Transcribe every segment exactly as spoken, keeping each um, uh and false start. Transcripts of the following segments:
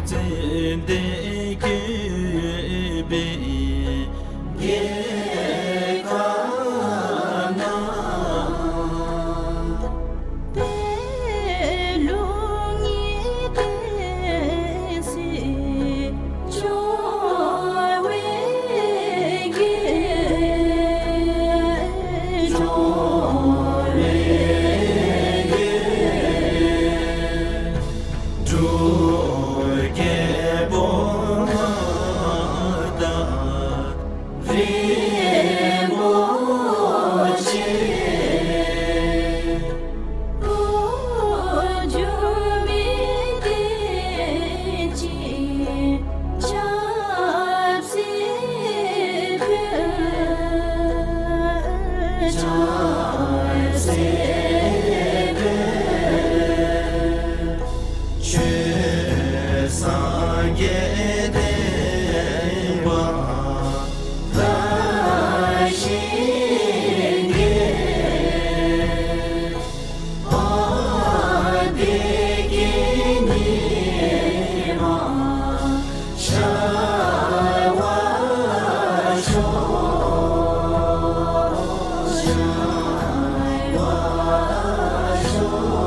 ཙན་དན་བཀོད་པའི་རྒྱལ་ཁབ་ན། པད་ལུང་གི་བསྟན་སྲིད་འབྱུང་བའི་རྒྱལ། འབྱུང་བའི་རྒྱལ། འབྲུག་རྒྱལ་པོ་མངའ་བདག་རིན་པོ་ཆེ། འགོ་འཛུགས་མི་བསྟན་སྤྱི་ཆབ་སྲིད་པའི། ཆབ་སྲིད་པའི། ཆོས་སངས་རྒྱས་བསྟན་པ་ལ་ཞིང་གི། བདེ་སྐྱིད་ཉི་མ་ཤར་བར་ཤོག། ཤར་བར་ཤོག།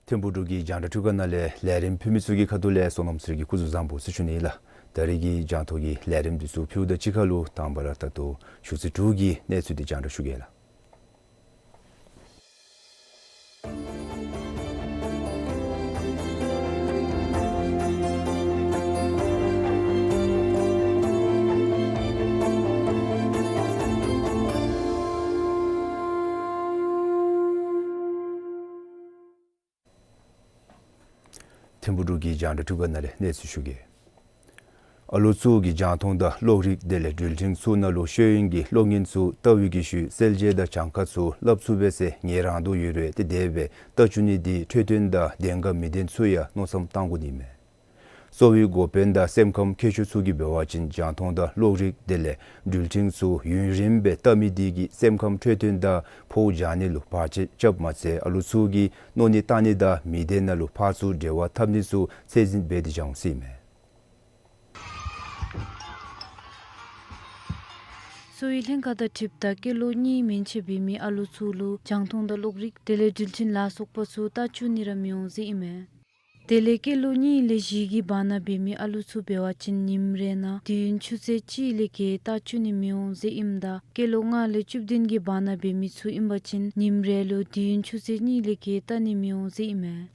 ཐིམ་ཕུག་འབྲུག་གི་རྒྱང་བསྒྲགས་ཐོག་ཁ་ནང་ལས་ལས་རིམ་ཕུལ་མི་ཚུ་གི་ཁ་ཐུག་ལས་བསོད་ནམས་ཚེ་རིང་གིས་སྐུ་གཟུགས་བཟང་པོ་ཟེར་ཞུ་ནི་ལགས། ད་རིས་ཀྱི་རྒྱང་མཐོང་གི་ལས་རིམ་འདི་ཚུ་ཕུལཝ་ད་གཅིག་ཁར་ལུ་དང་པ་ར་ད་ལྟོ་ཞུ་ཚིག་དྲུག་གི་གནས་ཚུལ་འདི་རྒྱང་བསྒྲགས་ཞུ་གེ་ལགས། ཐིམ་ཕུག་འབྲུག་གི་རྒྱང་བསྒྲགས་ཐོག་ཁ་ནང་ལས་གནས་ཚུལ་ཞུ་གེ། ཨ་ལུ་ཚུ་གིས་རྒྱང་མཐོང་དང་གློག་རིག་དེ་ལས་འགྲུལ་འཕྲིན་ཚུ་ནང་ལུ་ཤེས་ཡོན་གྱི་གློག་བརྙན་ཚུ་ལྟ་བའི་གི་ཤུལ་གསལ་བྱེད་དང་གྱངས་ཁ་ཚུ་སླབ་ཚུགས་པས་ཟེར་ངལ་རངས་དོ་ཡོད་རུང་ཏེ་དེ་སྦེ་ལྟ་བཅུག་ནི་འདི་འཕྲོད་བསྟེན་དང་ལྡན་ག་མི་ལྡན་ཚུ་ཡང་མནོ་བསམ་བཏང་དགོ་ནི་མས། གསོ་བའི་འགོ་དཔོན་དང་སེམས་ཁམས་མཁས་མཆོག་ཚུ་གིས་འབད་བ་ཅིན་རྒྱང་མཐོང་དང་གློག་རིག་དེ་ལས་འགྲུལ་འཕྲིན་ཚུ་ཡུན་རིངམོ་སྦེ་ལྟ་མི་འདི་གིས་སེམས་ཁམས་འཕྲོད་བསྟེན་དང་ཕོཝ་འཇགས་ནི་ལུ་བར་ཆད་རྐྱབ་མ་ཚད་ཨ་ལུ་ཚུ་གི་མནོ་ནི་བཏང་ནི་དང་མི་སྡེ་ནང་ལུ་ཕར་ཚུར་འབྲེལ་བ་འཐབ་ནི་ཚུ་ཚད་འཛིན་འབད་དེ་བཞག་འོང་ཟེར་ཨིན་མས། གསོ་བའི་ལྷན་ཁག་དང་འཁྲིལཝ་ད་སྐྱེས་ལོ་གཉིས་མན་ཆད་འབད་མི་ཨ་ལུ་ཚུ་ལུ་རྒྱང་མཐོང་དང་གློག་རིག་དེ་ལས་འགྲུལ་འཕྲིན་ལ་སོགས་པ་ཚུ་ལྟ་བཅུག་ནི་ར་མི་འོང་ཟེར་ཨིན་མས། དེ་ལས་སྐྱེས་ལོ་གཉིས་ལས་བཞི་གི་བར་ན་འབད་མི་ཨ་ལུ་ཚུ་འབད་བ་ཅིན་ཉིནམ་རེ་ནང་དུས་ཡུན་ཆུ་ཚོད་གཅིག་ལས་བརྒལ་ལྟ་བཅུག་ནི་མི་འོང་ཟེར་ཨིནམ་ད་སྐྱེས་ལོ་ལྔ་ལས་བཅུ་བདུན་གྱི་བར་ན་འབད་མི་ཚུ་ཨིན་པ་ཅིན་ཉིནམ་རེ་ལུ་དུས་ཡུན་ཆུ་ཚོད་གཉིས་ལས་བརྒལ་ལྟ་ནི་མི་འོང་ཟེར་ཨིན་མས།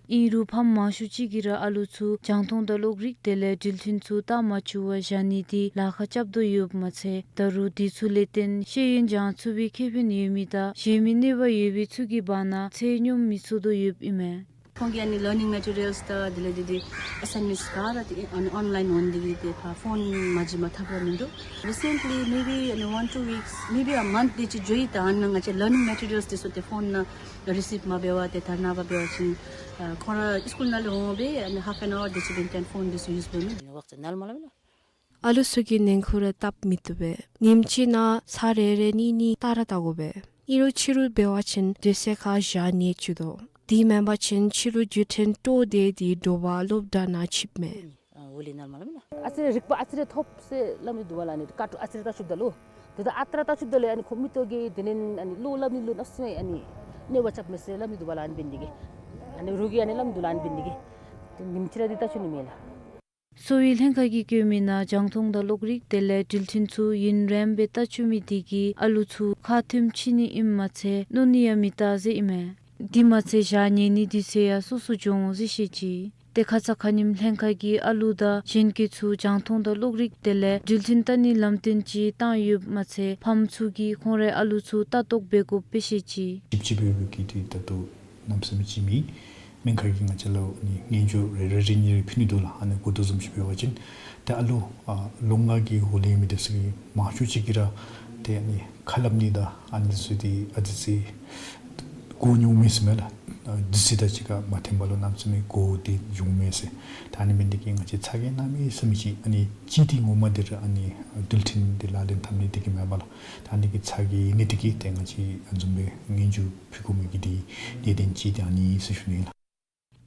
ཨིན་རུང་ཕམ་མང་ཤོས་ཅིག་གིས་ར་ཨ་ལུ་ཚུ་རྒྱང་མཐོང་དང་གློག་རིག་དེ་ལས་འགྲུལ་འཕྲིན་ཚུ་ལྟ་མ་བཅུག་པར་བཞག་ནི་འདི་ལཱ་ཁག་རྐྱབ་དོ་ཡོདཔ་མ་ཚད་ད་རུང་འདི་ཚུ་ལས་བརྟེན་ཤེས་ཡོན་སྦྱང་ཚུགས་པའི་ཁེ་ཕན་ཡོད་མི་དང་གཞན་མི་གནོད་པ་ཡོད་པའི་ཚུ་གི་བར་ན་ཚད་སྙོམས་མི་ཚུགས་དོ་ཡོདཔ་ཨིན་མས། ཁོང་གིས་ཨ་ནི་ལར་ནིང་མེ་ཊི་རི་ཡལསི་དང་དེ་ལས་འདི་འདི་ཨེ་སའིན་མེནཊསི་ག་ར་ཏེ་ཨ་ནི་ཨོན་ལའིན་འོང་འདི་གིས་ཏེ་ཕར་ཕོན་མ་བྱིན་པར་ཐབས་ར་མིན་འདུག། རི་སེནཊ་ལི་མེ་བི་ཨ་ནི་ཝན་ཊུ་ཝིཀསི་མེ་བི་ཨ་མནཐ་དེ་ཅིག་འགྱོ་ཡི། ད་ཨ་ནཱ་ང་བཅས་ལར་ནིང་མེ་ཊི་རི་ཡལསི་དེ་ཚུ་ཏེ་ཕོན་ནང་རི་སིབ་མ་འབད་བར་ཏེ་ད་ནངས་པ་འབད་བ་ཅིན་ཨ་ཁོང་ར་སི་ཀུལ་ནང་ལས་འོང་སྦེ་ཨ་ནི་ཧཱཕ་ཨེན་ཨ་ཝར་དེ་ཅིག་འབདན་ཏེ་ཕོན་དེ་ཚུ་ཡུསི་འབད་མི། ཨ་ལུ་ཚུ་གི་ནང་ཁུག་ར་སྟབས་མི་བདེ་བས། ཉིནམ་གཅིག་ནང་ཚར་རེ་རེ་གཉིས་གཉིས་ལྟ་ར་ལྟ་དགོ་པས། ཨིན་རུང་ཕྱི་རུ་འབད་བ་ཅིན་སྡོད་ས་ཁར་བཞག་ནི་བཅུག་དོ། དེ་མེན་པ་ཅིན་ཕྱི་རུ་འགྲུལ་འཕྲིན་དཀྲོག་སྟེ་དེ་དྲོ་པ་སློབ་གྲྭ་ནང་ཆིབས་མས། ཨ་ཨོ་ལེ་ནར་མ་ལ་མེན་ན། ཨ་ཙི་རེ་རིག་པ་ཨ་ཙི་རེ་ཐོབ་ཟེར་སླབ་ནི་འདུག་པ་ལགས། ཨ་ནི་ཀ་ཀྲུ་ཨ་ཙི་རེ་ལྟ་བཅུགཔ་ད་ལུ་དེ་ད་ཨ་ཙི་རེ་ལྟ་བཅུགཔ་ད་ལུ་ཨ་ནི་ཁོ་མིག་ཏོ་གིས་དེ་ལས་ཨ་ནི་བློ་སླབ་ནི་ལུ་གནམ་མེད་ས་མེད་ཨ་ནི་གནོད་པ་རྐྱབ་མས་ཟེར་སླབ་ནི་འདུག་པ་ལགས། ཨ་ནི་འབད་ནི་འདི་གིས་ཨ་ནི་རོགས་ཀྱིས་ཨ་ནི་སླབ་ནི་འདུག་ལགས། ཨ་ནི་འབད་ནི་འདི་གིས་ཏེ་ཉིནམ་གཅིག་ར་འདི་ལྟ་བཅུག་ནི་མས་ལགས། གསོ་བའི་ལྷན་ཁག་གིས་བཀོད་མི་ནང་རྒྱང་མཐོང་དང་གློག་རིག་དེ་ལས་འགྲུལ་འཕྲིན་ཚུ་ཡུན་རིངམོ་སྦེ་ལྟ་བཅུག་མི་འདི་གིས་ཨ་ལུ་ཚུ་ཁ་ཐེམ་ཆི་ནི་ཨིནམ་མ་ཚད་མནོ་ནི་ཡང་མི་གཏང་ཟེར་ཨིན་མས། དེ་མ་ཚད་ཞག་ཉལ་ནི་དུས་ཚོད་ཡང་སོ་སོ་འགྱོ་འོང་ཟེར་བཤད་ཅི། ཏེ་ཁ་ཙ་ཁ་ཉིནམ་ལྷན་ཁག་གིས་ཨ་ལུ་དང་གཞན་སྐྱེས་ཚུ་རྒྱང་མཐོང་དང་གློག་རིག་དེ་ལས་འགྲུལ་འཕྲིན་ལྟ་ནི་ལམ་སྟོན་ཅིག་བཏང་ཡོདཔ་མ་ཚད་ཕམ་ཚུ་གིས་ཁོང་རའི་ཨ་ལུ་ཚུ་ལྟ་རྟོག་འབད་དགོཔ་སྦེ་བཤད་ཅི། ཅིག་ཅིག་འབད་བའི་གི་དེ་ད་ལྟོ་གནམ་མེད་ས་མེད་ཅིག་མེད། སྨན་ཁང་གིས་ང་བཅས་ལུ་ཨ་ནི་སྙན་ཞུ་རེ་རེ་རེ་གཉིས་རེ་ཕུལ་ནི་འདུག་ལགས། ཨ་ནི་གོ་ཐོས་བཟུམ་ཅིག་འབད་བ་ཅིན་ཏེ་ཨ་ལུ་ཨ་ལོ་ལྔ་གི་འོག་ལས་མི་འདི་ཚུ་གིས་མང་ཤོས་ཅིག་གིས་ར་ཏེ་ཨ་ནི་ཁ་སླབ་ནི་དང་ཨ་ནི་ཚུ་འདི་ཨ་ཙི་ཅིག་ གོ་མྱོང་མེད་ཟེར་མས་ལགས། ཨ་དུས་ཚོད་དང་གཅིག་ཁར་མ་འཐོན་པ་ལུ་གནམ་མེད་ས་མེད་གོ་སྟེ་བྱུང་མས་ཟེར། ད་ཨ་ནི་འབད་ནི་དེ་གིས་ང་བཅས་ཚ་གྱང་གནམ་མེད་ས་མེད་ཅིག། ཨ་ནི་ཅིག་འདི་ངོ་མ་འདི་ར་ཨ་ནི་འགྲུལ་འཕྲིན་འདི་ལག་ལེན་འཐབ་ནི་དེ་གིས་མེན་པ་ལགས། ད་ཨ་ནི་གི་ཚ་གྱང་ཨིན་ནི་དེ་གིས་ཏེ་ང་བཅས་ཨ་བཟུམ་སྦེ་སྙན་ཞུ་ཕུལ་དགོ་མི་གི་འདི་གནད་དོན་ཅིག་འདི་ཨ་ནི་ཟེར་ཞུ་ནི་ལགས།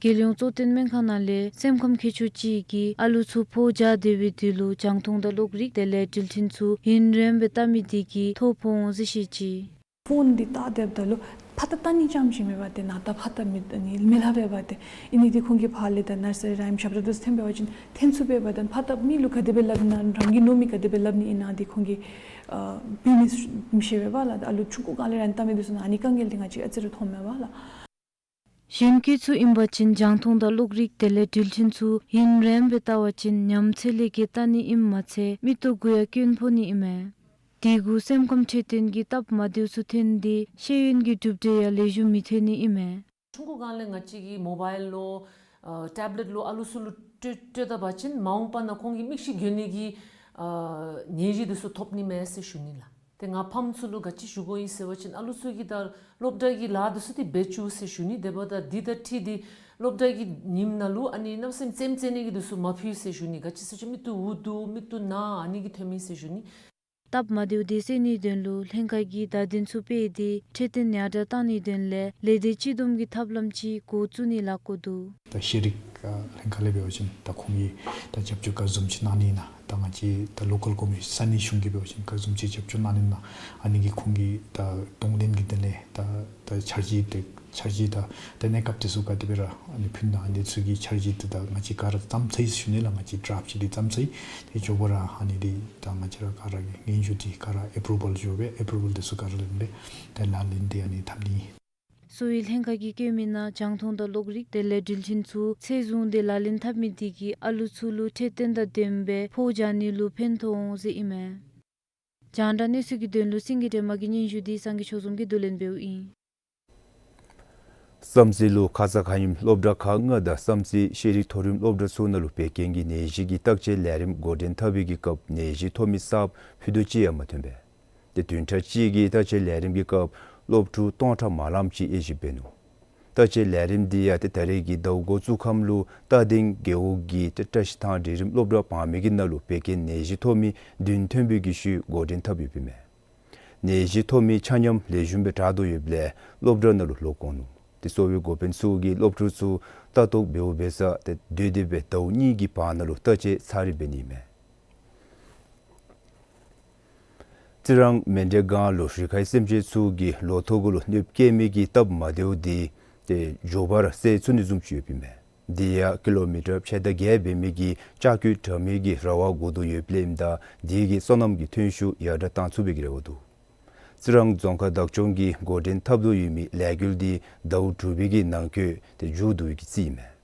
རྒྱལ་ཡོངས་གཙོ་བསྟེན་སྨན་ཁང་ནང་ལས་སེམས་ཁམས་མཁས་མཆོག་ཅིག་གིས་ཨ་ལུ་ཚུ་ཕོཝ་རྒྱགས་སྡོད་པའི་དུས་ལུ་རྒྱང་མཐོང་དང་གློག་རིག་དེ་ལས་འགྲུལ་འཕྲིན་ཚུ་ཡུན་རིངམོ་སྦེ་བལྟ་མི་དེ་གིས་ཐོ་ཕོག་འོང་ཟེར་བཤད་ཅི། ཕོན་འདི་བལྟ་སྡོདཔ་ད་ལུ་ཕར་བལྟ་བལྟ་ནི་རྐྱངམ་ཅིག་མེན་པར་ཏེ་ནང་ལྟ་ཕར་བལྟ་མི་ནི་མི་སླབ་པས་པ་ཏེ། ཨིན་ནི་འདི་ཁོང་གིས་ཕར་ལས་ད་ནར་སི་རི་ར་ཨིནམ་ཞབས་ཁྲ་འདི་ཚུ་འཐེན་འབད་བ་ཅིན་འཐེན་ཚུགས་པས་པ། ད་ཕར་བལྟ་མི་ལུ་ག་དེ་སྦེ་སླབ་ཨིན་ན་རང་གི་མནོ་མི་ག་དེ་སྦེ་སླབ་ནི་ཨིན་ན་འདི་ཁོང་གིས་ཨ་འབད་མི་མི་ཤེས་པས་པ་ལགས། ཨ་ལུ་ཆུང་ཀུ་སྒང་ལས་ར་ཨ་ནི་བལྟ་མི་འདི་ཚུ་ནང་ཨ་ནི་དཀའ་ངལ་འདི་ང་བཅས་ཨ་ཙི་རེ་མཐོངམ་མས་པ་ལགས། གཞོན་སྐྱེས་ཚུ་ཨིན་པ་ཅིན་རྒྱང་མཐོང་དང་གློག་རིག་དེ་ལས་འགྲུལ་འཕྲིན་ཚུ་ཡུན་རིངམོ་སྦེ་བལྟ་བ་ཅིན་ཉམས་ཚད་ལས་བརྒལ་བལྟ་ནི་ཨིནམ་མ་ཚད་མིག་ཏོ་གུ་ཡང་སྐྱོན་ཕོག་ནི་ཨིན་མས། དེ་གུ་སེམས་ཁམས་འཕྲོད་བསྟེན་གྱི་སྟབས་མ་བདེཝ་ཚུ་ཐོན་ཏེ་ཤེས་ཡོན་གྱི་གྲུབ་འབྲས་ཡང་ལེགས་ཤོམ་མི་ཐོན་ནི་ཨིན་མས། ཆུང་ཀུ་སྒང་ལས་ང་བཅས་ཀྱིས་མོ་བཱའིལ་ལོ་ཨ་ཊེབ་ལེཊ་ལོ་ཨ་ལུ་ཚུ་ལུ་སྤྲོད་སྤྲོད་ད་པ་ཅིན་མ་འོངས་པ་ནང་ཁོང་གི་མིག་ཤེས་འགྱོ་ནི་གི་ཨ་ནད་གཞི་འདི་ཚུ་ཐོབ་ནི་མས་ཟེར་ཞུ་ནི་ལགས། ཏེ་ང་ཕམ་ཚུ་ལུ་ག་ཅི་ཞུ་དགོ་ཨིན་ཟེར་བ་ཅིན་ཨ་ལུ་ཚུ་གིས་ད་སློབ་གྲྭ་གི་ལཱ་འདི་ཚུ་འདི་འབད་བཅུག་ཟེར་ཞུ་ནི། དེ་འབདཝ་ད་འདི་དང་འཁྲིལ་ཏེ་སློབ་གྲྭ་གི་ཉིནམ་ནང་ལུ་ཨ་ནི་གནམ་མེད་ས་མེད་རྩེདམོ་རྩེ་ནི་གི་འདི་ཚུ་མ་ཕུལ་ཟེར་ཞུ་ནི། ག་ཅི་ཟེར་བ་ཅིན་མིག་ཏོ་འུ་སྡུག་མིག་ཏོ་ན་ཨ་ནི་གིས་ཐོན་མས་ཟེར་ཞུ་ནི། སྟབས་མ་བདེཝ་འདི་སེལ་ནིའི་དོན་ལུ་ལྷན་ཁག་གིས་བརྡ་དོན་ཚུ་སྤེལ་ཏེ་འཕྲོད་བསྟེན་ཡར་དྲགས་གཏང་ནིའི་དོན་ལས་ལས་སྡེ་གཅིག་བསྡོམས་ཀྱི་ཐབས་ལམ་ཅིག་འགོ་བཙུགས་ནི་ལགས་ཀོ་འདུག། ད་ཤེས་རིག་ཨ་ལྷན་ཁག་ལས་འབད་བ་ཅིན་ད་ཁོང་གིས་ད་རྒྱབ་སྐྱོར་ག་བཟུམ་ཅིག་གནང་ནི་ཨིན་ན། ད་ང་བཅས་ད་ལོ་ཀཱལ་གོ་མི་ས་གནས་གཞུང་གིས་འབད་བ་ཅིན་ག་བཟུམ་ཅིག་རྒྱབ་སྐྱོར་གནང་ནི་ཨིན་ན། ཨ་ནི་གི་ཁོང་གིས་ད་གདོང་ལེན་གྱི་དོན་ལས་ད་ད་འཆར་གཞི་དེ་འཆར་གཞི་དང་ད་གནས་སྐབས་དེ་ཚུ་ག་དེ་སྦེ་ར་ཨ་ནི་ཕུལ་ན། ཨ་ནི་ཚུ་གི་འཆར་གཞི་དེ་ད་ང་བཅས་ག་ར་བརྩམས་ཚར་ཡི་ཟེར་ཞུ་ནི་ལགས། ང་བཅས་ཌྲབ་ཅིག་འདི་བརྩམས་ཚར་ཡི། དེ་མགྱོགས་པ་ར་ཨ་ནི་འདི་ད་ང་བཅས་ར་ག་ར་གིས་སྙན་ཞུ་འདི་ག་ར་ཨེ་པུ་རུ་བཱལ་འགྱོ་སྦེ་ཨེ་པུ་རུ་བཱལ་དེ་ཚུ་ག་ར་ལེན་སྦེ་ད་ལག་ལེན་འདི་ཨ་ནི་འཐབ་ནི། གསོ་བའི་ལྷན་ཁག་གིས་བཀོད་མི་ནང་རྒྱང་མཐོང་དང་གློག་རིག་དེ་ལས་འགྲུལ་འཕྲིན་ཚུ་ཚད་བཟུང་སྟེ་ལག་ལེན་འཐབ་མི་དེ་གིས་ཨ་ལུ་ཚུ་ལུ་འཕྲོད་བསྟེན་དང་ལྡནམ་སྦེ་ཕོཝ་རྒྱགས་ནི་ལུ་ཕན་ཐོགས་འོང་ཟེར་ཨིན་མས། རྒྱང་བསྒྲགས་གནས་ཚུལ་གྱི་དོན་ལུ་སེང་གེ་སྒྲོལ་མ་གི་སྙན་ཞུ་འདི་སངས་རྒྱས་ཆོས་འཛོམས་ཀྱིས་བསྡུ་ལེན་འབདཝ་ཨིན། བསམ་རྩེ་ལུ་ཁ་ཙ་ཁ་ཉིནམ་སློབ་གྲྭ་ཁག་ལྔ་དང་བསམ་རྩེ་ཤེས་རིག་མཐོ་རིམ་སློབ་གྲྭ་ཚུ་ནང་ལུ་བད་ཀན་གྱི་ནད་གཞི་གི་བརྟག་དཔྱད་ལས་རིམ་འགོ་འདྲེན་འཐབ་པའི་གི་སྐབས་ནད་གཞི་ཐོབ་མི་གསརཔ་ཕུད་རྡོག་གཅིག་ཡང་མ་ཐོན་པས། ཏེ་བདུན་ཕྲག་གཅིག་གི་བརྟག་དཔྱད་ལས་རིམ་གྱི་སྐབས་སློབ་ཕྲུག་སྟོང་ཕྲག་མ་ལངམ་ཅིག་དབྱེ་ཞིབ་འབད་ནུག། བརྟག་དཔྱད་ལས་རིམ་འདི་ཡང་ཏེ་ད་རེས་ཀྱི་ཟླཝ་འགོ་བཙུགས་ཁམས་ལུ་རྟ་སྡིང་རྒེད་འོག་གི་ཏེ་བཀྲ་ཤིས་ཐང་འབྲིང་རིམ་སློབ་གྲྭ་བར་མའི་གི་ནང་ལུ་བད་ཀན་ནད་གཞི་ཐོབ་མི་བདུན་ཐོན་པའི་གི་ཤུལ་འགོ་འདྲེན་འཐབ་ཡོདཔ་ཨིན་མས། ནད་གཞི་ཐོབ་མི་ཆ་མཉམ་ལེགས་ཤོམ་སྦེ་དྲག་དོ་ཡོདཔ་ལས་སློབ་གྲྭ་ནང་ལུ་ལོག་འོང་ནུག། ཏེ་གསོ་བའི་འགོ་དཔོན་ཚུ་གིས་སློབ་ཕྲུག་ཚུ་ལྟ་རྟོག་འབདཝ་འབད་ས་ཏེ་སྡོད་དེ་སྦེ་ཟླཝ་གཉིས་ཀྱི་བར་ན་ལུ་བརྟག་དཔྱད་ཚར་རེ་འབད་ནི་ཨིན་མས། རྩི་རང་མཎྜལ་སྒང་ལུ་རི་ཁའི་སེམས་ཅན་ཚུ་གིས་ལོ་ཐོག་གུ་ལུ་གནོདཔ་བཀལ་མི་གི་སྟབས་མ་བདེཝ་འདི་ཏེ་མགྱོགས་པ་ར་སེལ་ཚུགས་ནི་བཟུམ་ཅིག་ཡོདཔ་ཨིན་མས། འདི་ཡང་ཀི་ལོ་མི་ཊར་ཕྱེད་དང་བརྒྱད་འབད་མི་གི་ལྕགས་ཀྱུ་དྲ་མིག་གི་ར་བ་བསྒོར་དོ་ཡོདཔ་ལས་ཨིནམ་ད་འདི་གིས་སོ་ནམ་གྱི་ཐོན་ཤུགས་ཡར་དྲགས་གཏང་ཚུགས་པའི་གི་རེ་བ་འདུག། རྩི་རང་རྫོང་ཁག་བདག་སྐྱོང་གིས་འགོ་འདྲེན་འཐབ་དོ་ཡོད་མི་ལས་འགུལ་འདི་ཟླཝ་དྲུག་པའི་གི་ནང་འཁོད་ཏེ་མཇུག་བསྡུ་བའི་གི་རྩིས་ཨིན་མས།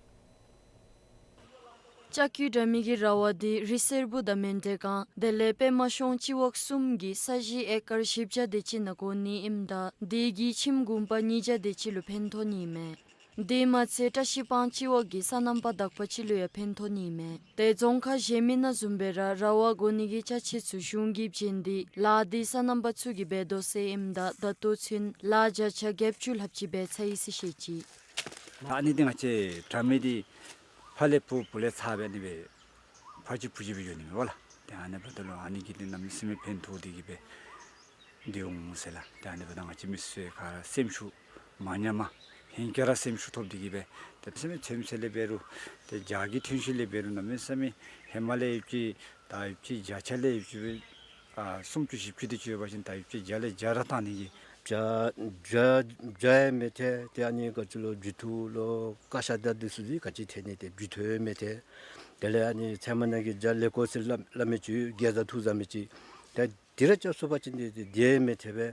ལྕགས་ཀྱུ་དྲ་མིག་གི་ར་བ་འདི་རི་སེར་པོ་དང་མཎྜལ་སྒང་དེ་ལས་པདྨ་གཤོང་སྤྱི་འོག་གསུམ་གྱི་ས་གཞི་ཨེ་ཀར་བཞི་བརྒྱ་དེ་ཅིག་ནང་བསྒོར་ནི་ཨིནམ་ད་འདི་གིས་ཁྱིམ་གུང་པ་ཉིས་བརྒྱ་དེ་ཅིག་ལུ་ཕན་ཐོགས་ནི་ཨིན་མས། དེ་མ་ཚད་བཀྲ་ཤིས་སྤང་སྤྱི་འོག་གི་སོ་ནམ་པ་དག་པ་ཅིག་ལུ་ཡང་ཕན་ཐོགས་ནི་ཨིན་མས། ཏེ་རྫོང་ཁག་གཞན་མི་ནང་བཟུམ་སྦེ་ར་ར་བ་བསྒོར་ནི་གི་ཅ་ཆས་ཚུ་གཞུང་གིས་བྱིན་ཏེ་ལཱ་འདི་སོ་ནམ་པ་ཚུ་གིས་འབད་དོ་ཟེར་ཨིནམ་ད་ད་ལྟོ་ཚུན་ལཱ་བརྒྱ་ཆ་བརྒྱད་ཅུ་ལྷགཔ་ཅིག་འབད་ཚར་ཡི་ཟེར་བཤད་ཅི། ཨ་ནི་འདི་ང་བཅས་དྲ་མིག་འདི་ཕར་ལས་བུ་བུ་ལས་ཚར་སྦེ་ཨ་ནི་སྦེ་ཕར་ཅིག་བུ་ཅིག་སྦེ་འགྱོ་ནི་མས་པ་ལགས། ཏེ་ཨ་ནི་འབདཝ་ད་ལུ་ཨ་ནི་གིས་འདི་གནམ་མེད་ས་མེད་ཕན་ཐོགས་ཏེ་གི་སྦེ་འདི་འོང་ཟེར་ལགས། ཏེ་ཨ་ནི་འབདཝ་ད་ང་བཅས་མི་སེར་ག་ར་སེམས་ཤུགས་མ་ཉམས་པར་ཧེང་སྐལ་ར་སེམས་ཤུགས་ཐོབ་སྟེ་གི་སྦེ་ཏེ་མེད་ས་མེད་ཚོད་བསྲེ་ལས་འབད་རུང་ཏེ་ཇ་གི་ཐོན་ཤུགས་ལས་འབད་རུང་གནམ་མེད་ས་མེད་ཧེ་མ་ལས་ཡོདཔ་ཅིག་ད་ཡོདཔ་ཅིག་བརྒྱ་ཆ་ལས་ཡོདཔ་ཅིག་སྦེ་ཨ་སུམ་ཅུ་བཞི་བཅུ་དེ་ཅིག་ཡོད་པ་ཅིན་ད་ཡོདཔ་ཅིག་བརྒྱ་ལས་བརྒྱ་ར་བཏང་ནི་གི་བརྒྱ་བརྒྱ་བརྒྱ་ཡང་མི་ཐལ། ཏེ་ཨ་ནི་ག་ཅི་ལོ་འབྲུ་ཐོག་ལོ་ཀ་ཤ་དང་འདི་ཚུ་འདི་ག་ཅི་ཐལ་ནི། ཏེ་འབྲུ་ཐོག་ཡང་མི་ཐལ། དེ་ལས་ཨ་ནི་ཚལ་མ་ནང་གི་བརྒྱ་ལས་ཀོ་ཟེར་སླབ་སླབ་མི་ཅིག་གེ་ཛ་ཐུག་ཟ་མི་ཅིག་ཏེ་འདི་ར་རྐྱབ་སོང་པ་ཅིན་འདི་འདི་འདི་ཡང་མི་ཐལ་བས།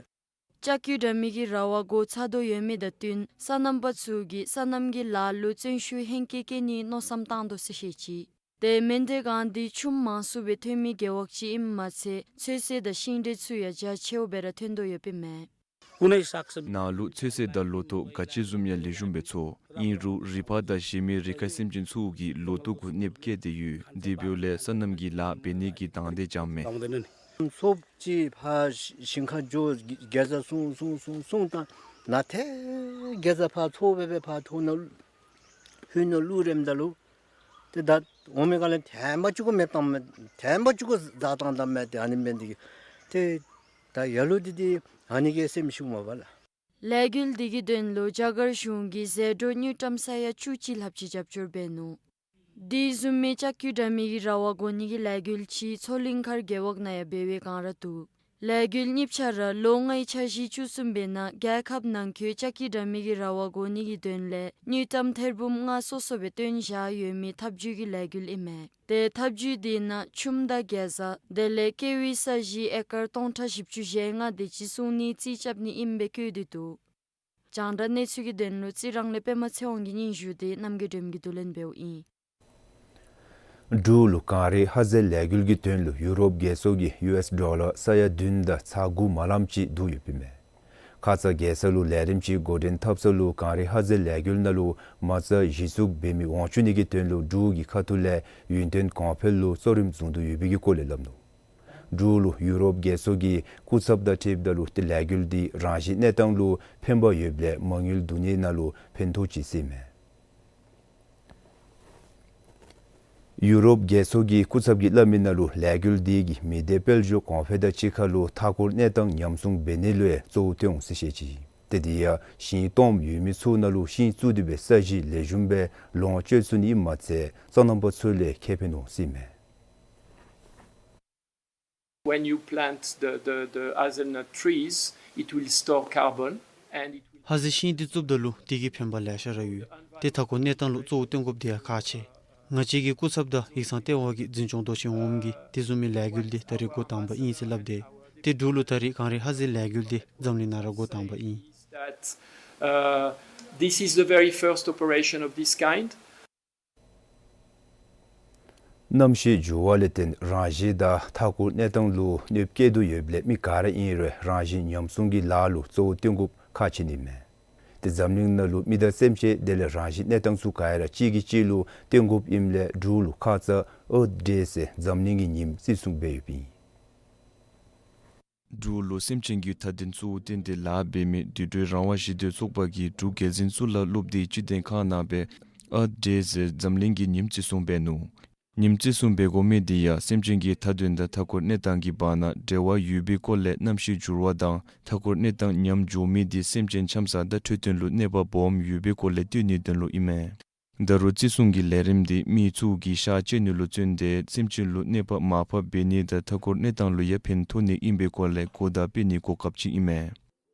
ལྕགས་ཀྱུ་དྲ་མིག་གི་ར་བ་བསྒོར་ཚར་དོ་ཡོད་མི་དང་བསྟུན་སོ་ནམ་པ་ཚུ་གིས་སོ་ནམ་གྱི་ལཱ་ལུ་བརྩོན་ཤུགས་ཧེང་སྐལ་བསྐྱེད་ནིའི་མནོ་བསམ་བཏང་དོ་ཟེར་བཤད་ཅི། ཏེ་མཎྜལ་སྒང་འདི་ཆུམ་མང་སུ་སྦེ་ཐོན་མི་རྒེད་འོག་ཅིག་ཨིནམ་མ་ཚད་ཚོད་བསྲེ་དང་ཤིང་འབྲས་ཚུ་ཡང་རྒྱ་ཆེཝ་སྦེ་ར་ཐོན་དོ་ཡོདཔ་ཨིན་མས། ནཱ་ལུ་ཚོད་བསྲེ་དང་ལོ་ཐོག་ག་ཅི་བཟུམ་ཡང་ལེགས་ཤོམ་སྦེ་འཚོ། ཨིན་རུང་རི་ཕག་དང་གཞན་མི་རི་ཁའི་སེམས་ཅན་ཚུ་གིས་ལོ་ཐོག་གུ་གནོདཔ་བཀལ་ཏེ་ཡོད། དེ་འབདཝ་ལས་སོ་ནམ་གྱི་ལཱ་འབད་ནི་གི་དང་འདོད་ཅང་མེད། ཚོགས་ཅིག་ཕར་ཞིང་ཁར་འགྱོ་གེ་ཛ་སོང་སོང་སོང་སོང་དང་ ནཱ་ཏེ་གེ་ཛ་ཕར་ཚོ་སྦེ་སྦེ་ཕར་ཐོག་ནང་ལྷོད་ནང་ལུ་རནམ་ད་ལུ་ཏེ་ད་འོང་མི་ག་ལས་ཐེངས་མ་གཅིག་གུ་མེ་བཏང་མས། ཐེངས་མ་གཅིག་གུ་ཛ་བཏང་བཏངམ་མས། ཏེ་ཨ་ནི་འབད་ནི་དེ་གིས་ཏེ་ད་ལ་ལུ་འདི་འདི་ཨ་ནི་གིས་སེམས་ཤུགས་མ་བ་ལགས། ལས་འགུལ་འདི་གི་དོན་ལུ་རྒྱ་གར་གཞུང་གིས་ཟད་འགྲོ་དངུལ་ཀྲམ་ས་ཡ་བཅུ་གཅིག་ལྷགཔ་ཅིག་རྒྱབ་སྐྱོར་འབད་ནུག། དེ་བཟུམ་མའི་ལྕགས་ཀྱུ་འདྲ་མིན་གྱི་ར་བ་བཀོ་ནི་གི་ལས་འགུལ་ཅིག་མཚོ་གླིང་མཁར་རྒེད་འོག་ནང་ཡང་འབད་བའི་བསྒང་ར་འདུག། ལས་འགུལ་གཉིས་ཆ་ར་ལོ་ལྔའི་འཆར་གཞི་བཅུ་གསུམ་པའི་ནང་རྒྱལ་ཁབ་ནང་འཁོད་ལྕགས་ཀྱུ་འདྲ་མིན་གྱི་ར་བ་བཀོ་ནི་གི་དོན་ལས་དངུལ་ཀྲམ་ཐེར་འབུམ་ལྔ་སོ་སོ་སྦེ་བཏོན་བཞག་ཡོད་མི་ཐབས་ཇུས་ཀྱི་ལས་འགུལ་ཨིན་མས། ཏེ་ཐབས་ཇུས་དེ་ནང་ཆུམ་དང་གེ་ཛ་དེ་ལས་ཀེ་ཝི་ས་གཞི་ཨེ་ཀར་སྟོང་ཕྲག་བཞི་བཅུ་ཞེ་ལྔ་དེ་ཅིག་སྲུང་ནིའི་རྩིས་རྐྱབ་ནི་ཨིནམ་སྦེ་བཀོད་དེ་འདུག། རྒྱང་བསྒྲགས་གནས་ཚུལ་གྱི་དོན་ལུ་རྩི་རང་ལས་པདྨ་ཚེ་དབང་གི་སྙན་ཞུ་དེ་རྣམ་རྒྱལ་སྒྲོལ་མ་གིས་བསྡུ་ལེན་འབདཝ་ཨིན། འབྲུག་ལུ་གངས་རི་ཧ་ཟེལ་ལས་འགུལ་གྱི་དོན་ལུ་ཡུ་རོབ་རྒྱལ་ཚོགས་ཀྱིས་ཡུ་ཨེསི་ཌོ་ལར་ས་ཡ་བདུན་དང་ཚག་དགུ་མ་ལངམ་ཅིག་བསྡུ་ཡོདཔ་ཨིན་མས། ཁ་ཙ་རྒྱལ་ས་ལུ་ལས་རིམ་ཅིག་འགོ་འདྲེན་འཐབ་ས་ལུ་གངས་རི་ཧ་ཟེལ་ལས་འགུལ་ནང་ལུ་མ་རྩ་གཞི་བཙུགས་འབད་མི་འོང་བཅུག་ནི་གི་དོན་ལུ་འབྲུག་གི་ཁ་ཐུག་ལས་ཡུན་བརྟན་གོང་འཕེལ་ལུ་གཙོ་རིམ་བཟུང་དོ་ཡོད་པའི་གི་སྐོར་ལས་སླབ་ནུག། འབྲུག་ལུ་ཡུ་རོབ་རྒྱལ་ཚོགས་ཀྱི་སྐུ་ཚབ་དང་འཁྲིལཝ་ད་ལུ་ཏེ་ལས་འགུལ་འདི་རང་བཞིན་གནས་སྟངས་ལུ་ཕན་པ་ཡོདཔ་ལས་མ་དངུལ་བསྡུ་ནི་ནང་ལུ་ཕན་ཐོགས་ཅིག་སྲིད་མས། ཡུ་རོབ་རྒྱལ་ཚོགས་ཀྱི་སྐུ་ཚབ་ཀྱིས་སླབ་མི་ནང་ལུ་ལས་འགུལ་འདི་གིས་མི་སྡེ་དཔལ་འབྱོར་གོང་འཕེལ་དང་གཅིག་ཁར་ལུ་མཐའ་འཁོར་གནས་སྟངས་ཉམས་སྲུང་འབད་ནི་ལུ་ཡང་གཙོ་བོ་བཏོན་འོང་ཟེར་བཤད་ཅི། ཏེ་དེ་ཡང་ཞིང་སྟོངམ་ཡོད་མི་ཚུ་ནང་ལུ་ཤིང་བཙུགས་ཏེ་སྦེ་ས་གཞི་ལེགས་ཤོམ་སྦེ་ལོངས་སྤྱོད་ཚུགས་ནི་ཨིནམ་མ་ཚད་སོ་ནམ་པ་ཚུ་ལུ་ཡང་ཁེ་ཕན་འོང་ཟེར་ཨིན་མས། When you plant the, the, the hazelnut trees, it will store carbon and it will ཧ་ཟེལ་ཤིང་འདི་བཙུགསཔ་ད་ལུ་དེ་གི་ཕན་པ་ལེ་ཤ་ར་ཡོད། ཏེ་མཐའ་འཁོར་གནས་སྟངས་ལུ་གཙོ་བོ་བཏོན་དགོཔ་དེ་ཡང་ཁག་ཆེ། ང་བཅས་ཀྱི་སྐུ་ཚབ་དང་ཡིག་ཚང་ལྟེ་བ་གི་འཛིན་སྐྱོང་མདོ་ཆེན་འོགམ་གིས་དེ་བཟུམ་མའི་ལས་འགུལ་འདི་ད་རེས་འགོ་དང་པ་ཨིན་ཟེར་སླབ་དེས། ཏེ་འབྲུག་ལུ་ད་རེས་གངས་རི་ཧ་ཟེལ་ལས་འགུལ་འདི་འཛམ་གླིང་ནང་ར་འགོ་དང་པ་ཨིན། That, uh, this is the very first operation of this kind. གནམ་གཤིས་འགྱུར་བ་ལས་བརྟེན་རང་བཞིན་དང་མཐའ་འཁོར་གནས་སྟངས་ལུ་གནོདཔ་བསྐྱལ་དོ་ཡོདཔ་ལས་མི་ག་ར་ཨིན་རུང་རང་བཞིན་ཉམས་སྲུང་གི་ལཱ་ལུ་གཙོ་བོ་བཏོན་དགོཔ་ཁག་ཆེ་ནི་མས། ཏེ་འཛམ་གླིང་ནང་ལུ་མི་དང་སེམས་ཅན་དེ་ལས་རང་བཞིན་གནས་སྟངས་ཚུ་ག་ར་གཅིག་གིས་གཅིག་ལུ་བརྟེན་དགོཔ་ཨིནམ་ལས་འབྲུག་ལུ་ཁ་ཙ་ཨརཐ་ཌེ་ཟེར་འཛམ་གླིང་གི་ཉིནམ་བརྩི་སྲུང་འབད་ཡོདཔ་ཨིན། འབྲུག་ལུ་སེམས་ཅན་གྱི་མཐའ་དོན་གཙོ་བོ་བཏོན་ཏེ་ལཱ་འབད་མི་དུད་འགྲོའི་རང་དབང་ཞི་བདེའི་ཚོགས་པ་གིས་འབྲུག་རྒྱལ་འཛིན་གཙུག་ལག་སློབ་སྡེའི་སྤྱི་དོན་ཁང་ནང་སྦེ་ཨརཐ་ཌེ་ཟེར་འཛམ་གླིང་གི་ཉིནམ་བརྩི་སྲུང་འབད་ནུག། ཉིནམ་བརྩི་སྲུང་འབད་དགོ་མི་འདི་ཡང་སེམས་ཅན་གྱི་མཐའ་དོན་དང་མཐའ་འཁོར་གནས་སྟངས་ཀྱི་བར་ན་འབྲེལ་བ་ཡོད་པའི་སྐོར་ལས། གནམ་གཤིས་འགྱུར་བ་དང་མཐའ་འཁོར་གནས་སྟངས་ཉམས་འགྱོ་མི་འདི་སེམས་ཅན་ཆམ་ས་དང་འཕྲོད་བསྟེན་ལུ་གནོད་པ་སྦོམ་ཡོད་པའི་སྐོར་ལས་སྟོན་ནིའི་དོན་ལུ་ཨིན་མས། ད་རུང་བརྩི་སྲུང་གི་ལས་རིམ་འདི་མི་ཚུ་གིས་ཤ་བཅད་ནི་ལུ་བརྩོན་ཏེ་སེམས་ཅན་ལུ་གནོད་པ་མར་ཕབ་འབད་ནི་དང་མཐའ་འཁོར་གནས་སྟངས་ལུ་ཡང་ཕན་ཐོགས་ནི་ཨིན་པའི་སྐོར་ལས་གོ་བརྡ་སྤེལ་ནིའི་གོ་སྐབས་ཅིག་ཨིན་མས།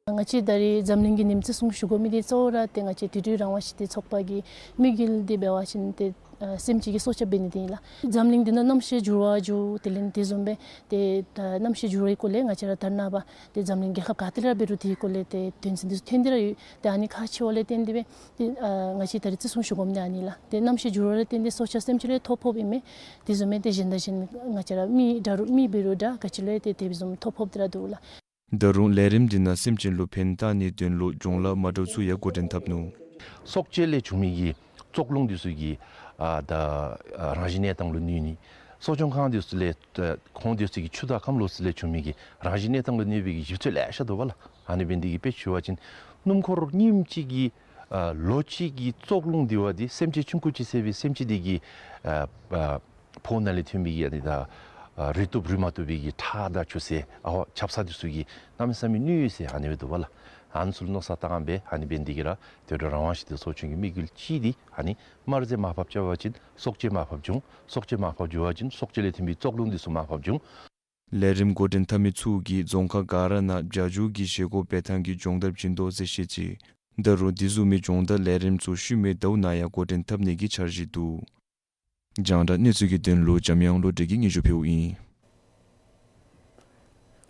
ང་བཅས་ད་རེས་འཛམ་གླིང་གི་ཉིནམ་བརྩི་སྲུང་ཞུ་དགོ་མི་འདི་གཙོ་བོ་ར་ཏེ་ང་བཅས་དུད་འགྲོའི་རང་དབང་ཞི་བདེ་ཚོགས་པ་གི་དམིགས་ཡུལ་འདི་འབད་བ་ཅིན་ཏེ་ཨ་སེམས་ཅན་གྱི་སྲོག་སྐྱབས་འབད་ནི་འདི་ཨིན་ལགས། འཛམ་གླིང་འདི་ནང་གནམ་གཤིས་འགྱུར་བ་འགྱོ་དེ་ལས་དེ་བཟུམ་སྦེ་ཏེ་ཨ་གནམ་གཤིས་འགྱུར་བའི་སྐོར་ལས་ང་བཅས་ར་ད་རེས་ནངས་པ་ཏེ་འཛམ་གླིང་རྒྱལ་ཁབ་ག་ཏེ་ར་འབད་རུང་དེའི་སྐོར་ལས་ཏེ་དོན་ཚན་འདི་ཚུ་ཐོན་ཏེ་ར་ཡོད། ཏེ་ཨ་ནི་ཁག་ཆེཝ་ལས་བརྟེན་ཏེ་སྦེ་ཏེ་ཨ་ང་བཅས་ད་རེས་བརྩི་སྲུང་ཞུ་དགོ་མི་འདི་ཨ་ནི་ལགས། ཏེ་གནམ་གཤིས་འགྱུར་བ་ལས་བརྟེན་ཏེ་སྲོག་ཆགས་སེམས་ཅན་ལུ་ཡང་ཐོ་ཕོགཔ་ཨིན་མས། དེ་བཟུམ་སྦེ་ཏེ་གཞན་དང་གཞན་ང་བཅས་ར་མི་འདྲ་རུང་མི་འབད་རུང་འདྲ་ག་ཅི་ལུ་ཡང་ཏེ་དེ་བཟུམ་ཐོ་ཕོག་སྟེ་ར་འདུག་ལགས། ད་རུང་ལས་རིམ་འདི་ནང་སེམས་ཅན་ལུ་ཕན་བཏགས་ནིའི་དོན་ལུ་གྱོང་ལཱ་མ་འདྲཝ་ཚུ་ཡང་འགོ་འདྲེན་འཐབ་ནུག། སྲོག་གཅོད་ལས་བྱུང་མི་གི་བཙོག་རླུང་འདི་ཚུ་གིས་ཨ་ད་ཨ་རང་བཞིན་གནས་སྟངས་ལུ་གནོད་ནི། གསོ་སྐྱོང་ཁང་འདི་ཚུ་ལས་ཨ་ཁོང་འདི་ཚུ་གིས་ཆུ་དང་ཁམས་ལོགས་སུ་ལས་བྱུང་མི་གི་རང་བཞིན་གནས་སྟངས་ལུ་གནོད་པའི་གི་བཞེས་ཚུལ་ལེ་ཤ་འདུག་པ་ལགས། ཨ་ནི་འབད་ནི་འདི་གིས་དཔེ་ཞུ་བ་ཅིན་སྣུམ་འཁོར་རྙིངམ་ཅིག་གི་ཨ་ལོ་གཅིག་གི་བཙོག་རླུང་འདི་བ་འདི་སེམས་ཅན་ཆུང་ཀུ་ཅིག་ཟེར་བའི་སེམས་ཅན་འདི་གི་ཨ་ཨ་ཕོཝ་ནང་ལས་ཐོན་མི་གི་ཨ་ནི་ད་ཨ་རུལ་བཏུབ་རུལ་མ་བཏུབ་པའི་གི་ཁྲག་དང་ཆུ་སེར་ཨ་ཆབ་གསང་འདི་ཚུ་གིས་གནམ་མེད་ས་མེད་གནོད་ཡི་ཟེར་ཨ་ནི་སྦེ་འདུག་པ་ལགས། ཨ་ནི་ཚུ་ལུ་མནོ་བསམ་བཏང་སྦེ་ཨ་ནི་འབད་ནི་འདི་གིས་ར་དུད་འགྲོ་རང་དབང་ཞི་བདེ་ཚོགས་ཆུང་གི་དམིགས་ཡུལ་ཅིག་འདི་ཨ་ནི་དམར་རྫས་མར་ཕབ་རྐྱབ་པ་ཅིན་སྲོག་གཅོད་མར་ཕབ་འབྱུང་། སྲོག་གཅོད་མར་ཕབ་འགྱོ་བ་ཅིན་སྲོག་གཅོད་ལས་ཐོན་པའི་བཙོག་རླུང་འདི་ཚུ་མར་ཕབ་འབྱུང་། ལས་རིམ་འགོ་འདྲེན་འཐབ་མི་ཚུ་གིས་རྫོང་ཁག་ག་ར་ནང་བྱ་རྒྱུགས་ཀྱི་བཞེས་སྒོ་འབད་ཐངས་ཀྱི་སྦྱོང་བརྡར་བྱིན་དོ་ཟེར་བཤད་ཅི། ད་རུང་དེ་བཟུམ་མའི་སྦྱོང་བརྡར་ལས་རིམ་ཚུ་ཤུལ་མའི་ཟླཝ་ནང་ཡང་འགོ་འདྲེན་འཐབ་ནི་གི་འཆར་གཞི་འདུག། རྒྱང་བསྒྲགས་གནས་ཚུལ་གྱི་དོན་ལུ་འཇམ་དབྱངས་བློ་གྲོས་ཀྱིས་སྙན་ཞུ་ཕུལཝ་ཨིན།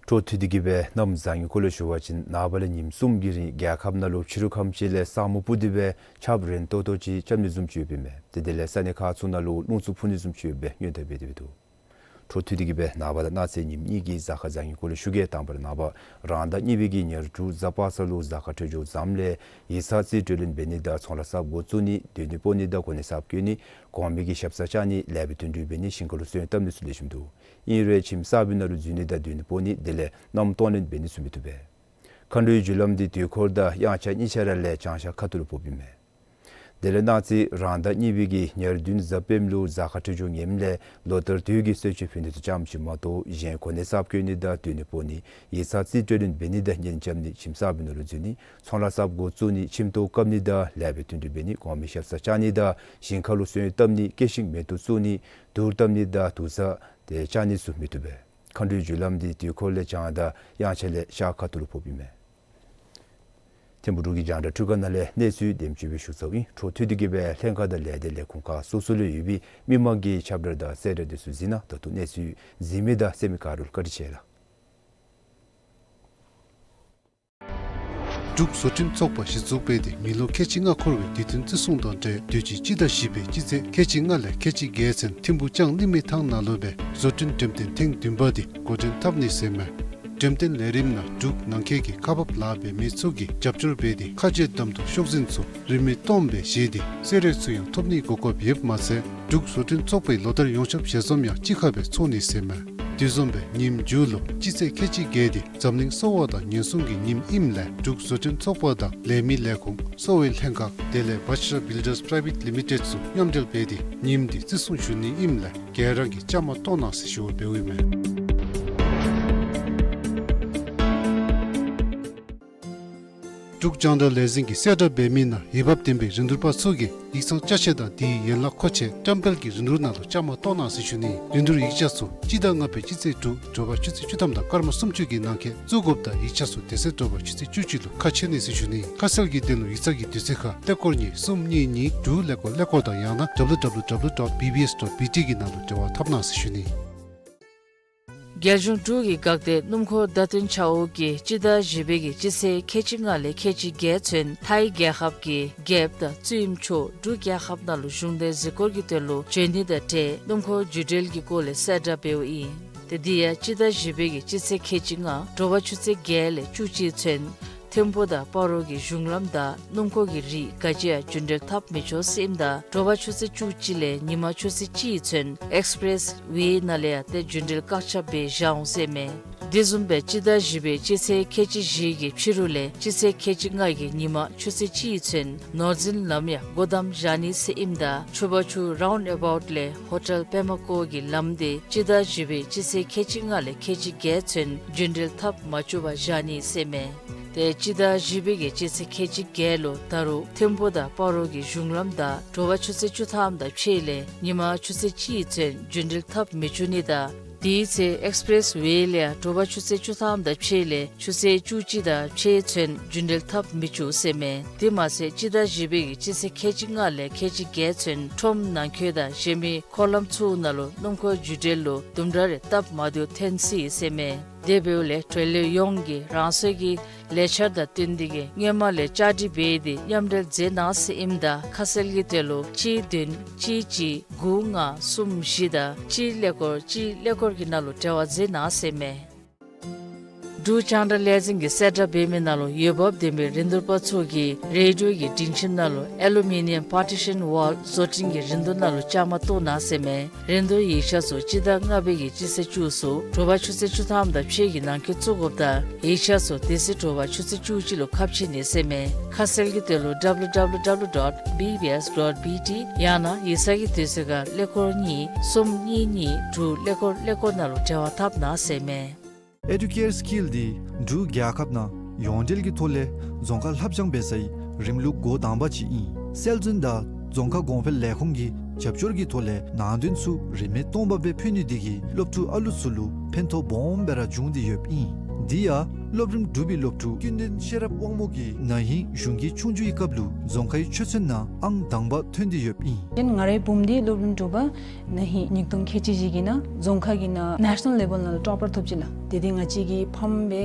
འཕྲོ་མཐུད་དེ་གིས་སྦེ་གནམ་བཟང་ངན་སྐོར་ལས་ཞུ་བ་ཅིན་ནངས་པ་ལས་ཉིནམ་གསུམ་གྱི་རིང་རྒྱལ་ཁབ་ནང་ལུ་ཕྱི་རུ་ཁམས་ཅིག་ལས་ས་སྨུག་སྤུབས་ཏེ་སྦེ་ཆརཔ་རན་ཏོག་ཏོ་ཅིག་རྐྱབ་ནི་བཟུམ་ཅིག་ཡོདཔ་ཨིན་མས། ཏེ་དེ་ལས་ས་གནས་ཁག་ཚུ་ནང་ལུ་རླུང་འཚུབ་འཕུ་ནི་བཟུམ་ཅིག་ཡོདཔ་སྦེ་སྔོན་བརྡ་འབད་དེ་སྦེ་འདུག། འཕྲོ་མཐུད་དེ་གིས་སྦེ་ནངས་པ་དང་གནངས་ཚེ་ཉིནམ་གཉིས་ཀྱི་གཟའ་སྐར་བཟང་ངན་སྐོར་ལས་ཞུ་གེ། དང་པ་ར་ནངས་པ་རང་ཟླ་གཉིས་པའི་གི་ཉེར་དྲུག་གཟའ་པ་སངས་ལུ་གཟའ་སྐར་འཕྲོད་སྦྱོར་བཟངམ་ལས་ཡིག་ཚང་རྩིས་སྤྲོད་ལེན་འབད་ནི་དང་ཚོང་ལཱ་གསརཔ་འགོ་བཙུགས་ནི་དོན་གཉེར་སྤོ་ནི་དང་གོ་གནས་གསརཔ་བསྐོ་ནི་གོང་མའི་གི་ཞབས་སར་བཅར་ནི་ལེགས་པའི་དོན་འགྲུབ་འབད་ནི་ཞིང་ཁ་ལུ་སོན་བཏབ་ནི་ཚུ་ལེགས་ཤོམ་འདུག། ཨིན་རུང་ཁྱིམ་གསར་པའི་ནང་ལུ་འཛུལ་ནི་དང་དོན་གཉེར་སྤོ་ནི་དེ་ལས་མནའམ་གཏོང་ལེན་འབད་ནི་ཚུ་མི་བཏུབ་པས། མཁའ་འགྲོའི་རྒྱུ་ལམ་འདི་དུས་འཁོར་དང་དབྱངས་འཆར་གཉིས་ཆ་ར་ལས་བྱང་ཤར་ཁ་ཐུག་ལུ་ཕོགཔ་ཨིན་མས། དེ་ལས་གནངས་ཚེ་རང་ཟླ་གཉིས་པའི་གི་ཉེར་བདུན་གཟའ་སྤེནམ་ལུ་གཟའ་སྐར་འཕྲོད་སྦྱོར་ངནམ་ལས་ལོ་ལྟར་དུས་ཀྱི་གསོལ་མཆོད་ཕུལ་ནི་དང་ཙམ་ཅིག་མ་གཏོགས་གཞན་གོ་གནས་གསརཔ་བསྐོ་ནི་དང་སྡོད་གནས་སྤོ་ནི་ཡིག་ཚང་རྩིས་སྤྲོད་ལེན་འབད་ནི་དང་གཉེན་རྐྱབ་ནི་ཁྱིམ་གསརཔ་ནང་ལུ་འཛུལ་ནི་ཚོང་ལཱ་གསརཔ་འགོ་བཙུགས་ནི་ཁྱིམ་ཐོག་བཀབ་ནི་དང་ལེགས་པའི་བསྟུན་གྲོས་འབད་ནི་གོང་མའི་ཞབས་སར་བཅར་ནི་དང་ཞིང་ཁ་ལུ་སོན་བཏབ་ནི་སྐྱེད་ཤིང་མེ་ཏོག་བཙུགས་ནི་དུར་བཏབ་ནི་དང་དུར་ས་དེ་བཅག་ནི་ཚུ་མི་བཏུབ་པས། མཁའ་འགྲོའི་རྒྱུ་ལམ་འདི་དུས་འཁོར་ལས་བྱང་དང་དབྱངས་འཆར་ལས་ཤར་ཁ་ཐུག་ལུ་ཕོགཔ་ཨིན་མས། ཐིམ་ཕུག་འབྲུག་གི་རྒྱང་བསྒྲགས་འཕྲུལ་ཁང་ནང་ལས་གནས་ཚུལ་དེམ་ཅིག་སྦེ་ཞུ་ཚརཝ་ཨིན། འཕྲོ་མཐུད་དེ་གིས་སྦེ་ལྷན་ཁག་དང་ལས་སྡེ་ལས་ཁུངས་ཁག་སོ་སོ་ལུ་ཡོད་པའི་མི་མང་གི་ཁྱབ་བསྒྲགས་དང་གསལ་བསྒྲགས་དེ་ཚུ་གཟིགས་གནང་། ད་ལྟོ་གནས་ཚུལ་གཟིགས་མི་དང་གསན་མི་ག་ར་ལུ་བཀའ་དྲིན་ཆེ་ལགས། འབྲུག་བཟོ་སྐྲུན་ཚོགས་པ་གཞི་བཙུགས་འབད་དེ་མི་ལོ་ཁལ་གཅིག་ལྔ་འཁོར་བའི་དུས་སྟོན་བརྩི་སྲུང་དང་འབྲེལ་དུས་ཅི་སྤྱི་ཟླ་བཞི་པའི་སྤྱི་ཚེས་ཁལ་གཅིག་ལྔ་ལས་ཁལ་གཅིག་བརྒྱད་ཚུན་ཐིམ་ཕུག་ལྕང་གླིང་མི་ཐང་ནང་ལུ་སྦེ་བཟོ་སྐྲུན་འགྲེམས་སྟོན་ཐེངས་བདུན་པ་འདི་འགོ་འདྲེན་འཐབ་ནི་ཟེར་མས། འགྲེམས་སྟོན་ལས་རིམ་ནང་འབྲུག་ནང་འཁོད་ཀྱི་ཁག་འབག་ལཱ་འབད་མི་ཚུ་གིས་རྒྱབ་སྐྱོར་འབད་དེ་ཁ་རྗེ་གདམ་འཐུ་ཤོག་འཛིན་ཚུ་རིན་མེད་སྟོངམ་སྦེ་བཞེས་ཏེ་གསོལ་རས་ཚུ་ཡང་ཐོབ་ནིའི་གོ་སྐབས་ཡོདཔ་མ་ཚད་འབྲུག་བཟོ་སྐྲུན་ཚོགས་པའི་ལོ་ལྟར་ཡོངས་ཁྱབ་ཞལ་འཛོམས་ཡང་གཅིག་ཁར་སྦེ་ཚོགས་ནི་ཟེར་མས། དེ་བཟུམ་སྦེ་ཉིནམ་མཇུག་ལུ་སྤྱི་ཚེས་ཁལ་གཅིག་བརྒྱད་འདི་འཛམ་གླིང་གསོ་བ་དང་ཉེན་སྲུང་གི་ཉིནམ་ཨིནམ་ལས་འབྲུག་བཟོ་སྐྲུན་ཚོགས་པ་དང་ལས་མི་ལས་ཁུངས་གསོ་བའི་ལྷན་ཁག་དེ་ལས་བཱ་ཤ་ར་བིལ་ཌརས་པ་རའི་ཝེཊ་ལི་མི་ཊེཌ་ཚུ་མཉམ་འབྲེལ་འབད་དེ་ཉིནམ་འདི་བརྩི་སྲུང་ཞུ་ནི་ཨིནམ་ལས་ག་ར་གིས་བཅའ་མར་གཏོགས་གནང་ཟེར་ཞུ་བ་འབདཝ་ཨིན་མས། འབྲུག་རྒྱང་བསྒྲགས་ལས་འཛིན་གྱིས་གསལ་བསྒྲགས་འབད་མི་ནང་འོས་འབབ་ལྡན་པའི་རིན་བསྡུར་པ་ཚུ་གིས་ཡིག་ཚང་ཅ་ཆས་དང་དེའི་ཡན་ལག་མཁོ་ཆས་བཀྲམ་སྤེལ་གྱི་རིན་བསྡུར་ནང་ལུ་བཅའ་མར་གཏོགས་གནང་ཟེར་ཞུ་ནི། རིན་བསྡུར་ཡིག་ཆ་ཚུ་སྤྱི་ཟླ་ལྔ་པའི་སྤྱི་ཚེས་དྲུག་དྲོ་པ་ཆུ་ཚོད་བཅུ་ཐམ་དང་སྐར་མ་སུམ་ཅུ་གི་ནང་འཁོད་བཙུགས་དགོཔ་དང་ཡིག་ཆ་ཚུ་དེ་ཚེ་དྲོ་པ་ཆུ་ཚོད་བཅུ་གཅིག་ལུ་ཁ་ཕྱེ་ནི་ཟེར་ཞུ་ནི། ཁ་གསལ་གྱི་དོན་ལུ་ཡིག་ཚང་གི་དུས་ཚོད་ཁར་ཀླད་ཀོར་གཉིས་གསུམ་གཉིས་གཉིས་དྲུག་ཀླད་ཀོར་ཀླད་ཀོར་དང་ཡང་ན་W W W dot B B S dot B T གི་ནང་ལུ་འབྲེལ་བ་འཐབ་གནང་ཟེར་ཞུ་ནི། རྒྱལ་གཞུང་འབྲུག་གི་འགག་སྡེ་སྣུམ་འཁོར་བརྡ་སྟོན་ཆ་འོག་གིས་སྤྱི་ཟླ་བཞི་པའི་གི་སྤྱི་ཚེས་ཁལ་གཅིག་ལྔ་ལས་ཁལ་གཅིག་བརྒྱད་ཚུན་ཐའི་རྒྱལ་ཁབ་ཀྱི་རྒྱལཔོ་དང་བཙུན་མོ་མཆོག་འབྲུག་རྒྱལ་ཁབ་ནང་ལུ་གཞུང་འབྲེལ་གཟིགས་སྐོར་གྱི་དོན་ལུ་འབྱོན་ནི་དང་འབྲེལ་སྣུམ་འཁོར་རྒྱུན་འགྲུལ་གྱི་སྐོར་ལས་གསལ་བསྒྲགས་འབདཝ་ཨིན། ཏེ་འདི་ཡང་སྤྱི་ཟླ་བཞི་པའི་གི་སྤྱི་ཚེས་ཁལ་གཅིག་ལྔ་དྲོ་པ་ཆུ་ཚོད་བརྒྱད་ལས་བཅུ་གཅིག་ཚུན་ཐིམ་ཕུག་དང་སྤ་རོ་གི་གཞུང་ལམ་བདའ་སྣུམ་འཁོར་གྱི་རིགས་ག་ཅི་ཡང་རྒྱུན་འགྲུལ་འཐབ་མི་ཆོག་ཟེར་ཨིནམ་ད་དྲོ་པ་ཆུ་ཚོད་བཅུ་གཅིག་ལས་ཉིན་མ་ཆུ་ཚོད་གཅིག་ཚུན་ཨེགསི་པི་རེསི་ཝེ་ནང་ལས་ཡང་ཏེ་རྒྱུན་འགྲུལ་བཀག་ཆ་འབད་བཞག་འོང་ཟེར་མས། དེ་བཟུམ་སྦེ་སྤྱི་ཟླ་བཞི་པའི་སྤྱི་ཚེས་ཁལ་གཅིག་བཞི་གི་ཕྱི་རུ་ལས་སྤྱི་ཚེས་ཁལ་གཅིག་ལྔ་གི་ཉིན་མ་ཆུ་ཚོད་གཅིག་ཚུན་ནོར་འཛིན་ལམ་ཡང་སྒོ་བསྡམ་བཞག་ནི་ཟེར་ཨིནམ་ད་ཆུ་བ་ཆུ་རའུནཌ་ཨ་བའུཊ་ལས་ཧོ་ཊེལ་པདྨ་བཀོད་ཀྱི་ལམ་འདི་སྤྱི་ཟླ་བཞི་པའི་སྤྱི་ཚེས་ཁལ་གཅིག་ལྔ་ལས་ཁལ་གཅིག་བརྒྱད་ཚུན་རྒྱུན་འགྲུལ་འཐབ་མ་བཅུག་པར་བཞག་ནི་ཟེར་མས། ཏེ་སྤྱི་ཟླ་བཞི་པའི་གི་སྤྱི་ཚེས་ཁལ་གཅིག་བརྒྱད་ལུ་ད་རུང་ཐིམ་ཕུག་དང་སྤ་རོ་གི་གཞུང་ལམ་བདའ་དྲོ་པ་ཆུ་ཚོད་བཅུ་ཐམ་དང་ཕྱེད་ལས་ཉིན་མ་ཆུ་ཚོད་གཅིག་ཚུན་རྒྱུན་འགྲུལ་འཐབ་མི་བཅུག་ནི་དང་དེའི་ཚེ་ཨེགསི་པི་རེསི་ཝེ་ལས་ཡང་དྲོ་པ་ཆུ་ཚོད་བཅུ་ཐམ་དང་ཕྱེད་ལས་ཆུ་ཚོད་བཅུ་གཅིག་དང་ཕྱེད་ཚུན་རྒྱུན་འགྲུལ་འཐབ་མི་བཅུག་ཟེར་མས། དེ་མ་ཚད་སྤྱི་ཟླ་བཞི་པའི་གི་སྤྱི་ཚེས་ཁལ་གཅིག་ལྔ་ལས་ཁལ་གཅིག་བརྒྱད་ཚུན་ཁྲོམ་ནང་འཁོད་དང་གཞན་མི་འཁོར་ལམ་ཚུ་ནང་ལུ་སྣུམ་འཁོར་རྒྱུན་འགྲུལ་ལུ་དུམ་གྲ་རེ་སྟབས་མ་བདེཝ་ཐོན་སྲིད་ཟེར་མས། དེ་འབདཝ་ལས་འབྲེལ་ཡོད་ཡོངས་ཀྱིས་རང་སོའི་གི་ལས་འཆར་དང་བསྟུན་ཏེ་གིས་སྔོན་མ་ལས་བཅའ་སྒྲིག་འབད་དེ་མཉམ་འབྲེལ་མཛད་གནང་ཟེར་ཨིནམ་ད་ཁ་གསལ་གྱི་དོན་ལུ་གཅིག་བདུན་གཅིག་གཅིག་དགུ་ལྔ་གསུམ་བཞི་དང་གཅིག་ཀླད་ཀོར་གཅིག་ཀླད་ཀོར་གྱི་ནང་ལུ་འབྲེལ་བ་མཛད་གནང་ཟེར་མས། འབྲུག་རྒྱང་བསྒྲགས་ལས་འཛིན་གྱིས་གསལ་བསྒྲགས་འབད་མི་ནང་ལུ་འོས་འབབ་ལྡན་པའི་རིན་བསྡུར་པ་ཚུ་གིས་རེ་ཌིའོ་གི་སྒྲིང་ཁྱིམ་ནང་ལུ་ཨེ་ལུ་མི་ནི་ཡམ་པར་ཊི་ཤཱན་ཝཱལ་བཟོ་སྐྲུན་གྱི་རིན་བསྡུར་ནང་ལུ་བཅའ་མར་གཏོགས་གནང་ཟེར་མས། རིན་བསྡུར་ཡིག་ཆ་ཚུ་སྤྱི་ཟླ་ལྔ་པའི་གི་སྤྱི་ཚེས་བཅུ་གསུམ་དྲོ་པ་ཆུ་ཚོད་བཅུ་ཐམ་དང་ཕྱེད་ཀྱི་ནང་འཁོད་བཙུགས་དགོཔ་དང་ཡིག་ཆ་ཚུ་དེ་ཚེ་དྲོ་པ་ཆུ་ཚོད་བཅུ་གཅིག་ལུ་ཁ་ཕྱེ་ནི་ཟེར་མས། ཁ་གསལ་གྱི་དོན་ལུ་W W W dot B B S dot B T ཡང་ན་ཡིག་ཚང་གི་དུས་ཚོད་ཁར་ཀླད་ཀོར་གཉིས་གསུམ་གཉིས་གཉིས་དྲུག་ཀླད་ཀོར་ཀླད་ཀོར་ནང་ལུ་འབྲེལ་བ་འཐབ་གནང་ཟེར་མས། ཨེ་ཌུ་ཀེར་སི་ཀིལ་འདི་འབྲུག་རྒྱལ་ཁབ་ནང་ཡོངས་འབྲེལ་གྱི་ཐོག་ལས་རྫོང་ཁ་ལྷབ་སྦྱང་འབད་སའི་རིམ་ལུགས་འགོ་དང་པ་ཅིག་ཨིན། སྲོལ་འཛིན་དང་རྫོང་ཁ་གོང་འཕེལ་ལས་ཁུངས་ཀྱི་རྒྱབ་སྐྱོར་གྱི་ཐོག་ལས་ནང་དོན་ཚུ་རིན་མེད་སྟོང་པ་སྦེ་ཕུལ་ནི་འདི་གིས་སློབ་ཕྲུག་ཨ་ལུ་ཚུ་ལུ་ཕན་ཐོགས་སྦོམ་སྦེ་ར་བྱུང་སྟེ་ཡོདཔ་ཨིན། འདི་ཡང་སློབ་རིམ་དྲུག་པའི་སློབ་ཕྲུག་ཀུན་ལྡན་ཤེས་རབ་དབང་མོ་གིས་ན་ཧིང་གཞུང་གི་ཆོས་རྒྱུགས་ཀྱི་སྐབས་ལུ་རྫོང་ཁའི་ཆོས་ཚན་ནང་ཨང་དང་པ་ཐོན་ཏེ་ཡོདཔ་ཨིན། ཏེ་ང་རའི་བུམོ་འདི་སློབ་རིམ་དྲུག་པ་ན་ཧིང་ཉིས་སྟོང་ཁལ་གཅིག་བཞི་གི་ནང་རྫོང་ཁ་གི་ནང་ནེ་ཤ་ནཱལ་ལེ་བཱལ་ནང་ལུ་ཊོ་པར་ཐོབ་ཅི་ལགས། ཏེ་འདི་ང་བཅས་ཀྱི་ཕམ་སྦེ་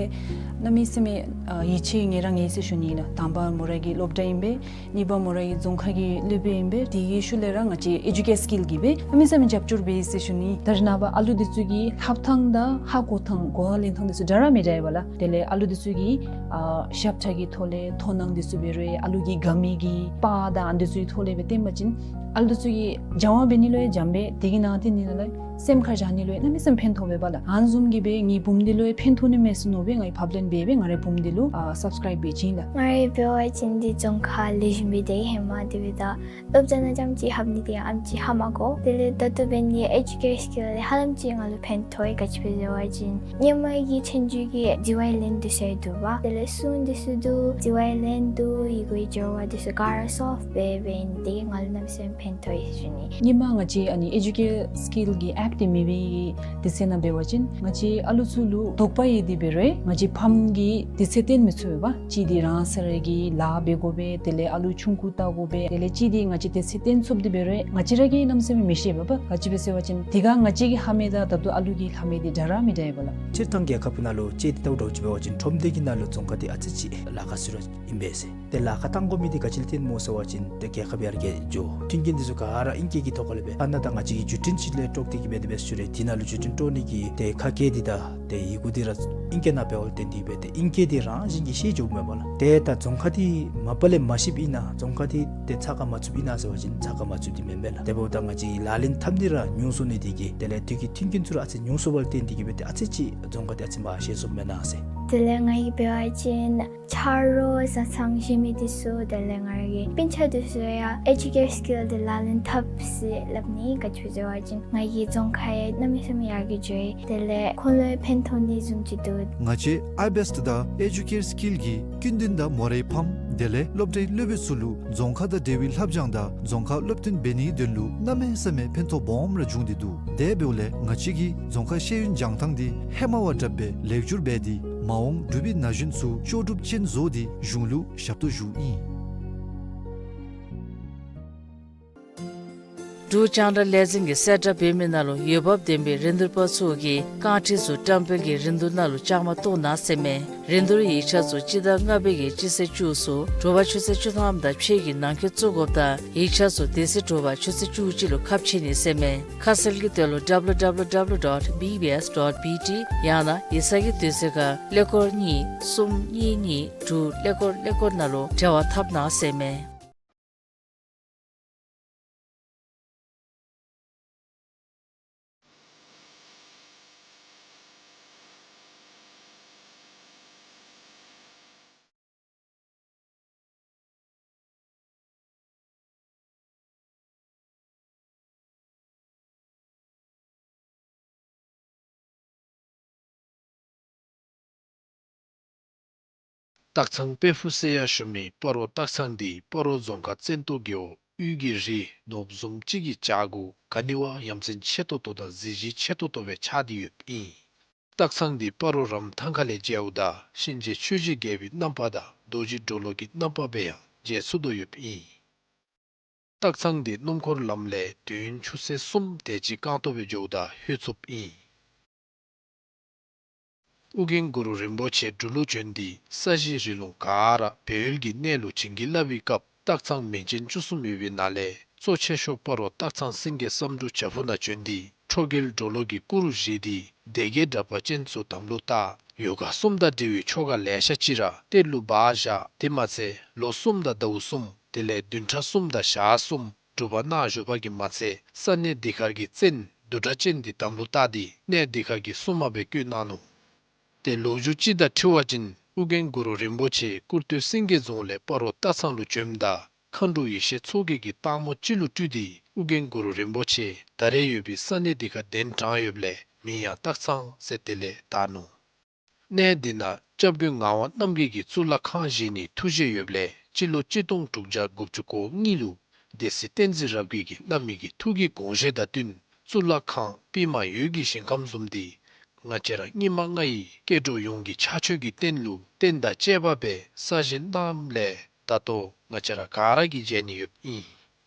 གནམ་མེད་ས་མེད་ཨ་ཡིད་ཆེས་ངེ་ར་ངེ་ཟེར་ཞུ་ནི་ལགས། དང་པ་མོ་རའི་གི་སློབ་གྲྭ་ཨིན་པས། གཉིས་པ་མོ་རའི་གི་རྫོང་ཁ་གི་སློབ་དཔོན་ཨིན་པས། དེ་གི་ཤུལ་ལས་ར་ང་བཅས་ཨེ་ཌུ་ཀེར་སི་ཀིལ་གྱིས་སྦེ་གནམ་མེད་ས་མེད་རྒྱབ་སྐྱོར་འབད་ཡི་ཟེར་ཞུ་ནི། ད་རེས་ནངས་པ་ཨ་ལུ་འདི་ཚུ་གི་ལྷབ་ཐངས་དང་ཧ་གོ་ཐངས་གོ་བ་ལེན་ཐངས་འདི་ཚུ་འདྲ་ར་མི་འདྲ་ཡོདཔ་ལགས། དེ་ལས་ཨ་ལུ་འདི་ཚུ་གི་ཨ་ཞབས་ཁྲ་གི་ཐོག་ལས་མཐོང་སྣང་འདི་ཚུ་འབད་རུང་ཨ་ལུ་གི་དགའ་མི་གི་པར་དང་ཨ་འདི་ཚུ་གི་ཐོག་ལས་སྦེ་བསྟན་པ་ཅིན་ ཨ་ལུ་ཚུ་གིས་སྦྱང་བ་འབད་ནི་ལུ་ཡང་འཇམ་པས། དེ་གི་ནང་དེ་ནི་ལུ་སེམས་ཁར་བཞག་ནི་ལུ་ཡང་གནམ་མེད་ས་མེད་ཕན་ཐོགས་པས་པ་ལགས། ཨ་ནི་བཟུམ་གྱི་སྦེ་ངེའི་བུམོ་འདི་ལུ་ཡང་ཕན་ཐོགས་ནི་མས་ཟེར་མནོ་སྦེ་ང་གིས་ཕབ་ལེན་འབད་སྦེ་ང་རའི་བུམོ་འདི་ལུ་ཨ་སབ་སི་ཀརའིབ་འབད་བྱིན་ལགས། ང་རའི་འབད་བ་ཅིན་འདི་རྫོང་ཁ་ལེགས་ཤོམ་སྦེ་སྡོད་ཧེ་མ་དེ་སྦེ་ད་སློབ་གྲྭ་ནང་རྐྱངམ་ཅིག་ལྷབ་ནི་དེ་ཡང་ཨེམ་ཅིག་ཧ་མ་གོ། དེ་ལས་ད་ལྟོ་འབད་ནི་ཨེ་ཌུ་ཀེ་ཊི་སི་ཀིལ་ཧ་ལམ་ཅིག་ང་ལུ་ཕན་ཐོགས་ཡི། ག་ཅི་སྦེ་ཟེར་བ་ཅིན་ཧེ་མ་གི་ཚན་རིག་གི་དྲི་བའི་ལན་འདི་ཚུ་འདུག་པ། དེ་ལས་སྲུང་འདི་ཚུ་འདུག། དྲི་བའི་ལན་འདུག། ཡི་གུའི་སྦྱོར་བ་འདི་ཚུ་ག་ར་སོལབ་འབད་འབད་ནི་དེ་གིས་ང་ལུ་གནམ་མེད་ས་མེད་ཕན་ཐོགས་ཡི་ཟེར་ཞུ་ནི། ཧེ་མ་ང་བཅས་ཨ་ནི་ཨེ་ཌུ་ཀེ་ཊི་སི་ཀིལ་གྱི་ཨེཔ་འདི་མེད་པའི་དུས་ཚོད་ནང་འབད་བ་ཅིན་ང་བཅས་ཨ་ལུ་ཚུ་ལུ་དོགས་པ་ཡོད་དེ་འབད་རུང་ང་བཅས་ཕམ་གྱིས་དུས་ཚོད་སྟོན་མི་ཚུགས་པས། གཅིག་འདི་རང་སོ་ར་གི་ལཱ་འབད་དགོ་པས། དེ་ལས་ཨ་ལུ་ཆུང་ཀུ་བལྟ་དགོ་པས། དེ་ལས་གཅིག་འདི་ང་བཅས་དུས་ཚོད་སྟོན་ཚུགསཔ་འདི་འབད་རུང་ང་བཅས་ར་གིས་གནམ་མེད་ས་མེད་མི་ཤེས་པས་པ། ག་ཅི་སྦེ་ཟེར་བ་ཅིན་དེ་སྒང་ང་བཅས་ཀྱི་ལྷབ་མི་དང་ད་ལྟོ་ཨ་ལུ་གིས་ལྷབ་མི་འདི་འདྲ་ར་མི་འདྲ་བས་པ་ལགས། སྤྱིར་བཏང་རྒྱལ་ཁབ་ནང་ལུ་དཔྱེ་འདི་ལྟ་བུ་འདྲཝ་ཅིག་འབད་བ་ཅིན་ཁྲོམ་སྡེ་གི་ནང་ལུ་རྫོང་ཁ་འདི་ཨ་ཙི་ཅིག་ལཱ་ཁག་ཚུད་ར་ཨིན་པས་ཟེར། ཏེ་ལཱ་ཁག་བཏང་དགོ་མི་འདི་ག་ཅི་ལུ་བརྟེན་སྨོ་ཟེར་བ་ཅིན་ཏེ་རྒྱལ་ཁབ་ཡར་རྒྱས་འགྱོ། མཐུན་རྐྱེན་འདི་ཚུ་ག་ར་ཨིང་སྐད་ཀྱིས་ཐོབ་ག་ལས་འབད། ཨ་ནཱ་ད་ང་བཅས་ཀྱིས་བརྒྱུད་འཕྲིན་ཅིག་ལས་དཀྲོག་སྟེ་གིས་འབད་དེ་འབད་ཞུ་རུང་དེ་ནང་ལུ་བརྒྱུད་འཕྲིན་དཀྲོག་ནི་གི་ཏེ་ཁ་སྐད་འདི་དང་ཏེ་ཡི་གུ་འདི་ར་ཨིང་སྐད་ནང་འབདཝ་ལས་བརྟེན་ཏེ་འབད་ཏེ་ཨིང་སྐད་འདི་རང་བཞིན་གྱིས་ཤེས་འགྱོཝ་མས་པ་ལགས། ཏེ་ད་རྫོང་ཁ་འདི་མ་པ་ལས་མ་ཤེསཔ་ཨིན་ན་རྫོང་ཁ་འདི་ཏེ་ཚགས་ཁར་མ་ཚུདཔ་ཨིན་ན་ཟེར་བ་ཅིན་ཚགས་ཁར་མ་ཚུདཔ་འདི་མེན་པས་ལགས། དེ་འབདཝ་ད་ང་བཅས་ལག་ལེན་འཐབ་ནི་ར་ཉུང་སོང་ནི་དེ་གིས་དེ་ལས་དུས་ཀྱི་མཐུན་རྐྱེན་ཚུ་ར་ཨ་ཙི་ཉུང་སོངམ་ལས་བརྟེན་ཏེ་གིས་འབད་ཏེ་ཨ་ཙི་ཅིག་རྫོང་ཁ་འདི་ཨ་ཙི་མ་ཤེས་སོངམ་མེན་ན་ཟེར། དེ་ལས་ང་གིས་འབད་བ་ཅིན་ཆ་རོགས་བཟའ་ཚང་གཞན་མི་འདི་ཚུ་དེ་ལས་ང་རའི་སྤུན་ཆ་འདི་ཚུ་ཡང་ཨེ་ཌུ་ཀེ་ཊི་སི་ཀིལ་འདི་ལག་ལེན་འཐབ་ཟེར་སླབ་ནི། ག་ཅི་སྦེ་ཟེར་བ་ཅིན་ང་གི་རྫོང་ཁ་ཡང་གནམ་མེད་ས་མེད་ཡར་རྒྱས་འགྱོ་ཡི། དེ་ལས་ཁོང་ལུ་ཡང་ཕན་ཐོགས་ནི་བཟུམ་ཅིག་འདུག། ང་བཅས་ཨའི་བེསཊ་དང་ཨེ་ཌུ་ཀེཊ་སི་ཀིལ་གྱིས་སྐྱིད་འདུན་དང་མོ་རའི་ཕམ་དེ་ལས་སློབ་གྲྭའི་སློབ་དཔོན་ཚུ་ལུ་རྫོང་ཁ་དང་འབྲེལ་བའི་ལྷབ་སྦྱང་དང་རྫོང་ཁ་སློབ་སྟོན་འབད་ནིའི་དོན་ལུ་གནམ་མེད་ས་མེད་ཕན་ཐོགས་སྦོམ་ར་བྱུང་སྟེ་འདུག། དེ་འབདཝ་ལས་ང་བཅས་ཀྱིས་རྫོང་ཁ་ཤེས་ཡོན་སྦྱང་ཐངས་འདི་ཧེ་མ་བ་དྲགཔ་སྦེ་ལེགས་བསྒྱུར་འབད་དེ་མ་འོངས་འབྲུག་པའི་ན་གཞོན་ཚུ་ལྕོགས་གྲུབ་ཅན་བཟོ་སྟེ་གཞུང་ལུ་ཞབས་ཏོག་ཞུཝ་ཨིན། འབྲུག་རྒྱང་བསྒྲགས་ལས་འཛིན་གྱིས་གསལ་བསྒྲགས་འབད་མི་ནང་ལུ་འོས་འབབ་ལྡན་པའི་རིན་བསྡུར་པ་ཚུ་གིས་རྐང་ཁྲི་ཚུ་བཀྲམ་སྤེལ་གྱི་རིན་བསྡུར་ནང་ལུ་བཅའ་མར་གཏོགས་གནང་ཟེར་མས། རིན་བསྡུར་ཡིག་ཆ་ཚུ་སྤྱི་ཟླ་ལྔ་པའི་གི་སྤྱི་ཚེས་བཅུ་གསུམ་དྲོ་པ་ཆུ་ཚོད་བཅུ་ཐམ་དང་ཕྱེད་ཀྱི་ནང་འཁོད་བཙུགས་དགོཔ་དང་ཡིག་ཆ་ཚུ་དེ་ཚེ་དྲོ་པ་ཆུ་ཚོད་བཅུ་གཅིག་ལུ་ཁ་ཕྱེ་ནི་ཟེར་མས། ཁ་གསལ་གྱི་དོན་ལུ་ཌབ་ལུ་ཌབ་ལུ་ཌབ་ལུ་ཌོཊ་བི་བི་ཨེསི་ཌོཊ་བི་ཊི་ཡང་ན་ཡིག་ཚང་གི་དུས་ཚོད་ཁར་ཀླད་ཀོར་གཉིས་གསུམ་གཉིས་གཉིས་དྲུག་ཀླད་ཀོར་ཀླད་ཀོར་ནང་ལུ་འབྲེལ་བ་འཐབ་གནང་ཟེར་མས། སྟག་ཚང་དཔལ་ཕུག་ཟེར་ཡང་ཞུ་མི་སྤ་རོ་སྟག་ཚང་འདི་སྤ་རོ་རྫོང་ཁག་བཙན་ཏོ་རྒེད་འོག་དབུས་ཀྱི་རི་ནོར་བུ་བཟུམ་ཅིག་གི་བྱག་གུ་ག་ནི་བ་ཡ་མཚན་ཆེ་ཏོག་ཏོ་དང་གཟི་བརྗིད་ཆེ་ཏོག་ཏོ་སྦེ་ཆགས་ཏེ་ཡོདཔ་ཨིན། སྟག་ཚང་འདི་སྤ་རོ་རམ་ཐང་ཁ་ལས་མཇལཝ་ད་གཤིན་རྗེ་ཆོས་ཀྱི་རྒྱལ་པོའི་རྣམ་པ་དང་རྡོ་རྗེ་གྲོ་ལོད་ཀྱི་རྣམ་པ་སྦེ་ཡང་མཇལ་ཚུགས་དོ་ཡོདཔ་ཨིན། སྟག་ཚང་འདི་སྣུམ་འཁོར་ལམ་ལས་དུས་ཡུན་ཆུ་ཚོད་གསུམ་དེ་ཅིག་རྐང་སྟོང་སྦེ་འགྱོཝ་ད་ལྷོད་ཚུགསཔ་ཨིན། ཨོ་རྒྱན་གུ་རུ་རིན་པོ་ཆེ་འབྲུག་ལུ་བྱོན་ཏེ་ས་གཞི་རི་ལུང་ག་ར་སྦས་ཡུལ་གྱི་གནས་ལུ་བྱིན་གྱིས་བརླབས་པའི་སྐབས་སྟག་ཚང་མིང་ཅན་བཅུ་གསུམ་ཡོད་པའི་ནང་ལས་གཙོ་ཆེ་ཤོས་སྤ་རོ་སྟག་ཚང་སེང་གེ་བསམ་འགྲུབ་བྱག་ཕུག་ནང་བྱོན་ཏེ་ཁྲོ་རྒྱལ་གྲོ་ལོད་ཀྱི་སྐུ་རུ་བཞེངས་ཏེ་སྡེ་བརྒྱད་དྲེགས་པ་ཅན་ཚུ་དམ་ལུ་བཏགས། ཡོ་ག་གསུམ་དང་འབྲེལ་བའི་ཆོ་ག་ལེ་ཤ་ཅིག་ར་གཏེར་ལུ་སྦ་བཞག། དེ་མ་ཚད་ལོ་གསུམ་དང་ཟླཝ་གསུམ་དེ་ལས་བདུན་ཕྲག་གསུམ་དང་ཞག་གསུམ་སྒྲུབ་པ་གནང་བཞུགས་པ་གིས་མ་ཚད་ས་གནས་འདི་ཁར་གྱི་བཙན་བདུད་དྲེགས་ཅན་འདི་དམ་ལུ་བཏགས་ཏེ་གནས་འདི་ཁར་གྱི་སྲུང་མ་སྦེ་བསྐོས་གནང་ནུག། ཏེ་ལོ་རྒྱུས་ཅིག་དང་འཁྲིལ་བ་ཅིན་ཨོ་རྒྱན་གུ་རུ་རིན་པོ་ཆེ་ཀུར་སྟོད་སེང་གེ་རྫོང་ལས་སྤ་རོ་སྟག་ཚང་ལུ་བྱོནམ་ད་མཁའ་འགྲོ་ཡེ་ཤེས་མཚོ་རྒྱལ་གྱིས་སྟག་མོ་ཅིག་ལུ་སྤྲུལ་ཏེ་ཨོ་རྒྱན་གུ་རུ་རིན་པོ་ཆེ་ད་རེས་ཡོད་པའི་ས་གནས་འདི་ཁར་གདན་དྲངས་ཡོདཔ་ལས་མིང་ཡང་སྟག་ཚང་ཟེར་དེ་ལས་བཏགས་ནུག། གནས་འདི་ནང་སྐྱབས་མགོན་ངག་དབང་རྣམ་རྒྱལ་གྱིས་གཙུག་ལག་ཁང་བཞེངས་ནིའི་ཐུགས་བཞེད་ཡོདཔ་ལས་སྤྱི་ལོ་གཅིག་སྟོང་དྲུག་བརྒྱ་དགུ་བཅུ་གོ་གཉིས་ལུ་སྡེ་སྲིད་བསྟན་འཛིན་རབ་རྒྱས་ཀྱིས་བླ་མའི་གི་ཐུགས་ཀྱི་དགོངས་བཞེད་དང་བསྟུན་གཙུག་ལག་ཁང་པདྨ་འོད་ཀྱི་ཞིང་ཁམས་བཟུམ་འདི་ང་བཅས་ར་སྙིགས་མ་ལྔ་ཡི་སྐྱེ་འགྲོ་ཡོངས་ཀྱི་ཕྱག་མཆོད་ཀྱི་རྟེན་ལུ་རྟེན་དང་བཅས་པ་སྦེ་གསར་བཞེངས་གནངམ་ལས་ད་ལྟོ་ང་བཅས་ར་ག་ར་གིས་མཇལ་ནི་ཡོདཔ་ཨིན།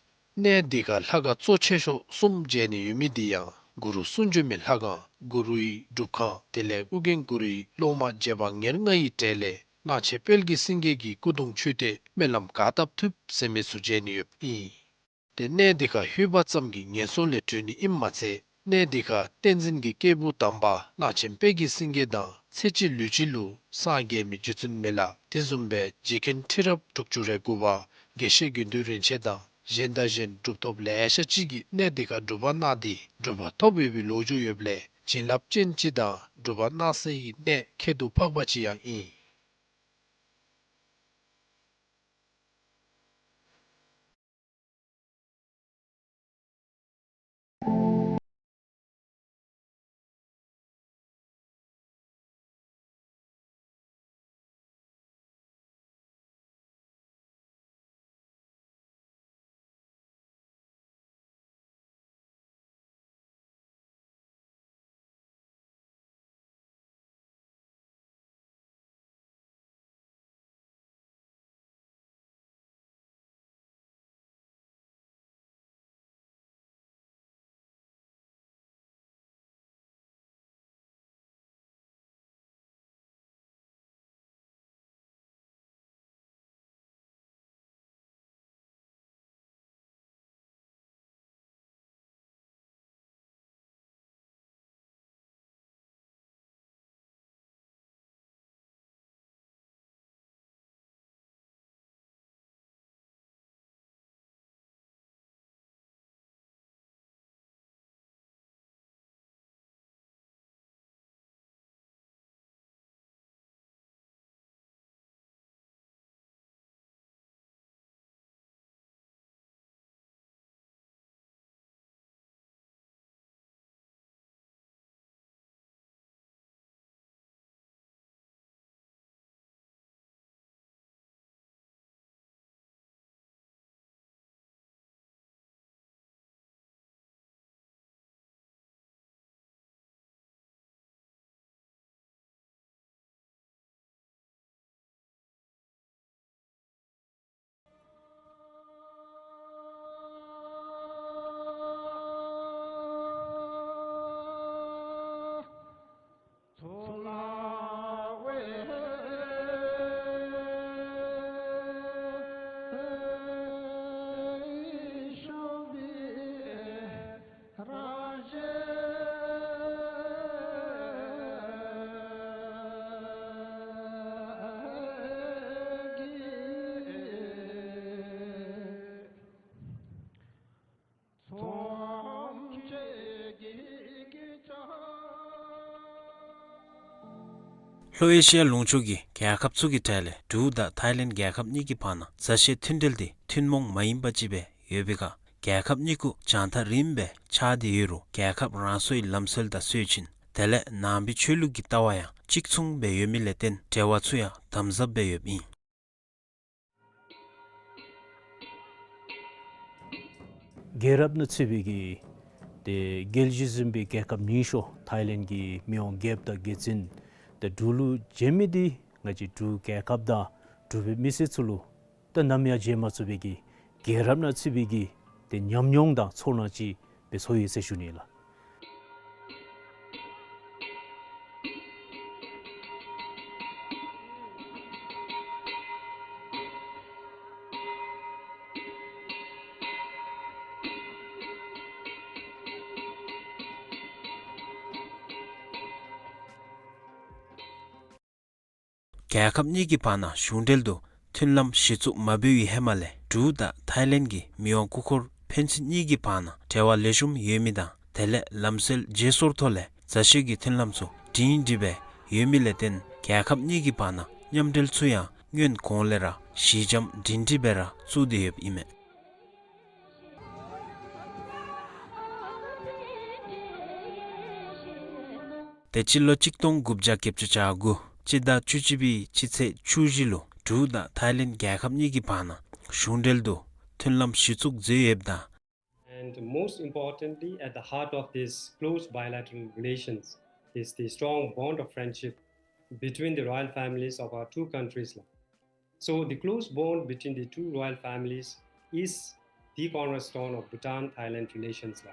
གནས་འདི་ཁར་ལྷ་ཁང་གཙོ་ཆེ་ཤོས་གསུམ་མཇལ་ནི་ཡོད་མི་འདི་ཡང་གུ་རུ་གསུང་བྱོན་མའི་ལྷ་ཁང་གུ་རུའི་སྒྲུབ་ཁང་དེ་ལས་ཨོ་རྒྱན་གུ་རུའི་སློབ་མ་རྗེ་འབངས་ཉེར་ལྔ་ཡི་གྲས་ལས་གླང་ཆེན་དཔལ་གྱི་སེང་གེ་གི་སྐུ་གདུང་མཆོད་རྟེན་སྨོན་ལམ་ག་བཏབ་ཐུབ་ཟེར་མི་ཚུ་མཇལ་ནི་ཡོདཔ་ཨིན། ཏེ་གནས་འདི་ཁར་ལྷོད་པ་ཙམ་གྱིས་ངན་སོང་ལས་གྲོལ་ནི་ཨིནམ་མ་ཚད་གནས་འདི་ཁར་བསྟན་འཛིན་གྱི་སྐྱེས་བུ་དམ་པ་གླང་ཆེན་དཔལ་གྱི་སེང་གེ་དང་ཚེ་གཅིག་ལུས་གཅིག་ལུ་སངས་རྒྱས་མི་རྗེ་བཙུན་མི་ལ་དེ་བཟུམ་སྦེ་རྗེ་མཁན་ཁྲི་རབས་དྲུག་ཅུ་རེ་དགུ་པ་དགེ་བཤེས་དགེ་འདུན་རིན་ཆེན་དང་ གཞན་དང་གཞན་གྲུབ་ཐོབ་ལེ་ཤ་ཅིག་གིས་གནས་དེ་ཁར་སྒྲུབ་པ་གནང་སྟེ་གྲུབ་པ་ཐོབ་ཡོད་པའི་ལོ་རྒྱུས་ཡོདཔ་ལས་བྱིན་རླབས་ཅན་ཅིག་དང་སྒྲུབ་པ་གནང་སའི་གནས་ཁྱད་དུ་འཕགས་པ་ཅིག་ཡང་ཨིན། ལྷོ་ཨེ་ཤི་ཡ་ལུང་ཕྱོགས་ཀྱི་རྒྱལ་ཁབ་ཚུ་གི་གྲས་ལས་འབྲུག་དང་ཐའི་ལེནཌ་རྒྱལ་ཁབ་གཉིས་ཀྱི་བར་ན་མཛའ་བཤེས་མཐུན་འབྲེལ་དེ་ཐུན་མོང་མ་ཡིན་པ་ཅིག་སྦེ་ཡོད་པའི་ཁར་རྒྱལ་ཁབ་གཉིས་ཀྱི་བྱང་མཐའ་རིངམོ་སྦེ་ཆགས་ཏེ་ཡོད་རུང་རྒྱལ་ཁབ་རང་སོའི་ལམ་སྲོལ་དང་སྲོལ་རྒྱུན་དེ་ལས་ནང་པའི་ཆོས་ལུགས་ཀྱི་ལྟ་བ་ཡང་གཅིག་མཚུངས་སྦེ་ཡོད་མི་ལས་བརྟེན་འབྲེལ་བ་ཚུ་ཡང་དམ་ཟབ་སྦེ་ཡོདཔ་ཨིན། རྒྱལ་རབས་ནང་ཚུད་པའི་གི་ཏེ་རྒྱལ་སྤྱི་འཛིན་པའི་རྒྱལ་ཁབ་ཉེ་ཤོས་ཐའི་ལེནཌ་གི་མི་དབང་རྒྱལཔོ་དང་རྒྱལ་བཙུན་ཏེ་འབྲུག་ལུ་བྱོན་མི་འདི་ང་བཅས་འབྲུག་རྒྱལ་ཁབ་དང་འབྲུག་པའི་མི་སེར་ཚུ་ལུ་ཏེ་ནམ་ཡང་བརྗེད་མ་ཚུགས་པའི་གི་རྒྱལ་རབས་ནང་ཚུད་པའི་གི་ཏེ་ཉམས་མྱོང་དང་ཚོར་སྣང་ཅིག་སྦེ་ཚོར་ཡི་ཟེར་ཞུ་ནི་ལགས། རྒྱལ་ཁབ་གཉིས་ཀྱི་བར་ན་གཞུང་འབྲེལ་དུ་མཐུན་ལམ་གཞི་བཙུགས་མ་འབད་བའི་ཧེ་མ་ལས་འབྲུག་དང་ཐའི་ལེནཌ་གི་མི་དབང་སྐུ་འཁོར་ཕན་ཚུན་གཉིས་ཀྱི་བར་ན་འབྲེལ་བ་ལེགས་ཤོམ་ཡོད་མི་དང་དེ་ལས་ལམ་སྲོལ་བརྗེ་སོར་ཐོག་ལས་མཛའ་བཤེས་ཀྱི་མཐུན་ལམ་ཚུ་སྒྲིང་སྒྲི་སྦེ་ཡོད་མི་ལས་བརྟེན་རྒྱལ་ཁབ་གཉིས་ཀྱི་བར་ན་མཉམ་འབྲེལ་ཚུ་ཡང་སྔོན་གོང་ལས་ར་ཞི་འཇམ་སྒྲིང་སྒྲི་སྦེ་ར་བཙུགས་ཏེ་ཡོདཔ་ཨིན་མས། ཏེ་སྤྱི་ལོ་གཅིག་སྟོང་དགུ་བརྒྱ་བརྒྱད་ཅུ་གྱ་དགུ་སྤྱི་ཟླ་བཅུ་གཅིག་པའི་སྤྱི་ཚེས་བཅུ་བཞི་ལུ་འབྲུག་དང་ཐའི་ལེནཌ་རྒྱལ་ཁབ་གཉིས་ཀྱི་བར་ན་གཞུང་འབྲེལ་དུ་མཐུན་ལམ་གཞི་བཙུགས་མཛད་ཡོདཔ་ད། And most importantly, at the heart of this close bilateral relations is the strong bond of friendship between the royal families of our two countries. So the close bond between the two royal families is the cornerstone of Bhutan-Thailand relations.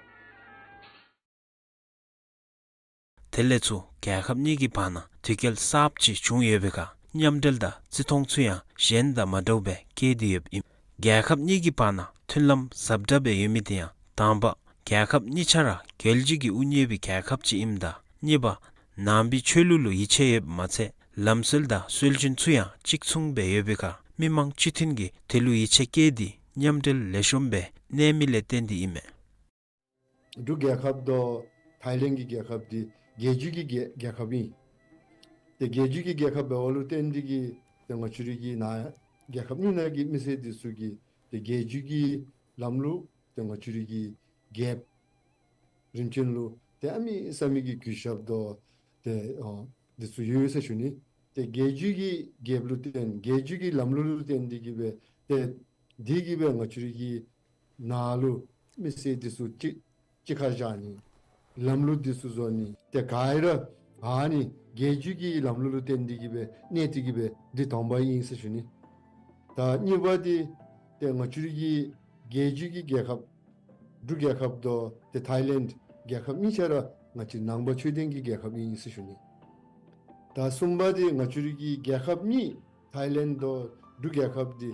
དེ་ལས་ཚུར་རྒྱལ་ཁབ་གཉིས་ཀྱི་བར་ན་དོས་སྐྱེལ་གསརཔ་ཅིག་བྱུང་ཡོད་པའི་ཁར་མཉམ་འབྲེལ་དང་བརྩི་མཐོང་ཚུ་ཡང་གཞན་དང་མ་འདྲཝ་སྦེ་སྐྱེས་ཏེ་ཡོདཔ་ཨིན། རྒྱལ་ཁབ་གཉིས་ཀྱི་བར་ན་མཐུན་ལམ་ཟབ་དྲགས་སྦེ་ཡོད་མི་དེ་ཡང་དང་པ་རྒྱལ་ཁབ་གཉིས་ཆ་ར་རྒྱལ་སྤྱི་གིས་དབུ་བརྙེས་པའི་རྒྱལ་ཁབ་ཅིག་ཨིནམ་ད་གཉིས་པ་ནང་པའི་ཆོས་ལུགས་ལུ་ཡིད་ཆེས་ཡོདཔ་མ་ཚད་ལམ་སྲོལ་དང་སྲོལ་རྒྱུན་ཚུ་ཡང་གཅིག་མཚུངས་སྦེ་ཡོད་པའི་ཁར་མི་མང་སྤྱི་མཐུན་གྱིས་དེ་ལུ་ཡིད་ཆེས་བསྐྱེད་དེ་ མཉམ་འབྲེལ་ལེགས་ཤོམ་སྦེ་གནས་མི་ལས་བརྟེན་ཏེ་ཨིན་མས། འབྲུག་རྒྱལ་ཁབ་དང་ཐའི་ལེནཌ་གི་རྒྱལ་ཁབ་འདི་རྒྱལ་བརྒྱུད་ཀྱི་རྒྱལ་རྒྱལ་ཁབ་ཨིན། ཏེ་རྒྱལ་བརྒྱུད་ཀྱི་རྒྱལ་ཁབ་འབདཝ་ལུ་བརྟེན་ཏེ་གིས་ཏེ་ང་བཅས་རའི་གི་ནཱ་རྒྱལ་ཁབ་གཉིས་ནང་གི་མི་སེར་འདི་ཚུ་གིས་ཏེ་རྒྱལ་བརྒྱུད་ཀྱི་ལམ་ལུགས་ཏེ་ང་བཅས་རའི་གི་རྒྱལཔོ་རིམ་བྱོན་ལུ་ཏེ་གནམ་མེད་ས་མེད་ཀྱི་གུས་ཞབས་དང་ཏེ་ཨ་འདི་ཚུ་ཡོད་ཟེར་ཞུ་ནི། ཏེ་རྒྱལ་བརྒྱུད་ཀྱི་རྒྱལཔོ་ལུ་བརྟེན་རྒྱལ་བརྒྱུད་ཀྱི་ལམ་ལུགས་ལུ་བརྟེན་ཏེ་གིས་སྦེ་ཏེ་འདི་གིས་སྦེ་ང་བཅས་རའི་གི་ནཱ་ལུ་མི་སེར་འདི་ཚུ་གཅིག་གཅིག་ཁར་བཞག་ནི། ལམ་ལུགས་འདི་ཚུ་བཟོ་ནི། ཏེ་ག་ར་ཨ་ནི་རྒྱལ་བརྒྱུད་ཀྱི་ལམ་ལུགས་ལུ་བརྟེན་ཏེ་གིས་སྦེ་གནས་ཏེ་གིས་སྦེ་འདི་དང་པ་ཨིན་ཟེར་ཞུ་ནི། ད་གཉིས་པ་འདི་ཏེ་ང་བཅས་རའི་གི་རྒྱལ་བརྒྱུད་ཀྱི་རྒྱལ་ཁབ་འབྲུག་རྒྱལ་ཁབ་དང་ཏེ་ཐའི་ལེནཌ་རྒྱལ་ཁབ་གཉིས་ཆ་ར་ང་བཅས་ནང་པ་ཆོས་ལྡན་གྱི་རྒྱལ་ཁབ་ཨིན་ཟེར་ཞུ་ནི། ད་གསུམ་པ་འདི་ང་བཅས་རའི་གི་རྒྱལ་ཁབ་གཉིས་ཐའི་ལེནཌ་དང་འབྲུག་རྒྱལ་ཁབ་འདི་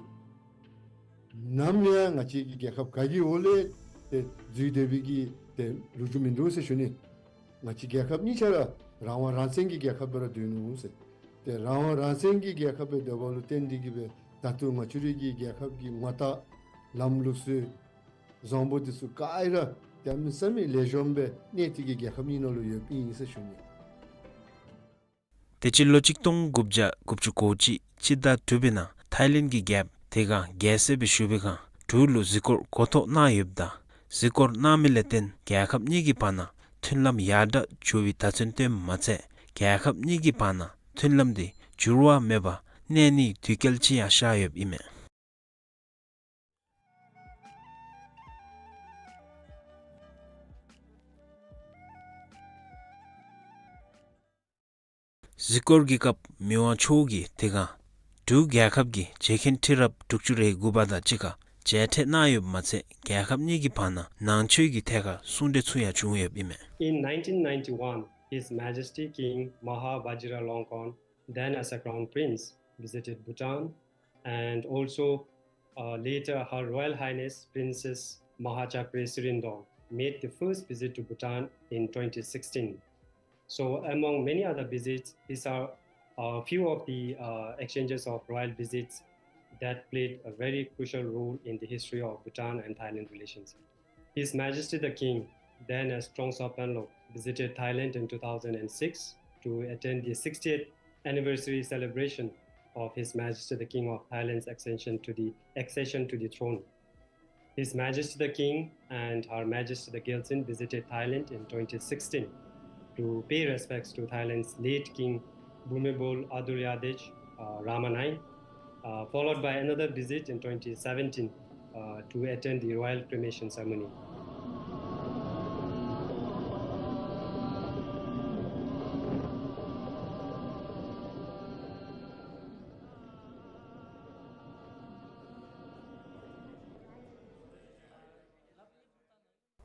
ནམ་ཡང་ང་བཅས་ཀྱི་རྒྱལ་ཁབ་ག་གི་འོག་ལས་ཏེ་འཛུལ་སྡོད་པའི་གི་ཏེ་ལོ་རྒྱུས་མིན་འདུག་ཟེར་ཞུ་ནི། ང་བཅས་རྒྱལ་ཁབ་གཉིས་ཆ་ར་རང་དབང་རང་བཙན་གྱི་རྒྱལ་ཁབ་སྦེ་ར་སྡོད་ནུག་ཟེར། ཏེ་རང་དབང་རང་བཙན་གྱི་རྒྱལ་ཁབ་སྦེ་སྡོདཔ་ལུ་བརྟེན་ཏེ་གིས་སྦེ་ད་ལྟོ་ང་བཅས་རའི་གི་རྒྱལ་ཁབ་ཀྱི་ངོ་རྟགས་ལམ་ལུགས་སྲོལ་བཟང་པོ་འདི་ཚུ་ག་ར་གནམ་མེད་ས་མེད་ལེགས་ཤོམ་སྦེ་གནས་ཏེ་གིས་རྒྱལ་ཁབ་གཉིས་ནང་ལུ་ཡོདཔ་ཨིན་ཟེར་ཞུ་ནི། དེ་ཅིག་ལོ་གཅིག་སྟོང་དགུ་བརྒྱ་དགུ་བཅུ་གོ་གཅིག་སྤྱི་ཟླ་དྲུག་པའི་ནང་ཐའི་ལེནཌ་གི་རྒྱལཔོ་དེ་སྒང་རྒྱལ་སྲས་སྦེ་བཞུགས་པའི་སྒང་འབྲུག་ལུ་གཟིགས་སྐོར་གོ་ཐོབ་གནང་ཡོདཔ་ད་གཟིགས་སྐོར་གནང་མི་ལས་བརྟེན་རྒྱལ་ཁབ་གཉིས་ཀྱི་བར་ན་མཐུན་ལམ་ཡར་དྲག་འགྱོ་བའི་བརྡ་མཚོན་སྟོནམ་མ་ཚད་རྒྱལ་ཁབ་གཉིས་ཀྱི་བར་ན་མཐུན་ལམ་དེ་འགྱུར་བ་མེད་པར་གནས་ནིའི་དུས་བསྐལ་ཅིག་ཡང་ཤར་ཡོདཔ་ཨིན་མས། གཟིགས་སྐོར་གྱི་སྐབས་མི་དབང་མཆོག་གིས་དེ་སྒང་འབྲུག་རྒྱལ་ཁབ་ཀྱི་མཇལ་མཁན་ཁྲི་རབས་དྲུག་ཅུ་རེ་དགུ་པ་དང་གཅིག་ཁར་མཇལ་འཕྲད་གནང་ཡོདཔ་མ་ཚད་རྒྱལ་ཁབ་གཉིས་ཀྱི་བར་ན་ནང་ཆོས་ཀྱི་ཐད་ཁར་གསུང་གྲོས་ཚུ་ཡང་བྱུང་ཡོདཔ་ཨིན་མས། In nineteen ninety-one, His Majesty King Maha Vajiralongkorn, then as a Crown Prince, visited Bhutan, and also, uh, later Her Royal Highness Princess Mahachakre Sirindorn made the first visit to Bhutan in twenty sixteen. So, among many other visits, these are a few of the, uh, exchanges of royal visits that played a very crucial role in the history of Bhutan and Thailand relations. His Majesty the King, then as Trongsa Panlok, visited Thailand in two thousand and six to attend the sixtieth anniversary celebration of His Majesty the King of Thailand's accession to the, accession to the throne. His Majesty the King and Her Majesty the Gyaltsuen visited Thailand in twenty sixteen to pay respects to Thailand's late King Bhumibol Adulyadej, uh, Rama nine, uh, followed by another visit in twenty seventeen, uh, to attend the royal cremation ceremony.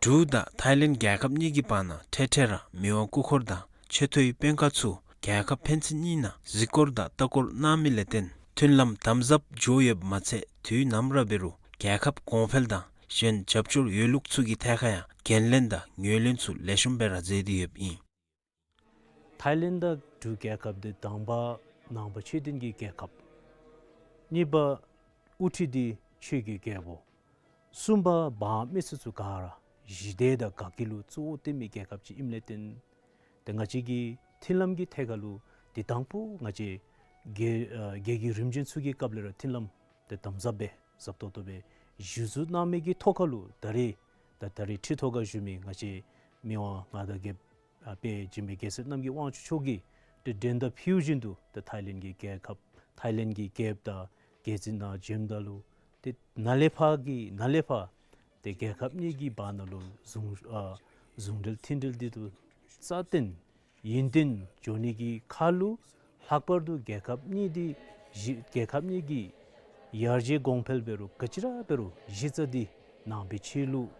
འབྲུག་དང་ཐའི་ལེནཌ་རྒྱལ་ཁབ་གཉིས་ཀྱི་བར་ན་འཕྲལ་འཕྲལ་ར་མི་དབང་སྐུ་འཁོར་དང་ཆེ་མཐོའི་དཔོན་ཁག་ཚུ་རྒྱལ་ཁབ་ཕན་ཚུན་གཉིས་ནང་གཟིགས་སྐོར་དང་ལྟ་སྐོར་གནང་མི་ལས་བརྟེན་མཐུན་ལམ་དམ་ཟབ་འགྱོ་ཡོདཔ་མ་ཚད་དུས་ནམ་ར་འབད་རུང་རྒྱལ་ཁབ་གོང་འཕེལ་དང་གཞན་རྒྱབ་སྐྱོར་ཡོད་ལུགས་ཚུ་གི་ཐད་ཁར་ཡང་འགན་ལེན་དང་ངོས་ལེན་ཚུ་ལེགས་ཤོམ་སྦེ་ར་མཛད་དེ་ཡོདཔ་ཨིན། ཐའི་ལེནཌ་དང་འབྲུག་རྒྱལ་ཁབ་འདི་དང་པ་ནང་པ་ཆོས་ལྡན་གྱི་རྒྱལ་ཁབ། གཉིས་པ་དབུ་ཁྲིད་འདི་ཆོས་ཀྱི་རྒྱལ་པོ། གསུམ་པ་འབངས་མི་སེར་ཚུ་ག་ར་ཞི་བདེ་དང་དགའ་སྐྱིད་ལུ་གཙོ་བོ་བསྟེན་མི་རྒྱལ་ཁབ་ཅིག་ཨིནམ་ལས་བརྟེན་ཏེ་ང་བཅས་ཀྱི་མཐུན་ལམ་གྱི་ཐད་ཁར་ལུ་འདི་དང་པ་ང་བཅས་རྒྱལ་ཨ་རྒྱལ་བརྒྱུད་རིམ་བྱོན་ཚུ་གི་སྐབས་ལས་ར་མཐུན་ལམ་འདི་དམ་ཟབ་སྦེ་ཟབ་ཏོག་ཏོ་སྦེ་བཞུགས་བཞུགས་གནང་མི་གི་ཐོག་ཁར་ལུ་ད་རེས་ད་ད་རེས་ཁྲི་ཐོག་ཁར་བཞུགས་མི་ང་བཅས་མི་དབང་མངའ་བདག་རྒྱལཔོ་ཨ་དཔལ་འཇིགས་མེད་རྒྱལ་སྲས་རྣམ་རྒྱལ་དབང་ཕྱུག་མཆོག་གིས་ཏེ་མགྲོན་བརྡ་ཕུལ་བཞིན་དུ་ཏེ་ཐའི་ལེནཌ་གི་རྒྱལ་ཁབ་ཐའི་ལེནཌ་གི་རྒྱལཔོ་དང་རྒྱལ་བཙུན་ནང་བྱོནམ་ད་ལུ་ཏེ་ནཱ་ལས་ཕར་གྱི་ནཱ་ལས་ཕར་ཏེ་རྒྱལ་ཁབ་གཉིས་ཀྱི་བར་ན་ལུ་ཟུང་ཨ་ཟུང་འབྲེལ་མཐུན་འབྲེལ་འདི་ཚུ་རྩ་བརྟན་ཡུན་བརྟན་འགྱོ་ནི་གི་ཁར་ལུ་ལྷག་པར་དུ་རྒྱལ་ཁབ་གཉིས་འདི་གཞི་རྒྱལ་ཁབ་གཉིས་ཀྱི་ཡར་རྒྱས་གོང་འཕེལ་འབད་རུང་ག་ཅི་ར་འབད་རུང་གཞི་རྩ་འདི་ནང་པའི་ཆོས་ལུགས་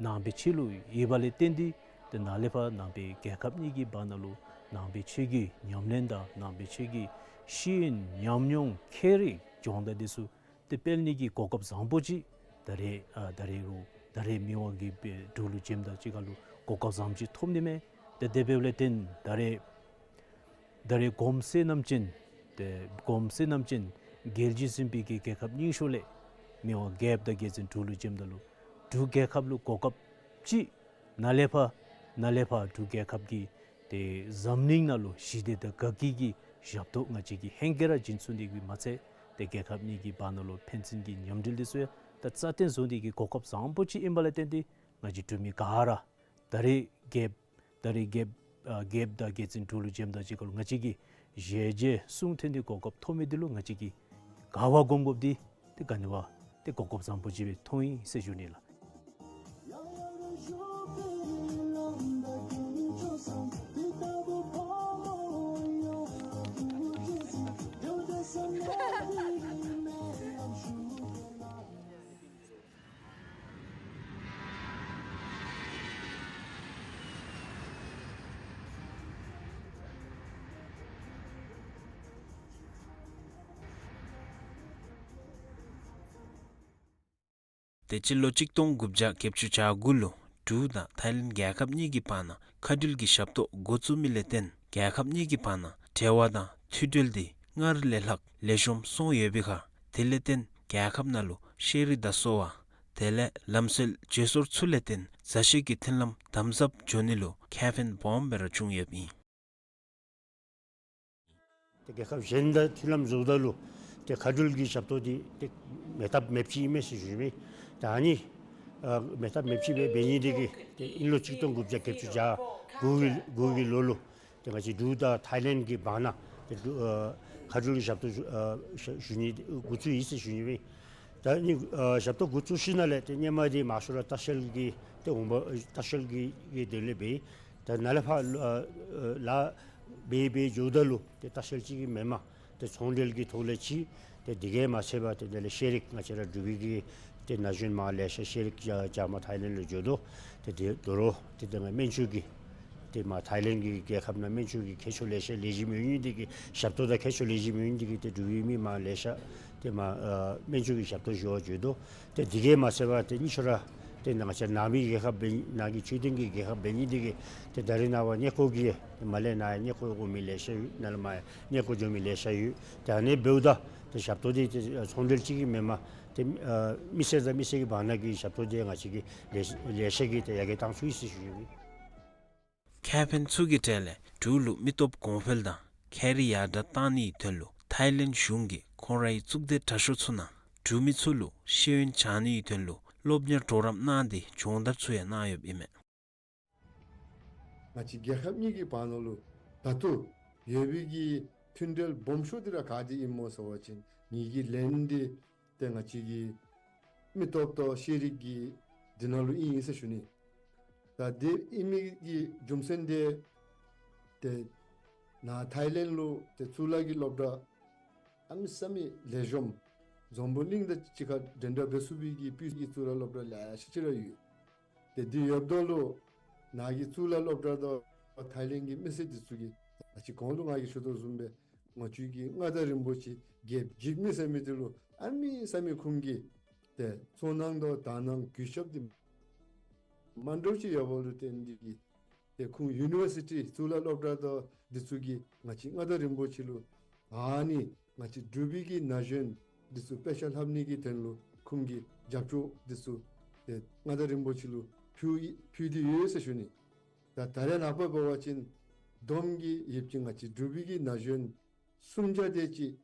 ནང་པའི་ཆོས་ལུགས་ཡོདཔ་ལས་བརྟེན་ཏེ་ཏེ་ནཱ་ལས་ཕར་ནང་པའི་རྒྱལ་ཁབ་གཉིས་ཀྱི་བར་ན་ལུ་ནང་པའི་ཆོས་ཀྱི་ཉམས་ལེན་དང་ནང་པའི་ཆོས་ཀྱི་ཤེས་ཡོན་ཉམས་མྱོང་ཁྱད་རིག་སྦྱོང་བརྡར་འདི་ཚུ་ཏེ་སྤེལ་ནི་གི་གོ་སྐབས་བཟང་པོ་ཅིག་ད་རེས་ཨ་ད་རེས་རུང་ད་རེས་མི་དབང་གིས་འབད་འབྲུག་ལུ་བྱོནམ་དང་གཅིག་ཁར་ལུ་གོ་སྐབས་བཟངམ་ཅིག་ཐོབ་ནི་མས། ཏེ་དེ་འབདཝ་ལས་བརྟེན་ད་རེས་ད་རེས་གོངམ་བསོད་ནམས་ཅན་ཏེ་གོངམ་བསོད་ནམས་ཅན་རྒྱལ་བརྒྱུད་འཛིན་པའི་གི་རྒྱལ་ཁབ་རྙིང་ཤོས་ལས་ མི་དབང་རྒྱལཔོ་དང་རྒྱལ་བཙུན་འབྲུག་ལུ་བྱོནམ་ད་ལུ་འབྲུག་རྒྱལ་ཁབ་ལུ་གོ་སྐབས་ཅིག་ནཱ་ལས་ཕར་ནཱ་ལས་ཕར་འབྲུག་རྒྱལ་ཁབ་ཀྱི་ཏེ་འཛམ་གླིང་ནང་ལུ་ཞི་བདེ་དང་དགའ་སྐྱིད་ཀྱི་ཞབས་ཏོག་ང་བཅས་ཀྱིས་ཧེང་སྐལ་ར་བྱིན་ཚུགས་ནི་གི་མ་ཚད་ཏེ་རྒྱལ་ཁབ་གཉིས་ཀྱི་བར་ན་ལུ་ཕན་ཚུན་གྱི་མཉམ་འབྲེལ་འདི་ཚུ་ཡང་ད་རྩ་བརྟན་བཟོ་ནི་གི་གོ་སྐབས་བཟང་པོ་ཅིག་ཨིན་པ་ལས་བརྟེན་ཏེ་ང་བཅས་འབྲུག་མི་ག་ར་ད་རེས་རྒྱལཔོ་ད་རེས་རྒྱལཔོ་ཨ་རྒྱལཔོ་དང་རྒྱལ་བཙུན་འབྲུག་ལུ་བྱོནམ་དང་གཅིག་ཁར་ལུ་ང་བཅས་ཀྱིས་ཞལ་མཇལ་གསུང་ཐོན་ཏེ་གོ་སྐབས་ཐོབ་མི་འདི་ལུ་ང་བཅས་ཀྱིས་དགའ་བ་སྒོམ་དགོཔ་འདི་ཏེ་ག་ནི་བ་ཏེ་གོ་སྐབས་བཟང་པོ་ཅིག་སྦེ་མཐོང་ཡི་ཟེར་ཞུ་ནི་ལགས། དེ་སྤྱི་ལོ་གཅིག་སྟོང་དགུ་བརྒྱ་བརྒྱད་ཅུ་གྱ་དགུ་ལུ་འབྲུག་དང་ཐའི་ལེནཌ་རྒྱལ་ཁབ་གཉིས་ཀྱི་བར་ན་མཁའ་འགྲུལ་གྱི་ཞབས་ཏོག་འགོ་བཙུགས་མི་ལས་བརྟེན་རྒྱལ་ཁབ་གཉིས་ཀྱི་བར་ན་འབྲེལ་བ་དང་མཐུན་འབྲེལ་འདི་སྔར་ལས་ལྷག་ལེགས་ཤོམ་སོང་ཡོད་པའི་ཁར་དེ་ལས་བརྟེན་རྒྱལ་ཁབ་ནང་ལུ་ཤེས་རིག་དང་གསོ་བ་དེ་ལས་ལམ་སྲོལ་བརྗེ་སོར་ཚུ་ལས་བརྟེན་མཛའ་བཤེས་ཀྱི་མཐུན་ལམ་དམ་ཟབ་འགྱོ་ནི་ལུ་ཁེ་ཕན་སྦོམ་སྦེ་ར་བྱུང་ཡོདཔ་ཨིན། ཏེ་རྒྱལ་ཁབ་གཞན་དང་མཐུན་ལམ་བཟོཝ་ད་ལུ་ཏེ་མཁའ་འགྲུལ་གྱི་ཞབས་ཏོག་འདི་ཏེ་མེད་ཐབས་མེདཔ་ཅིག་ཨིན་མས་ཟེར་ཞུ་ནི། ད་ཨ་ནི་ཨ་མེད་ཐབས་མེདཔ་ཅིག་སྦེ་འབད་ནི་འདི་གིས་ཏེ་དབྱིན་ལོ་གཅིག་སྟོང་དགུ་བརྒྱ་བརྒྱད་ཅུ་གྱ་དགུ་གི་དགུ་གི་ལོ་ལུ་ཏེ་ང་བཅས་འབྲུག་དང་ཐའི་ལེནཌ་གི་བར་ན་ཏེ་འབྲུག་ཨ་མཁའ་འགྲུལ་གྱི་ཞབས་ཏོག་ཞུ་ཨ་ཞུ་ཞུ་ནི་འགོ་བཙུགས་ཡི་ཟེར་ཞུ་ནི་སྦེ། ད་ཨ་ནི་ཨ་ཞབས་ཏོག་འགོ་བཙུགས་ཞིནམ་ལས་ཏེ་སྔོན་མ་འདི་མང་ཤོས་ར་ལྟ་བཤལ་གྱི་ཏེ་འོང་འབབ་ལྟ་བཤལ་གྱི་གི་དོན་ལས་འབད། ད་ནཱ་ལས་ཕར་ཨ་ཨ་ལཱ་འབད་འབད་འགྱོཝ་ད་ལུ་ཏེ་ལྟ་བཤལ་ཅིག་གིས་མེན་མས། ཏེ་ཚོང་འབྲེལ་གྱི་ཐོག་ལས་ཅིག་ཏེ་དེ་གིས་མ་ཚད་པར་ཏེ་དེ་ལས་ཤེས་རིག་ང་བཅས་ར་འབྲུག་པའི་གི་ཏེ་ན་གཞོན་མར་ལེ་ཤ་ཤེས་རིག་རྐྱབ་རྐྱབ་མར་ཐའི་ལེནཌ་ལུ་འགྱོ་དོ། ཏེ་དེ་དོ་རུང་ཏེ་དེ་སྔ་སྨན་བཅོས་ཀྱི་ཏེ་མར་ཐའི་ལེནཌ་གི་རྒྱལ་ཁབ་ནང་སྨན་བཅོས་ཀྱི་མཁས་མཆོག་ལེ་ཤ་ལེགས་ཤོམ་ཡོད་ནི་འདི་གིས་ཞབས་ཏོག་དང་མཁས་མཆོག་ལེགས་ཤོམ་ཡོད་ནི་འདི་གིས་ཏེ་འབྲུག་པའི་མི་མར་ལེ་ཤ་ཏེ་མར་ཨ་སྨན་བཅོས་ཀྱི་ཞབས་ཏོག་ཞུ་བར་འགྱོ་དོ། ཏེ་དེ་གིས་མ་ཚད་པར་ཏེ་གཉིས་ཆ་ར་ཏེ་ནཱ་ང་བཅས་ནང་པའི་རྒྱལ་ཁབ་འབད་ནང་གི་ཆོས་ལྡན་གྱི་རྒྱལ་ཁབ་འབད་ནི་འདི་གིས་ཏེ་ད་རེས་ནངས་པ་གནས་སྐོར་གྱི་མར་ལས་ནཱ་ཡང་གནས་སྐོར་འོང་མི་ལེ་ཤ་ཡོད། ནཱ་ལས་མར་ཡང་གནས་སྐོར་འགྱོ་མི་ལེ་ཤ་ཡོད། ཏེ་ཨ་ནི་འབདཝ་ད་ཏེ་ཞབས་ཏོག་འདི་ཏེ་ཚོང་འབྲེལ་ཅིག་གིས་མེན་མས། ཏེ་ཨ་མི་སེར་དང་མི་སེར་གྱི་བར་ན་གི་ཞབས་ཏོག་འདི་ང་བཅས་ཀྱིས་ལེ་ལེ་ཤ་གིས་ཏེ་ཡར་རྒྱས་བཏང་ཚུགས་ཡི་ཟེར་ཞུ་ཡི། ཁེ་ཕན་ཚུ་གི་གྲས་ལས་འབྲུག་ལུ་མི་སྟོབས་གོང་འཕེལ་དང་ཁེ་རི་ཡར་དྲག་བཏང་ནིའི་དོན་ལུ་ཐའི་ལེནཌ་གཞུང་གིས་ཁོང་རའི་གཙུག་སྡེ་དྲག་ཤོས་ཚུ་ནང་འབྲུག་མི་ཚུ་ལུ་ཤེས་ཡོན་སྦྱང་ནིའི་དོན་ལུ་སློབ་གཉེར་གྲོགས་རམ་གནང་སྟེ་སྦྱོང་བརྡར་ཚུ་ཡང་གནང་ཡོདཔ་ཨིན་མས། ང་བཅས་རྒྱལ་ཁབ་གཉིས་ཀྱི་བར་ན་ལུ་ད་ལྟོ་ཡོད་པའི་གི་མཐུན་འབྲེལ་སྦོམ་ཤོས་འདི་ར་ག་ཏེ་ཨིན་སྨོ་ཟེར་བ་ཅིན་ངེ་གི་ལན་འདི་ཏེ་ང་བཅས་ཀྱི་མི་སྟོབས་དང་ཤེས་རིག་གི་འདི་ནང་ལུ་ཨིན་ཨིན་ཟེར་ཞུ་ནི། ད་དེ་ཨིན་མི་གི་རྒྱུ་མཚན་འདི་ཏེ་ནཱ་ཐའི་ལེནཌ་ལུ་ཏེ་གཙུག་ལག་གི་སློབ་གྲྭ་ཨ་མི་ས་མི་ལེགས་ཤོམ་འཛམ་བུ་གླིང་དང་གཅིག་ཁར་འགྲན་ཟླ་འབད་ཚུགས་པའི་གི་སྤུས་ཀྱི་གཙུག་ལག་སློབ་གྲྭ་ལེ་ཤ་ཅིག་ར་ཡོད། ཏེ་འདི་ཡོདཔ་ད་ལུ་ནཱ་གི་གཙུག་ལག་སློབ་གྲྭ་དང་ཐའི་ལེནཌ་གི་མི་སེར་འདི་ཚུ་གིས་ད་ཅི་གོང་ལུ་ང་གིས་ཞུ་དོ་བཟུམ་སྦེ་ང་བཅས་ཀྱི་མངའ་བདག་རིན་པོ་ཆེ་རྒྱལཔོ་འཇིགས་མེད་ཟེར་མི་འདི་ལུ་ཨ་མི་ས་མི་ཁོང་གིས་ཏེ་ཚོར་སྣང་དང་དག་སྣང་གུས་ཞབས་འདི་མ་འདྲཝ་ཅིག་ཡོད་པ་ལུ་བརྟེན་ཏེ་གིས་ཏེ་ཁོང་ཡུ་ནི་བར་སི་ཊི་གཙུག་ལག་སློབ་གྲྭ་དང་འདི་ཚུ་གིས་ང་བཅས་མངའ་བདག་རིན་པོ་ཆེ་ལུ་ཨ་ནི་ང་བཅས་འབྲུག་པའི་གི་ན་གཞོན་འདི་ཚུ་དཔེ་ཆ་ལྷབ་ནི་གི་དོན་ལུ་ཁོང་གིས་རྒྱབ་སྐྱོར་འདི་ཚུ་ཏེ་མངའ་བདག་རིན་པོ་ཆེ་ལུ་ཕུལ་ཕུལ་ཏེ་ཡོད་ཟེར་ཞུ་ནི། ད་ད་རེས་ནངས་པ་འབད་བ་ཅིན་བསྡོམས་ཀྱིས་ཡོདཔ་ཅིག་ང་བཅས་འབྲུག་པའི་གི་ན་གཞོན་སུམ་བརྒྱ་དེ་ཅིག་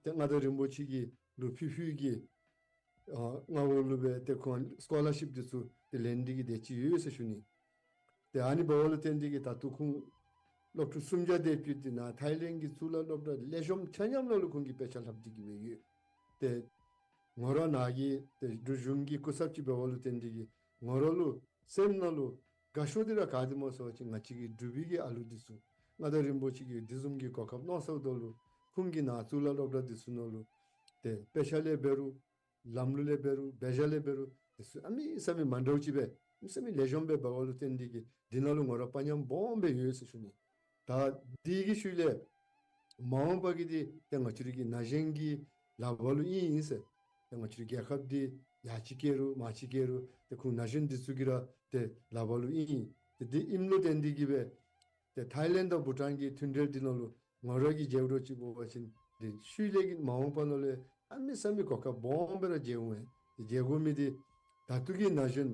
ཏེ་མངའ་བདག་རིན་པོ་ཆེ་གི་ལུ་ཕུལ་ཕུལ་གྱི་ཨ་མངའ་འོག་ལུ་སྦེ་ཏེ་ཁོང་སི་ཀོ་ལར་ཤིཔ་འདི་ཚུ་ཏེ་ལེན་ཏེ་གིས་དེ་ཅིག་ཡོད་ཟེར་ཞུ་ནི། ཏེ་ཨ་ནི་འབདཝ་ལུ་བརྟེན་ཏེ་གིས་ད་ལྟོ་ཁོང་སློབ་ཕྲུག་སུམ་བརྒྱ་དེ་ཅིག་འདི་ནཱ་ཐའི་ལེནཌ་གི་གཙུག་ལག་སློབ་གྲྭ་ལེགས་ཤོམ་ཆ་མཉམ་ནང་ལུ་ཁོང་གིས་དཔེ་ཆ་ལྷབ་སྟེ་གིས་སྦེ་ཡོད། ཏེ་ང་ར་ནཱ་གི་ཏེ་འབྲུག་གཞུང་གི་སྐུ་ཚབ་ཅིག་འབདཝ་ལུ་བརྟེན་ཏེ་གིས་ང་ར་ལུ་སེམས་ནང་ལུ་དགའ་ཤོས་འདི་ར་ག་ཏེ་སྨོ་ཟེར་བ་ཅིན་ང་བཅས་ཀྱི་འབྲུག་པའི་གི་ཨ་ལུ་འདི་ཚུ་མངའ་བདག་རིན་པོ་ཆེ་གིས་འདི་བཟུམ་གྱི་གོ་སྐབས་གནང་ཚརཝ་ད་ལུ་ཁོང་གིས་ནཱ་གཙུག་ལག་སློབ་གྲྭ་འདི་ཚུ་ནང་ལུ་ཏེ་དཔེ་ཆ་ལས་འབད་རུང་ལམ་ལུགས་ལས་འབད་རུང་འབད་བཞག་ལས་འབད་རུང་འདི་ཚུ་ཨ་མི་ས་མི་མ་འདྲཝ་ཅིག་སྦེ་ཨ་མི་ས་མི་ལེགས་ཤོམ་སྦེ་འབདཝ་ལུ་བརྟེན་ཏེ་གིས་འདི་ནང་ལུ་ང་ར་དཔའ་ཉམས་སྦོམ་སྦེ་ཡོད་ཟེར་ཞུ་ནི། ད་འདི་གི་ཤུལ་ལས་མ་འོངས་པ་གི་འདི་ཏེ་ང་བཅས་རའི་གི་ན་གཞོན་གྱི་ལག་པ་ལུ་ཨིན་ཨིན་ཟེར། ཏེ་ང་བཅས་རའི་རྒྱལ་ཁབ་འདི་ཡར་ཅིག་བསྐྱལ་རུང་མར་ཅིག་བསྐྱལ་རུང་ཏེ་ཁོང་ན་གཞོན་འདི་ཚུ་གི་ར་ཏེ་ལག་པ་ལུ་ཨིན། ཏེ་འདི་ཨིནམ་ལུ་བརྟེན་ཏེ་གིས་སྦེ་ཏེ་ཐའི་ལེནཌ་དང་བྷུ་ཊཱན་གྱི་མཐུན་འབྲེལ་འདི་ནང་ལུ་ང་ར་གིས་མཇལཝ་ཅིག་འབད་བ་ཅིན་ཏེ་ཤུལ་ལས་ཀྱི་མ་འོངས་པ་ནང་ལུ་ཨ་མི་ས་མི་གོ་སྐབས་སྦོམ་སྦེ་ར་མཇལ་འོང་། ཏེ་མཇལ་དགོ་མི་འདི་ད་ལྟོ་གི་ན་གཞོན་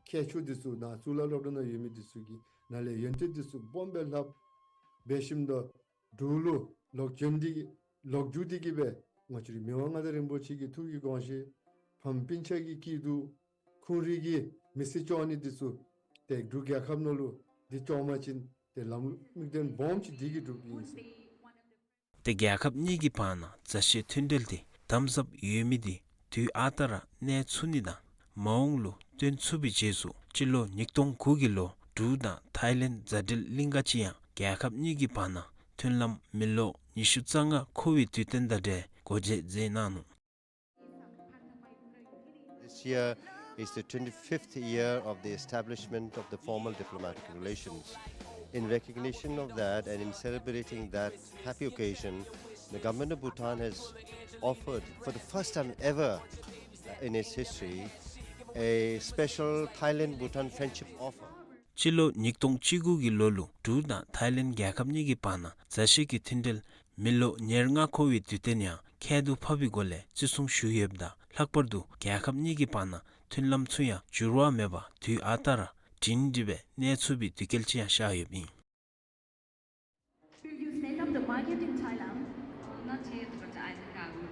མཁས་མཆོག་འདི་ཚུ་ནཱ་གཙུག་ལག་སློབ་གྲྭ་ནང་ཡོད་མི་འདི་ཚུ་གིས་ནཱ་ལས་ཡོན་ཏན་འདི་ཚུ་སྦོམ་སྦེ་ལྷབ་འབད་ཞིནམ་ད་འབྲུག་ལུ་ལོག་བྱོན་ཏེ་གིས་ལོག་འགྱོ་སྟེ་གིས་སྦེ་ང་བཅས་རའི་མི་དབང་མངའ་བདག་རིན་པོ་ཆེ་གི་ཐུགས་ཀྱི་དགོངས་བཞེད་ཕམ་སྤུན་ཆ་གི་སྐྱིད་སྡུག་ཁོང་རའི་གི་མི་ཚེ་སྐྱོང་ནི་འདི་ཚུ་ཏེ་འབྲུག་རྒྱལ་ཁབ་ནང་ལུ་འདི་སྐྱོང་པ་ཅིན་ཏེ་ལམ་དམིགས་དོན་སྦོམ་ཅིག་འདི་གིས་འགྲུབ་ཨིན་ཟེར། ཏེ་རྒྱལ་ཁབ་གཉིས་ཀྱི་བར་ན་མཛའ་བཤེས་མཐུན་འབྲེལ་འདི་དམ་ཟབ་ཡོད་མི་འདི་དུས་ཨ་རྟག་ར་གནས་ཚུགས་ནི་དང་མ་འོངས་ལུ་སྟོན་ཚུགས་པའི་རྗེས་སུ་སྤྱི་ལོ་ཉིས་སྟོང་དགུ་གི་ལོ་འབྲུག་དང་ཐའི་ལེནཌ་མཛའ་འབྲེལ་གླིང་ག་ཅིག་ཡང་རྒྱལ་ཁབ་གཉིས་ཀྱི་བར་ན་མཐུན་ལམ་མི་ལོ་ཉི་ཤུ་རྩ་ལྔ་འཁོར་བའི་དུས་སྟོན་དང་འབྲེལ་སྒོ་འབྱེད་མཛད་གནང་ནུག། This year is the twenty-fifth year of the establishment of the formal diplomatic relations. In recognition of that and in celebrating that happy occasion, the government of Bhutan has offered, for the first time ever in its history, a special Thailand-Bhutan friendship offer. སྤྱི་ལོ་ཉིས་སྟོང་བཅུ་དགུ་གི་ལོ་ལུ་འབྲུག་དང་ཐའི་ལེནཌ་རྒྱལ་ཁབ་གཉིས་ཀྱི་བར་ན་མཛའ་བཤེས་ཀྱི་མཐུན་འབྲེལ་མི་ལོ་ཉེར་ལྔ་འཁོར་བའི་དུས་སྟོན་ཡང་ཁྱད་དུ་འཕགས་པའི་སྒོ་ལས་བརྩི་སྲུང་ཞུ་ཡོདཔ་དང་ལྷག་པར་དུ་རྒྱལ་ཁབ་གཉིས་ཀྱི་བར་ན་མཐུན་ལམ་ཚུ་ཡང་འགྱུར་བ་མེད་པར་དུས་ཨ་རྟག་ར་སྒྲིང་སྒྲི་སྦེ་གནས་ཚུགས་པའི་དུས་སྐལ་ཅིག་ཡང་ཤར་ཡོདཔ་ཨིན། Will you stand up the market in Thailand? Not yet, but I think I would.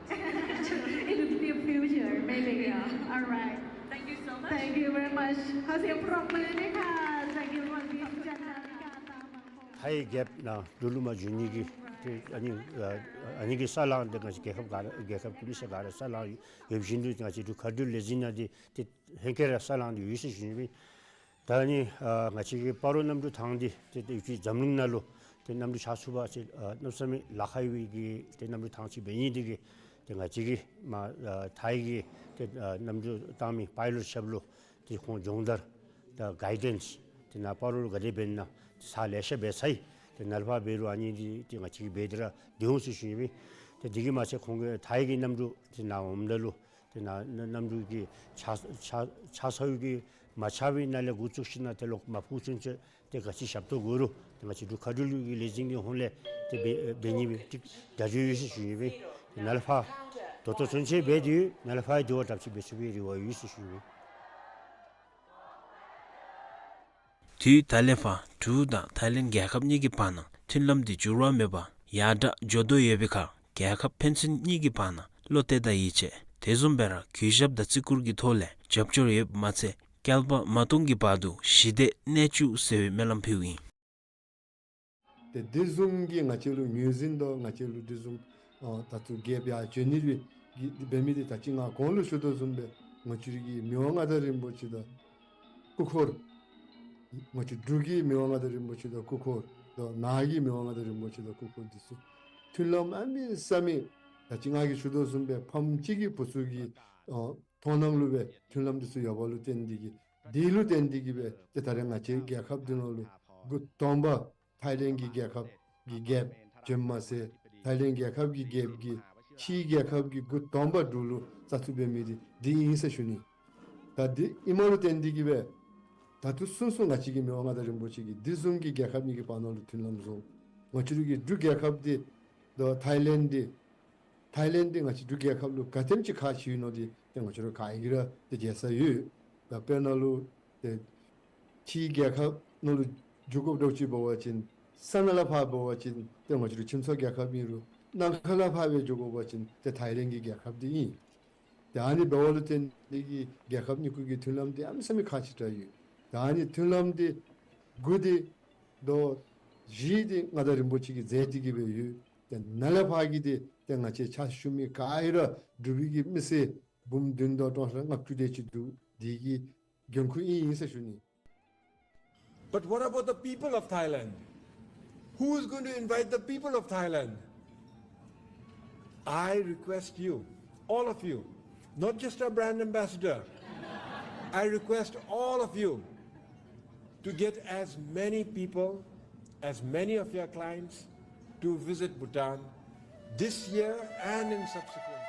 In the near future, maybe. Yeah. All right. Thank you so much. Thank you very much. ขอเสียงปรบมือด้วยค่ะ Thank you for this gentleman. ཐའི་རྒྱལ་ཁབ་ནང་འབྲུག་ལུ་མར་འབྱོན་ནི་གི་ཏེ་ཨ་ནི་ཨ་ཨ་ནི་གི་ས་ལང་འདི་ང་བཅས་རྒྱལ་ཁབ་ག་ར་རྒྱལ་ཁབ་ཀྱི་མི་སེར་ག་ར་ས་ལང་ཡོད་བཞིན་དུ་ང་བཅས་འབྲུག་མཁའ་འགྲུལ་ལས་འཛིན་ནང་འདི་ཏེ་ཧེང་སྐལ་ར་ས་ལང་འདི་ཡོད་ཟེར་ཞུ་ནི་ཨིན། ད་ནི་ཨ་ང་བཅས་ཀྱི་སྤ་རོ་གནམ་གྲུ་ཐང་འདི་ཏེ་ཏེ་ཡུལ་གྱི་འཛམ་གླིང་ནང་ལུ་ཏེ་གནམ་གྲུ་ཆ་ཚུགས་པ་ཅིག་ཨ་གནམ་ས་མེད་ལཱ་ཁག་ཡོད་པའི་གི་ཏེ་གནམ་གྲུ་ཐང་ཅིག་འབད་ནི་འདི་གིས་ཏེ་ང་བཅས་ཀྱི་མར་ཨ་ཐའི་གི་ཏེ་ཨ་གནམ་གྲུ་བཏང་མི་པའི་ལོཊ་ཞབས་ལུ་ཏེ་ཁོང་སྦྱོང་བརྡར་དང་གའི་ཌེནསི་ཏེ་ནཱ་སྤ་རོ་ལུ་ག་དེ་འབད་ན་ཏེ་ཚར་ལེ་ཤ་འབད་ཚར་ཡི། ཏེ་ནཱ་ལས་ཕར་འབད་རུང་ཨ་ནི་འདི་ཏེ་ང་བཅས་ཀྱིས་འབད་དེ་ར་སྡོད་འོང་ཟེར་ཞུ་ནི་ཨིན། ཏེ་འདི་གིས་མ་ཚད་ཁོང་གི་ཐའི་གི་གནམ་གྲུ་ཏེ་ནཱ་འོངམ་ད་ལུ་ཏེ་ནཱ་གནམ་གྲུ་གི་ཆ་ཆ་ཆ་ཚ་ཡུལ་གྱི་མ་ཆགས་པའི་ནང་ལས་འགོ་བཙུགས་ཞིནམ་ཏེ་ལོག་མ་འཕུར་ཚུན་ཚོད་ཏེ་ག་ཅི་ཞབས་ཏོག་དགོ་རུང་ཏེ་ང་བཅས་འབྲུག་མཁའ་འགྲུལ་གྱི་ལས་འཛིན་གྱི་ཧོངས་ལས་ཏེ་འབད་འབད་ནི་སྦེ་ཏེ་བརྡ་བརྒྱུད་ཡོད་ཟེར་ཞུ་ནི་སྦེ། ཏེ་ནཱ་ལས་ཕར་ད་ལྟོ་ཚུན་ཚོད་འབད་དེ་ཡོད། ནཱ་ལས་ཕར་དེ་བ་དྲགཔ་ཅིག་འབད་ཚུགས་པའི་རེ་བ་ཡོད་ཟེར་ཞུ་ནི་སྦེ། དུས་ད་ལས་ཕར་འབྲུག་དང་ཐའི་ལེནཌ་རྒྱལ་ཁབ་གཉིས་ཀྱི་བར་ན་མཐུན་ལམ་འདི་འགྱུར་བ་མེད་པར་ཡར་དྲག་འགྱོ་དོ་ཡོད་པའི་ཁར་རྒྱལ་ཁབ་ཕན་ཚུན་གཉིས་ཀྱི་བར་ན་བློ་གཏད་དང་ཡིད་ཆེས་དེ་བཟུམ་སྦེ་ར་གུས་ཞབས་དང་བརྩི་བཀུར་གྱི་ཐོག་ལས་རྒྱབ་སྐྱོར་ཡོདཔ་མ་ཚད་བསྐལ་པ་མ་སྟོང་གི་བར་དུ་ཞི་བདེ་གནས་བཅུག་ཟེར་བའི་སྨོན་ལམ་ཕུལཝ་ཨིན། ཏེ་དེ་བཟུམ་གྱི་ང་བཅས་ལུ་ངོས་འཛིན་དང་ང་བཅས་ལུ་དེ་བཟུམ་ཨ་ད་ཚུ་རྒྱལཔོ་ཡར་བྱོན་ནི་སྦེ་གི་འབད་མི་འདི་ད་ཅི་ང་གོང་ལུ་ཞུ་དོ་བཟུམ་སྦེ་ང་བཅས་རའི་གི་མི་དབང་མངའ་བདག་རིན་པོ་ཆེ་དང་སྐུ་འཁོར་ང་བཅས་འབྲུག་གི་མི་དབང་མངའ་བདག་རིན་པོ་ཆེ་དང་སྐུ་འཁོར་དང་ནཱ་གི་མི་དབང་མངའ་བདག་རིན་པོ་ཆེ་དང་སྐུ་འཁོར་འདི་ཚུ་མཐུན་ལམ་གནམ་མེད་ས་མེད་ད་ཅི་ང་གིས་ཞུ་དོ་བཟུམ་སྦེ་ཕམ་གཅིག་གི་བུ་ཚུ་གི་ཨ་མཐོང་སྣང་ལུ་སྦེ་མཐུན་ལམ་འདི་ཚུ་ཡོདཔ་ལུ་བརྟེན་ཏེ་གིས་འདི་ལུ་བརྟེན་ཏེ་གིས་སྦེ་ཏེ་ད་རེས་ང་བཅས་རྒྱལ་ཁབ་འདི་ནང་ལུ་འགོ་དང་པ་ཐའི་ལེནཌ་གི་རྒྱལ་ཁབ་ཀྱི་རྒྱལཔོ་བྱོནམ་མ་ཚད་ཐའི་ལེནཌ་རྒྱལ་ཁབ་ཀྱི་རྒྱལཔོ་གིས་ཕྱིའི་རྒྱལ་ཁབ་ཀྱི་འགོ་དང་པ་འབྲུག་ལུ་བཙག་འཐུ་འབད་མི་འདི་འདི་ཨིན་ཟེར་ཞུ་ནི། ད་འདི་ཨིནམ་ལུ་བརྟེན་ཏེ་གིས་སྦེ་ད་ལྟོ་ཚུན་ཚོད་ང་བཅས་ཀྱི་མི་དབང་མངའ་བདག་རིན་པོ་ཆེ་གིས་འདི་བཟུམ་གྱི་རྒྱལ་ཁབ་གཉིས་ཀྱི་བར་ན་ལུ་མཐུན་ལམ་བཟོ། ང་བཅས་རའི་གི་འབྲུག་རྒྱལ་ཁབ་འདི་དང་ཐའི་ལེནཌ་འདི་ཐའི་ལེནཌ་འདི་ང་བཅས་འབྲུག་རྒྱལ་ཁབ་ལུ་ག་དེམ་ཅིག་ཁག་ཆེ་ཡོད་ནོ་འདི་ཏེ་ང་བཅས་ར་ག་གིས་ར་ཏེ་མཇལ་ས་ཡོད། ད་དཔེར་ན་ལུ་ཏེ་ཕྱིའི་རྒྱལ་ཁབ་ནང་ལུ་འགྱོ་དགོཔ་འདྲཝ་ཅིག་འབད་བ་ཅིན་ས་ནང་ལས་ཕར་འབད་བ་ཅིན་ཏེ་ང་བཅས་ར་ཁྱིམ་ཚང་རྒྱལ་ཁབ་ཨིན་རུང་ནམ་མཁའ་ལས་ཕར་སྦེ་འགྱོ་དགོ་པ་ཅིན་ཏེ་ཐའི་ལེནཌ་གི་རྒྱལ་ཁབ་འདི་ཨིན། ཏེ་ཨ་ནི་འབདཝ་ལུ་བརྟེན་ཏེ་གིས་རྒྱལ་ཁབ་གཉིས་ཀྱི་མཐུན་ལམ་འདི་གནམ་མེད་ས་མེད་ཁག་ཆེ་དྲགས་ཡོད། ད་ཨ་ནི་མཐུན་ལམ་འདི་དགུ་འདི་དང་བཞི་འདི་མངའ་བདག་རིན་པོ་ཆེ་གིས་མཛད་དེ་གིས་སྦེ་ཡོད། ཏེ་ནཱ་ལས་ཕར་གྱི་འདི་ཏེ་ང་བཅས་ཕྱག་ཞུ་མི་ག་ར་འབྲུག་པའི་གི་མི་སེར་འབུམ་བདུན་དང་སྟོང་ཕྲག་ལྔ་བཅུ་དེ་ཅིག་འདུག། འདི་གི་འགན་ཁུར་ཨིན་ཨིན་ཟེར་ཞུ་ནི། But what about the people of Thailand? Who is going to invite the people of Thailand? I request you, all of you, not just our brand ambassador, I request all of you to get as many people, as many of your clients to visit Bhutan this year and in subsequent years.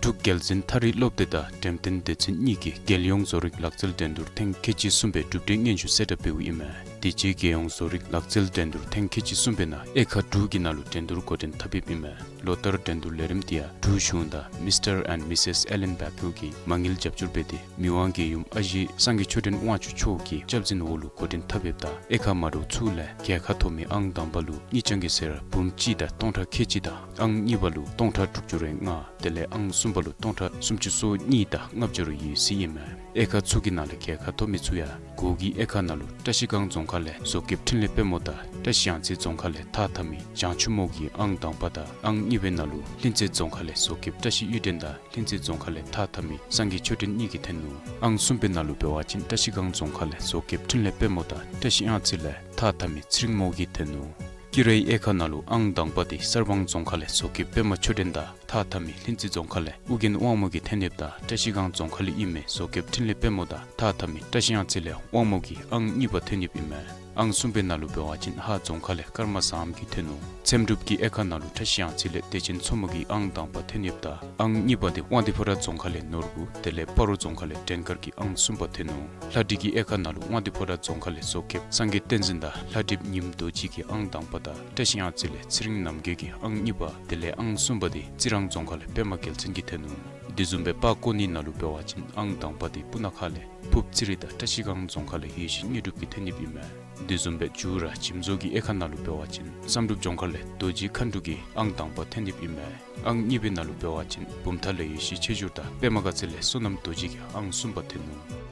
འབྲུག་རྒྱལ་འཛིན་མཐར་ཕྱིན་སློབ་སྡེ་དང་འགྲེམས་སྟོན་སྡེ་ཚན་གཉིས་ཀྱིས་རྒྱལ་ཡོངས་བཟོ་རིག་ལག་རྩལ་འགྲན་བསྡུར་ཐེངས་ཁལ་གཅིག་གསུམ་པའི་གྲུབ་འབྲས་སྙན་ཞུ་གསལ་བསྒྲགས་འབདཝ་ཨིན་མས། དེ་རྗེས་རྒྱལ་ཡོངས་བཟོ་རིག་ལག་རྩལ་འགྲན་བསྡུར་ཐེངས་ཁལ་གཅིག་གསུམ་པའི་ནང་དབྱེ་ཁག་དྲུག་གི་ནང་ལུ་འགྲན་བསྡུར་འགོ་འདྲེན་འཐབ་ཡོདཔ་ཨིན་མས། ལོ་ལྟར་འགྲན་བསྡུར་ལས་རིམ་འདི་ཡང་འབྲུག་གཞུང་དང་Mister and Missus Ellen Bakel གིས་མ་དངུལ་རྒྱབ་སྐྱོར་འབད་དེ་མི་དབང་རྒྱལ་ཡུམ་ཨ་ཞེ་སངས་རྒྱས་ཆོས་ལྡན་དབང་ཕྱུག་མཆོག་གི་སྐྱབས་འཛིན་འོག་ལུ་འགོ་འདྲེན་འཐབ་ཡོདཔ་ད་དབྱེ་ཁག་མ་འདྲཝ་ཚུ་ལས་རྒྱལ་ཁ་ཐོབ་མི་ཨང་དང་པ་ལུ་དངུལ་རྐྱང་གི་གསེར་འབུམ་གཅིག་དང་སྟོང་ཕྲག་ཁལ་གཅིག་དང་ཨང་གཉིས་པ་ལུ་སྟོང་ཕྲག་དྲུག་ཅུ་རེ་ལྔ། དེ་ལས་ཨང་གསུམ་པ་ལུ་སྟོང་ཕྲག་སུམ་ཅུ་སོ་གཉིས་དང་ལྔ་བརྒྱ་རེ་ཡོད་ཟེར་ཨིན་མས། དབྱེ་ཁག་ཚུ་གི་ནང་ལས་རྒྱལ་ཁ་ཐོབ་མི་ཚུ་ཡང་སྒོ་གི་དབྱེ་ཁག་ནང་ལུ་བཀྲ་ཤིས་སྒང་རྫོང་ཁག་ལས་བཟོ་མཁསཔ་འཕྲིན་ལས་དཔལ་མོ་དང་བཀྲ་ཤིས་གཡང་རྩེ་རྫོང་ཁག་ལས་ཐགས་འཐག་མི་བྱང་ཆུབ་མོ་གིས་ཨང་དང་པ་དང་ཨང་གཉིས་པའི་ནང་ལུ་ལྷུན་རྩེ་རྫོང་ཁག་ལས་བཟོ་མཁསཔ་བཀྲ་ཤིས་གཡུ་སྒྲོན་དང་ལྷུན་རྩེ་རྫོང་ཁག་ལས་ཐགས་འཐག་མི་སངས་རྒྱས་ཆོས་སྒྲོན་གཉིས་ཀྱིས་ཐོན་ནུག། ཨང་གསུམ་པའི་ནང་ལུ་འབད་བ་ཅིན་བཀྲ་ཤིས་སྒང་རྫོང་ཁག་ལས་བཟོ་མཁསཔ་འཕྲིན་ལས་དཔལ་མོ་དང་བཀྲ་ཤིས་གཡང་རྩེ་ལས་ཐགས་འཐག་མི་ཚེ་རིང་མོ་གིས་ཐོན་ནུག། དཀྱི་རོལ་དབྱེ་ཁག་ནང་ལུ་ཨང་དང་པ་འདི་གསར་སྤང་རྫོང་ཁག་ལས་བཟོ་མཁསཔ་པདྨ་ཆོས་སྒྲོན་དང་ཐགས་འཐག་མི་ལྷུན་རྩེ་རྫོང་ཁག་ལས་ཨོ་རྒྱན་དབང་མོ་གིས་ཐོན་ཡོདཔ་ད་བཀྲ་ཤིས་སྒང་རྫོང་ཁག་ལས་ཨིན་མི་བཟོ་མཁསཔ་འཕྲིན་ལས་དཔལ་མོ་དང་ཐགས་འཐག་མི་བཀྲ་ཤིས་གཡང་རྩེ་ལས་དབང་མོ་གིས་ཨང་གཉིས་པ་ཐོན་ཡོདཔ་ཨིན་མས། ཨང་གསུམ་པའི་ནང་ལུ་འབད་བ་ཅིན་ཧཱ་རྫོང་ཁག་ལས་ཀརྨ་བཟངམོ་གིས་ཐོན་ནུག། འཚེམ་དྲུབ་ཀྱི་དབྱེ་ཁག་ནང་ལུ་བཀྲ་ཤིས་གཡང་རྩེ་ལས་བདེ་ཆེན་མཚོ་མོ་གིས་ཨང་དང་པ་ཐོན་ཡོདཔ་ད་ཨང་གཉིས་པ་འདི་དབང་འདུས་ཕོ་བྲང་རྫོང་ཁག་ལས་ནོར་བུ་དེ་ལས་སྤ་རོ་རྫོང་ཁག་ལས་སྒྲོན་དཀར་གྱིས་ཨང་གསུམ་པ་ཐོན་ནུག། ལྷ་བྲིས་ཀྱི་དབྱེ་ཁག་ནང་ལུ་དབང་འདུས་ཕོ་བྲང་རྫོང་ཁག་ལས་བཟོ་མཁསཔ་སངས་རྒྱས་བསྟན་འཛིན་དང་ལྷ་བྲིསཔ་ཉིམ་རྡོ་རྗེ་གིས་ཨང་དང་པ་དང་བཀྲ་ཤིས་གཡང་རྩེ་ལས་ཚེ་རིང་རྣམ་རྒྱལ་གྱིས་ཨང་གཉིས་པ་དེ་ལས་ཨང་གསུམ་པ་འདི་རྩི་རང་རྫོང་ཁག་ལས་པདྨ་རྒྱལ་མཚན་གྱིས་ཐོན་ནུག། དེ་བཟུམ་སྦེ་པར་བརྐོ་ནི་ནང་ལུ་འབད་བ་ཅིན་ཨང་དང་པ་འདི་སྤུ་ན་ཁ་ལས་ཕུབ་ཚེ་རིང་དང་བཀྲ་ཤིས་སྒང་རྫོང་ཁག་ལས་ཡེ་ཤེས་དངོས་གྲུབ་ཀྱིས་ཐོན་ཡོདཔ་ཨིན་མས། དེ་བཟུམ་སྦེ་བྱུ་ར་འཇིམ་བཟོ་གི་དབྱེ་ཁག་ནང་ལུ་འབད་བ་ཅིན་བསམ་གྲུབ་ལྗོངས་མཁར་ལས་རྡོ་རྗེ་མཁའ་འགྲོ་གིས་ཨང་དང་པ་ཐོན་ཡོདཔ་ཨིན་མས། ཨང་གཉིས་པའི་ནང་ལུ་འབད་བ་ཅིན་བུམ་ཐང་ལས་ཡེ་ཤེས་ཆོས་འབྱོར་དང་པདྨ་དགའ་ཚལ་ལས་བསོད་ནམས་རྡོ་རྗེ་གིས་ཨང་གསུམ་པ་ཐོན་ནུག།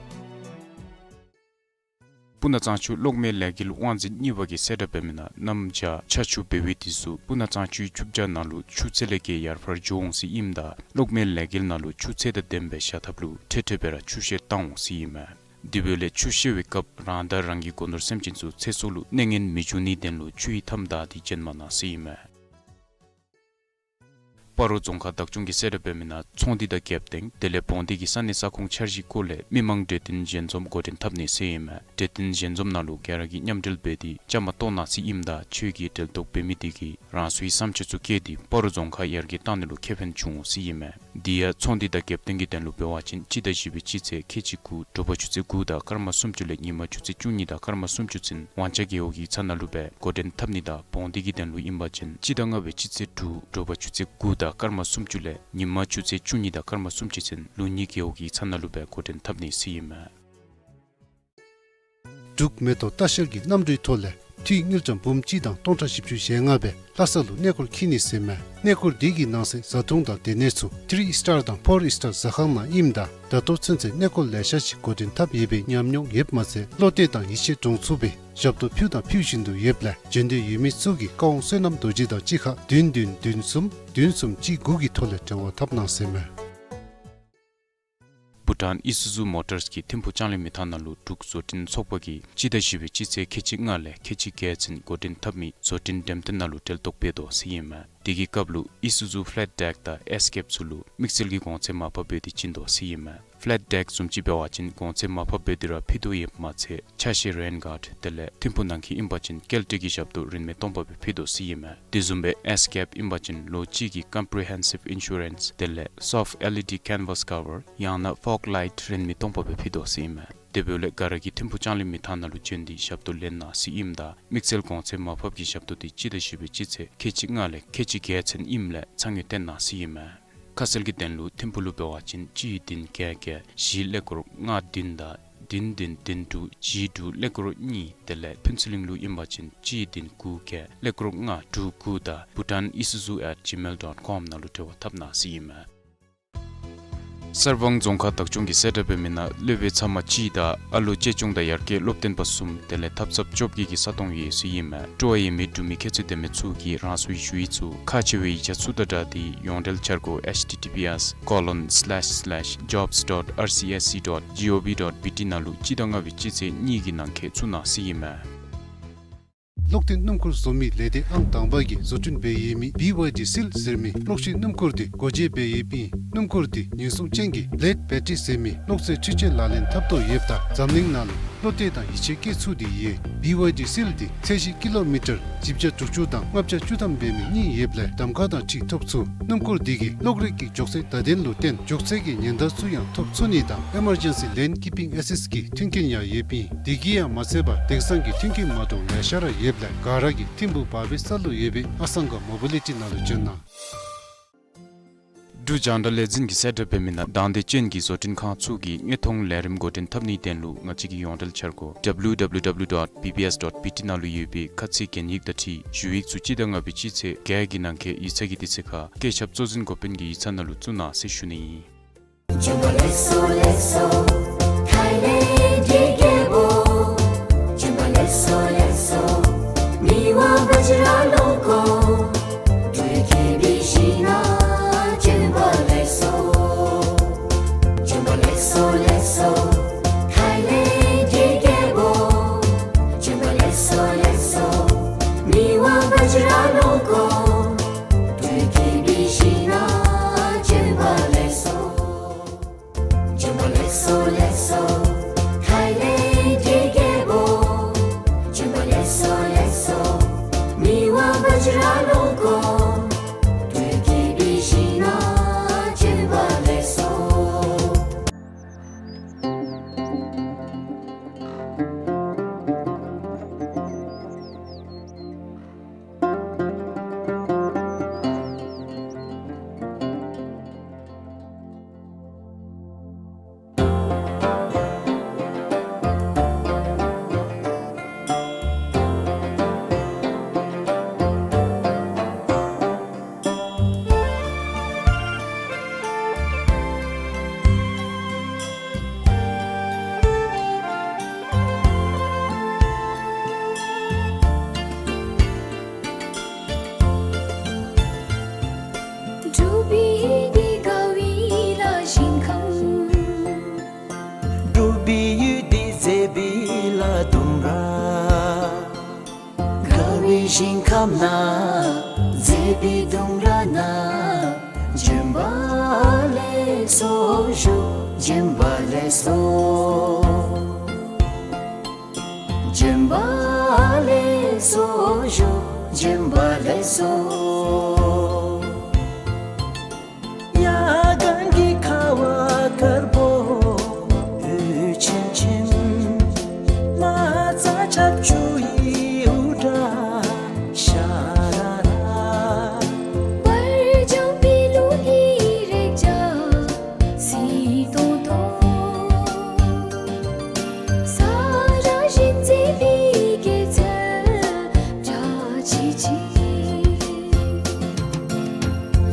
སྤུ་ན་གཙང་ཆུ་གློག་མེའི་ལས་འགུལ་དབང་འཛིན་གཉིས་པ་གིས་གསལ་བསྒྲགས་འབད་མི་ནང་གནམ་བྱཱར་ཆར་ཆུ་འབབ་པའི་དུས་སུ་སྤུ་ན་གཙང་ཆུའི་ཆུ་བྱཱར་ནང་ལུ་ཆུ་ཚད་ལས་བརྒལ་ཡར་འཕར་འགྱོ་འོང་ཟེར་ཨིནམ་ད་གློག་མེའི་ལས་འགུལ་ནང་ལུ་ཆུ་ཚད་དང་ལྡནམ་སྦེ་བཞག་ཐབས་ལུ་འཕྲལ་འཕྲལ་སྦེ་ར་ཆུ་བཤལ་བཏང་འོང་ཟེར་ཨིན་མས། དེ་འབདཝ་ལས་ཆུ་བཤལ་བའི་སྐབས་རང་དང་རང་གི་སྒོ་ནོར་སེམས་ཅན་ཚུ་ཚེ་སྲོག་ལུ་གནོད་ངན་མི་འབྱུང་ནིའི་དོན་ལུ་ཆུའི་མཐའམ་བདའ་སྟེ་བྱོན་མ་གནང་ཟེར་ཨིན་མས། སྤ་རོ་རྫོང་ཁག་བདག་སྐྱོང་གིས་གསལ་བསྒྲགས་འབད་མི་ནང་ཚོང་འདུས་དང་རྒྱབ་རྟེན་དེ་ལས་བོང་སྡེ་གི་ས་གནས་ས་ཁོངས་འཆར་གཞིའི་སྐོར་ལས་མི་མང་གྲོས་བསྟུན་ཞལ་འཛོམས་འགོ་འདྲེན་འཐབ་ནི་ཟེར་ཨིན་མས། གྲོས་བསྟུན་ཞལ་འཛོམས་ནང་ལུ་ག་ར་གིས་མཉམ་འབྲེལ་འབད་དེ་བཅའ་མར་གཏོགས་གནང་ཟེར་ཨིནམ་ད་ཆོས་ཀྱི་འབྲེལ་གཏོགས་འབད་མི་དེ་གིས་རང་སོའི་བསམ་སྤྱོད་ཚུ་བཀོད་དེ་སྤ་རོ་རྫོང་ཁག་ཡར་རྒྱས་གཏང་ནི་ལུ་ཁེ་ཕན་འབྱུང་འོང་ཟེར་ཨིན་མས། དེ་ཡང་ཚོང་འདུས་དང་རྒྱབ་རྟེན་གྱི་དོན་ལུ་འབད་བ་ཅིན་སྤྱི་ཟླ་བཞི་པའི་སྤྱི་ཚེས་ཁལ་གཅིག་དགུ་དྲོ་པ་ཆུ་ཚོད་དགུ་དང་སྐར་མ་སུམ་ཅུ་ལས་ཉིན་མ་ཆུ་ཚོད་བཅུ་གཉིས་དང་སྐར་མ་སུམ་ཅུ་ཚུན་ཝང་ཅ་རྒེད་འོག་གི་ཡིག་ཚང་ནང་ལུ་སྦེ་འགོ་འདྲེན་འཐབ་ནི་དང་བོང་སྡེ་གི་དོན་ལུ་ཨིན་པ་ཅིན་སྤྱི་ཟླ་ལྔ་པའི་སྤྱི་ཚེས་དྲུག་དྲོ་པ་ཆུ་ཚོད་དགུ་དང་སྐར་མ་སུམ་ཅུ་ལས་ཉིན་མ་ཆུ་ཚོད་བཅུ་གཉིས་དང་སྐར་མ་སུམ་ཅུ་ཚུན་ལུགས་གཉིས་རྒེད་འོག་གི་ཡིག་ཚང་ནང་ལུ་སྦེ་འགོ་འདྲེན་འཐབ་ནི་ཟེར་ཨིན་མས། འབྲུག་མེ་ཏོག་ལྟ་བཤལ་གྱི་གནམ་གྲུའི་ཐོག་ལས་འཐུས་དངུལ་ཀྲམ་འབུམ་གཅིག་དང་སྟོང་ཕྲག་བཞི་བཅུ་ཞེ་ལྔ་སྦེ་ལྷ་ས་ལུ་གནས་སྐོར་འཁྱིད་ནི་ཟེར་མས། གནས་སྐོར་འདི་གི་ནང་གསེས་བཟའ་འཐུང་དང་སྡོད་གནས་ཚུ་ཐིརི་ཨིས་ཊར་དང་ཕོར་ཨིས་ཊར་ཟ་ཁང་ནང་ཨིནམ་ད་ད་ལྟོ་ཚུན་ཚོད་གནས་སྐོར་ལེ་ཤ་ཅིག་འགོ་འདྲེན་འཐབ་ཡོད་པའི་ཉམས་མྱོང་ཡོདཔ་མ་ཚད་བློ་གཏད་དང་ཡིད་ཆེས་འདྲོངས་ཚུགས་པའི་ཞབས་ཏོག་ཕུལ་དང་ཕུལ་བཞིན་དུ་ཡོདཔ་ལས་འབྱོན་འདོད་ཡོད་མི་ཚུ་གིས་བཀའ་དབང་བསོད་ནམས་རྡོ་རྗེ་དང་གཅིག་ཁར་བདུན་བདུན་བདུན་གསུམ་བདུན་གསུམ་གཅིག་དགུ་གི་ཐོག་ལས་འབྲེལ་བ་འཐབ་གནང་ཟེར་མས། བྷུ་ཊཱན་ཨི་སུ་ཛུ་མོ་ཊརས་ཀྱིས་ཐིམ་ཕུག་ལྕང་གླིང་མི་ཐང་ནང་ལུ་འབྲུག་བཟོ་སྐྲུན་ཚོགས་པ་གིས་སྤྱི་ཟླ་བཞི་པའི་སྤྱི་ཚེས་ཁལ་གཅིག་ལྔ་ལས་ཁལ་གཅིག་བརྒྱད་ཚུན་འགོ་འདྲེན་འཐབ་མི་བཟོ་སྐྲུན་འགྲེམས་སྟོན་ནང་ལུ་གྲལ་གཏོགས་འབད་དོ་ཟེར་ཨིན་མས། དེ་གི་སྐབས་ལུ་ཨི་སུ་ཛུ་ཕེ་ལེཊ་ཌེཀ་དང་ཨེས་ཀེབ་ཚུ་ལུ་དམིགས་བསལ་གྱི་གོང་ཚད་མར་ཕབ་འབད་དེ་བྱིན་དོ་ཟེར་ཨིན་མས། ཕེ་ལེཊ་ཌེཀ་བཟུམ་ཅིག་འབད་བ་ཅིན་གོང་ཚད་མར་ཕབ་འབད་དེ་ར་ཕུལ་དོ་ཡོདཔ་མ་ཚད་ཆ་ཤས་རེན་གཱརཌ་དེ་ལས་ཐིམ་ཕུག་ནང་འཁོད་ཨིན་པ་ཅིན་སྐྱེལ་འདྲེན་གྱི་ཞབས་ཏོག་རིན་མེད་སྟོང་པ་སྦེ་ཕུལ་དོ་ཟེར་ཨིན་མས། དེ་བཟུམ་སྦེ་ཨེས་ཀེབ་ཨིན་པ་ཅིན་ལོ་གཅིག་གི་ཀོམ་པི་རི་ཧེན་སིབ་ཨིན་ཤུ་རེནསི་དེ་ལས་སོཕཊ་ཨེལ་ཨི་ཌི་ཀེན་ཝཱས་ཀ་བར་ཡང་ན་ཕོག་ལའིཊ་རིན་མེད་སྟོང་པ་སྦེ་ཕུལ་དོ་ཟེར་ཨིན་མས། དེ་འབདཝ་ལས་ག་ར་གིས་ཐིམ་ཕུག་ལྕང་གླིང་མི་ཐང་ནང་ལུ་བྱོན་ཏེ་ཞབས་ཏོག་ལེན་གནང་ཟེར་ཨིནམ་ད་དམིགས་བསལ་གོང་ཚད་མར་ཕབ་ཀྱི་ཞབས་ཏོག་འདི་སྤྱི་ཟླ་བཞི་པའི་སྤྱི་ཚེས་ཁལ་གཅིག་ལྔ་ལས་ཁལ་གཅིག་བརྒྱད་ཚུན་ཨིནམ་ལས་ཚང་ཡོད་བཏོན་གནང་ཟེར་ཨིན་མས། ཁ་གསལ་གྱི་དོན་ལུ་ཐིམ་ཕུག་ལུ་འབད་བ་ཅིན་གཅིག་བདུན་བརྒྱད་བརྒྱད་བཞི་ཀླད་ཀོར་ལྔ་བདུན་དང་བདུན་བདུན་བདུན་དྲུག་བཞི་དྲུག་ཀླད་ཀོར་གཉིས་དེ་ལས་ཕུན་ཚོགས་གླིང་ལུ་ཨིན་པ་ཅིན་གཅིག་བདུན་དགུ་བརྒྱད་ཀླད་ཀོར་ལྔ་དྲུག་དགུ་དང་bhutanisuzu at gmail dot com ནང་ལུ་འབྲེལ་བ་འཐབ་གནང་ཟེར་ཨིན་མས། གསར་སྤང་རྫོང་ཁག་བདག་སྐྱོང་གིས་གསལ་བསྒྲགས་འབད་མི་ནང་སློབ་དཔོན་ཚབ་མ་གཅིག་དང་ཨ་ལོ་གཅེས་སྐྱོང་དང་ཡར་རྒྱས་སློབ་སྟོན་པ་གསུམ་དེ་ལས་ཐབ་ཚངཔ་བཅོ་བརྒྱད་ཀྱི་ས་སྟོང་ཡོད་ཟེར་ཨིན་མས། སྤྲོ་བ་ཡོད་མི་འབྲུག་མི་ཁྱད་ཚོད་ལྡན་མི་ཚུ་གིས་རང་སོའི་ཞུ་ཡིག་ཚུ་ཁག་ཆེ་བའི་ཡིག་ཆ་ཚུ་དང་སྦྲགས་ཏེ་ཡོངས་འབྲེལ་འཆར་སྒོ་https colon slash slash jobs dot rcsc dot gov dot bt ནང་ལུ་སྤྱི་ཟླ་ལྔ་པའི་སྤྱི་ཚེས་གཉིས་ཀྱི་ནང་འཁོད་ཚུ་གནང་ཟེར་ཨིན་མས། གློག་འཐེན་སྣུམ་འཁོར་བཟོ་མི་ལས་སྡེ་ཨང་དང་པ་གིས་བཟོ་སྐྲུན་འབད་ཡོད་མི་བི་ཝའི་ཌི་སིལ་ཟེར་མི་གློག་ཤུགས་སྣུམ་འཁོར་འདི་སྒོ་འབྱེད་འབད་ཡོདཔ་ཨིན། སྣུམ་འཁོར་འདི་ཉེན་སྲུང་ཅན་གྱི་ལེཌ་བེ་ཊི་རི་ཟེར་མི་གློག་རྩེད་འཕྲུལ་ཆས་ལག་ལེན་འཐབ་དོ་ཡོདཔ་ད་འཛམ་གླིང་ནང་ལུ་ བློ་གཏད་དང་ཡིད་ཆེས་བསྐྱེད་ཚུགས་ཏེ་ཡོད། བི་ཝའི་ཌི་སིལ་འདི་ཚད་གཞི་ཀི་ལོ་མི་ཊར་བཞི་བརྒྱ་དྲུག་ཅུ་དང་ལྔ་བརྒྱ་བཅུ་ཐམ་འབད་མི་གཉིས་ཡོདཔ་ལས་གདམ་ཁ་དང་འཁྲིལ་ཐོབ་ཚུགས། སྣུམ་འཁོར་འདི་གིས་གློག་རིག་གི་མགྱོགས་ཚད་བརྡ་དོན་ལུ་བརྟེན་མགྱོགས་ཚད་ཀྱི་ཉེན་བརྡ་ཚུ་ཡང་ཐོབ་ཚུགས་ནི་དང་ཨེ་མར་ཇེན་སི་ལེན་ཀིཔ་པིང་ཨེ་སིསཊ་གི་མཐུན་རྐྱེན་ཡང་ཡོདཔ་ཨིན། དེ་གིས་ཡང་མ་ཚད་པར་དེང་སང་གི་མཐུན་རྐྱེན་མ་འདྲཝ་ལེ་ཤ་ར་ཡོདཔ་ལས་ག་ར་གིས་ཐིམ་ཕུག་བར་པའི་ས་ལུ་ཡོད་པའི་ཨ་སང་ག་མོ་བི་ལི་ཊི་ནང་ལུ་བྱོན་གནང་། འབྲུག་རྒྱང་བསྒྲགས་ལས་འཛིན་གྱིས་གསལ་བསྒྲགས་འབད་མི་ནང་དང་འདོད་ཅན་གྱི་བཟོ་སྐྲུན་ཁང་ཚུ་གིས་དངོས་མཐོང་ལས་རིམ་འགོ་འདྲེན་འཐབ་ནིའི་དོན་ལུ་ང་བཅས་ཀྱི་ཡོངས་འབྲེལ་འཆར་སྒོ་W W W dot B B S dot B T ནང་ལུ་ཡོད་པའི་ཁ་ཚིག་གན་ཡིག་དང་འཁྲིལ་ཞུ་ཡིག་ཚུ་སྤྱི་ཟླ་ལྔ་པའི་སྤྱི་ཚེས་བརྒྱད་ཀྱི་ནང་འཁོད་ཡིག་ཚང་གི་དུས་ཚོད་ཁར་བཀོད་ཁྱབ་གཙོ་འཛིན་འགོ་དཔོན་གྱི་ཡིག་ཚང་ནང་ལུ་བཙུགས་གནང་ཟེར་ཞུ་ནི་ཨིན། འབྲུག་པའི་ཡུལ་འདི་དགའ་བའི་ལ་ཞིང་ཁམས། འབྲུག་པའི་ཡུལ་འདི་མཛེས་པའི་ལ་ལྡུམ་ར། དགའ་བའི་ཞིང་ཁམས་ན། མཛེས་པའི་ལྡུམ་ར་ན། བྱོན་པ་ལེགས་སོ་ཞུ། བྱོན་པ་ལེགས་སོ། བྱོན་པ་ལེགས་སོ་ཞུ། བྱོན་པ་ལེགས་སོ། ཡ་གན་གྱི་ཁ་བ་དཀར་པོ་འོད་ཆེམ་ཆེམ། མ་རྩ་ཆརཔ་ཆུ་ཡི་འུར་སྒྲ་ཤ་ར་ར། པར་བྱང་པའི་ལུང་གི་རེག་བྱ་བསིལ་ཏོང་ཏོ། ས་ར་བཞིན་མཛེས་པའི་སྐྱེད་ཚལ་བཀྲ་ཤིས་ཤིས།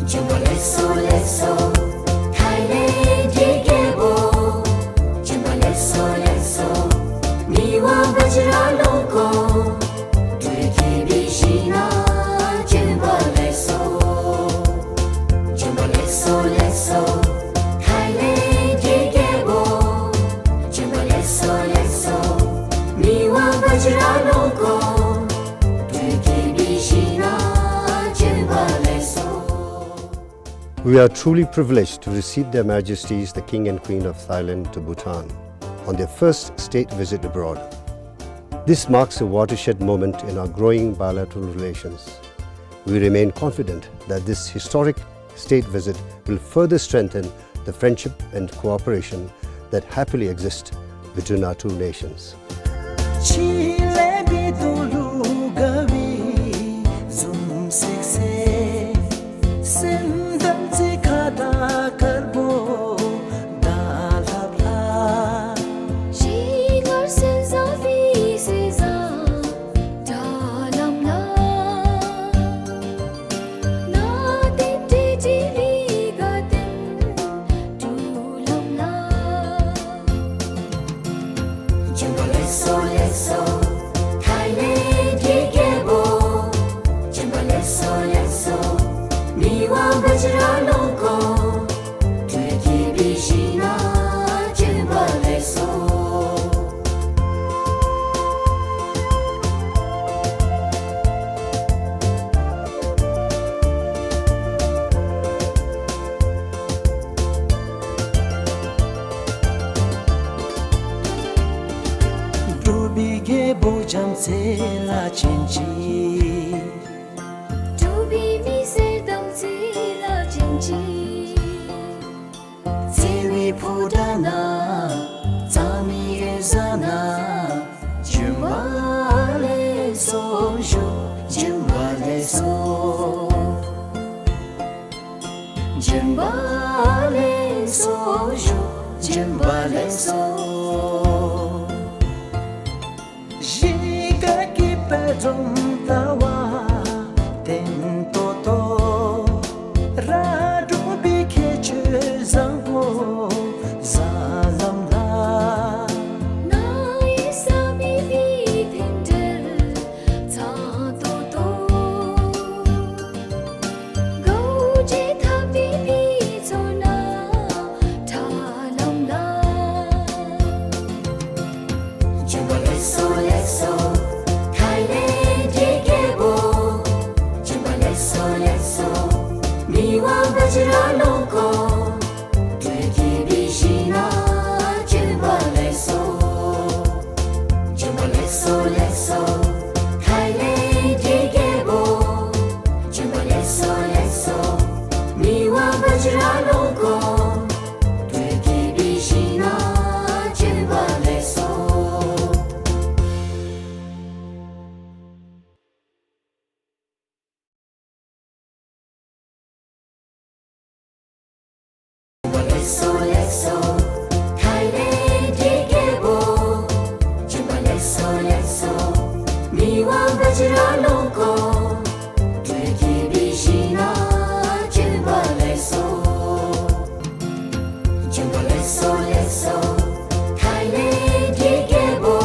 བྱོན་པ་ལེགས་སོ་ལེགས་སོ། ཐའི་ལེནཌ་གི་རྒྱལ་པོ། བྱོན་པ་ལེགས་སོ་ལེགས་སོ། མི་དབང་བཛྲ་ལོ་ཀོ། སྤྲུལ་སྐྱེས་པའི་ཞིང་ན་བྱོན་པ་ལེགས་སོ། བྱོན་པ་ལེགས་སོ་ལེགས་སོ། ཐའི་ལེནཌ་གི་རྒྱལ་པོ། བྱོན་པ་ལེགས་སོ་ལེགས་སོ། མི་དབང་བཛྲ་ལོ་ཀོ། སྤྲུལ་སྐྱེས་པའི་ཞིང་ན་བྱོན་པ་ལེགས་སོ། We are truly privileged to receive Their Majesties the King and Queen of Thailand to Bhutan on their first state visit abroad. This marks a watershed moment in our growing bilateral relations. We remain confident that this historic state visit will further strengthen the friendship and cooperation that happily exist between our two nations. ཕྱི་གླིང་པའི་དུང་ལུ་དགའ་བའི་འཛུམ་སིག་སིག། སེམས་དམ་ཚིག་ཁ་དར་དཀར་པོ་དར་ལྷབ་ལྷབ། ཞིང་ངར་སེམས་བཟང་པའི་སྲིད་བཟང་དྲ་ལམ་ལ། ན་ཏིང་ཏི་ཏི་བི་ག་ཏིང་གྲུ་ལམ་ལ། བྱོན་པ་ལེགས་སོ་ལེགས་སོ། ཚེ་ལ་ཅན་ཅིག། གྲུབ་པའི་མི་སེར་དམ་ཚིག་ལ་ཅན་ཅིག། བརྩེ་བའི་ཕོ་བྲང་ན། གཙང་མའི་འོད་ཟེར་ན། བྱོན་པ་ལེགས་སོ་ཞུ། བྱོན་པ་ལེགས་སོ། བྱོན་པ་ལེགས་སོ་ཞུ། བྱོན་པ་ལེགས་སོ། གཞིས་ཀ་རྩེ་དཔལ་འཛོམས་ལྟ་བ་བརྟན་ཏོག་ཏོ། ར་སྒྲུབ་པའི་ཁྱད་ཆོས་བཟང་པོ་ཟ་ལམ་ལ། ནང་ཡོད་ས་མེད་པའི་ཕན་འབྲས་ཚང་ཏོག་ཏོ། གོ་འབྱེད་ཐབས་མེད་པའི་ཚོར་སྣང་ཁྲ་ལམ་ལ། བྱོན་པ་ལེགས་སོ་ལེགས་སོ་ཐའི་ལེནཌ་གི་རྒྱལ་པོ། བྱོན་པ་ལེགས་སོ་ལེགས་སོ་མི་དབང་བཛྲ་ལོ་ཀོ། སྤྲུལ་སྐུའི་ཞིང་ན་བྱོན་པ་ལེགས་སོ། བྱོན་པ་ལེགས་སོ་ལེགས་སོ་ཐའི་ལེནཌ་གི་རྒྱལ་པོ། བྱོན་པ་ལེགས་སོ་ལེགས་སོ་མི་དབང་བཛྲ་ལོ་ཀོ། སྤྲུལ་སྐུའི་ཞིང་ན་བྱོན་པ་ལེགས་སོ། ལེགས་སོ་ལེགས་སོ་ཐའི་ལེནཌ་གི་རྒྱལ་པོ། བྱོན་པ་ལེགས་སོ་ལེགས་སོ་མི་དབང་བཛྲ་ལོ་ཀོ། སྤྲུལ་སྐུའི་ཞིང་ན་བྱོན་པ་ལེགས་སོ། བྱོན་པ་ལེགས་སོ་ལེགས་སོ་ཐའི་ལེནཌ་གི་རྒྱལ་པོ།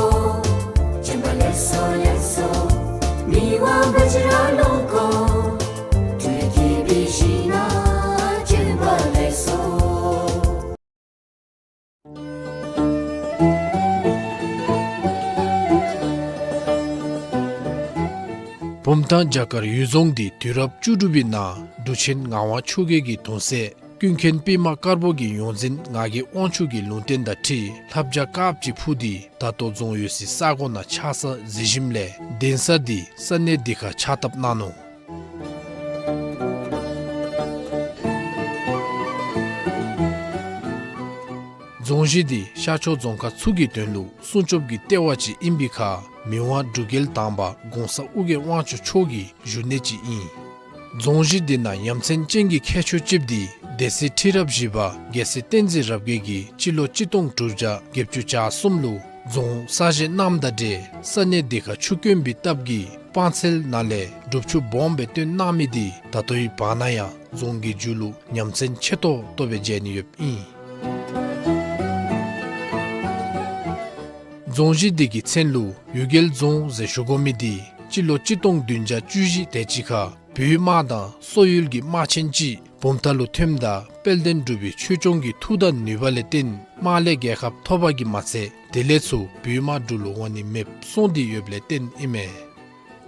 བྱོན་པ་ལེགས་སོ་ལེགས་སོ་མི་དབང་བཛྲ་ལོ་ཀོ། སྤྲུལ་སྐུའི་ཞིང་ན་བྱོན་པ་ལེགས་སོ། བུམ་ཐང་བྱ་དཀར་གཡུལ་རྫོང་འདི་དུས་རབས་བཅུ་དྲུག་པའི་ནང་འབྲུག་ཆེན་ངག་དབང་ཆོས་རྒྱལ་གྱི་གདུང་སྲས་ཀུན་མཁྱེན་པདྨ་དཀར་པོ་གི་ཡོངས་འཛིན་ངག་གི་དབང་ཕྱུག་གི་ལུང་བསྟན་དང་འཁྲིལ་ལྷ་བྱ་དཀརཔོ་ཅིག་འཕུར་ཏེ་ད་ལྟོ་རྫོང་ཡོད་སའི་ས་གོ་ནང་ཆགས་ས་གཟིགས་ཞིནམ་ལས་གདན་ས་འདི་ས་གནས་འདི་ཁར་ཕྱག་བཏབ་གནང་ནུག། རྫོང་གཞི་འདི་ཤར་ཕྱོགས་རྫོང་ཁག་ཚུ་གི་དོན་ལུ་སྲུང་སྐྱོབ་ཀྱི་ལྟེ་བ་ཅིག་ཨིན་པའི་ཁར་མི་དབང་འབྲུག་རྒྱལ་དང་པ་གོང་ས་ཨོ་རྒྱན་དབང་ཕྱུག་མཆོག་གི་བཞུགས་གནས་ཅིག་ཨིན། རྫོང་གཞི་འདི་ནང་ཡ་མཚན་ཅན་གྱི་ཁྱད་ཆོས་ཅིག་འདི་སྡེ་སྲིད་ཁྲི་རབས་བཞི་པ་རྒྱལ་སྲས་བསྟན་འཛིན་རབ་རྒྱས་ཀྱིས་སྤྱི་ལོ་གཅིག་སྟོང་དྲུག་བརྒྱ་བརྒྱད་ཅུ་གྱ་གསུམ་ལུ་རྫོང་གསར་བཞེངས་གནངམ་དང་འབྲེལ་ས་གནས་འདི་ཁར་ཆུ་དཀོན་པའི་སྟབས་ཀྱིས་སྤང་ཚལ་ནང་ལས་སྒྲུབ་ཆུ་སྦོམ་སྦེ་བཏོན་གནང་མི་འདི་ད་ལྟོའི་བར་ན་ཡང་རྫོང་གི་མཇུག་ལུ་ཡ་མཚན་ཆེ་ཏོག་ཏོ་སྦེ་མཇལ་ནི་ཡོདཔ་ཨིན། རྫོང་གཞི་འདི་གི་མཚན་ལུ་གཡུལ་རྒྱལ་རྫོང་ཟེར་ཞུ་དགོ་མི་འདི་སྤྱི་ལོ་གཅིག་སྟོང་བདུན་བརྒྱ་བཅུ་བཞི་དེ་ཅིག་ཁར་བོད་དམག་དང་སོག་ཡུལ་གྱི་དམག་ཆེན་ཅིག་བུམ་ཐང་ལུ་ཐོནམ་ད་དཔལ་ལྡན་འབྲུག་པའི་ཆོས་སྐྱོང་གི་མཐུ་དང་ནུས་པ་ལས་བརྟེན་དམག་ལས་རྒྱལ་ཁ་ཐོབ་པ་གིས་མ་ཚད་དེ་ལས་ཚུར་བོད་དམག་འབྲུག་ལུ་འོང་ནི་མེདཔ་སོང་སྟེ་ཡོདཔ་ལས་བརྟེན་ཨིན་མས།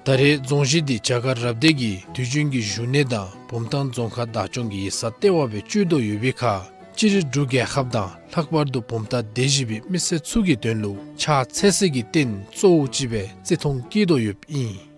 ད་རེས་རྫོང་གཞི་འདི་བྱ་དཀར་རབ་སྡེ་གི་དུས་རྒྱུན་གྱི་བཞུགས་གནས་དང་བུམ་ཐང་རྫོང་ཁག་བདག་སྐྱོང་གི་ཡིག་ཚང་ལྟེ་བ་སྦེ་སྤྱོད་དོ་ཡོད་པའི་ཁར་སྤྱིར་འབྲུག་རྒྱལ་ཁབ་དང་ལྷག་པར་དུ་བུམ་ཐང་སྡེ་བཞི་པའི་མི་སེར་ཚུ་གི་དོན་ལུ་ཕྱག་འཚལ་སའི་རྟེན་གཙོ་བོ་ཅིག་སྦེ་བརྩི་མཐོང་བསྐྱེད་དོ་ཡོདཔ་ཨིན།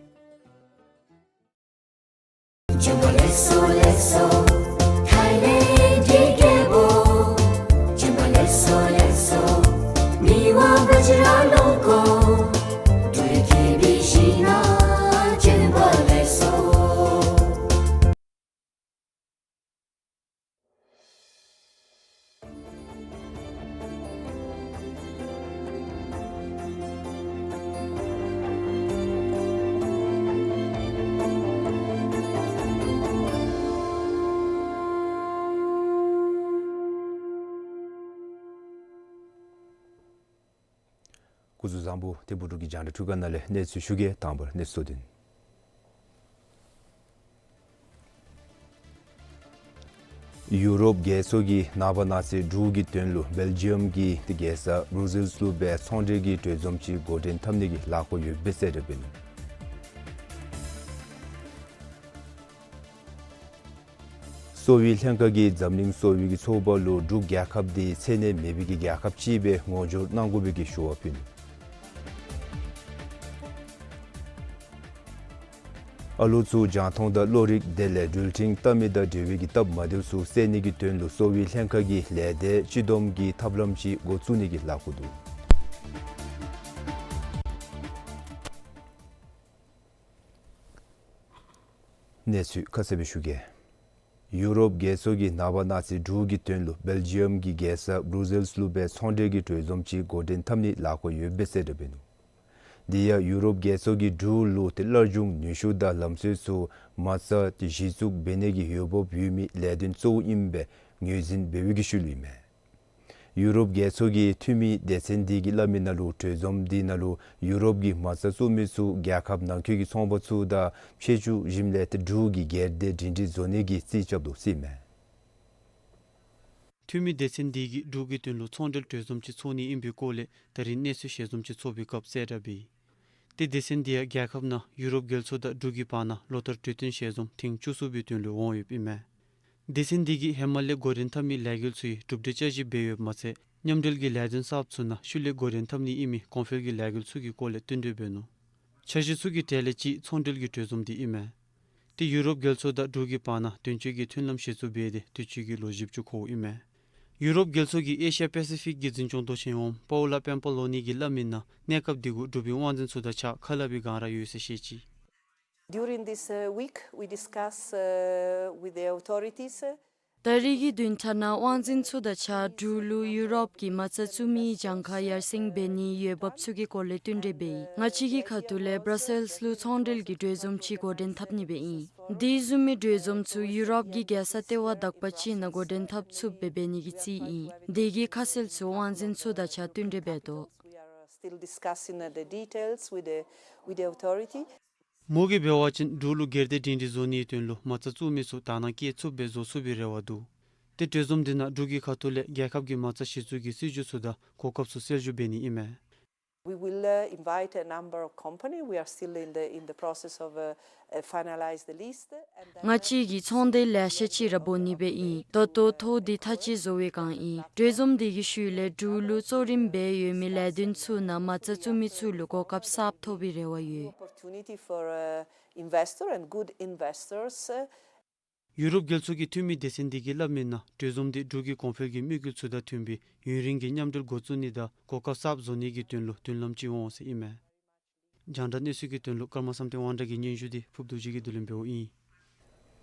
སྐུ་གཟུགས་བཟང་པོ། ཏེ་བུ་ཕྲུག་གི་རྒྱང་བསྒྲགས་འཕྲུལ་ཁང་ནང་ལས་གནས་ཚུལ་ཞུ་གེ། དང་པར་གནས་ཚུལ་དོན། ཡུ་རོབ་རྒྱལ་ཚོགས་ཀྱིས་ནངས་པ་གནངས་ཚེ་འབྲུག་གི་དོན་ལུ་སྦེལ་ཇི་ཡམ་གྱི་ཏེ་རྒྱལ་ས་བྷྲུ་སེལསི་ལུ་སྦེ་ཚོང་འབྲེལ་གྱི་གྲོས་འཛོམས་ཅིག་འགོ་འདྲེན་འཐབ་ནི་གི་ལཱ་འགོ་ཡོདཔ་སྦེ་གསལ་རེ་འབད་ནུག། གསོ་བའི་ལྷན་ཁག་གིས་འཛམ་གླིང་གསོ་བའི་གི་ཚོགས་པ་ལུ་འབྲུག་རྒྱལ་ཁབ་འདི་ཚད་ནད་མེད་པའི་གི་རྒྱལ་ཁབ་ཅིག་སྦེ་ངོ་སྦྱོར་གནང་དགོ་པའི་གི་ཞུ་བ་ཕུལ་ནུག། ཨ་ལོ་ཚུ་རྒྱང་མཐོང་དང་གློག་རིག་དེ་ལས་འགྲུལ་འཕྲིན་བལྟ་མི་དང་འབྲེལ་བའི་གི་སྟབས་མ་བདེཝ་ཚུ་སེལ་ནི་གི་དོན་ལུ་གསོ་བའི་ལྷན་ཁག་གིས་ལས་སྡེ་སྤྱི་བསྡོམས་ཀྱི་ཐབས་ལམ་ཅིག་འགོ་བཙུགས་ནི་གི་ལཱ་འགོ་འདུག། གནས་ཚུལ་ཁ་གསལ་སྦེ་ཞུ་གེ། ཡུ་རོབ་རྒྱལ་ཚོགས་ཀྱིས་ནངས་པ་གནངས་ཚེ་འབྲུག་གི་དོན་ལུ་སྦེལ་ཇི་ཡམ་གྱི་རྒྱལ་ས་བྷྲུ་ཟེལསི་ལུ་སྦེ་ཚོང་འབྲེལ་གྱི་གྲོས་འཛོམས་ཅིག་འགོ་འདྲེན་འཐབ་ནིའི་ལཱ་འགོ་ཡོདཔ་སྦེ་གསལ་བསྒྲགས་འབད་ནུག། དེ་ཡང་ཡུ་རོབ་རྒྱལ་ཚོགས་ཀྱིས་འབྲུག་ལུ་ཏེ་སླར་འབྱུང་ནུས་ཤུགས་དང་ལམ་སྲོལ་ཚུ་མ་རྩ་ཏེ་གཞི་བཙུགས་འབད་ནི་གི་འོས་འབབ་ཡོད་མི་ལས་དོན་གཙོ་བོ་ཨིནམ་སྦེ་ངོས་འཛིན་འབད་བའི་གི་ཤུལ་ལུ་ཨིན་མས། ཡུ་རོབ་རྒྱལ་ཚོགས་ཀྱི་འཐུས་མི་སྡེ་ཚན་འདི་གིས་སླབ་མི་ནང་ལུ་གྲོས་འཛོམས་འདི་ནང་ལུ་ཡུ་རོབ་ཀྱི་མ་རྩ་བཙུགས་མི་ཚུ་རྒྱལ་ཁབ་ནང་འཁོད་ཀྱི་ཚོང་པ་ཚུ་དང་ཕྱི་ཕྱོགས་ཞིནམ་ལས་ཏེ་འབྲུག་གི་སྒེར་སྡེ་སྒྲིང་སྒྲིང་བཟོ་ནི་གི་རྩིས་རྐྱབ་དོ་ཟེར་ཨིན་མས། འཐུས་མི་སྡེ་ཚན་འདི་གིས་འབྲུག་གི་དོན་ལུ་ཚོང་འབྲེལ་གྲོས་འཛོམས་ཅིག་ཚོགས་ནི་ཨིན་པའི་སྐོར་ལས་ད་རིས་གནས་ཚུལ་ཞལ་འཛོམས་ཅིག་ཚོགས་པའི་སྐབས་གསལ་བསྒྲགས་འབད་ཡི། ཏེ་སྡེ་ཚན་འདི་ཡང་རྒྱལ་ཁབ་ནང་ཡུ་རོབ་རྒྱལ་ཚོགས་དང་འབྲུག་གི་བར་ན་ལོ་བསྟར་གྲོས་བསྟུན་ཞལ་འཛོམས་ཐེངས་བཅུ་གསུམ་པའི་དོན་ལུ་འོང་ཡོདཔ་ཨིན་མས། སྡེ་ཚན་འདི་གིས་ཧེ་མ་ལས་འགོ་འདྲེན་འཐབ་མི་ལས་འགུལ་ཚུ་ཡང་གྲུབ་འབྲས་བསྐྱར་ཞིབ་འབད་ཡོདཔ་མ་ཚད་མཉམ་འབྲེལ་གྱི་ལས་དོན་གསརཔ་ཚུ་ནང་ཤུལ་ལས་འགོ་འདྲེན་འཐབ་ནི་ཨིན་མི་གོང་འཕེལ་གྱི་ལས་འགུལ་ཚུ་གི་སྐོར་ལས་བསྟུན་གྲོས་འབད་ནུག། འཆར་གཞི་ཚུ་གི་གྲས་ལས་གཅིག་ཚོང་འབྲེལ་གྱི་གྲོས་འཛོམས་འདི་ཨིན་མས། ཏེ་ཡུ་རོབ་རྒྱལ་ཚོགས་དང་འབྲུག་གི་བར་ན་དོན་གཅོད་ཀྱི་མཐུན་ལམ་གཞི་བཙུགས་འབད་དེ་དུས་ཅི་གི་ལོ་བཞི་བཅུ་འཁོརཝ་ཨིན་མས། ཡུ་རོབ་རྒྱལ་ཚོགས་ཀྱི་ཨེ་ཤི་ཡ་པེ་སི་ཕིག་གི་འཛིན་སྐྱོང་མདོ་ཆེན་འོགམ་པའོ་ལ་པེམ་པ་ལོ་ནི་གིས་སླབ་མི་ནང་གནས་སྐབས་འདི་གུ་འབྲུག་པའི་དབང་འཛིན་ཚུ་དང་གཅིག་ཁ་སླབ་པའི་སྒང་ར་ཡོད་ཟེར་བཤད་ཅི། During this, uh, week, we discuss, uh, with the authorities, uh, ད་རིས་ཀྱི་བདུན་ཕྲག་ནང་དབང་འཛིན་ཚུ་དང་གཅིག་ཁར་འབྲུག་ལུ་ཡུ་རོབ་ཀྱི་མ་རྩ་བཙུགས་མིའི་གྱངས་ཁ་ཡར་སེང་འབད་ནིའི་འོས་འབབ་ཚུ་གི་སྐོར་ལས་བསྟུན་གྲོས་འབད་ཡི། ང་བཅས་ཀྱི་ཁ་ཐུག་ལས་བྷྲ་སེལསི་ལུ་ཚོང་འབྲེལ་གྱི་གྲོས་འཛོམས་ཅིག་འགོ་འདྲེན་འཐབ་ནི་སྦེ་ཨིན། དེ་བཟུམ་མའི་གྲོས་འཛོམས་ཚུ་ཡུ་རོབ་ཀྱི་རྒྱལ་ས་ལྟེ་བ་དག་པ་ཅིག་ནང་འགོ་འདྲེན་འཐབ་ཚུགསཔ་སྦེ་འབད་ནི་གི་རྩིས་ཨིན། དེ་གི་ཁ་གསལ་ཚུ་དབང་འཛིན་ཚུ་དང་གཅིག་ཁར་བསྟུན་གྲོས་འབད་དོ། We are, uh, still discussing, uh, the details with the, with the authority. མོ་གིས་འབད་བ་ཅིན་འབྲུག་ལུ་སྒེར་སྡེ་སྒྲིང་སྒྲིང་བཟོ་ནིའི་དོན་ལུ་མ་རྩ་བཙུགས་མི་ཚུ་དག་སྣང་བསྐྱེད་ཚུགསཔ་སྦེ་བཟོ་ཚུགས་པའི་རེ་བ་འདུག། ཏེ་གྲོས་འཛོམས་འདི་ནང་འབྲུག་གི་ཁ་ཐུག་ལས་རྒྱལ་ཁབ་ཀྱི་མ་རྩ་གཞི་བཙུགས་ཀྱི་སྲིད་བྱུས་ཚུ་དང་གོ་སྐབས་ཚུ་གསལ་ཞུ་འབད་ནི་ཨིན་མས། We will, uh, invite a number of company. We are still in the, in the process of, uh, uh, finalize the list. And then, uh, ང་བཅས་ཀྱིས་ཚོང་སྡེ་ལེ་ཤ་ཅིག་ར་འབོ་ནི་སྦེ་ཨིན། ད་ལྟོ་ཐོ་འདི་ཐག་བཅད་བཟོ་བའི་སྒང་ཨིན། གྲོས་འཛོམས་འདི་གི་ཤུལ་ལས་འབྲུག་ལུ་གཙོ་རིམ་སྦེ་ཡོད་མི་ལས་དོན་ཚུ་ནང་མ་རྩ་བཙུགས་མི་ཚུ་ལུ་གོ་སྐབས་གསརཔ་ཐོབ་པའི་རེ་བ་ཡོད། Opportunity for, uh, investor and good investors, uh, ཡུ་རོབ་རྒྱལ་ཚོགས་ཀྱི་འཐུས་མི་སྡེ་ཚན་འདི་གིས་སླབ་མི་ནང་གྲོས་འཛོམས་འདི་འབྲུག་གི་གོང་འཕེལ་གྱི་དམིགས་ཡུལ་ཚུ་དང་མཐུན་པའི་ཡུན་རིང་གི་མཉམ་འབྲེལ་འགོ་བཙུགས་ནི་དང་གོ་སྐབས་གསརཔ་བཟོ་ནི་གི་དོན་ལུ་མཐུན་ལམ་ཅིག་འོང་ཟེར་ཨིན་མས། རྒྱང་བསྒྲགས་གནས་ཚུལ་གྱི་དོན་ལུ་ཀརྨ་བསམ་གཏན་དབང་གྲགས་ཀྱི་སྙན་ཞུ་འདི་ཕུརཔ་རྡོ་རྗེ་གིས་བསྡུ་ལེན་འབདཝ་ཨིན།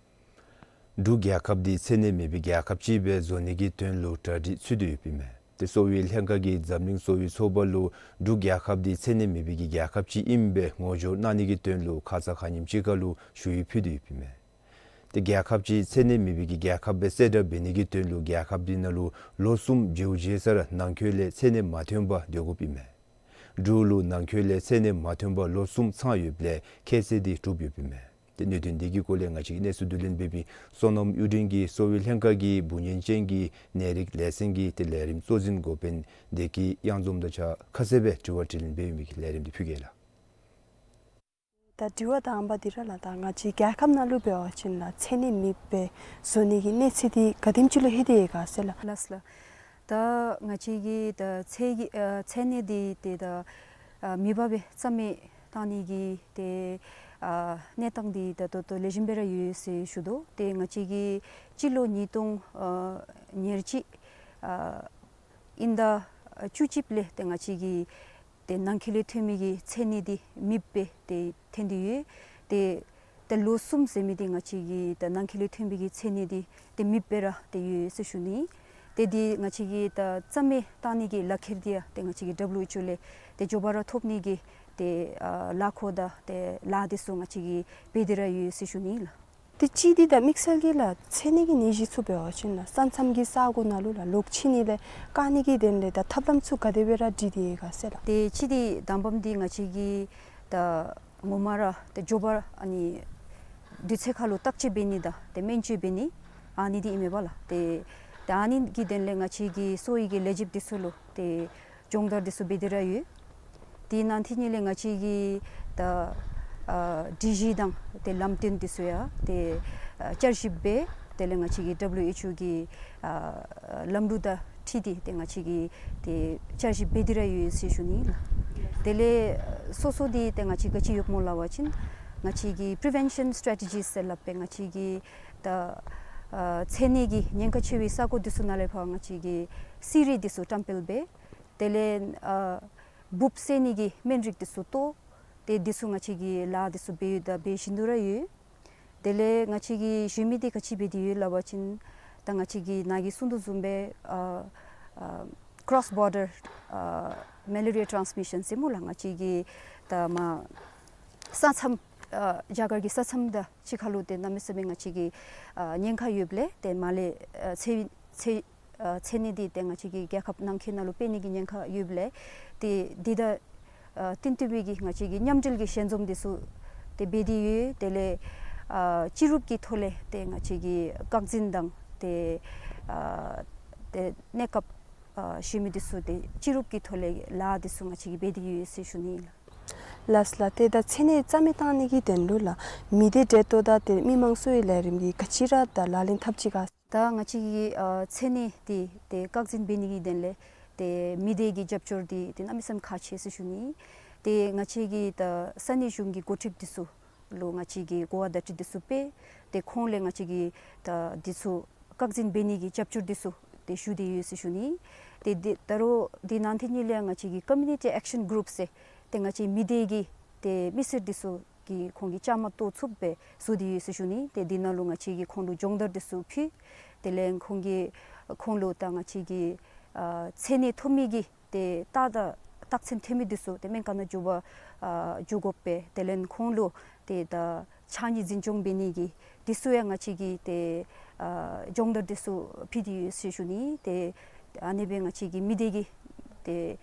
འབྲུག་རྒྱལ་ཁབ་འདི་ཚད་ནད་མེད་པའི་རྒྱལ་ཁབ་ཅིག་སྦེ་བཟོ་ནི་གི་དོན་ལུ་གྲ་སྒྲིག་ཚུད་དེ་ཡོདཔ་ཨིན་མས། ཏེ་གསོ་བའི་ལྷན་ཁག་གིས་འཛམ་གླིང་གསོ་བའི་ཚོགས་པ་ལུ་འབྲུག་རྒྱལ་ཁབ་འདི་ཚད་ནད་མེད་པའི་གི་རྒྱལ་ཁབ་ཅིག་ཨིནམ་སྦེ་ངོ་སྦྱོར་གནང་ནི་གི་དོན་ལུ་ཁ་ཙ་ཁ་ཉིནམ་ཅིག་ཁར་ལུ་ཞུ་ཡིག་ཕུལ་ཏེ་ཡོདཔ་ཨིན་མས། ཏེ་རྒྱལ་ཁབ་ཅིག་ཚད་ནད་མེད་པའི་གི་རྒྱལ་ཁབ་སྦེ་གསལ་བསྒྲགས་འབད་ནི་གི་དོན་ལུ་རྒྱལ་ཁབ་འདི་ནང་ལུ་ལོ་གསུམ་བྱོན་བྱོནམ་ས་ར་ནང་འཁོད་ལས་ཚད་ནད་མ་ཐོན་པར་སྡོད་དགོཔ་ཨིན་མས། འབྲུག་ལུ་ནང་འཁོད་ལས་ཚད་ནད་མ་ཐོན་པར་ལོ་གསུམ་ཚང་ཡོདཔ་ལས་ཁྱད་ཚད་འདི་གྲུབ་ཡོདཔ་ཨིན་མས། ཏེ་གནད་དོན་འདི་གི་སྐོར་ལས་ང་བཅས་ཀྱིས་གནས་ཚུལ་བསྡུ་ལེན་འབད་མི་བསོད་ནམས་གཡུ་སྒྲོན་གྱིས་གསོ་བའི་ལྷན་ཁག་གི་འབུ་བརྙན་ཅན་གྱི་ནད་རིགས་ལས་ཚན་གྱི་ཏེ་ལས་རིམ་གཙོ་འཛིན་འགོ་དཔོན་བདེ་སྐྱིད་གཡང་འཛོམས་དང་གཅིག་ཁར་ཁ་གསལ་སྦེ་དྲི་བ་དྲིས་ལན་འབད་མི་གི་ལས་རིམ་འདི་ཕུལ་གེ་ལགས། ད་དྲི་བ་དང་པ་འདི་ར་ལགས། ད་ང་བཅས་རྒྱལ་ཁབ་ནང་ལུ་འབད་བ་ཅིན་ལགས་ཚད་ནད་མེདཔ་སྦེ་བཟོ་ནི་གི་གནས་ཚད་འདི་ག་དེམ་ཅིག་ལུ་ལྷོད་དེ་ཡོད་ག་ཟེར་ལགས། ལགས་ལགས། ད་ང་བཅས་ཀྱི་ད་ཚད་ཀྱི་ཨ་ཚད་ནད་འདི་ཏེ་ད་ཨ་མེདཔ་སྦེ་རྩ་མེད་བཏང་ནི་གི་ཏེ་ཨ་གནས་སྟངས་འདི་ད་ད་ལྟོ་ལེགས་ཤོམ་སྦེ་ར་ཡོད་ཟེར་ཞུ་དོ། ཏེ་ང་བཅས་ཀྱིས་སྤྱི་ལོ་ཉིས་སྟོང་ཨ་ཉེར་གཅིག་ཨ་དབྱིན་ཟླ་བཅུ་གཅིག་ལས་ཏེ་ང་བཅས་ཀྱི་ཏེ་ནང་འཁོད་ལས་ཐོན་མི་གི་ཚད་ནད་འདི་མེདཔ་སྦེ་ཏེ་ཐོན་ཏེ་ཡོད། ཏེ་ད་ལོ་གསུམ་ཟེར་མི་འདི་ང་བཅས་ཀྱི་ད་ནང་འཁོད་ལས་ཐོན་པའི་གི་ཚད་ནད་འདི་ཏེ་མེདཔ་སྦེ་ར་ཏེ་ཡོད་ཟེར་ཞུ་ནི། ཏེ་འདི་ང་བཅས་ཀྱི་ད་རྩ་མེད་བཏང་ནི་གི་ལག་ཁྱེར་འདི་ཡང་ཏེ་ང་བཅས་ཀྱི་ཌབ་ལུ་ཨེཆ་ཨོ་ལས་ཏེ་མགྱོགས་པ་ར་ཐོབ་ནི་གི་ཏེ་ཨ་ལཱ་འགོ་དང་ཏེ་ལཱ་འདི་ཚུ་ང་བཅས་ཀྱིས་འབད་དེ་ར་ཡོད་ཟེར་ཞུ་ནི་ལགས། ཏེ་གཅིག་འདི་ད་དམིགས་བསལ་གྱི་ལགས་ཚད་ནད་ཀྱི་ནད་གཞི་ཚུ་འབད་བ་ཅིན་ལགས་ས་མཚམས་ཀྱི་ས་གོ་ནང་ལུ་ལགས་ལོག་ཕྱིན་ནི་ལས་བཀག་ནི་གི་དོན་ལས་ད་ཐབས་ལམ་ཚུ་ག་དེ་སྦེ་ར་སྒྲིག་སྟེ་ཡོད་ག་ཟེར་ལགས། ཏེ་གཅིག་འདི་དང་པམ་འདི་ང་བཅས་ཀྱིས་ད་ངོ་མ་ར་ཏེ་མགྱོགས་པ་ཨ་ནི་དུས་ཚོད་ཁར་ལུ་བརྟག་དཔྱད་འབད་ནི་དང་ཏེ་སྨན་བཅོས་འབད་ནི་ཨ་ནི་འདི་ཨིན་མས་པ་ལགས། ཏེ་ཏེ་ཨ་ནི་གི་དོན་ལས་ང་བཅས་ཀྱི་གསོ་བའི་གི་ལས་བྱེདཔ་འདི་ཚུ་ལུ་ཏེ་སྦྱོང་བརྡར་འདི་ཚུ་འབད་དེ་ར་ཡོད། དེ་ནང་ཐིག་ནི་ལས་ང་བཅས་ཀྱི་ད་ཨ་སྒྲིག་གཞི་དང་ཏེ་ལམ་སྟོན་འདི་ཚུ་ཡང་ཏེ་ཨ་བསྐྱར་ཞིབ་འབད། དེ་ལས་ང་བཅས་ཀྱི་ཌབ་ལུ་ཨེཆ་ཨོ་གི་ཨ་ལམ་ལུགས་དང་འཁྲིལ་ཏེ་ཏེ་ང་བཅས་ཀྱིས་ཏེ་བསྐྱར་ཞིབ་འབད་དེ་ར་ཡོད་ཟེར་ཞུ་ནི་ལགས། དེ་ལས་སོ་སོ་འདི་ཏེ་ང་བཅས་ག་ཅི་ཡོདཔ་སྨོ་སླབ་པ་ཅིན་ ང་བཅས་ཀྱི་པི་རི་ཝེན་ཤཱན་སི་ཊེ་རེ་ཊི་ཇིས་ཟེར་སླབ་སྦེ་ང་བཅས་ཀྱིས་ད་ཨ་ཚད་ནད་ཀྱི་ཉེན་ཁ་ཆེ་བའི་ས་གོ་འདི་ཚུ་ནང་ལས་ཕར་ང་བཅས་ཀྱིས་གསེར་རི་འདི་ཚུ་བཀྲམ་སྤེལ་འབད། དེ་ལས་ཨ་འབུཔ་བསལ་ནི་གི་སྨན་རིགས་འདི་ཚུ་བཏོག། ཏེ་འདི་ཚུ་ང་བཅས་ཀྱིས་ལཱ་འདི་ཚུ་འབད་ཡོད་དང་འབད་བཞིན་དུ་ར་ཡོད། དེ་ལས་ང་བཅས་ཀྱིས་ཞུ་མི་འདི་ག་ཅི་འབད་དེ་ཡོད་སླབ་པ་ཅིན་ད་ང་བཅས་ཀྱིས་ནཱ་གིས་གསུངས་དོ་བཟུམ་སྦེ་ཨ་ཨ་ཀྲོས་བོར་ཌར་ཨ་མེ་ལེ་རི་ཡ་ཊཱནསི་མི་ཤཱན་ཟེར་སྨོ་ལགས། ང་བཅས་ཀྱིས་ད་མར་ས་མཚམས་ཨ་རྒྱ་གར་གྱི་ས་མཚམས་དང་གཅིག་ཁར་ལུ་ཏེ་གནམ་མེད་ས་མེད་ང་བཅས་ཀྱི་ཨ་ཉེན་ཁ་ཡོདཔ་ལས་ཏེ་མར་ལས་ཨ་ཚད་ཚད་ཨ་ཚད་ནད་འདི་ཏེ་ང་བཅས་ཀྱི་རྒྱལ་ཁབ་ནང་འཁོད་ནང་ལུ་འཕེལ་ནི་གི་ཉེན་ཁ་ཡོདཔ་ལས་ཏེ་འདི་དང་ཨ་བསྟུན་ཏེ་སྦེ་གི་ང་བཅས་ཀྱིས་མཉམ་འབྲེལ་གྱི་ཞལ་འཛོམས་འདི་ཚུ་ཏེ་འབད་དེ་ཡོད། དེ་ལས་ཨ་སྤྱི་རུབ་ཀྱི་ཐོག་ལས་ཏེ་ང་བཅས་ཀྱིས་བཀག་འཛིན་དང་ཏེ་ཨ་ཏེ་གནས་སྐབས་ཨ་ཞུ་མི་འདི་ཚུ་ཏེ་སྤྱི་རུབ་ཀྱི་ཐོག་ལས་ལཱ་འདི་ཚུ་ང་བཅས་ཀྱིས་འབད་དེ་ཡོད་ཟེར་ཞུ་ནི་ཨིན་ལགས། ལགས་ལགས། ཏེ་ད་ཚད་ནད་རྩ་མེད་བཏང་ནི་གི་དོན་ལུ་ལགས་མི་སྡེ་འབྲེལ་གཏོགས་དང་ཏེ་མི་མང་གསོ་བའི་ལས་རིམ་གྱིས་ག་ཅི་ར་ད་ལག་ལེན་འཐབ་ཅི་ག། ད་ང་བཅས་ཀྱིས་ཨ་ཚད་ནད་འདི་ཏེ་བཀག་འཛིན་འབད་ནི་གི་དོན་ལས་ཏེ་མི་སྡེ་གི་རྒྱབ་སྐྱོར་འདི་ཏེ་གནམ་མེད་ས་མེད་ཁག་ཆེ་ཟེར་ཞུ་ནི། ཏེ་ང་བཅས་ཀྱིས་ད་ས་གནས་གཞུང་གི་འགོ་ཁྲིདཔ་འདི་ཚུ་ལུ་ང་བཅས་ཀྱིས་གོ་བ་བརྡ་སྤྲོད་འདི་ཚུ་སྤེལ། ཏེ་ཁོང་ལས་ང་བཅས་ཀྱིས་ད་འདི་ཚུ་བཀག་འཛིན་འབད་ནི་གི་རྒྱབ་སྐྱོར་འདི་ཚུ་ཏེ་ཞུ་སྟེ་ཡོད་ཟེར་ཞུ་ནི། ཏེ་འདི་ད་རུང་འདི་ནང་འཐེན་ནི་ལས་ང་བཅས་ཀྱིས་ཀོ་མིའུ་ནི་ཊི་ཨེག་ཤཱན་གུ་རུབ་ཟེར་ཏེ་ང་བཅས་མི་སྡེ་གི་ཏེ་མི་སེར་འདི་ཚུ་གིས་ཁོང་གིས་བཅའ་མར་གཏོགས་ཚུགསཔ་སྦེ་བཟོ་སྟེ་ཡོད་ཟེར་ཞུ་ནི། ཏེ་འདི་ནང་ལུ་ང་བཅས་ཀྱིས་ཁོང་ལུ་སྦྱོང་བརྡར་འདི་ཚུ་ཕུལ། དེ་ལས་ཁོང་གིས་ཁོང་ལུ་ད་ང་བཅས་ཀྱིས་ཨ་ཚད་ནད་ཐོབ་མི་གི་ཏེ་རྟགས་དང་རྟགས་མཚན་ཐོན་མི་འདི་ཚུ་ཏེ་སྨན་ཁང་ནང་འགྱོ་བར་ཨ་འགྱོ་དགོཔ་སྦེ་དེ་ལས་ཁོང་ལུ་ཏེ་ད་ཕྱགས་སྙིགས་འཛིན་སྐྱོང་འབད་ནི་གི་འདི་ཚུ་ཡང་ང་བཅས་ཀྱིས་ཏེ་ཨ་སྦྱོང་བརྡར་འདི་ཚུ་ཕུལ་ཏེ་ཡོད་ཟེར་ཞུ་ནི། ཏེ་ཨ་ནི་སྦེ་ང་བཅས་ཀྱི་མི་སྡེ་གི་ཏེ་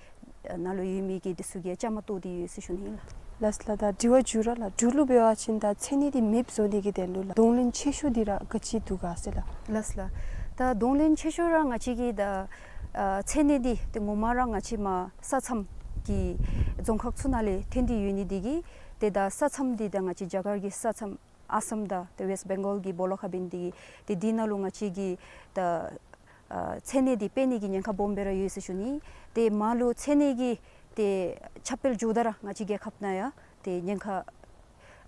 ནང་ལུ་ཡོད་མི་གི་འདི་ཚུ་གིས་བཅའ་མར་གཏོགས་ཏེ་ཡོད་ཟེར་ཞུ་ནི་ལགས། ལགས་ལགས། ད་དྲི་བ་མཇུག་ར་ལགས། མཇུག་ལུ་འབད་བ་ཅིན་ད་ཚད་ནད་འདི་མེདཔ་བཟོ་ནི་གི་དོན་ལུ་ལགས་གདོང་ལེན་ཆེ་ཤོས་འདི་ར་ག་ཅི་འདུག་ག་ཟེར་ལགས། ལགས་ལགས། ད་གདོང་ལེན་ཆེ་ཤོས་ར་ང་བཅས་ཀྱིས་ད་ཨ་ཚད་ནད་འདི་ཏེ་ངོ་མ་ར་ང་བཅས་མར་ས་མཚམས་ཀྱི་རྫོང་ཁག་ཚུ་ནང་ལས་ཐོན་ཏེ་ཡོད་ནི་འདི་གིས་ཏེ་ད་ས་མཚམས་འདི་ད་ང་བཅས་རྒྱ་གར་གྱི་ས་མཚམས་ཨ་སམ་དང་ཏེ་ཝེསཊ་བེང་གཱལ་གྱི་སྦོ་ལོགས་ཁར་འབད་ནི་འདི་གིས་ཏེ་འདི་ནང་ལུ་ང་བཅས་ཀྱིས་ད་ཨ་ཚད་ནད་འདི་འཕེལ་ནི་གི་ཉེན་ཁ་སྦོམ་སྦེ་ར་ཡོད་ཟེར་ཞུ་ནི། ཏེ་མར་ལུ་ཚད་ནད་ཀྱིས་ཏེ་ཁྱབ་སྤེལ་འགྱོཝ་ད་ར་ང་བཅས་རྒྱལ་ཁབ་ནང་ཡང་ཏེ་ཉེན་ཁ་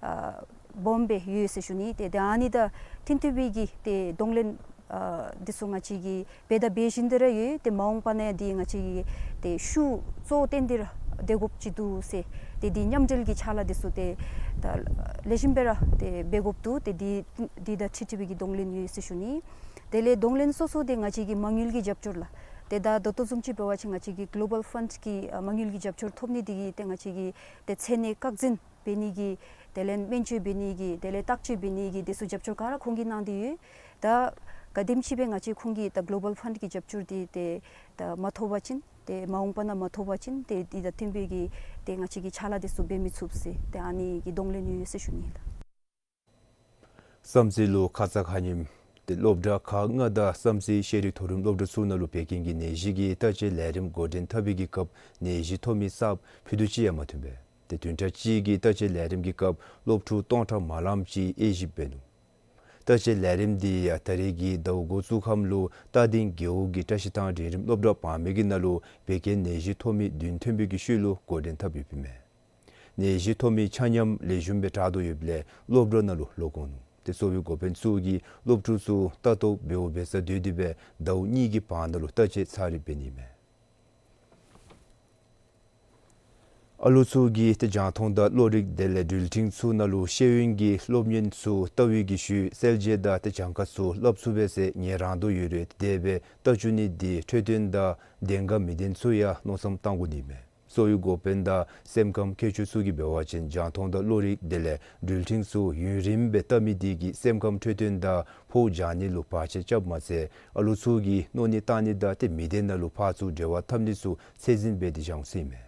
ཨ་སྦོམ་སྦེ་ཡོད་ཟེར་ཞུ་ནི། ཏེ་ཏེ་ཨ་ནི་དང་བསྟུན་ཏེ་སྦེ་གི་ཏེ་གདོང་ལེན་ཨ་འདི་ཚུ་ང་བཅས་ཀྱིས་འབད་དང་འབད་བཞིན་དུ་ར་ཡོད། ཏེ་མ་འོངས་པ་ནང་ཡང་འདི་ང་བཅས་ཀྱིས་ཏེ་ཤུགས་གཙོ་བོ་བཏོན་ཏེ་ར་སྡོད་དགོཔ་ཅིག་འདུག་ཟེར། ཏེ་འདི་མཉམ་འབྲེལ་གྱི་ཕྱག་ལཱ་འདི་ཚུ་ཏེ་ད་ལེགས་ཤོམ་སྦེ་ར་ཏེ་འབད་དགོཔ་འདུག། ཏེ་འདི་འདི་དང་འཁྲིལ་ཏེ་སྦེ་གི་གདོང་ལེན་ཡོད་ཟེར་ཞུ་ནི། དེ་ལས་གདོང་ལེན་སོ་སོ་འདི་ང་བཅས་ཀྱི་མ་དངུལ་གྱི་རྒྱབ་སྐྱོར་ལགས། ཏེ་ད་ད་ལྟོ་བཟུམ་ཅིག་འབད་བ་ཅིན་ང་བཅས་ཀྱི་གི་ལོ་བཱལ་ཕཱནཌ་གི་ཨ་མ་དངུལ་གྱི་རྒྱབ་སྐྱོར་ཐོབ་ནི་འདི་གིས་ཏེ་ང་བཅས་ཀྱིས་ཏེ་ཚད་ནད་བཀག་འཛིན་འབད་ནི་གི་དེ་ལས་སྨན་བཅོས་འབད་ནི་གི་དེ་ལས་བརྟག་དཔྱད་འབད་ནི་གི་འདི་ཚུ་རྒྱབ་སྐྱོར་ག་ར་ཁོང་གིས་གནང་སྟེ་ཡོད། ད་ག་དེམ་ཅིག་སྦེ་ང་བཅས་ཁོང་གིས་ད་གི་ལོ་བཱལ་ཕཱནཌ་གི་རྒྱབ་སྐྱོར་འདི་ཏེ་ད་མ་ཐོབ་པ་ཅིན་ཏེ་མ་འོངས་པ་ནང་མ་ཐོབ་པ་ཅིན་ཏེ་འདི་དང་བསྟུན་པའི་གི་ཏེ་ང་བཅས་ཀྱིས་ཕྱག་ལཱ་འདི་ཚུ་འབད་མི་ཚུགས་ཟེར་ཏེ་ཨ་ནི་གི་གདོང་ལེན་ཡོད་ཟེར་ཞུ་ནི་ལགས། བསམ་རྩེ་ལུ་ཁ་ཙ་ཁ་ཉིནམ་ཏེ་སློབ་གྲྭ་ཁག་ལྔ་དང་བསམ་རྩེ་ཤེས་རིག་མཐོ་རིམ་སློབ་གྲྭ་ཚུ་ནང་ལུ་འབད་མཁན་གྱི་ནད་གཞི་གི་བརྟག་དཔྱད་ལས་རིམ་འགོ་འདྲེན་འཐབ་པའི་གི་སྐབས་ནད་གཞི་ཐོབ་མི་གསརཔ་ཕུད་རྡོག་གཅིག་ཡང་མ་ཐོན་པས། ཏེ་བདུན་ཕྲག་གཅིག་གི་བརྟག་དཔྱད་ལས་རིམ་གྱི་སྐབས་སློབ་ཕྲུག་སྟོང་ཕྲག་མ་ལངམ་ཅིག་དབྱེ་ཞིབ་འབད་ནུག། བརྟག་དཔྱད་ལས་རིམ་འདི་ཡང་ད་རེས་ཀྱི་ཟླཝ་དགུ་བཙུགས་ཁམས་ལུ་རྟ་སྡིང་རྒེད་འོག་གི་བཀྲ་ཤིས་ཐང་འབྲིང་རིམ་སློབ་གྲྭ་བར་མའི་གི་ནང་ལུ་འབད་མཁན་ནད་གཞི་ཐོབ་མི་བདུན་ཐོན་པའི་གི་ཤུལ་ལུ་འགོ་འདྲེན་འཐབ་ཡོདཔ་ཨིན་མས། ནད་གཞི་ཐོབ་མི་ཆ་མཉམ་ལེགས་ཤོམ་སྦེ་དྲག་དོ་ཡོདཔ་ལས་སློབ་གྲྭ་ནང་ལུ་ལོག་འོང་ནུག། ཏེ་གསོ་བའི་འགོ་དཔོན་ཚུ་གིས་སློབ་ཕྲུག་ཚུ་ལྟ་རྟོག་འབདཝ་འབད་ས་སྡོད་དེ་སྦེ་ཟླཝ་གཉིས་ཀྱི་བར་ན་ལུ་བརྟག་དཔྱད་ཚར་རེ་འབད་ནི་ཨིན་མས། ཨ་ལུ་ཚུ་གིས་ཏེ་རྒྱང་མཐོང་དང་གློག་རིག་དེ་ལས་འགྲུལ་འཕྲིན་ཚུ་ནང་ལུ་ཤེས་ཡོན་གྱི་སློབ་གཉེར་ཚུ་བལྟ་བའི་གི་ཤུལ་གསལ་བྱེད་དང་ཏེ་གྱངས་ཁ་ཚུ་སླབ་ཚུགས་པས་ཟེར་ངེས་རང་དོགས་ཡོད་རུང་དེ་སྦེ་བལྟ་བཅུག་ནི་འདི་འཕྲོད་བསྟེན་དང་བདེན་ག་མི་བདེན་ཚུ་ཡང་མནོ་བསམ་བཏང་དགོ་ནི་མས། གསོ་བའི་འགོ་དཔོན་དང་སེམས་ཁམས་མཁས་མཆོག་ཚུ་གིས་འབད་བ་ཅིན་རྒྱང་མཐོང་དང་གློག་རིག་དེ་ལས་འགྲུལ་འཕྲིན་ཚུ་ཡུན་རིངམོ་སྦེ་བལྟ་མི་དེ་གིས་སེམས་ཁམས་འཕྲོད་བསྟེན་དང་ཕོཝ་འཇགས་ནི་ལུ་བར་ཆད་རྐྱབ་མ་ཚད་ཨ་ལུ་ཚུ་གིས་མནོ་ནི་བཏང་ནི་དང་ཏེ་མི་སྡེ་ནང་ལུ་ཕར་ཚུར་འབྲེལ་བ་འཐབ་ནི་ཚུ་ཚད་འཛིན་འབད་དེ་བཞག་ཟེར་ཨིན་མས།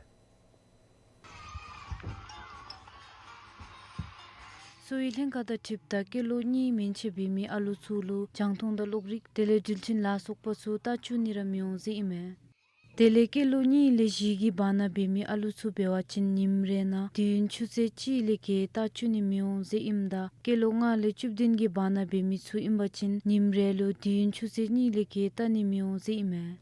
གསོ་བའི་ལྷན་ཁག་དང་འཁྲིལཝ་ད་སྐྱེས་ལོ་གཉིས་མན་ཆད་འབད་མི་ཨ་ལུ་ཚུ་ལུ་རྒྱང་མཐོང་དང་གློག་རིག་དེ་ལས་འགྲུལ་འཕྲིན་ལ་སོགས་པ་ཚུ་བལྟ་བཅུག་ནི་ར་མི་འོང་ཟེར་ཨིན་མས། དེ་ལས་སྐྱེས་ལོ་གཉིས་ལས་བཞི་གི་བར་ན་འབད་མི་ཨ་ལུ་ཚུ་འབད་བ་ཅིན་ཉིནམ་རེ་ནང་དུས་ཡུན་ཆུ་ཚོད་གཅིག་ལས་བརྒལ་བལྟ་བཅུག་ནི་མི་འོང་ཟེར་ཨིནམ་ད་སྐྱེས་ལོ་ལྔ་ལས་བཅུ་བདུན་གྱི་བར་ན་འབད་མི་ཚུ་ཨིན་པ་ཅིན་ཉིནམ་རེ་ལུ་དུས་ཡུན་ཆུ་ཚོད་གཉིས་ལས་བརྒལ་བལྟ་ནི་མི་འོང་ཟེར་ཨིན་མས།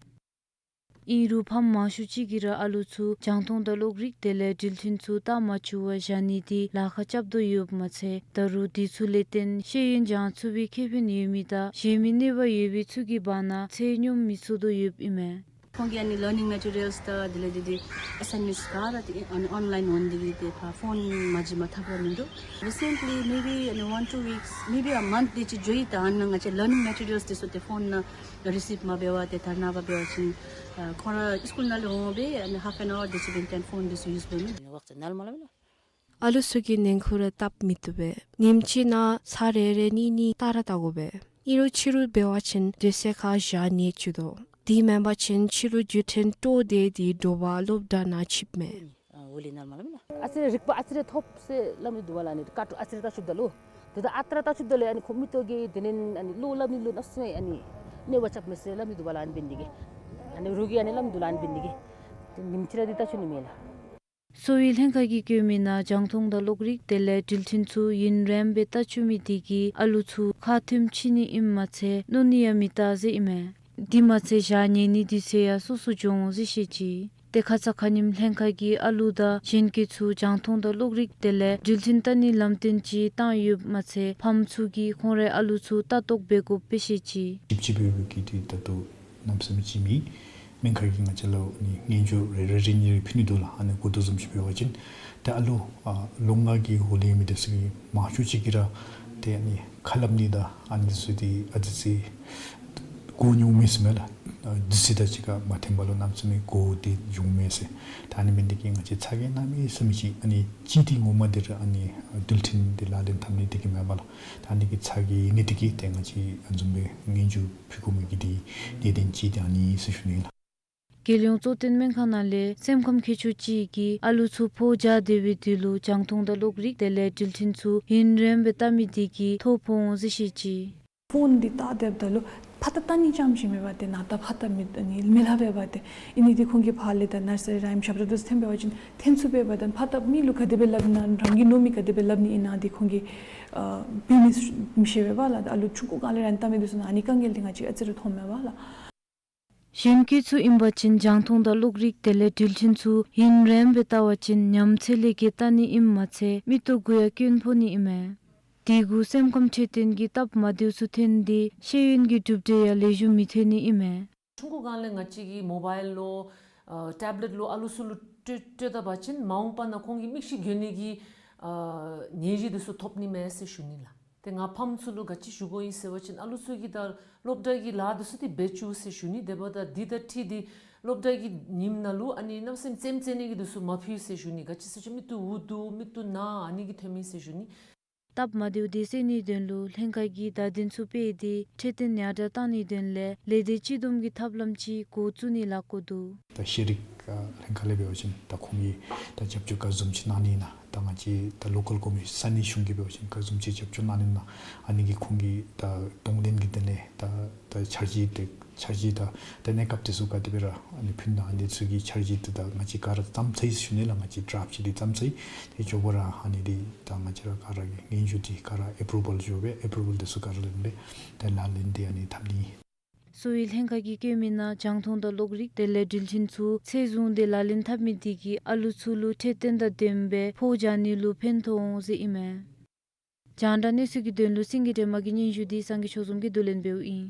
ཨིན་རུང་ཕམ་མང་ཤོས་ཅིག་གིས་ར་ཨ་ལུ་ཚུ་རྒྱང་མཐོང་དང་གློག་རིག་དེ་ལས་འགྲུལ་འཕྲིན་ཚུ་བལྟ་མ་བཅུག་པར་བཞག་ནི་འདི་ལཱ་ཁག་རྐྱབ་དོ་ཡོདཔ་མ་ཚད་ད་རུང་འདི་ཚུ་ལས་བརྟེན་ཤེས་ཡོན་སྦྱང་ཚུགས་པའི་ཁེ་ཕན་ཡོད་མི་དང་གཞན་མི་ནུས་པ་ཡོད་པའི་ཚུ་གི་བར་ན་ཚད་སྙོམས་མི་ཚུགས་དོ་ཡོདཔ་ཨིན་མས། ཁོང་གིས་ཨ་ནི་ལར་ནིང་མེ་ཊི་རི་ཡལསི་དང་དེ་ལས་འདི་འདི་ཨེ་སའིནམེནཊསི་ག་ར་དེ་ཨ་ནི་ཨོན་ལའིན་འོང་འདི་གིས་ཏེ་ཕར་ཕོན་མ་བྱིནམ་ཐབས་ར་མིན་འདུག། Recently, maybe ཨ་ནི་one two weeks, maybe a month དེ་ཅིག་འགྱོ་ཡི། ད་ཨ་ནཱ་ང་བཅས་ལར་ནིང་མེ་ཊི་རི་ཡལསི་དེ་ཚུ་ཏེ་ཕོན་ནང་རི་སིབ་མ་འབད་བར་ཏེ་ད་ནཱ་ཕར་འབད་བ་ཅིན་ཨ་ཁོང་ར་སི་ཀུལ་ནང་ལས་འོང་སྦེ་ཨ་ནི་ཧཱཕ་ཨེན་ཨ་ཝར་དེ་ཅིག་འབདན་ཏེ་ཕོན་དེ་ཚུ་ཡུསི་འབད་མི། ཨ་ལུ་ཚུ་གི་ཉིང་ཁུ་ར་སྟབས་མི་བདེ་བས། ཉིནམ་གཅིག་ནང་ཚར་རེ་རེ་གཉིས་གཉིས་བལྟ་ར་བལྟ་དགོ་པས། ཨིན་རུང་ཕྱི་རུ་འབད་བ་ཅིན་དུས་ཚོད་ཁར་བཞག་ནི་བཅུག་དོ། དེ་མེན་པ་ཅིན་ཕྱི་རུ་འགྲུལ་འཕྲིན་དཀྲོགས་ཏེ་དེ་དྲོ་པ་སློབ་གྲྭ་ནང་ཆིབས་མས། ཨ་ཙི་རེ་རིག་པ་ཨ་ཙི་རེ་ཐོབ་ཟེར་སླབ་ནི་འདུག་པ་ལགས། ཨ་ནི་ཀ་ཀྲོ་ཨ་ཙི་རེ་བལྟ་བཅུགཔ་ད་ལུ་ཏེ་ད་ཨ་རྟག་ར་བལྟ་བཅུགཔ་ད་ལུ་ཨ་ནི་ཁོ་མིག་ཏོ་གིས་དེ་ལས་ཨ་ནི་བློ་སླབ་ནི་ལུ་གནམ་མེད་ས་མེད་ཨ་ནི་གནོད་པ་རྐྱབ་མས་ཟེར་སླབ་ནི་འདུག་པ་ལགས། ཨ་ནི་འབད་ནི་འདི་གིས་ཨ་ནི་རོགས་ཀྱིས་ཨ་ནི་སླབ་ནི་འདུག་ལགས། ཨ་ནི་འབད་ནི་འདི་གིས་ཏེ་ཉིནམ་གཅིག་ར་འདི་བལྟ་བཅུག་ནི་མས་ལགས། གསོ་བའི་ལྷན་ཁག་གིས་བཀོད་མི་ནང་རྒྱང་མཐོང་དང་གློག་རིག་དེ་ལས་འགྲུལ་འཕྲིན་ཚུ་ཡུན་རིངམོ་སྦེ་བལྟ་བཅུག་མི་འདི་གིས་ཨ་ལུ་ཚུ་ཁ་ཐུམ་ཆི་ནི་ཨིནམ་མ་ཚད་གནོད་ནི་ཡང་མི་གཏང་ཟེར་ཨིན་མས། དེ་མ་ཚད་ཞག་ཉལ་ནི་དུས་ཚོད་ཡང་སོ་སོ་འགྱོ་འོང་ཟེར་བཤད་ཅི། ཏེ་ཁ་ཙ་ཁ་ཉིནམ་ལྷན་ཁག་གིས་ཨ་ལུ་དང་གཞན་སྐྱེས་ཚུ་རྒྱང་མཐོང་དང་གློག་རིག་དེ་ལས་འགྲུལ་འཕྲིན་བལྟ་ནིའི་ལམ་སྟོན་ཅིག་བཏང་ཡོདཔ་མ་ཚད་ཕམ་ཚུ་གིས་ཁོང་རའི་ཨ་ལུ་ཚུ་ལྟ་རྟོག་འབད་དགོཔ་སྦེ་བཤད་ཅི། ཞིབ་ཅིག་འབད་བའི་གི་དེ་ད་ལྟོ་གནམ་མེད་ས་མེད་ཅིག་མེད། སྨན་ཁང་གིས་ང་བཅས་ལུ་ཨ་ནི་སྙན་ཞུ་རེ་རེ་རེ་གཉིས་རེ་ཕུལ་ནི་འདུག་ལགས། ཨ་ནི་གོ་དོ་བཟུམ་ཅིག་འབད་བ་ཅིན་ཏེ་ཨ་ལུ་ཨ་ལོ་ལྔ་གི་འོག་ལས་མི་དེ་ཚུ་གིས་མང་ཤོས་ཅིག་གིས་ར་ཏེ་ཨ་ནི་ཁ་སླབ་ནི་དང་ཨ་ནི་ཚུ་དེ་ཨ་ཙི་ཅིག་གོ་མྱོང་མས་ཟེར་མས་ལགས། ཨ་དུས་ཚོད་དང་གཅིག་ཁར་མ་འཐོན་པ་ལུ་གནམ་མེད་ས་མེད་གོ་སྟེ་འགྱོཝ་མས་ཟེར། ད་ཨ་ནི་འབད་ནི་དེ་གིས་ང་བཅས་ཚ་གྱང་གནམ་མེད་ས་མེད་ཅིག་ཨ་ནི་ཅིག་དེ་ངོ་མ་དེ་ར་ཨ་ནི་འགྲུལ་འཕྲིན་དེ་ལག་ལེན་འཐབ་ནི་དེ་གིས་མེན་པ་ལགས། ད་ཨ་ནི་གི་ཚ་གྱང་ཨིན་ནི་དེ་གིས་ཏེ་ང་བཅས་ཨ་ནི་བཟུམ་སྦེ་སྙན་ཞུ་ཕུལ་དགོ་མི་གི་དེ་གནད་དོན་ཅིག་དེ་ཨ་ནི་ཨིན་ཟེར་ཞུ་ནི་ལགས། རྒྱལ་ཡོངས་གཙོ་བསྟེན་སྨན་ཁང་ནང་ལས་སེམས་ཁམས་མཁས་མཆོག་ཅིག་གིས་ཨ་ལུ་ཚུ་ཕོ་རྒྱགས་སྡོད་པའི་དུས་ལུ་རྒྱང་མཐོང་དང་གློག་རིག་དེ་ལས་འགྲུལ་འཕྲིན་ཚུ་ཡུན་རིངམོ་སྦེ་བལྟ་མི་དེ་གིས་ཐོ་ཕོག་འོང་ཟེར་བཤད་ཅི། ཕོན་འདི་བལྟ་སྡོདཔ་ད་ལུ་ཕར་ལྟ་བལྟ་ནི་ཙམ་ཅིག་མེན་པར་ཏེ་ནཱ་ལྟ་ཕར་ལྟ་མི་ཨ་ནི་མི་སླབ་པས་པ་ཏེ། ཨིན་ནི་འདི་ཁོང་གིས་ཕར་ལས་ད་ནར་སི་རི་ར་ཨིནམ་ཞབས་ཏོག་དེ་ཚུ་འཐོན་འབད་བ་ཅིན་འཐོན་ཚུགས་པས་པ། ད་ཕར་ལྟ་མི་ལུ་ག་དེ་སྦེ་སླབ་ན་རང་གི་མནོ་མི་ག་དེ་སྦེ་སླབ་ནི་ཨིན་ན་འདི་ཁོང་གིས་ཨ་འབད་མི་མི་ཤེས་པས་པ་ལགས། ཨ་ལུ་ཆུང་ཀུ་སྒང་ལས་ར་ཨ་ནི་བལྟ་མི་དེ་ཚུ་ནང་ཨ་ནི་དཀའ་ངལ་འདི་ང་བཅས་ཨ་ཙི་རེ་མཐོངམ་མས་པ་ལགས། གཞོན་སྐྱེས་ཚུ་ཨིན་པ་ཅིན་རྒྱང་མཐོང་དང་གློག་རིག་དེ་ལས་འགྲུལ་འཕྲིན་ཚུ་ཡུན་རིངམོ་སྦེ་བལྟ་བ་ཅིན་ཉམས་ཚད་ལས་བརྒལ་བལྟ་ནི་ཨིནམ་མ་ཚད་མིག་ཏོ་གུ་ཡང་སྐྱོན་ཕོག་ནི་ཨིན་མས། དེ་གུ་སེམས་ཁམས་འཕྲོད་བསྟེན་གྱི་སྟབས་མ་བདེཝ་ཚུ་ཐོན་ཏེ་ཤེས་ཡོན་གྱི་གྲུབ་འབྲས་ཡང་ལེགས་ཤོམ་མི་ཐོན་ནི་ཨིན་མས། ཆུང་ཀུ་སྒང་ལས་ང་བཅས་ཀྱིས་མོ་བཱའིལ་ལུ་ཨ་ཊེབ་ལེཊ་ལུ་ཨ་ལུ་ཚུ་ལུ་སྤྲོད་སྤྲོད་ད་པ་ཅིན་མ་འོངས་པ་ནང་ཁོང་གི་མིག་ཤེལ་གྱོན་ནི་གི་ཨ་ནད་རིགས་དེ་ཚུ་ཐོབ་ནི་མས་ཟེར་ཞུ་ནི་ལགས། ཏེ་ང་ཕམ་ཚུ་ལུ་ག་ཅི་ཞུ་དགོ་ཨིན་ཟེར་བ་ཅིན་ཨ་ལུ་ཚུ་གིས་ད་སློབ་གྲྭ་གི་ལཱ་དེ་ཚུ་འདི་འབད་བཅུག་ཟེར་ཞུ་ནི། དེ་འབདཝ་ད་འདི་དང་འཁྲིལ་ཏེ་སློབ་གྲྭ་གི་ཉིནམ་ནང་ལུ་ཨ་ནི་གནམ་མེད་ས་མེད་རྩེདམོ་རྩེ་ནི་གི་དེ་ཚུ་མ་ཕུལ་ཟེར་ཞུ་ནི། ག་ཅི་ཟེར་བ་ཅིན་མིག་ཏོ་འུ་སྡུག་མིག་ཏོ་ན་ཨ་ནི་གིས་ཐོནམ་ཨིན་ཟེར་ཞུ་ནི། སྟབས་མ་བདེཝ་དེ་སེལ་ནིའི་དོན་ལུ་ལྷན་ཁག་གིས་བརྡ་དོན་ཚུ་སྤེལ་ཏེ་འཕྲོད་བསྟེན་ཡར་དྲག་བཏང་ནིའི་དོན་ལས་ལས་སྡེ་གཅིག་བསྡོམས་ཀྱི་ཐབས་ལམ་ཅིག་འགོ་བཙུགས་ནི་ལགས་བཀོད་འདུག། ད་ཤེས་རིག་ཨ་ལྷན་ཁག་ལས་འབད་བ་ཅིན་ད་ཁོང་གིས་ད་རྒྱབ་སྐྱོར་ག་བཟུམ་ཅིག་གནང་ནི་ཨིན་ན། ད་ང་བཅས་ད་ལོ་ཀཱལ་ཀོ་མི་ཤཱན་ས་གནས་གཞུང་གིས་འབད་བ་ཅིན་ག་བཟུམ་ཅིག་རྒྱབ་སྐྱོར་གནང་ནི་ཨིན་ན། ཨ་ནི་གིས་ཁོང་གིས་ད་གདོང་ལེན་གྱི་དོན་ལས་ད་ད་འཆར་གཞི་དེ་འཆར་གཞི་དང་ད་གནས་སྐབས་དེ་ཚུ་ག་དེ་སྦེ་ར་ཨ་ནི་ཕུལ་ནི་ཨ་ནི་ཚུ་གི་འཆར་གཞི་དེ་ད་ང་བཅས་ག་ར་བརྩམས་ཚར་ཡི་ཟེར་ཞུ་ནི་ལགས། ང་བཅས་ཌྲབ་ཅིག་འདི་བརྩམས་ཚར་ཡི། དེ་མགྱོགས་པ་ར་ཨ་ནི་འདི་ད་ང་བཅས་ར་ག་ར་གིས་སྙན་ཞུ་འདི་ག་ར་ཨེ་པུ་རུ་བཱལ་འགྱོ་སྦེ་ཨེ་པུ་རུ་བཱལ་དེ་ཚུ་ག་ར་ལེན་སྦེ་ད་ལག་ལེན་འདི་ཨ་ནི་འཐབ་ནི། གསོ་བའི་ལྷན་ཁག་གིས་བཀོད་མི་ནང་རྒྱང་མཐོང་དང་གློག་རིག་དེ་ལས་འགྲུལ་འཕྲིན་ཚུ་ཚད་བཟུང་སྟེ་ལག་ལེན་འཐབ་མི་དེ་གིས་ཨ་ལུ་ཚུ་ལུ་འཕྲོད་བསྟེན་དང་ལྡནམ་སྦེ་ཕོ་རྒྱག་ནི་ལུ་ཕན་ཐོགས་འོང་ཟེར་ཨིན་མས། རྒྱང་བསྒྲགས་གནས་ཚུལ་གྱི་དོན་ལུ་སེང་གེ་སྒྲོལ་མ་གི་སྙན་ཞུ་འདི་སངས་རྒྱས་ཆོས་འཛོམས་ཀྱིས་བསྡུ་ལེན་འབདཝ་ཨིན།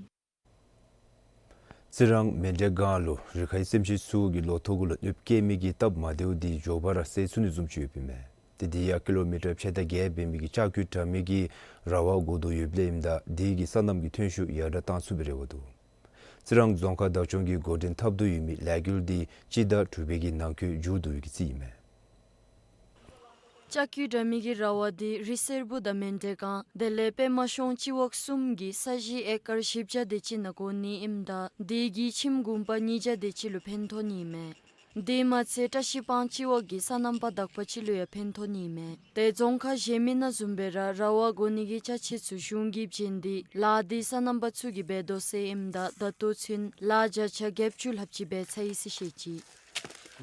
རྩི་རང་མཎྜལ་སྒང་ལུ་རི་ཁའི་སེམས་ཅན་ཚུ་གི་ལོ་ཐོག་གུ་ལུ་གནོདཔ་བཀལ་མི་གི་སྟབས་མ་བདེཝ་འདི་མགྱོགས་པ་ར་སེལ་ཚུགས་ནི་བཟུམ་ཅིག་ཡོདཔ་ཨིན་མས། ཏེ་འདི་ཡང་ཀི་ལོ་མི་ཊར་ཕྱེད་དང་བརྒྱད་འབད་མི་གི་ལྕགས་ཀྱུ་དྲ་མིག་གི་ར་བ་དགོ་དོ་ཡོདཔ་ལས་ཨིནམ་ད་འདི་གིས་སོ་ནམ་གྱི་ཐོན་ཤུགས་ཡར་དྲག་བཏང་ཚུགས་པའི་རེ་བ་འདུག། རྩི་རང་རྫོང་ཁག་བདག་སྐྱོང་གིས་འགོ་འདྲེན་འཐབ་དོ་ཡོད་མི་ལས་འགུལ་འདི་སྤྱི་ཟླ་དྲུག་པའི་གི་ནང་འཁོད་མཇུག་བསྡུ་བའི་གི་རྩིས་ཨིན་མས། ལྕགས་ཀྱུ་དྲ་མིག་གི་ར་བ་འདི་རི་སེར་པོ་དང་མཎྜལ་སྒང་དེ་ལས་པདྨ་གཤོང་སྤྱི་འོག་གསུམ་གྱི་ས་གཞི་ཨེ་ཀར་བཞི་བརྒྱ་དེ་ཅིག་ནང་དགོ་ནི་ཨིནམ་ད་འདི་གིས་ཁྱིམ་གུང་པ་ཉིས་བརྒྱ་དེ་ཅིག་ལུ་ཕན་ཐོགས་ནི་ཨིན་མས། དེ་མ་ཚད་བཀྲ་ཤིས་སྤང་སྤྱི་འོག་གི་སོ་ནམ་པ་དག་པ་ཅིག་ལུ་ཡང་ཕན་ཐོགས་ནི་ཨིན་མས། ཏེ་རྫོང་ཁག་གཞན་མི་ནང་བཟུམ་སྦེ་ར་ར་བ་དགོ་ནི་གི་ཅ་ཆས་ཚུ་གཞུང་གིས་བྱིན་ཏེ་ལཱ་འདི་སོ་ནམ་པ་ཚུ་གིས་འབད་དོ་ཟེར་ཨིནམ་ད་ད་ལྟོ་ཚུན་ལཱ་བརྒྱ་ཆ་བརྒྱད་ཅུ་ལྷགཔ་ཅིག་འབད་ཚར་ཡི་ཟེར་བཤད་ཅི།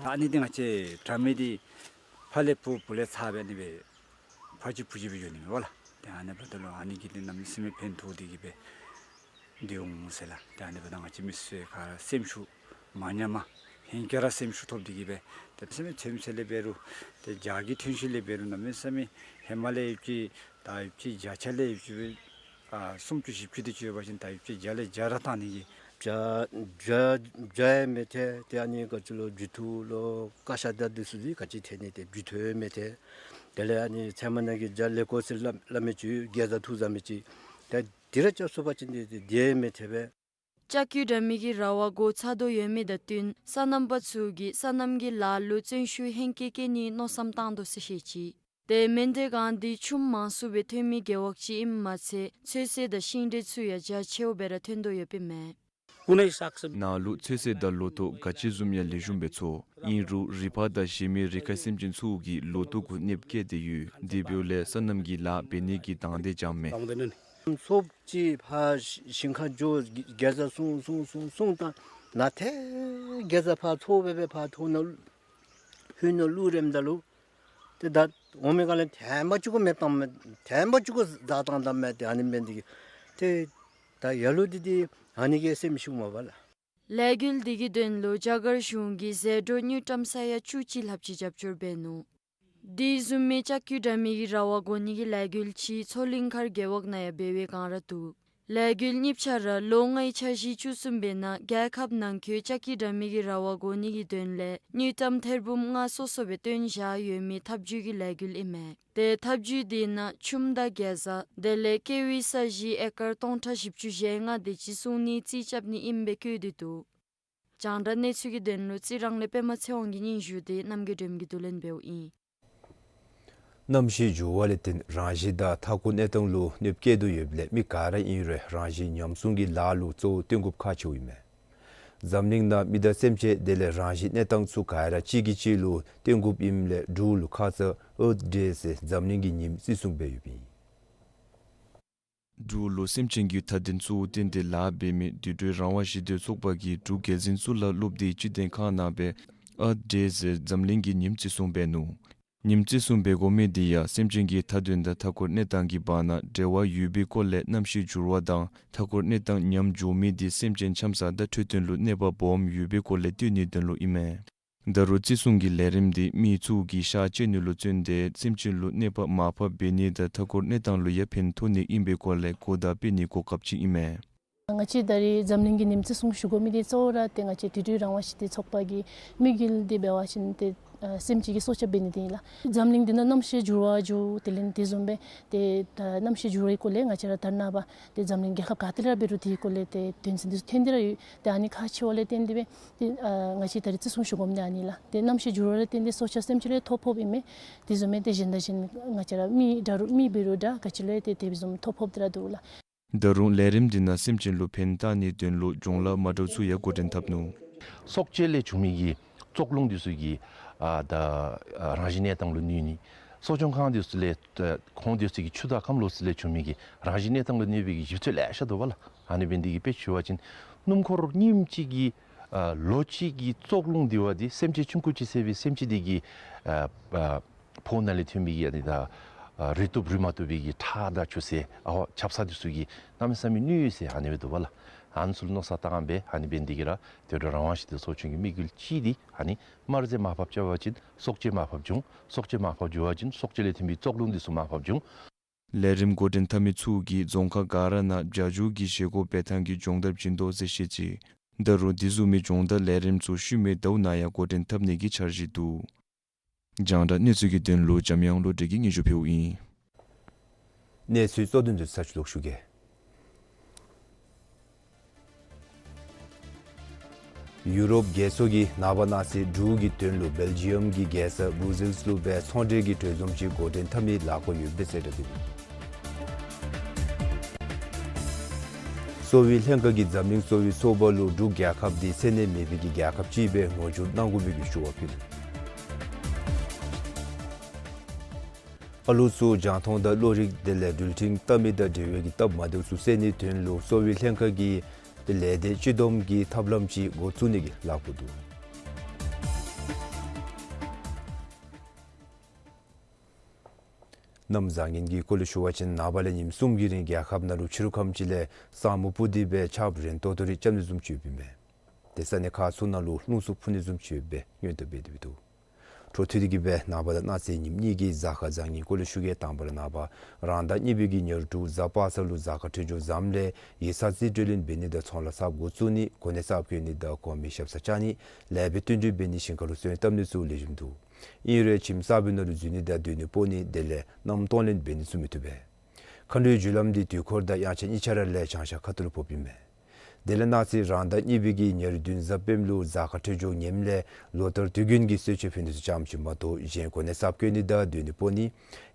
ཨ་ནི་འདི་ང་བཅས་དྲ་མིག་འདི་ཕར་ལས་བུ་བུ་ལས་ཚར་སྦེ་ཨ་ནི་སྦེ་ཕར་ཅིག་བུ་ཅིག་སྦེ་འགྱོ་ནི་མས་པ་ལགས། ཏེ་ཨ་ནི་འབདཝ་ད་ལུ་ཨ་ནི་གིས་འདི་གནམ་མེད་ས་མེད་ཕན་ཐོགས་འདི་གིས་སྦེ་འདི་འོང་ཟེར་ལགས། ཏེ་ཨ་ནི་འབདཝ་ད་ང་བཅས་མི་སེར་ག་ར་སེམས་ཤུགས་ མ་ཉམས་པར་ཧེང་སྐལ་ར་སེམས་ཤུགས་ཐོབ་སྟེ་གིས་སྦེ་ཏེ་གནམ་མེད་ས་མེད་ཐོན་ཚད་ལས་འབད་རུང་ཏེ་རྒྱ་གི་ཐོན་ཤུགས་ལས་འབད་རུང་གནམ་མེད་ས་མེད་ཧེ་མ་ལས་ཡོད་ཅི། ད་ཡོད་ཅི་བརྒྱ་ཆ་ལས་ཡོད་ཅི་སྦེ་ཨ་སུམ་ཅུ་བཞི་བཅུ་དེ་ཅིག་ཡོད་པ་ཅིན་ད་ཡོད་ཅི་བརྒྱ་ལས་བརྒྱ་ར་བཏང་ནི་གི་བརྒྱ་བརྒྱ་བརྒྱ་ཡང་མི་ཐལ། ཏེ་ཨ་ནི་ག་ཅི་ལོ་རྒྱུ་ཐོག་ལུ་ཀ་ཤ་དང་འདི་ཚུ་འདི་ག་ཅི་ཐལ་ནི། ཏེ་རྒྱུ་ཐོག་ཡང་མི་ཐལ། དེ་ལས་ཨ་ནི་ཚལ་མ་ནང་གི་རྒྱ་ལས་ཀོ་ཟེར་སླབ་སླབ་མི་ཅིག་ཡོད། གེ་ཛ་ཐུག་ཟ་མི་ཅིག། ཏེ་འདི་ར་རྐྱབ་ཚུགས་པ་ཅིན་འདི་འདི་ཡང་མི་ཐལ་བས། ལྕགས་ཀྱུ་འདྲ་མིན་གྱི་ར་བ་སྒོ་ཚ་དོ་ཡོད་མི་དང་བསྟུན་སོ་ནམ་པ་ཚུ་གིས་སོ་ནམ་གྱི་ལཱ་ལུ་བརྩོན་ཤུགས་ཧེང་སྐལ་བསྐྱེད་ནིའི་མནོ་བསམ་བཏང་དོ་ཟེར་བཤད་ཅི། ཏེ་མན་ཌེ་སྒང་འདི་ཆུམ་མང་སུ་སྦེ་ཐོན་མི་རྒེད་འོག་ཅིག་ཨིནམ་མ་ཚད་ཚོད་བསྲེ་དང་ཤིང་འབྲས་ཚུ་ཡང་རྒྱ་ཆེཝ་སྦེ་ར་ཐོན་དོ་ཡོདཔ་ཨིན་མས། ནཱ་ལུ་ཚོད་བསྲེ་དང་ལོ་ཐོག་ག་ཅི་བཟུམ་ཡང་ལེགས་ཤོམ་སྦེ་འཚོ། ཨིན་རུང་རི་ཕག་དང་གཞན་མི་རི་ཁ་སེམས་ཅན་ཚུ་གིས་ལོ་ཐོག་གུ་གནོདཔ་བཀལ་ཏེ་ཡོད། དེ་འབདཝ་ལས་སོ་ནམ་གྱི་ལཱ་འབད་ནི་གི་དང་འདོད་ཅང་མེད། ཚོདཔ་ཅིག་ཕར་ཞིང་ཁར་འགྱོ་གེ་ཛ་བཟུང་བཟུང་བཟུང་བཟུང་བཏང་ན་ཏེ་གེ་ཛ་ཕར་འཚོ་སྦེ་སྦེ་ཕར་ཐོག་ནང་ལྷོད་ནང་ལུ་རནམ་ད་ལུ་ཏེ་ད་འོང་མི་ག་ལས་ཐེངས་མ་གཅིག་གུ་མེདཔ་བཏངམ་མས། ཐེངས་མ་གཅིག་གུ་བཟའ་བཏང་བཏངམ་མས། ཏེ་ཨ་ནི་འབད་ནི་དེ་གིས་ཏེ་ད་ལ་ལུ་འདི་འདི་ཨ་ནི་གིས་སེམས་ཤུགས་མ་བ་ལ། ལས་འགུལ་འདི་གི་དོན་ལུ་རྒྱ་གར་གཞུང་གིས་ཟད་འགྲོ་དངུལ་ཀྲམ་ས་ཡ་བཅུ་གཅིག་ལྷགཔ་ཅིག་རྒྱབ་སྐྱོར་འབད་ནུག། དེ་བཟུམ་མའི་ལྕགས་ཀྱུ་འདྲ་མིན་གྱི་ར་བ་བརྐོ་ནི་གི་ལས་འགུལ་ཅིག་མཚོ་གླིང་མཁར་རྒེད་འོག་ནང་ཡང་འབད་བའི་བསྒང་ར་འདུག། ལས་འགུལ་གཉིས་ཆ་ར་ལོ་ལྔའི་འཆར་གཞི་བཅུ་གསུམ་པའི་ནང་རྒྱལ་ཁབ་ནང་འཁོད་ལྕགས་ཀྱུ་འདྲ་མིན་གྱི་ར་བ་བརྐོ་ནི་གི་དོན་ལས་དངུལ་ཀྲམ་ཐེར་འབུམ་ལྔ་སོ་སོ་སྦེ་བཏོན་བཞག་ཡོད་མི་ཐབས་ཇུས་ཀྱི་ལས་འགུལ་ཨིན་མས། ཏེ་ཐབས་ཇུས་འདི་ནང་ཆུམ་དང་གེ་ཛ་དེ་ལས་ཀེ་ཝི་ས་གཞི་ཨེ་ཀར་སྟོང་ཕྲག་བཞི་བཅུ་ཞེ་ལྔ་དེ་ཅིག་སྲུང་ནིའི་རྩིས་རྐྱབ་ནི་ཨིནམ་སྦེ་བཀོད་དེ་འདུག། རྒྱང་བསྒྲགས་གནས་ཚུལ་གྱི་དོན་ལུ་རྩི་རང་ལས་པདྨ་ཚེ་དབང་གི་སྙན་ཞུ་དེ་རྣམ་རྒྱལ་སྒྲོལམ་གྱིས་བསྡུ་ལེན་འབདཝ་ཨིན། གནམ་གཤིས་འགྱུར་བ་ལས་བརྟེན་རང་བཞིན་དང་མཐའ་འཁོར་གནས་སྟངས་ལུ་གནོདཔ་བསྐྱལ་དོ་ཡོདཔ་ལས་མི་ག་ར་ཨིན་རུང་རང་བཞིན་ཉམས་སྲུང་གི་ལཱ་ལུ་གཙོ་བོ་བཏོན་དགོཔ་ཁག་ཆེཝ་ཨིན་མས། འཛམ་གླིང་ནང་མི་དང་སེམས་ཅན་དེ་ལས་རང་བཞིན་གནས་སྟངས་ཚུ་ག་ར་གཅིག་གིས་གཅིག་ལུ་བརྟེན་དགོཔ་ཨིནམ་ལས་འབྲུག་ལུ་ཁ་ཙ་ཨརཐ་ཌེ་ཟེར་འཛམ་གླིང་གི་ཉིནམ་བརྩི་སྲུང་འབད་ཡོདཔ་ཨིན། འབྲུག་ལུ་སེམས་ཅན་གྱི་མཐའ་དོན་གཙོ་བོར་བཏོན་ཏེ་ལཱ་འབད་མི་དུད་འགྲོའི་རང་དབང་ཞི་བདེའི་ཚོགས་པ་གིས་འབྲུག་རྒྱལ་འཛིན་གཙུག་ལག་སློབ་སྡེའི་སྤྱི་དོན་ཁང་ནང་སྦེ་ཨརཐ་ཌེ་ཟེར་འཛམ་གླིང་གི་ཉིནམ་བརྩི་སྲུང་འབད་ནུག། ཉིནམ་བརྩི་སྲུང་འབད་དགོ་མི་འདི་ཡང་སེམས་ཅན་གྱི་མཐའ་དོན་དང་མཐའ་འཁོར་གནས་སྟངས་ཀྱི་བར་ན་འབྲེལ་བ་ཡོད་པའི་སྐོར་ལས། གནམ་གཤིས་འགྱུར་བ་དང་མཐའ་འཁོར་གནས་སྟངས་ཉམས་འགྱོ་མི་འདི་སེམས་ཅན་འཁྱམས་ས་དང་འཕྲོད་བསྟེན་ལུ་གནོད་པ་སྦོམ་ཡོད་པའི་སྐོར་ལས་སྟོན་ནིའི་དོན་ལུ་ཨིན་མས། ད་རུང་བརྩི་སྲུང་གི་ལས་རིམ་འདི་མི་ཚུ་གིས་ཤ་བཅད་ནི་ལུ་བརྩོན་ཏེ་སེམས་ཅན་ལུ་གནོད་པ་མ་ཕོགཔ་འབད་ནི་དང་མཐའ་འཁོར་གནས་སྟངས་ལུ་ཡང་ཕན་ཐོགས་ནི་ཨིན་པའི་སྐོར་ལས་གོ་བརྡ་སྤེལ་ནིའི་གོ་སྐབས་ཅིག་ཨིན་མས། ང་བཅས་ད་རེས་འཛམ་གླིང་གི་ཉིནམ་བརྩི་སྲུང་ཞུ་དགོ་མི་འདི་གཙོ་བོ་ར་ཏེ་ང་བཅས་དུད་འགྲོའི་རང་དབང་ཞི་བདེའི་ཚོགས་པ་གི་དམིགས་ཡུལ་འདི་འབད་བ་ཅིན་ཏེ་ཨ་སེམས་ཅན་གྱི་སྲོག་སྐྱབས་འབད་ནི་འདི་ཨིན་ལགས། འཛམ་གླིང་འདི་ནང་གནམ་གཤིས་འགྱུར་བ་འགྱོ་དེ་ལས་དེ་བཟུམ་སྦེ་ཏེ་ད་གནམ་གཤིས་འགྱུར་བའི་སྐོར་ལས་ང་བཅས་ར་ད་རེས་ནངས་པ་ཏེ་འཛམ་གླིང་རྒྱལ་ཁབ་ག་ཏེ་ར་འབད་རུང་དེའི་སྐོར་ལས་ཏེ་དོན་ཚན་འདི་ཚུ་ཐོན་ཏེ་ར་ཡོད། ཏེ་ཨ་ནི་ཁག་ཆེ་བ་ལས་བརྟེན་ཏེ་སྦེ་ཏེ་ཨ་ང་བཅས་ད་རེས་བརྩི་སྲུང་ཞུ་དགོ་མི་འདི་ཨ་ནི་ལགས། ཏེ་གནམ་གཤིས་འགྱུར་བ་ལས་བརྟེན་ཏེ་སྲོག་ཆགས་སེམས་ཅན་ལུ་ཐོ་ཕོགཔ་ཨིན་མས། དེ་བཟུམ་སྦེ་ཏེ་གཞན་དང་གཞན་ང་བཅས་ར་མི་འདྲ་རུང་མི་འབད་རུང་འདྲ་ག་ཅི་ལུ་ཡང་ཏེ་དེ་བཟུམ་ཐོ་ཕོགཔ་འདི་ར་འདུག་ལགས། ད་རུང་ལས་རིམ་འདི་ནང་སེམས་ཅན་ལུ་ཕན་བཏགས་ནིའི་དོན་ལུ་སྦྱོང་བརྡར་མ་འདྲཝ་ཚུ་ཡང་འགོ་འདྲེན་འཐབ་ནུག། སྲོག་གཅོད་ལས་བྱུང་མི་གི་བཙོག་རླུང་འདི་ཚུ་གིས་ཨ་ད་ཨ་རང་བཞིན་གནས་སྟངས་ལུ་གནོད་ནི། གསོ་སྐྱོང་ཁང་འདི་ཚུ་ལས་ཨ་ཁོང་འདི་ཚུ་གི་ཆུ་དང་ཁམས་ལོག་ས་ལས་བྱུང་མི་གི་རང་བཞིན་གནས་སྟངས་ལུ་གནོད་པའི་གི་ཞིབ་འཚོལ་ལེ་ཤ་འདུག་པ་ལགས། ཨ་ནི་འབད་ནི་འདི་གིས་དཔེ་ཞུ་བ་ཅིན་སྣུམ་འཁོར་ཉིནམ་གཅིག་གིས་ཨ་ལོ་གཅིག་གི་བཙོག་རླུང་འདི་བ་འདི་སེམས་ཅན་ཆུང་ཀུ་ཅིག་ཟེར་བའི་སེམས་ཅན་འདི་གི་ཨ་ཨ་ཕོཝ་ནང་ལས་ཐོན་མི་གི་ཨ་ནི་ད་ཨ་རུལ་བཏུབ་རུལ་མ་བཏུབ་པའི་གི་ཁྲག་དང་ཆུ་སེར་ཨ་ཆབ་གསང་འདི་ཚུ་གིས་གནམ་མེད་ས་མེད་གནོད་ཡོད་ཟེར་ཨ་ནི་སྦེ་འདུག་པ་ལགས། ཨ་ནི་ཚུ་ལུ་མནོ་བསམ་བཏང་སྦེ་ཨ་ནི་འབད་ནི་འདི་གིས་ར་དུད་འགྲོ་རང་དབང་ཞི་བདེ་ཚོགས་ཆུང་གི་དམིགས་ཡུལ་གཅིག་འདི་ཨ་ནི་དམར་ཟས་མར་ཕབ་རྐྱབ་པ་ཅིན་སྲོག་གཅོད་མར་ཕབ་འབྱུང་། སྲོག་གཅོད་མར་ཕབ་འབྱུང་བ་ཅིན་སྲོག་གཅོད་ལས་ཐོན་པའི་བཙོག་རླུང་འདི་ཚུ་མར་ཕབ་འབྱུང་། ལས་རིམ་འགོ་འདྲེན་འཐབ་མི་ཚུ་གིས་རྫོང་ཁག་ག་ར་ནང་བྱ་སྒྱུར་གྱི་བཞེས་སྒོ་འབད་ཐངས་ཀྱི་སྦྱོང་བརྡར་བྱིན་དོ་ཟེར་བཤད་ཅི། ད་རུང་དེ་བཟུམ་མའི་སྦྱོང་བརྡར་ལས་རིམ་ཚུ་ཤུལ་མའི་ཟླཝ་ནང་ཡང་འགོ་འདྲེན་འཐབ་ནི་གི་འཆར་གཞི་འདུག། རྒྱང་བསྒྲགས་གནས་ཚུལ་གྱི་དོན་ལུ་འཇམ་དབྱངས་བློ་གྲོས་ཀྱིས་སྙན་ཞུ་ཕུལཝ་ཨིན། གནས་ཚུལ་གཙོ་དོན་འདི་ཚར་ཅིག་ལོག་ཞུ་གེ། ཡུ་རོབ་རྒྱལ་ཚོགས་ཀྱིས་ནངས་པ་གནངས་ཚེ་འབྲུག་གི་དོན་ལུ་སྦེལ་ཇི་ཡམ་གྱི་རྒྱལ་ས་བྷུ་ཛིལས་ལུ་སྦེ་ཚོང་འབྲེལ་གྱི་གྲོས་འཛོམས་ཅིག་འགོ་འདྲེན་འཐབ་ནིའི་ལཱ་འགོ་ཡོདཔ་སྦེ་གསལ་བསྒྲགས་འབདཝ་ཨིན། གསོ་བའི་ལྷན་ཁག་གིས་འཛམ་གླིང་གསོ་བའི་ཚོགས་པ་ལུ་འབྲུག་རྒྱལ་ཁབ་འདི་མཚན་གནས་མེད་པའི་གི་རྒྱལ་ཁབ་ཅིག་སྦེ་ངོ་སྦྱོར་གནང་དགོ་པའི་གི་ཞུ་བ་ཕུལ། ཨ་ལུ་ཚུ་རྒྱང་མཐོང་དང་གློག་རིག་དེ་ལས་འགྲུལ་འཕྲིན་ལྟ་མི་དང་འབྲེལ་བའི་གི་སྟབས་མ་བདེཝ་ཚུ་སེལ་ནིའི་དོན་ལུ་གསོ་བའི་ལྷན་ཁག་གིས་ལས་སྡེ་སྤྱི་བསྡོམས་ཀྱི་ཐབས་ལམ་ཅིག་འགོ་བཙུགས་ནི་གི་ལཱ་འགོ་འདུག། གནམ་བཟང་ངན་གྱི་སྐོར་ལས་ཞུ་བ་ཅིན་ནངས་པ་ལས་ཉིནམ་གསུམ་གྱི་རིང་རྒྱལ་ཁབ་ནང་ལུ་ཕྱི་རུ་ཁམས་ཅིག་ལས་ས་སྨུག་སྤུབས་ཏེ་སྦེ་ཆརཔ་རན་ཏོག་ཏོ་རེ་རྐྱབ་ནི་བཟུམ་ཅིག་ཡོདཔ་ཨིན་མས། དེ་ས་གནས་ཁག་ཚུ་ནང་ལུ་རླུང་འཚུབ་འཕུ་ནི་བཟུམ་ཅིག་ཡོདཔ་སྦེ་སྔོན་དུ་སྦེ་དེ་སྦེ་འདུག། འཕྲོ་མཐུད་དེ་གིས་སྦེ་ནངས་པ་དང་གནངས་ཚེ་ཉིནམ་གཉིས་ཀྱི་གཟའ་སྐར་བཟང་ངན་སྐོར་ལས་ཞུ་གེ། དང་པ་ར་ནངས་པ་རང་ཟླ་གཉིས་པའི་གི་ཉེར་དྲུག་གཟའ་པ་སངས་ལུ་གཟའ་སྐར་འཕྲོད་སྦྱོར་བཟངམ་ལས་ཡིག་ཚང་རྩིས་སྤྲོད་ལེན་འབད་ནི་དང་ཚོང་ལཱ་གསརཔ་འགོ་བཙུགས་ནི་གོ་གནས་གསརཔ་བསྐོ་ནི་དང་གོང་མའི་ཞབས་སར་བཅར་ནི་ལེགས་པའི་བསྟུན་གྲོས་འབད་ནི་ཞིང་ཁར་ལུ་སོན་བཏབ་ནི་ཚུ་ལེགས་ཤོམ་འདུག། ཨིན་རུང་ཁྱིམ་གསར་པའི་ནང་ལུ་འཛུལ་ནི་དང་སྡོད་ནི་སྤོ་ནི་དེ་ལས་མནའམ་གཏོང་ལེན་འབད་ནི་ཚུ་མི་བཏུབ་པས། མཁའ་འགྲོའི་རྒྱུ་ལམ་འདི་དུས་འཁོར་དང་དབྱངས་འཆར་གཉིས་ཆ་ར་ལས་བྱང་ཤར་ཁ་ཐུག་ལུ་ཕོགཔ་ཨིན་མས། དེ་ལས་གནངས་ཚེ་རང་ཟླ་གཉིས་པའི་གི་ཉེར་བདུན་གཟའ་སྤེནམ་ལུ་གཟའ་སྐར་འཕྲོད་སྦྱོར་ངནམ་ལས་ལོ་ལྟར་དུས་རྒྱུན་གྱི་གསོལ་མཆོད་ཕུལ་ནི་ཚུ་ཙམ་ཅིག་མ་གཏོགས་གཞན་གོ་གནས་གསརཔ་བསྐོ་ནི་དང་སྡོད་ནི་སྤོ་ནི་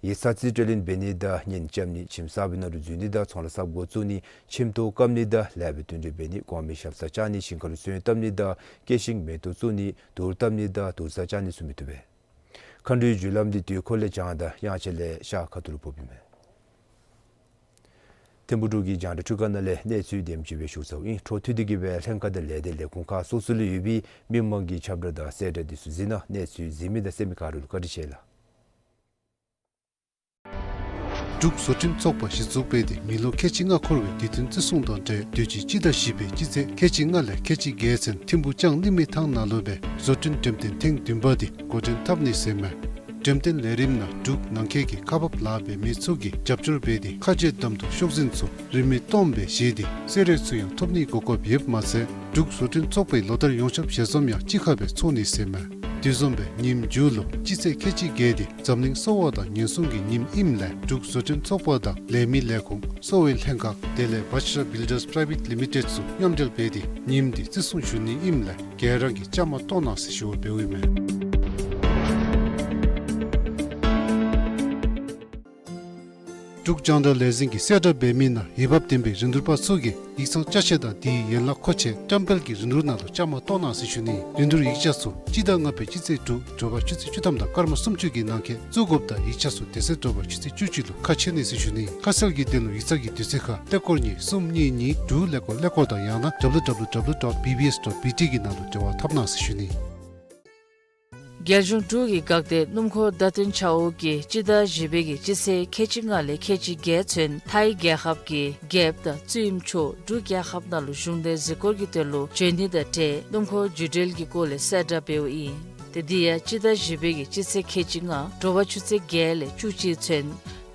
ཡིག་ཚང་རྩིས་སྤྲོད་ལེན་འབད་ནི་དང་གཉེན་རྐྱབ་ནི་ཁྱིམ་གསར་པའི་ནང་ལུ་འཛུལ་ནི་དང་ཚོང་ལཱ་གསརཔ་འགོ་བཙུགས་ནི་ཁྱིམ་ཐོག་བཀབ་ནི་དང་ལེགས་པའི་བསྟུན་གྲོས་འབད་ནི་གོང་མའི་ཞབས་སར་བཅར་ནི་ཞིང་ཁར་ལུ་སོན་བཏབ་ནི་དང་སྐྱེད་ཤིང་མེ་ཏོག་བཙུགས་ནི་དུར་བཏབ་ནི་དང་དུར་ས་བཅག་ནི་ཚུ་མི་བཏུབ་པས། མཁའ་འགྲོའི་རྒྱུ་ལམ་འདི་དུས་འཁོར་ལས་བྱང་དང་དབྱངས་འཆར་ལས་ཤར་ཁ་ཐུག་ལུ་ཕོགཔ་ཨིན་མས། ཐིམ་ཕུ་འབྲུག་གི་རྒྱང་བསྒྲགས་འཕྲུལ་ཁང་ནང་ལས་གནས་ཚུལ་དེམ་ཅིག་སྦེ་ཞུ་ཚརཝ་ཨིན། འཕྲོ་མཐུད་དེ་གིས་སྦེ་ལྷན་ཁག་དང་ལས་སྡེ་ལས་ཁུངས་ཁག་སོ་སོ་ལུ་ཡོད་པའི་མི་མང་གི་ཁྱབ་བསྒྲགས་དང་གསལ་བསྒྲགས་འདི་ཚུ་གཟིགས་གནང་། གནས་ཚུལ་གཟིགས་མི་དང་གསན་མི་ག་ར་ལུ་བཀའ་དྲིན་ཆེ་ལགས། འབྲུག་བཟོ་སྐྲུན་ཚོགས་པ་གཞི་བཙུགས་འབད་དེ་མི་ལོ་ཁལ་གཅིག་ལྔ་འཁོར་བའི་དུས་སྟོན་བརྩི་སྲུང་དང་འབྲེལ་དུས་ཅི་སྤྱི་ཟླ་བཞི་པའི་སྤྱི་ཚེས་ཁལ་གཅིག་ལྔ་ལས་ཁལ་གཅིག་བརྒྱད་ཚུན་ཐིམ་ཕུ་ལྕང་གླིང་མི་ཐང་ནང་ལུ་སྦེ་བཟོ་སྐྲུན་འགྲེམས་སྟོན་ཐེངས་བདུན་པ་འདི་འགོ་འདྲེན་འཐབ་ནི་ཟེར་མས། འགྲེམས་སྟོན་ལས་རིམ་ནང་འབྲུག་ནང་འཁོད་ཀྱི་ཁག་འབགཔ་ལཱ་འབད་མི་ཚུ་གིས་རྒྱབ་སྐྱོར་འབད་དེ་ཁ་རྗེ་གདམ་འཐུ་ཤོག་འཛིན་ཚུ་རིན་མེད་སྟོངམ་སྦེ་བཞེས་ཏེ་གསོལ་རས་ཚུ་ཡང་ཐོབ་ནིའི་གོ་སྐབས་ཡོདཔ་མ་ཚད་འབྲུག་བཟོ་སྐྲུན་ཚོགས་པའི་ལོ་ལྟར་ཡོངས་ཁྱབ་ཞལ་འཛོམས་ཡང་གཅིག་ཁར་སྦེ་ཚོགས་ནི་ཟེར་མས། དེ་བཟུམ་སྦེ་ཉིནམ་མཇུག་ལུ་སྤྱི་ཚེས་ཁལ་གཅིག་བརྒྱད་འདི་འཛམ་གླིང་གསོ་བ་དང་ཉེན་སྲུང་གི་ཉིནམ་ཨིནམ་ལས་འབྲུག་བཟོ་སྐྲུན་ཚོགས་པ་དང་ལས་མི་ལས་ཁུངས་གསོ་བའི་ལྷན་ཁག་དེ་ལས་བཛྲ་བྷིལ་ཌརས་པ་རའི་ཝེཊ་ལི་མི་ཊེཌ་ཚུ་མཉམ་འབྲེལ་འབད་དེ་ཉིནམ་འདི་བརྩི་སྲུང་ཞུ་ནི་ཨིནམ་ལས་ག་ར་གིས་བཅའ་མར་གཏོགས་གནང་ཟེར་ཞུ་བ་འབདཝ་ཨིན་མས། འབྲུག་རྒྱང་བསྒྲགས་ལས་འཛིན་གྱི་གསལ་བསྒྲགས་འབད་མི་ནང་འོས་འབབ་ལྡན་པའི་རིན་བསྡུར་པ་ཚུ་གིས་ཡིག་ཚང་ཅ་ཆས་དང་དེའི་ཡན་ལག་མཁོ་ཆས་བཀྲམ་སྤེལ་གྱི་རིན་བསྡུར་ནང་ལུ་བཅའ་མར་གཏོགས་གནང་ཟེར་ཞུ་ནི། རིན་བསྡུར་ཡིག་ཆ་ཚུ་སྤྱི་ཟླ་ལྔ་པའི་སྤྱི་ཚེས་དྲུག་དྲོ་པ་ཆུ་ཚོད་བཅུ་ཐམ་དང་སྐར་མ་སུམ་ཅུ་གི་ནང་འཁོད་བཙུགས་དགོཔ་དང་ཡིག་ཆ་ཚུ་དེ་ཚེ་དྲོ་པ་ཆུ་ཚོད་བཅུ་གཅིག་ལུ་ཁ་ཕྱེ་ནི་ཟེར་ཞུ་ནི། ཁ་གསལ་གྱི་དོན་ལུ་ཡིག་ཚང་གི་དུས་ཚོད་ཁར་ཀླད་ཀོར་གཉིས་གསུམ་གཉིས་གཉིས་དྲུག་ཀླད་ཀོར་ཀླད་ཀོར་དང་ཡང་ན་W W W dot B B S dot B T གི་ནང་ལུ་འབྲེལ་བ་འཐབ་གནང་ཟེར་ཞུ་ནི། རྒྱལ་གཞུང་འབྲུག་གི་འགག་སྡེ་སྣུམ་འཁོར་བརྡ་སྟོན་བྱ་འོག་གིས་སྤྱི་ཟླ་བཞི་པའི་གི་སྤྱི་ཚེས་ཁལ་གཅིག་ལྔ་ལས་ཁལ་གཅིག་བརྒྱད་ཚུན་ཐའི་རྒྱལ་ཁབ་ཀྱི་རྒྱལཔོ་དང་བཙུནམོ་མཆོག་འབྲུག་རྒྱལ་ཁབ་ནང་ལུ་གཞུང་འབྲེལ་གཟིགས་སྐོར་གྱི་དོན་ལུ་བྱོན་ནི་དང་འབྲེལ་སྣུམ་འཁོར་རྒྱུན་འགྲུལ་གྱི་སྐོར་ལས་གསལ་བསྒྲགས་འབདཝ་ཨིན། ཏེ་འདི་ཡང་སྤྱི་ཟླ་བཞི་པའི་གི་སྤྱི་ཚེས་ཁལ་གཅིག་ལྔ་དྲོ་པ་ཆུ་ཚོད་བརྒྱད་ལས་བཅུ་གཅིག་ཚུན་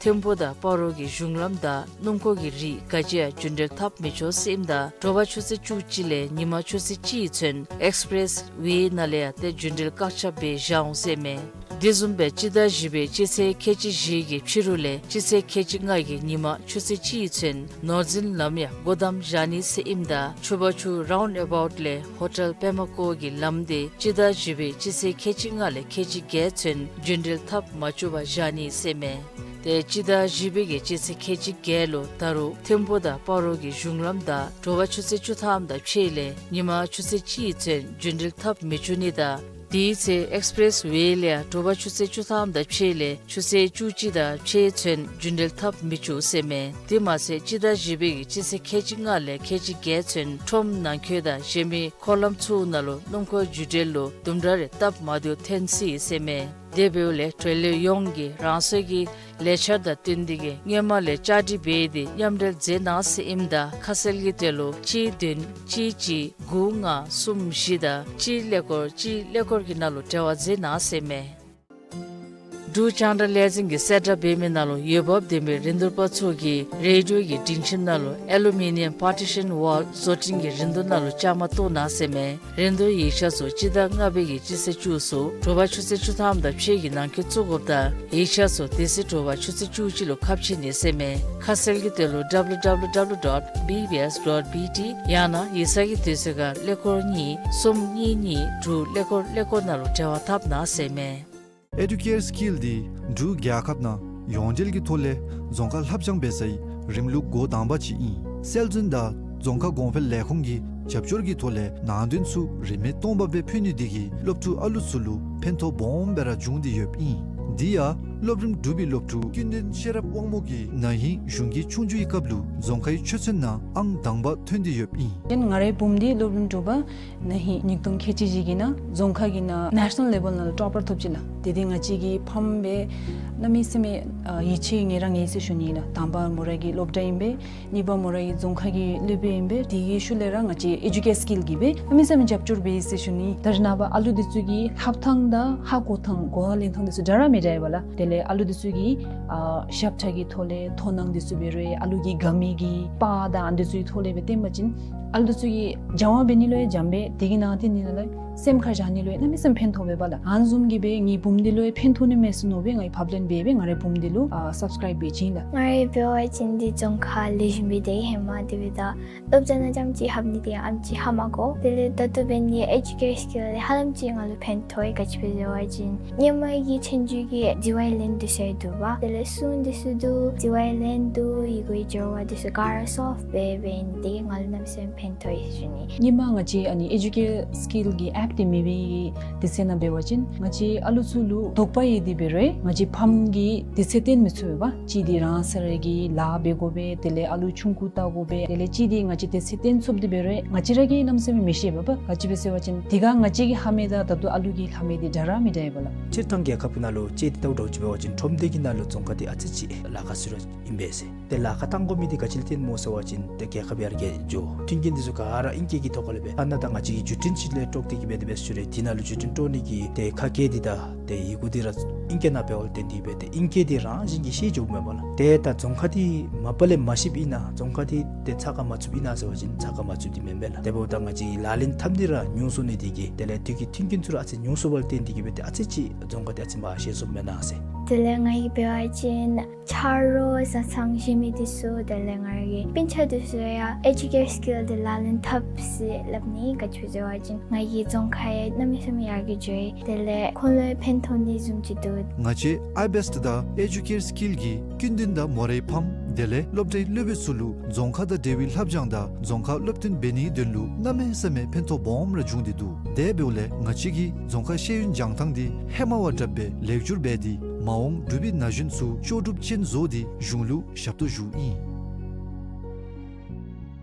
ཐིམ་ཕུ་དང་སྤ་རོ་གི་གཞུང་ལམ་དང་སྣུམ་འཁོར་གྱི་རིགས་ག་ཅི་ཡང་རྒྱུན་འགྲུལ་འཐབ་མི་ཆོག་ཟེར་ཨིནམ་ད་དྲོ་པ་ཆུ་ཚོད་བཅུ་གཅིག་ལས་ཉིན་མ་ཆུ་ཚོད་གཅིག་ཚུན་ཨེགསི་པི་རེསི་ཝེ་ནང་ལས་ཡང་ཏེ་རྒྱུན་འགྲུལ་བཀག་ཆ་འབད་བཞག་འོང་ཟེར་མས། དེ་བཟུམ་སྦེ་སྤྱི་ཟླ་བཞི་པའི་སྤྱི་ཚེས་ཁལ་གཅིག་བཞི་གི་ཕྱི་རུ་ལས་སྤྱི་ཚེས་ཁལ་གཅིག་ལྔ་གི་ཉིན་མ་ཆུ་ཚོད་གཅིག་ཚུན་ནོར་འཛིན་ལམ་ཡང་སྒོ་བསྡམས་བཞག་ནི་ཟེར་ཨིནམ་ད་ཆུ་བར་ཆུ་རའུནཌ་ཨ་བའུཊ་ལས་ཧོ་ཊེལ་པདྨ་བཀོད་ཀྱི་ལམ་འདི་སྤྱི་ཟླ་བཞི་པའི་སྤྱི་ཚེས་ཁལ་གཅིག་ལྔ་ལས་ཁལ་གཅིག་བརྒྱད་ཚུན་རྒྱུན་འགྲུལ་འཐབ་མ་བཅུག་པར་བཞག་ནི་ཟེར་མས། ཏེ་སྤྱི་ཟླ་བཞི་པའི་གི་སྤྱི་ཚེས་ཁལ་གཅིག་བརྒྱད་ལུ་ད་རུང་ཐིམ་ཕུ་དང་སྤ་རོ་གི་གཞུང་ལམ་དང་དྲོ་པ་ཆུ་ཚོད་བཅུ་ཐམ་དང་ཕྱེད་ལས་ཉིན་མ་ཆུ་ཚོད་གཅིག་ཚུན་རྒྱུན་འགྲུལ་འཐབ་མི་བཅུག་ནི་དང་དེའི་ཚེ་ཨེགསི་པི་རེསི་ཝེ་ལས་ཡང་དྲོ་པ་ཆུ་ཚོད་བཅུ་ཐམ་དང་ཕྱེད་ལས་ཆུ་ཚོད་བཅུ་གཅིག་དང་ཕྱེད་ཚུན་རྒྱུན་འགྲུལ་འཐབ་མི་བཅུག་ཟེར་མས། དེ་མ་ཚད་སྤྱི་ཟླ་བཞི་པའི་གི་སྤྱི་ཚེས་ཁལ་གཅིག་ལྔ་ལས་ཁལ་གཅིག་བརྒྱད་ཚུན་ཁྲོམ་ནང་འཁོད་དང་གཞན་མི་འཁོར་ལམ་ཚུ་ནང་ལུ་སྣུམ་འཁོར་རྒྱུན་འགྲུལ་ལུ་དུམ་གྲ་རེ་སྟབས་མ་བདེཝ་ཐོན་སྲིད་ཟེར་མས། དེ་འབདཝ་ལས་འབྲེལ་ཡོད་ཡོངས་ཀྱིས་རང་སོའི་གི་ལས་འཆར་དང་བསྟུན་ཏེ་གིས་སྔོན་མ་ལས་བཅའ་སྒྲིག་འབད་དེ་མཉམ་འབྲེལ་མཛད་གནང་ཟེར་ཨིནམ་ད་ཁ་གསལ་གྱི་དོན་ལུ་གཅིག་བདུན་གཅིག་གཅིག་དགུ་ལྔ་གསུམ་བཞི་དང་གཅིག་ཀླད་ཀོར་གཅིག་ཀླད་ཀོར་གྱི་ནང་ལུ་འབྲེལ་བ་མཛད་གནང་ཟེར་མས། འབྲུག་རྒྱང་བསྒྲགས་ལས་འཛིན་གྱིས་གསལ་བསྒྲགས་འབད་མི་ནང་ལུ་འོས་འབབ་ལྡན་པའི་རིན་བསྡུར་པ་ཚུ་གིས་རེ་ཌིའོ་གི་སྒྲིང་ཁྱིམ་ནང་ལུ་ཨེ་ལུ་མི་ནི་ཡམ་པར་ཊི་ཤཱན་ཝཱལ་བཟོ་སྐྲུན་གྱི་རིན་བསྡུར་ནང་ལུ་བཅའ་མར་གཏོགས་གནང་ཟེར་མས། རིན་བསྡུར་ཡིག་ཆ་ཚུ་སྤྱི་ཟླ་ལྔ་པའི་གི་སྤྱི་ཚེས་བཅུ་གསུམ་དྲོ་པ་ཆུ་ཚོད་བཅུ་ཐམ་དང་ཕྱེད་ཀྱི་ནང་འཁོད་བཙུགས་དགོཔ་དང་ཡིག་ཆ་ཚུ་དེ་ཚེ་དྲོ་པ་ཆུ་ཚོད་བཅུ་གཅིག་ལུ་ཁ་ཕྱེ་ནི་ཟེར་མས། ཁ་གསལ་གྱི་དོན་ལུ་W W W dot B B S dot B T ཡང་ན་ཡིག་ཚང་གི་དུས་ཚོད་ཁར་ཀླད་ཀོར་གཉིས་གསུམ་གཉིས་གཉིས་དྲུག་ཀླད་ཀོར་ཀླད་ཀོར་ནང་ལུ་འབྲེལ་བ་འཐབ་གནང་ཟེར་མས། ཨེ་ཌུ་ཀེར་སི་ཀིལ་འདི་འབྲུག་རྒྱལ་ཁབ་ནང་ཡོངས་འབྲེལ་གྱི་ཐོག་ལས་རྫོང་ཁ་བསླབ་སྦྱང་འབད་སའི་རིམ་ལུགས་འགོ་དང་པ་ཅིག་ཨིན། སྲོལ་འཛིན་དང་རྫོང་ཁ་གོང་འཕེལ་ལས་ཁུངས་ཀྱི་རྒྱབ་སྐྱོར་གྱི་ཐོག་ལས་ནང་དོན་ཚུ་རིན་མེད་སྟོང་པ་སྦེ་ཕུལ་ནི་འདི་གིས་སློབ་ཕྲུག་ཨ་ལུ་ཚུ་ལུ་ཕན་ཐོགས་སྦོམ་སྦེ་ར་བྱུང་སྟེ་ཡོདཔ་ཨིན། འདི་ཡང་སློབ་རིམ་དྲུག་པའི་སློབ་ཕྲུག་ཀུན་ལྡན་ཤེས་རབ་དབང་མོ་གིས་ན་ཧིང་གཞུང་གི་ཆོས་རྒྱུགས་ཀྱི་སྐབས་ལུ་རྫོང་ཁའི་ཆོས་ཚན་ནང་ཨང་དང་པ་ཐོན་ཏེ་ཡོདཔ་ཨིན། ང་རའི་བུམོ་འདི་སློབ་རིམ་དྲུག་པ་ན་ཧིང་ཉིས་སྟོང་ཁལ་གཅིག་བཞི་གི་ནང་རྫོང་ཁ་གི་ནང་ནེ་ཤ་ནཱལ་ལེ་བཱལ་ནང་ལུ་ཊོ་པར་ཐོབ་ཅི་ལགས། དེ་འདི་ང་བཅས་ཀྱི་ཕམ་སྦེ་ གནམ་མེད་ས་མེད་ཨ་ཡིད་ཆེས་ངེ་ར་ངེ་ཟེར་ཞུ་ནི་ལགས། དང་པ་མོ་ར་གི་སློབ་གྲྭ་ཨིན་པས། གཉིས་པ་མོ་ར་གི་རྫོང་ཁ་གི་སློབ་དཔོན་ཨིན་པས། དེ་གི་ཤུལ་ལས་ར་ང་བཅས་ཨེ་ཇུ་ཀེར་སི་ཀིལ་གིས་སྦེ་གནམ་མེད་ས་མེད་རྒྱབ་སྐྱོར་འབད་ཡི་ཟེར་ཞུ་ནི། ད་རེས་ནངས་པ་ཨ་ལུ་འདི་ཚུ་གི་ལྷབ་ཐངས་དང་ཧ་གོ་ཐངས་གོ་བ་ལེན་ཐངས་འདི་ཚུ་འདྲ་ར་མི་འདྲ་ཡོད་པ་ལགས། དེ་ལས་ཨ་ལུ་འདི་ཚུ་གི་ཨ་ཞབས་ཁྲ་གི་ཐོག་ལས་མཐོང་སྣང་འདི་ཚུ་འབད་རུང་ཨ་ལུ་གི་དགའ་མི་གི་པར་དང་ཨ་འདི་ཚུ་གི་ཐོག་ལས་སྦེ་སྟོན་པ་ཅིན་ཨ་ལུ་འདི་ཚུ་གིས་སྦྱང་བ་འབད་ནི་ལུ་ཡང་འཇམ་པས། དེ་གི་ནང་དེ་ནི་ལགས་སེམས་ཁར་བཞག་ནི་ལུ་ཡང་གནམ་མེད་ས་མེད་ཕན་ཐོགས་པས་པ་ལགས། ཨ་ནི་བཟུམ་གྱི་སྦེ་ངེའི་བུམོ་འདི་ལུ་ཡང་ཕན་ཐོགས་ནི་མས་ཟེར་མནོ་སྦེ་ང་གིས་ཕབ་ལེན་འབད་སྦེ་ང་རའི་བུམོ་འདི་ལུ་ཨ་སབ་སི་ཀརའིབ་འབད་བྱིན་ལགས། ང་རའི་འབད་བ་ཅིན་འདི་རྫོང་ཁ་ལེགས་ཤོམ་སྦེ་སྡོད་ཧེ་མ་དེ་སྦེ་ད་སློབ་གྲྭ་ནང་རྐྱངམ་ཅིག་ལྷབ་ནི་དེ་ཨེམ་ཅིག་ཧ་མ་གོ། དེ་ལས་ད་ལྟོ་འབད་ནི་ཨེ་ཇུ་ཀེར་སི་ཀིལ་ལས་ཧ་ལམ་ཅིག་ང་ལུ་ཕན་ཐོགས་ཡི། ག་ཅི་སྦེ་ཟེར་བ་ཅིན་སྔོན་མ་གི་ཆོས་རྒྱུགས་ཀྱི་ཌི་ཝའི་ལེན་འདི་ཚུ་འདུག་པ། དེ་ལས་སྲུང་འདི་ཚུ་འདུག། ཌི་ཝའི་ལེན་འདུག། ཡི་གུའི་སྦྱོར་བ་འདི་ཚུ་ག་ར་སོལབ་འབད་འབད་ནི་དེ་ང་ལུ་གནམ་མེད་ས་མེད་ཕན་ཐོགས་ཡི་ཟེར་ཞུ་ནི། སྔོན་མ་ང་བཅས་ཨ་ནི་ཨེ་ཇུ་ཀེར་སི་ཀིལ་གྱི་ཨེཔ་འདི་མེད་པའི་དུས་ཚོད་ནང་འབད་བ་ཅིན་ང་བཅས་ཨ་ལུ་ཚུ་ལུ་དོགས་པ་ཡོད་དེ་འབད་རུང་ང་བཅས་ཕམ་གྱིས་དུས་ཚོད་བཏོན་མི་ཚུགས་པས་པ། གཅིག་འདི་རང་སོ་ར་གི་ལཱ་འབད་དགོ་པས། དེ་ལས་ཨ་ལུ་ཆུང་ཀུ་བལྟ་དགོ་པས། དེ་ལས་གཅིག་འདི་ང་བཅས་དུས་ཚོད་བཏོན་ཚུགསཔ་འདི་འབད་རུང་ང་བཅས་ར་གིས་གནམ་མེད་ས་མེད་མི་ཤེས་པས་པ། ག་ཅི་སྦེ་ཟེར་བ་ཅིན་དེ་སྒང་ང་བཅས་ཀྱིས་ལྷབ་མི་དང་ད་ལྟོ་ཨ་ལུ་གིས་ལྷབ་མི་འདི་འདྲ་ར་མི་འདྲ་ཡོད་པ་ལགས། སྤྱིར་བཏང་རྒྱལ་ཁབ་ཀྱི་ནང་ལུ་དཔྱེ་འདི་བལྟཝ་འདྲཝ་ཅིག་འབད་བ་ཅིན་ཁྲོམ་སྡེ་གི་ནང་ལུ་རྫོང་ཁ་འདི་ཨ་ཙི་ཅིག་ལཱ་ཁག་བཟོ་ར་ཨིན་པས་ཟེར། ཏེ་ལཱ་ཁག་བཏང་དགོ་མི་འདི་ག་ཅི་ལས་བརྟེན་སྨོ་ཟེར་བ་ཅིན་ཏེ་རྒྱལ་ཁབ་ཡར་རྒྱས་འགྱོ། མཐུན་རྐྱེན་འདི་ཚུ་ག་ར་ཨིང་སྐད་ཀྱི་ཐོག་ཁ་ལས་སྦེ། ཨ་ནཱ་ད་ང་བཅས་ཀྱིས་བརྒྱུད་འཕྲིན་ཅིག་ལས་དཀྲོག་སྟེ་གིས་སྦེ་དེ་སྦེ་ཞུ་རུང་དེ་ནང་ལུ་བརྒྱུད་འཕྲིན་དཀྲོག་ནི་གི་ཏེ་ཁ་སྐད་འདི་དང་ཏེ་ཡི་གུ་འདི་ར་ཨིང་སྐད་ནང་འབདཝ་ལས་བརྟེན་ཏེ་སྦེ་ཏེ་ཨིང་སྐད་འདི་རང་བཞིན་གྱིས་ཤེས་འགྱོཝ་མས་པ་ལགས། ཏེ་ད་རྫོང་ཁ་འདི་མ་པ་ལས་མ་ཤེསཔ་ཨིན་ན་རྫོང་ཁ་འདི་ཏེ་ཚགས་ཁར་མ་ཚུདཔ་ཨིན་ན་ཟེར་བ་ཅིན་ཚགས་ཁར་མ་ཚུདཔ་འདི་མེན་པས་ལགས། དེ་འབདཝ་ད་ང་བཅས་ལག་ལེན་འཐབ་ནི་ར་ཉུང་སོང་ནི་དེ་གིས་དེ་ལས་དེ་གི་མཐུན་རྐྱེན་ཚུ་ར་ཨ་ཙི་ཉུང་སོང་བ་ལས་བརྟེན་ཏེ་གིས་སྦེ་ཏེ་ཨ་ཙི་ཅིག་རྫོང་ཁ་འདི་ཨ་ཙི་མར་ཤེས་སོངམ་མེན་ན་ཟེར། དེ་ལས་ང་གིས་འབད་བ་ཅིན་ཆ་རོགས་བཟའ་ཚང་གཞན་མི་འདི་ཚུ་དེ་ལས་ང་རའི་སྤུན་ཆ་འདི་ཚུ་ཡང་ཨེ་ཇུ་ཀེར་སི་ཀིལ་འདི་ལག་ལེན་འཐབ་ཟེར་སླབ་ནི། ག་ཅི་སྦེ་ཟེར་བ་ཅིན་ང་གི་རྫོང་ཁ་ཡང་གནམ་མེད་ས་མེད་ཡར་རྒྱས་འགྱོ་ཡི། དེ་ལས་ཁོང་ལུ་ཡང་ཕན་ཐོགས་ནི་བཟུམ་ཅིག་འདུག། ང་བཅས་ཨའི་བེསཊ་དང་ཨེ་ཇུ་ཀེར་སི་ཀིལ་གྱིས་ཀུན་ལྡན་དང་མོ་རའི་ཕམ་དེ་ལས་སློབ་གྲྭའི་སློབ་དཔོན་ཚུ་ལུ་རྫོང་ཁ་དང་འབྲེལ་བའི་ལྷབ་སྦྱང་དང་རྫོང་ཁར་སློབ་སྟོན་འབད་ནིའི་དོན་ལུ་གནམ་མེད་ས་མེད་ཕན་ཐོགས་སྦོམ་ར་བྱུང་སྟེ་འདུག། དེ་འབདཝ་ལས་ང་བཅས་ཀྱིས་རྫོང་ཁ་ཤེས་ཡོན་སྦྱང་ཐངས་འདི་ཧེ་མ་བ་དྲགཔ་སྦེ་ལེགས་བསྒྱུར་འབད་དེ་མ་འོངས་འབྲུག་པའི་ན་གཞོན་ཚུ་ལྕོགས་གྲུབ་ཅན་བཟོ་སྟེ་གཞུང་ལུ་ཞབས་ཏོག་ཞུཝ་ཨིན།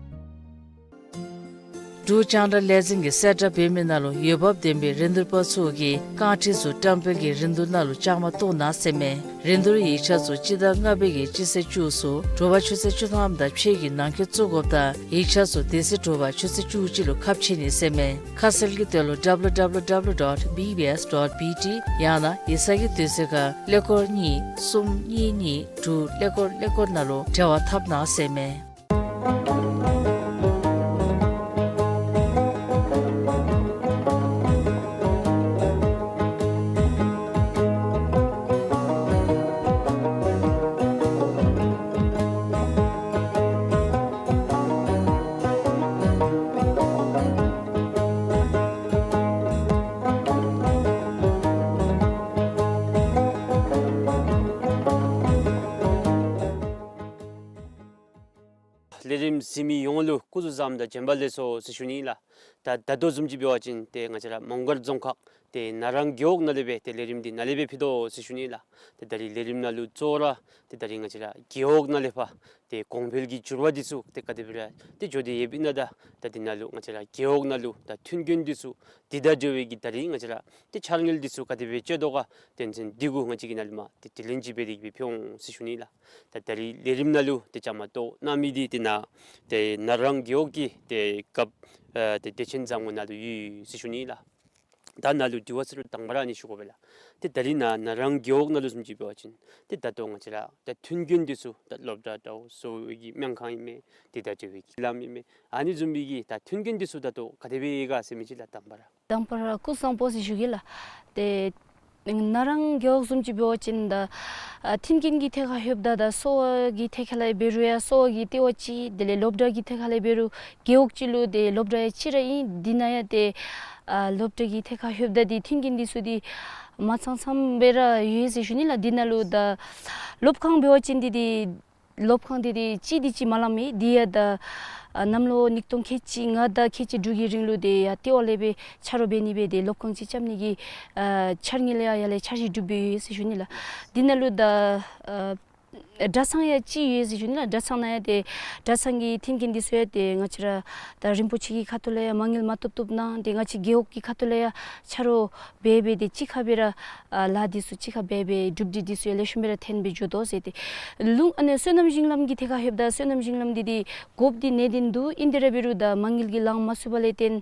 འབྲུག་རྒྱང་བསྒྲགས་ལས་འཛིན་གྱིས་གསལ་བསྒྲགས་འབད་མི་ནང་ལུ་འོས་འབབ་ལྡན་པའི་རིན་བསྡུར་པ་ཚུ་གིས་རྐང་ཁྲི་ཚུ་བཀྲམ་སྤེལ་གྱི་རིན་བསྡུར་ནང་ལུ་བཅའ་མར་གཏོགས་གནང་ཟེར་མས། རིན་བསྡུར་ཡིག་ཆ་ཚུ་སྤྱི་ཟླ་ལྔ་པའི་གི་སྤྱི་ཚེས་བཅུ་ཚུ་དྲོ་པ་ཆུ་ཚོད་བཅུ་ཐམ་དང་ཕྱེད་ཀྱི་ནང་འཁོད་བཙུགས་དགོཔ་དང་ཡིག་ཆ་ཚུ་དེ་ཚེ་དྲོ་པ་ཆུ་ཚོད་བཅུ་གཅིག་ལུ་ཁ་ཕྱེ་ནི་ཟེར་མས། ཁ་གསལ་གྱི་དོན་ལུ་ཌབ་ལུ་ཌབ་ལུ་ཌབ་ལུ་ཌོཊ་བི་བི་ཨེསི་ཌོཊ་བི་ཊི་ཡང་ན་ཡིག་ཚང་གི་དུས་ཚོད་ཁར་ཀླད་ཀོར་གཉིས་གསུམ་གཉིས་གཉིས་དྲུག་ཀླད་ཀོར་ཀླད་ཀོར་ནང་ལུ་འབྲེལ་བ་འཐབ་གནང་ཟེར་མས། ལས་རིམ་གཟིགས་མི་ཡོངས་ལུ་སྐུ་གཟུགས་བཟང་པོ་དང་བྱོན་པ་ལེགས་སོ་ཟེར་ཞུ་ནི་ལགས། ད་ད་ལྟོ་བཟུམ་ཅིག་འབད་བ་ཅིན་ཏེ་ང་བཅས་ར་མོང་སྒར་རྫོང་ཁག་ཏེ་ན་རང་རྒེད་འོག་ནང་ལས་སྦེ་ཏེ་ལས་རིམ་འདི་ནཱ་ལས་སྦེ་ཕུལ་དོ་ཟེར་ཞུ་ནི་ལགས། ཏེ་ད་རིས་ལས་རིམ་ནང་ལུ་གཙོ་བོ་ར་ཏེ་ད་རིས་ང་བཅས་ར་རྒེད་འོག་ནང་ལས་ཕར་ཏེ་གོང་འཕེལ་གྱི་འགྱུར་བ་འདི་ཚུ་ཏེ་ག་དེ་སྦེ་ར་ཏེ་འགྱོ་སྟེ་ཡོདཔ་ཨིན་ན། ད་ད་འདི་ནང་ལུ་ང་བཅས་ར་རྒེད་འོག་ནང་ལུ་ད་མཐུན་རྐྱེན་འདི་ཚུ་འདི་དང་འབྲེལ་བའི་གི་ད་རིས་ང་བཅས་ར་ཏེ་འཆར་དངུལ་འདི་ཚུ་ག་དེ་སྦེ་སྤྱོད་དོ་ག་དོན་ཚན་འདི་གུ་ང་བཅས་ཀྱིས་ནཱ་ལས་མར་ཏེ་དྲི་ལན་ཅིག་འབད་དེ་གི་སྦེ་ཕུལ་འོང་ཟེར་ཞུ་ནི་ལགས། ད་ད་རིས་ལས་རིམ་ནང་ལུ་ཏེ་བཅའ་མར་གཏོགས་གནང་མི་འདི་ཏེ་ནཱ་ཏེ་ན་རང་རྒེད་འོག་གི་ཏེ་རྒཔོ་ཨ་ཏེ་བདེ་ཆེན་བཟང་པོ་ནཱ་ལུ་ཡོད་ཟེར་ཞུ་ནི་ལགས། ད་ནཱ་ལུ་དྲི་བ་ཟེར་རུང་དང་པ་ར་ཨ་ནི་ཞུ་དགོ་པས་ལགས། ཏེ་ད་རིས་ནཱ་ན་རང་རྒེད་འོག་ནང་ལུ་བཟུམ་ཅིག་འབད་བ་ཅིན་ཏེ་ད་ལྟོ་ང་བཅས་ར་ད་མཐུན་རྐྱེན་འདི་ཚུ་ད་སློབ་གྲྭ་འདྲཝ་བཟོ་བའི་གི་སྨན་ཁང་ཨིན་མས། ཏེ་ད་འབྲེལ་བའི་གི་ལམ་ཨིན་མས། ཨ་ནི་བཟུམ་མའི་གི་ད་མཐུན་རྐྱེན་འདི་ཚུ་ད་ལྟོ་ག་དེ་སྦེ་ཡོད་ག་ཟེར་མི་ཅིག་ལགས་དང་པ་ར། དང་པ་ར་སྐུ་གཟུགས་བཟང་པོ་ཟེར་ཞུ་གེ་ལགས། ཏེ་ན་རང་རྒེད་འོག་བཟུམ་ཅིག་འབད་བ་ཅིན་ད་ཨ་མཐུན་རྐྱེན་གྱི་ཐད་ཁར་ལྷོདཔ་ད་ད་གསོ་བ་གི་ཐད་ཁར་ལས་འབད་རུང་ཡང་གསོ་བ་གི་ལྟེ་བ་ཅིག་དེ་ལས་སློབ་གྲྭ་གི་ཐད་ཁར་ལས་འབད་རུང་རྒེད་འོག་ཅིག་ལུ་ཏེ་སློབ་གྲྭ་ཡང་གཅིག་ར་ཨིན། འདི་ནང་ཡང་ཏེ་ཨ་སློབ་གྲྭ་གི་ཐད་ཁར་ལྷོདཔ་ད་ཏེ་མཐུན་རྐྱེན་འདི་ཚུ་འདི་མ་ཚང་ཚངམ་སྦེ་ར་ཡོད་ཟེར་ཞུ་ནི་ལགས། འདི་ནང་ལུ་ད་སློབ་ཁང་འབད་བ་ཅིན་འདི་འདི་སློབ་ཁང་འདི་འདི་གཅིག་འདི་གཅིག་མ་ལང་མི་འདི་ཡང་ད་ཨ་གནམ་ལོ་ཉིས་སྟོང་ཁལ་གཅིག་ལྔ་དང་ཁལ་གཅིག་དྲུག་གི་རིང་ལུ་ཏེ་ཡར་ལྟེ་བ་ལས་སྦེ་ཆ་རོགས་འབད་ནི་སྦེ་ཏེ་སློབ་ཁང་ཅིག་རྐྱབ་ནི་གི་ཨ་འཆར་དངུལ་ཡང་ཡར་ལས་འཆར་གཞི་གྲུབ་སྦེ་ཡོད་ཟེར་ཞུ་ནི་ལགས། འདི་ནང་ལུ་ད་ཨ་ གྲྭ་ཚང་ཡང་གཅིག་ཡོད་ཟེར་ཞུ་ནི་ལགས། གྲྭ་ཚང་ནང་ཡང་ཏེ་གྲྭ་ཚང་གི་མཐུན་རྐྱེན་འདི་ཚུ་ཡང་ཏེ་ང་བཅས་ར་ད་རིན་པོ་ཆེ་གི་ཁ་ཐུག་ལས་ཡང་མ་དངུལ་མ་ཐོབ་ཐོབ་གནང་། ཏེ་ང་བཅས་རྒེད་འོག་གི་ཁ་ཐུག་ལས་ཡང་ཆ་རོགས་འབད་འབད་དེ་གཅིག་ཁར་སྦེ་ར་ཨ་ལཱ་འདི་ཚུ་གཅིག་ཁར་འབད་འབད་གྲུབ་འབྲས་འདི་ཚུ་ཡང་ལེགས་ཤོམ་སྦེ་ར་ཐོན་སྦེ་འགྱོ་དོ་ཟེར། ཏེ་ལུང་ཨ་ནི་སོ་ནམ་ཞིང་ལམ་གྱི་ཐད་ཁར་ལྷོདཔ་ད་སོ་ནམ་ཞིང་ལམ་འདི་འདི་དགོཔ་འདི་གནད་དོན་འདུག། ཨིན་ཏེ་ར་འབད་རུང་ད་མ་དངུལ་གྱིས་ལང་མ་ཚུགས་པ་ལས་བརྟེན་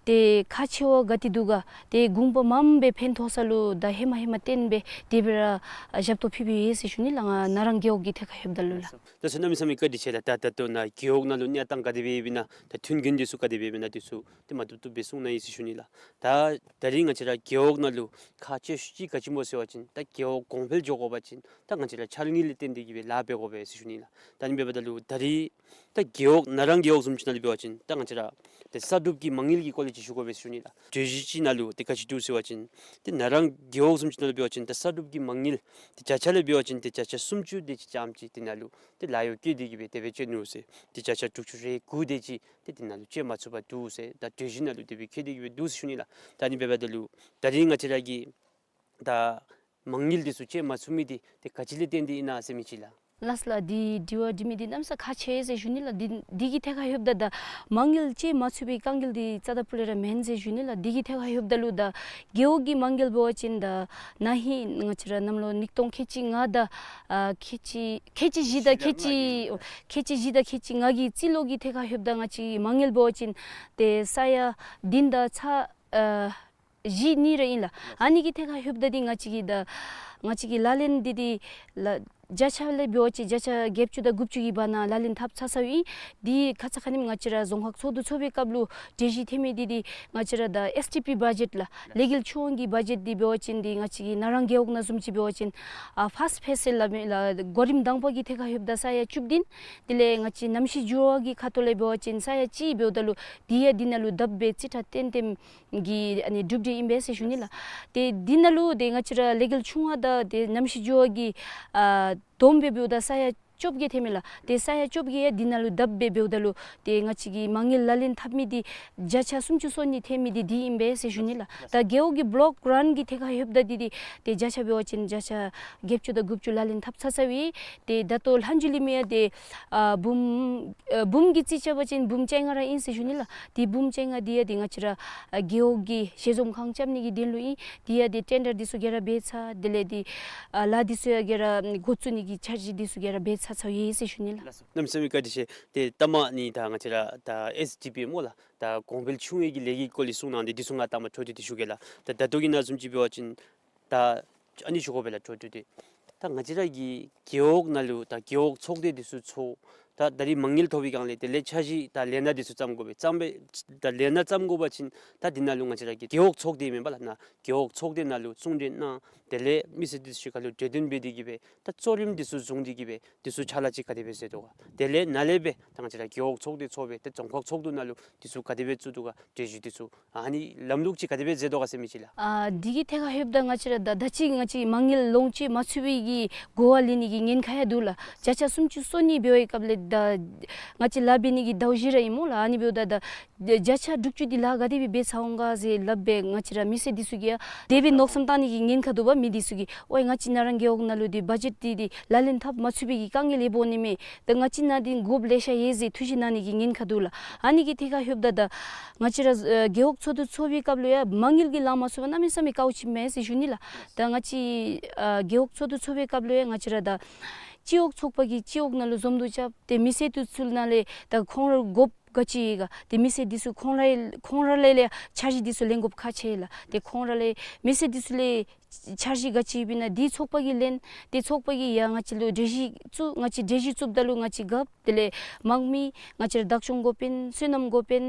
ཏེ་ཁག་ཆེ་བ་ག་ཏེ་འདུག་ག། ཏེ་དགོངས་པ་མངམ་སྦེ་ཕན་ཐོགས་ས་ལུ་ད་ཧེ་མ་ཧེ་མ་བརྟེན་སྦེ་དེ་སྦེ་ར་ཨ་ཞབས་ཏོག་ཕུལ་ཕུལཝ་ཡོད་ཟེར་ཞུ་ནི་ལགས། ང་ན་རང་རྒེད་འོག་གི་ཐད་ཁར་ལྷོདཔ་ད་ལུ་ལགས། ད་སོ་ནམ་ས་མི་བཀའ་དྲིན་ཆེ་ལགས། ད་ད་ལྟོ་ནཱ་རྒེད་འོག་ནང་ལུ་གནས་སྟངས་ག་དེ་སྦེ་ཡོདཔ་ཨིན་ན་ད་མཐུན་རྐྱེན་འདི་ཚུ་ག་དེ་སྦེ་ཡོདཔ་ཨིན་ན་འདི་ཚུ་ཏེ་མ་བཏུབ་བཏུབ་སྦེ་གསུང་གནང་ཡི་ཟེར་ཞུ་ནི་ལགས། ད་ད་རིས་ང་བཅས་ར་རྒེད་འོག་ནང་ལུ་ཁག་ཆེ་ཤོས་ཅིག་ག་ཅི་སྨོ་ཟེར་བ་ཅིན་ད་རྒེད་འོག་གོང་འཕེལ་འགྱོ་དགོ་པ་ཅིན་ད་ང་བཅས་ར་འཆར་དངུལ་ལས་བརྟེན་ཏེ་གི་སྦེ་ལཱ་འབད་དགོ་པས་ཟེར་ཞུ་ནི་ལགས། ད་ཨ་ནི་འབདཝ་ད་ལུ་ད་རིས་ད་རྒེད་འོག་ན་རང་རྒེད་འོག་བཟུམ་ཅིག་ནང་ལུ་འབད་བ་ཅིན་ད་ང་བཅས་ར་ཏེ་གསར་སྒྲུབ་ཀྱི་མ་དངུལ་གྱི་སྐོར་ལས་ཅིག་ཞུ་དགོ་པས་ཟེར་ཞུ་ནི་ལགས། གྲོས་གཞི་ཅིག་ནང་ལུ་ཏེ་ག་ཅི་འདུག་ཟེར་བ་ཅིན་ཏེ་ན་རང་རྒེད་འོག་བཟུམ་ཅིག་ནང་ལུ་འབད་བ་ཅིན་ད་གསར་སྒྲུབ་ཀྱི་མ་དངུལ་ཏེ་བརྒྱ་ཆ་ལས་འབད་བ་ཅིན་ཏེ་བརྒྱ་ཆ་སུམ་ཅུ་དེ་ཅིག་ཙམ་ཅིག་དེ་ནང་ལུ་ཏེ་ལཱ་གཡོག་བཀལ་ཏེ་གི་སྦེ་དེ་སྦེ་སྤྱོད་ནུག་ཟེར། ཏེ་བརྒྱ་ཆ་དྲུག་ཅུ་རེ་དགུ་དེ་ཅིག་ཏེ་དེ་ནང་ལུ་སྤྱོད་མ་ཚུགས་པར་འདུག་ཟེར་ད་གྲོས་གཞི་ནང་ལུ་དེ་སྦེ་བཀོད་དེ་གི་སྦེ་འདུག་ཟེར་ཞུ་ནི་ལགས། ད་ཨ་ནི་འབདཝ་ད་ལུ་ད་རིས་ང་བཅས་ར་གི་ད་མ་དངུལ་འདི་ཚུ་སྤྱོད་མ་ཚུགས་མི་འདི་ཏེ་ག་ཅི་ལས་བརྟེན་ཏེ་ཨིན་ན་ཟེར་མི་ཅིག་ལགས། ལགས་ལགས། འདི་དྲི་བ་འདྲི་མི་འདི་གནམ་ས་ཁག་ཆེ་ཟེར་ཞུ་ནི་ལགས། འདི་འདི་གི་ཐད་ཁར་ལྷོདཔ་ད་ད་མ་དངུལ་སྤྱོད་མ་ཚུགས་པའི་དཀའ་ངལ་འདི་རྩ་དང་སྤུ་ལས་ར་མེན་ཟེར་ཞུ་ནི་ལགས། འདི་གི་ཐད་ཁར་ལྷོདཔ་ད་ལུ་ད་རྒེད་འོག་གི་མ་དངུལ་འབད་བ་ཅིན་ད་ན་ཧིང་ང་བཅས་ར་གནམ་ལོ་ཉིས་སྟོང་ཁལ་གཅིག་ལྔ་དང་ཨ་ཁལ་གཅིག་ཁལ་གཅིག་བཞི་དང་ཁལ་གཅིག་ཁལ་གཅིག་བཞི་དང་ཁལ་གཅིག་ལྔ་གི་རྩིས་ལོ་གི་ཐད་ཁར་ལྷོདཔ་ད་ང་བཅས་མ་དངུལ་འབད་བ་ཅིན་ཏེ་ས་ཡ་བདུན་དང་ཚག་ཨ་བཞི་གཉིས་ར་ཨིན་ལགས། ཨ་ནི་གི་ཐད་ཁར་ལྷོདཔ་ད་འདི་ང་བཅས་ཀྱི་ད་ང་བཅས་ཀྱི་ལག་ལེན་འདི་འདི་ལགས་བརྒྱ་ཆ་ལས་འབད་བ་ཅིན་བརྒྱ་ཆ་བརྒྱད་ཅུ་དང་དགུ་བཅུ་གི་བར་ན་ལག་ལེན་འཐབ་ཚར་ཚརཝ་ཨིན། འདི་ཁ་ཙ་ཁ་ཉིནམ་ང་བཅས་ར་རྫོང་ཁག་ཚོགས་འདུ་ཚོགས་པའི་སྐབས་ལུ་གྲོས་གཞི་ཐོན་མི་འདི་འདི་ང་བཅས་ར་ད་ཨེསི་ཌི་པི་བ་ཇེཊ་ལགས་ལས་འགུལ་ཆུང་བ་གི་བ་ཇེཊ་འདི་འབད་བ་ཅིན་འདི་ང་བཅས་ཀྱི་ན་རང་རྒེད་འོག་ནང་བཟུམ་ཅིག་འབད་བ་ཅིན་ཨ་ཕཱསཊ་ཕེསི་ལགས་མེན་ལགས་གོ་རིམ་དང་པ་གི་ཐད་ཁར་ལྷོདཔ་ད་ས་ཡ་བཅུ་བདུན། དེ་ལས་ང་བཅས་གནམ་གཤིས་འགྱུར་བ་གི་ཁ་ཐུག་ལས་འབད་བ་ཅིན་ས་ཡ་གཅིག་འབདཝ་ད་ལུ་འདི་ཡང་འདི་ནང་ལུ་དག་པའི་རྩིས་ཁྲ་ཏན་ཏན་གྱི་ཨ་ནི་གྲུབ་འབྲས་ཨིན་པས་ཟེར་ཞུ་ནི་ལགས། ཏེ་འདི་ནང་ལུ་ཏེ་ང་བཅས་ར་ལས་འགུལ་ཆུང་བ་དང་ཏེ་གནམ་གཤིས་འགྱུར་བ་གི་ཨ་བསྡོམས་སྦེ་འབདཝ་ད་ས་ཡ་བཅོ་བརྒྱད་ཐོནམ་མས་ལགས། ཏེ་ས་ཡ་བཅོ་བརྒྱད་ཡང་འདི་ནང་ལུ་དག་པའི་འབདཝ་ད་ལུ་ཏེ་ང་བཅས་ཀྱི་མ་དངུལ་ལག་ལེན་འཐབ་མི་འདི་བརྒྱ་ཆ་སུམ་ཅུ་སོ་གཉིས་ཐོན་མི་འདི་འདི་ཨིན་པས་ཟེར་ཞུ་ནི་ལགས། ད་རྒེད་འོག་གི་བོ་ལོཀ་རཱན་གྱི་ཐད་ཁར་ལྷོདཔ་ད་འདི་འདི་ཏེ་བརྒྱ་ཆ་འབད་བ་ཅིན་བརྒྱ་ཆ་བརྒྱད་ཅུ་དང་དགུ་བཅུ་ལག་ལེན་འཐབ་ཚར་ཚརཝ་ཨིན། ཏེ་ད་ལྟོ་ལྷག་མཇུག་ལུ་མི་ཡང་ཏེ་ཨ་འབུམ་ཨ་འབུམ་གྱིས་རྩིས་རྐྱབ་པ་ཅིན་འབུམ་བཅོ་ལྔ་ར་ཨིན་ཟེར་ཞུ་ནི་ལགས། ཏེ་འབུམ་བཅོ་ལྔ་འདི་ཡང་ཏེ་ང་བཅས་ར་ཨ་རྒེད་འོག་གི་ཞལ་འཛོམས་ཁང་རྐྱབ་ནི་གི་དོན་ལུ་ཨིན། འདི་ཡང་ཏེ་ཊེན་ཌར་འདི་ཚུ་ག་ར་འབད་ཚར། དེ་ལས་ཏེ་ཨ་ལཱ་འདི་ཚུ་ཡང་ག་ར་འགོ་བཙུགས་ནི་གི་འཆར་གཞི་འདི་ཚུ་ག་ར་འབད་ཚར་ཚརཝ་ཨིན་ཟེར་ཞུ་ནི་ལགས། གནམ་མེད་ས་མེད་བཀའ་དྲིན་ཆེ། ཏེ་ལྟ་མ་ནི་ད་ང་བཅས་ར་ད་ཨེསི་ཌི་པི་སྨོ་ལགས། ད་གོང་འཕེལ་ཆུང་བའི་གི་ལས་འགུལ་སྐོར་ལས་གསུང་གནང་སྟེ་འདི་ཚུ་ང་ལྟ་མ་འཕྲོ་མཐུད་དེ་ཞུ་གེ་ལགས། ད་ད་ལྟོ་གི་ནང་བཟུམ་ཅིག་འབད་བ་ཅིན་ད་ཨ་ནི་ཞུ་དགོ་པས་ལགས། འཕྲོ་མཐུད་དེ་ད་ང་བཅས་ར་གི་རྒེད་འོག་ནང་ལུ་ད་རྒེད་འོག་ཚོགས་སྡེ་འདི་ཚུ་ཚོགས། ད་ད་རིས་མ་དངུལ་ཐོབ་པའི་སྒང་ལས་དེ་ལས་འཆར་གཞི་ད་ལས་སྣ་འདི་ཚུ་བརྩམ་དགོ་པས། བརྩམ་པས་ད་ལས་སྣ་བརྩམ་དགོ་པ་ཅིན་ད་འདི་ནང་ལུ་ང་བཅས་ར་གི་རྒེད་འོག་ཚོགས་སྡེ་མེན་པ་ལགས། ནཱ་རྒེད་འོག་ཚོགས་སྡེ་ནང་ལུ་གསུང་གྲོས་གནང་། དེ་ལས་མི་སེར་འདི་ཚུ་གཅིག་ཁར་ལུ་གྲོས་བསྟུན་འབད་དེ་གི་སྦེ་ད་གཙོ་རིམ་འདི་ཚུ་བཟུང་སྟེ་གི་སྦེ་འདི་ཚུ་ཕྱག་ལཱ་ཅིག་ག་དེ་སྦེ་མཛད་དོ་ག། དེ་ལས་ནཱ་ལས་སྦེ་ད་ང་བཅས་ར་རྒེད་འོག་ཚོགས་སྡེ་ཚོགས་སྦེ་ཏེ་རྫོང་ཁག་ཚོགས་འདུ་ནང་ལུ་འདི་ཚུ་ག་དེ་སྦེ་བཙུགས་དོ་ག། གྲོས་གཞི་འདི་ཚུ་ཨ་ནི་ལམ་ལུགས་ཅིག་ག་དེ་སྦེ་མཛད་དོ་ག་ཟེར་མི་ཅིག་ལགས། ཨ་འདི་གི་ཐད་ཁར་ལྷོདཔ་ད་ང་བཅས་ར་ད་ད་ཅི་ང་བཅས་མ་དངུལ་ལོངས་སྤྱོད་མ་ཚུགས་པའི་གི་གོ་བ་ལེན་ནི་གི་ཉེན་ཁ་ཡང་འདུག་ལགས། བརྒྱ་ཆ་སུམ་ཅུ་སོ་གཉིས་འབད་བའི་སྐབས་ལས་ད་ང་བཅས་ལཱ་འབད་ནི་གི་ཟླཝ་བཞི་ར་ཨིན་སྨོ་ལགས། ཨ་ནི་འབདཝ་ད་ད་བརྒྱ་ཆ་དྲུག་ཅུ་འདི་ལཱ་ག་དེ་སྦེ་འབད་ཚར་འོང་ག་ཟེར་སླབ་སྦེ་ང་བཅས་ར་མི་སེར་འདི་ཚུ་གིས་ཡང་དེ་སྦེ་མནོ་བསམ་བཏང་ནི་གི་ཉེན་ཁ་འདུག་པ། མི་འདི་ཚུ་གིས་ཝའི་ང་བཅས་ན་རང་རྒེད་འོག་ནང་ལུ་འདི་བ་ཇེཊ་འདི་འདི་ལག་ལེན་འཐབ་མ་ཚུགས་པའི་གི་དཀའ་ངལ་ཡོདཔ་འོང་ནི་མས། ད་ང་བཅས་ནང་འདི་དགོཔ་ལེ་ཤ་ཡོད་ཟེར་ཐུགས་བཞེད་གནང་ནི་གི་ཉེན་ཁ་འདུག་ལགས། ཨ་ནི་གི་ཐད་ཁར་ལྷོདཔ་ད་ད་ང་བཅས་ར་ཨ་རྒེད་འོག་ཚོགས་འདུ་ཚོགས་པའི་སྐབས་ལུ་ཡང་མ་དངུལ་གྱིས་ལང་མ་ཚུགས་པ་གནམ་མེད་ས་མེད་དཀའཝ་ཅིག་མས་ཟེར་ཞུ་ནི་ལགས། ད་ང་བཅས་ཨ་རྒེད་འོག་ཚོགས་འདུ་ཚོགས་པའི་སྐབས་ལུ་ཡང་ང་བཅས་ར་ད་སྤྱི་འོག་ཚོགས་པ་གིས་སྤྱི་འོག་ནང་ལུ་འཛོམས་འདུ་རྐྱབ་སྟེ་མི་སེར་འདི་ཚུ་ནང་ལས་ད་ཁོང་ར་དགོཔ་ག་ཅི་ཡོད་ག་ཏེ་མི་སེར་འདི་ཚུ་ཁོང་ར་ཁོང་ར་ལས་ལས་འཆར་གཞི་འདི་ཚུ་ལེན་དགོཔ་ཁག་ཆེ་ལགས། ཏེ་ཁོང་ར་ལས་མི་སེར་འདི་ཚུ་ལས་འཆར་གཞི་ག་ཅི་ཡོདཔ་ཨིན་ན་འདི་ཚོགས་པ་གིས་ལེན། ཏེ་ཚོགས་པ་གིས་ཡང་ང་བཅས་ལུ་གྲོས་གཞི་བཙུགས། ང་བཅས་གྲོས་གཞི་བཙུགསཔ་ད་ལུ་ང་བཅས་རྒཔོ་དེ་ལས་དམངས་མི་ང་བཅས་ར་བདག་སྐྱོང་འགོ་དཔོན་སོ་ནམ་འགོ་དཔོན་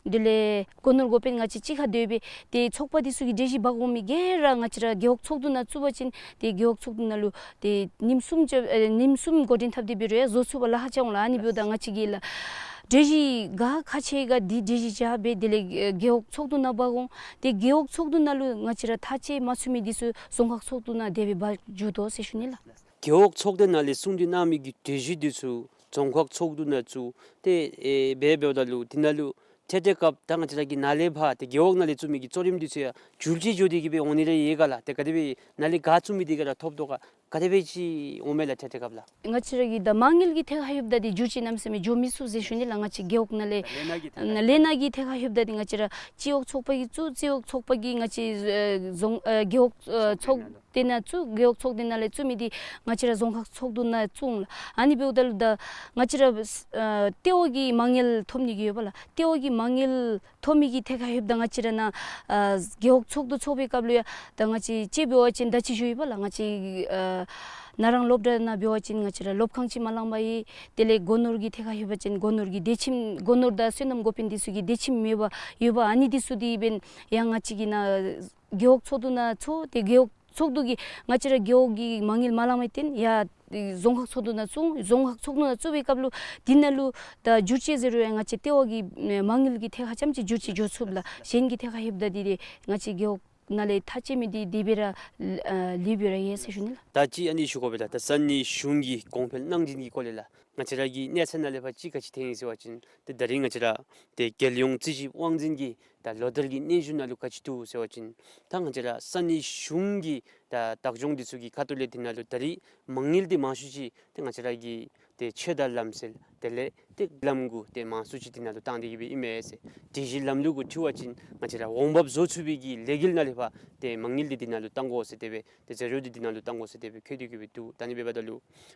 དེ་ལས་སྒོ་ནོར་འགོ་དཔོན་ང་བཅས་གཅིག་ཁར་སྡོད་སྦེ་ཏེ་ཚོགས་པ་འདི་ཚུ་གིས་གྲོས་གཞི་འབག་འོང་མི་ག་ར་ང་བཅས་ར་རྒེད་འོག་ཚོགས་འདུ་ནང་བཙུགས་པ་ཅིན་ཏེ་རྒེད་འོག་ཚོགས་འདུ་ནང་ལུ་ཏེ་ཉིནམ་གསུམ་ཅིག་ཨེ་ཉིནམ་གསུམ་འགོ་འདྲེན་འཐབ་སྟེ་འབད་རུང་ཡང་བཟོ་ཚུགས་པར་ལཱ་ཁག་རྐྱབ་འོང་ལགས། ཨ་ནི་འབདཝ་ད་ང་བཅས་ཀྱིས་ལགས་གྲོས་གཞི་ག་ཁག་ཆེ་ག་འདི་གྲོས་གཞི་བཞག་སྦེ་དེ་ལས་ཨེ་རྒེད་འོག་ཚོགས་འདུ་ནང་འབག་འོང་། ཏེ་རྒེད་འོག་ཚོགས་འདུ་ནང་ལུ་ང་བཅས་ར་ཐག་བཅད་མ་ཚུགས་མི་འདི་ཚུ་རྫོང་ཁག་ཚོགས་འདུ་ནང་དེ་སྦེ་འབག་འགྱོ་དོ་ཟེར་ཞུ་ནི་ལགས། རྒེད་འོག་ཚོགས་སྡེ་ནང་ལས་གསུང་གྲོས་གནང་མི་གི་གྲོས་གཞི་འདི་ཚུ་རྫོང་ཁག་ཚོགས་འདུ་ནང་བཙུགས་ཏེ་ཨེ་འབད་འབདཝ་ད་ལུ་དེ་ནང་ལུ་འཕྲལ་འཕྲལ་སྐབས་ད་ང་བཅས་ར་གི་ནཱ་ལས་ཕར་ཏེ་རྒེད་འོག་ནང་ལས་བཙུགས་མི་གི་གཙོ་རིམ་འདི་ཚུ་ཡང་འགྱུར་བཅོས་འགྱོ་སྟེ་གི་སྦེ་འོང་ནི་རེ་ཡོད་ག་ལགས། ཏེ་ག་དེ་སྦེ་ནཱ་ལས་ག་བཙུགས་མི་འདི་ག་ར་ཐོབ་དོ་ག། ག་དེ་སྦེ་ཅིག་འོང་མས་ལགས་ཏེ་དེ་སྐབས་ལགས། ང་བཅས་ར་གི་ད་མ་དངུལ་གྱི་ཐད་ཁར་ལྷོདཔ་ད་འདི་འགྱུར་བཅོས་གནམ་མེད་ས་མེད་འགྱོ་མི་ཚུགས་ཟེར་ཞུ་ནི་ལགས། ང་བཅས་རྒེད་འོག་ནང་ལས་ལས་སྣ་གི་ཐད་ཁར་ལས་སྣ་གི་ཐད་ཁར་ལྷོདཔ་ད་འདི་ང་བཅས་ར་སྤྱི་འོག་ཚོགས་པ་གིས་བཙུགས། སྤྱི་འོག་ཚོགས་པ་གིས་ང་བཅས་ཨེ་རྫོང་ཨེ་རྒེད་འོག་ཨེ་ཚོགས་སྡེ་ནང་བཙུགས། རྒེད་འོག་ཚོགས་སྡེ་ནང་ལས་བཙུགས་མི་འདི་ང་བཅས་ར་རྫོང་ཁག་ཚོགས་འདུ་ནང་བཙུགས་ལགས། ཨ་ནི་འབདཝ་ད་ལུ་ད་ང་བཅས་ར་ཨེ་ལྟེ་བ་གི་མ་དངུལ་ཐོབ་ནི་གི་ཡོད་པ་ལགས། ལྟེ་བ་གི་མ་དངུལ་ཐོབ་མི་གི་ཐད་ཁར་ལྷོདཔ་ད་ང་བཅས་ར་ནཱ་ཨ་རྒེད་འོག་ཚོགས་འདུ་ཚོགས་པའི་སྐབས་ལུ་ཡང་ད་ང་བཅས་ཅིག་འབད་བ་ཅིན་ད་ཅི་ཞུ་ཡི་པ་ལགས། ང་བཅས་ཨ་ནཱ་རང་སློབ་གྲྭ་ནང་འབད་བ་ཅིན་ང་བཅས་ར་སློབ་ཁང་ཅིག་མ་ལང་པར་ཡོད། དེ་ལས་སྒོ་ནོར་གྱི་ཐད་ཁར་ལྷོད་པ་ཅིན་སྒོ་ནོར་གྱི་སྡེ་ཁྱིམ་སྒོ་ནོར་དང་སོ་ནམ་འགོ་དཔོན་འདི་ཚུ་གི་སྡེ་ཁྱིམ་མེད་པར་ཡོད་པ། ཨ་ནི་འདི་ཚུ་འདི་འབདན་ཡང་ང་བཅས་ཀྱིས་ནཱ་རྒེད་འོག་ཚོགས་འདུ་ནང་ཚོགས། ཏེ་རྒེད་འོག་ཚོགས་འདུ་གིས་ང་བཅས་ར་རྒེད་འོག་གི་མ་དངུལ་མ་ལངམ་ལས་བརྟེན་ཡར་རྫོང་ཁག་ཚོགས་འདུ་ནང་བཙུགས། རྫོང་ཁག་ཚོགས་འདུ་ནང་བཙུགས་པའི་སྐབས་ལུ་འདི་ནང་ལུ་ད་འགྱུར་བཅོས་ཟེར་རུང་ཡང་ང་བཅས་ལྟེ་བ་གི་མ་དངུལ་གྱི་ཐད་ཁར་རྐྱངམ་ཅིག་འགྱུར་བཅོས་འགྱོ་ཚུགས་ལགས། གཞན་གྱི་ཐད་ཁར་ལྷོདཔ་ད་འདི་ཏེ་ང་བཅས་རྒེད་འོག་ནང་ལས་ཐག་བཅད་མི་འདི་དེ་སྦེ་ར་ལུས་སྦེ་ར་ཡོད་ཟེར་ཞུ་ནི་ལགས། ད་ཅི་ཨ་ནི་ཞུ་དགོ་པས་ལགས། ད་ས་གནས་གཞུང་གིས་གོང་འཕེལ་གནང་བྱིན་གྱི་སྐོར་ལས་ལགས། ང་བཅས་ར་གི་གནས་ཚད་ནང་ལས་ཕར་ཅིག་ག་ཅི་ཐོན་ཡི་ཟེར་བ་ཅིན་ཏེ་ད་རིས་ང་བཅས་ར་ཏེ་རྒྱལ་ཡོངས་རྩིས་ཞིབ་དབང་འཛིན་གྱི་ད་ལོ་ལྟར་གྱི་སྙན་ཞུ་ནང་ལུ་ག་ཅི་འདུག་ཟེར་བ་ཅིན་ད་ང་བཅས་ར་ས་གནས་གཞུང་གི་ད་བདག་སྐྱོང་འདི་ཚུ་གི་ཁ་ཐུག་ལས་འདི་ནང་ལུ་ད་རིས་མ་དངུལ་འདི་མང་ཤོས་ཅིག་ཏེ་ང་བཅས་ར་གི་ཏེ་ཆོས་དང་ལམ་སྲོལ་དེ་ལས་ཏེ་ལམ་གུ་ཏེ་མང་ཤོས་ཅིག་འདི་ནང་ལུ་བཏང་སྟེ་གི་སྦེ་ཨིན་མས་ཟེར། སྒྲིག་གཞི་ལམ་ལུགས་གུ་འཁྲིལ་བ་ཅིན་ང་བཅས་ར་འོང་འབབ་བཟོ་ཚུགས་པའི་གི་ལས་འགུལ་ནང་ལས་ཕར་ཏེ་མ་དངུལ་འདི་འདི་ནང་ལུ་བཏང་དགོ་ཟེར་དེ་སྦེ་ཏེ་ཟད་འགྲོ་འདི་འདི་ནང་ལུ་བཏང་དགོ་ཟེར་དེ་སྦེ་བཀོད་དེ་གི་སྦེ་འདུག། ད་ཨ་ནི་འབདཝ་ད་ལུ་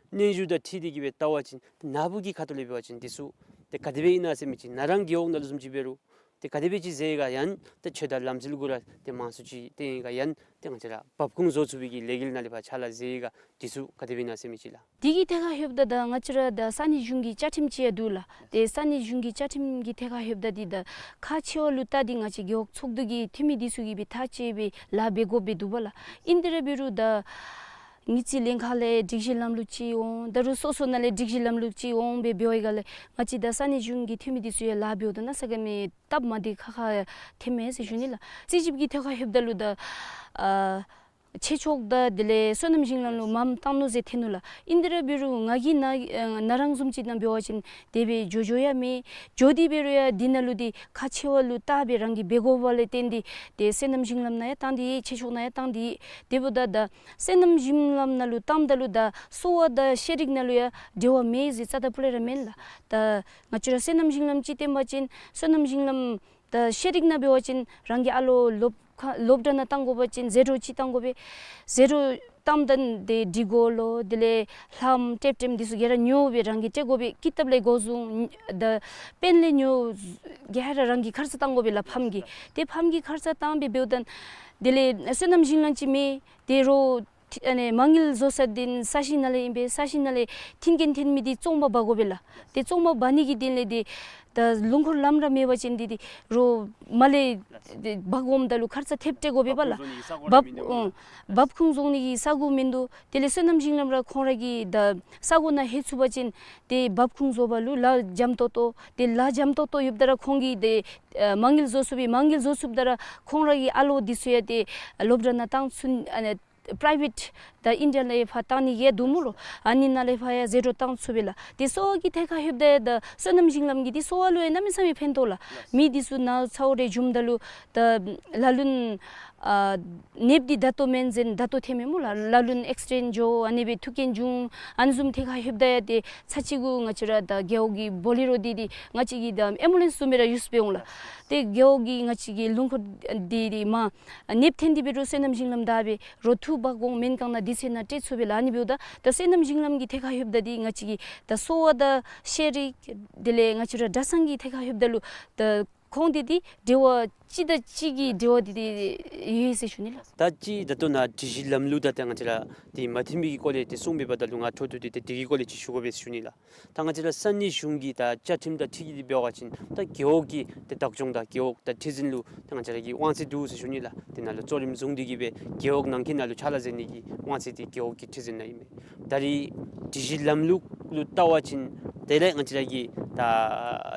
སྙན་ཞུ་དང་འཁྲིལ་ཏེ་གི་སྦེ་བལྟ་བ་ཅིན་ཏེ་ནཱ་བུ་གི་ཁ་ཐུག་ལས་འབད་བ་ཅིན་འདི་ཚུ་ཏེ་ག་དེ་སྦེ་ཨིན་ན་ཟེར་མི་ཅིག་ནཱ་རང་རྒེད་འོག་ནང་ལུ་བཟུམ་ཅིག་འབད་རུང་ཏེ་ག་དེ་སྦེ་ཅིག་མཛད་ག་ཡང་ཏེ་ཆོས་དང་ལམ་སྲོལ་གུ་ར་ཏེ་མང་ཤོས་ཅིག་ཏེ་ཨིན་ག་ཡང་ཏེ་ང་བཅས་ར་འབབ་ཁུངས་བཟོ་ཚུགས་པའི་གི་ལས་འགུལ་ནང་ལས་ཕར་ཕྱག་ལཱ་མཛད་ག་འདི་ཚུ་ག་དེ་སྦེ་ཨིན་ན་ཟེར་མི་ཅིག་ལགས། དེ་གི་ཐད་ཁར་ལྷོདཔ་ད་ད་ང་བཅས་ར་ད་ས་གནས་གཞུང་གི་བཅའ་ཁྲིམས་ཅིག་ཡང་འདུག་ལགས། ཏེ་ས་གནས་གཞུང་གི་བཅའ་ཁྲིམས་ཀྱི་ཐད་ཁར་ལྷོདཔ་ད་འདི་ད་ཁག་ཆེ་བ་ལུ་བལྟ་སྟེ་ང་བཅས་རྒེད་འོག་ཚོགས་འདུ་གི་འཐུས་མི་འདི་ཚུ་གིས་སྦེ་ཐག་བཅད་སྦེ་ལཱ་འབད་དགོཔ་སྦེ་འདུག་པ་ལགས། ཨིན་ཏེ་ར་འབད་རུང་ད་མི་རྩིས་ལྷན་ཁག་ལས་སྒྲིག་གཞི་ལམ་ལུགས་ཅིག་འོང་། ད་རུང་སོ་སོ་ནང་ལས་སྒྲིག་གཞི་ལམ་ལུགས་ཅིག་འོང་སྦེ་འབད་བའི་སྒང་ལས་ང་བཅས་ད་ས་གནས་གཞུང་གི་འཐུས་མི་འདི་ཚུ་ཡང་ལཱ་འབདཝ་ད་ན་ས་ག་མི་སྟབས་མ་བདེ་ཁག་ཁ་ཐོནམ་མས་ཟེར་ཞུ་ནི་ལགས། རྩིས་ཞིབ་ཀྱི་ཐད་ཁར་ལྷོདཔ་ད་ལུ་ད་ཨ་ཆོས་ཕྱོགས་དང་དེ་ལས་སོ་ནམ་ཞིང་ལམ་ལུ་མངམ་བཏང་ནུག་ཟེར་ཐོན་ནུག་ལགས། ཨིན་ཏེ་ར་འབད་རུང་ང་གིས་ནཱ་ཨ་ནཱ་རང་བཟུམ་ཅིག་ནང་འབད་བ་ཅིན་དེ་སྦེ་འགྱོ་འགྱོ་ཡང་མེད། འགྱོ་སྟེ་འབད་རུང་ཡང་འདི་ནང་ལུ་འདི་ཁག་ཆེ་བ་ལུ་བལྟ་སྦེ་རང་གིས་འབད་དགོཔ་ལས་བརྟེན་ཏེ་ཏེ་སོ་ནམ་ཞིང་ལམ་ནང་ཡང་བཏང་སྟེ་ཡོད། ཆོས་ཕྱོགས་ནང་ཡང་བཏང་སྟེ་ཡོད། དེ་འབདཝ་ད་ད་སོ་ནམ་ཞིང་ལམ་ནང་ལུ་བཏངམ་ད་ལུ་ད་གསོ་བ་དང་ཤེས་རིག་ནང་ལུ་ཡང་འབྲེལ་བ་མེད་ཟེར་རྩ་དང་སྤུ་ལས་ར་མེན་ལགས། ད་ང་བཅས་ར་སོ་ནམ་ཞིང་ལམ་ཅིག་བཏོན་པ་ཅིན་སོ་ནམ་ཞིང་ལམ་ད་ཤེས་རིག་ནང་འབད་བ་ཅིན་རང་གི་ཨ་ལོ་སློབ་ཁ་སློབ་གྲྭ་ནང་བཏང་དགོ་པ་ཅིན་ཟད་འགྲོ་ཅིག་བཏང་དགོ་པས། ཟད་འགྲོ་བཏངམ་ད་དེ་སྒྲིག་གོ་ལོ་དེ་ལས་ལྷམ་ཊེབ་ཊེམ་འདི་ཚུ་ག་ར་ཉོ་སྦེ་རང་གིས་སྤྲོད་དགོ་པས། ཀི་ཏབ་ལས་འགོ་བཟུང་ད་པེན་ལས་ཉོ་ག་ར་རང་གིས་ཁར་ས་བཏང་དགོ་པས་ལགས། ཕམ་གྱིས་ཏེ་ཕམ་གྱིས་ཁར་ས་བཏང་སྦེ་འབདཝ་ད་དེ་ལས་སོ་ནམ་ཞིང་ལམ་ཅིག་མེད། ཏེ་རོགས་ཨ་ནི་མ་དངུལ་བཟོ་ས་འདི་ས་གཞི་ནང་ལས་ཨིན་པས། ས་གཞི་ནང་ལས་མཐུན་རྐྱེན་ཐོན་མི་འདི་བཙོང་པར་འབག་དགོ་པས་ལགས། ཏེ་བཙོང་པར་འབག་ནི་གི་དོན་ལས་འདི་ད་ལུང་འཁོར་ལམ་ར་མེད་པ་ཅིན་འདི་འདི་རོགས་མར་ལས་འདི་འབག་འོངམ་ད་ལུ་ཁར་ས་ཐེབས་སྤྲོད་དགོ་པས་པ་ལགས། འབབ་ཁུངས་བཟོ་ནི་གི་ས་གོ་ར་མིན་འདུག། འབབ་ཨ་འབབ་ཁུངས་བཟོ་ནི་གི་ས་གོ་མིན་འདུག། དེ་ལས་སོ་ནམ་ཞིང་ལམ་ར་ཁོང་ར་གི་ད་ས་གོ་ནང་ལྷོད་ཚུགས་པ་ཅིན་ཏེ་འབབ་ཁུངས་བཟོ་བ་ལུ་ལཱ་འཇམ་ཏོག་ཏོ། ཏེ་ལཱ་འཇམ་ཏོག་ཏོ་ཡོདཔ་ད་ར་ཁོང་གིས་ཏེ་ཨ་མ་དངུལ་བཟོ་ཚུགས་པས། མ་དངུལ་བཟོ་ཚུགསཔ་ད་ར་ཁོང་ར་གི་ཨ་ལོ་འདི་ཚུ་ཡང་ཏེ་སློབ་གྲྭ་ནང་བཏང་ཚུགས་ཨ་ནི་པ་རའི་བེཊ་ད་ཨིན་ཌི་ཡ་ནང་ལས་ཕར་བཏང་ནི་གི་འདུག་སྨོ་ལོ། ཨ་ནི་ནང་ལས་ཕར་ཡང་ཟད་འགྲོ་བཏང་ཚུགས་པས་ལགས། ཏེ་གསོ་བ་གི་ཐད་ཁར་ལྷོདཔ་ད་ད་སོ་ནམ་ཞིང་ལམ་གྱིས་ཏེ་གསོ་བ་ལུ་ཡང་གནམ་མེད་ས་མེད་ཕན་ཐོགས་ལགས། མི་འདི་ཚུ་ནད་ཚ་བོ་རེ་བྱུངམ་ད་ལུ་ད་ལ་ལུ་ཨ་ནདཔ་འདི་ད་ལྟོ་མེན་ཟེར་ད་ལྟོ་ཐོནམ་མས་སྨོ་ལགས། ལ་ལུ་ཨེག་སི་ཌེནཊ་འགྱོ་ཨ་ནི་སྦེ་ཐུག་རྐྱེན་བྱུང་། ཨ་ནི་བཟུམ་ཐད་ཁར་ལྷོདཔ་ད་ཡང་ཏེ་ཚར་གཅིག་གུ་ང་བཅས་ར་ད་རྒེད་འོག་གི་བོ་ལེ་རོ་འདི་འདི་ང་བཅས་ཀྱིས་ད་ཨེམ་བུ་ལེནསི་བཟུམ་སྦེ་ར་ཡུསི་འབད་འོང་ལགས། ཏེ་རྒེད་འོག་གི་ང་བཅས་ཀྱི་ལུང་འཁོར་འདི་འདི་མ་ནདཔ་ཐོན་ཏེ་འབད་རུང་སོ་ནམ་ཞིང་ལམ་བདའ་སྦེ་རོགས་འཐུ་འབག་འོང་། སྨན་ཁང་ནང་དེ་ཚུ་ནང་སྤྲོད་ཚུགས་པས་ལགས། ཨ་ནི་འབདཝ་ད་ད་སོ་ནམ་ཞིང་ལམ་གྱི་ཐད་ཁར་ལྷོདཔ་ད་འདི་ང་བཅས་ཀྱི་ད་གསོ་བ་དང་ཤེས་རིག་དེ་ལས་ང་བཅས་ར་གྲྭ་ཚང་གི་ཐད་ཁར་ལྷོདཔ་ད་ལུ་ད་ཁོང་འདི་འདི་འབྲེལ་བ་གཅིག་དང་གཅིག་གི་འབྲེལ་བ་འདི་འདི་ཡོད་ཟེར་ཞུ་ནི་ལགས། ད་ཅི་ད་ལྟོ་ནཱ་སྒྲིག་གཞི་ལམ་ལུགས་དང་ཏེ་ང་བཅས་ར་འདི་མ་མཐུན་པའི་གི་སྐོར་ལས་ཏེ་གསུངས་པའི་བར་ན་ལུ་ང་འཕྲོ་མཐུད་དེ་ཏེ་དེ་གི་སྐོར་ལས་ཅིག་ཞུ་དགོ་པས་ཟེར་ཞུ་ནི་ལགས། ད་ང་བཅས་ར་ས་གནས་གཞུང་གི་ད་བཅའ་ཁྲིམས་དང་འཁྲིལ་ཏེ་འབད་བ་ཅིན་ད་རྒེད་འོག་གི་ཏེ་བདག་སྐྱོང་དང་རྒེད་འོག་ད་ཁྲི་འཛིན་ལུ་ད་ང་བཅས་ར་གི་དབང་ཚད་འདུག་ཟེར་ཞུ་ནི་ལགས། དེ་ནང་ལུ་གཙོ་རིམ་བཟུང་སྟེ་གི་སྦེ་རྒེད་འོག་ནང་འཁོད་ནང་ལུ་ཕྱག་ལཱ་མཛད་ནི་གི་དབང་ཚད་འདི་རྒེད་འོག་གི་ཁྲི་འཛིན་ནང་ཨིན་མས། ད་རིས་སྒྲིག་གཞི་ལམ་ལུགས་ལུ་བལྟ་བ་ཅིན་དེ་ལས་ང་བཅས་ར་གི་ད་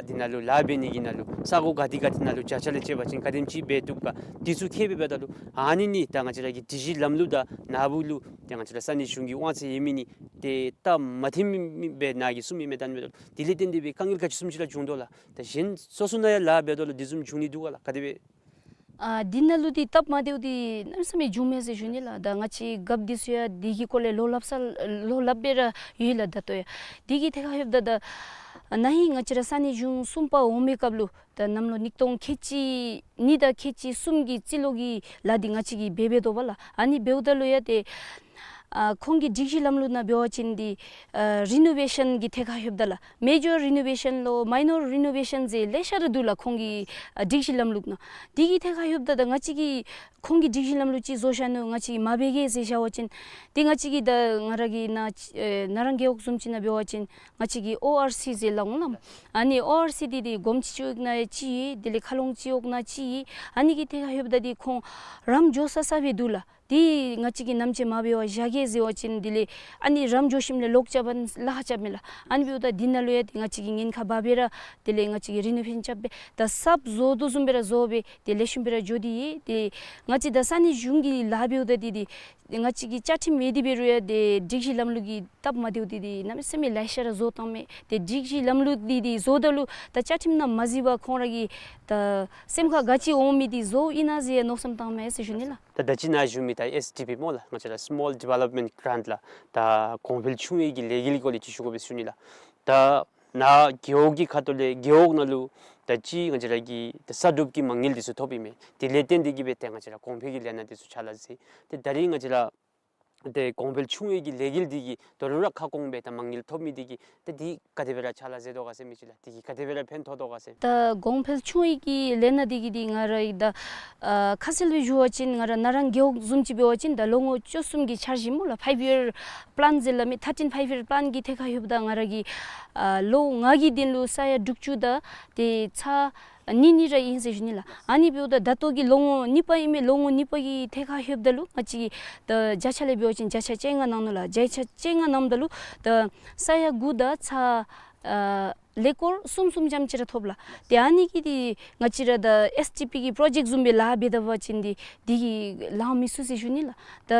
འདི་ནང་ལུ་ལཱ་འབད་ནི་གི་ནང་ལུ་ས་གོ་ག་ཏེ་ག་ཏེ་ནང་ལུ་བརྒྱ་ཆ་ལས་བཅད་པ་ཅིན་ག་དེམ་ཅིག་འབད་བཏུབ་ག་འདི་ཚུ་མཁྱེན་པའི་བར་ན་ལུ་ཨ་ནི་ནི་ད་ང་བཅས་ར་གི་སྒྲིག་གཞི་ལམ་ལུགས་དང་ནཱ་བུ་ལུ་ཏེ་ང་བཅས་ར་ས་གནས་གཞུང་གི་དབང་ཚད་ཡོད་མི་ནི་ཏེ་ད་མ་མཐུན་མི་སྦེ་ནཱ་གིས་གསུངས་མི་མས། ད་ཨ་ནི་འབདཝ་ད་དེ་ལས་བརྟེན་ཏེ་སྦེ་དཀའ་ངལ་ག་ཅི་བཟུམ་ཅིག་ར་བྱུང་དོ་ལགས། ད་གཞན་སོ་སོ་ནང་ཡང་ལཱ་འབད་དོ་ལགས། དེ་བཟུམ་བྱུང་ནི་འདུག་ག་ལགས། ག་དེ་སྦེ། ཨ་འདི་ནང་ལུ་འདི་སྟབས་མ་བདེཝ་འདི་གནམ་མེད་ས་མེད་བྱུང་མས་ཟེར་ཞུ་ནི་ལགས། ད་ང་བཅས་རྒཔོ་འདི་ཚུ་ཡང་འདི་གི་སྐོར་ལས་བློ་སླབ་ས་བློ་སླབ་སྦེ་ར་ཡོད་ལགས། ད་ལྟོ་ཡང་འདི་གི་ཐད་ཁར་ལྷོདཔ་ད་ད་ཨ་ན་ཧིང་ང་བཅས་ར་ས་གནས་གཞུང་གསུམ་པ་འོང་མི་སྐབས་ལུ་ད་གནམ་ལོ་ཉིས་སྟོང་ཁལ་གཅིག་གཉིས་དང་ཁལ་གཅིག་གསུམ་གྱི་རྩིས་ལོ་གི་ལཱ་འདི་ང་བཅས་ཀྱིས་འབད་འབད་དོ་བ་ལགས། ཨ་ནི་འབདཝ་ད་ལུ་ཡང་ཏེ་ཨ་ཁོང་གི་སྒྲིག་གཞི་ལམ་ལུགས་ནང་འབད་བ་ཅིན་འདི་ཨ་རི་ནོ་ཝེ་ཤཱན་གྱི་ཐད་ཁར་ལྷོདཔ་ད་ལགས། མེ་ཇར་རི་ནོ་ཝེ་ཤཱན་ལོ་མའི་ནོར་རི་ནོ་ཝེ་ཤཱན་ཟེར་ལེ་ཤ་ར་འདུག་ལགས། ཁོང་གི་ཨ་སྒྲིག་གཞི་ལམ་ལུགས་ནང་འདི་གི་ཐད་ཁར་ལྷོདཔ་ད་ད་ང་བཅས་ཀྱིས་ཁོང་གི་སྒྲིག་གཞི་ལམ་ལུགས་ཅིག་བཟོ་བཞག་ནུག། ང་བཅས་ཀྱིས་མ་འབད་གེ་ཟེར་བཞག་པ་ཅིན་ཏེ་ང་བཅས་ཀྱིས་ད་ང་ར་གི་ནཱ་ཨེ་ན་རང་རྒེད་འོག་བཟུམ་ཅིག་ནང་འབད་བ་ཅིན་ང་བཅས་ཀྱིས་ཨོ་ཨར་སི་ཟེར་སླབ་འོང་ལགས། ཨ་ནི་ཨོ་ཨར་སི་འདི་འདི་སྒོམ་སྤྱི་ཅུང་ནང་ཡང་ཅིག་ཡོད། དེ་ལས་མཁའ་ལོང་སྤྱི་འོག་ནང་ཅིག་ཡོད། ཨ་ནི་གི་ཐད་ཁར་ལྷོདཔ་ད་འདི་ཁོང་རམ་འགྱོ་ས་ས་སྦེ་འདུག་ལགས། འདི་ང་བཅས་ཀྱིས་ནམ་ཅིག་མ་འབད་བར་བཞག་གེ་ཟེར་བ་ཅིན་དེ་ལས་ཨ་ནི་རམ་འགྱོ་ཞིནམ་ལས་ལོག་རྐྱབ་པ་ལཱ་ཁག་རྐྱབ་མས་ལགས། ཨ་ནི་འབདཝ་ད་འདི་ནང་ལུ་ཡང་ཏེ་ང་བཅས་ཀྱིས་ཉེན་ཁ་འབག་སྦེ་ར་དེ་ལས་ང་བཅས་ཀྱིས་རི་ནོ་ཝེ་ཤཱན་རྐྱབ་སྦེ་ད་གསརཔ་བཟོ་དོ་བཟུམ་སྦེ་ར་བཟོ་སྦེ་ཏེ་ལེགས་ཤོམ་སྦེ་ར་འགྱོ་སྟེ་ཡོད། ཏེ་ང་བཅས་ད་ས་གནས་གཞུང་གི་ལཱ་འབདཝ་ད་འདི་འདི་ང་བཅས་ཀྱི་བཅའ་ཁྲིམས་མེད་དེ་འབད་རུང་ཡང་ཏེ་སྒྲིག་གཞི་ལམ་ལུགས་ཀྱི་སྟབས་མ་བདེཝ་འདི་འདི་གནམ་མེད་ས་མེད་ལེ་ཤ་ར་བཟོ་བཏངམ་མས། ཏེ་སྒྲིག་གཞི་ལམ་ལུགས་འདི་འདི་བཟོཝ་ད་ལུ་ད་བཅའ་ཁྲིམས་ནང་མ་གཟིགས་པར་ཁོང་ར་གི་ད་སེམས་ཁར་ག་ཅི་འོང་མི་འདི་བཟོཝ་ཨིན་ན་ཟེར་མནོ་བསམ་བཏངམ་མས་ཟེར་ཞུ་ནི་ལགས། ད་ད་ཅི་ནཱ་ཞུ་མི་ད་ཨེསི་ཌི་པི་སྨོ་ལགས། ང་བཅས་ར་སི་མོལ་ཌི་ཝེ་ལོབ་མེནཊ་གྲཱནཊ་ལགས། ད་གོང་འཕེལ་ཆུང་བའི་གི་ལས་འགུལ་སྐོར་ལས་ཅིག་ཞུ་དགོ་པས་ཟེར་ཞུ་ནི་ལགས། ད་ནཱ་རྒེད་འོག་གི་ཁ་ཐུག་ལས་རྒེད་འོག་ནང་ལུ་ད་ཅི་ང་བཅས་ར་གི་ད་གསར་སྒྲུབ་ཀྱི་མ་དངུལ་འདི་ཚུ་ཐོབ་ཨིན་མས། དེ་ལས་བརྟེན་ཏེ་གིས་སྦེ་ཏེ་ང་བཅས་ར་གོང་འཕེལ་གྱི་ལས་སྣ་འདི་ཚུ་ཕྱག་ལཱ་མཛད། ཏེ་ད་རིས་ང་བཅས་ར་ཏེ་གོང་འཕེལ་ཆུང་བའི་གི་ལས་འགུལ་འདི་གིས་དོ་རུང་ར་ཁ་སྐོང་སྦེ་ད་མ་དངུལ་ཐོབ་མི་འདི་གིས་ཏེ་འདི་ག་དེ་སྦེ་ར་ཕྱག་ལཱ་མཛད་དོ་ག་ཟེར་མི་ཅིག་ལགས། འདི་གིས་ག་དེ་སྦེ་ར་ཕན་ཐོགས་དོ་ག་ཟེར། ད་གོང་འཕེལ་ཆུང་བའི་གི་ལས་སྣ་འདི་གིས་འདི་ང་ར་གིས་ད་ཨ་ཁ་གསལ་སྦེ་ཞུ་བ་ཅིན་ང་ར་ན་རང་རྒེད་འོག་བཟུམ་ཅིག་འབད་བ་ཅིན་ད་ལོ་ངོ་བཅུ་གསུམ་གྱི་འཆར་གཞི་སྨོ་ལགས། ཕའིབ་ཡར་པ་ལཱན་ཟེར་སླབ་མི་ཐར་ཊིན་ཕའིབ་ཡར་པ་ལཱན་གྱི་ཐད་ཁར་ལྷོདཔ་ད་ང་ར་གིས་ཨ་ལོ་ལྔ་གི་དོན་ལུ་ས་ཡ་དྲུག་ཅུ་དང་ཏེ་ཚག་ཨ་གཉིས་གཉིས་ར་ཨིན་ཟེར་ཞུ་ནི་ལགས། ཨ་ནི་འབདཝ་ད་ད་ལྟོ་གི་ལོ་ངོ་གཉིས་པ་ཨིན་མས། ལོ་ངོ་གཉིས་པ་གི་ཐད་ཁར་ལྷོདཔ་ད་ལུ་ང་བཅས་ཀྱིས་ད་བརྒྱ་ཆ་ལས་འབད་བ་ཅིན་བརྒྱ་ཆ་བཅོ་ལྔ་གནང་ནུག་ལགས། བརྒྱ་ཆ་བཅོ་ལྔ་གནངམ་ད་ལུ་ད་ས་ཡ་དགུ་དང་ཚག་ཨ་ཀོར་གསུམ་གསུམ་ཙམ་ཅིག་ར་ཐོབ་ལགས། ཏེ་ཨ་ནི་གིས་འདི་ང་བཅས་ར་ད་ཨེསི་ཌི་པི་གི་པྲོ་ཇེཀཊ་བཟུམ་སྦེ་ལཱ་འབད་ད་པ་ཅིན་འདི་འདི་གིས་ལང་མི་ཚུགས་ཟེར་ཞུ་ནི་ལགས། ད་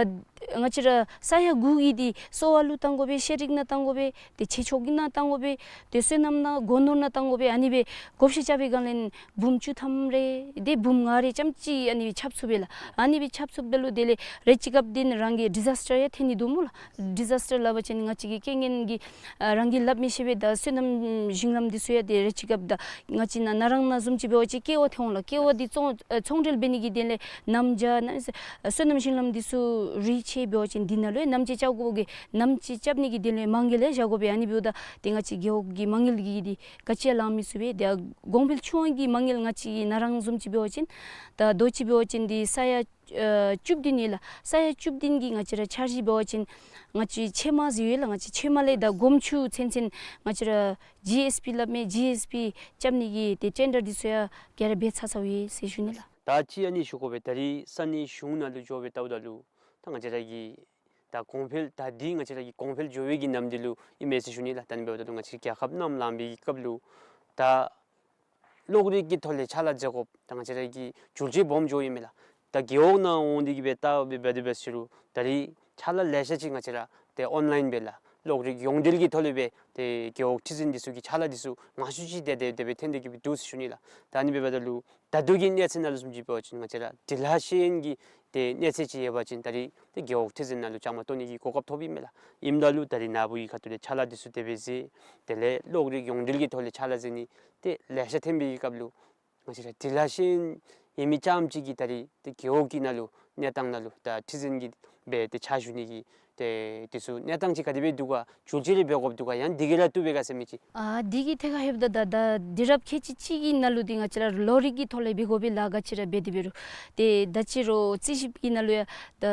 ང་བཅས་ར་ས་ཡ་དགུ་གི་འདི་གསོ་བ་ལུ་བཏང་དགོ་པས། ཤེས་རིག་ནང་བཏང་དགོ་པས། ཏེ་ཆོས་ཕྱོགས་ཀྱི་ནང་བཏང་དགོ་པས། ཏེ་སོ་ནམ་ནང་སྒོ་ནོར་ནང་བཏང་དགོ་པས། ཨ་ནི་སྦེ་བགོ་བཤའ་རྐྱབ་པའི་སྒང་ལས་འབུམ་བཅུ་ཐམ་རེ་ཏེ་འབུམ་ལྔ་རེ་ཙམ་ཅིག་ཨ་ནི་སྦེ་ཁྱབ་ཚུགས་པས་ལགས། ཨ་ནི་སྦེ་ཁྱབ་ཚུགསཔ་ད་ལུ་དེ་ལས་རེ་ཅིག་སྐབས་འདི་ནི་རང་གི་ཌི་ཛཱས་ཊར་ཡང་ཐོན་ནི་འདུག་སྨོ་ལགས། ཌི་ཛཱས་ཊར་སླབ་པ་ཅིན་ང་བཅས་ཀྱི་རྐྱེན་ངན་གྱི་ཨ་རང་གིས་སླབ་མི་ཤེས་པས། ད་སོ་ནམ་ཞིང་ལམ་འདི་ཚུ་ཡང་ཏེ་རེ་ཅིག་སྐབས་ད་ང་བཅས་ནཱ་ན་རང་ནང་བཟུམ་ཅིག་འབད་བ་ཅིན་ཀེ་བ་ཐོན་འོང་ལགས། ཀེ་བ་འདི་ཚོང་ཨ་ཚོང་འབྲེལ་འབད་ནི་གི་དོན་ལས་གནམ་བྱཱར་ནང་སོ་ནམ་ཞིང་ལམ་འདི་ཚུ་རི་ཆེ་འབད་བ་ཅིན་འདི་ནང་ལུ་ཡང་གནམ་དཔྱད་རྐྱབ་དགོ་གི། གནམ་དཔྱད་རྐྱབ་ནི་གི་དོན་ལས་མ་དངུལ་ཡང་བཞག་དགོ་པས། ཨ་ནི་འབདཝ་ད་ཏེ་ང་བཅས་རྒེད་འོག་གི་མ་དངུལ་གྱིས་འདི་ག་ཅི་ཡང་ལང་མི་ཚུགས་པས། ཏེ་གོང་འཕེལ་ཆུང་བའི་གི་མ་དངུལ་ང་བཅས་ཀྱི་ན་རང་བཟུམ་ཅིག་འབད་བ་ཅིན་ད་དོ་ཅིག་འབད་བ་ཅིན་འདི་ས་ཡ་ཨ་བཅུ་བདུན་ཨིན་ལགས། ས་ཡ་བཅུ་བདུན་གྱི་ང་བཅས་ར་འཆར་གཞི་འབད་བ་ཅིན་ང་བཅས་ཕྱེ་མ་ཟེར་ཡོད་ལགས། ང་བཅས་ཕྱེ་མ་ལས་ད་སྒོམ་ཆུ་ཚུན་ཚོད་ང་བཅས་ར་ཇི་ཨེསི་པི་སླབ་མི་ཇི་ཨེསི་པི་རྐྱབ་ནི་གི་ཏེ་ཊེན་ཌར་འདི་ཚུ་ཡང་ག་ར་འབད་ཚར་ཚརཝ་ཨིན་ཟེར་ཞུ་ནི་ལགས། ད་ཅི་ཨ་ནི་ཞུ་དགོ་པས། ད་རིས་ས་གནས་གཞུང་ནང་ལུ་འགྱོ་སྦེ་བལྟཝ་ད་ལུ་ད་ང་བཅས་ར་གི་ད་གོང་འཕེལ་ད་འདི་ང་བཅས་ར་གི་གོང་འཕེལ་འགྱོ་བའི་གི་ནམ་དུས་ལུ་ཨིན་མས་ཟེར་ཞུ་ནི་ལགས། ད་ཨ་ནི་འབདཝ་ད་ལུ་ང་བཅས་རྒྱལ་ཁབ་ནང་ལང་པའི་གི་སྐབས་ལུ་ད་གློག་རིག་གི་ཐོག་ལས་ཕྱག་ལཱ་མཛད་དགོཔ་ད་ང་བཅས་ར་གི་བསྒྱུར་བཅོས་སྦོམ་འགྱོཝ་ཨིན་མས་ལགས། ད་རྒེད་འོག་ནང་འོང་སྟེ་གིས་སྦེ་བལྟ་སྦེ་འབད་དེ་འབད་ཟེར་རུང་ད་རིས་ཕྱག་ལཱ་ལེ་ཤ་ཅིག་ང་བཅས་ར་ཏེ་ཨོན་ལཱའིན་སྦེ་ལགས། གློག་རིག་ཡོངས་འབྲེལ་གྱི་ཐོག་ལས་སྦེ་ཏེ་རྒེད་འོག་ཁྲི་འཛིན་འདི་ཚུ་གི་ཕྱག་ལཱ་འདི་ཚུ་མང་ཤོས་ཅིག་ཏེ་དེ་དེ་སྦེ་ཐོན་ཏེ་གིས་སྦེ་འདུག་ཟེར་ཞུ་ནི་ལགས། ད་ཨ་ནི་འབདཝ་ད་ལུ་ད་ལྟོ་གི་གནས་ཚད་ནང་ལུ་བཟུམ་ཅིག་འབད་བ་ཅིན་ང་བཅས་ར་འབྲི་ལྷག་ཤེས་ཡོན་གྱི་ཏེ་གནས་ཚད་ཅིག་ཡོད་པ་ཅིན་ད་རིས་ཏེ་རྒེད་འོག་ཁྲི་འཛིན་ནང་ལུ་བཅའ་མར་གཏོགས་ནི་གི་གོ་སྐབས་ཐོབ་ཨིན་མས་ལགས། ཨིནམ་ད་ལུ་ད་རིས་ནཱ་བུ་གི་ཁ་ཐུག་ལས་ཕྱག་ལཱ་འདི་ཚུ་དེ་སྦེ་མཛད། དེ་ལས་གློག་རིག་ཡོངས་འབྲེལ་གྱི་ཐོག་ལས་ཕྱག་ལཱ་མཛད་ནི་ཏེ་ལེ་ཤ་ཐོན་པའི་གི་སྐབས་ལུ་ང་བཅས་ར་འབྲི་ལྷག་ཤེས་ཡོན་ཡོད་མི་རྐྱངམ་ཅིག་གིས་ད་རིས་ཏེ་རྒེད་འོག་གི་ནང་ལུ་གནས་སྟངས་ནང་ལུ་ད་ཁྲི་འཛིན་གྱི་སྦེ་ཏེ་ཕྱག་ཞུ་ནི་གི་ཏེ་འདི་ཚུ་གནས་སྟངས་ཅིག་ག་དེ་སྦེ་འདུག་ག། བསྒྱུར་བཅོས་རེ་འབད་དགོཔ་འདུག་ག། ཡང་འདི་གིས་ར་བཏུབ་པས་ག་ཟེར་མི་ཅིག། ཨ་འདི་གི་ཐད་ཁར་ལྷོདཔ་ད་ད་ད་འདི་རབས་ཁལ་གཅིག་གཅིག་གི་ནང་ལུ་འདི་ང་བཅས་ར་གློག་རིག་གི་ཐོག་ལས་འབད་དགོ་པའི་ལཱ་ག་ཅི་ར་འབད་དེ་འབད་རུང་ཏེ་ད་ཅི་རུང་རྩིས་ཞིབ་ཀྱི་ནང་ལུ་ཡང་ད་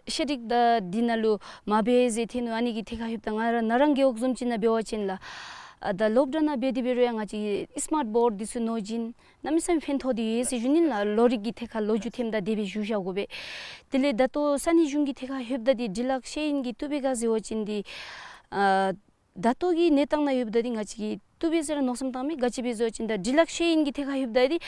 ཤེས་རིག་དང་འདི་ནང་ལུ་མ་འབད་ཟེར་ཐོན་ནུག། ཨ་ནི་གི་ཐད་ཁར་ལྷོདཔ་ད་ང་ར་ན་རང་རྒེད་འོག་བཟུམ་ཅིག་ནང་འབད་བ་ཅིན་ལགས། ཨ་ད་སློབ་གྲྭ་ནང་འབད་དེ་འབད་རུང་ཡང་ང་བཅས་སི་མཱཊ་བོརཌ་འདི་ཚུ་མནོ་བྱིན་གནམ་མེད་ས་མེད་ཕན་ཐོགས་ཏེ་ཡོད་ཟེར་ཞུ་ནི་ལགས། གློག་རིག་གི་ཐད་ཁར་ལོ་རྒྱུས་ཐོནམ་ད་དེ་སྦེ་ཞུ་བཞག་དགོ་པས། དེ་ལས་ད་ལྟོ་ས་གནས་གཞུང་གི་ཐད་ཁར་ལྷོདཔ་ད་འདི་འབྲི་ལྷག་ཤེས་ཡོན་གྱི་བཏུབ་པས་ག་ཟེར་བ་ཅིན་འདི་ཨ་ད་ལྟོ་གི་གནས་སྟངས་ནང་ལྷོདཔ་ད་འདི་ང་བཅས་ཀྱི་བཏུབ་པས་ཟེར་ར་མནོ་བསམ་བཏངམ་མས། ག་ཅི་སྦེ་ཟེར་བ་ཅིན་ད་འབྲི་ལྷག་ཤེས་ཡོན་གྱི་ཐད་ཁར་ལྷོདཔ་ད་འདི་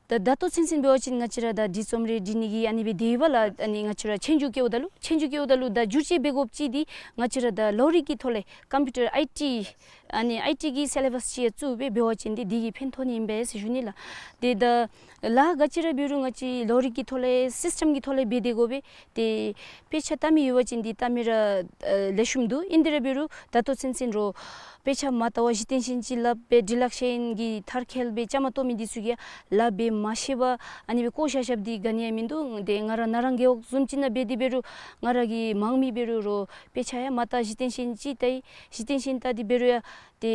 ད་ད་ལྟོ་ཚུན་ཚོད་འབད་བ་ཅིན་ང་བཅས་ར་ད་འབྲི་རྩོམ་རེ་འབྲི་ནི་གི་ཨ་ནི་སྦེ་དེ་ཡོད་པ་ལགས། ཨ་ནི་ང་བཅས་ར་ཆོས་རྒྱུགས་རྐྱབ་ད་ལུ་ཆོས་རྒྱུགས་རྐྱབ་ད་ལུ་ད་བསྒྱུར་བཅོས་འབད་དགོཔ་ཅིག་འདི་ང་བཅས་ར་ད་གློག་རིག་གི་ཐོག་ལས་ཀམ་པིའུ་ཊར་ཨའི་ཊི་ ཨ་ནི་ཨའི་ཊི་གི་སི་ལེ་བཱསི་ཅིག་ཡང་བཙུགས་སྦེ་འབད་བ་ཅིན་འདི་འདི་གིས་ཕན་ཐོགས་ནི་ཨིན་པས་ཟེར་ཞུ་ནི་ལགས། ཏེ་ད་ལཱ་ག་ཅི་ར་འབད་རུང་ང་བཅས་ལོ་རིམ་གྱི་ཐོག་ལས་སིསི་ཊམ་གྱི་ཐོག་ལས་འབད་དེ་དགོ་པས། ཏེ་དཔེ་ཆ་བལྟ་མི་ཡོད་པ་ཅིན་འདི་བལྟ་མི་ར་ཨ་ལེགས་ཤོམ་འདུག། ཨིན་དེ་ར་འབད་རུང་ད་ལྟོ་ཚུན་ཚོད་རོགས་དཔེ་ཆ་མ་བལྟ་བར་གཞི་རྟེན་ཅན་ཅིག་ལགས་སྦེ་འབྲི་ལྷག་ཤེས་ཡོན་གྱི་མཐར་འཁྱོལ་སྦེ་བཅའ་མར་གཏོགས་མི་འདི་ཚུ་གིས་ལཱ་འབད་མ་ཤེས་པར་ཨ་ནི་སྦེ་བཀོ་བཞག་བཞགཔ་འདི་ག་ནི་ཡང་མིན་འདུག། ཏེ་ང་ར་ན་རང་རྒེད་འོག་བཟུམ་ཅིག་ནང་འབད་དེ་འབད་རུང་ང་ར་གིས་མང་མི་འབད་རུང་རོགས་དཔེ་ཆ་ཡང་མ་བལྟ། གཞི་རྟེན་ཅན་ཅིག་བལྟ་ཡི། གཞི་རྟེན་ཅན་བལྟ་སྟེ་འབད་རུང་ཡང་ཏེ་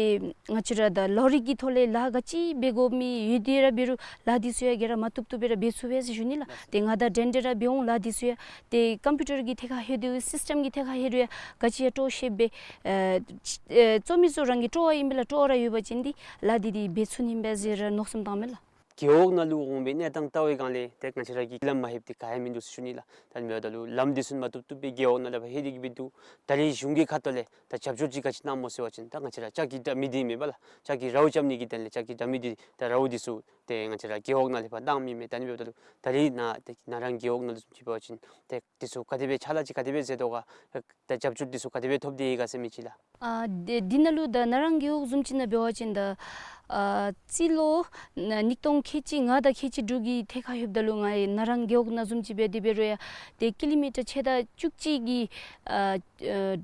ང་བཅས་ར་ད་ལོ་རིམ་གྱི་ཐོག་ལས་ལཱ་ག་ཅི་འབད་དགོ་མི་ཡོད་དེ་ར་འབད་རུང་ལཱ་འདི་ཚུ་ཡང་ག་ར་མ་བཏུབ་བཏུབ་སྦེ་ར་འབད་ཚུགས་པས་ཟེར་ཞུ་ནི་ལགས། ཏེ་ང་དང་འདྲན་འདྲ་ར་འབད་འོང་ལཱ་འདི་ཚུ་ཡང་ཏེ་ཀམ་པིའུ་ཊར་གྱི་ཐད་ཁར་ལྷོད་དེ་སིསི་ཊམ་གྱི་ཐད་ཁར་ལྷོད་རུང་ཡང་ག་ཅི་ཡང་སྤྲོ་ཤེས་སྦེ་ཨ་ཨེ་གཙོ་མི་ཚུ་རང་གི་སྤྲོ་བ་ཨིན་པས་ལགས། སྤྲོ་བ་ར་ཡོད་པ་ཅིན་འདི་ལཱ་འདི་འདི་འབད་ཚུགས་ནི་ཨིན་པས་ཟེར་ར་མནོ་བསམ་བཏངམ་མས་ལགས། རྒེད་འོག་ནང་ལུ་འོང་བའི་གནས་སྟངས་བལྟ་བའི་སྒང་ལས་ཏེ་ང་བཅས་ར་གིས་ལམ་མ་ལྷོདཔ་འདི་ག་ཡང་མིན་འདུག་ཟེར་ཞུ་ནི་ལགས། ད་ཨ་ནི་འབདཝ་ད་ལུ་ལམ་འདི་ཚུ་མ་བཏུབ་བཏུབ་སྦེ་རྒེད་འོག་ནང་ལས་ཕར་ལྷོད་དེ་གི་སྦེ་འདུག། ད་རེས་གཞུང་གི་ཁ་ཐུག་ལས་ད་རྒྱབ་སྐྱོར་ཅིག་ག་ཅི་གནངམ་སྨོ་ཟེར་བ་ཅིན་ད་ང་བཅས་ར་ལྕགས་ཀྱི་དྲ་མིག་འདི་མེན་པ་ལགས། ལྕགས་ཀྱི་རཝ་རྐྱབ་ནི་གི་དོན་ལས་ལྕགས་ཀྱི་དྲ་མིག་འདི་ད་རཝ་འདི་ཚུ་ཏེ་ང་བཅས་ར་རྒེད་འོག་ནང་ལས་ཕར་གནང་མི་མས། ད་ཨ་ནི་འབདཝ་ད་ལུ་ད་རེས་ནཱ་ཏེ་ན་རང་རྒེད་འོག་ནང་ལུ་བཟུམ་ཅིག་འབད་བ་ཅིན་ཏེ་འདི་ཚུ་ག་དེ་སྦེ་ཕྱག་ལཱ་ཅིག་ག་དེ་སྦེ་མཛད་དོ་ག། ད་རྒྱབ་སྐྱོར་འདི་ཚུ་ག་དེ་སྦེ་ཐོབ་སྟེ་ཡོད་ག་ཟེར་མི་ཅིག་ལགས། ཨ་འདི་འདི་ནང་ལུ་ད་ན་རང་རྒེད་འོག་བཟུམ་ཅིག་ནང་འབད་བ་ཅིན་ད་ཨ་རྩིས་ལོ་ན་ཉིས་སྟོང་ཁལ་གཅིག་ལྔ་དང་ཁལ་གཅིག་དྲུག་གི་ཐད་ཁར་ལྷོདཔ་ད་ལུ་ང་ཡང་ན་རང་རྒེད་འོག་ནང་བཟུམ་ཅིག་འབད་དེ་འབད་རུང་ཡང་ཏེ་ཀི་ལོ་མི་ཊར་ཕྱེད་དང་བཅུ་གཅིག་གི་ཨ་ཨ་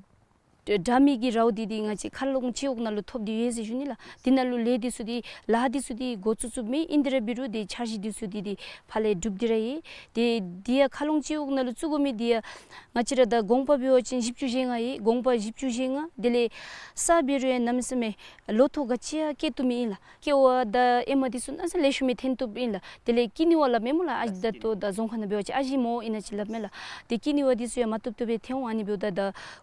དྲ་མིག་གི་རཝ་འདི་འདི་ང་བཅས་མཁར་ལུང་སྤྱི་འོག་ནང་ལུ་ཐོབ་སྟེ་ཡོད་ཟེར་ཞུ་ནི་ལགས། འདི་ནང་ལུ་ལས་འདི་ཚུ་འདི་ལཱ་འདི་ཚུ་འདི་འགོ་བཙུགས་བཙུགསཔ་མས། ཨིན་དེ་ར་འབད་རུང་ཏེ་འཆར་གཞི་འདི་ཚུ་འདི་འདི་ཕར་ལས་གྲུབ་སྟེ་ར་ཡོད། ཏེ་འདི་ཡང་མཁར་ལུང་སྤྱི་འོག་ནང་ལུ་བཙུགས་དགོ་མི་འདི་ཡང་ང་བཅས་ར་ད་གོང་པ་འབད་བ་ཅིན་བཞི་བཅུ་ཞེ་ལྔ་ཡོད། གོང་པ་བཞི་བཅུ་ཞེ་ལྔ། དེ་ལས་ས་འབད་རུང་ཡང་གནམ་མེད་ས་མེད་ལོ་ཐོག་ག་ཅི་ཡང་སྐྱེ་བཏུབ་མི་ཨིན་ལགས། ཀེ་བ་དང་ཨེ་མ་འདི་ཚུ་གནམ་མེད་ས་མེད་ལེགས་ཤོམ་སྦེ་ཐོན་བཏུབ་ཨིན་ལགས། དེ་ལས་ཀི་ནི་བ་སླབ་མས་སྨོ་ལགས། ཨ་ད་ལྟོ་ད་རྫོང་ཁ་ནང་འབད་བ་ཅིན་ཨ་ཞིམ་ཨིན་ན་ཅིག་སླབ་མས་ལགས། ཏེ་ཀི་ནི་བ་འདི་ཚུ་ཡང་མ་བཏུབ་བཏུབ་སྦེ་ཐོན་འོང་། ཨ་ནི་འབདཝ་ད་ད་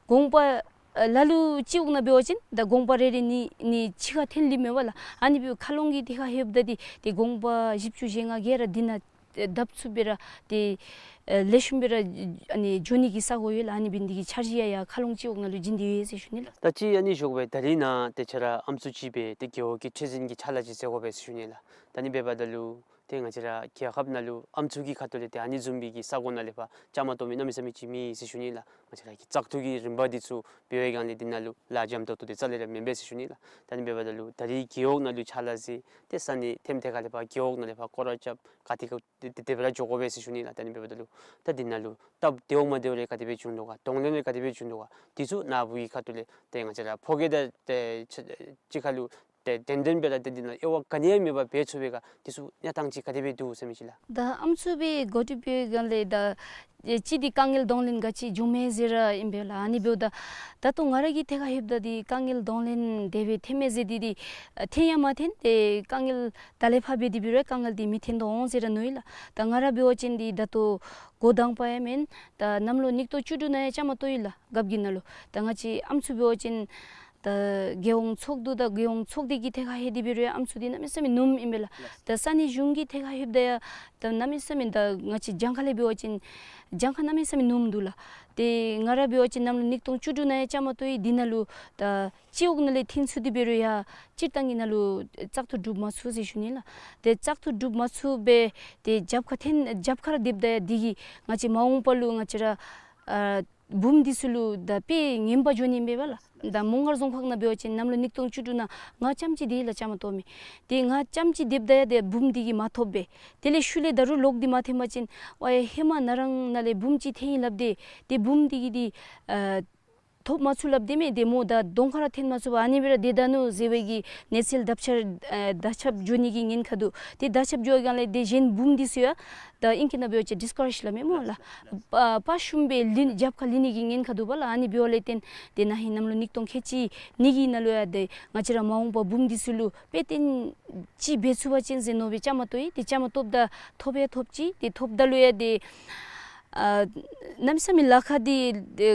གོང་པ་ལ་ལུ་སྤྱི་འོག་ནང་འབད་བ་ཅིན་ད་གོང་པ་རེ་རེ་གཉིས་གཉིས་གཅིག་ཁར་ཐོན་ལེ་མས་པ་ལགས། ཨ་ནི་འབདཝ་མཁར་ལུང་གི་ཐད་ཁར་ལྷོདཔ་ད་འདི་ཏེ་གོང་པ་བཞི་བཅུ་ཞེ་ལྔ་གིས་ར་འདི་ནང་བརྡབ་ཚུགསཔ་སྦེ་ར་ཏེ་ཨ་ལེགས་ཤོམ་སྦེ་ར་ཨ་ནི་འགྱོ་ནི་གི་ས་གོ་ཡོད་ལགས། ཨ་ནི་འབད་ནི་འདི་གིས་འཆར་གཞི་ཡང་ཡང་མཁར་ལུང་སྤྱི་འོག་ནང་ལུ་བྱིན་ཏེ་ཡོད་ཟེར་ཞུ་ནི་ལགས། ད་ཅི་ཨ་ནི་ཞུ་དགོ་པས། ད་རེས་ནཱ་ཏེ་ཁྱོད་ར་ཨམ་སྲུ་ཅིག་སྦེ་ཏེ་རྒེད་འོག་གི་ཁྲི་འཛིན་གྱི་ཕྱག་ལཱ་ཅིག་མཛད་དགོ་པས་ཟེར་ཞུ་ནི་ལགས། ད་ཨ་ནི་འབདཝ་ད་ལུ་ཏེ་ང་བཅས་ར་རྒྱལ་ཁབ་ནང་ལུ་ཨམ་སྲུ་གི་ཁ་ཐུག་ལས་ཏེ་ཨ་ནི་བཟུམ་སྦེ་གི་ས་གོ་ནང་ལས་ཕར་བཅའ་མར་གཏོགས་མི་གནམ་མེད་ས་མེད་ཅིག་མེད་ཟེར་ཞུ་ནི་ལགས། ང་བཅས་ར་གི་བཙག་འཐུ་གི་རིམ་པ་འདི་ཚུ་འབད་བའི་སྒང་ལས་འདི་ནང་ལུ་ལཱ་འཇམ་ཏོག་ཏོ་འདི་རྩ་ལས་ར་མེན་པས་ཟེར་ཞུ་ནི་ལགས། ད་ཨ་ནི་འབདཝ་ད་ལུ་ད་རེས་རྒེད་འོག་ནང་ལུ་ཕྱག་ལཱ་མཛད་ཏེ་ས་གནས་ཐོནམ་ཐད་ཁར་ལས་ཕར་རྒེད་འོག་ནང་ལས་ཕར་སྐོར་ར་རྐྱབ་ག་ཏེ་ག་ཏེ་དེ་སྦེ་ར་འགྱོ་དགོ་པས་ཟེར་ཞུ་ནི་ལགས། ད་ཨ་ནི་འབདཝ་ད་ལུ་ད་འདི་ནང་ལུ་སྟབས་བདེཝ་མ་བདེཝ་རེ་ག་དེ་སྦེ་བྱུང་དོ་ག། གདོང་ལེན་རེ་ག་དེ་སྦེ་བྱུང་དོ་ག། འདི་ཚུ་ནཱ་བུ་གི་ཁ་ཐུག་ལས་ཏེ་ང་བཅས་ར་ཕོ་སྐྱེས་དང་ཏེ་གཅིག་ཁར་ལུ་ཏེ་ཏན་ཏན་སྦེ་ར་ཏེ་འདི་ནང་དབྱེ་བ་ག་ནི་ཡང་མེད་པར་འབད་ཚུགས་པའི་ག་འདི་ཚུ་གནས་སྟངས་ཅིག་ག་དེ་སྦེ་འདུག་ཟེར་མི་ཅིག་ལགས། ད་ཨམ་སྲུ་སྦེ་འགོ་ཁྲིདཔ་འབད་བའི་སྒང་ལས་ད་ཨེ་ཅིག་འདི་དཀའ་ངལ་གདོང་ལེན་ག་ཅི་བྱུངམ་མས་ཟེར་ར་ཨིན་པས་ལགས། ཨ་ནི་འབདཝ་ད་ད་ལྟོ་ང་ར་གི་ཐད་ཁར་ལྷོདཔ་ད་འདི་དཀའ་ངལ་གདོང་ལེན་དེ་སྦེ་ཐོནམ་མས་ཟེར་འདི་འདི་ཨ་ཐོན་ཡང་མ་ཐོན། ཏེ་དཀའ་ངལ་ད་ལས་ཕར་འབད་དེ་འབད་རུང་དཀའ་ངལ་འདི་མི་ཐོན་དོ་འོང་ཟེར་ར་མནོ་ཡི་ལགས། ད་ང་ར་འབད་བ་ཅིན་འདི་ད་ལྟོ་འགོ་དང་པ་ཡང་མེན། ད་གནམ་ལོ་ཉིས་སྟོང་བཅུ་དྲུག་ནང་ཡང་བཅའ་མར་གཏོགས་ཡི་ལགས། རྒཔོ་གི་ནང་ལུ་ད་ང་བཅས་ཨམ་སྲུ་འབད་བ་ཅིན་ད་རྒྱལ་ཡོངས་ཚོགས་འདུ་དང་རྒྱལ་ཡོངས་ཚོགས་སྡེ་གི་ཐད་ཁར་ལྷོད་དེ་འབད་རུང་ཡང་ཨམ་སྲུ་འདི་གནམ་མེད་ས་མེད་ཉུངམ་ཨིན་པས་ལགས། ད་ས་གནས་གཞུང་གི་ཐད་ཁར་ལྷོདཔ་ད་ཡང་ད་གནམ་མེད་ས་མེད་ད་ང་བཅས་གྱངས་ཁ་ལས་འབད་བ་ཅིན་གྱངས་ཁ་གནམ་མེད་ས་མེད་ཉུངམ་འདུག་ལགས། ཏེ་ང་ར་འབད་བ་ཅིན་གནམ་ལོ་ཉིས་སྟོང་བཅུ་དྲུག་ནང་ཡང་བཅའ་མར་གཏོགས་ཡི། འདི་ནང་ལུ་ད་སྤྱི་འོག་ནང་ལས་འཐོན་ཚུགས་ཏེ་འབད་རུང་ཡང་སྤྱིར་བཏང་གི་ནང་ལུ་བཙག་འཐུ་གྲུབ་མ་ཚུགས་ཟེར་ཞུ་ནི་ལགས། ཏེ་བཙག་འཐུ་གྲུབ་མ་ཚུགས་པས། ཏེ་རྒྱབ་ཁར་འཐོན་རྒྱབ་ཁར་ར་སྡོདཔ་ད་ཡང་འདི་གིས་ང་བཅས་མ་འོངས་པ་ལུ་ང་བཅས་ར་ཨ་བུམོ་འདི་ཚུ་ལུ་ད་དཔེ་ངན་པ་འགྱོ་ནི་ཨིན་པས་ལགས། ད་མོང་སྒར་རྫོང་ཁག་ནང་འབད་བ་ཅིན་གནམ་ལོ་ཉིས་སྟོང་བཅུ་དྲུག་ནང་ང་རྐྱངམ་ཅིག་འདི་ལགས་བཅའ་མར་གཏོགས་མི། ཏེ་ང་རྐྱངམ་ཅིག་སྡོདཔ་ད་ཡང་ཏེ་བུམོ་འདི་གིས་མ་ཐོབ་པས། དེ་ལས་ཤུལ་ལས་ད་རུང་ལོག་སྟེ་མ་ཐོན་པ་ཅིན་ཝའེ་ཧེ་མ་ན་རང་ནང་ལས་བུམོ་ཅིག་འཐོན་ཡི་སླབ་སྟེ་ཏེ་བུམོ་འདི་གིས་འདི་ཨ་ཐོབ་མ་ཚུགས་སླབ་སྟེ་མས། ཏེ་མོ་ད་གདོང་ཁར་ར་འཐོན་མ་ཚུགས་པར་ཨ་ནི་སྦེ་ར་སྡོད་ད་ནུག་ཟེར་བའི་གི་གནས་ཚུལ་དར་ཁྱབ་ཨ་དར་ཁྱབ་འགྱོ་ནི་གི་ཉེན་ཁ་འདུག། ཏེ་དར་ཁྱབ་འགྱོ་བའི་སྒང་ལས་ཏེ་གཞན་བུམོ་འདི་ཚུ་ཡང་ད་ཨིང་སྐད་ནང་འབད་བ་ཅིན་ཌིསི་ཀ་རེཇ་སླབ་མས་སྨོ་ལགས། པ་པ་ཤུམ་སྦེ་ལུས་རྒྱབ་ཁར་ལུས་ནི་གི་ཉེན་ཁ་འདུག་པ་ལགས། ཨ་ནི་འབདཝ་ལས་བརྟེན་ཏེ་ན་ཧིང་གནམ་ལོ་ཉིས་སྟོང་ཁལ་གཅིག་གཉིས་ཀྱི་ནང་ལུ་ཡང་ཏེ་ང་བཅས་ར་མ་འོངས་པ་བུམོ་འདི་ཚུ་ལུ་དཔེ་སྟོན་ཅིག་འབད་ཚུགས་པ་ཅིན་ཟེར་མནོ་སྦེ་བཅའ་མར་གཏོགས་ཡི། ཏེ་བཅའ་མར་གཏོགསཔ་ད་ཐོབ་ཡང་ཐོབ་ཅི། ཏེ་ཐོབ་ད་ལུ་ཡང་ཏེ་ཨ་གནམ་མེད་ས་མེད་ལཱ་ཁག་འདི་ཏེ་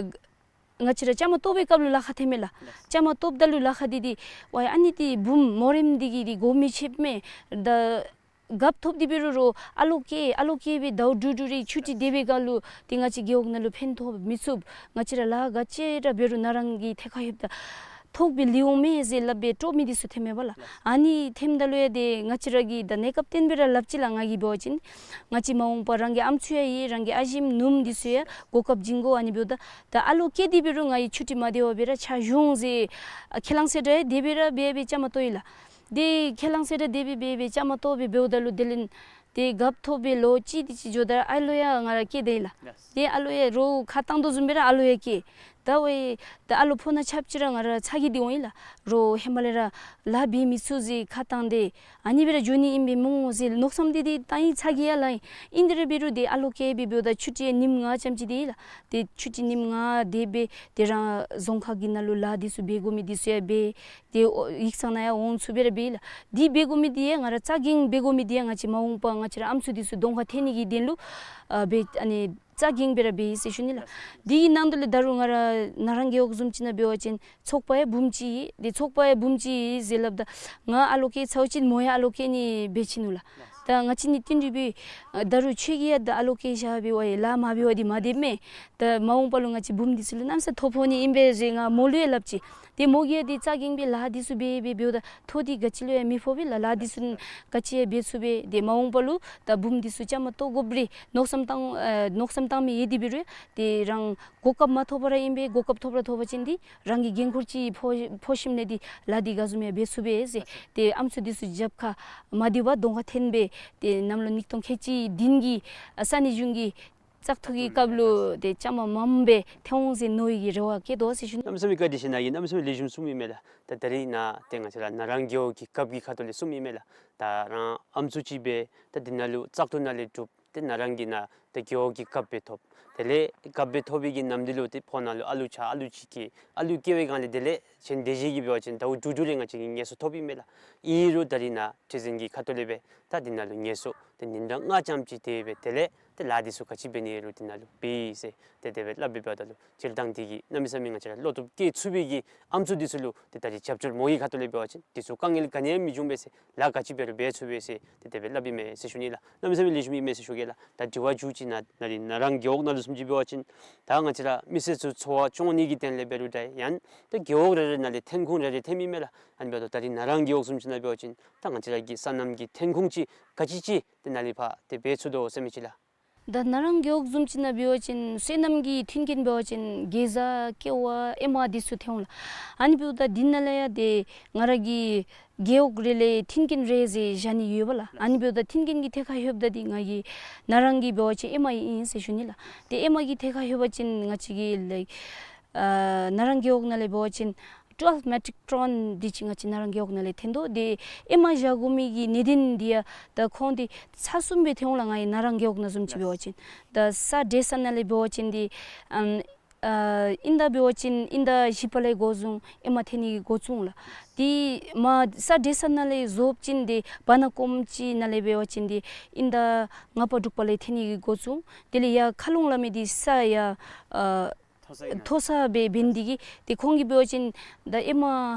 ང་བཅས་ར་བཅའ་མར་གཏོགས་པའི་སྐབས་ལུ་ལཱ་ཁག་ཐོན་མས་ལགས། བཅའ་མར་གཏོགསཔ་ད་ལུ་ལཱ་ཁག་འདི་འདི་ཝའེ་ཨ་ནི་འདི་བུམོ་མོ་རེངམ་འདི་གིས་འདི་གོ་མི་ཆོདཔ་མས། ད་རྒཔོ་ཐོབ་སྟེ་འབད་རུང་རོགས་ཨ་ལོ་སྐྱེ་ཨ་ལོ་སྐྱེ་སྦེ་ཟླཝ་དྲུག་དྲུག་རེ་ཆུ་ཊི་སྡོད་པའི་སྒང་ལུ་ཏེ་ང་བཅས་རྒེད་འོག་ནང་ལུ་ཕན་ཐོགས་མི་ཚུགས། ང་བཅས་ར་ལཱ་ག་ཅི་ར་འབད་རུང་ན་རང་གི་ཐད་ཁར་ལྷོདཔ་ད་ ཐོག་སྦེ་ལུས་འོང་མས་ཟེར་སླབ་སྦེ་དཀྲོག་མི་འདི་ཚུ་ཐོནམ་མས་པ་ལགས། ཨ་ནི་ཐོནམ་ད་ལུ་ཡང་ཏེ་ང་བཅས་ར་གིས་ད་གནས་སྐབས་བརྟན་སྦེ་ར་སླབ་ཅི་ལགས། ང་གིས་འབད་བ་ཅིན་ང་བཅས་མ་འོངས་པ་རང་གི་ཨམ་སྲུ་ཡང་ཡོད། རང་གི་ཨ་ཞེམ་ནུམོ་འདི་ཚུ་ཡང་གོ་སྐབས་བྱིན་དགོ། ཨ་ནི་འབདཝ་ད་ད་ཨ་ལོ་སྐྱེས་ཏེ་འབད་རུང་ང་གིས་ཆུ་ཊི་མ་དེ་བར་སྦེ་ར་ཕྱག་ཞུ་འོང་ཟེར་ཁས་བླངས་ཟེར་ར་དེ་སྦེ་ར་འབད་སྦེ་བཅའ་མར་གཏོགས་ཡི་ལགས། ཏེ་ཁས་བླངས་ཟེར་ར་དེ་སྦེ་འབད་སྦེ་བཅའ་མར་གཏོགས་སྦེ་འབདཝ་ད་ལུ་དེ་ལས་ཏེ་རྒཔོ་ཐོབ་སྦེ་ལོ་གཅིག་དེ་ཅིག་འགྱོཝ་ད་ཨ་ལོ་ཡང་ང་ར་སྐྱེས་ད་ཡི་ལགས། ཡེས། ཏེ་ཨ་ལོ་ཡང་རོགས་ཁ་བཏང་དོ་བཟུམ་སྦེ་ར་ཨ་ལོ་ཡང་སྐྱེས། ད་འོ་ཡེ་ད་ཨ་ལོ་ཕོ་ཉ་ཆ་ཅིག་ར་ང་ར་ཚ་གྱང་འདི་འོང་ཡི་ལགས། རོགས་ཧེ་མ་ལས་ར་ལཱ་འབད་མི་ཚུགས་ཟེར་ཁ་བཏང་སྟེ་ཨ་ནི་སྦེ་ར་འགྱོ་ནི་ཨིན་པས་སྨོ་ཟེར་མནོ་བསམ་འདི་འདི་བཏང་ཡི། ཚ་གྱང་ཡང་ལང་ཡི། ཨིན་དེ་ར་འབད་རུང་ཏེ་ཨ་ལོ་སྐྱེས་སྦེ་འབདཝ་ད་ཆུ་ཊི་ཡང་ཉིནམ་ལྔ་ཙམ་ཅིག་དེ་ཡི་ལགས། ཏེ་ཆུ་ཊི་ཉིནམ་ལྔ་དེ་སྦེ་ཏེ་རང་རྫོང་ཁག་གི་ནང་ལུ་ལཱ་འདི་ཚུ་འབད་དགོ་མི་འདི་ཚུ་ཡང་འབད། ཏེ་ཨོ་ཡིག་ཚང་ནང་ཡང་འོང་ཚུགས་སྦེ་ར་འབད་ཡི་ལགས། འདི་འབད་དགོ་མི་འདི་ཡང་ང་ར་རྩ་འགེངས་འབད་དགོ་མི་འདི་ཡང་ང་བཅས་མ་འོངས་པ་ང་བཅས་ར་ཨམ་སྲུ་འདི་ཚུ་གདོང་ཁར་ཐོན་ནི་གི་དོན་ལུ་ཨ་འབད་ཨ་ནི་རྩ་འགེངས་སྦེ་ར་འབད་ཡི་ཟེར་ཞུ་ནི་ལགས། འདི་གི་ནང་དོག་ལས་ད་རུང་ང་ར་ན་རང་རྒེད་འོག་བཟུམ་ཅིག་ནང་འབད་བ་ཅིན་ཚོགས་པ་ཡང་འབུམ་གཅིག་ཡོད། ཏེ་ཚོགས་པ་ཡང་འབུམ་གཅིག་ཡོད་ཟེར་སླབ་ད་ང་ཨ་ལོ་སྐྱེས་ཚརཝ་ཅིག་མོ་ཡང་ཨ་ལོ་སྐྱེ་ནི་འབད་ཅི་ནུག་ལགས། ད་ང་བཅས་ནི་བསྟུན་གྲོས་འབད་ད་རུང་ཁྱོད་ཀྱིས་ཡང་ད་ཨ་ལོ་སྐྱེས་བཞག་པའི་བ་ཡི་ལཱ་མ་འབད་བ་འདི་མ་འདེབས་མས། ད་མ་འོངས་པ་ལུ་ང་བཅས་བུམོ་འདི་ཚུ་ལུ་གནམ་ས་ཐོ་ཕོག་ནི་ཨིན་པས་ཟེར་ང་མོ་ལུ་ཡང་སླབ་ཅི། ཏེ་མོ་གིས་ཡང་ཏེ་རྩ་འགེངས་སྦེ་ལཱ་འདི་ཚུ་འབད་འབད་འབདཝ་ད་ཐོ་འདི་ག་ཅི་ལུ་ཡང་མི་ཕོག་པས་ལགས། ལཱ་འདི་ཚུ་ག་ཅི་ཡང་འབད་ཚུགས་པས། ཏེ་མ་འོངས་པ་ལུ་ད་བུམོ་འདི་ཚུ་བཅའ་མར་གཏོགས་དགོཔ་རེ་མནོ་བསམ་བཏང་ཨ་མནོ་བསམ་བཏང་མི་ཡོད་དེ་འབད་རུང་ཏེ་རང་གོ་སྐབས་མ་ཐོབ་པར་ཨིན་པས། གོ་སྐབས་ཐོབ་ར་ཐོབ་པ་ཅིན་ཏེ་རང་གི་འགན་ཁུར་ཅིག་ཕོག་ཕོག་ཞིནམ་ལས་ཏེ་ལཱ་འདི་ག་བཟུམ་ཡང་འབད་ཚུགས་པས་ཟེར། ཏེ་ཨམ་སྲུ་འདི་ཚུ་རྒྱབ་ཁར་མ་དེ་བར་གདོང་ཁར་འཐོན་སྦེ་ཏེ་གནམ་ལོ་ཉིས་སྟོང་ཁལ་གཅིག་བདུན་གྱི་ཨ་ས་གནས་གཞུང་གི་བཙག་འཐུ་གི་སྐབས་ལུ་ཏེ་བཅའ་མར་མངམ་སྦེ་འཐོན་འོང་ཟེར་མནོ་བའི་གི་རེ་བ་བསྐྱེད་དོ་ཟེར་ཞུ་ནི། གནམ་མེད་ས་མེད་བཀའ་དྲིན་ཆེ། ནཱ་གིས་གནམ་མེད་ས་མེད་ལེགས་ཤོམ་གསུངམ་ཨིན་མས་ལགས། ད་ད་རིས་ནཱ་ཏེ་ང་བཅས་ར་ན་རང་རྒེད་འོག་གི་རྒཔོ་གི་ཁ་ཐུག་ལས་གསུངམ་ཨིན་མས་ལགས། ད་རང་ཨམ་སྲུ་ཅིག་འབད་ད་འདི་ནང་ལུ་བཙག་འཐུ་ནང་ལས་གྲུབ། ཏེ་ནཱ་རང་གིས་ནཱ་ཏེ་རྒེད་འོག་གི་རྒཔོ་སྦེ་ཐོབ། དེ་ལས་རྒཔོ་སྦེ་ཐོབ་པའི་གི་ནམ་དུས་ལུ་ཏེ་ཕོ་ནང་ལུ་ཨ་ལུ་ཆ་ཨ་ལུ་ཅིག་སྐྱེས། ཨ་ལུ་སྐྱེས་པའི་སྒང་ལས་དེ་ལས་གཞན་དེ་ཅིག་གིས་འབད་བ་ཅིན་ཟླཝ་དྲུག་དྲུག་རེ་ང་བཅས་ཀྱིས་ངལ་གསོ་ཐོབ་ཨིན་མས་ལགས། ཨིན་རུང་ད་རིས་ནཱ་ཁྲི་འཛིན་གྱི་ཁ་ཐུག་ལས་སྦེ་ད་འདི་ནང་ལུ་ངལ་གསོ་ཏེ་ཉིན་གྲངས་ལྔ་ཙམ་ཅིག་དེ་སྦེ་དེ་ལས་ཏེ་ལཱ་འདི་ཚུ་ག་ཅི་འབད་ནི་རུང་འདི་ནང་ལུ་འབད་ཟེར་ཏེ་དེ་སྦེ་སླབ་སྦེ་འབདཝ་ད་ལུ་སྤྱིར་བཏང་འདི་གིས་གནམ་མེད་ས་མེད་ང་བཅས་ར་བློ་སྟོབས་བསྐྱེད་ཚུགས་པའི་གི་ཨམ་སྲུ་འདི་ཚུ་ལུ་ཏེ་ད་རིས་རྒྱབ་སྐྱོར་མོ་གི་ཁ་ཐུག་ལས་འབད་བ་ཅིན་འདི་ཚུ་དཀའ་ངལ་ག་ནི་ཡང་མི་འབྱུང་པས་ཟེར། ལཱ་ག་ཅི་འབད་རུང་འབད་ཚུགས་པས་ཟེར་ཏེ་དེ་སྦེ་སླབ་ཨིན་མས་ཟེར་ཞུ་ནི་ལགས། གནམ་མེད་ས་མེད་ལེགས་ཤོམ་ཨིན་མས་ཟེར་ཞུ་གེ་ལགས། ད་དྲི་བ་མཇུག་ཅིག་ནཱ་ད་རིས་ནཱ་རང་རྒེད་འོག་ནང་ལུ་བཟུམ་ཅིག་འབད་བ་ཅིན་ད་ང་བཅས་ར་མི་སེར་ཚུ་འཚོ་བ་སྐྱོང་ནི་གི་དོན་ལས་འབད་རུང་འདྲ་ཡང་ད་རྒེད་འོག་རེ་རེ་ནང་ལས་ཐོན་ཁུངས་རེ་རེ་ཐོནམ་ཨིན་མས་ལགས། ཨ་ནི་འབདཝ་ད་ད་རིས་ནཱ་རང་རྒེད་འོག་བཟུམ་ཅིག་ནང་འབད་བ་ཅིན་ད་ང་བཅས་ར་གི་སོ་ནམ་གྱི་ཐོན་ཁུངས་ཅིག་ག་ཅི་ཅིག་ཏེ་ནཱ་ལས་ཕར་ཏེ་འབད་ཚུགས་དོ་ཟེར་མི་ཅིག་ལགས། ད་ནཱ་རང་རྒེད་འོག་བཟུམ་ཅིག་ནང་འབད་བ་ཅིན་སོ་ནམ་གྱི་མཐུན་རྐྱེན་འབད་བ་ཅིན་གེ་ཛ་ཀེ་བ་ཨེ་མ་འདི་ཚུ་ཐོན་འོང་ལགས། ཨ་ནི་འབདཝ་ད་འདི་ནང་ལས་ཡང་ཏེ་ང་ར་གི་རྒེད་འོག་རེ་ལས་མཐུན་རྐྱེན་རེ་ཟེར་བཞག་ནི་ཡོད་པ་ལགས། ཨ་ནི་འབདཝ་ད་མཐུན་རྐྱེན་གྱི་ཐད་ཁར་ལྷོདཔ་ད་འདི་ང་གི་ནཱ་རང་གི་འབད་བ་ཅིན་ཨེ་མ་ཨིན་ཟེར་ཞུ་ནི་ལགས། ཏེ་ཨེ་མ་གི་ཐད་ཁར་ལྷོད་པ་ཅིན་ང་བཅས་ཀྱི་ལཱ་ཨ་ནཱ་རང་རྒེད་འོག་ནང་ལས་འབད་བ་ཅིན་ཊུ་ཝེལབ་མེ་ཊིག་ཊོན་འདི་ཅིག་ང་བཅས་ནཱ་རང་རྒེད་འོག་ནང་ལས་ཐོན་དོ། ཏེ་ཨེ་མ་བཞག་དགོ་མི་གི་གནད་དོན་འདི་ཡང་ད་ཁོང་འདི་ས་གསུམ་སྦེ་ཐོན་འོང་ལགས། ང་གི་ནཱ་རང་རྒེད་འོག་ནང་བཟུམ་ཅིག་འབད་བ་ཅིན་ད་ས་འདྲེས་ས་ནང་ལས་འབད་བ་ཅིན་འདི་ཨམ་ཨ་ཨིན་ཟླ་འབད་བ་ཅིན་ཨིན་ཟླ་བཞི་པ་ལས་འགོ་བཟུང་ཨེ་མ་ཐོན་ནི་གི་འགོ་བཙུགས་འོང་ལགས། ཏེ་མ་ས་འདྲེས་ས་ནང་ལས་རྫོགསཔ་ཅིག་འདི་བར་ན་ཀོམ་ཅིག་ནང་ལས་འབད་བ་ཅིན་འདི་ཨིན་ཟླ་ལྔ་པ་དྲུག་པ་ལས་ཐོན་ནི་གི་འགོ་བཙུགས་འོང་། དེ་ལས་ཡར་མཁར་ལུང་སླབ་མི་འདི་ས་ཡར་ཨ་མཐོ་ས་སྦེ་འབད་ནི་དེ་གིས་ཏེ་ཁོང་གིས་འབད་བ་ཅིན་ད་ཨེ་མ་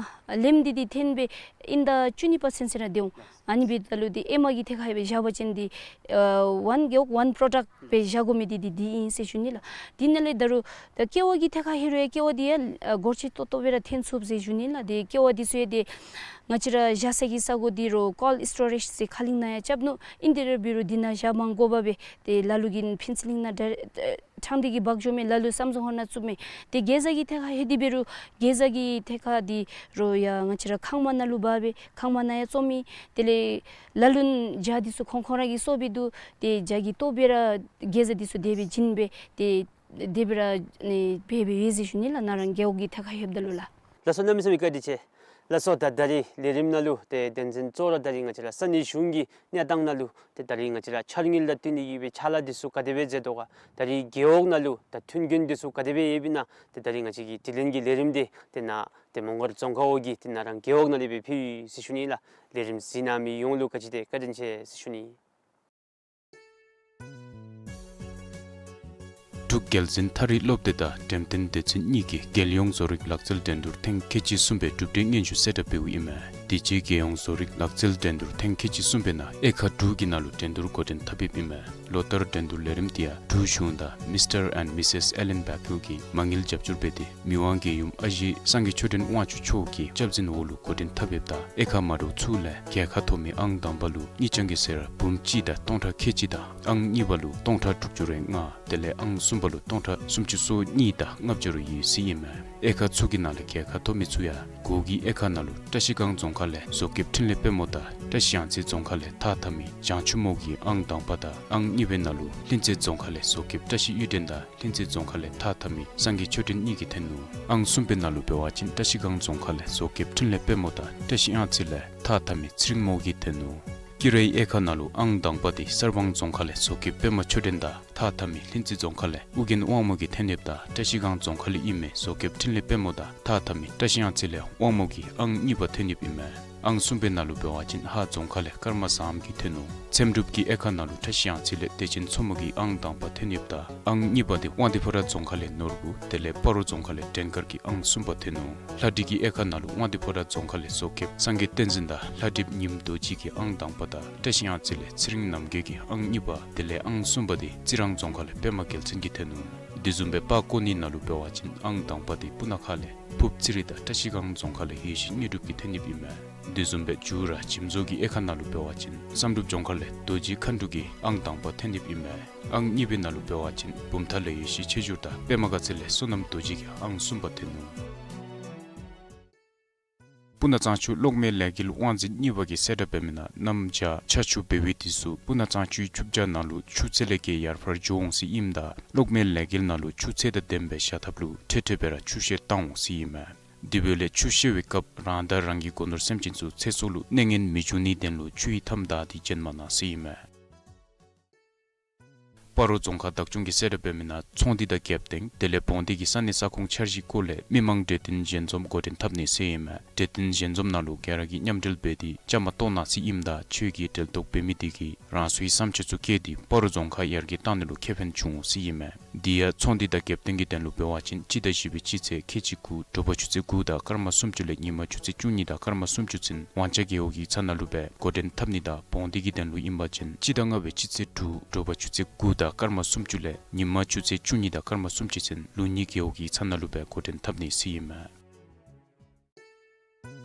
ལེགསམ་འདི་འདི་ཐོན་སྦེ་ཨིན་ཟླ་བཅུ་གཉིས་པ་ཚུན་ཚོད་ར་སྡོད་འོང་། ཨ་ནི་འབདཝ་ད་ལུ་འདི་ཨེ་མ་གི་ཐད་ཁར་སྦེ་བཞག་པ་ཅིན་འདི་ཨ་ཝན་རྒེད་འོག་ཝན་པྲོ་ཌག་སྦེ་བཞག་དགོ་མི་འདི་འདི་འདི་ཨིན་ཟེར་ཞུ་ནི་ལགས། འདི་ནང་ལས་ད་རུང་ད་ཀེ་བ་གི་ཐད་ཁར་ལྷོད་རུང་ཡང་ཀེ་བ་འདི་ཡང་ཨ་གོར་ཆེ་ཏོག་ཏོ་སྦེ་ར་ཐོན་ཚུགས་ཟེར་ཞུ་ནི་ལགས། ཏེ་ཀེ་བ་འདི་ཚུ་ཡང་ཏེ་ང་བཅས་ར་བཞག་ས་གི་ས་གོ་འདི་རུང་ཀོལཌ་སི་ཊོ་རེཇ་ཟེར་ཁ་གླིང་ནང་ཡང་རྐྱབ་ནུག། ཨིན་དེ་ར་འབད་རུང་འདི་ནང་བཞག་མ་དགོ་པར་སྦེ་ཏེ་ལ་ལུ་གིས་ཕུན་ཚོགས་གླིང་ནང་ད་ཨེ་ཕྲང་སྟེ་གིས་འབག་འགྱོཝ་མས། ལ་ལུ་སམ་སོང་ཧོར་ནང་བཙུགསཔ་མས། ཏེ་གེ་ཛ་གི་ཐད་ཁར་ལྷོད་དེ་འབད་རུང་གེ་ཛ་གི་ཐད་ཁར་འདི་རུང་ཡང་ང་བཅས་ར་ཁང་མ་ནང་ལུ་འབག་སྦེ་ཁང་མ་ནང་ཡང་བཙོ་མི། དེ་ལས་ལ་ལུ་ཇ་འདི་ཚུ་ཁོང་ཁོང་ར་གིས་བཙོ་སྦེ་འདུག། ཏེ་ཇ་གི་ལྟོ་སྦེ་ར་གེ་ཛ་འདི་ཚུ་དེ་སྦེ་བྱིན་སྦེ་ཏེ་དེ་སྦེ་ར་ཨེ་འབད་འབདཝ་ཨིན་ཟེར་ཞུ་ནི་ལགས། ནཱ་རང་རྒེད་འོག་གི་ཐད་ཁར་ལྷོདཔ་ད་ལུ་ལགས། ལགས་སོ། གནམ་མེད་ས་མེད་བཀའ་དྲིན་ཆེ། ལགས་སོ། ད་ད་རིས་ལས་རིམ་ནང་ལུ་ཏེ་དོན་ཚན་གཙོ་བོ་ར་ད་རིས་ང་བཅས་ར་ས་གནས་གཞུང་གི་གནས་སྟངས་ནང་ལུ་ཏེ་ད་རིས་ང་བཅས་ར་འཆར་དངུལ་དང་བསྟུན་ཏེ་གིས་སྦེ་ཕྱག་ལཱ་འདི་ཚུ་ག་དེ་སྦེ་མཛད་དོ་ག། ད་རིས་རྒེད་འོག་ནང་ལུ་ད་མཐུན་རྐྱེན་འདི་ཚུ་ག་དེ་སྦེ་ཡོདཔ་ཨིན་ན། ཏེ་ད་རིས་ང་བཅས་ཀྱི་དྲི་ལན་གྱི་ལས་རིམ་འདི་ཏེ་ནཱ་ཏེ་མོང་སྒར་རྫོང་ཁག་འོག་གི་ཏེ་ནཱ་རང་རྒེད་འོག་ནང་ལས་སྦེ་ཕུལ་ཡི་ཟེར་ཞུ་ནི་ལགས། ལས་རིམ་གཟིགས་གནང་མི་ཡོངས་ལུ་བཀའ་དྲིན་ཆེ་ཟེར་ཞུ་ནི། འབྲུག་རྒྱལ་འཛིན་མཐར་ཕྱིན་སློབ་སྡེ་དང་འགྲེམས་སྟོན་སྡེ་ཚན་གཉིས་ཀྱིས་རྒྱལ་ཡོངས་བཟོ་རིག་ལག་རྩལ་འགྲན་བསྡུར་ཐེངས་ཁལ་གཅིག་གསུམ་པའི་གྲུབ་འབྲས་སྙན་ཞུ་གསལ་བསྒྲགས་འབདཝ་ཨིན་མས། དེ་རྗེས་རྒྱལ་ཡོངས་བཟོ་རིག་ལག་རྩལ་འགྲན་བསྡུར་ཐེངས་ཁལ་གཅིག་གསུམ་པའི་ནང་དབྱེ་ཁག་དྲུག་གི་ནང་ལུ་འགྲན་བསྡུར་འགོ་འདྲེན་འཐབ་འབདཝ་ཨིན་མས། ལོ་ལྟར་འགྲན་བསྡུར་ལས་རིམ་དེ་ཡང་འབྲུག་གཞུང་དང་མིས་ཊར་ཨེནཌ་མིས་སེསི་ཨེ་ལེན་བྷེ་ཀིལ་གྱིས་མ་དངུལ་རྒྱབ་སྐྱོར་འབད་དེ་མི་དབང་རྒྱལ་ཡུམ་ཨ་ཞེ་སངས་རྒྱས་ཆོས་སྒྲོན་དབང་ཕྱུག་མཆོག་གི་སྐྱབས་འཛིན་འོག་ལུ་འགོ་འདྲེན་འཐབ་ཡོདཔ་ད་དབྱེ་ཁག་མ་འདྲཝ་ཚུ་ལས་རྒྱལ་ཁ་ཐོབ་མི་ཨང་དང་པ་ལུ་དངུལ་རྐྱང་གི་ཟས་ར་འབུམ་གཅིག་དང་སྟོང་ཕྲག་ཁལ་གཅིག་དང་ཨང་གཉིས་པ་ལུ་སྟོང་ཕྲག་དྲུག་ཅུ་རེ་ལྔ་དེ་ལས་ཨང་གསུམ་པ་ལུ་སྟོང་ཕྲག་སུམ་ཅུ་སོ་གཉིས་དང་ལྔ་བརྒྱ་རེ་ཡོད་ཟེར་ཨིན་མས། དབྱེ་ཁག་ཚུ་གི་ནང་ལས་རྒྱལ་ཁ་ཐོབ་མི་ཚུ་ཡང་གོ་གི་དབྱེ་ཁག་ནང་ལུ་བཀྲ་ཤིས་སྒང་རྫོང་ཁག་ལས་བཟོ་མཁསཔ་འཕྲིན་ལས་དཔལ་མོ་དང་བཀྲ་ཤིས་གཡང་རྩེ་རྫོང་ཁག་ལས་ཐགས་འཐག་མི་བྱང་ཆུབ་མོ་གིས་ཨང་དང་པ་དང་ཨང་གཉིས་པའི་ནང་ལུ་ལྷུན་རྩེ་རྫོང་ཁག་ལས་བཟོ་མཁསཔ་བཀྲ་ཤིས་གཡུ་སྒྲོན་དང་ལྷུན་རྩེ་རྫོང་ཁག་ལས་ཐགས་འཐག་མི་སངས་རྒྱས་ཆོས་སྒྲོན་གཉིས་ཀྱིས་ཐོན་ནུག། ཨང་གསུམ་པའི་ནང་ལུ་འབད་བ་ཅིན་བཀྲ་ཤིས་སྒང་རྫོང་ཁག་ལས་བཟོ་མཁསཔ་འཕྲིན་ལས་དཔལ་མོ་དང་བཀྲ་ཤིས་གཡང་རྩེ་ལས་ཐགས་འཐག་མི་ཚེ་རིང་མོ་གིས་ཐོན་ནུག། དཀྱི་རའི་དབྱེ་ཁག་ནང་ལུ་ཨང་དང་པ་དེ་གསར་སྤང་རྫོང་ཁག་ལས་བཟོ་མཁསཔ་པདྨ་ཆོས་སྒྲོན་དང་ཐགས་འཐག་མི་ལྷུན་རྩེ་རྫོང་ཁག་ལས་ཨོ་རྒྱན་དབང་མོ་གིས་ཐོན་ཡོདཔ་ད་བཀྲ་ཤིས་སྒང་རྫོང་ཁག་ལས་ཨིན་མི་བཟོ་མཁསཔ་འཕྲིན་ལས་དཔལ་མོ་དང་ཐགས་འཐག་མི་བཀྲ་ཤིས་གཡང་རྩེ་ལས་དབང་མོ་གིས་ཨང་གཉིས་པ་ཐོན་ཡོདཔ་ཨིན་མས། ཨང་གསུམ་པའི་ནང་ལུ་འབད་བ་ཅིན་ཧཱ་རྫོང་ཁག་ལས་ཀརྨ་བཟངམོ་གིས་ཐོན་ནུག། འཚེམ་དྲུབ་ཀྱི་དབྱེ་ཁག་ནང་ལུ་བཀྲ་ཤིས་གཡང་རྩེ་ལས་བདེ་ཆེན་མཚོ་མོ་གིས་ཨང་དང་པ་ཐོན་ཡོདཔ་ད་ཨང་གཉིས་པ་དེ་དབང་འདུས་ཕོ་བྲང་རྫོང་ཁག་ལས་ནོར་བུ་དེ་ལས་སྤ་རོ་རྫོང་ཁག་ལས་འགྲན་དཀར་གྱིས་ཨང་གསུམ་པ་ཐོན་ནུག། ལྷ་འབྲི་གི་དབྱེ་ཁག་ནང་ལུ་དབང་འདུས་ཕོ་བྲང་རྫོང་ཁག་ལས་བཟོ་མཁསཔ་སངས་རྒྱས་བསྟན་འཛིན་དང་ལྷ་འབྲིཔ་ཉིམ་རྡོ་རྗེ་གིས་ཨང་དང་པ་དང་བཀྲ་ཤིས་གཡང་རྩེ་ལས་ཚེ་རིང་རྣམ་རྒྱལ་གྱིས་ཨང་གཉིས་པ་དེ་ལས་ཨང་གསུམ་པ་དེ་རྩི་རང་རྫོང་ཁག་ལས་པདྨ་རྒྱལ་མཚན་གྱིས་ཐོན་ནུག། དེ་བཟུམ་སྦེ་སྤ་ཀོ་ནི་ནང་ལུ་འབད་བ་ཅིན་ཨང་དང་པ་དེ་སྤུ་ན་ཁ་ལས་ཕུབ་ཚེ་རིང་དང་བཀྲ་ཤིས་སྒང་རྫོང་ཁག་ལས་ཡེ་ཤེས་དངོས་གྲུབ་ཀྱིས་ཐོན་ཡོདཔ་ཨིན་མས། དེ་བཟུམ་སྦེ་ཇུ་ར་འཇིམ་བཟོ་གི་དབྱེ་ཁག་ནང་ལུ་འབད་བ་ཅིན་བསམ་གྲུབ་ལྗོངས་མཁར་ལས་རྡོ་རྗེ་མཁའ་འགྲོ་གིས་ཨང་དང་པ་ཐོན་ཡོདཔ་ཨིན་མས། ཨང་གཉིས་པའི་ནང་ལུ་འབད་བ་ཅིན་བུམ་ཐང་ལས་ཡེ་ཤེས་ཆོས་འབྱོར་དང་པདྨ་དགའ་ཚལ་ལས་བསོད་ནམས་རྡོ་རྗེ་གིས་ཨང་གསུམ་པ་ཐོན་ནུག། སྤུ་ན་གཙང་ཆུ་གློག་མེའི་ལས་འགུལ་དབང་འཛིན་གཉིས་པ་གིས་གསལ་བསྒྲགས་འབད་མི་ནང་གནམ་བྱཱར་ཆར་ཆུ་འབེལ་བའི་དུས་སུ་སྤུ་ན་གཙང་ཆུའི་ཆུ་བྱ་ནང་ལུ་ཆུ་ཚད་ལས་བརྒལ་ཡར་འཕར་འགྱོ་འོང་ཟེར་ཨིནམ་ད་གློག་མེའི་ལས་འགུལ་ནང་ལུ་ཆུ་ཚད་དང་ལྡནམ་སྦེ་བཞག་ཐབས་ལུ་འཕྲལ་འཕྲལ་སྦེ་ར་ཆུ་བཤལ་བཏང་འོང་ཟེར་ཨིན་མས། དེ་འབདཝ་ལས་ཆུ་བཤལ་བའི་སྐབས་རང་དང་རང་གི་སྒོ་ནོར་སེམས་ཅན་ཚུ་ཚེ་སྲོག་ལུ་གནོད་ངན་མི་འབྱུང་ནིའི་དོན་ལུ་ཆུ་ཡི་མཐའམ་བདའ་སྟེ་བྱོན་མ་གནང་ཟེར་ཨིན་མས། སྤ་རོ་རྫོང་ཁག་བདག་སྐྱོང་གིས་གསལ་བསྒྲགས་འབད་མི་ནང་ཚོང་འདུས་དང་རྒྱབ་རྟེན་དེ་ལས་བོང་སྡེ་གི་ས་གནས་ས་ཁོངས་འཆར་གཞིའི་སྐོར་ལས་མི་མང་གྲོས་བསྟུན་ཞལ་འཛོམས་འགོ་འདྲེན་འཐབ་ནི་ཟེར་ཨིན་མས། གྲོས་བསྟུན་ཞལ་འཛོམས་ནང་ལུ་ག་ར་གིས་མཉམ་འབྲེལ་འབད་དེ་བཅའ་མར་གཏོགས་གནང་ཟེར་ཨིནམ་ད་ཆོས་ཀྱི་འབྲེལ་གཏོགས་འབད་མི་དེ་གིས་རང་སོའི་བསམ་འཆར་ཚུ་བཀོད་དེ་སྤ་རོ་རྫོང་ཁག་ཡར་རྒྱས་བཏང་ནི་ལུ་ཁེ་ཕན་འབྱུང་འོང་ཟེར་ཨིན་མས། དེ་ཡང་ཚོང་འདུས་དང་རྒྱབ་རྟེན་གྱི་དོན་ལུ་འབད་བ་ཅིན་སྤྱི་ཟླ་བཞི་པའི་སྤྱི་ཚེས་ཁལ་གཅིག་དགུ་དྲོ་པ་ཆུ་ཚོད་དགུ་དང་སྐར་མ་སུམ་ཅུ་ལས་ཉིན་མ་ཆུ་ཚོད་བཅུ་གཉིས་དང་སྐར་མ་སུམ་ཅུ་ཚུན་ཝང་ཅ་རྒེད་འོག་ཡིག་ཚང་ནང་ལུ་སྦེ་འགོ་འདྲེན་འཐབ་ནི་དང་བོང་སྡེ་གི་དོན་ལུ་ཨིན་པ་ཅིན་སྤྱི་ཟླ་ལྔ་པའི་སྤྱི་ཚེས་དྲུག་དྲོ་པ་ཆུ་ཚོད་དགུ་དང་སྐར་མ་སུམ་ཅུ་ལས་ཉིན་མ་ཆུ་ཚོད་བཅུ་གཉིས་དང་སྐར་མ་སུམ་ཅུ་ཚུན་ལུང་གཉིས་རྒེད་འོག་ཡིག་ཚང་ནང་ལུ་སྦེ་འགོ་འདྲེན་འཐབ་ནི་ཟེར་ཨིན་མས།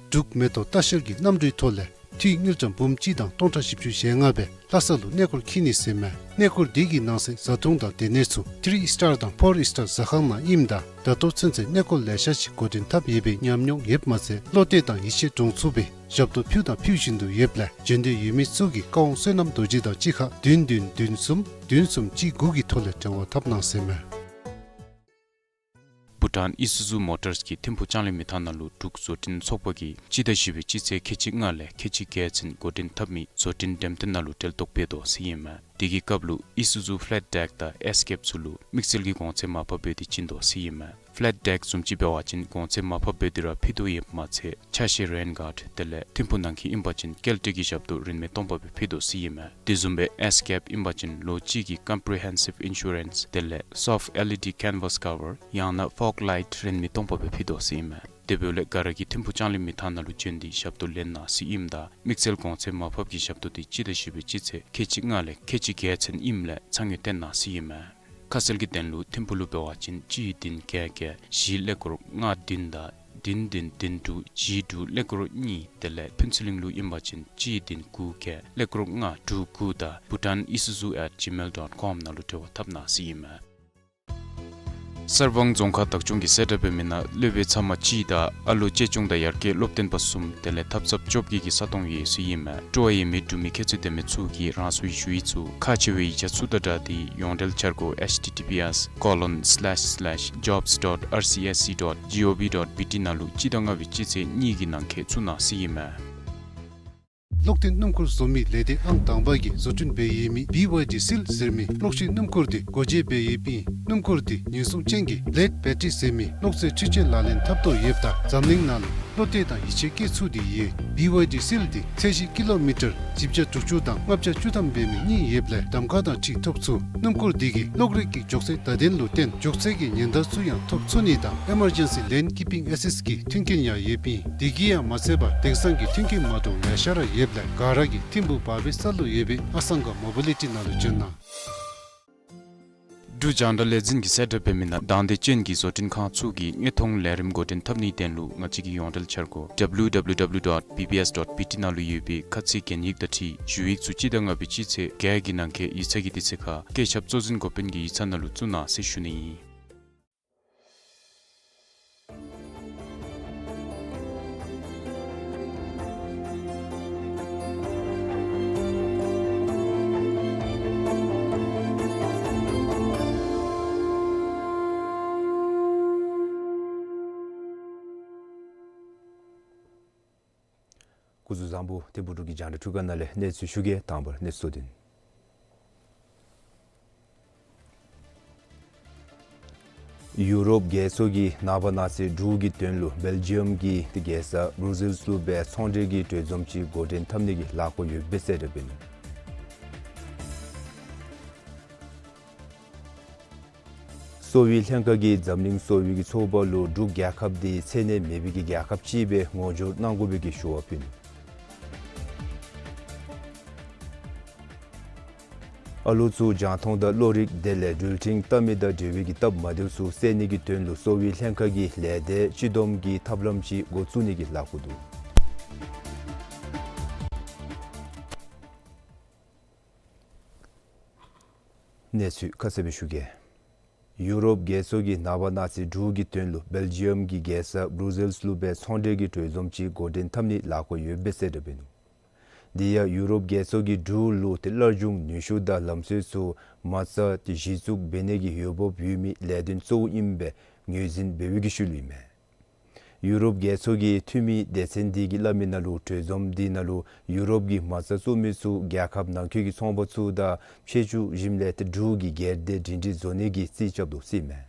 འབྲུག་མེ་ཏོག་ལྟ་བཤལ་གྱིས་གནམ་གྲུའི་ཐོག་ལས་འཐུས་དངུལ་ཀྲམ་འབུམ་གཅིག་དང་སྟོང་ཕྲག་བཞི་བཅུ་ཞེ་ལྔ་སྦེ་ལྷ་ས་ལུ་གནས་སྐོར་འཁྱིད་ནི་ཟེར་མས། གནས་སྐོར་འདི་གི་ནང་གསེས་བཟའ་འཐུང་དང་སྡོད་གནས་ཚུ་ཐི་རི་ཨིས་ཊར་དང་ཕོར་ཨིས་ཊར་ཟ་ཁང་ནང་ཨིནམ་ད་ད་ལྟོ་ཚུན་ཚོད་གནས་སྐོར་ལེ་ཤ་ཅིག་འགོ་འདྲེན་འཐབ་ཡོད་པའི་ཉམས་མྱོང་ཡོདཔ་མ་ཚད་བློ་གཏད་དང་ཡིད་ཆེས་འདྲོངས་ཚུགས་པའི་ཞབས་ཏོག་ཕུལ་དང་ཕུལ་བཞིན་དུ་ཡོདཔ་ལས་འབྱོན་འདོད་ཡོད་མི་ཚུ་གིས་བཀའ་དབང་བསོད་ནམས་རྡོ་རྗེ་དང་གཅིག་ཁར་བདུན་བདུན་བདུན་གསུམ་བདུན་གསུམ་གཅིག་དགུ་གི་ཐོག་ལས་འབྲེལ་བ་འཐབ་གནང་ཟེར་མས། བྷུ་ཊཱན་ཨི་སུ་ཛུ་མོ་ཊརས་ཀྱི་ཐིམ་ཕུག་ལྕང་གླིང་མི་ཐང་ནང་ལུ་འབྲུག་བཟོ་སྐྲུན་ཚོགས་པ་གིས་སྤྱི་ཟླ་བཞི་པའི་སྤྱི་ཚེས་ཁལ་གཅིག་ལྔ་ལས་ཁལ་གཅིག་བརྒྱད་ཚུན་འགོ་འདྲེན་འཐབ་མི་བཟོ་སྐྲུན་འགྲེམས་སྟོན་ནང་ལུ་གྲལ་གཏོགས་འབད་དོ་ཟེར་ཨིན་མས། དེ་གི་སྐབས་ལུ་ཨི་སུ་ཛུ་ཕེ་ལེཊ་ཌེཀ་དང་ཨེས་ཀེབ་ཚུ་ལུ་དམིགས་བསལ་གྱི་གོང་ཚད་མར་ཕབ་འབད་དེ་བྱིན་དོ་ཟེར་ཨིན་མས། ཕེ་ལེཊ་ཌེཀ་བཟུམ་ཅིག་འབད་བ་ཅིན་གོང་ཚད་མར་ཕབ་འབད་དེ་ར་ཕུལ་དོ་ཡོདཔ་མ་ཚད་ཆ་ཤས་རེན་གཱཌ་དེ་ལས་ཐིམ་ཕུག་ནང་འཁོད་ཨིན་པ་ཅིན་སྐྱེལ་འདྲེན་གྱི་ཞབས་ཏོག་རིན་མེད་སྟོང་པ་སྦེ་ཕུལ་དོ་ཟེར་ཨིན་མས། དེ་བཟུམ་སྦེ་ཨེས་ཀེབ་ཨིན་པ་ཅིན་ལོ་གཅིག་གི་ཀོམ་པི་རི་ཧེན་སིབ་ཨིན་ཤུ་རེནསི་དེ་ལས་སོཕཊ་ཨེལ་ཨི་ཌི་ཀེན་ཝཱས་ཀ་ཝར་ཡང་ན་ཕོག་ལའིཊ་རིན་མེད་སྟོང་པ་སྦེ་ཕུལ་དོ་ཟེར་ཨིན་མས། དེ་འབདཝ་ལས་ག་ར་གིས་ཐིམ་ཕུག་ལྕང་གླིང་མི་ཐང་ནང་ལུ་བྱོན་ཏེ་ཞབས་ཏོག་ལེན་གནང་ཟེར་ཨིནམ་ད་དམིགས་བསལ་གོང་ཚད་མར་ཕབ་ཀྱི་ཞབས་ཏོག་དེ་སྤྱི་ཟླ་བཞི་པའི་སྤྱི་ཚེས་ཁལ་གཅིག་ལྔ་ལས་ཁལ་གཅིག་བརྒྱད་ཚུན་ཨིནམ་ལས་ཚ་དངོས་བཏོན་གནང་ཟེར་ཨིན་མས། ཁ་གསལ་གྱི་དོན་ལུ་ཐིམ་ཕུག་ལུ་འབད་བ་ཅིན་གཅིག་བདུན་བརྒྱད་བརྒྱད་བཞི་ཀླད་ཀོར་ལྔ་བདུན་དང་བདུན་བདུན་བདུན་དྲུག་བཞི་དྲུག་ཀླད་ཀོར་གཉིས་དེ་ལས་ཕུན་ཚོགས་གླིང་ལུ་ཨིན་པ་ཅིན་གཅིག་བདུན་དགུ་བརྒྱད་ཀླད་ཀོར་ལྔ་དྲུག་དགུ་དང་bhutanisuzu at gmail dot com ནང་ལུ་འབྲེལ་བ་འཐབ་གནང་ཟེར་ཨིན་མས། གསར་སྤང་རྫོང་ཁག་བདག་སྐྱོང་གིས་གསལ་བསྒྲགས་འབད་མི་ནང་སློབ་དཔོན་ཚབ་མ་གཅིག་དང་ཨ་ལོ་གཅེས་སྐྱོང་དང་ཡར་རྒྱས་སློབ་སྟོན་པ་གསུམ་དེ་ལས་ཐབ་ཚངཔ་བཅོ་བརྒྱད་ཀྱི་ས་སྟོང་ཡོད་ཟེར་ཨིན་མས། སྤྲོ་བ་ཡོད་མི་འབྲུག་མི་ཁྱད་ཚོས་ལྡན་མི་ཚུ་གིས་རང་སོའི་ཞུ་ཡིག་ཚུ་ཁག་ཆེ་བའི་ཡིག་ཆ་ཚུ་དང་སྦྲགས་ཏེ་ཡོངས་འབྲེལ་འཆར་སྒོ་https colon slash slash jobs dot rcsc dot gov dot bt ནང་ལུ་སྤྱི་ཟླ་ལྔ་པའི་སྤྱི་ཚེས་གཉིས་ཀྱི་ནང་འཁོད་བཙུགས་གནང་ཟེར་ཨིན་མས། གློག་ཐོན་སྣུམ་འཁོར་བཟོ་མི་ལས་སྡེ་ཨང་དང་པ་གིས་བཟོ་སྐྲུན་འབད་ཡོད་མི་བི་ཝའི་ཌི་སིལ་ཟེར་མི་གློག་ཤུགས་སྣུམ་འཁོར་དེ་སྒོ་འབྱེད་འབད་ཡོདཔ་ཨིན། སྣུམ་འཁོར་དེ་ཉེན་སྲུང་ཅན་གྱི་ལེཌ་བེ་ཊི་རི་ཟེར་མི་གློག་རྫས་འཕྲུལ་ཆས་ལག་ལེན་འཐབ་དོ་ཡོདཔ་ད་འཛམ་གླིང་ནང་ལུ་བློ་གཏད་དང་ཡིད་ཆེས་བསྐྱེད་ཚུགས་ཏེ་ཡོད། བི་ཝའི་ཌི་སིལ་དེ་ཚད་གཞི་ཀི་ལོ་མི་ཊར་བཞི་བརྒྱ་དྲུག་ཅུ་དང་ལྔ་བརྒྱ་བཅུ་ཐམ་འབད་མི་གཉིས་ཡོདཔ་ལས་གདམ་ཁ་དང་འཁྲིལ་ཐོབ་ཚུགས། སྣུམ་འཁོར་དེ་གིས་གློག་རིག་གི་མགྱོགས་ཚད་བརྡ་དོན་ལུ་བརྟེན་མགྱོགས་ཚད་ཀྱི་ཉེན་བརྡ་ཚུ་ཡང་ཐོབ་ཚུགས་ནི་དང་ཨེ་མར་ཇེན་སི་ལེན་ཀིཔ་པིང་ཨེ་སིསཊ་ཀྱི་མཐུན་རྐྱེན་ཡང་ཡོདཔ་ཨིན། དེ་གིས་ཡང་མ་ཚད་པར་དེང་སང་གི་མཐུན་རྐྱེན་མ་འདྲཝ་ལེ་ཤ་ར་ཡོདཔ་ལས་ག་ར་གིས་ཐིམ་ཕུག་བར་བའི་ས་ལུ་ཡོད་པའི་ཨ་སང་ག་མོ་བི་ལི་ཊི་ནང་ལུ་བྱོན་གནང་། འབྲུག་རྒྱང་བསྒྲགས་ལས་འཛིན་གྱིས་གསལ་བསྒྲགས་འབད་མི་ནང་དང་འདོད་ཅན་གྱི་བཟོ་སྐྲུན་ཁང་ཚུ་གིས་དངོས་མཐོང་ལས་རིམ་འགོ་འདྲེན་འཐབ་ནིའི་དོན་ལུ་ང་བཅས་ཀྱི་ཡོངས་འབྲེལ་འཆར་སྒོ་W W W dot B B S dot B T ནང་ལུ་ཡོད་པའི་ཁ་ཚིག་གན་ཡིག་དང་འཁྲིལ་ཞུ་ཡིག་ཚུ་སྤྱི་ཟླ་ལྔ་པའི་སྤྱི་ཚེས་བརྒྱད་ཀྱི་ནང་འཁོད་ཡིག་ཚང་གི་དུས་ཚོད་ཁར་བཀོད་ཁྱབ་གཙོ་འཛིན་འགོ་དཔོན་གྱི་ཡིག་ཚང་ནང་ལུ་བཙུགས་གནང་ཟེར་ཞུ་ནི་ཨིན། སྐུ་གཟུགས་བཟང་པོ། ཏེ་བུ་ཕྲུག་གི་རྒྱང་བསྒྲགས་འཕྲུལ་ཁང་ནང་ལས་གནས་ཚུལ་ཞུ་གེ། དང་པ་ར་གནས་ཚུལ་གཙོ་དོན། ཡུ་རོབ་རྒྱལ་ཚོགས་ཀྱིས་ནངས་པ་གནངས་ཚེ་འབྲུག་གི་དོན་ལུ་སྦེལ་ཇི་ཡམ་གྱི་ཏེ་རྒྱལ་ས་བྷྲུ་སེལསི་ལུ་སྦེ་ཚོང་འབྲེལ་གྱི་གྲོས་འཛོམས་ཅིག་འགོ་འདྲེན་འཐབ་ནི་གི་ལཱ་འགོ་ཡོདཔ་སྦེ་གསལ་བསྒྲགས་འབད་ནུག། གསོ་བའི་ལྷན་ཁག་གིས་འཛམ་གླིང་གསོ་བའི་གི་ཚོགས་པ་ལུ་འབྲུག་རྒྱལ་ཁབ་འདི་ཚད་ནད་མེད་པའི་གི་རྒྱལ་ཁབ་ཅིག་སྦེ་ངོ་སྦྱོར་གནང་དགོ་པའི་གི་ཞུ་བ་ཕུལ་ནུག། ཨ་ལོ་ཚུ་རྒྱང་མཐོང་དང་གློག་རིག་དེ་ལས་འགྲུལ་འཕྲིན་བལྟ་མི་དང་འབྲེལ་བའི་གི་སྟབས་མ་བདེཝ་ཚུ་སེལ་ནི་གི་དོན་ལུ་གསོ་བའི་ལྷན་ཁག་གིས་ལས་སྡེ་སྤྱི་བསྡོམས་ཀྱི་ཐབས་ལམ་ཅིག་འགོ་བཙུགས་ནི་གི་ལཱ་འགོ་འདུག། གནས་ཚུལ་ཁ་གསལ་སྦེ་ཞུ་གེ། ཡུ་རོབ་རྒྱལ་ཚོགས་ཀྱིས་ནངས་པ་གནངས་ཚེ་འབྲུག་གི་དོན་ལུ་སྦེལ་ཇི་ཡམ་གྱི་རྒྱལ་ས་བྷྲུ་སེལསི་ལུ་སྦེ་ཚོང་འབྲེལ་གྱི་གྲོས་འཛོམས་ཅིག་འགོ་འདྲེན་འཐབ་ནི་ལཱ་འགོ་ཡོདཔ་སྦེ་གསལ་བསྒྲགས་འབད་ནུག། དེ་ཡང་ཡུ་རོབ་རྒྱལ་ཚོགས་ཀྱིས་འབྲུག་ལུ་ཏེ་སླར་འབྱུང་ནུས་ཤུགས་དང་ལམ་སྲོལ་ཚུ་མ་རྩ་ཏེ་གཞི་བཙུགས་འབད་ནི་གི་འོས་འབབ་ཡོད་མི་ལས་དོན་གཙོ་བོ་ཨིནམ་སྦེ་ངོས་འཛིན་འབད་བའི་གི་ཤུལ་ལུ་ཨིན་མས། ཡུ་རོབ་རྒྱལ་ཚོགས་ཀྱི་འཐུས་མི་སྡེ་ཚན་འདི་གིས་སླབ་མི་ནང་ལུ་གྲོས་འཛོམས་འདི་ནང་ལུ་ཡུ་རོབ་ཀྱི་མ་རྩ་བཙུགས་མི་ཚུ་རྒྱལ་ཁབ་ནང་འཁོད་ཀྱི་ཚོང་པ་ཚུ་དང་ཕྱི་ཕྱོགས་ཞིནམ་ལས་ཏེ་འབྲུག་གི་སྒེར་སྡེ་སྒྲིང་སྒྲིང་བཟོ་ནི་གི་རྩིས་རྐྱབ་དོ་ཟེར་ཨིན་མས།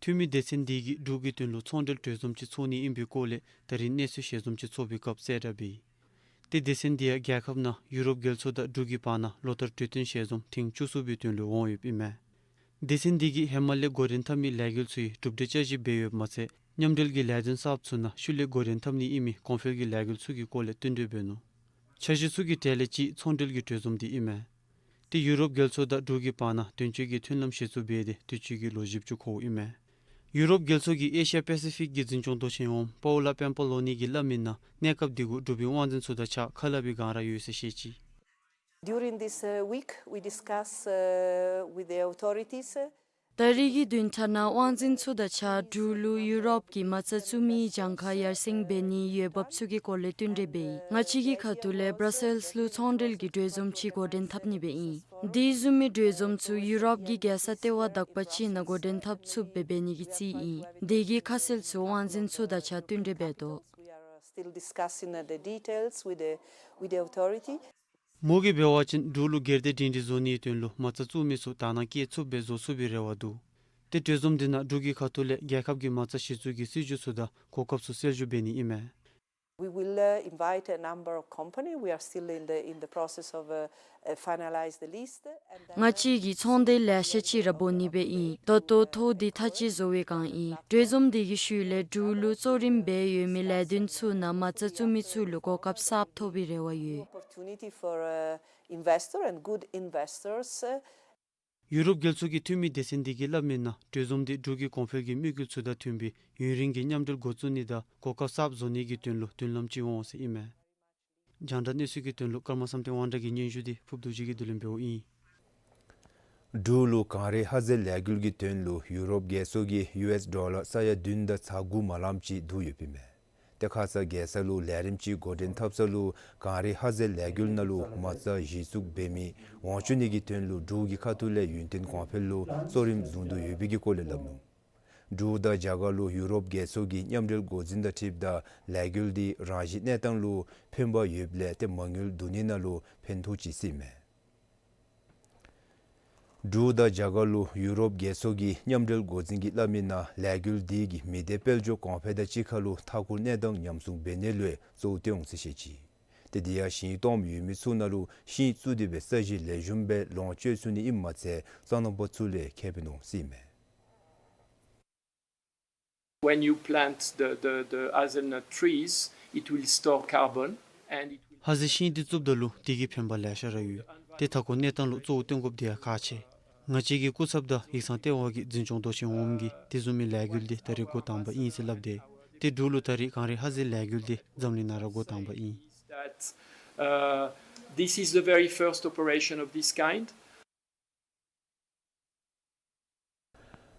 འཐུས་མི་སྡེ་ཚན་འདི་གིས་འབྲུག་གི་དོན་ལུ་ཚོང་འབྲེལ་གྲོས་འཛོམས་ཅིག་ཚོགས་ནི་ཨིན་པའི་སྐོར་ལས་ད་རིས་གནས་ཚུལ་ཞལ་འཛོམས་ཅིག་ཚོགས་པའི་སྐབས་གསལ་བསྒྲགས་འབད་ཡི། ཏེ་སྡེ་ཚན་འདི་ཡང་རྒྱལ་ཁབ་ནང་ཡུ་རོབ་རྒྱལ་ཚོགས་དང་འབྲུག་གི་བར་ན་ལོ་བསྟར་གྲོས་བསྟུན་ཞལ་འཛོམས་ཐེངས་བཅུ་གསུམ་པའི་དོན་ལུ་འོང་ཡོདཔ་ཨིན་མས། སྡེ་ཚན་འདི་གིས་ཧེ་མ་ལས་འགོ་འདྲེན་འཐབ་མི་ལས་འགུལ་ཚུ་ཡང་གྲུབ་འབྲས་བསྐྱར་ཞིབ་འབད་ཡོདཔ་མ་ཚད་མཉམ་འབྲེལ་གྱི་ལས་དོན་གསརཔ་ཚུ་ནང་ཤུལ་ལས་འགོ་འདྲེན་འཐབ་ནི་ཨིན་མི་གོང་འཕེལ་གྱི་ལས་འགུལ་ཚུ་གི་སྐོར་ལས་བསྟུན་གྲོས་འབད་ནུག། འཆར་གཞི་ཚུ་གི་གྲས་ལས་གཅིག་ཚོང་འབྲེལ་གྱི་གྲོས་འཛོམས་འདི་ཨིན་མས། ཏེ་ཡུ་རོབ་རྒྱལ་ཚོགས་དང་འབྲུག་གི་བར་ན་དོན་གཅོད་ཀྱི་མཐུན་ལམ་གཞི་བཙུགས་འབད་དེ་དུས་ཅི་གི་ལོ་བཞི་བཅུ་འཁོརཝ་ཨིན་མས། ཡུ་རོབ་རྒྱལ་ཚོགས་ཀྱི་ཨེ་ཤི་ཡ་པེ་སི་ཕིག་གི་འཛིན་སྐྱོང་མདོ་ཆེན་འོགམ་པའོ་ལ་པེམ་པ་ལོ་ནི་གིས་སླབ་མི་ནང་གནས་སྐབས་འདི་གུ་འབྲུག་པའི་དབང་འཛིན་ཚུ་དང་གཅིག་ཁ་སླབ་པའི་སྒང་ར་ཡོད་ཟེར་བཤད་ཅི། During this, uh, week, we discuss, uh, with the authorities, uh, ད་རིས་ཀྱི་བདུན་ཕྲག་ནང་དབང་འཛིན་ཚུ་དང་གཅིག་ཁར་འབྲུག་ལུ་ཡུ་རོབ་ཀྱི་མ་རྩ་བཙུགས་མིའི་གྱངས་ཁ་ཡར་སེང་འབད་ནིའི་འོས་འབབ་ཚུ་གི་སྐོར་ལས་བསྟུན་གྲོས་འབད་ཡི། ང་བཅས་ཀྱི་ཁ་ཐུག་ལས་བྷྲ་སེལསི་ལུ་ཚོང་འབྲེལ་གྱི་གྲོས་འཛོམས་ཅིག་འགོ་འདྲེན་འཐབ་ནི་སྦེ་ཨིན། དེ་བཟུམ་མའི་གྲོས་འཛོམས་ཚུ་ཡུ་རོབ་ཀྱི་རྒྱལ་ས་ལྟེ་བ་དག་པ་ཅིག་ནང་འགོ་འདྲེན་འཐབ་ཚུགསཔ་སྦེ་འབད་ནི་གི་རྩིས་ཨིན། དེ་གི་ཁ་གསལ་ཚུ་དབང་འཛིན་ཚུ་དང་གཅིག་ཁར་བསྟུན་གྲོས་འབད་དོ། We are, uh, still discussing, uh, the details with the, with the authority. མོ་གིས་འབད་བ་ཅིན་འབྲུག་ལུ་སྒེར་སྡེ་སྒྲིང་སྒྲིང་བཟོ་ནིའི་དོན་ལུ་མ་རྩ་བཙུགས་མི་ཚུ་དག་སྣང་བསྐྱེད་ཚུགསཔ་སྦེ་བཟོ་ཚུགས་པའི་རེ་བ་འདུག། ཏེ་གྲོས་འཛོམས་འདི་ནང་འབྲུག་གི་ཁ་ཐུག་ལས་རྒྱལ་ཁབ་ཀྱི་མ་རྩ་གཞི་བཙུགས་ཀྱི་སྲིད་བྱུས་ཚུ་དང་གོ་སྐབས་ཚུ་གསལ་ཞུ་འབད་ནི་ཨིན་མས། We will, uh, invite a number of company. We are still in the, in the process of, uh, uh, finalize the list. And then ང་བཅས་ཀྱིས་ཚོང་སྡེ་ལེ་ཤ་ཅིག་ར་འབོ་ནི་སྦེ་ཨིན། ད་ལྟོ་ཐོ་འདི་ཐག་བཅད་བཟོ་བའི་སྒང་ཨིན། གྲོས་འཛོམས་འདི་གི་ཤུལ་ལས་འབྲུག་ལུ་གཙོ་རིམ་འབད་ཡོད་མི་ལས་དོན་ཚུ་ནང་མ་རྩ་བཙུགས་མི་ཚུ་ལུ་གོ་སྐབས་གསརཔ་ཐོབ་པའི་རེ་བ་ཡོད། Opportunity for, uh, investor and good investors, uh, ཡུ་རོབ་རྒྱལ་ཚོགས་ཀྱི་འཐུས་མི་སྡེ་ཚན་འདི་གིས་སླབ་མི་ནང་གྲོས་འཛོམས་འདི་འབྲུག་གི་གོང་འཕེལ་གྱི་དམིགས་ཡུལ་ཚུ་དང་མཐུན་པའི་ཡུན་རིང་གི་མཉམ་འབྲེལ་འགོ་བཙུགས་ནི་དང་གོ་སྐབས་གསརཔ་བཟོ་ནི་གི་དོན་ལུ་མཐུན་ལམ་ཅིག་འོང་ཟེར་ཨིན་མས། རྒྱང་བསྒྲགས་གནས་ཚུལ་གྱི་དོན་ལུ་ཀརྨ་བསམ་གཏན་དབང་གྲགས་ཀྱི་སྙན་ཞུ་འདི་ཕུརཔ་རྡོ་རྗེ་གིས་བསྡུ་ལེན་འབདཝ་ཨིན། འབྲུག་ལུ་གངས་རི་ཧ་ཟེལ་ལས་འགུལ་གྱི་དོན་ལུ་ཡུ་རོབ་རྒྱལ་ཚོགས་ཀྱིས་ཡུ་ཨེསི་ཌོ་ལར་ས་ཡ་བདུན་དང་ཚག་དགུ་མ་ལངམ་ཅིག་བསྡུ་ཡོདཔ་ཨིན་མས། ཏེ་ཁ་ཙ་རྒྱལ་ས་ལུ་ལས་རིམ་ཅིག་འགོ་འདྲེན་འཐབ་ས་ལུ་གངས་རི་ཧ་ཟེལ་ལས་འགུལ་ནང་ལུ་མ་རྩ་གཞི་བཙུགས་འབད་མི་འོང་བཅུག་ནི་གི་དོན་ལུ་འབྲུག་གི་ཁ་ཐུག་ལས་ཡུན་བརྟན་གོང་འཕེལ་ལུ་གཙོ་རིམ་བཟུང་དོ་ཡོད་པའི་གི་སྐོར་ལས་སླབ་ནུག། འབྲུག་དང་རྒྱ་གར་ལུ་ཡུ་རོབ་རྒྱལ་ཚོགས་ཀྱི་མཉམ་འབྲེལ་འགོ་འཛིན་དང་འཁྲིལཝ་ད་ལས་འགུལ་འདི་རང་བཞིན་གནས་སྟངས་ལུ་ཕན་པ་ཡོདཔ་ལས་ཏེ་མ་དངུལ་བསྡུ་ནི་ནང་ལུ་ཕན་ཐོགས་ཅི་ཟེར་ཨིན་མས། འབྲུག་དང་རྒྱ་གར་ལུ་ཡུ་རོབ་རྒྱལ་ཚོགས་ཀྱི་མཉམ་འབྲེལ་འགོ་འཛིན་གྱིས་སླབ་མི་ནང་ལས་འགུལ་འདི་གིས་མི་སྡེ་དཔལ་འབྱོར་གོང་འཕེལ་དང་གཅིག་ཁར་ལུ་མཐའ་འཁོར་གནས་སྟངས་ཉམས་སྲུང་འབད་ནི་ལུ་གཙོ་བོ་སྟོན་འོང་ཟེར་བཤད་ཅི། ཏེ་དེ་ཡང་ཞིང་སྟོངམ་ཡོད་མི་ཚུ་ནང་ལུ་ཤིང་བཙུགས་ཏེ་སྦེ་ས་གཞི་ལེགས་ཤོམ་སྦེ་ལོངས་སྤྱོད་ཚུགས་ནི་ཨིནམ་མ་ཚད་སོ་ནམ་པ་ཚུ་ལུ་ཁེ་ཕན་འོང་ཟེར་ཨིན་མས། When you plant the, the, the hazelnut trees, it will store carbon and it will ཧ་ཟེལ་ཤིང་འདི་བཙུགསཔ་ད་ལུ་དེ་གི་ཕན་པ་ལེ་ཤ་ར་ཡོད། ཏེ་མཐའ་འཁོར་གནས་སྟངས་ལུ་གཙོ་བོ་སྟོན་དགོཔ་འདི་ཡང་ཁག་ཆེ། ང་བཅས་ཀྱི་སྐུ་ཚབ་དང་ཡིག་ཚང་ལྟེ་བ་གི་འཛིན་སྐྱོང་མདོ་ཆེན་འོགམ་གིས་དེ་བཟུམ་མའི་ལས་འགུལ་འདི་ད་རེས་འགོ་དང་པ་ཨིན་ཟེར་སླབ་སྟེ། ཏེ་འབྲུག་ལུ་ད་རེས་གངས་རི་ཧ་ཟེལ་ལས་འགུལ་འདི་འཛམ་གླིང་ནང་ར་འགོ་དང་པ་ཨིན། That, uh, this is the very first operation of this kind.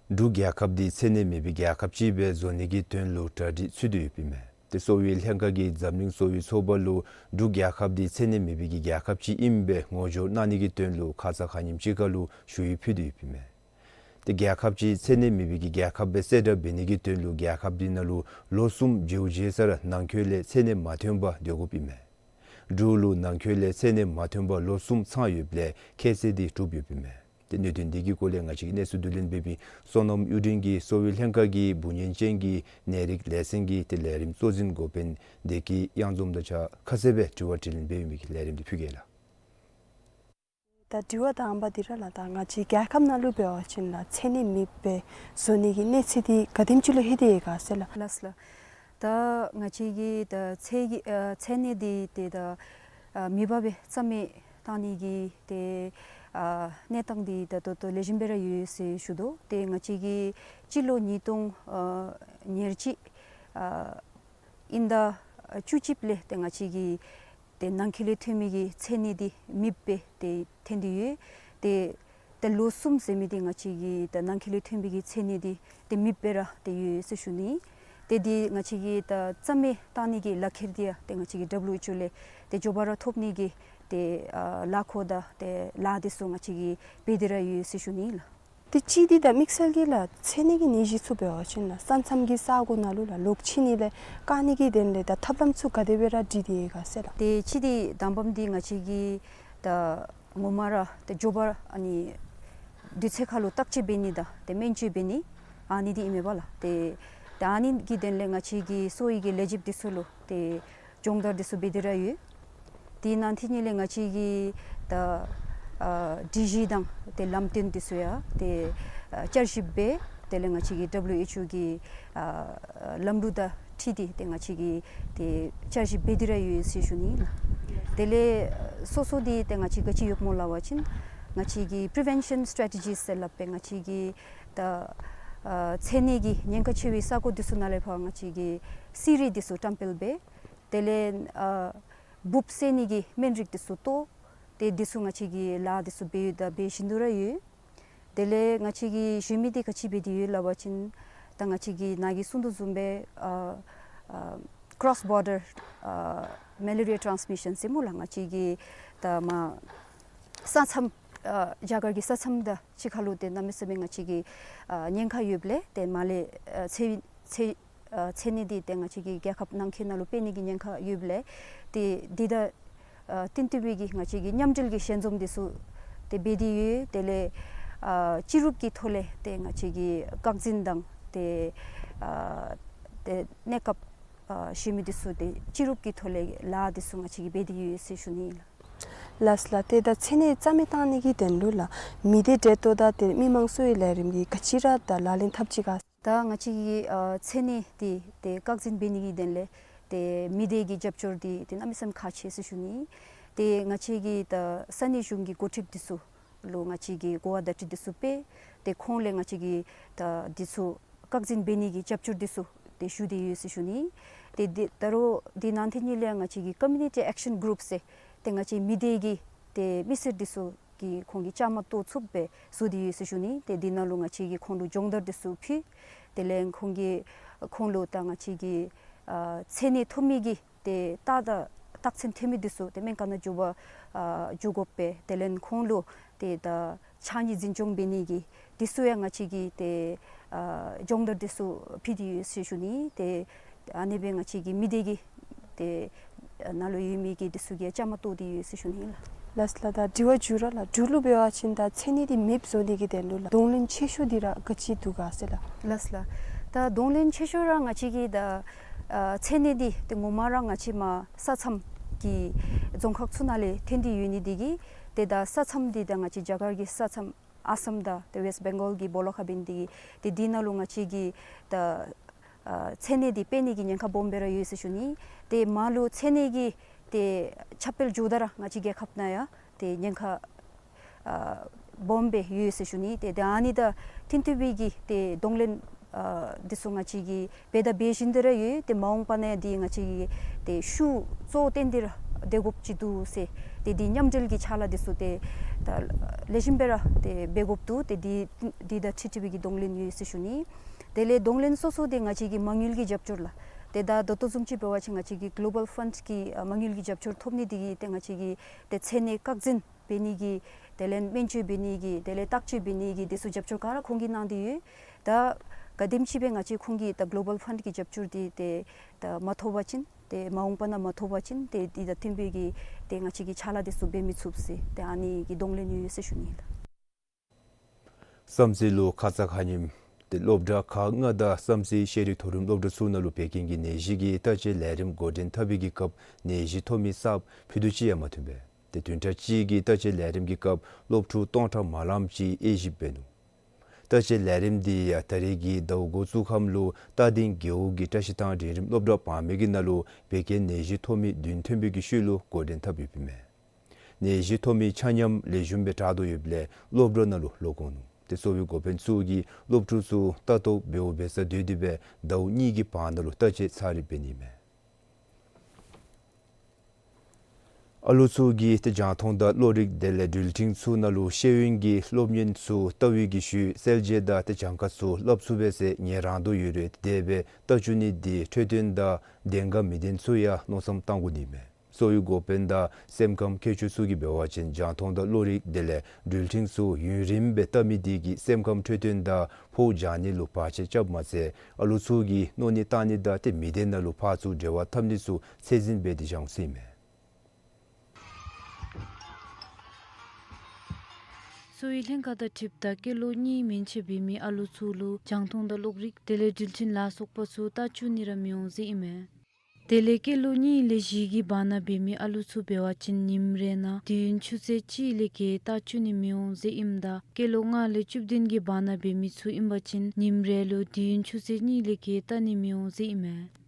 འབྲུག་རྒྱལ་ཁབ་འདི་མཚན་གནས་མེད་པའི་རྒྱལ་ཁབ་ཅིག་སྦེ་བཟོ་ནི་གི་དོན་ལུ་གྲ་སྒྲིག་ཚུད་དེ་ཡོདཔ་ཨིན་མས། ཏེ་གསོ་བའི་ལྷན་ཁག་གིས་འཛམ་གླིང་གསོ་བའི་ཚོགས་པ་ལུ་འབྲུག་རྒྱལ་ཁབ་འདི་མཚན་གནས་མེད་པའི་གི་རྒྱལ་ཁབ་ཅིག་ཨིནམ་སྦེ་ངོ་སྦྱོར་གནང་ནི་གི་དོན་ལུ་ཁ་ཙ་ཁ་ཉིནམ་ཅིག་ཁར་ལུ་ཞུ་ཡིག་ཕུལ་ཏེ་ཡོདཔ་ཨིན་མས། ཏེ་རྒྱལ་ཁབ་ཅིག་མཚན་གནས་མེད་པའི་གི་རྒྱལ་ཁབ་སྦེ་གསལ་བསྒྲགས་འབད་ནི་གི་དོན་ལུ་རྒྱལ་ཁབ་འདི་ནང་ལུ་ལོ་གསུམ་མཇུག་བྱས་ཚར་ནང་འཁོད་ལས་མཚན་གནས་མ་ཐོན་པར་སྡོད་དགོཔ་ཨིན་མས། འབྲུག་ལུ་ནང་འཁོད་ལས་མཚན་གནས་མ་ཐོན་པར་ལོ་གསུམ་ཚང་ཡོདཔ་ལས་ཁྱད་ཚད་འདི་གྲུབ་ཡོདཔ་ཨིན་མས། ཏེ་གནད་དོན་འདི་གི་སྐོར་ལས་ང་བཅས་ཀྱིས་གནས་ཚུལ་བསྡུ་ལེན་འབད་མི་བསོད་ནམས་གཡུ་སྒྲོན་གྱིས་གསོ་བའི་ལྷན་ཁག་གི་འབུ་ཉེན་ཅན་གྱི་ནད་རིགས་ལས་ཚན་གྱི་ཏེ་ལས་རིམ་གཙོ་འཛིན་འགོ་དཔོན་བདེ་སྐྱིད་གཡང་འཛོམས་དང་གཅིག་ཁར་ཁ་གསལ་སྦེ་དྲི་བ་དྲིས་ལན་འབད་མི་གི་ལས་རིམ་འདི་ཕུལ་གེ་ལགས། ད་དྲི་བ་དང་པ་འདི་ར་ལགས། ད་ང་བཅས་རྒྱལ་ཁབ་ནང་ལུ་འབད་བ་ཅིན་ལགས་མཚན་གནས་མེདཔ་སྦེ་བཟོ་ནི་གི་གནས་ཚད་འདི་ག་དེམ་ཅིག་ལུ་ལྷོད་དེ་ཡོད་ག་ཟེར་ལགས། ལགས་ལགས། ད་ང་བཅས་ཀྱི་ད་མཚན་གྱི་ཨ་མཚན་གནས་འདི་ཏེ་ད་ཨ་མེདཔ་སྦེ་རྩ་མེད་བཏང་ནི་གི་ཏེ་ཨ་གནས་སྟངས་འདི་ད་ད་ལྟོ་ལེགས་ཤོམ་སྦེ་ར་ཡོད་ཟེར་ཞུ་དོ། ཏེ་ང་བཅས་ཀྱིས་སྤྱི་ལོ་ཉིས་སྟོང་ཨ་ཉེར་གཅིག་ཨ་དབྱིན་ཟླ་བཅུ་གཅིག་ལས་ཏེ་ང་བཅས་ཀྱི་ཏེ་ནང་འཁོད་ལས་ཐོན་མི་གི་མཚན་གནས་འདི་མེདཔ་སྦེ་ཏེ་ཐོན་ཏེ་ཡོད། ཏེ་ད་ལོ་གསུམ་ཟེར་མི་འདི་ང་བཅས་ཀྱི་ད་ནང་འཁོད་ལས་ཐོན་མི་གི་མཚན་གནས་འདི་ཏེ་མེདཔ་སྦེ་ར་ཏེ་ཡོད་ཟེར་ཞུ་ནི། ཏེ་འདི་ང་བཅས་ཀྱིས་ད་རྩ་མེད་བཏང་ནི་གི་ལག་ཁྱེར་འདི་ཡང་ཏེ་ང་བཅས་ཀྱི་ཌབ་ལུ་ཨེཆ་ཨོ་ལས་ཏེ་མགྱོགས་པ་ར་ཐོབ་ནི་གི་ཏེ་ཨ་ལཱ་ཁག་དང་ཏེ་ལཱ་འདི་ཚུ་ང་བཅས་ཀྱིས་འབད་དེ་ར་ཡོད་ཟེར་ཞུ་ནི་ལགས། ཏེ་གཅིག་འདི་ད་དམིགས་བསལ་གྱི་ལགས་མཚན་གནས་ཀྱི་ནད་གཞི་ཚུ་འབད་བ་ཅིན་ལགས་ས་མཚམས་ཀྱི་ས་གོ་ནང་ལུ་ལགས་ལོག་ཕྱིན་ནི་ལས་བཀག་ནི་གི་དོན་ལས་ད་ཐབས་ལམ་ཚུ་ག་དེ་སྦེ་ར་སྒྲིག་སྟེ་ཡོད་ག་ཟེར་ལགས། ཏེ་གཅིག་འདི་དང་པམ་འདི་ང་བཅས་ཀྱིས་ད་ངོ་མ་ར་ཏེ་མགྱོགས་པ་ཨ་ནི་དུས་ཚོད་ཁར་ལུ་བརྟག་དཔྱད་འབད་ནི་དང་ཏེ་སྨན་བཅོས་འབད་ནི་ཨ་ནི་འདི་ཨིན་མས་པ་ལགས། ཏེ་ད་ཨ་ནི་གི་དོན་ལས་ང་བཅས་ཀྱི་གསོ་བའི་གི་ལས་བྱེདཔ་འདི་ཚུ་ལུ་ཏེ་སྦྱོང་བརྡར་འདི་ཚུ་འབད་དེ་ར་ཡོད། དེ་ནང་ཐད་ནི་ལས་ང་བཅས་ཀྱིས་ད་ཨ་སྒྲིག་གཞི་དང་ཏེ་ལམ་སྟོན་འདི་ཚུ་ཡང་ཏེ་ཨ་བསྐྱར་ཞིབ་འབད། དེ་ལས་ང་བཅས་ཀྱི་ཌབ་ལུ་ཨེཆ་ཨོ་གི་ཨ་ལམ་ལུགས་དང་འཁྲིལ་ཏེ་ཏེ་ང་བཅས་ཀྱིས་ཏེ་བསྐྱར་ཞིབ་འབད་དེ་ར་ཡོད་ཟེར་ཞུ་ནི་ལགས། དེ་ལས་སོ་སོ་འདི་ཏེ་ང་བཅས་ག་ཅི་ཡོདཔ་སྨོ་སླབ་པ་ཅིན་ང་བཅས་ཀྱི་པི་རི་ཝེན་ཤཱན་སི་ཊེ་རེ་ཊི་ཟེར་སླབ་སྦེ་ང་བཅས་ཀྱིས་ད་ཨ་མཚན་གནས་ཀྱི་ཉེན་ཁ་ཆེ་བའི་ས་གོ་འདི་ཚུ་ནང་ལས་ཕར་ང་བཅས་ཀྱིས་གསེར་རི་འདི་ཚུ་བཀྲམ་སྤེལ་འབད། དེ་ལས་ཨ་འབུཔ་བསད་ནི་གི་སྨན་རིགས་འདི་ཚུ་བཏོག། ཏེ་འདི་ཚུ་ང་བཅས་ཀྱིས་ལཱ་འདི་ཚུ་འབད་ཡོད་དང་འབད་བཞིན་དུ་ར་ཡོད། དེ་ལས་ང་བཅས་ཀྱིས་ཞུ་མི་འདི་ག་ཅི་འབད་དེ་ཡོད་སླབ་པ་ཅིན་ད་ང་བཅས་ཀྱིས་ནཱ་གིས་གསུང་དོ་བཟུམ་སྦེ་ཨ་ཨ་ཀྲོས་བོར་ཌར་ཨ་མེ་ལེ་རི་ཡ་ཊཱནསི་མི་ཤཱན་ཟེར་སྨོ་ལགས། ང་བཅས་ཀྱིས་ད་མར་ས་མཚམས་ཨ་རྒྱ་གར་གྱི་ས་མཚམས་དང་གཅིག་ཁར་ལུ་ཏེ་གནམ་མེད་ས་མེད་ང་བཅས་ཀྱི་ཨ་ཉེན་ཁ་ཡོདཔ་ལས་ཏེ་མར་ལས་ཨ་ཚེ་ཚེ་ཨ་མཚན་གནས་འདི་ཏེ་ང་བཅས་ཀྱི་རྒྱལ་ཁབ་ནང་འཁོད་ནང་ལུ་སྤེལ་ནི་གི་ཉེན་ཁ་ཡོདཔ་ལས་ཏེ་འདི་དང་ཨ་བསྟུན་ཏེ་སྦེ་གི་ང་བཅས་ཀྱིས་མཉམ་འབྲེལ་གྱི་ཞལ་འཛོམས་འདི་ཚུ་ཏེ་འབད་དེ་ཡོད། དེ་ལས་ཨ་སྤྱི་རུབ་ཀྱི་ཐོག་ལས་ཏེ་ང་བཅས་ཀྱིས་བཀག་འཛིན་དང་ཏེ་ཨ་ཏེ་གནས་སྐབས་ཨ་ཞུ་མི་འདི་ཚུ་ཏེ་སྤྱི་རུབ་ཀྱི་ཐོག་ལས་ལཱ་འདི་ཚུ་ང་བཅས་ཀྱིས་འབད་དེ་ཡོད་ཟེར་ཞུ་ནི་ལགས། ལགས་ལགས། ཏེ་ད་མཚན་གནས་རྩ་མེད་བཏང་ནི་གི་དོན་ལུ་ལགས་མི་སྡེ་འབྲེལ་གཏོགས་དང་ཏེ་མི་མང་གསོ་བའི་ལས་རིམ་གྱིས་ག་ཅི་ར་ད་ལག་ལེན་འཐབ་ཅི་ག། ད་ང་བཅས་ཀྱིས་ཨ་མཚན་གནས་འདི་ཏེ་བཀག་འཛིན་འབད་ནི་གི་དོན་ལས་ཏེ་མི་སྡེ་གི་རྒྱབ་སྐྱོར་འདི་ཏེ་གནམ་མེད་ས་མེད་ཁག་ཆེ་ཟེར་ཞུ་ནི། ཏེ་ང་བཅས་ཀྱིས་ད་ས་གནས་གཞུང་གི་འགོ་ཁྲིདཔ་འདི་ཚུ་ལུ་ང་བཅས་ཀྱིས་གོ་བ་བརྡ་སྤྲོད་འདི་ཚུ་སྤེལ། ཏེ་ཁོང་ལས་ང་བཅས་ཀྱིས་ད་འདི་ཚུ་བཀག་འཛིན་འབད་ནི་གི་རྒྱབ་སྐྱོར་འདི་ཚུ་ཏེ་ཞུ་སྟེ་ཡོད་ཟེར་ཞུ་ནི། ཏེ་འདི་ད་རུང་འདི་ནང་ཐད་ནི་ལས་ང་བཅས་ཀྱིས་ཀོ་མིའུ་ནི་ཊི་ཨེག་ཤན་གུ་རུབ་ཟེར་ཏེ་ང་བཅས་མི་སྡེ་གི་ཏེ་མི་སེར་འདི་ཚུ་གིས་ཁོང་གིས་བཅའ་མར་གཏོགས་ཚུགསཔ་སྦེ་བཟོ་སྟེ་ཡོད་ཟེར་ཞུ་ནི། ཏེ་འདི་ནང་ལུ་ང་བཅས་ཀྱིས་ཁོང་ལུ་སྦྱོང་བརྡར་འདི་ཚུ་ཕུལ། དེ་ལས་ཁོང་གིས་ཁོང་ལུ་ད་ང་བཅས་ཀྱིས་ཨ་མཚན་གནས་ཐོབ་མི་གི་ཏེ་རྟགས་དང་རྟགས་མཚན་ཐོན་མི་འདི་ཚུ་ཏེ་སྨན་ཁང་ནང་འགྱོ་བར་ཨ་འགྱོ་དགོ་པས། དེ་ལས་ཁོང་ལུ་ཏེ་ད་ཕྱགས་སྙིགས་འཛིན་སྐྱོང་འབད་ནི་གི་འདི་ཚུ་ཡང་ང་བཅས་ཀྱིས་ཏེ་ཨ་སྦྱོང་བརྡར་འདི་ཚུ་ཕུལ་ཏེ་ཡོད་ཟེར་ཞུ་ནི། ཏེ་ཨ་ནི་སྦེ་ང་བཅས་ཀྱི་མི་སྡེ་གི་ཏེ་ནང་ལུ་ཡོད་མི་གི་འདི་ཚུ་གིས་བཅའ་མར་གཏོགས་ཏེ་ཡོད་ཟེར་ཞུ་ནི་ལགས། ལགས་ལགས། ད་དྲི་བ་མཇུག་ར་ལགས་འབྲུག་ལུ་འབད་བ་ཅིན་ད་མཚན་གནས་འདི་མེདཔ་བཟོ་ནི་གི་དོན་ལུ་ལགས་གདོང་ལེན་ཆེ་ཤོས་འདི་ར་ག་ཅི་འདུག་ག་ཟེར་ལགས། ལགས་ལགས། ད་གདོང་ལེན་ཆེ་ཤོས་ར་ང་བཅས་ཀྱིས་ད་ཨ་མཚན་གནས་འདི་ཏེ་ངོ་མ་ར་ང་བཅས་མར་ས་མཚམས་ཀྱི་རྫོང་ཁག་ཚུ་ནང་ལས་ཐོན་ཏེ་ཡོད་ནི་འདི་གིས་ཏེ་ད་ས་མཚམས་འདི་ད་ང་བཅས་རྒྱ་གར་གྱི་ས་མཚམས་ཨ་སམ་དང་ཏེ་ཝེསཊ་བེང་གཱལ་གྱི་སྦོ་ལོགས་ཁར་འབད་ནི་འདི་གིས་ཏེ་འདི་ནང་ལུ་ང་བཅས་ཀྱིས་ད་ཨ་མཚན་གནས་འདི་སྤེལ་ནི་གི་ཉེན་ཁ་སྦོམ་སྦེ་ར་ཡོད་ཟེར་ཞུ་ནི། ཏེ་མར་ལུ་མཚན་གནས་ཀྱི་ཏེ་ཁྱབ་སྤེལ་འགྱོཝ་ད་ར་ང་བཅས་རྒྱལ་ཁབ་ནང་ཡང་ཏེ་ཉེན་ཁ་ཨ་ སྦོམ་སྦེ་ཡོད་ཟེར་ཞུ་ནི། ཏེ་ད་ཨ་ནི་དང་མཐུན་མཐུན་པའི་གི་ཏེ་གདོང་ལེན་ཨ་འདི་ཚུ་ང་བཅས་ཀྱིས་འབད་དང་འབད་བཞིན་དུ་ར་ཡོད། ཏེ་མ་འོངས་པ་ནང་ཡང་འདི་ང་བཅས་ཀྱིས་ཏེ་ཤུགས་གཙོ་བོ་བཏོན་ཏེ་ར་སྡོད་དགོཔ་ཅིག་འདུག་ཟེར། ཏེ་འདི་མཉམ་འབྲེལ་གྱི་ཕྱག་ལཱ་འདི་ཚུ་ཏེ་ད་ལེགས་ཤོམ་སྦེ་ར་ཏེ་འབད་དགོཔ་འདུག། ཏེ་འདི་འདི་དང་འཁྲིལ་འཁྲིལ་བའི་གི་གདོང་ལེན་ཡོད་ཟེར་ཞུ་ནི། དེ་ལས་གདོང་ལེན་སོ་སོ་འདི་ང་བཅས་ཀྱི་མ་དངུལ་གྱི་རྒྱབ་སྐྱོར་ལགས། ཏེ་ད་ད་ལྟོ་བཟུམ་ཅིག་འབད་བ་ཅིན་ང་བཅས་ཀྱི་གོ་ལོ་བཱལ་ཕཱནཌ་གི་ཨ་མ་དངུལ་གྱི་རྒྱབ་སྐྱོར་ཐོབ་ནི་འདི་གིས་ཏེ་ང་བཅས་ཀྱིས་ཏེ་ཚེ་སྣ་བཀག་འཛིན་འབད་ནི་གི་དེ་ལས་སྨན་བཅོས་འབད་ནི་གི་དེ་ལས་བརྟག་དཔྱད་འབད་ནི་གི་འདི་ཚུ་རྒྱབ་སྐྱོར་ག་ར་ཁོང་གིས་གནང་སྟེ་ཡོད། ད་ག་དེམ་ཅིག་སྦེ་ང་བཅས་ཁོང་གིས་ད་གོ་ལོ་བཱལ་ཕཱནཌ་གི་རྒྱབ་སྐྱོར་འདི་ཏེ་ད་མ་ཐོབ་པ་ཅིན་ཏེ་མ་འོངས་པ་ནང་མ་ཐོབ་པ་ཅིན་ཏེ་འདི་དང་མཐུན་པའི་གི་ཏེ་ང་བཅས་ཀྱིས་ཕྱག་ལཱ་འདི་ཚུ་འབད་མི་ཚུགས་ཟེར་ཏེ་ཨ་ནི་གི་གདོང་ལེན་ཡོད་ཟེར་ཞུ་ནི་ལགས། བསམ་རྩེ་ལུ་ཁ་ཙ་ཁ་ཉིནམ་ཏེ་སློབ་གྲྭ་ཁག་ལྔ་དང་བསམ་རྩེ་ཤེས་རིག་མཐོ་རིམ་སློབ་གྲྭ་ཚུ་ནང་ལུ་འབད་མཁན་གྱི་ནད་གཞི་གི་བརྟག་དཔྱད་ལས་རིམ་འགོ་འདྲེན་འཐབ་པའི་གི་སྐབས་ནད་གཞི་ཐོབ་མི་གསརཔ་ཕུད་རྡོག་གཅིག་ཡང་མ་ཐོན་པས། ཏེ་བདུན་ཕྲག་གཅིག་གི་བརྟག་དཔྱད་ལས་རིམ་གྱི་སྐབས་སློབ་ཕྲུག་སྟོང་ཕྲག་མ་ལངམ་ཅིག་དབྱེ་ཞིབ་འབད་ནུག། བརྟག་དཔྱད་ལས་རིམ་འདི་ཡང་ད་རེས་ཀྱི་ཟླཝ་དགུ་ཚུ་ཁམས་ལུ་རྟ་སྡིང་རྒེད་འོག་གི་བཀྲ་ཤིས་ཐང་འབྲིང་རིམ་སློབ་གྲྭ་བར་མའི་གི་ནང་ལུ་འབད་མཁན་ནད་གཞི་ཐོབ་མི་བདུན་ཐོན་པའི་གི་ཤུལ་ལུ་འགོ་འདྲེན་འཐབ་ཡོདཔ་ཨིན་མས། ནད་གཞི་ཐོབ་མི་ཆ་མཉམ་ལེགས་ཤོམ་སྦེ་དྲག་དོ་ཡོདཔ་ལས་སློབ་གྲྭ་ནང་ལུ་ལོག་འོང་ནུག། ཏེ་གསོ་བའི་འགོ་དཔོན་ཚུ་གིས་སློབ་ཕྲུག་ཚུ་ལྟ་རྟོག་འབདཝ་འབད་ས་སྡོད་དེ་སྦེ་ཟླཝ་གཉིས་ཀྱི་བར་ན་ལུ་བརྟག་དཔྱད་ཚར་རེ་འབད་ནི་མས། ཨ་ལུ་ཚུ་གིས་ཏེ་རྒྱང་མཐོང་དང་གློག་རིག་དེ་ལས་འགྲུལ་འཕྲིན་ཚུ་ནང་ལུ་ཤེས་ཡོན་གྱི་སློབ་གཉེར་ཚུ་བལྟ་བའི་གི་ཤུལ་གསལ་བྱེད་དང་ཏེ་གྱངས་ཁ་ཚུ་སླབ་ཚུགས་པས་ཟེར་ཉན་རང་དོ་ཡོད་རུང་དེ་སྦེ་བལྟ་བཅུག་ནི་འདི་འཕྲོད་བསྟེན་དང་ལྡན་ག་མི་ལྡན་ཚུ་ཡང་མནོ་བསམ་བཏང་དགོ་ནི་མས། གསོ་བའི་འགོ་དཔོན་དང་སེམས་ཁམས་མཁས་མཆོག་ཚུ་གིས་འབད་བ་ཅིན་རྒྱང་མཐོང་དང་གློག་རིག་དེ་ལས་འགྲུལ་འཕྲིན་ཚུ་ཡུན་རིངམོ་སྦེ་བལྟ་མི་འདི་གིས་སེམས་ཁམས་འཕྲོད་བསྟེན་དང་ཕོཝ་འཇགས་ནི་ལུ་བར་ཆད་རྐྱབ་མ་ཚད་ཨ་ལུ་ཚུ་གི་མནོ་ནི་བཏང་ནི་དང་ཏེ་མི་སྡེ་ནང་ལུ་ཕར་ཚུར་འབྲེལ་བ་འཐབ་ནི་ཚུ་ཚད་འཛིན་འབད་དེ་བཞག་འོང་ཟེར་ཨིན་མས། གསོ་བའི་ལྷན་ཁག་དང་འཁྲིལཝ་ད་སྐྱེས་ལོ་གཉིས་མན་ཆད་འབད་མི་ཨ་ལུ་ཚུ་ལུ་རྒྱང་མཐོང་དང་གློག་རིག་དེ་ལས་འགྲུལ་འཕྲིན་ལ་སོགས་པ་ཚུ་བལྟ་བཅུག་ནི་ར་མི་འོང་ཟེར་ཨིན་མས། དེ་ལས་སྐྱེས་ལོ་གཉིས་ལས་བཞི་གི་བར་ན་འབད་མི་ཨ་ལུ་ཚུ་འབད་བ་ཅིན་ཉིནམ་རེ་ནང་དུས་ཡུན་ཆུ་ཚོད་གཅིག་ལས་བརྒལ་བལྟ་བཅུག་ནི་མི་འོང་ཟེར་ཨིནམ་ད་སྐྱེས་ལོ་ལྔ་ལས་བཅུ་བདུན་གྱི་བར་ན་འབད་མི་ཚུ་ཨིན་པ་ཅིན་ཉིནམ་རེ་ལུ་དུས་ཡུན་ཆུ་ཚོད་གཉིས་ལས་བརྒལ་བལྟ་ནི་མི་འོང་ཟེར་ཨིན་མས།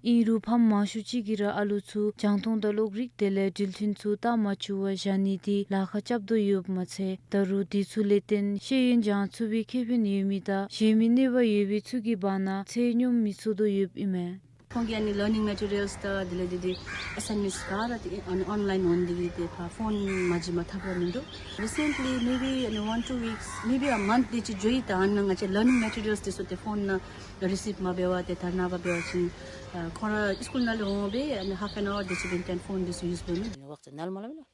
ཨིན་རུང་ཕམ་མང་ཤོས་ཅིག་གིས་ར་ཨ་ལུ་ཚུ་རྒྱང་མཐོང་དང་གློག་རིག་དེ་ལས་འགྲུལ་འཕྲིན་ཚུ་བལྟ་མ་བཅུག་པར་བཞག་ནི་འདི་ལཱ་ཁག་རྐྱབ་དོ་ཡོདཔ་མ་ཚད་ད་རུང་འདི་ཚུ་ལས་བརྟེན་ཤེས་ཡོན་སྦྱང་ཚུགས་པའི་ཁེ་ཕན་ཡོད་མི་དང་གཞན་མི་གནོད་པ་ཡོད་པའི་ཚུ་གི་བར་ན་ཚད་སྙོམས་མི་ཚུགས་དོ་ཡོདཔ་ཨིན་མས། ཁོང་གིས་ཨ་ནི་ལར་ནིང་མེ་ཊི་རི་ཡལསི་དང་དེ་ལས་འདི་འདི་ཨེ་སའིན་མེནཊསི་ག་ར་ཏེ་ཨ་ནི་ཨོན་ལའིན་འོང་འདི་གིས་ཏེ་ཕར་ཕོན་མ་བྱིན་པར་ཐབས་ར་མིན་འདུག། རི་སེནཊ་ལི་མེ་བི་ཨ་ནི་ཝན་ཊུ་ཝིཀསི་མེ་བི་ཨ་མནཐ་དེ་ཅིག་འགྱོ་ཡི། ད་ཨ་ནཱ་ང་བཅས་ལར་ནིང་མེ་ཊི་རི་ཡལསི་འདི་ཚུ་ཏེ་ཕོན་ནང་རི་སིབ་མ་འབད་བར་ཏེ་ད་ནངས་པ་འབད་བ་ཅིན་ཨ་ཁོང་ར་སི་ཀུལ་ནང་ལས་འོང་སྦེ་ཨ་ནི་ཧཱཕ་ཨེན་ཨ་ཝར་དེ་ཅིག་བིན་ཏེན་ཕོན་འདི་ཚུ་ཡུསི་འབད་ནི།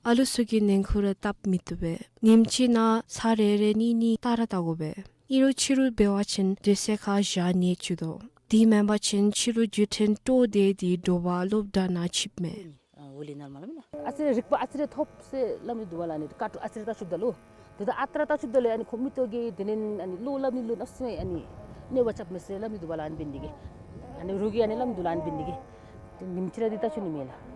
ཨ་ལུ་ཚུ་གིས་ཉན་ཁུ་ར་བལྟ་མི་བཏུབ་པས། ཉིནམ་གཅིག་ནང་ཚར་རེ་རེ་གཉིས་གཉིས་བལྟ་ར་བལྟ་དགོ་པས། ཨིན་རུང་ཕྱི་རུ་འབད་བ་ཅིན་སྡོད་ས་ཁར་བཞག་ནི་བཅུག་དོ། དེ་མེན་པ་ཅིན་ཕྱི་རུ་བརྒྱུད་འཕྲིན་དཀྲོགས་ཏེ་དེ་དྲོ་པ་སློབ་གྲྭ་ནང་ཆིབས་མས། ཨ་ཙི་རེ་རིག་པ་ཨ་ཙི་རེ་ཐོབ་ཟེར་སླབ་ནི་འདུག་པ་ལགས། ཨ་ནི་ཀ་ཊུ་ཨ་ཙི་རེ་བལྟ་བཅུགཔ་ད་ལུ་ཏེ་ད་ཨ་ཙི་རེ་བལྟ་བཅུགཔ་ད་ལུ་ཨ་ནི་ཁོ་མིག་ཏོ་གིས་དེ་ལས་ཨ་ནི་གློག་སླབ་ནི་ལུ་གནམ་མེད་ས་མེད་ཨ་ནི་གནོད་པ་རྐྱབ་མས་ཟེར་སླབ་ནི་འདུག་པ་ལགས། ཨ་ནི་འབད་ནི་དེ་གིས་ཨ་ནི་རོགས་ཀྱིས་ཨ་ནི་སླབ་ནི་འདུག་ལགས། ཨ་ནི་འབད་ནི་དེ་གིས་ཏེ་ཉིནམ་གཅིག་ར་འདི་བལྟ་བཅུག་ནི་མས་ལགས།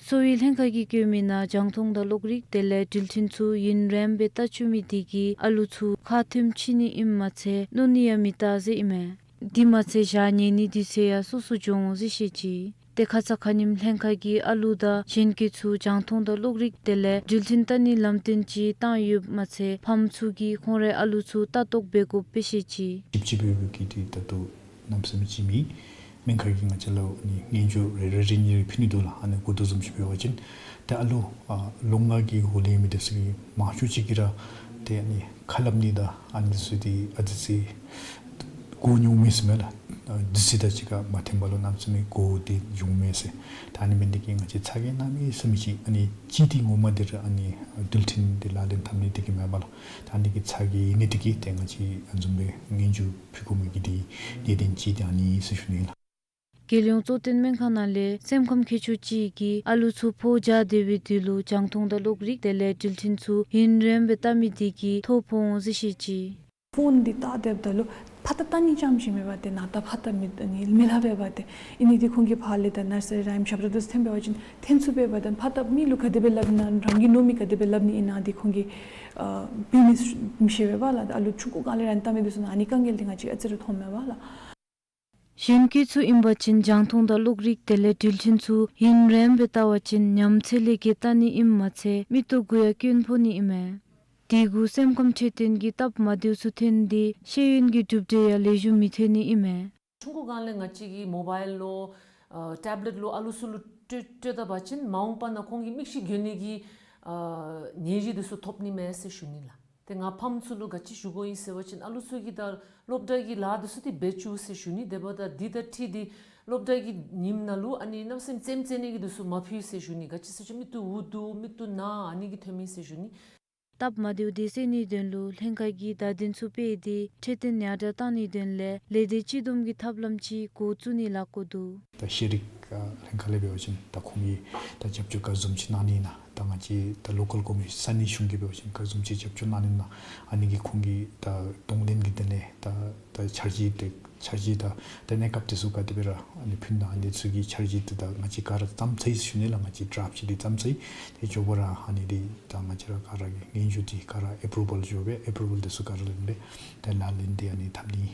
གསོ་བའི་ལྷན་ཁག་གིས་བཀོད་མི་ནང་རྒྱང་མཐོང་དང་གློག་རིག་དེ་ལས་འགྲུལ་འཕྲིན་ཚུ་ཡུན་རིངམོ་སྦེ་བལྟ་བཅུག་མི་དེ་གིས་ཨ་ལུ་ཚུ་ཁ་ཐུམ་ཆི་ནི་ཨིནམ་མ་ཚད་མནོ་ནི་ཡང་མི་གཏང་ཟེར་ཨིན་མས། དེ་མ་ཚད་ཞག་ཉལ་ནི་དུས་ཚོད་ཡང་སོ་སོ་འགྱོ་འོང་ཟེར་བཤད་ཅི། ཏེ་ཁ་ཙ་ཁ་ཉིནམ་ལྷན་ཁག་གིས་ཨ་ལུ་དང་གཞན་སྐྱེས་ཚུ་རྒྱང་མཐོང་དང་གློག་རིག་དེ་ལས་འགྲུལ་འཕྲིན་བལྟ་ནི་ལམ་སྟོན་ཅིག་བཏང་ཡོདཔ་མ་ཚད་ཕམ་ཚུ་གིས་ཁོང་རའི་ཨ་ལུ་ཚུ་ལྟ་རྟོག་འབད་དགོཔ་སྦེ་བཤད་ཅི། ཅིག་ཅིག་འབད་བའི་གི་དེ་ད་ལྟོ་གནམ་མེད་ས་མེད་ཅིག་མེད། སྨན་ཁང་གིས་ང་བཅས་ལུ་ཨ་ནི་སྙན་ཞུ་རེ་རེ་རེ་གཉིས་རེ་ཕུལ་ནི་འདུག་ལགས། ཨ་ནི་གོ་དོ་བཟུམ་ཅིག་འབད་བ་ཅིན་ཏེ་ཨ་ལུ་ཨ་ལོ་ལྔ་གི་འོག་ལས་མི་འདི་ཚུ་གི་མང་ཤོས་ཅིག་གིས་ར་ཏེ་ཨ་ནི་ཁ་སླབ་ནི་དང་ཨ་ནི་ཚུ་འདི་ཨ་ཙི་ཅིག་གོ་མྱོང་མས་ཟེར་མས་ལགས། ཨ་དུས་ཚོད་དང་གཅིག་ཁར་མ་འཐོན་པ་ལུ་གནམ་མེད་ས་མེད་གོ་སྟེ་འགྱོཝ་མས་ཟེར། ད་ཨ་ནི་འབད་ནི་དེ་གིས་ང་བཅས་ཚ་གྱང་གནམ་མེད་ས་མེད་ཅིག་ཨ་ནི་ཅིག་འདི་ངོ་མ་འདི་ར་ཨ་ནི་འགྲུལ་འཕྲིན་འདི་ལག་ལེན་འཐབ་ནི་དེ་གིས་མེན་པ་ལགས། ད་ཨ་ནི་གི་ཚ་གྱང་ཨིན་ནི་དེ་གིས་ཏེ་ང་བཅས་ཨ་ནི་བཟུམ་སྦེ་སྙན་ཞུ་ཕུལ་དགོ་མི་གི་དེ་གནད་དོན་ཅིག་འདི་ཨ་ནི་ཟེར་ཞུ་ནི་ལགས། རྒྱལ་ཡོངས་གཙོ་བསྟེན་སྨན་ཁང་ནང་ལས་སེམས་ཁམས་མཁས་མཆོག་ཅིག་གིས་ཨ་ལུ་ཚུ་ཕོཝ་འཇགས་སྡོད་པའི་དུས་ལུ་རྒྱང་མཐོང་དང་གློག་རིག་དེ་ལས་འགྲུལ་འཕྲིན་ཚུ་ཡུན་རིངམོ་སྦེ་བལྟ་མི་དེ་གིས་ཐོ་ཕོག་འོང་ཟེར་བཤད་ཅི། ཕོན་འདི་བལྟ་སྡོདཔ་ད་ལུ་ཕར་ལྟ་བལྟ་ནི་རྐྱངམ་ཅིག་མེན་པར་ཏེ་ནང་ལྟ་ཕར་ལྟ་མི་ཨ་ནི་མི་ལྷག་པས་པ། ཏེ་ཨིན་ནི་འདི་ཁོང་གིས་ཕར་ལས་ད་ནར་སི་རི་རའིམ་ཞབས་ཁྲ་འདི་ཚུ་འཐེན་འབད་བ་ཅིན་འཐེན་ཚུགས་པས་པ། ད་ཕར་ལྟ་མི་ལུ་ག་དེ་སྦེ་སླབ་ན་རང་གི་མནོ་མི་ག་དེ་སྦེ་སླབ་ནི་ཨིན་ན་འདི་ཁོང་གིས་ཨ་འབད་མི་མི་ཤེས་པས་པ་ལགས། ད་ཨ་ལུ་ཕྲུ་གུ་ག་ལས་ར་ཨ་ནི་བལྟ་མི་འདི་ཚུ་ནང་ཨ་ནི་དཀའ་ངལ་འདི་ང་བཅས་ཨ་ཙི་རེ་མཐོངམ་མས་པ་ལགས། གཞན་སྐྱེས་ཚུ་ཨིན་པ་ཅིན་རྒྱང་མཐོང་དང་གློག་རིག་དེ་ལས་འགྲུལ་འཕྲིན་ཚུ་ཡུན་རིངམོ་སྦེ་བལྟ་བ་ཅིན་ཉམས་ཚད་ལས་བརྒལ་བལྟ་ནི་ཨིནམ་མ་ཚད་མིག་ཏོ་གུ་ཡང་སྐྱོན་ཕོག་ནི་ཨིན་མས། དེ་གུ་སེམས་ཁམས་འཕྲོད་བསྟེན་གྱི་སྟབས་མ་བདེཝ་ཚུ་ཐོན་ཏེ་ཤེས་ཡོན་གྱི་གྲུབ་འབྲས་ཡང་ལེགས་ཤོམ་མི་ཐོན་ནི་ཨིན་མས། ཆུང་ཀུ་སྒང་ལས་ང་བཅས་ཀྱིས་མོ་བཱའིལ་ལུ་ཨ་ཊེབ་ལེཊ་ལུ་ཨ་ལུ་ཚུ་ལུ་སྤྲོད་སྤྲོད་ད་པ་ཅིན་མ་འོངས་པ་ནང་ཁོང་གི་མིག་ཤེས་འགྱོ་ནི་གི་ཨ་ནད་གཞི་འདི་ཚུ་ཐོབ་ནི་མས་ཟེར་ཞུ་ནི་ལགས། ཏེ་ང་ཕམ་ཚུ་ལུ་ག་ཅི་ཞུ་དགོ་ཨིན་ཟེར་བ་ཅིན་ཨ་ལུ་ཚུ་གིས་ད་སློབ་གྲྭ་གི་ལཱ་འདི་ཚུ་ཏེ་འབད་བཅུག་ཟེར་ཞུ་ནི། དེ་འབདཝ་ད་འདི་དང་འཁྲིལ་ཏེ་སློབ་གྲྭ་གི་ཉིནམ་ནང་ལུ་ཨ་ནི་གནམ་མེད་ས་མེད་རྩེདམོ་རྩེ་ནི་གི་འདི་ཚུ་མ་ཕུལ་ཟེར་ཞུ་ནི། ག་ཅི་ཟེར་བ་ཅིན་མིག་ཏོ་འུ་སྡུག་མིག་ཏོ་ན་ཨ་ནི་གིས་ཐོནམ་ཨིན་ཟེར་ཞུ་ནི། སྟབས་མ་བདེཝ་དེ་སེལ་ནིའི་དོན་ལུ་ལྷན་ཁག་གིས་བརྡ་དོན་ཚུ་སྤེལ་ཏེ་འཕྲོད་བསྟེན་ཡར་དྲག་གཏང་ནིའི་དོན་ལས་ལས་སྡེ་སྤྱི་བསྡོམས་ཀྱི་ཐབས་ལམ་ཅིག་འགོ་བཙུགས་ནི་ལུ་བཀོད་འདུག། ད་ཤེས་རིག་ཨ་ལྷན་ཁག་ལས་འབད་བ་ཅིན་ད་ཁོང་གིས་ད་རྒྱབ་སྐྱོར་ག་བཟུམ་ཅིག་གནང་ནི་ཨིན་ན། ད་ང་བཅས་ད་ལོ་ཀཱལ་གོ་མི་ཤན་ས་གནས་གཞུང་གིས་འབད་བ་ཅིན་ག་བཟུམ་ཅིག་རྒྱབ་སྐྱོར་གནང་ནི་ཨིན་ན། ཨ་ནི་གི་ཁོང་གིས་ད་གདོང་ལེན་གྱི་དོན་ལས་ད་ད་འཆར་གཞི་དེ་འཆར་གཞི་ད་ད་གནས་སྐབས་དེ་ཚུ་ག་དེ་སྦེ་ར་ཨ་ནི་ཕུལ་ན། ཨ་ནི་ཚུ་གི་འཆར་གཞི་དེ་ད་ང་བཅས་ག་ར་བརྩམས་ཚར་ཡི་ཟེར་ཞུ་ནི་ལགས། ང་བཅས་ཌ་རཕཊ་ཅིག་དེ་བརྩམས་ཚར་ཡི། དེ་མགྱོགས་པ་ར་ཨ་ནི་དེ་ད་ང་བཅས་ར་ག་ར་གིས་སྙན་ཞུ་དེ་ག་ར་ཨེ་པུ་རུ་བཱལ་འགྱོ་སྦེ་ཨེ་པུ་རུ་བཱལ་དེ་ཚུ་ག་ར་ལེན་སྦེ་ད་ལག་ལེན་དེ་ཨ་ནི་འཐབ་ནི།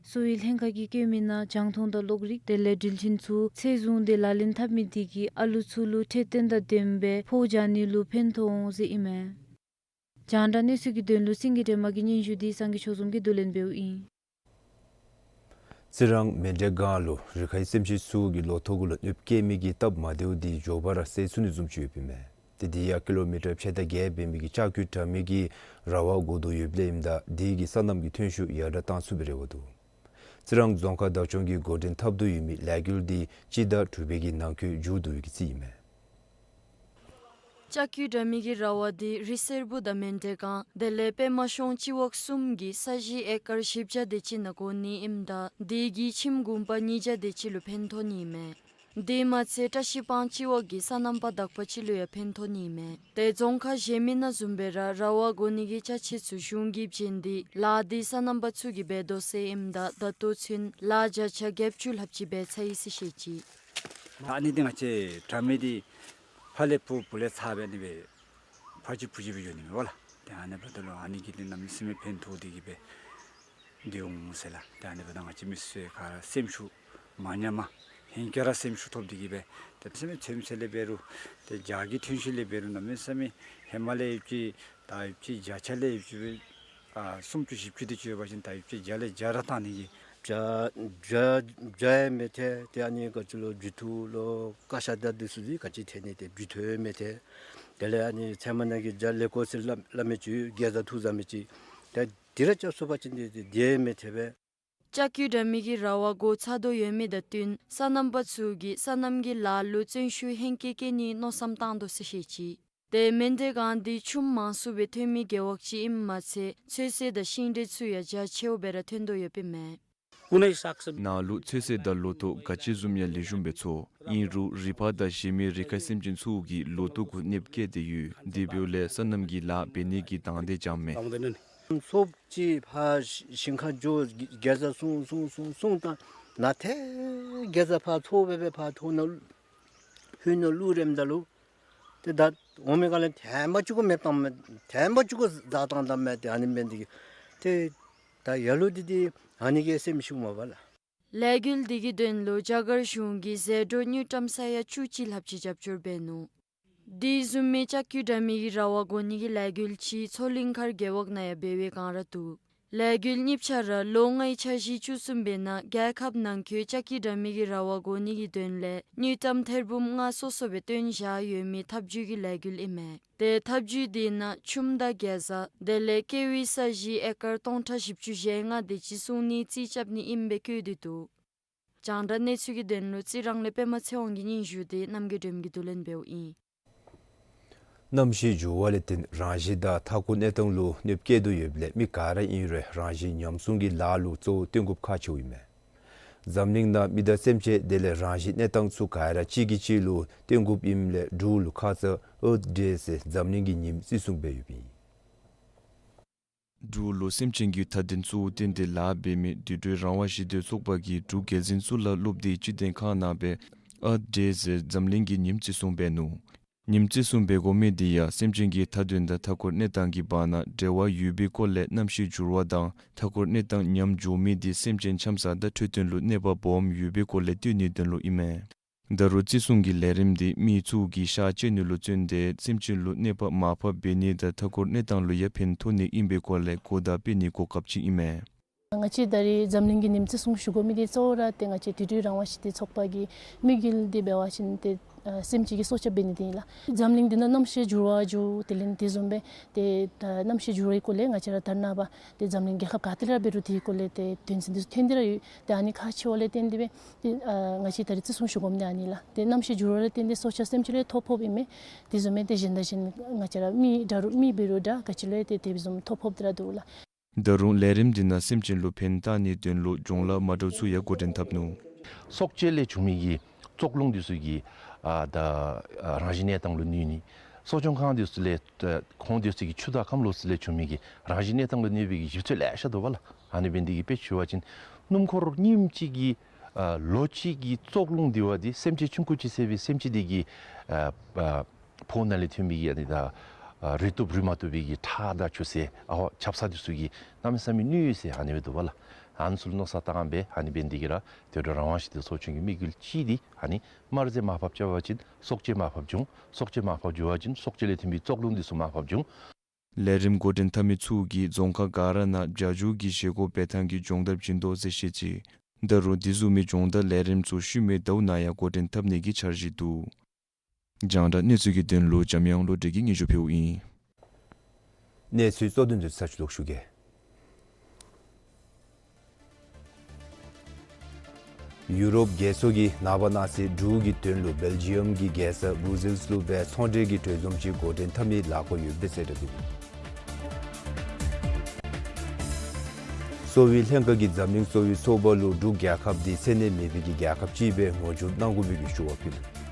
གསོ་བའི་ལྷན་ཁག་གིས་བཀོད་མི་ནང་རྒྱང་མཐོང་དང་གློག་རིག་དེ་ལས་འགྲུལ་འཕྲིན་ཚུ་ཚད་བཟུང་སྟེ་ལག་ལེན་འཐབ་མི་དེ་གིས་ཨ་ལུ་ཚུ་ལུ་འཕྲོད་བསྟེན་དང་ལྡནམ་སྦེ་ཕོཝ་རྒྱག་ནི་ལུ་ཕན་ཐོགས་འོང་ཟེར་ཨིན་མས། རྒྱང་བསྒྲགས་གནས་ཚུལ་གྱི་དོན་ལུ་སེང་གེ་སྒྲོལ་མ་གི་སྙན་ཞུ་དེ་སངས་རྒྱས་ཆོས་འཛོམས་ཀྱིས་བསྡུ་ལེན་འབདཝ་ཨིན། རྩི་རང་མཎྜལ་སྒང་ལུ་རི་ཁའི་སེམས་ཅན་ཚུ་གི་ལོ་ཐོག་གུ་ལུ་གནོདཔ་བཀལ་མི་གི་སྟབས་མ་བདེཝ་དེ་མགྱོགས་པ་ར་སེལ་ཚུགས་ནི་བཟུམ་ཅིག་ཡོདཔ་ཨིན་མས། ཏེ་དེ་ཡང་ཀི་ལོ་མི་ཊར་ཕྱེད་དང་བརྒྱད་འབད་མི་གི་ལྕགས་ཀྱུ་དྲ་མིག་གི་ར་བ་བསྒོར་དོ་ཡོདཔ་ལས་ཨིནམ་ད་དེ་གིས་སོ་ནམ་གྱི་ཐོན་ཤུགས་ཡར་དྲག་གཏང་ཚུགས་པའི་རེ་བ་འདུག། རྩི་རང་རྫོང་ཁག་བདག་སྐྱོང་གིས་འགོ་འདྲེན་འཐབ་དོ་ཡོད་མི་ལས་འགུལ་དེ་སྤྱི་ཟླ་དྲུག་པའི་གི་ནང་འཁོད་མཇུག་བསྡུ་བའི་གི་རྩིས་ཨིན་མས། ལྕགས་ཀྱུ་དྲ་མིག་གི་ར་བ་དེ་རི་སེར་པོ་དང་མཎྜལ་སྒང་དེ་ལས་པདྨ་གཤོང་སྤྱི་འོག་གསུམ་གྱི་ས་གཞི་ཨེ་ཀར་བཞི་བརྒྱ་དེ་ཅིག་ནང་བསྒོར་ནི་ཨིནམ་ད་དེ་གིས་ཁྱིམ་གུང་པ་ཉིས་བརྒྱ་དེ་ཅིག་ལུ་ཕན་ཐོགས་ནི་ཨིན་མས། དེ་མ་ཚད་བཀྲ་ཤིས་སྤང་སྤྱི་འོག་གི་སོ་ནམ་པ་དག་པ་ཅིག་ལུ་ཡང་ཕན་ཐོགས་ནི་ཨིན་མས། ཏེ་རྫོང་ཁག་གཞན་མི་ནང་བཟུམ་སྦེ་ར་ར་བ་བསྒོར་ནི་གི་ཅ་ཆས་ཚུ་གཞུང་གིས་བྱིན་ཏེ་ལཱ་དེ་སོ་ནམ་པ་ཚུ་གིས་འབད་དོ་ཟེར་ཨིནམ་ད་ད་ལྟོ་ཚུན་ལཱ་བརྒྱ་ཆ་བརྒྱད་ཅུ་ལྷགཔ་ཅིག་འབད་ཚར་ཡི་ཟེར་བཤད་ཅི། ཨ་ནི་འདི་ང་བཅས་དྲ་མིག་འདི་ཕར་ལས་སྦུག་སྦུག་ལས་ཚར་སྦེ་ཨ་ནི་སྦེ་ཕར་ཅིག་བུ་ཅིག་སྦེ་འགྱོ་ནི་མས་པ་ལགས། ཏེ་ཨ་ནི་འབདཝ་ད་ལུ་ཨ་ནི་གིས་ཏེ་གནམ་མེད་ས་མེད་ཕན་ཐོགས་ཏེ་གི་སྦེ་སྡོད་འོང་ཟེར་ལགས། ཏེ་ཨ་ནི་འབདཝ་ད་ང་བཅས་མི་སེར་ག་ར་སེམས་ཤུགས་མ་ཉམས་པར་ཧེང་སྐལ་ར་སེམས་ཤུགས་ཐོབ་སྟེ་གི་སྦེ་ཏེ་གནམ་མེད་ས་མེད་ཚོད་བསྲེ་ལས་འབད་རུང་ཏེ་ཇ་གི་ཐོན་ཤུགས་ལས་འབད་རུང་གནམ་མེད་ས་མེད་ཧེ་མ་ལས་ཡོདཔ་ཅིག་ད་ཡོདཔ་ཅིག་བརྒྱ་ཆ་ལས་ཡོདཔ་ཅིག་སྦེ་ཨ་སུམ་ཅུ་བཞི་བཅུ་དེ་ཅིག་ཡོད་པ་ཅིན་ད་ཡོདཔ་ཅིག་བརྒྱ་ལས་བརྒྱ་ར་བཏང་ནི་གི། བརྒྱ་བརྒྱ་བརྒྱ་ཡང་མི་ཐལ། ཏེ་ཨ་ནི་ག་ཅི་ལོ་རྒྱུ་ཐུག་ལོ་ཀ་ཤ་དང་འདི་ཚུ་འདི་ག་ཅི་ཐལ་ནི། ཏེ་རྒྱུ་ཐུག་ཡང་མི་ཐལ། དེ་ལས་ཨ་ནི་ཚལ་མ་ནང་གི་བརྒྱ་ལས་ཀོ་ཟེར་སླབ་སླབ་མི་ཅིག་གེ་ཛ་ཐུག་ཟ་མི་ཅིག་ཏེ་དེ་ར་རྐྱབ་སོང་པ་ཅིན་ཏེ་ཏེ་དེ་ཡང་མི་ཐལ་བས། ལྕགས་ཀྱུ་དྲ་མིག་གི་ར་བ་བསྒོར་ཚར་དོ་ཡོད་མི་དང་བསྟུན་སོ་ནམ་པ་ཚུ་གིས་སོ་ནམ་གྱི་ལཱ་ལུ་བརྩོན་ཤུགས་ཧེང་སྐལ་བསྐྱེད་ནིའི་མནོ་བསམ་བཏང་དོ་ཟེར་བཤད་ཅི། ཏེ་མཎྜལ་སྒང་འདི་ཆུམ་མང་སུ་སྦེ་ཐོན་མི་རྒེད་འོག་ཅིག་ཨིནམ་མ་ཚད་ཚོད་བསྲེ་དང་ཤིང་འབྲས་ཚུ་ཡང་རྒྱ་ཆེཝ་སྦེ་ར་ཐོན་དོ་ཡོདཔ་ཨིན་མས། ནང་ལུ་ཚོད་བསྲེ་དང་ལོ་ཐོག་ག་ཅི་བཟུམ་ཡང་ལེགས་ཤོམ་སྦེ་འཚོ། ཨིན་རུང་རི་ཕག་དང་གཞན་མི་རི་ཁའི་སེམས་ཅན་ཚུ་གིས་ལོ་ཐོག་གུ་གནོདཔ་བཀལ་ཏེ་ཡོད། དེ་འབདཝ་ལས་སོ་ནམ་གྱི་ལཱ་འབད་ནི་གི་དང་འདོད་ཅང་མེད། ཚོདཔ་ཅིག་ཕར་ཞིང་ཁར་འགྱོ་གེ་ཛ་བཟུང་བཟུང་བཟུང་བཟུང་བཏང་ནཱ་ཏེ་གེ་ཛ་ཕར་འཚོ་སྦེ་སྦེ་ཕར་ཐོག་ནང་ལྷོད་ནང་བླུག་རནམ་ད་ལུ་ཏེ་ད་འོང་མི་ག་ལས་ཐེངས་མ་གཅིག་གུ་མེདཔ་བཏངམ་མས། ཐེངས་མ་གཅིག་གུ་བཟའ་བཏང་བཏངམ་མས། ཏེ་ཨ་ནི་མེན་ཏེ་གི་ཏེ་ད་ཡར་ལུ་འདི་འདི་ཨ་ནི་གིས་སེམས་ཤུགས་མ་བ་ལགས། ལས་འགུལ་འདི་གི་དོན་ལུ་རྒྱ་གར་གཞུང་གིས་ཟད་འགྲོ་དངུལ་ཀྲམ་ས་ཡ་བཅུ་གཅིག་ལྷགཔ་ཅིག་རྒྱབ་སྐྱོར་འབད་ནུག། དེ་བཟུམ་མའི་ལྕགས་ཀྱུ་དྲ་མིག་གི་ར་བ་བསྒོར་ནི་གི་ལས་འགུལ་ཅིག་མཚོ་གླིང་མཁར་རྒེད་འོག་ནང་ཡང་འབད་བའི་བསྒང་ར་འདུག། ལས་འགུལ་གཉིས་ཆ་ར་ལོ་ལྔའི་འཆར་གཞི་བཅུ་གསུམ་པའི་ནང་རྒྱལ་ཁབ་ནང་འཁོད་ལྕགས་ཀྱུ་དྲ་མིག་གི་ར་བ་བསྒོར་ནི་གི་དོན་ལས་དངུལ་ཀྲམ་ཐེར་འབུམ་ལྔ་སོ་སོ་སྦེ་བཏོན་བཞག་ཡོད་མི་ཐབས་ཇུས་ཀྱི་ལས་འགུལ་ཨིན་མས། ཏེ་ཐབས་ཇུས་དེ་ནང་ཆུམ་དང་གེ་ཛ་དེ་ལས་ཀེ་ཝི་ས་གཞི་ཨེ་ཀར་སྟོང་ཕྲག་བཞི་བཅུ་ཞེ་ལྔ་དེ་ཅིག་སྲུང་ནིའི་རྩིས་རྐྱབ་ནི་ཨིནམ་སྦེ་བཀོད་དེ་འདུག། རྒྱང་བསྒྲགས་གནས་ཚུལ་གྱི་དོན་ལུ་རྩི་རང་ལས་པདྨ་ཚེ་དབང་གི་སྙན་ཞུ་དེ་རྣམ་རྒྱལ་སྒྲོལ་མ་གིས་བསྡུ་ལེན་འབདཝ་ཨིན། གནམ་གཤིས་འགྱུར་བ་ལས་བརྟེན་རང་བཞིན་དང་མཐའ་འཁོར་གནས་སྟངས་ལུ་གནོདཔ་བཀལ་དོ་ཡོདཔ་ལས་མི་ག་ར་ཨིན་རུང་རང་བཞིན་ཉམས་སྲུང་གི་ལཱ་ལུ་གཙོ་བོ་བཏོན་དགོཔ་ཁག་ཆེཝ་ཨིན་མས། འཛམ་གླིང་ནང་མི་དང་སེམས་ཅན་དེ་ལས་རང་བཞིན་གནས་སྟངས་ཚུ་ག་ར་གཅིག་གིས་གཅིག་ལུ་བརྟེན་དགོཔ་ཨིནམ་ལས་འབྲུག་ལུ་ཁ་ཙ་ཨརཐ་ཌེ་ཟེར་འཛམ་གླིང་གི་ཉིནམ་བརྩི་སྲུང་འབད་ཡོདཔ་ཨིན། འབྲུག་ལུ་སེམས་ཅན་གྱི་མཐའ་དོན་གཙོ་བོར་བཏོན་ཏེ་ལཱ་འབད་མི་འདུས་གྲོལ་རང་དབང་ཞི་བདེའི་ཚོགས་པ་གིས་འབྲུག་རྒྱལ་འཛིན་གཙུག་ལག་སློབ་སྡེའི་སྤྱི་དོན་ཁང་ནང་སྦེ་ཨརཐ་ཌེ་ཟེར་འཛམ་གླིང་གི་ཉིནམ་བརྩི་སྲུང་འབད་ནུག། ཉིནམ་བརྩི་སྲུང་འབད་དགོ་མི་དེ་ཡང་སེམས་ཅན་གྱི་མཐའ་དོན་དང་མཐའ་འཁོར་གནས་སྟངས་ཀྱི་བར་ན་འབྲེལ་བ་ཡོད་པའི་སྐོར་ལས། གནམ་གཤིས་འགྱུར་བ་དང་མཐའ་འཁོར་གནས་སྟངས་ཉམས་འགྱོ་མི་དེ་སེམས་ཅན་ཆམ་ས་དང་འཕྲོད་བསྟེན་ལུ་གནོད་པ་སྦོམ་ཡོད་པའི་སྐོར་ལས་སྟོན་ནིའི་དོན་ལུ་ཨིན་མས། ད་རུང་བརྩི་སྲུང་གི་ལས་རིམ་འདི་མི་ཚུ་གིས་ཤ་བཅད་ནི་ལུ་བརྩོན་ཏེ་སེམས་ཅན་ལུ་གནོད་པ་མར་ཕབ་འབད་ནི་དང་མཐའ་འཁོར་གནས་སྟངས་ལུ་ཡང་ཕན་ཐོགས་ནི་ཨིན་པའི་སྐོར་ལས་གོ་བརྡ་སྤེལ་ནི་གོ་སྐབས་ཅིག་ཨིན་མས། ང་བཅས་ད་རེས་འཛམ་གླིང་གི་ཉིནམ་བརྩི་སྲུང་ཞུ་དགོ་མི་འདི་གཙོ་བོ་ར་ཏེ་ང་བཅས་དུད་འགྲོ་རང་དབང་ཞི་བདེ་ཚོགས་པ་གི་དམིགས་ཡུལ་འདི་འབད་བ་ཅིན་ཏེ་ཨ་སེམས་ཅན་གྱི་སྲོག་སྐྱབས་འབད་ནི་འདི་ཨིན་ལགས། འཛམ་གླིང་འདི་ནང་གནམ་གཤིས་འགྱུར་བ་འགྱོ་དེ་ལས་དེ་བཟུམ་སྦེ་ཏེ་ད་གནམ་གཤིས་འགྱུར་བའི་སྐོར་ལས་ང་བཅས་ར་ད་རེས་ནངས་པ་ཏེ་འཛམ་གླིང་རྒྱལ་ཁབ་ག་ཏེ་ར་འབད་རུང་དེའི་སྐོར་ལས་ཏེ་དོན་ཚན་འདི་ཚུ་ཐོན་ཏེ་ར་ཡོད། ཏེ་ཨ་ནི་ཁག་ཆེ་བ་ལས་བརྟེན་ཏེ་སྦེ་ཏེ་ཨ་ང་བཅས་ད་རེས་བརྩི་སྲུང་ཞུ་དགོ་མི་འདི་ཨ་ནི་ལགས། ཏེ་གནམ་གཤིས་འགྱུར་བ་ལས་བརྟེན་ཏེ་སྲོག་ཆགས་སེམས་ཅན་ལུ་ཐོ་ཕོགཔ་ཨིན་མས། དེ་བཟུམ་སྦེ་ཏེ་གཞན་དང་གཞན་ང་བཅས་ར་མི་འདྲ་རུང་མི་འབད་རུང་འདྲ་ག་ཅི་ལུ་ཡང་ཏེ་དེ་བཟུམ་ཐོ་ཕོགཔ་ཏེ་ར་འདུག་ལགས། ད་རུང་ལས་རིམ་འདི་ནང་སེམས་ཅན་ལུ་ཕན་བཏགས་ནིའི་དོན་ལུ་སྦྱོང་བརྡར་མ་འདྲཝ་ཚུ་ཡང་འགོ་འདྲེན་འཐབ་ནུག། སྲོག་གཅོད་ལས་བྱུང་མི་གི་བཙོག་རླུང་འདི་ཚུ་གིས་ཨ་ད་ཨ་རང་བཞིན་གནས་སྟངས་ལུ་གནོད་ནི། གསོ་སྐྱོང་ཁང་འདི་ཚུ་ལས་ཨ་ཁོང་འདི་ཚུ་གི་ཆུ་དང་ཁམས་ལོགས་སུ་ལས་བྱུང་མི་གི་རང་བཞིན་གནས་སྟངས་ལུ་གནོད་པའི་གི་ཞིབ་འཚོལ་ལེ་ཤ་འདུག་པ་ལགས། ཨ་ནི་འབད་ནི་འདི་གིས་དཔེ་ཞུ་བ་ཅིན་སྣུམ་འཁོར་ཉིནམ་གཅིག་གི་ཨ་ལོ་གཅིག་གི་བཙོག་རླུང་འདི་བ་འདི་སེམས་ཅན་ཆུང་ཀུ་ཅིག་ཟེར་བའི་སེམས་ཅན་འདི་གི་ཨ་ཨ་ཕོཝ་ནང་ལས་ཐོན་མི་གི་ཨ་ནི་ད་ཨ་རུལ་བཏུབ་རུལ་མ་བཏུབ་པའི་གི་ཁྲག་དང་ཆུ་སེར་ཨ་ཆབ་གསང་འདི་ཚུ་གིས་གནམ་མེད་ས་མེད་གནོད་ཡི་ཟེར་ཨ་ནི་སྦེ་འདུག་པ་ལགས། ཨ་ནི་ཚུ་ལུ་མནོ་བསམ་བཏང་སྦེ་ཨ་ནི་འབད་ནི་འདི་གིས་ར་དུད་འགྲོ་རང་དབང་ཞི་བདེ་ཚོགས་ཆུང་གི་དམིགས་ཡུལ་གཅིག་འདི་ཨ་ནི་དམར་ཟས་མར་ཕབ་རྐྱབ་པ་ཅིན་སྲོག་གཅོད་མར་ཕབ་འབྱུང་། སྲོག་གཅོད་མར་ཕབ་འབྱུང་བ་ཅིན་སྲོག་གཅོད་ལས་ཐོན་པའི་བཙོག་རླུང་འདི་ཚུ་མར་ཕབ་འབྱུང་། ལས་རིམ་འགོ་འདྲེན་འཐབ་མི་ཚུ་གིས་རྫོང་ཁག་ག་ར་ནང་བྱ་སྒྱུར་གྱི་བཞེས་སྒོ་འབད་ཐངས་ཀྱི་སྦྱོང་བརྡར་བྱིན་དོ་ཟེར་བཤད་ཅི། ད་རུང་དེ་བཟུམ་མའི་སྦྱོང་བརྡར་ལས་རིམ་ཚུ་ཤུལ་མའི་ཟླཝ་ནང་ཡང་འགོ་འདྲེན་འཐབ་ནི་གི་འཆར་གཞི་འདུག། རྒྱང་བསྒྲགས་གནས་ཚུལ་གྱི་དོན་ལུ་འཇམ་དབྱངས་བློ་གྲོས་ཀྱིས་སྙན་ཞུ་ཕུལཝ་ཨིན། གནས་ཚུལ་གཙོ་དོན་འདི་ཚུ་ཚར་ཅིག་ལོག་ཞུ་གེ། ཡུ་རོབ་རྒྱལ་ཚོགས་ཀྱིས་ནངས་པ་གནངས་ཚེ་འབྲུག་གི་དོན་ལུ་སྦེལ་ཇི་ཡམ་གྱི་རྒྱལ་ས་བྷུ་རུ་སེལསི་ལུ་སྦེ་ཚོང་འབྲེལ་གྱི་གྲོས་འཛོམས་ཅིག་འགོ་འདྲེན་འཐབ་ནིའི་ལཱ་འགོ་ཡོདཔ་སྦེ་གསལ་བསྒྲགས་འབད་ནུག། གསོ་བའི་ལྷན་ཁག་གིས་འཛམ་གླིང་གསོ་བའི་ཚོགས་པ་ལུ་འབྲུག་རྒྱལ་ཁབ་འདི་ཚད་ནད་མེད་པའི་གི་རྒྱལ་ཁབ་ཅིག་སྦེ་ངོ་སྒྱུར་གནང་དགོ་པའི་གི་ཞུ་བ་ཕུལ།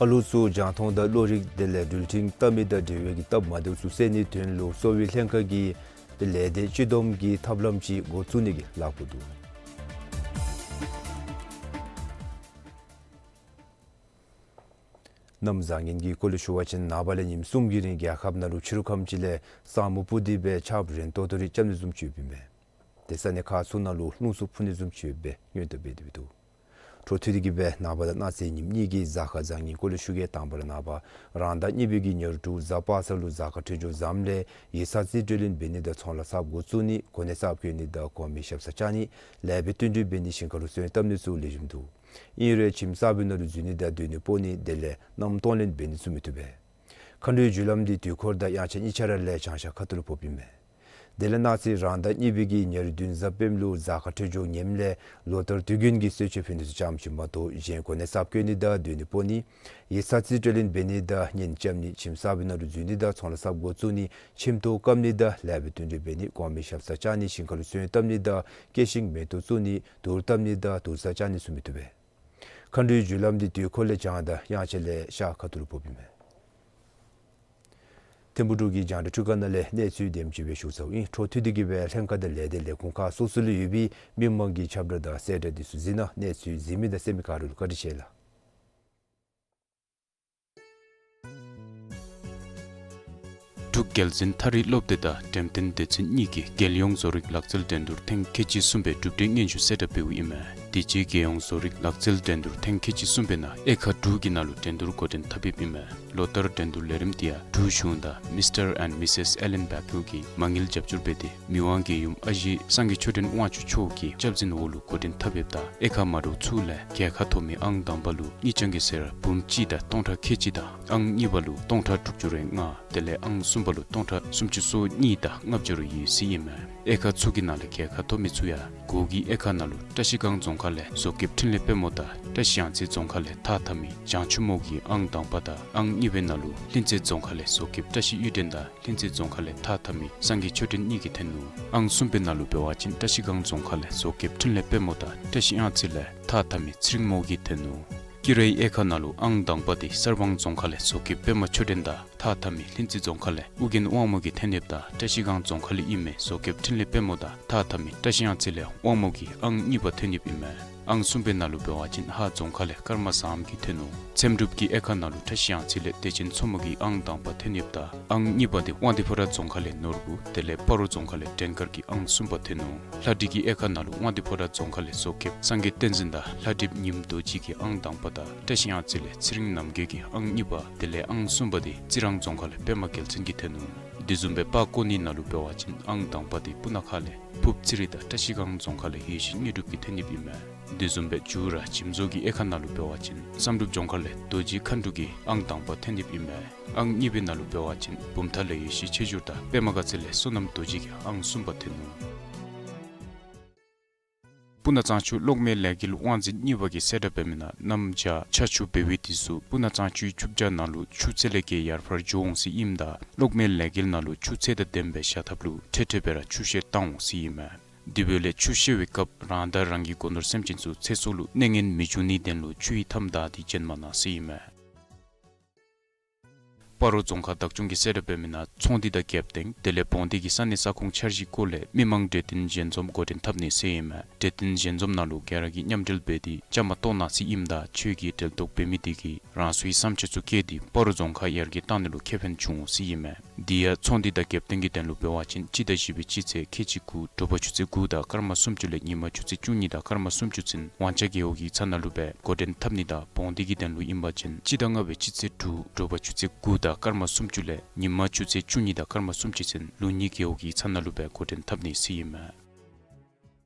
ཨ་ལུ་ཚུ་རྒྱང་མཐོང་དང་གློག་རིག་དེ་ལས་འགྲུལ་འཕྲིན་བལྟ་མི་དང་འབྲེལ་བའི་གི་སྟབས་མ་བདེཝ་ཚུ་སེལ་ནིའི་དོན་ལུ་གསོ་བའི་ལྷན་ཁག་གིས་ལས་སྡེ་སྤྱི་བསྡོམས་ཀྱི་ཐབས་ལམ་ཅིག་འགོ་བཙུགས་ནི་གི་ལཱ་འགོ་འདུག། གནམ་བཟང་ངན་གྱི་སྐོར་ལས་ཞུ་བ་ཅིན་ནངས་པ་ལས་ཉིནམ་གསུམ་གྱི་རིང་རྒྱལ་ཁབ་ནང་ལུ་ཕྱི་རུ་ཁམས་ཅིག་ལས་ས་སྨུག་སྤུབས་ཏེ་སྦེ་ཆརཔ་རན་ཏོག་ཏོ་རེ་རྐྱབ་ནི་བཟུམ་ཅིག་ཡོདཔ་ཨིན་མས། དེ་ས་གནས་ཁག་ཚུ་ནང་ལུ་རླུང་འཚུབ་འཕུ་ནི་བཟུམ་ཅིག་ཡོདཔ་སྦེ་སྔོན་དུ་འབད་དེ་སྦེ་འདུག། འཕྲོ་མཐུད་དེ་གིས་སྦེ་ནངས་པ་དང་གནངས་ཚེ་ཉིནམ་གཉིས་ཀྱི་གཟའ་སྐར་བཟང་ངན་སྐོར་ལས་ཞུ་གེ། དང་པ་ར་ནངས་པ་རང་ཟླ་གཉིས་པའི་གི་ཉེར་དྲུག་གཟའ་པ་སངས་ལུ་གཟའ་སྐར་འཕྲོད་སྦྱོར་བཟངམ་ལས་ཡིག་ཚང་རྩིས་སྤྲོད་ལེན་འབད་ནི་དང་ཚོང་ལཱ་གསརཔ་འགོ་བཙུགས་ནི་གོ་གནས་གསརཔ་བཀོད་ནི་དང་གོང་མའི་ཞབས་སར་བཅར་ནི་ལེགས་པའི་བསྟུན་གྲོས་འབད་ནི་ཞིང་ཁ་ལུ་སོན་བཏབ་ནི་ཚུ་ལེགས་ཤོམ་འདུག། ཨིན་རུང་ཁྱིམ་གསར་པའི་ནང་ལུ་འཛུལ་ནི་དང་སྡོད་གནས་སྤོ་ནི་དེ་ལས་མནའམ་གཏོང་ལེན་འབད་ནི་ཚུ་མི་བཏུབ་པས། མཁའ་འགྲོའི་རྒྱུ་ལམ་འདི་དུས་འཁོར་དང་དབྱངས་འཆར་གཉིས་ཆ་ར་ལས་བྱང་ཤར་ཁ་ཐུག་ལུ་ཕོགཔ་ཨིན་མས། དེ་ལས་གནངས་ཚེ་རང་ཟླ་གཉིས་པའི་གི་ཉེར་བདུན་གཟའ་སྤེནམ་ལུ་གཟའ་སྐར་འཕྲོད་སྦྱོར་ངནམ་ལས་ལོ་ལྟར་དུས་རྒྱུན་གྱི་གསོལ་མཆོད་ཕུལ་ནི་ཚུ་ཙམ་ཅིག་མ་གཏོགས་གཞན་གོ་གནས་གསརཔ་བཀོད་ནི་དང་སྡོད་གནས་སྤོ་ནི་ཡིག་ཚང་རྩིས་སྤྲོད་ལེན་འབད་ནི་དང་གཉེན་རྐྱབ་ནི་ཁྱིམ་གསར་པའི་ནང་ལུ་འཛུལ་ནི་དང་ཚོང་ལཱ་གསརཔ་འགོ་བཙུགས་ནི་ཁྱིམ་ཐོག་བཀབ་ནི་དང་ལེགས་པའི་བསྟུན་གྲོས་འབད་ནི་གོང་མའི་ཞབས་སར་བཅར་ནི་ཞིང་ཁ་ལུ་སོན་བཏབ་ནི་དང་སྐྱེ་ཤིང་མེ་ཏོག་བཙུགས་ནི་དུར་བཏབ་ནི་དང་དུར་ས་བཅག་ནི་ཚུ་མི་བཏུབ་པས། མཁའ་འགྲོའི་རྒྱུ་ལམ་འདི་དུས་འཁོར་ལས་བྱང་དང་དབྱངས་འཆར་ལས་ཤར་ཁ་ཐུག་ལུ་ཕོགཔ་ཨིན་མས། ཐིམ་ཕུག་འབྲུག་གི་རྒྱང་བསྒྲགས་ཁྲི་ཁང་ནང་ལས་གནས་ཚུལ་དེམ་ཅིག་སྦེ་ཞུ་ཚརཝ་ཨིན། འཕྲོ་མཐུད་དེ་གིས་སྦེ་ལྷན་ཁག་དང་ལས་སྡེ་ལས་ཁུངས་ཁག་སོ་སོ་ལུ་ཡོད་པའི་མི་མང་གི་ཁྱབ་བསྒྲགས་དང་གསལ་བསྒྲགས་འདི་ཚུ་གཟིགས་གནང་། གནས་ཚུལ་གཟིགས་མི་དང་གསན་མི་ག་ར་ལུ་བཀའ་དྲིན་ཆེ་ལགས། འབྲུག་རྒྱལ་འཛིན་ཐ་རི་སློབ་སྡེ་དང་འགྲེམས་སྟོན་སྡེ་ཚན་གཉིས་ཀྱིས་རྒྱལ་ཡོངས་བཟོ་རིག་ལག་རྩལ་འགྲན་བསྡུར་ཐེངས་ཁལ་གཅིག་གསུམ་པའི་གྲུབ་འབྲས་སྙན་ཞུ་གསལ་བསྒྲགས་འབདཝ་ཨིན་མས། དེ་ཅིག་རྒྱལ་ཡོངས་བཟོ་རིག་ལག་རྩལ་འགྲན་བསྡུར་ཐེངས་ཁལ་གཅིག་གསུམ་པའི་ནང་དབྱེ་ཁག་དྲུག་གི་ནང་ལུ་འགྲན་བསྡུར་འགོ་འདྲེན་འཐབ་ཡོདཔ་ཨིན་མས། ལོ་ལྟར་འགྲན་བསྡུར་ལས་རིམ་འདི་ཡང་འབྲུག་གཞུང་དང་མིས་ཊར་ཨེནཌ་མིས་ཟེས་ཨེ་ལེན་བཱ་ཀིལ་གྱིས་མ་དངུལ་རྒྱབ་སྐྱོར་འབད་དེ་མི་དབང་རྒྱལ་ཡུམ་ཨ་ཞེ་སངས་རྒྱས་ཆོས་ལྡན་དབང་ཕྱུག་མཆོག་གི་སྐྱབས་འཛིན་འོག་ལུ་འགོ་འདྲེན་འཐབ་ཡོདཔ་ད་དབྱེ་ཁག་མ་འདྲཝ་ཚུ་ལས་རྒྱལ་ཁ་ཐོབ་མི་ཨང་དང་པ་ལུ་དངུལ་རྐྱང་གི་གསེར་འབུམ་གཅིག་དང་སྟོང་ཕྲག་ཁལ་གཅིག་དང་ཨང་གཉིས་པ་ལུ་སྟོང་ཕྲག་དྲུག་ཅུ་རེ་ལྔ་དེ་ལས་ཨང་གསུམ་པ་ལུ་སྟོང་ཕྲག་སུམ་ཅུ་སོ་གཉིས་དང་ལྔ་བཅུ་རེ་ཡོད་ཟེར་ཨིན་མས། དབྱེ་ཁག་ཚུ་གི་ནང་ལས་རྒྱལ་ཁ་ཐོབ་མི་ཚུ་ཡང་སྒོ་གི་དབྱེ་ཁག་ནང་ལུ་བཀྲ་ཤིས་སྒང་རྫོང་ཁག་ལས་བཟོ་མཁསཔ་འཕྲིན་ལས་དཔལ་མོ་དང་བཀྲ་ཤིས་གཡང་རྩེ་རྫོང་ཁག་ལས་ཐགས་འཐག་མི་བྱང་ཆུབ་མོ་གིས་ཨང་དང་པ་དང་ཨང་གཉིས་པའི་ནང་ལུ་ལྷུན་རྩེ་རྫོང་ཁག་ལས་བཟོ་མཁསཔ་བཀྲ་ཤིས་གཡུ་སྒྲོན་དང་ལྷུན་རྩེ་རྫོང་ཁག་ལས་ཐགས་འཐག་མི་སངས་རྒྱས་ཆོས་སྒྲོན་གཉིས་ཀྱིས་ཐོན་ནུག། ཨང་གསུམ་པའི་ནང་ལུ་འབད་བ་ཅིན་བཀྲ་ཤིས་སྒང་རྫོང་ཁག་ལས་བཟོ་མཁསཔ་འཕྲིན་ལས་དཔལ་མོ་དང་བཀྲ་ཤིས་གཡང་རྩེ་ལས་ཐགས་འཐག་མི་ཚེ་རིང་མོ་གིས་ཐོན་ནུག། དཀྱི་རའི་དབྱེ་ཁག་ནང་ལུ་ཨང་དང་པ་འདི་གསར་སྤང་རྫོང་ཁག་ལས་བཟོ་མཁསཔ་པདྨ་ཆོས་སྒྲོན་དང་ཐགས་འཐག་མི་ལྷུན་རྩེ་རྫོང་ཁག་ལས་ཨོ་རྒྱན་དབང་མོ་གིས་ཐོན་ཡོདཔ་ད་བཀྲ་ཤིས་སྒང་རྫོང་ཁག་ལས་ཨིན་མི་བཟོ་མཁསཔ་འཕྲིན་ལས་དཔལ་མོ་དང་ཐགས་འཐག་མི་བཀྲ་ཤིས་གཡང་རྩེ་ལས་དབང་མོ་གིས་ཨང་གཉིས་པ་ཐོན་ཡོདཔ་ཨིན་མས། ཨང་གསུམ་པའི་ནང་ལུ་འབད་བ་ཅིན་ཧཱ་རྫོང་ཁག་ལས་ཀརྨ་བཟངམོ་གིས་ཐོན་ནུག། ཚེམ་དྲུབ་ཀྱི་དབྱེ་ཁག་ནང་ལུ་བཀྲ་ཤིས་གཡང་རྩེ་ལས་བདེ་ཆེན་མཚོ་མོ་གིས་ཨང་དང་པ་ཐོན་ཡོདཔ་ད་ཨང་གཉིས་པ་འདི་དབང་འདུས་ཕོ་བྲང་རྫོང་ཁག་ལས་ནོར་བུ་དེ་ལས་སྤ་རོ་རྫོང་ཁག་ལས་འགྲན་དཀར་གྱིས་ཨང་གསུམ་པ་ཐོན་ནུག། ལྷ་བྲིས་ཀྱི་དབྱེ་ཁག་ནང་ལུ་དབང་འདུས་ཕོ་བྲང་རྫོང་ཁག་ལས་བཟོ་མཁསཔ་སངས་རྒྱས་བསྟན་འཛིན་དང་ལྷ་བྲིསཔ་ཉིམ་རྡོ་རྗེ་གིས་ཨང་དང་པ་དང་བཀྲ་ཤིས་གཡང་རྩེ་ལས་ཚེ་རིང་རྣམ་རྒྱལ་གྱིས་ཨང་གཉིས་པ་དེ་ལས་ཨང་གསུམ་པ་འདི་རྩི་རང་རྫོང་ཁག་ལས་པདྨ་རྒྱལ་མཚན་གྱིས་ཐོན་ནུག། དེ་བཟུམ་སྦེ་པར་བརྐོ་ནི་ནང་ལུ་འབད་བ་ཅིན་ཨང་དང་པ་འདི་སྤུ་ན་ཁ་ལས་ཕུབ་ཚེ་རིང་དང་བཀྲ་ཤིས་སྒང་རྫོང་ཁག་ལས་ཡེ་ཤེས་དངོས་གྲུབ་ཀྱིས་ཐོན་ཡོདཔ་ཨིན་མས། དེ་བཟུམ་སྦེ་མཇུག་ར་འཇིམ་བཟོ་གི་དབྱེ་ཁག་ནང་ལུ་འབད་བ་ཅིན་བསམ་གྲུབ་ལྗོངས་མཁར་ལས་རྡོ་རྗེ་མཁའ་འགྲོ་གིས་ཨང་དང་པ་ཐོན་ཡོདཔ་ཨིན་མས། ཨང་གཉིས་པའི་ནང་ལུ་འབད་བ་ཅིན་བུམ་ཐང་ལས་ཡེ་ཤེས་ཆོས་འབྱོར་དང་པདྨ་དགའ་ཚལ་ལས་བསོད་ནམས་རྡོ་རྗེ་གིས་ཨང་གསུམ་པ་ཐོན་ནུག། སྤུ་ན་གཙང་ཆུ་གློག་མེའི་ལས་འགུལ་དབང་འཛིན་གཉིས་པ་གིས་གསལ་བསྒྲགས་འབད་མི་ནང་གནམ་བྱཱར་ཆར་ཆུ་འབེལ་བའི་དུས་སུ་སྤུ་ན་གཙང་ཆུའི་ཆུ་བྱཱར་ནང་ལུ་ཆུ་ཚད་ལས་བརྒལ་ཡར་འཕར་འགྱོ་འོང་ཟེར་ཨིནམ་ད་གློག་མེའི་ལས་འགུལ་ནང་ལུ་ཆུ་ཚད་དང་ལྡནམ་སྦེ་བཞག་ཐབས་ལུ་འཕྲལ་འཕྲལ་སྦེ་ར་ཆུ་བཤལ་བཏང་འོང་ཟེར་ཨིན་མས། དེ་འབདཝ་ལས་ཆུ་བཤལ་བའི་སྐབས་རང་དང་རང་གི་སྒོ་ནོར་སེམས་ཅན་ཚུ་ཚེ་སྲོག་ལུ་གནོད་ངན་མི་འབྱུང་ནིའི་དོན་ལུ་ཆུའི་མཐའམ་བདའ་སྟེ་བྱོན་མ་གནང་ཟེར་ཨིན་མས། སྤ་རོ་རྫོང་ཁག་བདག་སྐྱོང་གིས་གསལ་བསྒྲགས་འབད་མི་ནང་ཚོང་འདུས་དང་རྒྱབ་རྟེན་དེ་ལས་བོང་སྡེ་གི་ས་གནས་ས་ཁོངས་འཆར་གཞིའི་སྐོར་ལས་མི་མང་གྲོས་བསྟུན་ཞལ་འཛོམས་འགོ་འདྲེན་འཐབ་ནི་ཟེར་ཨིན་མས། གྲོས་བསྟུན་ཞལ་འཛོམས་ནང་ལུ་ག་ར་གིས་མཉམ་འབྲེལ་འབད་དེ་བཅའ་མར་གཏོགས་གནང་ཟེར་ཨིནམ་ད་ཆོས་ཀྱི་འབྲེལ་གཏོགས་འབད་མི་དེ་གིས་རང་སོའི་བསམ་སྤྱོད་ཚུ་བཀོད་དེ་སྤ་རོ་རྫོང་ཁག་ཡར་རྒྱས་གཏང་ནི་ལུ་ཁེ་ཕན་འབྱུང་འོང་ཟེར་ཨིན་མས། དེ་ཡང་ཚོང་འདུས་དང་རྒྱབ་རྟེན་གྱི་དོན་ལུ་འབད་བ་ཅིན་སྤྱི་ཟླ་བཞི་པའི་སྤྱི་ཚེས་ཁལ་གཅིག་དགུ་དྲོ་པ་ཆུ་ཚོད་དགུ་དང་སྐར་མ་སུམ་ཅུ་ལས་ཉིན་མ་ཆུ་ཚོད་བཅུ་གཉིས་དང་སྐར་མ་སུམ་ཅུ་ཚུན་དབང་ཆ་རྒེད་འོག་གི་ཚབ་ནང་ལུ་སྦེ་འགོ་འདྲེན་འཐབ་ནི་དང་བོང་སྡེ་གི་དོན་ལུ་ཨིན་པ་ཅིན་སྤྱི་ཟླ་ལྔ་པའི་སྤྱི་ཚེས་དྲུག་དྲོ་པ་ཆུ་ཚོད་དགུ་དང་སྐར་མ་སུམ་ཅུ་ལས་ཉིན་མ་ཆུ་ཚོད་བཅུ་གཉིས་དང་སྐར་མ་སུམ་ཅུ་ཚུན་ལུང་གཉིས་རྒེད་འོག་གི་ཚབ་ནང་ལུ་སྦེ་འགོ་འདྲེན་འཐབ་ནི་ཟེར་ཨིན་མས།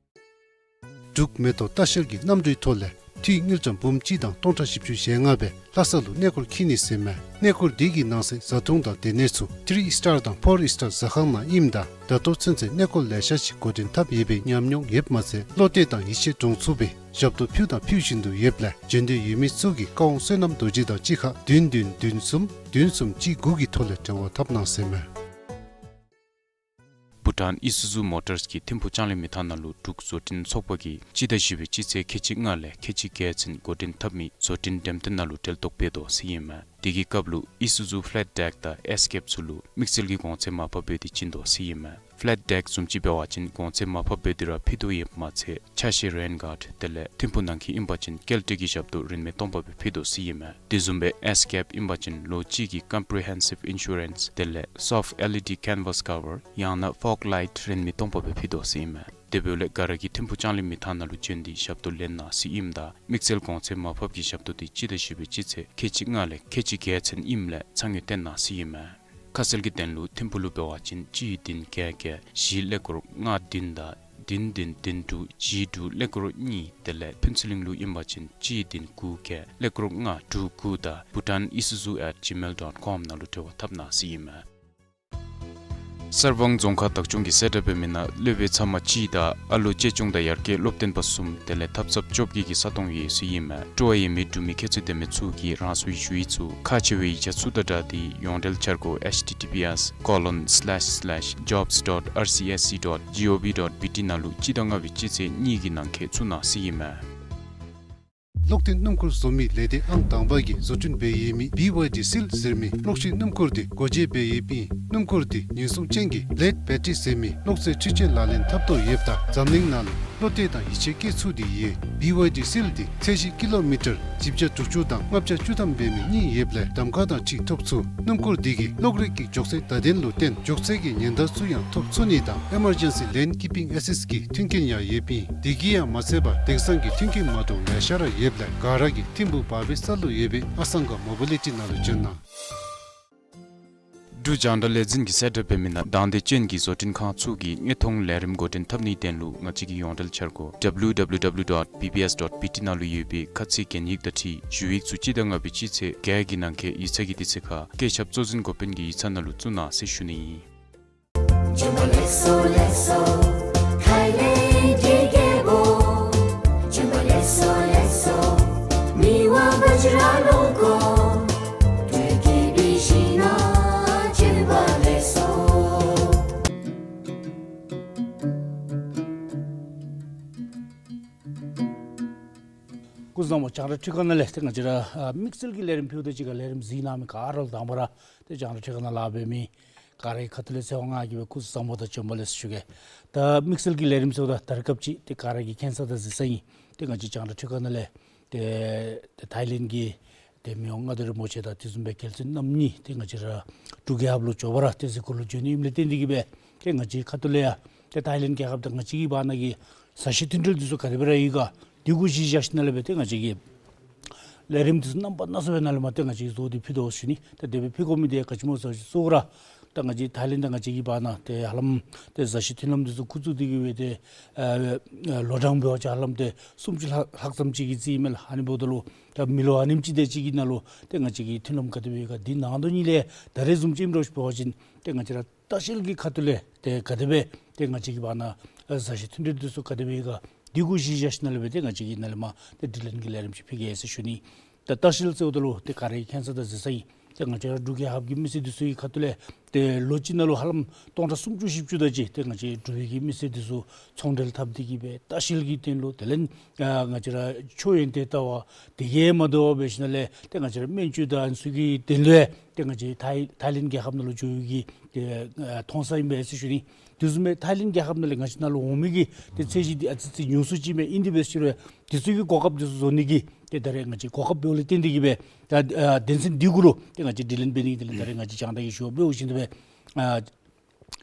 འབྲུག་མེ་ཏོག་ལྟ་བཤལ་གྱི་གནམ་གྲུའི་ཐོག་ལས་འཐུས་དངུལ་ཀྲམ་འབུམ་གཅིག་དང་སྟོང་ཕྲག་བཞི་བཅུ་ཞེ་ལྔ་སྦེ་ལྷ་ས་ལུ་གནས་སྐོར་འཁྱིད་ནི་ཟེར་མས། གནས་སྐོར་འདི་གི་ནང་གསེས་བཟའ་འཐུང་དང་སྡོད་གནས་ཚུ་ཐི་རི་སི་ཊར་དང་ཕོར་སི་ཊར་ཟ་ཁང་ནང་ཨིནམ་ད་ད་ལྟོ་ཚུན་ཚོད་གནས་སྐོར་ལེ་ཤ་ཅིག་འགོ་འདྲེན་འཐབ་ཡོད་པའི་ཉམས་མྱོང་ཡོདཔ་མ་ཚད་བློ་གཏད་དང་ཡིད་ཆེས་འདྲོངས་ཚུགས་པའི་ཞབས་ཏོག་ཕུལ་དང་ཕུལ་བཞིན་དུ་ཡོདཔ་ལས་འབྱོན་འདོད་ཡོད་མི་ཚུ་གིས་བཀའ་དབང་བསོད་ནམས་རྡོ་རྗེ་དང་གཅིག་ཁར་བདུན་བདུན་བདུན་གསུམ་བདུན་གསུམ་གཅིག་དགུ་གི་ཐོག་ལས་འབྲེལ་བ་འཐབ་གནང་ཟེར་མས། བྷུ་ཊཱན་ཨི་སུ་ཛུ་མོ་ཊརསི་གི་ཐིམ་ཕུག་ལྕང་གླིང་མི་ཐང་ནང་ལུ་འབྲུག་བཟོ་སྐྲུན་ཚོགས་པ་གིས་སྤྱི་ཟླ་བཞི་པའི་སྤྱི་ཚེས་ཁལ་གཅིག་ལྔ་ལས་ཁལ་གཅིག་བརྒྱད་ཚུན་འགོ་འདྲེན་འཐབ་མི་བཟོ་སྐྲུན་འགྲེམས་སྟོན་ནང་ལུ་གྲལ་གཏོགས་འབད་དོ་ཟེར་ཨིན་མས། དེ་གི་སྐབས་ལུ་ཨི་སུ་ཛུ་ཕེ་ལེཊ་ཌེཀ་དང་ཨེས་ཀེབ་ཚུ་ལུ་དམིགས་བསལ་གྱི་གོང་ཚད་མར་ཕབ་འབད་དེ་བྱིན་དོ་ཟེར་ཨིན་མས། ཕེ་ལེཊ་ཌེཀ་བཟུམ་ཅིག་འབད་བ་ཅིན་གོང་ཚད་མར་ཕབ་འབད་དེ་ར་ཕུལ་དོ་ཡོདཔ་མ་ཚད་ཆ་ཤས་རེན་གཱཌ་དེ་ལས་ཐིམ་ཕུག་ནང་འཁོད་ཨིན་པ་ཅིན་སྐྱེལ་འདྲེན་གྱི་ཞབས་ཏོག་རིན་མེད་སྟོང་པ་སྦེ་ཕུལ་དོ་ཟེར་ཨིན་མས། དེ་བཟུམ་སྦེ་ཨེས་ཀེབ་ཨིན་པ་ཅིན་ལོ་གཅིག་གི་ཀམ་པི་རི་ཧེན་སིབ་ཨིན་ཤུ་རེནསི་དེ་ལས་སོཕཊ་ཨེལ་ཨི་ཌི་ཀེན་ཝཱས་ཀ་བར་ཡང་ན་ཕོག་ལའིཊ་རིན་མེད་སྟོང་པ་སྦེ་ཕུལ་དོ་ཟེར་ཨིན་མས། དེ་འབདཝ་ལས་ག་ར་གིས་ཐིམ་ཕུག་ལྕང་གླིང་མི་ཐང་ནང་ལུ་བྱོན་ཏེ་ཞབས་ཏོག་ལེན་གནང་ཟེར་ཨིནམ་ད་དམིགས་བསལ་གོང་ཚད་མར་ཕབ་ཀྱི་ཞབས་ཏོག་འདི་སྤྱི་ཟླ་བཞི་པའི་སྤྱི་ཚེས་ཁལ་གཅིག་ལྔ་ལས་ཁལ་གཅིག་བརྒྱད་ཚུན་ཨིནམ་ལས་ཚ་དངོས་བཏོན་གནང་ཟེར་ཨིན་མས། ཁ་གསལ་གྱི་དོན་ལུ་ཐིམ་ཕུག་ལུ་འབད་བ་ཅིན་གཅིག་བདུན་བརྒྱད་བརྒྱད་བཞི་ཀླད་ཀོར་ལྔ་བདུན་དང་བདུན་བདུན་བདུན་དྲུག་བཞི་དྲུག་ཀླད་ཀོར་གཉིས་དེ་ལས་ཕུན་ཚོགས་གླིང་ལུ་ཨིན་པ་ཅིན་གཅིག་བདུན་དགུ་བརྒྱད་ཀླད་ཀོར་ལྔ་དྲུག་དགུ་དང་bhutanisuzu at gmail dot com ནང་ལུ་འབྲེལ་བ་འཐབ་གནང་ཟེར་ཨིན་མས། གསར་སྤང་རྫོང་ཁག་བདག་སྐྱོང་གིས་གསལ་བསྒྲགས་འབད་མི་ནང་སློབ་དཔོན་ཚབ་མ་གཅིག་དང་ཨ་ལོ་གཅེས་སྐྱོང་དང་ཡར་རྒྱས་སློབ་སྟོན་པ་གསུམ་དེ་ལས་ཐབ་ཚངཔ་བཅོ་བརྒྱད་ཀྱི་ས་སྟོང་ཡོད་ཟེར་ཨིན་མས། སྤྲོ་བ་ཡོད་མི་འབྲུག་མི་ཁྱད་ཚོས་ལྡན་མི་ཚུ་གིས་རང་སོའི་ཞུ་ཡིག་ཚུ་ཁག་ཆེ་བའི་ཡིག་ཆ་ཚུ་དང་སྦྲགས་ཏེ་ཡོངས་འབྲེལ་འཆར་སྒོ་H T T P S colon slash slash jobs dot R C S C dot G O V dot B T ནང་ལུ་སྤྱི་ཟླ་ལྔ་པའི་སྤྱི་ཚེས་གཉིས་ཀྱི་ནང་འཁོད་བཙུགས་གནང་ཟེར་ཨིན་མས། གློག་འཐེན་སྣུམ་འཁོར་བཟོ་མི་ལས་སྡེ་ཨང་དང་པ་གིས་བཟོ་སྐྲུན་འབད་ཡོད་མི་B Y D Seal ཟེར་མི་གློག་ཤེད་སྣུམ་འཁོར་འདི་སྒོ་འབྱེད་འབད་ཡོདཔ་ཨིན། སྣུམ་འཁོར་འདི་ཉེན་སྲུང་ཅན་གྱི་ལེཌ་བེ་ཊ་རི་ཟེར་མི་གློག་རྫས་འཕྲུལ་ཆས་ལག་ལེན་འཐབ་དོ་ཡོདཔ་ད་འཛམ་གླིང་ནང་ལུ་བློ་གཏད་དང་ཡིད་ཆེས་བསྐྱེད་ཚུགས་ཏེ་ཡོད། B Y D Seal འདི་ཚད་གཞི་ཀི་ལོ་མི་ཊར་བཞི་བརྒྱ་དྲུག་ཅུ་དང་ལྔ་བརྒྱ་བཅུ་ཐམ་འབད་མི་གཉིས་ཡོདཔ་ལས་གདམ་ཁ་དང་གཅིག་ཐོབ་ཚུགས། སྣུམ་འཁོར་འདི་གིས་གློག་རིག་གི་མགྱོགས་ཚད་བརྡ་དོན་ལུ་བརྟེན་མགྱོགས་ཚད་ཀྱི་ཉེན་བརྡ་ཚུ་ཡང་ཐོབ་ཚུགས་ནི་དང་Emergency Lane Keeping Assist གི་མཐུན་རྐྱེན་ཡང་ཡོདཔ་ཨིན། དེ་གིས་ཡང་མ་ཚད་པར་དེང་སང་གི་མཐུན་རྐྱེན་མ་འདྲཝ་ལེ་ཤ་ར་ཡོདཔ་ལས་ག་ར་གིས་ཐིམ་ཕུག་བར་པའི་ས་ལུ་ཡོད་པའི་ཨ་སང་ག་མོ་བི་ལི་ཊི་ནང་ལུ་བྱོན་གནང་། འབྲུག་རྒྱང་བསྒྲགས་ལས་འཛིན་གྱིས་གསལ་བསྒྲགས་འབད་མི་ནང་དང་འདོད་ཅན་གྱི་བཟོ་སྐྲུན་ཁང་ཚུ་གིས་དངོས་མཐོང་ལས་རིམ་འགོ་འདྲེན་འཐབ་ནིའི་དོན་ལུ་ང་བཅས་ཀྱི་ཡོངས་འབྲེལ་འཆར་སྒོ་W W W dot B B S dot B T ནང་ལུ་ཡོད་པའི་ཁ་ཚིག་གན་ཡིག་དང་འཁྲིལ་ཞུ་ཡིག་ཚུ་སྤྱི་ཟླ་ལྔ་པའི་སྤྱི་ཚེས་བརྒྱད་ཀྱི་ནང་འཁོད་ཡིག་ཚང་གི་དུས་ཚོད་ཁར་བཀོད་ཁྱབ་གཙོ་འཛིན་འགོ་དཔོན་གྱི་ཡིག་ཚང་ནང་ལུ་བཙུགས་གནང་ཟེར་ཞུ་ནི་ཨིན། སྐུ་གཟུགས་བཟང་པོ། རྒྱང་བསྒྲགས་འཕྲུལ་ཁང་ནང་ལས་ཏེ་ང་བཅས་ར་ཨ་དམིགས་བསལ་གྱི་ལས་རིམ་ཕུལཝ་ད་གཅིག་ཁར་ལས་རིམ་གཟིགས་གནང་མི་ག་ར་ལུ་དང་པ་ར་ཏེ་རྒྱང་བསྒྲགས་འཕྲུལ་ཁང་ནང་ལཱ་འབད་མི་ག་རའི་ཁ་ཐུག་ལས་ཚེ་དབང་ང་གིས་སྦེ་སྐུ་གཟུགས་བཟང་པོ་དང་བྱོན་པ་ལེགས་སོ་ཞུ་གེ། ད་དམིགས་བསལ་གྱི་ལས་རིམ་ཟེརཝ་ད་ད་རེས་སྐབས་ཅིག་ཏེ་ག་ར་གིས་མཁྱེན་ས་དང་གཟིགས་ས་ཨིན། ཏེ་ང་བཅས་རྒྱང་བསྒྲགས་ཁྲི་ཁ་ནང་ལས་ཏེ་ཏེ་ཐའི་ལེནཌ་གི་ཏེ་མི་དབང་མངའ་བདག་རིན་པོ་ཆེ་དང་དེ་བཟུམ་སྦེ་རྒྱལ་བཙུན་རྣམ་གཉིས་ཏེ་ང་བཅས་ར་འབྲུག་རྒྱལ་ཁབ་ལུ་འབྱོར་བར་ཏེ་གཟིགས་སྐོར་ལུ་འབྱོན་ནི་ཨིནམ་ལས་བརྟེན་ཏེ་གིས་སྦེ་ཏེ་ང་བཅས་ཁ་ཐུག་ལས་ཡང་ཏེ་ཐའི་ལེནཌ་རྒྱལ་ཁབ་དང་ང་བཅས་ཀྱི་བར་ན་གི་མཛའ་བཤེས་མཐུན་འབྲེལ་འདི་ཚུ་ག་དེ་སྦེ་ར་ཡོད་ག་འདི་གུ་གཞི་བཞག་ཞིནམ་ལས་སྦེ་ཏེ་ང་བཅས་ཀྱི་ལས་རིམ་འདི་ཚུ་རྣམ་པ་སྣ་ཚོགས་པའི་ནང་ལས་མར་ཏེ་ང་བཅས་བཟོ་སྟེ་ཕུལ་དོ་ཟེར་ཞུ་ནི། ཏེ་དེ་སྦེ་ཕུལ་དགོ་མི་འདི་ག་ཅི་སྨོ་ཟེར་བ་ཅིན་གཙོ་བོ་ར་ད་ང་བཅས་ཐའི་ལེནཌ་དང་ང་བཅས་ཀྱི་བར་ན་ཏེ་ཧ་ལམ་ཏེ་མཛའ་བཤེས་མཐུན་ལམ་འདི་ཚུ་ཁུ་བཙུགས་ཏེ་གིས་སྦེ་ཏེ་ཨ་ལོ་གྲངས་འབད་བ་ཅིན་ཧ་ལམ་ཏེ་སུམ་ཅུ་ལྷག་ལྷག་ཙམ་ཅིག་གི་རྩིས་ཨིན་མས་ལགས། ཨ་ནི་འབདཝ་ད་ལུ་ད་མི་ལོ་ཨ་ནེམ་ཅིག་དེ་ཅིག་གི་ནང་ལུ་ཏེ་ང་བཅས་ཀྱི་མཐུན་ལམ་ག་དེ་སྦེ་ཡོད་ག་འདི་ནང་དོན་ཉིད་ལས་ད་རེས་བཟུམ་ཅིག་ཨིནམ་འདྲཝ་ཅིག་འབད་བ་ཅིན་ཏེ་ང་བཅས་ར་ལྟ་བཤལ་གྱི་ཁ་ཐུག་ལས་ཏེ་ག་དེ་སྦེ་ཏེ་ང་བཅས་ཀྱི་བར་ན་ཨ་མཛའ་བཤེས་མཐུན་འབྲེལ་འདི་ཚུ་ག་དེ་སྦེ་ཡོད་ག་འདི་གུ་གཞི་བཞག་ཞིནམ་ལས་སྦེ་ཏེ་ང་བཅས་ཀྱིས་ནཱ་ལས་མར་ཏེ་དྲི་ལན་གྱི་ལས་རིམ་ཅིག་ཕུལ་གེ་ཟེར་ཞུ་ནི། ད་ལྟ་བཤལ་ཟེརཝ་ད་ལུ་ཏེ་ག་ར་གིས་མཁྱེན་ས་དང་གཟིགས་ས་ཨིན། ཏེ་ང་བཅས་ར་འབྲུག་རྒྱལ་ཁབ་ཀྱི་མི་སེར་འདི་ཚུ་གི་ཁ་ཐུག་ལས་ཏེ་ལོ་གཅིག་ནང་ལུ་ཧ་ལམ་སྟོང་ཕྲག་སུམ་ཅུ་བཞི་བཅུ་དེ་ཅིག་ཏེ་ང་བཅས་འབྲུག་པའི་གི་མི་སེར་འདི་ཚུ་ཚོང་འབྲེལ་འཐབ་སྟེ་གིས་སྦེ་ལྟ་བཤལ་གྱི་དོན་ལུ་དེ་ལས་ཨ་ང་བཅས་ར་མཆོད་ཡོན་ཏན་བཏབ་པ་དེ་གིས་མ་དོ་བར་འབད་ཞིནམ་ལས་ཏེ་ང་བཅས་ར་སྨན་བཅོས་དང་ཨ་ནི་ཚུ་གི་དོན་ལུ་ཏེ་ང་བཅས་ཐའི་ཐའི་ལེནཌ་རྒྱལ་ཁབ་ནང་ལུ་འགྱོ་བའི་གི་ཏེ་ཨ་མཐོང་ས་ཨིན་པས་ཟེར་ཞུ་ནི། དེ་བཟུམ་སྦེ་ཐའི་ལེནཌ་རྒྱལ་ཁབ་ནང་ལས་ང་བཅས་ནཱ་ལུ་འོང་མི་གི་ཏེ་ཚད་གཞི་འདི་ཨ་ཙི་ཅིག་ཉུང་སུ་ཅིག་མས། ཨིན་དེ་འབད་ཟེར་རུང་དེ་ཚུ་གི་གོ་སྐབས་འདི་ཚུ་བཟོ་ནི་གི་ཏེ་ད་རེས་ང་བཅས་གོ་སྐབས་འབདཝ་ལས་བརྟེན་ཏེ་གིས་སྦེ་ད་ཨ་དོན་ཚན་འདི་གུ་ལུ་ཏེ་ང་བཅས་དྲི་ལན་འབད་ནི་དེ་ལས་ད་རེས་ང་བཅས་རྒྱང་བསྒྲགས་ཀྱི་ཞུ་བ་འབདཝ་བཞིན་དུ་སྦེ་ཨ་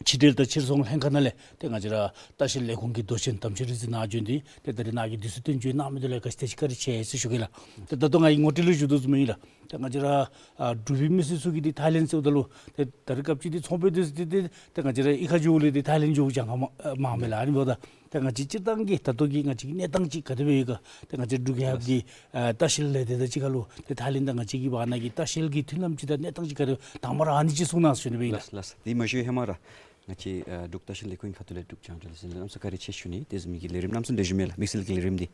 ཕྱི་འབྲེལ་དང་ཕྱིར་ཚོང་ལྷན་ཁག་ནང་ལས་ཏེ་ང་བཅས་ར་ལྟ་བཤལ་ལས་ཁུངས་ཀྱི་མདོ་ཆེན་དམ་ཆོས་རིག་འཛིན་ནཱ་བྱོན་ཏེ་ཏེ་ད་རེས་ནཱ་གི་དུས་ཚོད་བཏོན་བྱོན་གནང་མི་འདི་ལུ་ག་ཅི་ཏེ་ཅིག་བཀའ་དྲིན་ཆེ་ཟེར་ཞུ་གེ་ལགས། ཏེ་ད་ལྟོ་ང་གིས་ངོ་སྤྲོད་ལུ་ཞུ་དོ་བཟུམ་ཨིན་ལགས། ཏེ་ང་བཅས་ར་ཨ་འབྲུག་པའི་མི་སེར་ཚུ་གིས་འདི་ཐའི་ལེནཌ་ཟེརཝ་ད་ལུ་ཏེ་ད་རེས་སྐབས་ཅིག་འདི་ཚོང་པའི་འདི་ཚུ་འདི་ཏེ་ཏེ་ང་བཅས་ར་གཡུས་ཁར་འགྱོཝ་ལས་འདི་ཐའི་ལེནཌ་འགྱོ་གྱངས་ཁ་མ་ཨ་མངམ་མས་ལགས། ཨ་ནི་འབདཝ་ད་ཏེ་ང་བཅས་སྤྱིར་བཏང་གི་ད་ལྟོ་གི་ང་བཅས་ཀྱི་གནས་སྟངས་ཅིག་ག་དེ་སྦེ་ཡོད་ག་ཏེ་ང་བཅས་འབྲུག་རྒྱལ་ཁབ་ཀྱི་ཨ་ལྟ་བཤལ་ལས་སྡེ་དང་གཅིག་ཁར་ལུ་ཏེ་ཐའི་ལེནཌ་དང་ང་བཅས་ཀྱི་བར་ན་གི་ལྟ་བཤལ་གྱི་མཐུན་ལམ་ཅིག་དང་གནས་སྟངས་ཅིག་ག་དེ་དང་པ་ར་ཨ་ནི་ཅིག་གསུང་གནང་ཟེར་ཞུ་ནི་སྦེ་ཨིན་ལགས། ལགས་ལགས། དེ་མ་ཞུ་ཧེ་མ་ར་ང་བཅས་ཨ་འབྲུག་ལྟ་བཤལ་ལས་ཁུངས་ཁ་ཐུག་ལས་འབྲུག་རྒྱང་བསྒྲགས་ལས་འཛིན་གནམ་མེད་ས་མེད་བཀའ་དྲིན་ཆེ་ཞུ་ནི། དེ་བཟུམ་མའི་གི་ལས་རིམ་གནམ་མེད་ས་མེད་ལེགས་ཤོམ་མས་ལགས། དམིགས་བསལ་གྱི་ལས་རིམ་འདི་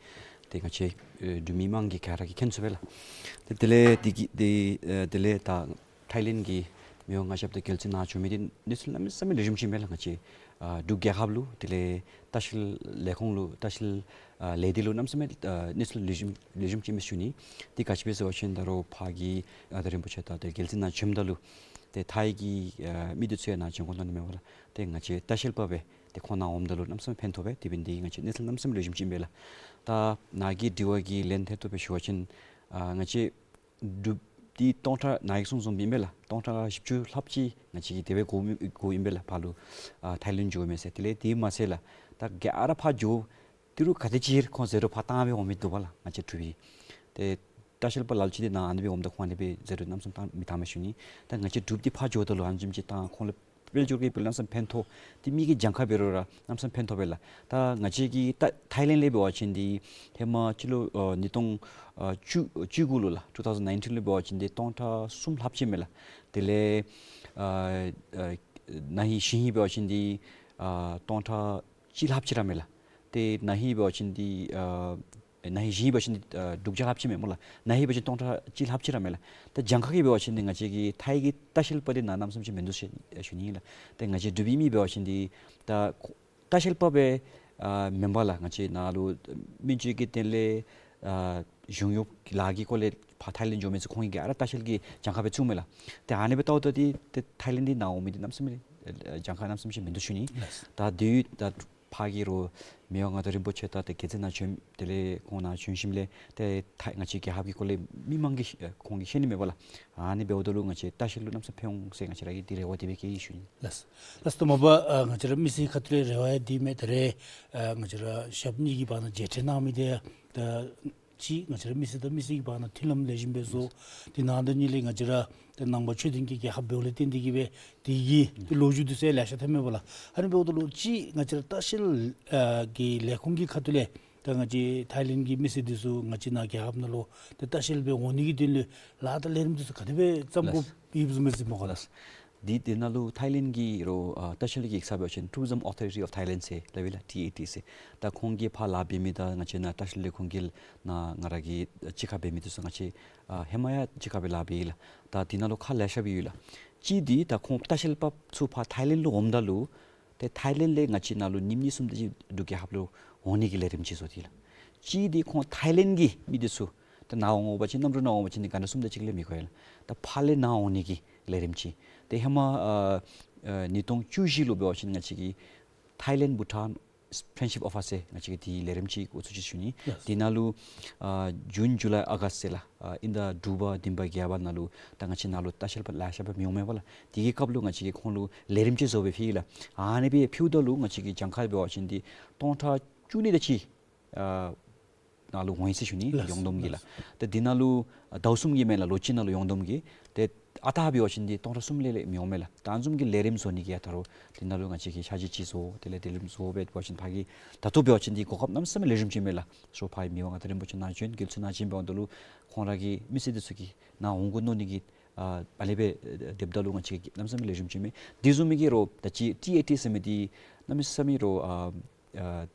ཏེ་ང་བཅས་ཨེ་འབྲུག་མི་མང་གིས་ག་ར་གིས་མཁྱེན་ཚུགས་པས་ལགས། ཏེ་དེ་ལས་འདི་གི་འདི་ཨེ་དེ་ལས་ད་ཐའི་ལེནཌ་གི་མི་དབང་མངའ་ཞབས་དང་རྒྱལ་བཙུན་ནཱ་བྱོན་མི་འདི་གནས་ཚུལ་གནམ་མེད་ས་མེད་ལེགས་ཤོམ་ཅིག་མས་ལགས། ང་བཅས་ཨ་འབྲུག་རྒྱལ་ཁབ་ལུ་དེ་ལས་ལྟ་བཤལ་ལས་ཁུངས་ལུ་ལྟ་བཤལ་ཨ་ལས་སྡེ་ལུ་གནམ་མེད་ས་མེད་ཨ་གནས་ཚུལ་ལེགས་ཤོམ་ལེགས་ཤོམ་ཅིག་མས་ཞུ་ནི། འདི་ག་ཅི་སྦེ་ཟེར་བ་ཅིན་ད་རུང་ཕར་གྱི་ཨ་ད་རིན་པོ་ཆེ་དང་ཏེ་རྒྱལ་བཙུན་ནཱ་བྱོནམ་ད་ལུ་ཏེ་ཐའི་གི་ཨ་མི་འདི་ཚུ་ཡང་ནཱ་བྱོན་དགོ་མནོ་ནི་མས་པ་ལགས། ཏེ་ང་བཅས་ལྟ་བཤལ་པ་སྦེ་ཏེ་ཁོང་ནཱ་འོངམ་ད་ལུ་གནམ་མེད་ས་མེད་ཕན་ཐོགས་པས། དེ་འབད་ནི་འདི་ང་བཅས་གནས་ཚུལ་གནམ་མེད་ས་མེད་ལེགས་ཤོམ་ཅིག་མས་ལགས། ད་ནཱ་གི་དྲི་བ་གི་ལན་ཐད་ཐོག་སྦེ་ཞུ་བ་ཅིན་ཨ་ང་བཅས་འབྲུག་འདི་སྟོང་ཕྲག་ནཱ་གིས་གསུངས་གསུངསམ་ཨིན་པས་ལགས། སྟོང་ཕྲག་བཞི་བཅུ་ལྷགཔ་ཅིག་ང་བཅས་ཀྱིས་དེ་སྦེ་དགོ་དགོཝ་ཨིན་པས་ལགས། ཕར་ལུ་ཨ་ཐའི་ལེནཌ་འགྱོ་མི་སེར་དེ་ལས་དེ་མ་ཚད་ལགས། ད་ག་ར་ཕར་འགྱོ་དེ་རུང་ག་དེ་ཅིག་ཁོང་ཟད་འགྲོ་ཕར་བཏང་སྦེ་འོང་མི་འདུག་པ་ལགས། ང་བཅས་འབྲུག་པའི་ཏེ་ལྟ་བཤལ་པ་ལ་ལུ་ཅིག་འདི་ནཱ་ཨ་ནི་སྦེ་འོངམ་ད་ཁོང་ཨ་ནི་སྦེ་ཟད་འགྲོ་གནམ་མེད་ས་མེད་བཏང་མི་བཏངམ་མས་ཞུ་ནི། ད་ང་བཅས་འབྲུགཔ་འདི་ཕར་འགྱོཝ་ད་ལུ་ཨ་ནི་བཟུམ་ཅིག་བཏང་ཁོང་ལུ་དཔལ་འབྱོར་གྱི་སྦེ་གནམ་མེད་ས་མེད་ཕན་ཐོགས། ཏེ་མི་གི་གྱངས་ཁ་འབད་རུང་ར་གནམ་མེད་ས་མེད་ཕན་ཐོགས་པས་ལགས། ད་ང་བཅས་ཀྱི་ད་ཐའི་ལེནཌ་ལས་འབད་བ་ཅིན་འདི་ཧེ་མ་སྤྱི་ལོ་ཨ་ཉིས་སྟོང་ཨ་བཅུ་བཅུ་དགུ་ལུ་ལགས། ཊུ་ཐའུ་ཟེན་ནའིན་ཊིན་ལུ་འབད་བ་ཅིན་འདི་སྟོང་ཕྲག་གསུམ་ལྷགཔ་ཅིག་མས་ལགས། དེ་ལས་ཨ་ཨ་ན་ཧིང་གཞེས་ཧིང་འབད་བ་ཅིན་འདི་ཨ་སྟོང་ཕྲག་གཅིག་ལྷགཔ་ཅིག་ར་མས་ལགས། ཏེ་ན་ཧིང་འབད་བ་ཅིན་འདི་ཨ་ན་ཧིང་གཞེས་ཧིང་འབད་བ་ཅིན་འདི་ཨ་དྲུག་བརྒྱ་ལྷགཔ་ཅིག་མས་སྨོ་ལགས། ན་ཧིང་འབད་བ་ཅིན་སྟོང་ཕྲག་གཅིག་ལྷགཔ་ཅིག་ར་མས་ལགས། ད་གྱངས་ཁ་གི་འབད་བ་ཅིན་འདི་ང་བཅས་ཀྱི་ཐའི་གི་ལྟ་བཤལ་པ་འདི་ནཱ་གནམ་མེད་ས་མེད་ཅིག་མིན་འདུག་ཟེར་ཞུ་ནི་ཨིན་ལགས། ཏེ་ང་བཅས་འབྲུག་པའི་མི་འབད་བ་ཅིན་འདི་ད་ལྟ་བཤལ་པ་སྦེ་ཨ་མེན་པར་ལགས། ང་བཅས་ནཱ་ལུ་སྨན་བཅོས་ཀྱི་དོན་ལས་ཨ་གཞུང་གཡོག་ལཱ་གི་སྐོར་ལས་ཕར་ཐའི་ལེནཌ་འགྱོ་མི་ཚུ་ཁོང་གིས་ག་ར་ལྟ་བཤལ་གྱི་གྱངས་ཁ་སྦེ་བཙུགས་མས་ལགས། ཏེ་ཨ་ནི་སྦེ་བལྟཝ་ད་འདི་ཏེ་ཐའི་ལེནཌ་འདི་ནཱ་འོང་མི་འདི་གནམ་མེད་ས་མེད་ཨ་གྱངས་ཁ་གནམ་མེད་ས་མེད་ཅིག་མིན་འདུག་ཞུ་ནི། ལགས། ད་དེ་ད་ཕར་གྱི་རུང་མི་དབང་མངའ་བདག་རིན་པོ་ཆེ་དང་ཏེ་རྒྱལ་བཙུན་ནཱ་བྱོན་དེ་ལས་ཁོང་ནཱ་བྱོན་ཞིནམ་ལས་ཏེ་ཐའི་ང་བཅས་རྒྱལ་ཁབ་ཀྱི་སྐོར་ལས་མི་མང་གིས་ཨ་ཁོང་གིས་ཤེས་ནི་མས་པ་ལགས། ཨ་ནི་འབདཝ་ད་ལུ་ང་བཅས་ལྟ་བཤལ་ལུ་གནམ་མེད་ས་མེད་ཕན་འོང་ཟེར་ང་བཅས་ར་གིས་འདི་རེ་བ་འདི་སྦེ་བསྐྱེད་ཡི་ཞུ་ནི། ལགས། ལགས་སོ། མ་པ་ཨ་ང་བཅས་ར་མི་སེར་ཁ་ཐུག་ལས་རེ་བ་ཡང་འདི་མས། ད་རེས་ཨ་ང་བཅས་ར་ཞབས་གཉིས་ཀྱི་བར་ན་མཇལ་འཕྲད་གནང་མི་འདི་ད་ཅིག་ང་བཅས་ར་མི་སེར་དང་མི་སེར་གྱི་བར་ན་མཐུན་ལམ་ལེགས་ཤོམ་སྦེ་བཟོ། དེ་ནང་དོན་ཉིད་ལས་ང་བཅས་ར་ཏེ་ནང་པ་ཆོས་ལྡན་གྱི་རྒྱལ་ཁབ་འབདཝ་ལས་བརྟེན་ཏེ་གིས་སྦེ་དེ་གི་ཏེ་ལོ་རྒྱུས་འདི་ཚུ་ལེ་ཤ་ཐོན་མས་པ་ལགས། ཨ་ནི་འབདཝ་ད་ལུ་ཅིག་ང་བཅས་ར་ལྟ་བཤལ་ཨ་གི་ལས་ཁུངས་ཀྱི་ཁ་ཐུག་ལས་ད་ང་བཅས་ཐའི་ལེནཌ་གི་མི་སེར་འདི་ཚུ་ང་བཅས་ནཱ་རྒྱལ་ཁབ་ནང་ལུ་ཏེ་ལྟ་བཤལ་སྦེ་འོང་ནི་གི་དོན་ལུ་ལཱ་དང་ལས་རིམ་འདི་ཚུ་ག་དེ་སྦེ་བརྩམ་དགོཔ་ཡོདཔ་བཟུམ་སྦེ་གཟིགས་མས་ག་ལགས། འདི་དེ་ནང་ལུ་ཐའི་ལེནཌ་གི་རུང་ཨ་ལྟ་བཤལ་གྱི་ཡིག་ཚང་འབད་བ་ཅིན་Tourism Authority of Thailand ཟེར་སླབ་ཨིན་ལགས། ཊི་ཨེ་ཊི་ཟེར། ད་ཁོང་གིས་ཕར་ལཱ་འབད་མི་དང་ང་བཅས་ནཱ་ལྟ་བཤལ་ལས་ཁུངས་ཀྱི་ནཱ་ང་ར་གིས་གཅིག་ཁར་འབད་མི་འདི་ཚུ་ང་བཅས་ཨ་ཧེ་མ་ཡང་གཅིག་ཁར་སྦེ་ལཱ་འབད་ཡི་ལགས། ད་དེ་ནང་ལུ་ཁག་ལེ་ཤ་སྦེ་ཡོད་ལགས། གཅིག་འདི་ད་ཁོང་ལྟ་བཤལ་པ་ཚུ་ཕར་ཐའི་ལེནཌ་ལུ་འོངམ་ད་ལུ་ཏེ་ཐའི་ལེནཌ་ལས་ང་བཅས་ནཱ་ལུ་ཉིནམ་གཉིས་གསུམ་དེ་ཅིག་འབྲུག་རྒྱལ་ཁབ་ལུ་འོང་ནི་གི་ལས་རིམ་ཅིག་བཟོ་སྟེ་ལགས། གཅིག་འདི་ཁོང་ཐའི་ལེནཌ་གི་མི་འདི་ཚུ་ད་ནཱ་འོང་འོང་པ་ཅིན་གནམ་གྲུ་ནང་འོང་པ་ཅིན་གནམ་གྲུ་གསུམ་དེ་ཅིག་ལས་མི་འགོར་ལགས། ད་ཕར་ལས་ནཱ་འོང་ནི་གི་ལས་རིམ་ཅིག། ཏེ་ཧེ་མ་ཨ་ཨ་ཉིས་སྟོང་བཅུ་བཞི་ལུ་འབད་བ་ཅིན་ང་བཅས་ཀྱིས་ཐའི་ལེནཌ་བྷུ་ཊཱན་ ཕྲེནཌ་ཤིཔ་ཨོ་ཕར་ཟེར་ང་བཅས་ཀྱིས་དེའི་ལས་རིམ་ཅིག་འགོ་བཙུགས་ཅི་ཞུ་ནི། ལགས། དེ་ནང་ལུ་ཨ་ཇུན་ཇུ་ལའི་ཨོ་གསཊ་ཟེར་ལགས། ཨ་དབྱིན་ཟླ་དྲུག་པ་བདུན་པ་བརྒྱད་པ་ནང་ལུ་ད་ང་བཅས་ནང་ལུ་ལྟ་བཤལ་པ་ལེ་ཤ་སྦེ་མི་འོང་མས་པ་ལགས། དེ་གི་སྐབས་ལུ་ང་བཅས་ཀྱིས་ཁོང་ལུ་ལས་རིམ་ཅིག་བཟོ་སྦེ་ཕུལ་ཡི་ལགས། ཨ་ནི་སྦེ་ཕུལཝ་ད་ལུ་ང་བཅས་ཀྱི་གྱངས་ཁ་འབད་བ་ཅིན་འདི་སྟོང་ཕྲག་བཅུ་གཉིས་དེ་ཅིག་ཨ་ནང་ལུ་འོང་ཡི་ཟེར་ཞུ་ནི། ལགས། ཡོངས་བསྡོམས་ཀྱིས་ལགས། ལགས། ཏེ་འདི་ནང་ལུ་ཟླཝ་གསུམ་གྱི་མེན་ལགས། ལོ་གཅིག་ནང་ལུ་ཡོངས་བསྡོམས་ཀྱིས། ཏེ་ཨ་རྟག་འབད་བ་ཅིན་འདི་སྟོང་ཕྲག་གསུམ་ལས་ལས་མི་འོང་མས་ལགས། ད་ཨ་ནི་བཟུམ་གྱི་ལས་རིམ་བཟོ་ནི་གི་ཡ་ད་རུང་འདི་ནང་ལུ་ང་བཅས་ཀྱིས་འཆར་གཞི་ཅིག་བཟོ། དེ་ལས་ལས་རིམ་བཟོ་འབད་བ་ཅིན་ཕར་གྱི་ད་ལྟོ་འབད་བ་ཅིན་འདི་གོ་སྐབས་གནམ་མེད་ས་མེད་ལེགས་ཤོམ་ཅིག་མས་ལགས། ཤོ་ཕར་མི་དབང་མངའ་བདག་རིན་པོ་ཆེ་ནཱ་བྱོན། རྒྱལ་སྲས་ནཱ་བྱོན་འབདཝ་ད་ལུ་ཁོང་ར་གི་མི་སེར་འདི་ཚུ་གིས་ནཱ་འོང་དགོ་མནོ་ནི་གི་ཨ་ཨ་ལས་སྦེ་སྡོདཔ་ད་ལུ་ང་བཅས་ཀྱིས་གནམ་མེད་ས་མེད་ལེགས་ཤོམ་ཅིག་མས། དེ་བཟུམ་མའི་གི་རོགས་ད་ཅི་ཊི་ཨེ་ཊི་ཟེར་མི་འདི་གནམ་མེད་ས་མེད་རོགས་ཨ་ཨ་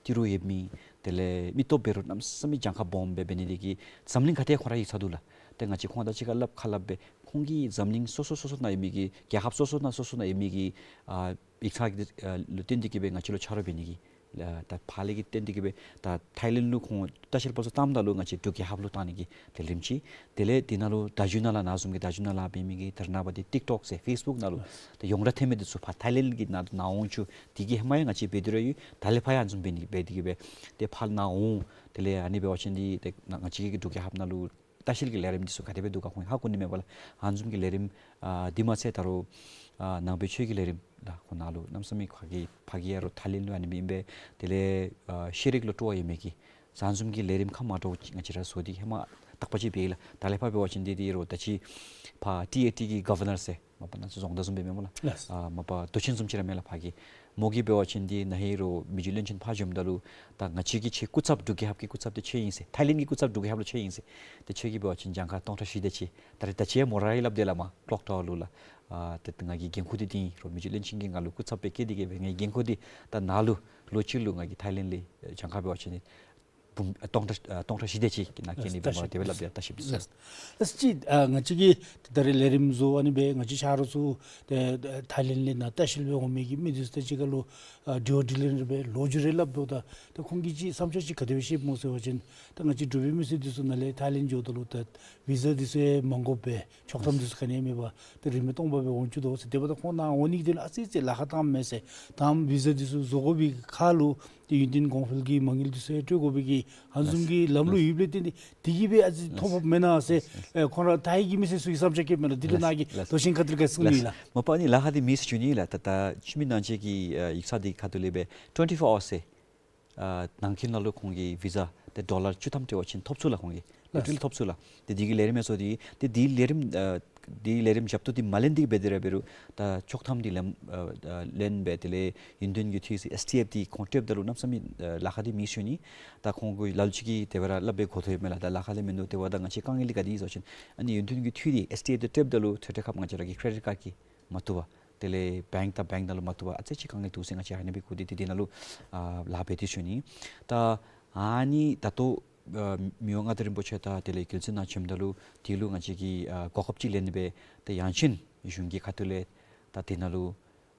ཏི་རུ་ཡོད་མི་དེ་ལས་མི་སྟོབས་འབད་རུང་གནམ་མེད་ས་མེད་གྱངས་ཁ་སྦོམ་སྦེ་འབད་ནི་དེ་གིས་འཛམ་གླིང་ག་ཏེ་ཁོང་ར་ཡིག་ཚང་འདུག་ལགས། ཏེ་ང་བཅས་ཁོང་དང་གཅིག་ཁར་སླབ་ཁ་སླབ་སྦེ་ཁོང་གིས་འཛམ་གླིང་སོ་སོ་སོ་སོ་ནང་ཡོད་མི་གི་རྒྱལ་ཁབ་སོ་སོ་ནང་སོ་སོ་ནང་ཡོད་མི་གི་ཨ་ཡིག་ཚང་གི་ཨ་ལུ་བརྟེན་ཏེ་གིས་སྦེ་ང་བཅས་ལུ་ཆ་རོགས་འབད་ནི་གི་ལགས། ད་ཕར་ལས་ཀྱི་བརྟེན་ཏེ་གིས་སྦེ་ད་ཐའི་ལེནཌ་ལུ་ཁོང་ལྟ་བཤལ་པ་ཚུ་བཏངམ་ད་ལུ་ང་བཅས་འབྲུག་རྒྱལ་ཁབ་ལུ་བཏང་ནི་གི་དེ་ལས་རིམ་ཅིག། དེ་ལས་དེ་ནང་ལུ་ད་ཇུ་ནང་ལཱ་ནཱ་བཟུམ་གྱི་ད་ཇུ་ནང་ལཱ་འབད་མི་གི་དར་ནག་པ་འདི་ཊིཀ་ཊོཀ་ཟེར་ཕེསི་བུཀ་ནང་ལུ་ད་ཡོངས་གྲགས་ཐོན་མི་འདི་ཚུ་ཕར་ཐའི་ལེནཌ་གི་ནང་ནཱ་འོང་བཅུག། དེ་གི་ཧེ་མ་ཡང་ང་བཅས་འབད་དེ་ར་ཡོད། ད་ལས་ཕར་ཡང་ཨ་ནི་བཟུམ་འབད་ནི་འབད་དེ་གིས་སྦེ་ཏེ་ཕར་ནཱ་འོང་། དེ་ལས་ཨ་ནི་འབད་བ་ཅིན་འདི་ཏེ་ང་བཅས་ཀྱི་འབྲུག་རྒྱལ་ཁབ་ནང་ལུ་ལྟ་བཤལ་གྱི་ལས་རིམ་འདི་ཚུ་ག་དེ་སྦེ་འདུག་ག་ཁོང་ཧ་གོ་ནི་མས་པ་ལགས། ཨ་ནི་བཟུམ་གྱི་ལས་རིམ་ཨ་འདི་མ་ཚད་ད་རུང་ཨ་ནང་པའི་ཆོས་ཀྱི་ལས་རིམ་ལགས། ཁོང་ནཱ་ལུ་གནམ་མེད་ས་མེད་ཕར་གྱི་ཕར་གྱི་ཡ་རོགས་ཐའི་ལེནཌ་ལུ་ཨ་ནི་སྦེ་ཨིན་པས། དེ་ལས་ཨ་ཤེས་རིག་ལུ་སྤྲོ་བ་ཡོད་མི་གི་ཨ་ནི་བཟུམ་གྱི་ལས་རིམ་ཁག་མ་འདྲཝ་ཅིག་ང་བཅས་ར་བཟོ་སྟེ་ཧེ་མ་དག་པ་ཅིག་འབད་ཡི་ལགས། ད་ལས་ཕར་འབད་བ་ཅིན་འདི་འདི་རོགས་ད་ཅི་ཕར་ཊི་ཨེ་ཊི་གི་གོ་ཝར་ནར་ཟེར་མ་པ་ནཱ་ཚུ་རྫོང་བདག་བཟུམ་སྦེ་མེན་པ་ལགས། ལགས། ཨ་མ་པ་མདོ་ཆེན་བཟུམ་ཅིག་ར་མས་ལགས་ཕར་གྱི། མོ་གིས་འབད་བ་ཅིན་འདི་ན་ཧིང་རོགས་མི་རྗེ་བློན་ཆེན་ཕར་བྱོནམ་ད་ལུ་ད་ང་བཅས་ཀྱི་ཁྱོད་སྐུ་ཚབ་འབྲུག་རྒྱལ་ཁབ་ཀྱི་སྐུ་ཚབ་འདི་ཁྱོད་ཨིན་ཟེར། ཐའི་ལེནཌ་གི་སྐུ་ཚབ་འབྲུག་རྒྱལ་ཁབ་ལུ་ཁྱོད་ཨིན་ཟེར། ཏེ་ཁྱོད་ཀྱིས་འབད་བ་ཅིན་གྱངས་ཁ་སྟོང་ཕྲག་བཞི་དེ་ཅིག། ད་རེས་ད་ཅི་ཡང་མོ་ར་གིས་སླབ་དེས་ལགས་མར་ཀློག་ཊ་ཝར་ལུ་ལགས། ཨ་ཏེ་ང་གིས་འགན་ཁུར་འདི་འདི་ཨིན། རོགས་མི་རྗེ་བློན་ཆེན་གྱིས་ང་ལུ་སྐུ་ཚབ་སྦེ་བསྐོས་ཏེ་གིས་སྦེ་ངེའི་འགན་ཁུར་འདི་ད་ནཱ་ལུ་ལོ་གཅིག་ལུ་ང་གིས་ཐའི་ལེནཌ་ལས་གྱངས་ཁ་འབད་བ་ཅིན་འབུམ་ཨ་སྟོང་ཕྲག་ཨ་སྟོང་ཕྲག་བཞི་དེ་ཅིག་གི་ནང་བཀལ་ནི་འབད་མ་དེ་སྦེ་སླབ་དེས་ལྟ་བཤལ་པ་འདི་ཚུ། ལགས། ལགས་ཅི་ཨ་ང་བཅས་ཀྱིས་ད་རེས་ལས་རིམ་བཟོ་ཨ་ནི་སྦེ་ང་བཅས་ཆ་རོགས་ཚུ་ཏེ་ཐའི་ལེནཌ་ལས་ནཱ་ལྟ་བཤལ་སྦེ་འོང་མི་གི་མི་འདི་ཚུ་ཏེ་གཅིག་ཁར་ལུ་ཨ་འདྲིཝ་འདྲིས་ལན་རེ་སྦེ་ལོ་རྒྱུས་རེ་སླབ་འབདཝ་ད་ཏེ་ཁོང་གིས་ཅིག་བསམ་འཆར་ཅིག་ག་དེ་སྦེ་བཤདཔ་སྨོ་ཟེར་བ་ཅིན་ད་ང་བཅས་འབྲུག་པའི་མི་སེར་འདི་ཚུ་ནཱ་ལས་ཐའི་ལེནཌ་འགྱོཝ་ད་ལུ་ད་བི་ཟ་འདི་ཚུ་ཡང་མ་དགོཔ་སྦེ་ཆོག་ཐམ་འདི་ཚུ་ག་ནི་ཡང་མེད་པར་ཏེ་རིན་མེད་སྟོང་པ་སྦེ་འོང་བཅུག་དོ་ཟེར། དེ་འབདཝ་ད་ཁོང་ནཱ་འོང་ནི་གི་དོན་ལུ་ཨ་ཙི་ཙི་ལཱ་ཁག་བཏངམ་མས་ཟེར། ད་བི་ཟ་འདི་ཚུ་བཟོ་དགོ་པའི་ཁར་ལུ་ཏེ་ཡུན་བརྟན་གོང་འཕེལ་གྱི་མ་དངུལ་འདི་ཚུ་ཡང་སྤྲོད་དགོ་པའི་གི་ཨ་ནི་བཟུམ་གྱི་ལམ་ལུགས་ཡོདཔ་ལས་བརྟེན་ཏེ་དེ་གིས་སྦེ་ཨ་ཙི་ཐོ་ཕོགཔ་མེན་ན་ཟེར་ཨེ་ཁོང་ར་ཐའི་གི་མི་སེར་ཚུ་གིས་བསམ་འཆར་བཀོདཔ་མས་ལགས། འདི་ལུ་ནཱ་གིས་མདོ་ཆེན་ཁ་ཐུག་ལས་ག་གསུང་ནི་ལགས། མ་པ་ཨ་ནི་ལཱ་ཁག་འདི་མེད་ཟེར་ཞུ་ནི་ལགས། ད་ད་ཕྱི་མི་ནང་བྱེད་ཀྱི་ཨ་ཡིག་ཚང་འདི་ཁ་ཐུག་ལས་སྦེ་ཊུ་ཝེན་ཊི་ཕོར་ཨ་ཝརསི་ཟེར་ཨ་ནང་འཁོད་ནང་ལུ་ཁོང་གིས་བི་ཟ་ཏེ་ཌོ་ལར་བཅུ་ཐམ་སྤྲོད་པ་ཅིན་ཐོབ་ཚུགས་ལགས། ཁོང་གིས་ལེ་ཊ་རི་ལི་ཐོབ་ཚུགས་ལགས། ཏེ་འདི་གི་ལས་རིམ་ཡང་བཟོ་སྟེ་ཏེ་འདི་ལས་རིམ་ཨ་འདི་ལས་རིམ་རྒྱབ་ཏུ་འདི་མ་ལེན་ཏེ་འབད་དེ་ར་འབད་རུང་ད་ཆོག་ཐམ་འདི་ལེན་ཨ་ཨ་ལེན་སྦེ་དེ་ལས་ཡུན་བརྟན་གྱི་འཐུས་ཟེར་ཨེསི་ཊི་ཨེཕ་འདི་ཁོང་སྤྲོདཔ་ད་ལུ་གནམ་མེད་ས་མེད་ཨ་ལཱ་ཁག་འདི་མེད་ཟེར་ཞུ་ནི། ད་ཁོང་གིས་ལ་ལུ་ཅིག་གིས་དེ་སྦེ་ར་སླབ་སྦེ་གོ་ཐོས་མས་ལགས། ད་ལཱ་ཁག་འདི་མིན་འདུག། དེ་འབདཝ་ད་ང་བཅས་དཀའ་ངལ་འདི་ག་དེ་ཨིན་ཟེར་བ་ཅིན་ཨ་ནི་ཡུན་བརྟན་གྱི་འཐུས་འདི་ཨེསི་ཊི་ཨེཕ་འདི་སྤྲོདཔ་ད་ལུ་ཐོན་ཐོན་སྐབས་ང་བཅས་ར་གི་ཀེ་རེ་ཌིཊ་ཀཱཌ་ཀྱིས་མ་བཏུབ་པར་དེ་ལས་བེངཀ་དང་བེངཀ་ནང་ལུ་མ་བཏུབ་པར་ཨ་ཙི་ཅིག་དཀའ་ངལ་འདུག་ཟེར་ང་བཅས་ཨ་ནི་སྦེ་གོ་སྟེ་ཏེ་དེ་ནང་ལུ་ཨ་ལཱ་འབད་དེ་ཞུ་ནི། ད་ཨ་ནི་ད་ལྟོ་ཨ་མི་དབང་མངའ་བདག་རིན་པོ་ཆེ་དང་དེ་ལས་རྒྱལ་སྲས་ནཱ་བྱོནམ་ད་ལུ་དེ་ལུ་ང་བཅས་ཀྱིས་ཨ་གོ་སྐབས་ཅིག་ལེན་སྦེ་ད་ཡང་ཅིན་གཞུང་གི་ཁ་ཐུག་ལས་ད་དེ་ནང་ལུ་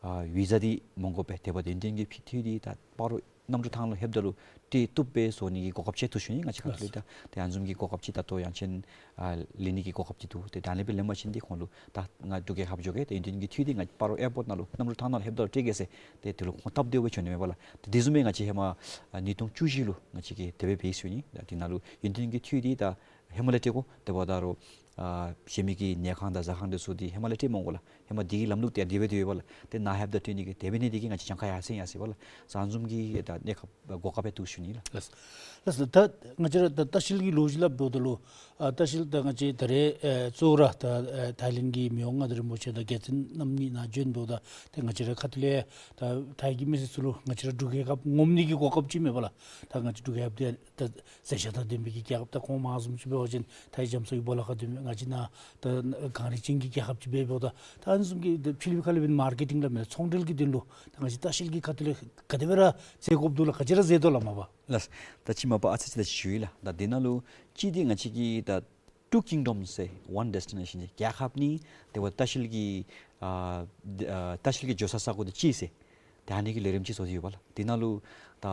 ཨ་བི་ཟ་འདི་མ་དགོཔ་སྦེ་དེ་འབདཝ་ད་ཡུན་བརྟན་གྱི་འཐུས་འདི་ད་སྤ་རོ་གནམ་གྲུ་ཐང་ལུ་ལྷོདཔ་ད་ལུ་སྤྲོད་བཏུབ་སྦེ་བཟོ་ནི་གི་གོ་སྐབས་ཅིག་འདུག་ཞུ་ནི། ང་བཅས་ཁ་ཐུག་ལས་ད་ཏེ་ཨ་ནི་བཟུམ་གྱི་གོ་སྐབས་ཅིག་ད་ལྟོ་ཡང་ཅིན་ཨ་ལེན་ནི་གི་གོ་སྐབས་ཅིག་འདུག། ཏེ་ད་ཨ་ནི་སྦེ་ལེན་པ་ཅིན་འདི་ཁོང་ལུ་ད་ང་འབྲུག་རྒྱལ་ཁབ་འགྱོ་གེ་ཏེ་ཡུན་བརྟན་གྱི་འཐུས་འདི་ང་སྤ་རོ་ཨེར་པོརཊ་ནང་ལུ་གནམ་གྲུ་ཐང་ནང་ལྷོདཔ་ད་ལུ་སྤྲོད་གེ་ཟེར་ཏེ་དེ་ལུ་ཁོང་སྟབས་བདེཝ་སྦེ་བྱོན་ནི་མས་པ་ལགས། ཏེ་དེ་བཟུམ་སྦེ་ང་བཅས་ཧེ་མ་ཨ་ཉིས་སྟོང་བཅུ་བཞི་ལུ་ང་བཅས་ཀྱིས་དེ་སྦེ་འབད་ཡི་ཟེར་ཞུ་ནི། ད་དེ་ནང་ལུ་ཡུན་བརྟན་གྱི་འཐུས་འདི་ད་ཧེ་མ་ལས་སྤྲོད་དགོ། དེ་འབདཝ་ད་རོགས་ཨ་གཞན་མི་གི་ནད་ཁང་དང་ཟ་ཁང་འདི་ཚུ་འདི་ཧེ་མ་ལས་སྤྲོད་མ་དགོ་ལགས། ཧེ་མ་འདི་གི་ལམ་ལུགས་འདི་དེ་སྦེ་འདུག་པ་ལགས། ཏེ་ནཱ་ལྷོདཔ་ད་སྤྲོད་ནི་གི་དེ་འབད་ནི་འདི་གིས་ང་བཅས་གྱངས་ཁ་ཡར་སེང་ཡར་སེང་པ་ལགས། ཨ་ནི་བཟུམ་གྱི་ད་གནས་སྐབས་གོ་སྐབས་འདུག་ཞུ་ནི་ལགས། ལགས། ལགས་སོ། ད་ང་བཅས་ར་ད་ལྟ་བཤལ་གྱི་ལོ་རྒྱུས་སླབ་འབདཝ་ད་ལུ་ཨ་ལྟ་བཤལ་ད་ང་བཅས་ད་རེས་ཨེ་གཙོ་བོ་ར་ད་ཨེ་ཐའི་ལེནཌ་གི་མི་དབང་མངའ་བདག་རིན་པོ་ཆེ་དང་རྒྱལ་མཚན་རྣམ་གཉིས་ནཱ་བྱོན་འབདཝ་ད་ཏེ་ང་བཅས་ར་ཁ་ཐུག་ལས་ད་ཐའི་གི་མི་སེར་ཚུ་ལུ་ང་བཅས་ར་འབྲུག་རྒྱལ་ཁབ་ངོམ་ནི་གི་གོ་སྐབས་ཅིག་མས་པ་ལགས། ད་ང་བཅས་འབྲུག་རྒྱལ་ཁབ་འདི་ད་མཛེས་ཆ་དང་ལྡན་པའི་གི་རྒྱལ་ཁབ། ད་ཁོང་མ་བཟུམ་ཅིག་འབད་བ་ཅིན་ཐའི་རྒྱ་མཚོ་གི་སྦོ་ལོགས་ཁར་སྡོད་མི་ང་བཅས་ནཱ་ད་གངས་རི་ཅན་གྱི་རྒྱལ་ཁབ་ཅིག་འབདཝ་ད་ད་ཨ་ནི་བཟུམ་གྱི་ད་ཕྱི་གླིང་ཁ་ལས་འབད་མར་ཀེ་ཊིང་སླབ་མི་ཚོང་འབྲེལ་གྱི་དོན་ལུ་ད་ང་བཅས་ལྟ་བཤལ་གྱི་ཁ་ཐུག་ལས་ག་དེ་སྦེ་ར་མཛད་དགོཔ་འདུག་ལགས། ག་ཅི་ར་མཛད་དོ་ལགས་མ་པ། ལགས། ད་ཅི་མ་པ་ཨ་ཙི་ཅིག་ད་ཅི་ཞུ་ཡི་ལགས། ད་དེ་ནང་ལུ་གཅིག་འདི་ང་བཅས་ཀྱི་ད་Two Kingdoms ཟེར་One Destination ཟེར་རྒྱལ་ཁབ་གཉིས་དེ་འབདཝ་ལྟ་བཤལ་གྱི་ཨ་ཨ་ལྟ་བཤལ་གྱི་འགྱོ་ས་ས་གོ་འདི་གཅིག་ཟེར་ད་ཨ་ནི་གི་ལས་རིམ་ཅིག་བཟོ་སྟེ་ཡོད་པ་ལགས། དེ་ནང་ལུ་ད་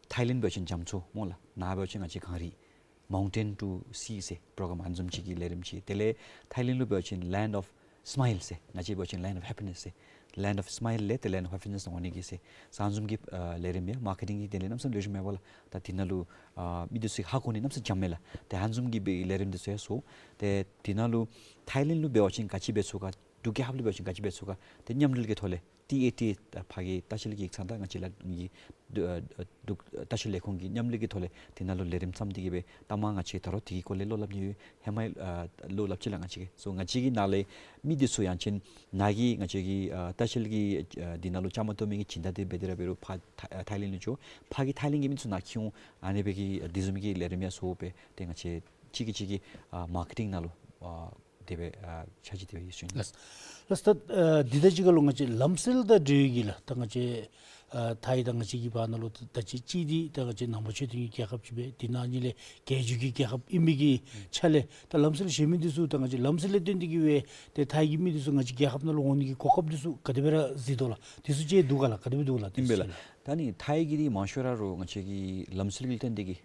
ཐའི་ལེནཌ་འབད་བ་ཅིན་རྒྱ་མཚོ་སྨོ་ལགས། ནཱ་འབད་བ་ཅིན་ང་བཅས་གངས་རི་Mountain to Sea ཟེར་པྲོ་གརམ་ཨ་ནི་བཟུམ་ཅིག་གི་ལས་རིམ་ཅིག། དེ་ལས་ཐའི་ལེནཌ་ལུ་འབད་བ་ཅིན་Land of སི་མཱའིལ་ཟེར་ང་བཅས་འབད་བ་ཅིན་Land of Happiness ཟེར། Land of Smile ལས་ཏེ་Land of Happiness ནང་འོང་ནི་གི་ཟེར། ཨ་ནི་བཟུམ་གྱི་ཨ་ལས་རིམ་ཡང་མར་ཀེ་ཊིང་གི་དོན་ལས་གནམ་མེད་ས་མེད་ལེགས་ཤོམ་ཡོདཔ་ལགས། ད་དེ་ནང་ལུ་ཨ་མི་འདི་ཚུ་ཧ་གོ་ནི་གནམ་མེད་ས་མེད་འཇམ་མས་ལགས། ཏེ་ཨ་ནི་བཟུམ་གྱི་སྦེ་ལས་རིམ་འདི་ཚུ་ཡང་ཚོགས། ཏེ་དེ་ནང་ལུ་ཐའི་ལེནཌ་ལུ་འབད་བ་ཅིན་ག་ཅི་འབད་ཚུགས་ག། འབྲུག་རྒྱལ་ཁབ་ལུ་འབད་བ་ཅིན་ག་ཅི་འབད་ཚུགས་ག། ཏེ་མཉམ་འབྲེལ་གྱི་ཐོག་ལས་ཊི་ཨེ་ཊི་ཨེ་ད་ཕར་གྱི་ལྟ་བཤལ་གྱི་ཡིག་ཚང་དང་ང་བཅས་ལ་གི་འབྲུག་ལྟ་བཤལ་ལས་ཁུངས་ཀྱི་མཉམ་འབྲེལ་གྱི་ཐོག་ལས་དེ་ནང་ལུ་ལས་རིམ་བརྩམས་ཏེ་གི་སྦེ་ད་མ་ང་བཅས་ད་རུང་དེ་གི་སྐོར་ལས་བློ་སླབ་ནི་ཡོད། ཧེ་མ་ཨ་བློ་སླབ་ཅི་ལགས་ང་བཅས་ཀྱིས། སོ་ང་བཅས་ཀྱི་ནང་ལས་མི་འདི་ཚུ་ཡང་ཅིན་ནཱ་གི་ང་བཅས་ཀྱི་ཨ་ལྟ་བཤལ་གྱི་ཨ་དེ་ནང་ལུ་བཅའ་མར་གཏོགས་མི་གི་སྦྱིན་བདག་འདི་འབད་དེ་ར་འབད་རུང་ཕར་ཐའི་ཐའི་ལེནཌ་ལུ་འགྱོ། ཕར་གྱི་ཐའི་ལེནཌ་གྱི་མི་ཚུ་ནཱ་འཁྱིད་འོང་། ཨ་ནི་སྦེ་གི་དེ་བཟུམ་གྱི་ལས་རིམ་ཡང་ཚོགས་སྦེ་ཏེ་ང་བཅས་གཅིག་གིས་གཅིག་གི་ཨ་མར་ཀེ་ཊིང་ནང་ལུ་ཨ་དེ་སྦེ་ཨ་ཆ་ཅིག་དེ་སྦེ་ཡོད་ཟེར་ཞུ་ནི། ལགས། ལགས། ད་ཨ་འདི་དང་གཅིག་ཁར་ལུ་ང་བཅས་ལམ་སྲོལ་དང་འབྲེལ་ཡོད་ཀྱི་ལགས། ད་ང་བཅས་ཨ་ཐའི་དང་ང་བཅས་ཀྱི་བར་ན་ལུ་ད་ཅི་ཅིག་འདི་ད་ང་བཅས་ནང་པ་ཆོས་ལྡན་གྱི་རྒྱལ་ཁབ་ཅིག་སྦེ་དེ་ནང་ཉིད་ལས་རྒྱལ་བརྒྱུད་ཀྱི་རྒྱལ་ཁབ་ཨིན་མི་གི་ཆ་ལས་ད་ལམ་སྲོལ་གཞན་མི་འདི་ཚུ་ད་ང་བཅས་ལམ་སྲོལ་ལས་བརྟེན་ཏེ་གི་སྦེ་ཏེ་ཐའི་གི་མི་འདི་ཚུ་ང་བཅས་རྒྱལ་ཁབ་ནང་ལུ་འོང་ནི་གི་གོ་སྐབས་འདི་ཚུ་ག་དེ་སྦེ་ར་གཟིགས་དོ་ལགས། འདི་ཚུ་ཅིག་འདུག་ག་ལགས། ག་དེ་སྦེ་འདུག་ལགས། ཨིན་པས་ལགས། ད་ནི་ཐའི་གི་འདི་མང་ཤོས་ར་རོགས་ང་བཅས་ཀྱི་ལམ་སྲོལ་ལས་བརྟེན་ཏེ་གི་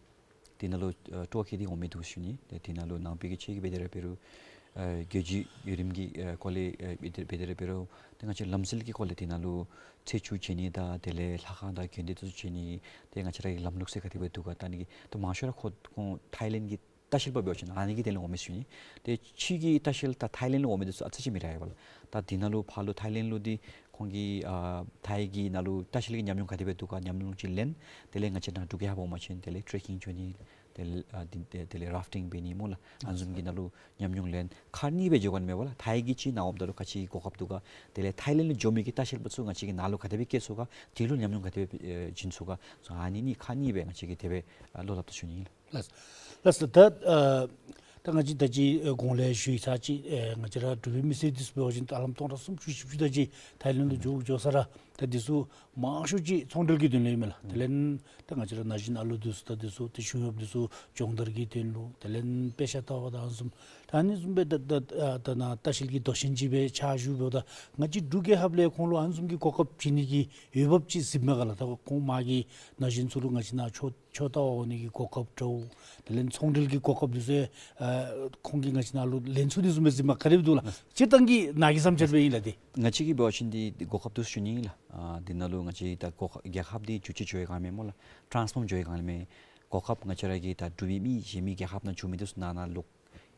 དེ་ནང་ལུ་ཨ་སྤྲོ་བ་བསྐྱེད་དེ་འོང་མི་འདུག་ཞུ་ནི། ཏེ་དེ་ནང་ལུ་ནང་པའི་གི་ཆོས་ཀྱི་འབད་དེ་ར་འབད་རུང་ཨ་རྒྱལ་བརྒྱུད་ཡུལ་རིས་ཀྱི་ཨ་སྐོར་ལས་ཨ་འབད་དེ་འབད་དེ་ར་འབད་རུང་ཏེ་ང་བཅས་ལམ་སྲོལ་གྱི་སྐོར་ལས་དེ་ནང་ལུ་ཚེས་བཅུ་བྱོན་ནི་དང་དེ་ལས་ལྷ་ཁང་དང་དགོན་སྡེ་འདི་ཚུ་བྱོན་ནི། ཏེ་ང་བཅས་ར་གི་ལམ་ལུགས་ཟེར་ག་དེ་སྦེ་འདུག་ག། ད་ནི་གི་ད་མང་ཤོས་ར་ཁོ་ཁོང་ཐའི་ལེནཌ་གི་ལྟ་བཤལ་པ་འབད་བ་ཅིན་ཨ་ནི་གི་དོན་ལས་འོང་མས་ཞུ་ནི། ཏེ་ཕྱི་གི་ལྟ་བཤལ་ད་ཐའི་ལེནཌ་ལུ་འོང་མི་འདི་ཚུ་ཨ་ཙི་ཅིག་མི་ར་ཡོད་པ་ལགས། ད་དེ་ནང་ལུ་ཕར་ལུ་ཐའི་ལེནཌ་ལུ་འདི་ཁོང་གི་ཨ་ཐའི་གི་ནང་ལུ་ལྟ་བཤལ་གྱི་ཉམས་མྱོང་ག་དེ་སྦེ་འདུག་ག། ཉམས་མྱོང་ཅིག་ལེན། དེ་ལས་ང་བཅས་ནཱ་འབྲུག་རྒྱལ་ཁབ་འོང་པ་ཅིན་དེ་ལས་ཊེ་ཀིང་འགྱོ་ནི། དེ་ལས་ཨ་འདི་དེ་དེ་ལས་རཱཕ་ཊིང་འབད་ནི་སྨོ་ལགས། ཨ་ནི་བཟུམ་གྱི་ནང་ལུ་ཉམས་མྱོང་ལེན། ཁག་གཉིས་སྦེ་འགྱོ་དགོ་ནི་མས་པ་ལགས། ཐའི་གི་ཅིག་ནཱ་འོངམ་ད་ལུ་ག་ཅི་གོ་སྐབས་འདུག་ག། དེ་ལས་ཐའི་ལེནཌ་ལུ་འགྱོ་མི་གི་ལྟ་བཤལ་པ་ཚུ་ང་བཅས་ཀྱིས་ནཱ་ལུ་ག་དེ་སྦེ་བསྐྱལ་ཚུགས་ག། དེ་ལུ་ཉམས་མྱོང་ག་དེ་སྦེ་ཨེ་བྱིན་ཚུགས་ག། སོ་ཨ་ནི་གཉིས་ཁག་གཉིས་སྦེ་ང་བཅས་ཀྱིས་དེ་སྦེ་ཨ་བློ་སླབ་དོ་ཞུ་ནི་ཨིན་ལགས། ལགས། ལགས་སོ། ད་ཨ་ད་ང་བཅས་ད་ཅི་ཨ་གོང་ལས་ཞུ་ཡི་ཚར་ཅིག་ཨེ་ང་བཅས་ར་འབྲུག་པའི་མི་སེར་འདི་ཚུ་འབད་བ་ཅིན་ད་ལམ་སྟོང་ཕྲག་སུམ་ཅུ་བཞི་བཅུ་ད་ཅི་ཐའི་ལེནཌ་ལུ་འགྱོ་འགྱོ་ས་ར་ད་འདི་ཚུ་མང་ཤོས་ཅིག་ཚོང་འབྲེལ་གྱི་དོན་ལས་ཨིན་མས་ལགས། དེ་ལས་ད་ང་བཅས་ར་ན་གཞོན་ཨ་ལུ་འདི་ཚུ་ད་འདི་ཚུ་ཏེ་གཞུང་གཡོགཔ་འདི་ཚུ་སྦྱོང་བརྡར་གྱི་དོན་ལུ་དེ་ལས་དཔེ་ཆ་ལྟ་བ་དང་ཨ་ནི་བཟུམ་ད་ཨ་ནི་བཟུམ་སྦེ་ད་ད་ད་ད་ནཱ་ལྟ་བཤལ་གྱི་མདོ་ཆེན་ཅིག་སྦེ་ཕྱག་ཞུ་འབདཝ་ད་ང་བཅས་འབྲུག་རྒྱལ་ཁབ་ལས་ཁོང་ལུ་ཨ་ནི་བཟུམ་གྱི་གོ་སྐབས་བྱིན་ནི་གི་འོས་འབབ་ཅིག་གཟིགས་མས་ག་ལགས། ད་ཁོང་མ་གི་ན་གཞོན་ཚུ་ལུ་ང་བཅས་ནཱ་ཆོས་ཆོས་ལྟ་བར་འོང་ནི་གི་གོ་སྐབས་འདྲཝ་དེ་ལས་ཚོང་འབྲེལ་གྱི་གོ་སྐབས་འདི་ཚུ་ཨ་ཁོང་གིས་ང་བཅས་ནཱ་ལུ་ལེན་ཚུགས་ནི་བཟུམ་སྦེ་གཟིགས་མས་ག། དེ་སྦེ་འདུག་ལགས། སྤྱིར་བཏང་གི་ནཱ་གི་བསམ་འཆར་སྦེ་ཨིན་ལགས། ཏེ་ང་བཅས་ཀྱིས་འབད་བ་ཅིན་འདི་གོ་སྐབས་འདུག་ཞུ་ནི་ཨིན་ལགས། ཨ་འདི་ནང་ལུ་ང་བཅས་ད་གོ་རྒྱལ་ཁབ་འདི་འགྱུར་བཅོས་འགྱོ་བའི་སྒང་ལས་སྨོ་ལགས། ཊཱནསི་ཕོརམ་འགྱོ་བའི་སྒང་ལས་མས། གོ་སྐབས་ང་བཅས་ར་གི་ད་འབྲུག་པའི་མི་གཞན་མི་རྒྱལ་ཁབ་ནང་འགྱོ་མི་འདི་ཚུ་ནཱ་ནཱ་ལོག་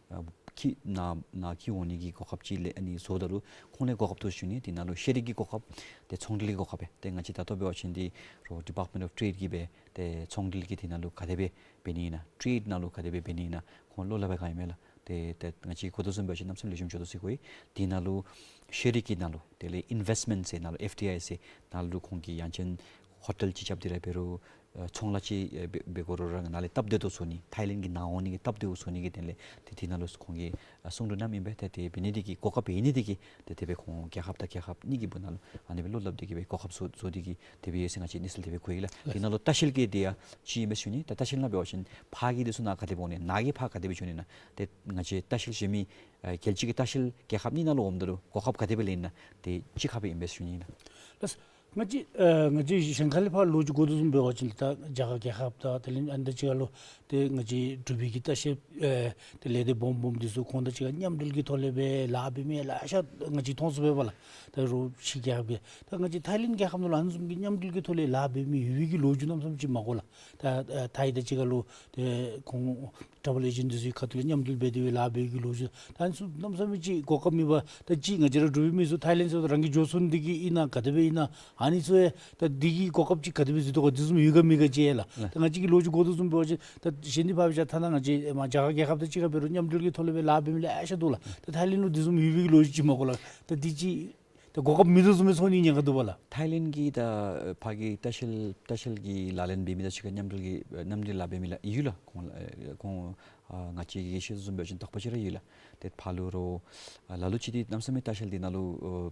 ཨ་འཁྱིད་ནཱ་ནཱ་འཁྱིད་འོང་ནི་གི་གོ་སྐབས་ཅིག་ལས་ཨ་ནི་བཟོཝ་ད་ལུ་ཁོང་ལས་གོ་སྐབས་འདུག་ཞུ་ནི། དེ་ནང་ལུ་ཤེས་རིག་གི་གོ་སྐབས་ཏེ་ཚོང་འབྲེལ་གྱི་གོ་སྐབས་སྦེ་ཏེ་ང་བཅས་ད་ལྟོ་འབད་བ་ཅིན་འདི་རོགས་ཌི་པཱརཊ་མེནཊ་ཨོཕ་ཊེཌ་ཀྱིས་སྦེ་ཏེ་ཚོང་འབྲེལ་གྱི་དེ་ནང་ལུ་ག་དེ་སྦེ་འབད་ནི་ཨིན་ན་ཊེཌ་ནང་ལུ་ག་དེ་སྦེ་འབད་ནི་ཨིན་ན་ཁོང་བློ་སླབ་པའི་སྒང་ཨིན་མས་ལགས། ཏེ་ཏེ་ང་བཅས་གོ་དོ་བཟུམ་འབད་བ་ཅིན་གནམ་མེད་ས་མེད་ལེགས་ཤོམ་འགྱོ་དོ་ཟེར་གོ་ཡི། དེ་ནང་ལུ་ཤེས་རིག་གི་ནང་ལུ་དེ་ལས་ཨིན་ཝེསཊ་མེནཊ་ཟེར་ནང་ལུ་ཨེཕ་ཌི་ཨའི་ཟེར་ནང་ལུ་ཁོང་གིས་ཡང་ཅིན་ཧོ་ཊེལ་ཅིག་རྐྱབ་སྟེ་ར་འབད་རུང་ཨ་ཚོང་ལཱ་ཅིག་ཨེ་འབད་འབད་དགོ་རུང་ར་ནཱ་ལས་སྟབས་བདེ་ཏོག་ཏོ་བཟོ་ནི། ཐའི་ལེནཌ་གྱི་ནང་འོང་ནི་གི་སྟབས་བདེ་པོ་བཟོ་ནི་གི་དོན་ལས་ཏེ་དེ་ནང་ལུ་ཁོང་གིས་ཨ་གསུང་གྲོས་གནངམ་ཨིན་པས། ཏེ་དེ་འབད་ནི་འདི་གིས་གོ་སྐབས་ཡོད་ནི་འདི་གིས་ཏེ་དེ་སྦེ་ཁོང་རྒྱལ་ཁབ་དང་རྒྱལ་ཁབ་གཉིས་ཀྱི་སྦུག་ན་ལུ་ཨ་ནི་སྦེ་བློ་སླབ་སྟེ་གི་སྦེ་གོ་སྐབས་བཟོ་བཟོ་སྟེ་གི་དེ་སྦེ་ཡོད་ཟེར་ང་བཅས་གནས་ཚུལ་དེ་སྦེ་གོ་ཡི་ལགས། དེ་ནང་ལུ་ལྟ་བཤལ་གྱི་འདི་ཡང་ཅིག་ཨིན་པས་ཞུ་ནི། ད་ལྟ་བཤལ་ནང་འབད་བ་ཅིན་ཕར་གྱི་འདི་ཚུ་ནཱ་ག་དེ་སྦེ་འོང་ནི་ནཱ་གིས་ཕར་ག་དེ་སྦེ་འགྱོ་ནི་ཨིན་ན། ཏེ་ང་བཅས་ལྟ་བཤལ་གཞན་མི་ཨ་རྒྱལ་སྤྱི་གི་ལྟ་བཤལ་རྒྱལ་ཁབ་གཉིས་ནང་ལུ་འོངམ་ད་ལུ་གོ་སྐབས་ག་དེ་སྦེ་ལེན་ཨིན་ན་ཏེ་གཅིག་ཁར་སྦེ་ཨིན་པས་ཞུ་ནི་ཨིན་ལགས། ལགས། ང་བཅས་ཨ་ང་བཅས་གཞན་ཁ་ལས་ཕར་ལོ་རྒྱུས་གོ་དོ་བཟུམ་འབད་བ་ཅིན་ད་རྒྱ་གར་རྒྱལ་ཁབ་དང་དེ་ལས་ཨ་ནི་དང་གཅིག་ཁར་ལུ་ཏེ་ང་བཅས་འབྲུག་པའི་གི་ལྟ་བཤལ་ཨེ་ཏེ་ལས་སྡེ་སྦོམ་སྦོམ་འདི་ཚུ་ཁོང་དང་གཅིག་ཁར་མཉམ་འབྲེལ་གྱི་ཐོག་ལས་སྦེ་ལཱ་འབད་མི་ལེ་ཤ་ང་བཅས་མཐོང་ཚུགས་པས་པ་ལགས། ད་རོགས་ཕྱི་རྒྱལ་ཁབ་ཀྱི་ད་ང་བཅས་ཐའི་ལེནཌ་རྒྱལ་ཁབ་ནང་ལུ་ཨ་ནི་བཟུམ་གྱི་མཉམ་འབྲེལ་གྱི་ཐོག་ལས་ལཱ་འབད་མི་ཡོད་པའི་གི་ལོ་རྒྱུས་གནམ་མེད་ས་མེད་ཅིག་མ་གོ་ལགས། ད་ཨ་ཐའི་དང་གཅིག་ཁར་ལུ་ཏེ་ཁོང་ཊ་རེ་བཱལ་ཨེ་ཇེནཊ་འདི་ཚུ་གི་ཁ་ཐུག་ལས་མཉམ་འབྲེལ་འབད་དེ་སྦེ་ལཱ་འབད་བའི་གི་ལོ་རྒྱུས་ད་ཨ་ནི་ཚུ་གནམ་མེད་ས་མེད་ཅིག་གོ་སྐབས་མེད་པར་ད་ཅི་ང་བཅས་ར་འབྲུག་པའི་མི་ཚུ་ཐའི་ལེནཌ་ཚུ་རང་གིས་འགྱོ་ཚུགས་ནི་འདི་གིས་ཨིན་ན་ག་དེ་སྦེ་ཨིན་ན་ཨ་ནི་ཚུ་ཡང་ད་འདི་གི་གོ་སྐབས་ཅིག་ག་དེ་སྦེ་གཟིགས་དོ་ག། འདི་བཟུམ་ཡོད་ག་མེད་ག་ཅིག་ཡང་ལགས། ད་ང་བཅས་ཀྱི་ལོ་རྒྱུས་གོ་དོ་བཟུམ་འབད་བ་ཅིན་ད་གཞན་འདི་ཕར་འབད་བཞག་ཐ་ན་ང་བཅས་མར་རྒྱ་གར་རྒྱལ་ཁབ་དང་གཅིག་ཁར་འབད་རུང་མཉམ་འབྲེལ་གྱི་ཐོག་ལས་སྦེ་ལཱ་འབད་མི་ལེ་ཤ་འདུག་ལགས། ད་ཐའི་ལེནཌ་ལུ་འདི་བཟུམ་ཡོད་པའི་གི་ལོ་རྒྱུས་ཅིག་མ་གོ་ལགས། ད་འདི་ཅིག་ད་གོ་སྐབས་མེད་དོ་བཟུམ་སྦེ་ཚོར་ནི་ཉེན་ཁ་འདུག་པ་ལགས། ཐའི་ལེནཌ་གི་ད་ཕར་གྱི་ལྟ་བཤལ་ལྟ་བཤལ་གྱི་ལག་ལེན་འབད་མི་དང་གཅིག་ཁར་མཉམ་འབྲེལ་གྱི་མཉམ་འབྲེལ་ལཱ་འབད་མི་ལགས་ཡོད་ལགས། ཁོང་ལགས་ཁོང་ཨ་ང་བཅས་ཀྱིས་ཤེས་དོ་བཟུམ་འབད་བ་ཅིན་དག་པ་ཅིག་ར་ཡོད་ལགས། ཏེ་ཕར་ལུ་རོགས་ཨ་ལ་ལུ་ཅིག་འདི་གནམ་མེད་ས་མེད་ལྟ་བཤལ་འདི་ནང་ལུ་ཨ་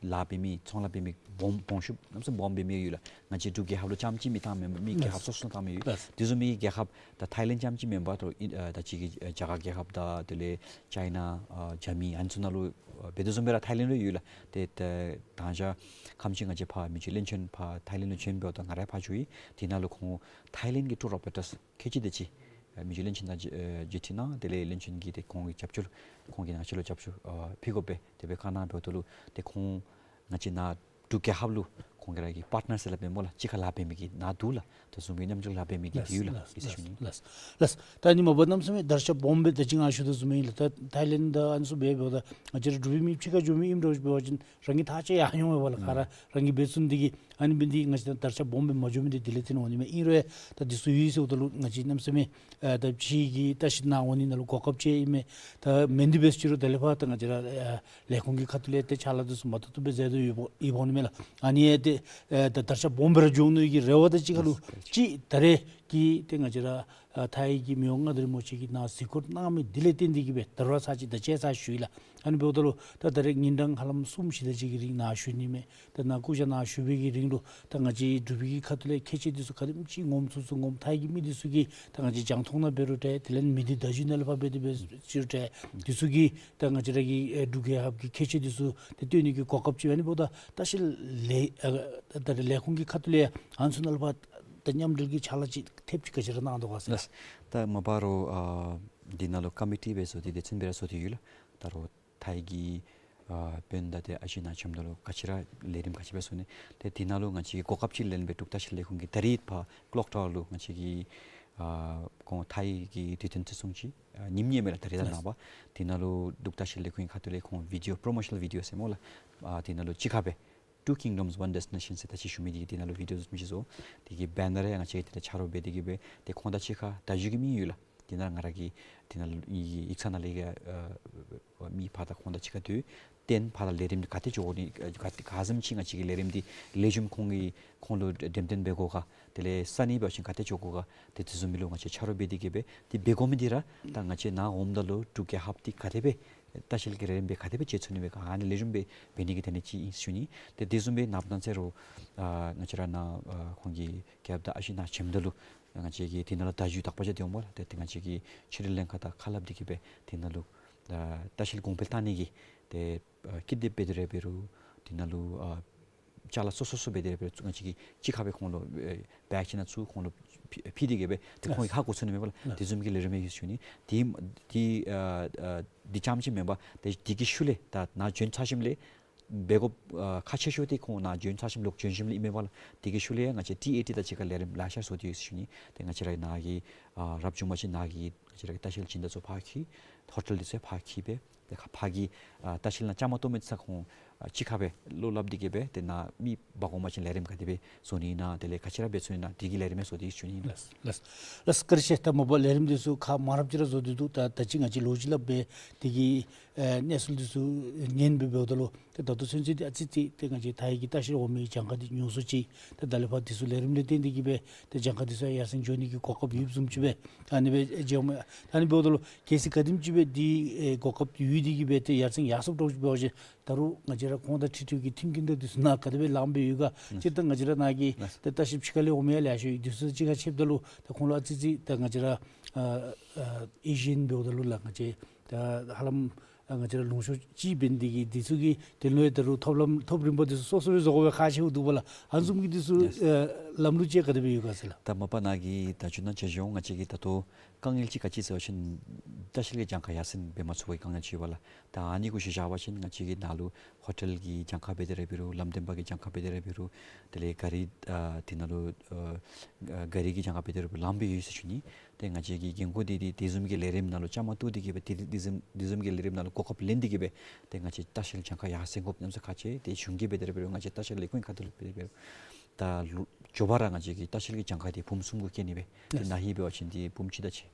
ལཱ་འབད་མི་ཚོང་ལཱ་འབད་མི་སྦོམ་སྦོམ་ཤོས་གནམ་མེད་ས་མེད་སྦོམ་འབད་མི་ཡོད་ལགས། ང་བཅས་འབྲུག་རྒྱལ་ཁབ་ལུ་རྐྱངམ་གཅིག་མི་བཏང་མེན་པར་མི་རྒྱལ་ཁབ་སོ་སོ་ལུ་བཏང་མི་ཡོད། ལགས། དེ་བཟུམ་མའི་རྒྱལ་ཁབ་ད་ཐའི་ལེནཌ་རྐྱངམ་གཅིག་མེན་པར་ད་ཨིན་ཨ་ད་ཅི་གི་ཨ་རྒྱ་གར་རྒྱལ་ཁབ་དང་དེ་ལས་ཅའི་ན་ཨ་རྒྱ་མི་ཨ་ནི་ཚུ་ནང་ལུ་ཨ་འབད་དོ་བཟུམ་སྦེ་ར་ཐའི་ལེནཌ་ལུ་ཡོད་ལགས། ཏེ་ད་ད་ཅི་ཁམས་ཅིག་ང་བཅས་ཕར་མི་རྗེ་བློན་ཆེན་ཕར་ཐའི་ལེནཌ་ལུ་བྱོན་འབདཝ་ད་ང་ར་ཕར་འགྱོ་ཡི། དེ་ནང་ལུ་ཁོང་ཐའི་ལེནཌ་གི་ཊུར་ཨོ་པ་རེ་ཊརསི་ཁལ་གཅིག་དེ་ཅིག་ ཨ་མི་རྗེ་བློན་ཆེན་དང་མཇལ་ཨ་མཇལ་ཁྲི་གནང་། དེ་ལས་བློན་ཆེན་གྱིས་ཏེ་ཁོང་གི་རྒྱབ་སྐྱོར་ཁོང་གིས་ང་བཅས་ལུ་རྒྱབ་སྐྱོར་ཨ་ཕུལ་དགོ་པས་དེ་སྦེ་བཀའ་གནང་འབདཝ་ད་ལུ་ཏེ་ཁོང་ང་བཅས་ནཱ་འབྲུག་རྒྱལ་ཁབ་ལུ་ཁོང་གི་ར་གི་པར་ཊི་ནར་ཟེར་སླབ་པས་སྨོ་ལགས། གཅིག་ཁར་ལཱ་འབད་མི་གི་ནཱ་འདུག་ལགས། དེ་བཟུམ་གྱི་མཉམ་འབྲེལ་ལཱ་འབད་མི་གི་ལགས་དེ་ཡོད་ལགས། ལགས་ཨིན་ཟེར་ཞུ་ནི། ལགས་ལགས། ད་ཨ་ནི་མ་པ་གནམ་མེད་ས་མེད་དར་ཁྱབ་སྦོམ་སྦེ་ད་ཅི་ང་ཞུ་དོ་བཟུམ་ཨིན་ལགས། ད་ཐའི་ལེནཌ་དང་ཨ་ནི་ཚུ་འབད་འབདཝ་ད་ང་བཅས་ར་འབྲུག་པའི་མི་ཕྱི་ཁར་འགྱོ་མི་ཨིནམ་འདྲཝ་ཅིག་འབད་བ་ཅིན་རང་གི་ཐག་བཅད་ཡར་འོང་པས་ལགས། ག་ར་རང་གིས་འབད་ཚུགས་ནི་དེ་གིས། ཨ་ནི་འབད་ནི་འདི་གིས་ང་བཅས་ད་དར་ཁྱབ་སྦོམ་སྦེ་མ་འགྱོ་མི་འདི་དེ་ལས་བརྟེན་འོང་ནི་མས། ཨིན་རུང་ཡང་ད་འདི་ཚུ་ཡོད་ཟེརཝ་ད་ལུ་ང་བཅས་གནམ་མེད་ས་མེད་ཨ་ད་ཕྱི་གི་ལྟ་བཤལ་ནང་འོང་ནི་ནང་ལུ་གོ་སྐབས་ཅིག་ཨིན་མས། ད་མེན་འདི་འབད་ཟེར་རུང་ད་ལས་ཕར་ད་ང་བཅས་ར་ཨ་ལས་ཁུངས་ཀྱི་ཁ་ཐུག་ལས་ཏེ་ཕྱག་ལཱ་འདི་ཚུ་མ་ཏོག་ཏོ་སྦེ་མཛད་དོ་ཡོདཔ་ཡོདཔ་འོང་ནི་མས་ལགས། ཨ་ནི་ཡང་ཏེ་ཨ་ད་དར་ཁྱབ་སྦོམ་སྦེ་ར་འགྱོ་ནི་གི་རེ་བ་དང་གཅིག་ཁར་ལུ་ཅིག་ད་རེས་ཀྱི་ཏེ་ང་བཅས་ར་ཨ་ཐའི་གི་མི་དབང་མངའ་བདག་རིན་པོ་ཆེ་གིས་ནཱ་གཟིགས་སྐོར་གནང་མི་འདི་ལས་བརྟེན་ཏེ་གིས་སྦེ་ད་རུང་ཚར་གཅིག་ད་ཅི་ཚར་ཞུ་ཡི་ལགས། ཨ་ནི་འབདཝ་ད་ལུ་ད་ད་རེས་ཉིན་གྲངས་ཧ་ལམ་གསུམ་བཞི་དེ་ཅིག་གི་རིང་ནཱ་བཞུགས་ནི་མས། ད་ནཱ་སྐུ་བཞག་ནཱ་བཞུགས་པའི་གི་རིང་ལུ་ད་ང་བཅས་འབྲུག་པའི་གི་ཁ་ཐུག་ལས་ཁྱད་ཆོས་འདི་ཚུ་ག་དེམ་ཅིག་ངོམ་ཚུགས་ཚུགས་ངོམ། ཐའི་གི་མི་འདི་ཚུ་གིས་ད་ང་བཅས་རྒྱང་མཐོང་ནང་འབད་རུང་འདྲ། དེ་ལས་མི་སྡེ་བརྡ་བརྒྱུད་ནང་ལས་ཕར་འབད་དེ་འབད་ཅི་རུང་འདྲ། འདི་ཚུ་གིས་ད་ང་བཅས་ར་གི་ཨེ་འབྲུག་རྒྱལ་ཁབ་ཀྱི་ཁྱད་ཆོས་འདི་ཚུ་ཏེ་སྟོན་ནི་གི་གོ་སྐབས་ཅིག། ཨ་ནི་འབདཝ་ད་ལྟ་བཤལ་ལས་ཨ་ད་རེས་ལས་ཁུངས་ཀྱི་ཁ་ཐུག་ལས་ཡང་ཨ་ནི་ཚུ་ནང་ལས་ཕར་ད་མཉམ་འབྲེལ་གྱི་ཕྱག་ལཱ་ཅིག་ཐེབས་ཅིག་ག་ཅི་ར་གནང་དོ་ག་ཟེར། ལགས། ད་མ་པ་རོགས་ཨ་འདི་ནང་ལུ་ཀོ་མི་ཊི་སྦེ་བཟོ་སྟེ་སྡེ་ཚན་སྦེ་ར་བཟོ་སྟེ་ཡོད་ལགས། ད་རོགས་ཐའི་གི་ཨ་དཔོན་དང་ཏེ་ཨ་ཞེ་ནཱ་འཆམ་ད་ལུ་ག་ཅི་ར་ལས་རིམ་ག་ཅི་སྦེ་བཟོ་ནི། ཏེ་འདི་ནང་ལུ་ང་བཅས་ཀྱིས་གོ་སྐབས་ཅིག་ལེན་སྦེ་འབྲུག་ལྟ་བཤལ་ལས་ཁུངས་ཀྱིས་ད་རེས་ཕར་ཀློག་ཊ་ཝར་ལུ་ང་བཅས་ཀྱི་ཨ་ཁོང་ཐའི་གི་དུས་སྟོན་བརྩི་སྲུང་ཅིག་ཨ་ཉིནམ་ཉེར་མི་ལགས། ད་རེས་དང་ནངས་པ་འདི་ནང་ལུ་འབྲུག་ལྟ་བཤལ་ལས་ཁུངས་ཀྱི་ཁ་ཐུག་ལས་ཁོང་བི་ཌི་ཨོ་པྲོ་མོ་ཤ་ནཱལ་བི་ཌི་ཨོ་ཟེར་སྨོ་ལགས། ཨ་འདི་ནང་ལུ་གཅིག་ཁར་སྦེ་Two Kingdoms One Destination ཟེར་ད་ཅི་ཞུ་མི་འདི་གིས་འདི་ནང་ལུ་བི་ཌི་ཨོ་བཟུམ་ཅིག་བཟོ། དེ་གི་བེ་ནར་ཡང་ང་བཅས་ཀྱིས་ཏེ་ཆ་རོགས་འབད་དེ་གིས་སྦེ་ཏེ་ཁོང་དང་གཅིག་ཁར་བརྡ་བརྒྱུད་ཀྱི་མི་ཡོད་ལགས། འདི་ནང་ང་ར་གི་འདི་ནང་ཡིག་ཚང་ནང་ལས་ཀྱི་ཨ་མི་ཕར་དང་ཁོང་དང་གཅིག་ཁར་སྡོད། ཏེ་ཕར་ལས་རིམ་འདི་ག་ཏེ་འགྱོ་དགོ་ནི་ག་ཏེ་ག་ཙམ་ཅིག་ང་བཅས་ཀྱི་ལས་རིམ་འདི་ལེགས་ཤོམ་ཁོང་གིས་ཁོང་ལུ་འགྲེམས་སྟོན་འབད་དགོ་ག། དེ་ལས་ས་གནས་འབད་བ་ཅིན་ག་ཏེ་འགྱོ་དགོ་ག། ཏེ་དེ་བཟུམ་མའི་ལུ་ང་བཅས་ཆ་རོགས་འབད་དེ་གིས་སྦེ་ཏེ་འབད་དགོ་མི་འདི་ར་ད་ང་བཅས་ནཱ་འོངམ་ད་ལུ་འབྲུག་རྒྱལ་ཁབ་འདི་ག་དེ་སྦེ་ལྟ་བཤལ་གྱི་ལས་རིམ་སྦེ་ག་དེ་སྦེ་འབྱེད་ཚུགས་ནི་སྦེ་ག་ཨ་ནི་ལེགས་ཤོམ་སྦེ་འབད་ནི་གི་དོན་ལས་ཅིག་ཨིན་ཟེར་ཞུ་ནི། ཏེ་དེ་བཟུམ་སྦེ་ནངས་པ་གནངས་ཚེ་རོགས་ཨ་ང་བཅས་ར་ནཱ་ཨ་ཁོང་གི་རྒྱབ་དང་ཨ་ཞེ་ནཱ་འཆམ་ད་ལུ་ང་བཅས་ཀྱིས་འདི་ནང་ལུ་བརྡ་བརྒྱུད་དག་པ་ཅིག་འདི་འོང་སྨོ་ལགས། ཏེ་ཏེ་ང་བཅས་ཀྱིས་ཕྱི་འབྲེལ་ལྷན་ཁག་དང་ཁ་སླབ་སྟེ་གིས་སྦེ་འདི་ནང་ལུ་ཨ་ལྟ་བཤལ་གོང་འཕེལ་བཏང་ནི་གི་ཏེ་ཨ་ཀི་དེབ་འབད་དེ་ར་འབད་རུང་འདི་ནང་ལུ་ཨ་ཅ་ལ་སོ་སོ་སོ་འབད་དེ་ར་འབད་རུང་ང་བཅས་ཀྱིས་གཅིག་ཁར་སྦེ་ཁོང་ལུ་ཨེ་བེག་ཅིག་ནང་བཙུགས་ཁོང་ལུ་ཕུལ་ཕུལ་ཏེ་གིས་སྦེ་ཏེ་ཁོང་གིས་ཧ་གོ་ཚུགས་ནི་མས་སྨོ་ལགས། ལགས། དེ་བཟུམ་གྱི་ལས་རིམ་ཡོད་ཟེར་ཞུ་ནི། དེ་དེ་ཨ་ཨ་དེ་རྐྱངམ་ཅིག་མེན་པར་ཏེ་དེ་གི་ཤུལ་ལས་ད་ནཱ་བྱོན་ཚར་ཞིནམ་ལས་འབད་དགོཔ་ཨ་ཁག་ཆེ་ཤོས་འདི་ཁོང་ནཱ་བྱོན་ཚར་ཞིནམ་ལོག་བྱོན་ཞིནམ་ལས་ཨིན་མས་སྨོ་ལགས། དེ་གི་ཤུལ་ལས་ཡང་ང་བཅས་ཊི་ཨེ་ཊི་དང་གཅིག་ཁར་ལས་རིམ་ལེ་ཤ་བཟོ་སྟེ་ཡོད་ཟེར་ཞུ་ནི། ཏེ་ང་བཅས་ར་ནཱ་གི་ཨ་རབ་བྱུང་པ་ཅིན་ནཱ་གི་ང་བཅས་ར་གི་ལྟ་བཤལ་སྦྱིན་བདག་ཚུ་ཕར་འཁྱིད་ཧོ་ཊེལ་འདི་ཚུ་ཕར་འཁྱིད་སྦེ་ཏེ་ཁ་ཕར་གྱི་ཨ་ལྟ་བཤལ་ནང་བཅའ་མར་གཏོགས་མི་ཚུ་ཁོང་ཨ་གཅིག་ཁར་སྦེ་བློ་སླབ་སྟེ་གིས་སྦེ་ཏེ་ནཱ་མི་འབག་འོང་པ་ཅིན་ལས་རིམ་ག་དེ་སྦེ་བཟོ་ནི་ཨིན་ན་དེ་ལས་ག་ཅི་ར་འབད་ཚུགས་ནི་ཨིན་ན་དེ་གི་ལས་རིམ་ཡང་བཟོ་སྟེ་ཡོད་ཟེར་ཞུ་ནི་ཨིན། ལགས་ལགས་ལགས། བཀའ་དྲིན་ཆེ། ད་མ་པ་ལས་རིམ་འདི་ཚུ་ཁག་མང་རབས་ཅིག་ར་བཟོ་སྟེ་འདུག། ད་ད་ཅི་ང་བཅས་ལོ་གཅིག་ལས་འབད་དེ་གི་ཨེ་གནས་ཚུལ་འདི་ཚུ་ཉན་སྦེ་འབདཝ་ད་ལུ་ཏེ་ད་ལྟོ་ཚུན་ཚོད་འདི་ཨ་ཙི་ཙི་ཏེ་ང་བཅས་ཐའི་གི་ལྟ་བཤལ་འོང་མི་གྱངས་ཁ་འདི་ཉུང་སུ་ཅིག། ཏེ་ད་ལས་ཕར་འདི་ཚུ་ལས་རིམ་ལས་བརྟེན་ཏེ་གིས་སྦེ་ཏེ་གྱངས་ཁ་འདི་ཚུ་ཡར་སེང་འགྱོ་ནི་གི་གོ་སྐབས་ཡོདཔ་བཟུམ་ཅིག་སྦེ་ཨ་ནི་སྦེ་མཇལཝ་མས། ཨ་ནི་འབདཝ་ད་ལུ་གལ་སྲིད་ག་དེམ་ཅིག་སྦེ་འདི་ཨེ་གོ་སྐབས་ཡོད་དེ་གིས་སྦེ་ཏེ་ཡར་སེང་ཡར་སོངམ་འདྲཝ་ཅིག་འབད་བ་ཅིན་ད་རུང་ང་བཅས་ར་ཁོང་དང་འཁྲིལ་འཁྲིལ་གྱི་མཐུན་རྐྱེན་དང་འདི་ཚུ་ནཱ་ག་དེ་སྦེ་ལངམ་སྦེ་ཡོད་ག། ཨ་སྤྱིར་བཏང་ང་བཅས་ར་ནཱ་གི་ཨ་ཏེ་ལྟ་བཤལཔ་ཕྱི་ཁ་ལས་འོང་མི་ཡང་ལེ་ཤ་ཡོད། འདི་ཚུ་གཅིག་ཁར་ཕྱདཔ་ད་ལུ་ད་ཁོང་ལུ་ཨ་ཙི་ཙི་ད་ང་བཅས་ར་ཨ་ཨ་ཨེ་ཤི་ཡཱན་འབདཝ་ད་ལུ་ལགས་ང་བཅས་ད་ཧ་ལམ་ཨ་ང་བཅས་ར་ལུང་ཕྱོགས་གཅིག་འབད་ནི་དེ་གིས་འདི་ཚུ་གི་དོན་ལུ་ཡང་ད་རུང་ཐོབ་ལམ་ཐོབ་རིམ་པ་འདི་ཚུ་སོ་སོ་སྦེ་བཟོ་དགོ་པའི་ཁག་ཆེཝ་འདུག་པ་ལགས། ཨ་ནི་བཟུམ་གྱི་འདི་ཚུ་ལགས། ཨ་ལམ་ལུགས་ཅིག་ག་དེ་སྦེ་ཡོད་ག་ཟེར་ལགས། ད་མ་པ་ནཱ་གི་ད་ཅི་ནཱ་ཅི་ཞུ་འོང་ང་བཅས་ཀྱི་ད་ལྟོ་དཀའ་ངལ་ཅིག་ག་ཅི་ཟེར་བ་ཅིན་ལྟ་བཤལ་གྱི་གྱངས་ཁ་ཡར་སེང་འབད་མ་ཚུགས་པའི་དཀའ་ངལ་ཅིག་ཡོད་པ་ལགས། ད་ཨ་ནི་གུ་གཞི་བཞག་པ་ཅིན་ང་བཅས་ཀྱི་ནཱ་ལུ་ཧོ་ཊེལ་གྱི་གྱངས་ཁ་འབད་དེ་ར་འབད་རུང་ལམ་སྟོན་པ་གི་གྱངས་ཁ་འབད་དེ་ར་འབད་རུང་དེ་ལས་ག་རི་ཨ་དེ་ནང་ལུ་ཨ་ག་རི་གི་གྱངས་ཁ་འབད་དེ་ར་འབད་རུང་ལངམ་སྦེ་ཡོད་ཟེར་ཞུ་ནི། ཏེ་ང་བཅས་ཀྱི་འགན་ཁུར་འདི་འདི་དེ་བཟུམ་གྱི་ལས་རིམ་ནང་ལུ་བཅའ་མར་གཏོགས་ཏེ་གིས་སྦེ་དེ་དེ་བཟུམ་དེ་བཟུམ་གྱི་ལས་རིམ་ནང་ལུ་གོ་སྐབས་ལེན་ཏེ་གིས་སྦེ་ཏེ་ང་བཅས་ལྟ་བཤལ་གྱངས་ཁ་ཡར་སེང་དགོཔ་གནམ་ས་ཁག་ཆེ། ཏེ་གཞུང་གིས་འབད་དེ་ར་འབད་རུང་ང་བཅས་ལྟ་བཤལ་ལས་ཁུངས་ཁ་ཐུག་ལུ་འབད་དེ་འབད་རུང་ད་ལུ་མགྱོགས་པ་ར་ང་བཅས་ཀྱི་ལྟ་བཤལ་གྱི་གྱངས་ཁ་འདི་འབུམ་གསུམ་གུ་བསྐྱལ་ནི་སྦེ་ཏེ་ལགས། ན་ཧིང་འབད་བ་ཅིན་འདི་འབུམ་གཅིག་དང་ཕྱེད་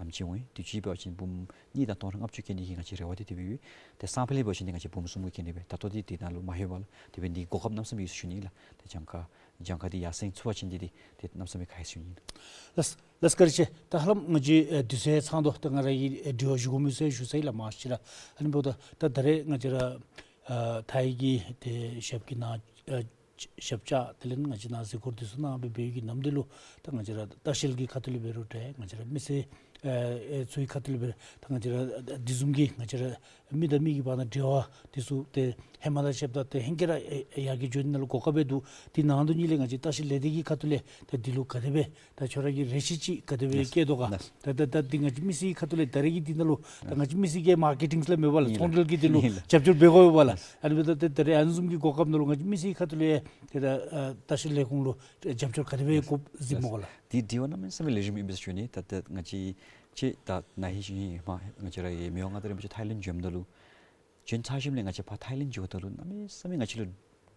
ཨམ་ཅིག་འོང་ཡི། དུས་ཅི་འབད་བ་ཅིན་འབུམ་གཉིས་དང་སྟོང་ཕྲག་ལྔ་བཅུ་བསྐྱལ་ནི་གི་ང་བཅས་རེ་བ་འདི་དེ་སྦེ་ཡོད། ཏེ་སང་ཕོད་ལས་འབད་བ་ཅིན་འདི་ང་བཅས་འབུམ་གསུམ་གུ་བསྐྱལ་ནི་སྦེ་ད་ལྟོ་འདི་འདི་ནང་ལུ་མ་ལྷོད་པས་ལགས། དེ་འབད་ནི་འདི་གོ་སྐབས་གནམ་ས་མེད་ཡོད་ཟེར་ཞུ་ནི་ལགས། ཏེ་གྱངས་ཁ་གྱངས་ཁ་འདི་ཡར་སེང་ཚུགས་པ་ཅིན་འདི་འདི་ཏེ་གནམ་ས་མེད་ཁག་ཡོད་ཟེར་ཞུ་ནི་ལགས། ལགས་ལགས། བཀའ་དྲིན་ཆེ། ད་ཧ་ལམ་ང་བཅས་ཨེ་དུས་ཚོད་ཚང་དོ། ད་ང་ར་གིས་ཨེ་དྲི་བ་ཞུ་དགོ་མི་ཚུ་ཞུ་ཚར་ཡི་ལགས། མ་གཞི་ར་ཨ་ནི་འབདཝ་ད་ད་ད་རེས་ང་བཅས་ར་ཨ་ཐའི་གི་ཏེ་ཞབས་ཀྱི་ནང་ཨ་ཞབས་བཅགས་དེ་ལས་ང་བཅས་ནཱ་གཟིགས་སྐོར་འདི་ཚུ་གནང་སྦེ་འབད་བའི་གི་ནམ་དུས་ལུ་ད་ང་བཅས་ར་ལྟ་བཤལ་གྱི་ཁ་ཐུག་ལས་འབད་རུང་འདྲ་ང་བཅས་ར་མི་སེར་ཨེ་ཨེ་ཚུ་གི་ཁ་ཐུག་ལས་འབད་རུང་ད་ང་བཅས་ར་འདི་བཟུམ་གྱི་ང་བཅས་ར་ མི་དང་མི་གི་བར་ན་འབྲེལ་བ་འདི་ཚུ་ཏེ་ཧེ་མ་དང་ཕྱདཔ་ད་ཏེ་ཧེང་སྐལ་ར་ཨེ་ཨེ་ཡར་རྒྱས་འགྱོ་ནི་ནང་ལུ་གོ་སྐབས་འདུག། དེ་ནང་དོན་ཉིད་ལས་ང་བཅས་ལྟ་བཤལ་ལས་སྡེ་གི་ཁ་ཐུག་ལས་ད་འདི་ལུ་ག་དེ་སྦེ་ད་ཁྱོད་ར་གི་རེ་ཆེ་ཅིག་ག་དེ་སྦེ་ལགས། བསྐྱེད་དོ་ག། ལགས། ད་ད་ད་འདི་ང་བཅས་མི་སེར་གྱི་ཁ་ཐུག་ལས་ད་རེས་ཀྱི་འདི་ནང་ལུ་ད་ང་བཅས་མི་སེར་གྱི་མར་ཀེ་ཊིང་ཟེར་སླབ་མེད་པ་ལགས། ཨིན་ལགས། ཚོང་འབྲེལ་གྱི་འདི་ལུ་ཨིན་ལགས། རྒྱབ་སྐྱོར་འབད་དགོ་པས་ལགས། ལགས། ཨ་ནི་འབདཝ་ད་ད་ད་རེས་ཨ་ནི་བཟུམ་གྱི་གོ་སྐབས་ནང་ལུ་ང་བཅས་མི་སེར་གྱི་ཁ་ཐུག་ལས་ཏེ་ད་ཨ་ལྟ་བཤལ་ལས་ཁུངས་ལུ་རྒྱབ་སྐྱོར་ག་དེ་སྦེ་ལགས། དགོཔ་གཟིགས་མས་གོ་ལགས། འདི་དྲི་བ་གནམ་མེད་ས་མེད་ལེགས་ཤོམ་ཨིན་པས་ཟེར་ཞུ་ནི། ད་ད་ང་བཅས་ཅིག་ད་ན་ཧིང་ཞིང་ཧིང་མ་ང་བཅས་ར་གི་མི་དབང་མངའ་བདག་རིན་པོ་ཆེ་ཐའི་ལེནཌ་འབྱོནམ་ད་ལུ་བྱོན་ཚར་ཞིནམ་ལས་ང་བཅས་ཕར་ཐའི་ལེནཌ་འགྱོཝ་ད་ལུ་གནམ་མེད་ས་མེད་ང་བཅས་ལུ་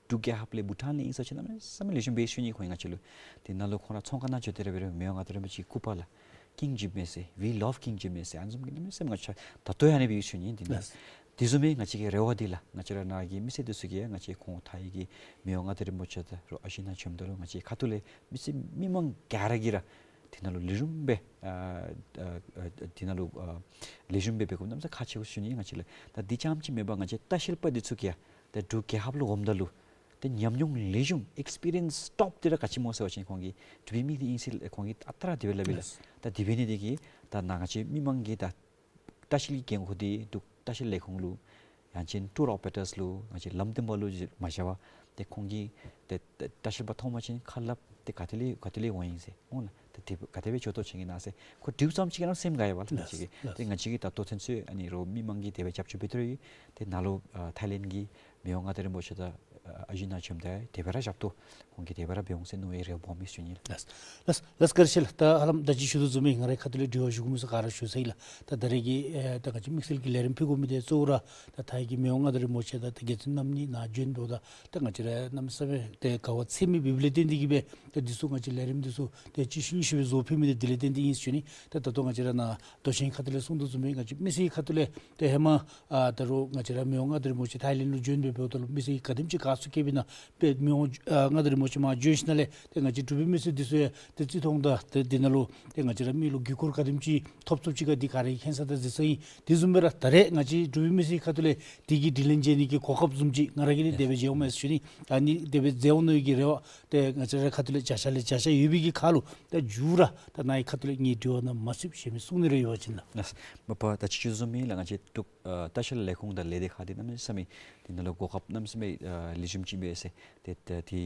འབྲུག་རྒྱལ་ཁབ་ལས་བྷུ་ཊཱན་ལས་ཨིན་ཟེར་ཅིག་གནམ་མེད་ས་མེད་ལེགས་ཤོམ་སྦེ་ཞུ་ནི། ཁོང་ང་བཅས་ལུ་དེ་ནང་ལུ་ཁོང་ར་ཚོང་ཁང་ནང་འགྱོ་སྟེ་ར་འབད་རུང་མི་དབང་མངའ་བདག་རིན་པོ་ཆེའི་སྐུ་པར་ལགས། King Jigme ཟེར། We love King Jigme ཟེར། ཨ་ནི་བཟུམ་གྱི་གནམ་མེད་ས་མེད་ང་བཅས་ད་ལྟོ་ཡང་ཨ་ནི་སྦེ་ཞུ་ནི། དེ་ནི་ལགས། དེ་བཟུམ་སྦེ་ང་བཅས་ཀྱི་རེ་བ་འདི་ལགས། ང་བཅས་ར་ནཱ་གི་མི་སེར་འདི་ཚུ་གིས་ཡང་ང་བཅས་ཁོང་ཐའི་གི་མི་དབང་མངའ་བདག་རིན་པོ་ཆེ་དང་རོགས་ཨ་ཞེ་ནཱ་འབྱོནམ་ད་ལུ་ང་བཅས་ཁ་ཐུག་ལས་མི་སེར་མི་མང་ག་ར་གིས་ར་དེ་ནང་ལུ་ལེགས་ཤོམ་སྦེ་ཨ་ཨ་ཨ་དེ་ནང་ལུ་ཨ་ལེགས་ཤོམ་སྦེ་འབད་དགོཔ་གནམ་མེད་ས་མེད་ཁག་ཆེ་བས་ཞུ་ནི། ང་བཅས་ལགས། ད་འདི་རྐྱངམ་ཅིག་མེན་པར་ང་བཅས་ལྟ་བཤལ་པ་འདི་ཚུ་གིས་ཡང་ཏེ་འབྲུག་རྒྱལ་ཁབ་ལུ་འོངམ་ད་ལུ་ཏེ་ཉམས་མྱོང་ལེགས་ཤོམ་ཨེགསི་པི་རི་ཡནསི་ཊོཔ་འདི་ར་ག་ཅི་སྨོ་ཟེར་བ་ཅིན་ཁོང་གིས་འབྲུག་པའི་མི་འདི་ཨིན་ཟེར་ཁོང་གིས་ཨ་རྟག་ར་དེ་སྦེ་སླབ་ཨིན་ལགས། ལགས། ད་དེ་འབད་ནི་འདི་གིས་ད་ནཱ་ང་བཅས་མི་མང་གིས་ད་ལྟ་བཤལ་གྱི་འགན་ཁུར་འདི་འབྲུག་ལྟ་བཤལ་ལས་ཁུངས་ལུ་ཡང་ཅིན་ཊུར་ཨོ་པེ་རེ་ཊརསི་ལུ་ཡང་ཅིན་ལམ་སྟོན་པ་ལུ་མ་བཞག་པར་ཏེ་ཁོང་གིས་ཏེ་ཏེ་ལྟ་བཤལ་པ་མཐོང་པ་ཅིན་ཁ་སླབ་ཏེ་ག་ཏེ་ལས་ག་ཏེ་ལས་འོང་ཡི་ཟེར་འོང་ལགས། ཏེ་དེ་ག་དེ་སྦེ་འགྱོ་དོ་ཅིག་ཨིན་ན་ཟེར་ཁོ་དྲིཝ་ཙམ་ཅིག་གིས་ནང་སེམས་དགའ་ཡི་བ་ལགས། ལགས། ང་བཅས་ཀྱིས་ལགས། ད་ལྟོ་ཚུན་ཚོད་ཨ་ནི་རོགས་མི་མང་གིས་དེ་སྦེ་རྒྱབ་སྐྱོར་འབད་དེ་ར་ཡོད། ཏེ་ནཱ་ལུ་ཨ་ཐའི་ལེནཌ་གི་མི་དབང་མངའ་བདག་རིན་པོ་ཆེ་དང་ཨ་ཨ་ཞེ་ནཱ་འབྱོནམ་ད་དེ་སྦེ་ར་རྒྱབ་སྐྱོར་ཁོང་གིས་དེ་སྦེ་ར་འབད་འོང་ཟེར་མནོ་བའི་རེ་བ་སྦོམ་ཨིན་ཞུ་ནི་ལགས། ལགས། ལགས། ལགས། བཀའ་དྲིན་ཆེ་ལགས། ད་ཧ་ལམ་ད་ཅི་ཞུ་དོ་བཟུམ་སྦེ་ང་རའི་ཁ་ཐུག་ལས་དྲི་བ་ཞུ་དགོ་མི་ཚུ་ག་ར་ཞུ་ཚར་ཡི་ལགས། ད་ད་རེས་ཀྱི་ཨེ་ད་ང་བཅས་དམིགས་བསལ་གྱི་ལས་རིམ་ཕུལ་དགོ་མི་འདི་གཙོ་བོ་ར་ད་ཐའི་གི་མི་དབང་མངའ་བདག་རིན་པོ་ཆེ་དང་ད་རྒྱལ་བཙུན་རྣམ་གཉིས་ནཱ་འབྱོན་འབདཝ་ད་ད་ང་བཅས་ར་གནམ་མེད་ས་མེད་ཏེ་དགའ་བ་ཚད་མེད་ཡོདཔ་ལས་བརྟེན་ཏེ་གིས་སྦེ་ད་འདི་ཚུ་ང་བཅས་ལས་རིམ་འདི་ཚུ་ཏེ་གཅིག་ཤུལ་གཉིས་ཤུལ་སྦེ་བཟོ་ཕུལ་མི་འདི་དེ་ལས་བརྟེན་ཏེ་ཨིན་ཟེར་ཞུ་ནི། ད་ད་ལྟོ་ང་བཅས་ར་ནཱ་མདོ་ཆེན་གྱི་ཁ་ཐུག་ལས་གསུང་དོ་བཟུམ་སྦེ་ང་བཅས་མི་སེར་གྱི་ཁ་ཐུག་ལས་ཏེ་ཧེ་མ་ཨ་ད་རུང་ང་བཅས་ར་མི་དབང་མངའ་བདག་རིན་པོ་ཆེ་ཐའི་ལེནཌ་ལུ་འབྱོན་སྦེ་འབདཝ་ད་ལུ་མི་སེར་གྱིས་ག་དེམ་ཅིག་དགའ་བསུ་བསྐྱེདཔ་ཨིན་ན། དཔེ་མི་དབང་ཨ་མངའ་བདག་རིན་པོ་ཆེ་མར་འབྱོན་ཞིནམ་ལས་ཏེ་ང་བཅས་འབྲུག་པའི་མི་སེར་འདི་ཚུ་ཡང་ཏེ་བརྩི་མཐོང་དང་ཏེ་འདི་ནང་ལུ་ཏེ་ང་བཅས་ར་མི་ལུ་བརྒྱུད་སྐུར་ག་དེམ་ཅིག་ཐོབ་ཐོབ་ཅི་ག་འདི་ག་ར་གིས་མཁྱེན་ས་དང་གཟིགས་ས་ཨིན། དེ་བཟུམ་སྦེ་ར་ད་རེས་ང་བཅས་འབྲུག་པའི་མི་སེར་ཁ་ཐུག་ལས་དེ་གི་དྲི་ལན་འཇལ་ནི་གི་གོ་སྐབས་བཟུམ་ཅིག་ང་ར་གིས་ནི་དེ་སྦེ་མཇལཝ་མས་ཟེར་ཞུ་ནི། ཨ་ནི་དེ་སྦེ་མཇལ་འོང་མནོ་བའི་གི་རེ་བ་ཏེ་ང་བཅས་ར་ཁ་ཐུག་ལས་བྱ་བཞག་ལས་བྱ་བཞག་ཡོད་པའི་གི་ཁར་ལུ་ད་མཇུག་ར་ད་ནཱ་གི་ཁ་ཐུག་ལས་ངེའི་དྲི་བ་ནང་མ་ཚུདཔ་གཞན་མི་གསུང་ནི་རེ་ཡོད་པ་ཅིན་ལགས། ལགས། མ་པ་ད་ཅི་ཞུ་དོ་བཟུམ་སྦེ་ལགས། ང་བཅས་འབྲུག་ཨ་ལྟ་བཤལ་ལས་ཁུངས་དང་ལས་སྡེ་ཁག་འདི་གནམ་མེད་ས་མེད་འདི་ནང་ལུ་གོ་སྐབས་གནམ་མེད་ས་མེད་ཨ་ལེགས་ཤོམ་ཅིག་ཨིན་པས་ཟེར། ཏེ་ཏེ་དེ་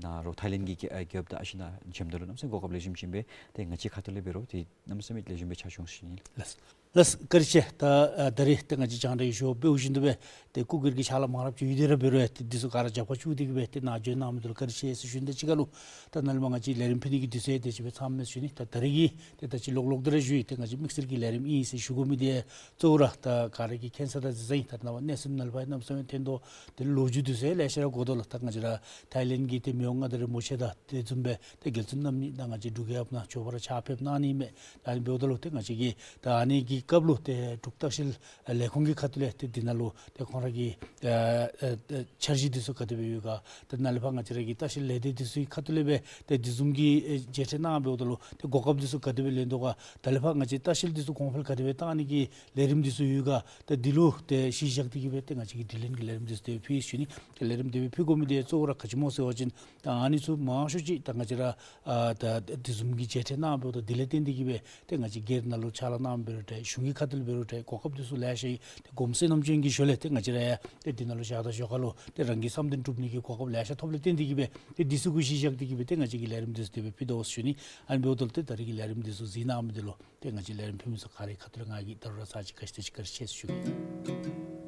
ནཱ་རོགས་ཐའི་ལེནཌ་གི་རྒྱལ་ཨ་རྒྱལཔོ་དང་ཨ་ཞེ་ནཱ་འབྱོནམ་ད་ལུ་གནམ་མེད་ས་མེད་གོ་སྐབས་ལེགས་ཤོམ་ཅིག་ཨིན་པས། ཏེ་ང་བཅས་ཁ་ཐུག་ལས་འབད་རུང་ཏེ་གནམ་མེད་ས་མེད་ལེགས་ཤོམ་སྦེ་ཆ་འཇོག་ཞུ་ནི་ལགས། ལགས། ལགས། བཀའ་དྲིན་ཆེ། ད་ཨ་ད་རེས་ཏེ་ང་བཅས་རྒྱང་བསྒྲགས་ཀྱི་ཞུ་བ་འབདཝ་བཞིན་དུ་སྦེ་ཏེ་སྐུ་སྒེར་གྱི་ཕྱག་ལཱ་མང་རབས་ཅིག་ཡོད་དེ་ར་འབད་རུང་ཡང་ཏེ་འདི་ཚུ་ག་ར་རྒྱབ་ཁར་བཙུགས་ཏེ་གིས་སྦེ་ཏེ་ནཱ་འབྱོན་གནང་མི་འདི་ལུ་བཀའ་དྲིན་ཆེ་ཟེར་ཞུ་ནི། དེ་གཅིག་ཁར་ལུ་ད་ནཱ་ལས་མར་ང་བཅས་ལས་རིམ་ཕུལ་ནི་གི་དུས་ཚོད་དེ་ཅིག་སྦེ་ཚངམ་མས་ཟེར་ཞུ་ནི། ད་ད་རེས་ཀྱི་ཏེ་ད་ཅི་ལོག་ལོག་སྟེ་ར་ཞུ་ཡི། ཏེ་ང་བཅས་དམིགས་བསལ་གྱི་ལས་རིམ་ཨིན་ཟེར་ཞུ་དགོ་མི་འདི་གཙོ་བོ་ར་ད་ག་ར་གིས་མཁྱེན་ས་དང་གཟིགས་ས་ཨིན། ད་ནངས་པ་གནས་ཚུལ་ནང་ལུ་ཕར་གནམ་མེད་ས་མེད་ཐོན་དོ། ཏེ་ལོ་རྒྱུས་འདི་ཚུ་ཡང་ལེ་ཤ་ར་གོ་དོ་ལགས། ད་ང་བཅས་ར་ཐའི་ལེནཌ་གི་ཏེ་མི་དབང་མངའ་བདག་རིན་པོ་ཆེ་དང་དེ་བཟུམ་སྦེ་ཏེ་རྒྱལ་བཙུན་རྣམ་གཉིས་ད་ང་བཅས་འབྲུག་རྒྱལ་ཁབ་ནང་ཆོས་པ་ར་ཕྱག་ཕེབས་གནང་ནི་མས། ད་ཨ་ནི་འབདཝ་ད་ལུ་ཏེ་ང་བཅས་ཀྱིས་ད་ཨ་ནི་གི་སྐབས་ལུ་ཏེ་འབྲུག་ལྟ་བཤལ་ལས་ཁུངས་ཀྱི་ཁ་ཐུག་ལས་ཏེ་འདི་ནང་ལུ་ཏེ་ཁོང་ར་གི་ཨ་ཨ་ཨ་འཆར་གཞི་འདི་ཚུ་ག་དེ་སྦེ་ཡོད་ག། ཏེ་ནཱ་ལས་ཕར་ང་བཅས་ར་གི་ལྟ་བཤལ་ལས་སྡེ་འདི་ཚུ་གི་ཁ་ཐུག་ལས་སྦེ་ཏེ་འདི་བཟུམ་གྱི་ཨེ་མཇལ་འཕྲད་གནང་འབདཝ་ད་ལུ་ཏེ་གོ་སྐབས་འདི་ཚུ་ག་དེ་སྦེ་ལེན་དོ་ག། ད་ལས་ཕར་ང་བཅས་ལྟ་བཤལ་འདི་ཚུ་གོང་འཕེལ་ག་དེ་སྦེ་བཏང་ནི་གི་ལས་རིམ་འདི་ཚུ་ཡོད་ག། ད་འདི་ལུ་ཏེ་གཞི་བཞག་སྟེ་གིས་སྦེ་ཏེ་ང་བཅས་ཀྱིས་དྲི་ལན་གྱི་ལས་རིམ་འདི་ཚུ་དེ་སྦེ་ཕུལ་ཡི་ཟེར་ཞུ་ནི། ཏེ་ལས་རིམ་དེ་སྦེ་ཕུལ་དགོ་མི་འདི་གཙོ་བོ་ར་ག་ཅི་སྨོ་ཟེར་བ་ཅིན་ད་ཨ་ནི་ཚུ་མང་ཤོས་ཅིག་ད་ང་བཅས་ར་ཨ་ད་དེ་བཟུམ་གྱི་མཇལ་འཕྲད་གནང་འབདཝ་ད་དེ་ལས་བརྟེན་ཏེ་གིས་སྦེ་ཏེ་ང་བཅས་སྒེར་ནང་ལུ་ཕྱག་ལཱ་གནང་འབད་རུང་ཏེ་གཞུང་གི་ཁ་ཐུག་ལས་འབད་རུང་ཏེ་གོ་སྐབས་འདི་ཚུ་ལེ་ཤ་ཡོད། ཏེ་གོམས་སྲོལ་ནམ་རྒྱུན་གྱི་ཞོར་ལས་ཏེ་ང་བཅས་ར་ཡང་ཏེ་འདི་ནང་ལུ་བཞག་ད་ཞོར་ཁར་ལུ་ཏེ་རང་གི་བསམ་དོན་སྒྲུབ་ནི་གི་གོ་སྐབས་ལེ་ཤ་ཐོབ་ལས་བརྟེན་ཏེ་གིས་སྦེ་ཏེ་འདི་ཚུ་གུ་གཞི་བཞག་སྟེ་གིས་སྦེ་ཏེ་ང་བཅས་ཀྱིས་ལས་རིམ་འདི་ཚུ་དེ་སྦེ་ཕུལ་དོ་ཟེར་ཞུ་ནི། ཨ་ནི་འབདཝ་ད་ལུ་ཏེ་ད་རེས་ཀྱི་ལས་རིམ་འདི་ཚུ་གཟིགས་གནང་མི་འདི་ལུ་ཏེ་ང་བཅས་ལས་རིམ་ཕུལ་མི་ཚུ་ག་རའི་ཁ་ཐུག་ལས་ང་གིས་ད་རུང་ར་ཚར་གཅིག་བཀའ་དྲིན་ཆེ་བཀའ་དྲིན་ཆེ་ཟེར་ཞུ་གེ།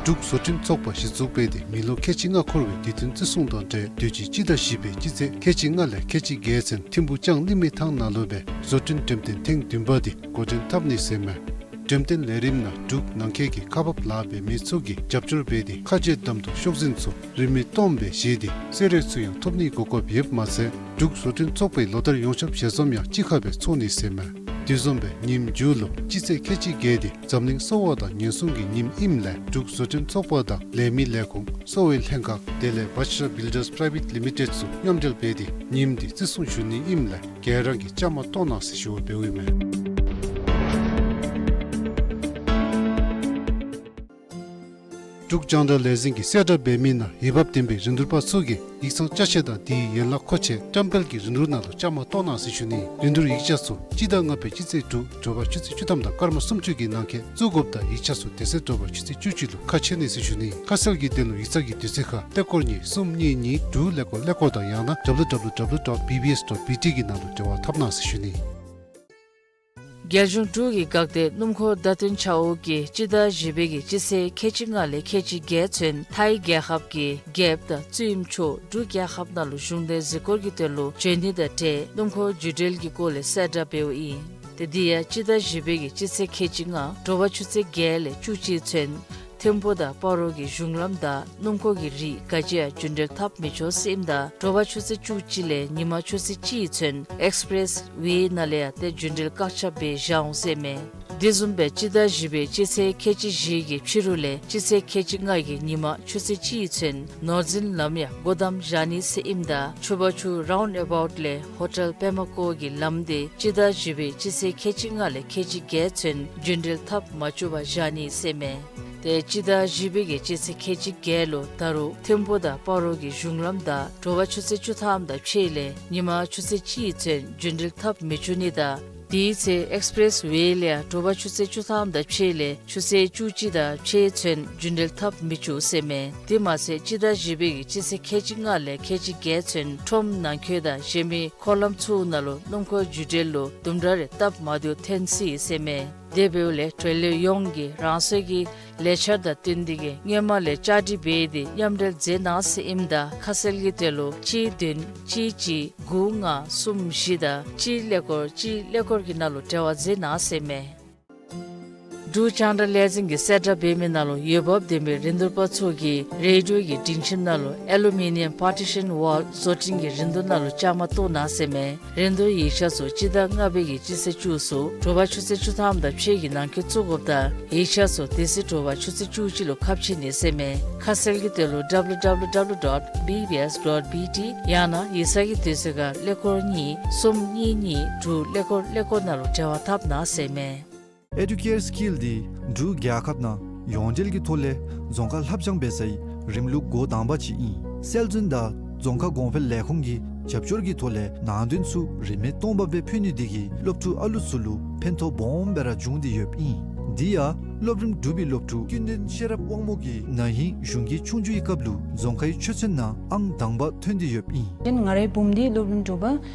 འབྲུག་བཟོ་སྐྲུན་ཚོགས་པ་གཞི་བཙུགས་འབད་དེ་མི་ལོ་ཁལ་གཅིག་ལྔ་འཁོར་བའི་དུས་སྟོན་བརྩི་སྲུང་དང་འབྲེལ་དུས་ཅི་སྤྱི་ཟླ་བཞི་པའི་སྤྱི་ཚེས་ཁལ་གཅིག་ལྔ་ལས་ཁལ་གཅིག་བརྒྱད་ཚུན་ཐིམ་ཕུག་ལྕང་གླིང་མི་ཐང་ནང་ལུ་སྦེ་བཟོ་སྐྲུན་འགྲེམས་སྟོན་ཐེངས་བདུན་པ་འདི་འགོ་འདྲེན་འཐབ་ནི་ཟེར་མས། འགྲེམས་སྟོན་ལས་རིམ་ནང་འབྲུག་ནང་འཁོད་ཀྱི་ཁག་འབག་ལཱ་འབད་མི་ཚུ་གིས་རྒྱབ་སྐྱོར་འབད་དེ་ཁ་རྗེ་གདམ་འཐུ་ཤོག་འཛིན་ཚུ་རིན་མེད་སྟོངམ་སྦེ་བཞེས་ཏེ་གསོལ་རས་ཚུ་ཡང་ཐོབ་ནིའི་གོ་སྐབས་ཡོདཔ་མ་ཚད་འབྲུག་བཟོ་སྐྲུན་ཚོགས་པའི་ལོ་ལྟར་ཡོངས་ཁྱབ་ཞལ་འཛོམས་ཡང་གཅིག་ཁར་སྦེ་ཚོགས་ནི་ཟེར་མས། དེ་བཟུམ་སྦེ་ཉིནམ་མཇུག་ལུ་སྤྱི་ཚེས་ཁལ་གཅིག་བརྒྱད་འདི་འཛམ་གླིང་གསོ་བ་དང་ཉེན་སྲུང་གི་ཉིནམ་ཨིནམ་ལས་འབྲུག་བཟོ་སྐྲུན་ཚོགས་པ་དང་ལས་མི་ལས་ཁུངས་གསོ་བའི་ལྷན་ཁག་དེ་ལས་བཱ་ཤ་བིལ་ཌརས་པ་རའི་ཝེཊ་ལི་མི་ཊེཌ་ཚུ་མཉམ་འབྲེལ་འབད་དེ་ཉིནམ་འདི་བརྩི་སྲུང་ཞུ་ནི་ཨིནམ་ལས་ག་ར་གིས་བཅའ་མར་གཏོགས་གནང་ཟེར་ཞུ་བ་འབདཝ་ཨིན་མས། འབྲུག་རྒྱང་བསྒྲགས་ལས་འཛིན་གྱིས་གསལ་བསྒྲགས་འབད་མི་ནང་འོས་འབབ་ལྡན་པའི་རིན་བསྡུར་པ་ཚུ་གིས་ཡིག་ཚང་ཅ་ཆས་དང་དེའི་ཡན་ལག་མཁོ་ཆས་བཀྲམ་སྤེལ་གྱི་རིན་བསྡུར་ནང་ལུ་བཅའ་མར་གཏོགས་གནང་ཟེར་ཞུ་ནི། རིན་བསྡུར་ཡིག་ཆ་ཚུ་སྤྱི་ཟླ་ལྔ་པའི་སྤྱི་ཚེས་དྲུག་དྲོ་པ་ཆུ་ཚོད་བཅུ་ཐམ་དང་སྐར་མ་སུམ་ཅུ་གི་ནང་འཁོད་བཙུགས་དགོཔ་དང་ཡིག་ཆ་ཚུ་དེ་ཚེ་དྲོ་པ་ཆུ་ཚོད་བཅུ་གཅིག་ལུ་ཁ་ཕྱེ་ནི་ཟེར་ཞུ་ནི། ཁ་གསལ་གྱི་དོན་ལུ་ཡིག་ཚང་གི་དུས་ཚོད་ཁར་ཀླད་ཀོར་གཉིས་གསུམ་གཉིས་གཉིས་དྲུག་ཀླད་ཀོར་ཀླད་ཀོར་དང་ཡང་ན་W W W dot B B S dot B T གི་ནང་ལུ་འབྲེལ་བ་འཐབ་གནང་ཟེར་ཞུ་ནི། རྒྱལ་གཞུང་འབྲུག་གི་འགག་སྡེ་སྣུམ་འཁོར་བརྡ་སྟོན་ཆ་འོག་གིས་སྤྱི་ཟླ་བཞི་པའི་གི་སྤྱི་ཚེས་ཁལ་གཅིག་ལྔ་ལས་ཁལ་གཅིག་བརྒྱད་ཚུན་ཐའི་རྒྱལ་ཁབ་ཀྱི་རྒྱལཔོ་དང་བཙུན་མོ་མཆོག་འབྲུག་རྒྱལ་ཁབ་ནང་ལུ་གཞུང་འབྲེལ་གཟིགས་སྐོར་གྱི་དོན་ལུ་འབྱོན་ནི་དང་འབྲེལ་སྣུམ་འཁོར་རྒྱུན་འགྲུལ་གྱི་སྐོར་ལས་གསལ་བསྒྲགས་འབདཝ་ཨིན། ཏེ་དེ་ཡང་སྤྱི་ཟླ་བཞི་པའི་གི་སྤྱི་ཚེས་ཁལ་གཅིག་ལྔ་དྲོ་པ་ཆུ་ཚོད་བརྒྱད་ལས་བཅུ་གཅིག་ཚུན་ཐིམ་ཕུག་དང་སྤ་རོ་གི་གཞུང་ལམ་བདའ་སྣུམ་འཁོར་གྱི་རིགས་ག་ཅི་ཡང་རྒྱུན་འགྲུལ་འཐབ་མི་ཆོག་ཟེར་ཨིནམ་ད་དྲོ་པ་ཆུ་ཚོད་བཅུ་གཅིག་ལས་ཉིན་མ་ཆུ་ཚོད་གཅིག་ཚུན་ཨེགསི་པི་རེསི་ཝེ་ནང་ལས་ཡང་ཏེ་རྒྱུན་འགྲུལ་བཀག་ཆ་འབད་བཞག་འོང་ཟེར་མས། དེ་བཟུམ་སྦེ་སྤྱི་ཟླ་བཞི་པའི་སྤྱི་ཚེས་ཁལ་གཅིག་བཞི་གི་ཕྱི་རུ་ལས་སྤྱི་ཚེས་ཁལ་གཅིག་ལྔ་གི་ཉིན་མ་ཆུ་ཚོད་གཅིག་ཚུན་ནོར་འཛིན་ལམ་ཡང་སྒོ་བསྡམ་བཞག་ནི་ཟེར་ཨིནམ་ད་ཆུ་བ་ཆུ་རའུནཌ་ཨ་བའུཊ་ལས་ཧོ་ཊེལ་པདྨ་བཀོད་ཀྱི་ལམ་འདི་སྤྱི་ཟླ་བཞི་པའི་སྤྱི་ཚེས་ཁལ་གཅིག་ལྔ་ལས་ཁལ་གཅིག་བརྒྱད་ཚུན་རྒྱུན་འགྲུལ་འཐབ་མ་བཅུག་པར་བཞག་ནི་ཟེར་མས། ཏེ་སྤྱི་ཟླ་བཞི་པའི་གི་སྤྱི་ཚེས་ཁལ་གཅིག་བརྒྱད་ལུ་ད་རུང་ཐིམ་ཕུག་དང་སྤ་རོ་གི་གཞུང་ལམ་བདའ་དྲོ་པ་ཆུ་ཚོད་བཅུ་ཐམ་དང་ཕྱེད་ལས་ཉིན་མ་ཆུ་ཚོད་གཅིག་ཚུན་རྒྱུན་འགྲུལ་འཐབ་མི་བཅུག་ནི་དང་དེའི་ཚེ་ཨེགསི་པི་རེསི་ཝེ་ལས་ཡང་དྲོ་པ་ཆུ་ཚོད་བཅུ་ཐམ་དང་ཕྱེད་ལས་ཆུ་ཚོད་བཅུ་གཅིག་དང་ཕྱེད་ཚུན་རྒྱུན་འགྲུལ་འཐབ་མི་བཅུག་ཟེར་མས། དེ་མ་ཚད་སྤྱི་ཟླ་བཞི་པའི་གི་སྤྱི་ཚེས་ཁལ་གཅིག་ལྔ་ལས་ཁལ་གཅིག་བརྒྱད་ཚུན་ཁྲོམ་ནང་འཁོད་དང་གཞན་མི་འཁོར་ལམ་ཚུ་ནང་ལུ་སྣུམ་འཁོར་རྒྱུན་འགྲུལ་ལུ་དུམ་གྲ་རེ་སྟབས་མ་བདེཝ་ཐོན་སྲིད་ཟེར་མས། དེ་འབདཝ་ལས་འབྲེལ་ཡོད་ཡོངས་ཀྱིས་རང་སོའི་གི་ལས་འཆར་དང་བསྟུན་ཏེ་གི་སྔོན་མ་ལས་བཅའ་སྒྲིག་འབད་དེ་མཉམ་འབྲེལ་མཛད་གནང་ཟེར་ཨིནམ་ད་ཁ་གསལ་གྱི་དོན་ལུ་གཅིག་བདུན་གཅིག་གཅིག་དགུ་ལྔ་གསུམ་བཞི་དང་གཅིག་ཀླད་ཀོར་གཅིག་ཀླད་ཀོར་གྱི་ནང་ལུ་འབྲེལ་བ་མཛད་གནང་ཟེར་མས། འབྲུག་རྒྱང་བསྒྲགས་ལས་འཛིན་གྱིས་གསལ་བསྒྲགས་འབད་མི་ནང་ལུ་འོས་འབབ་ལྡན་པའི་རིན་བསྡུར་པ་ཚུ་གིས་རེ་ཌིའོ་གི་སྒྲིང་ཁྱིམ་ནང་ལུ་ཨེ་ལུ་མི་ནི་ཡམ་པར་ཊི་ཤཱན་ཝཱལ་བཟོ་སྐྲུན་གྱི་རིན་བསྡུར་ནང་ལུ་བཅའ་མར་གཏོགས་གནང་ཟེར་མས། རིན་བསྡུར་ཡིག་ཆ་ཚུ་སྤྱི་ཟླ་ལྔ་པའི་གི་སྤྱི་ཚེས་བཅུ་གསུམ་དྲོ་པ་ཆུ་ཚོད་བཅུ་ཐམ་དང་ཕྱེད་ཀྱི་ནང་འཁོད་བཙུགས་དགོཔ་དང་ཡིག་ཆ་ཚུ་དེ་ཚེ་དྲོ་པ་ཆུ་ཚོད་བཅུ་གཅིག་ལུ་ཁ་ཕྱེ་ནི་ཟེར་མས། ཁ་གསལ་གྱི་དོན་ལུ་W W W dot B B S dot B T ཡང་ན་ཡིག་ཚང་གི་དུས་ཚོད་ཁར་ཀླད་ཀོར་གཉིས་གསུམ་གཉིས་གཉིས་དྲུག་ཀླད་ཀོར་ཀླད་ཀོར་ནང་ལུ་འབྲེལ་བ་འཐབ་གནང་ཟེར་མས། ཨེ་ཌུ་ཀེར་སི་ཀིལ་འདི་འབྲུག་རྒྱལ་ཁབ་ནང་ཡོངས་འབྲེལ་གྱི་ཐོག་ལས་རྫོང་ཁ་ལྷབ་སྦྱང་འབད་སའི་རིམ་ལུགས་འགོ་དང་པ་ཅིག་ཨིན། སྲོལ་འཛིན་དང་རྫོང་ཁ་གོང་འཕེལ་ལས་ཁུངས་ཀྱི་རྒྱབ་སྐྱོར་གྱི་ཐོག་ལས་ནང་དོན་ཚུ་རིན་མེད་སྟོང་པ་སྦེ་ཕུལ་ནི་འདི་གིས་སློབ་ཕྲུག་ཨ་ལུ་ཚུ་ལུ་ཕན་ཐོགས་སྦོམ་སྦེ་ར་འབྱུང་སྟེ་ཡོདཔ་ཨིན། དེ་ཡང་སློབ་རིམ་དྲུག་པའི་སློབ་ཕྲུག་ཀུན་ལྡན་ཤེས་རབ་དབང་མོ་གིས་ན་ཧིང་གཞུང་གི་ཆོས་རྒྱུགས་ཀྱི་སྐབས་ལུ་རྫོང་ཁའི་ཆོས་ཚན་ནང་ཨང་དང་པ་ཐོན་ཏེ་ཡོདཔ་ཨིན། ང་རའི་བུམོ་འདི་སློབ་རིམ་དྲུག་པ་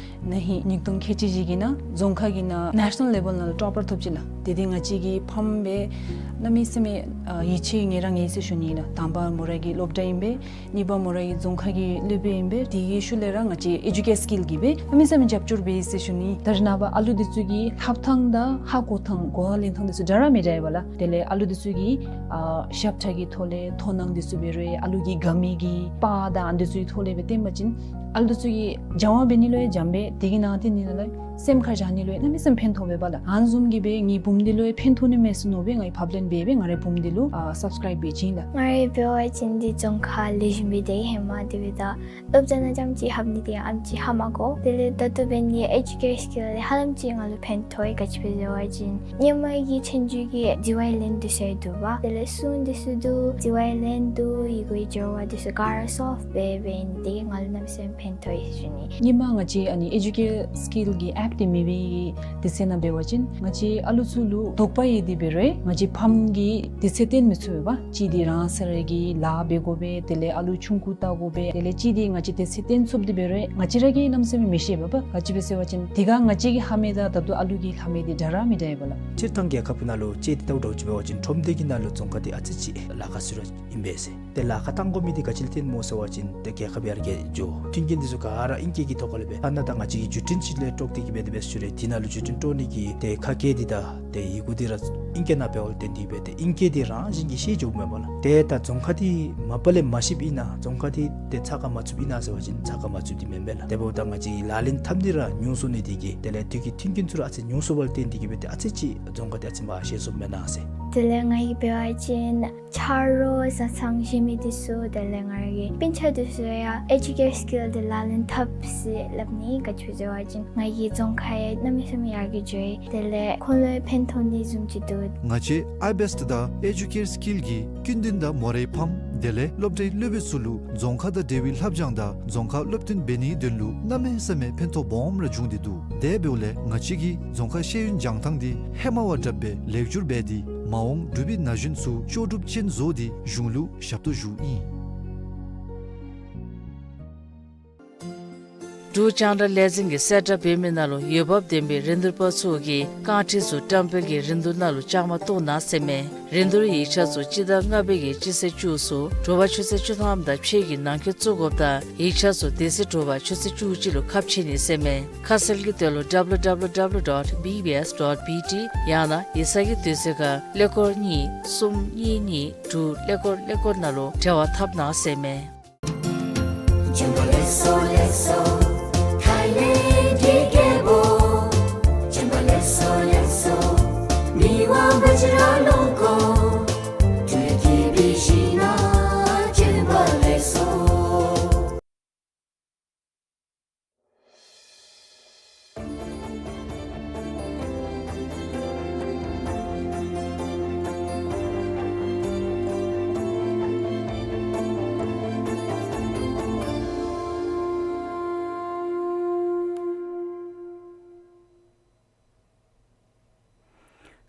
ན་ཧིང་ཉིས་སྟོང་ཁལ་གཅིག་བཞི་གི་ནང་རྫོང་ཁ་གི་ནང་ནེ་ཤ་ནཱལ་ལེ་བཱལ་ནང་ལུ་ཊོ་པར་ཐོབ་ཅི་ལགས། དེ་དེ་ང་བཅས་ཀྱི་ཕམ་སྦེ་གནམ་མེད་ས་མེད་ཨ་ཡིད་ཆེས་ངེ་ར་ངེ་ཟེར་ཞུ་ནི་ལགས། དང་པ་མོ་ར་གི་སློབ་གྲྭ་ཨིན་པས། གཉིས་པ་མོ་ར་གི་རྫོང་ཁ་གི་སློབ་དཔོན་ཨིན་པས། དེ་གི་ཤུལ་ལས་ར་ང་བཅས་ཨེ་ཌུ་ཀེར་སི་ཀིལ་གྱིས་སྦེ་གནམ་མེད་ས་མེད་རྒྱབ་སྐྱོར་འབད་ཡི་ཟེར་ཞུ་ནི། ད་རེས་ནངས་པ་ཨ་ལུ་འདི་ཚུ་གི་ལྷབ་ཐངས་དང་ཧ་གོ་ཐངས་གོ་བ་ལེན་ཐངས་འདི་ཚུ་འདྲ་ར་མི་འདྲ་ཡོདཔ་ལགས། དེ་ལས་ཨ་ལུ་འདི་ཚུ་གི་ཨ་ཞབས་ཁྲ་གི་ཐོག་ལས་དོ་སྣང་འདི་ཚུ་འབད་རུང་ཨ་ལུ་གི་དགའ་མི་གི་པར་དང་ཨ་འདི་ཚུ་གི་ཐོག་ལས་སྦེ་སྟོན་པ་ཅིན་ཨ་ལུ་འདི་ཚུ་གིས་སྦྱང་བ་འབད་ནི་ལུ་ཡང་འཇམ་པས། དེ་གི་ནང་དེ་ནི་ལ་ལུ་སེམས་ཁར་བཞག་ནི་ལུ་ཡང་གནམ་མེད་ས་མེད་ཕན་ཐོགས་པས་པ་ལགས། ཨ་ནི་བཟུམ་གྱིས་སྦེ་ངེའི་བུམོ་འདི་ལུ་ཡང་ཕན་ཐོགས་ནི་མས་ཟེར་མནོ་སྦེ་ང་གིས་ཕབ་ལེན་འབད་སྦེ་ང་རའི་བུམོ་འདི་ལུ་ཨ་སབ་སི་ཀརའིབ་འབད་བྱིན་ལགས། ང་རའི་འབད་བ་ཅིན་འདི་རྫོང་ཁ་ལེགས་ཤོམ་སྦེ་སྡོད་ཧེ་མ་དེ་སྦེ་ད་སློབ་གྲྭ་ནང་རྐྱངམ་ཅིག་ལྷབ་ནི་དེ་ཨེམ་ཅིག་ཧ་མ་གོ། དེ་ལས་ད་ལྟོ་འབད་ནི་ཨེ་ཌུ་ཀེར་སི་ཀིལ་ལས་ཧ་ལམ་ཅིག་ང་ལུ་ཕན་ཐོགས་ཡི། ག་ཅི་སྦེ་ཟེར་བ་ཅིན་སྔོན་མ་གི་ཆོས་རྒྱུགས་ཀྱི་ཌི་ཝའི་ལེན་འདི་ཚུ་ཡང་འདུག་པ། དེ་ལས་སྲུང་འདི་ཚུ་འདུག། ཌི་ཝའི་ལེན་འདུག། ཡི་གུའི་སྦྱོར་བ་འདི་ཚུ་ག་ར་སོལབ་འབད་འབད་ནི་དེ་གིས་ང་ལུ་གནམ་མེད་ས་མེད་ཕན་ཐོགས་ཡི་ཟེར་ཞུ་ནི། སྔོན་མ་ང་བཅས་ཨ་ནི་ཨེ་ཌུ་ཀེར་སི་ཀིལ་གྱི་ཨེཔ་འདི་མེད་པའི་དུས་ཚོད་ནང་འབད་བ་ཅིན་ང་བཅས་ཨ་ལུ་ཚུ་ལུ་དོགས་པ་ཡོད་དེ་འབད་རུང་ང་བཅས་ཕམ་གྱིས་དུས་ཚོད་སྟོན་མི་ཚུགས་པས་པ། གཅིག་འདི་རང་སོ་ར་གི་ལཱ་འབད་དགོ་པས། དེ་ལས་ཨ་ལུ་ཆུང་ཀུ་བལྟ་དགོ་པས། དེ་ལས་གཅིག་འདི་ང་བཅས་དུས་ཚོད་སྟོན་ཚུགསཔ་འདི་འབད་རུང་ང་བཅས་ར་གིས་གནམ་མེད་ས་མེད་མི་ཤེས་པས་པ། ག་ཅི་སྦེ་ཟེར་བ་ཅིན་དེ་སྒང་ང་བཅས་ཀྱི་ལྷབ་མི་དང་ད་ལྟོ་ཨ་ལུ་གི་ལྷབ་མི་འདི་འདྲ་ར་མི་འདྲ་ཡོདཔ་ལགས། སྤྱིར་བཏང་རྒྱལ་ཁབ་ནང་ལུ་དཔྱེ་འདི་ལྟ་བུ་འདྲཝ་ཅིག་འབད་བ་ཅིན་ཁྲོམ་སྡེ་གི་ནང་ལུ་རྫོང་ཁ་འདི་ཨ་ཙི་ཅིག་ལཱ་ཁག་ཚུད་ར་ཨིན་པས་ཟེར། ཏེ་ལཱ་ཁག་བཏང་དགོ་མི་འདི་ག་ཅི་ལུ་བརྟེན་སྨོ་ཟེར་བ་ཅིན་ཏེ་རྒྱལ་ཁབ་ཡར་རྒྱས་འགྱོ། མཐུན་རྐྱེན་འདི་ཚུ་ག་ར་ཨིང་སྐད་ཀྱི་ཐོག་ཁ་ལས་སྦེ་ཐ་ན་ད་ང་བཅས་ཀྱི་བརྒྱུད་འཕྲིན་ཅིག་ལས་དཀྲོགས་ཏེ་ མེད་དེ་སྦེ་ཞུ་རེ། དེ་ནང་ལུ་བརྒྱུད་འཕྲིན་དཀྲོག་ནི་གི་ཏེ་ཁ་སྐད་འདི་དང་ཏེ་ཡི་གུ་འདི་ར་ཨིང་སྐད་ནང་འབདཝ་ལས་བརྟེན་ཏེ་སྦེ་ཏེ་ཨིང་སྐད་འདི་རང་བཞིན་གྱིས་ཤེས་འགྱོཝ་མས་པ་ལགས། ཏེ་ད་རྫོང་ཁག་འདི་མ་པ་ལས་མ་ཤེསཔ་ཨིན་ན་རྫོང་ཁག་འདི་ཏེ་ཚ་ཁ་མ་ཚུདཔ་ཨིན་ན་ཟེར་བ་ཅིན་ཚ་ཁ་མ་ཚུདཔ་འདི་མེན་པས་ལགས། དེ་འབདཝ་ད་ང་བཅས་ལག་ལེན་འཐབ་ནི་ར་ཉུང་སུ་ནི་འདི་གིས་དེ་ལས་དུས་ཀྱི་མཐུན་རྐྱེན་ཚུ་ར་ཨ་ཙི་ཉུང་སུ་བ་ལས་བརྟེན་ཏེ་གིས་སྦེ་ཏེ་ཨ་ཙི་ཅིག་རྫོང་ཁག་འདི་ཨ་ཙི་མ་ཤེས་སོངམ་མེན་ན་ཟེར། དེ་ལས་ང་གིས་འབད་བ་ཅིན་ཆ་རོགས་བཟའ་ཚང་བཞེས་མི་འདི་ཚུ་དེ་ལས་ང་རའི་སྤུན་ཆ་འདི་ཚུ་ཡང་ཨེ་ཇུ་ཀེར་སི་ཀིལ་འདི་ལག་ལེན་འཐབ་ཟེར་སླབ་ནི། ག་ཅི་སྦེ་ཟེར་བ་ཅིན་ང་གིས་རྫོང་ཁ་ཡང་གནམ་མེད་ས་མེད་ཡར་རྒྱས་འགྱོ་ཡི། དེ་ལས་ཁོང་ལུ་ཡང་ཕན་ཐོགས་ནི་བཟུམ་ཅིག་འདུག། ང་བཅས་ཨའི་བེསཊ་དང་ཨེ་ཇུ་ཀེར་སི་ཀིལ་གྱིས་སྐྱིད་ལྡན་དང་མོ་རའི་ཕམ་དེ་ལས་སློབ་གྲྭའི་སློབ་དཔོན་ཚུ་ལུ་རྫོང་ཁ་དང་འབྲེལ་བའི་ལྷབ་སྦྱང་དང་རྫོང་ཁ་སློབ་སྟོན་འབད་ནིའི་དོན་ལུ་གནམ་མེད་ས་མེད་ཕན་ཐོགས་སྦོམ་ར་བྱུང་སྟེ་འདུག། དེ་འབདཝ་ལས་ང་བཅས་ཀྱིས་རྫོང་ཁ་ཤེས་ཡོན་སྦྱང་ཐངས་འདི་ཧེ་མ་བ་དྲགཔ་སྦེ་ལེགས་བསྒྱུར་འབད་དེ་མ་འོངས་འབྲུག་པའི་ན་གཞོན་ཚུ་ལྕོགས་གྲུབ་ཅན་བཟོ་སྟེ་གཞུང་ལུ་ཞབས་ཏོག་ཞུཝ་ཨིན། འབྲུག་རྒྱང་བསྒྲགས་ལས་འཛིན་གྱིས་གསལ་བསྒྲགས་འབད་མི་ནང་ལུ་འོས་འབབ་ལྡན་པའི་རིན་བསྡུར་པ་ཚུ་གིས་རྐང་ཁྲི་ཚུ་བཀྲམ་སྤེལ་གྱི་རིན་བསྡུར་ནང་ལུ་བཅའ་མར་གཏོགས་གནང་ཟེར་མས། རིན་བསྡུར་ཡིག་ཆ་ཚུ་སྤྱི་ཟླ་ལྔ་པའི་གི་སྤྱི་ཚེས་བཅུ་ཚུ་དྲོ་པ་ཆུ་ཚོད་བཅུ་ཐམ་དང་ཕྱེད་ཀྱི་ནང་འཁོད་བཙུགས་དགོཔ་དང་ཡིག་ཆ་ཚུ་དེ་ཚེ་དྲོ་པ་ཆུ་ཚོད་བཅུ་གཅིག་ལུ་ཁ་ཕྱེ་ནི་ཟེར་མས། ཁ་གསལ་གྱི་དོན་ལུ་W W W dot B B S dot B T ཡང་ན་ཡིག་ཚང་གི་དུས་ཚོད་ཁར་ཀླད་ཀོར་གཉིས་གསུམ་གཉིས་གཉིས་དྲུག་ཀླད་ཀོར་ཀླད་ཀོར་ནང་ལུ་འབྲེལ་བ་འཐབ་གནང་ཟེར་མས།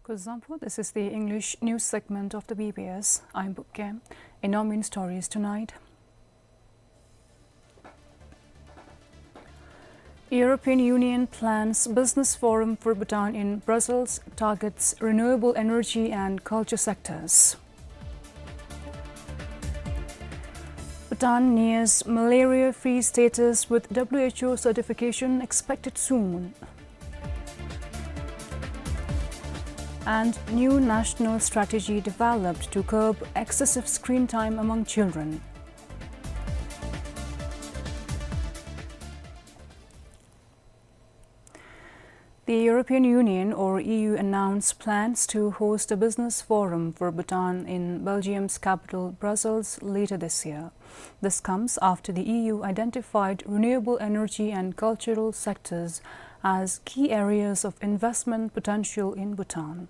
Kuzuzangpo, this is the English news segment of the B B S. I'm Bukge. In our main stories tonight, European Union plans business forum for Bhutan in Brussels, targets renewable energy and culture sectors. Bhutan nears malaria-free status with W H O certification expected soon. And new national strategy developed to curb excessive screen time among children. The European Union, or E U, announced plans to host a business forum for Bhutan in Belgium's capital, Brussels, later this year. This comes after the E U identified renewable energy and cultural sectors as key areas of investment potential in Bhutan.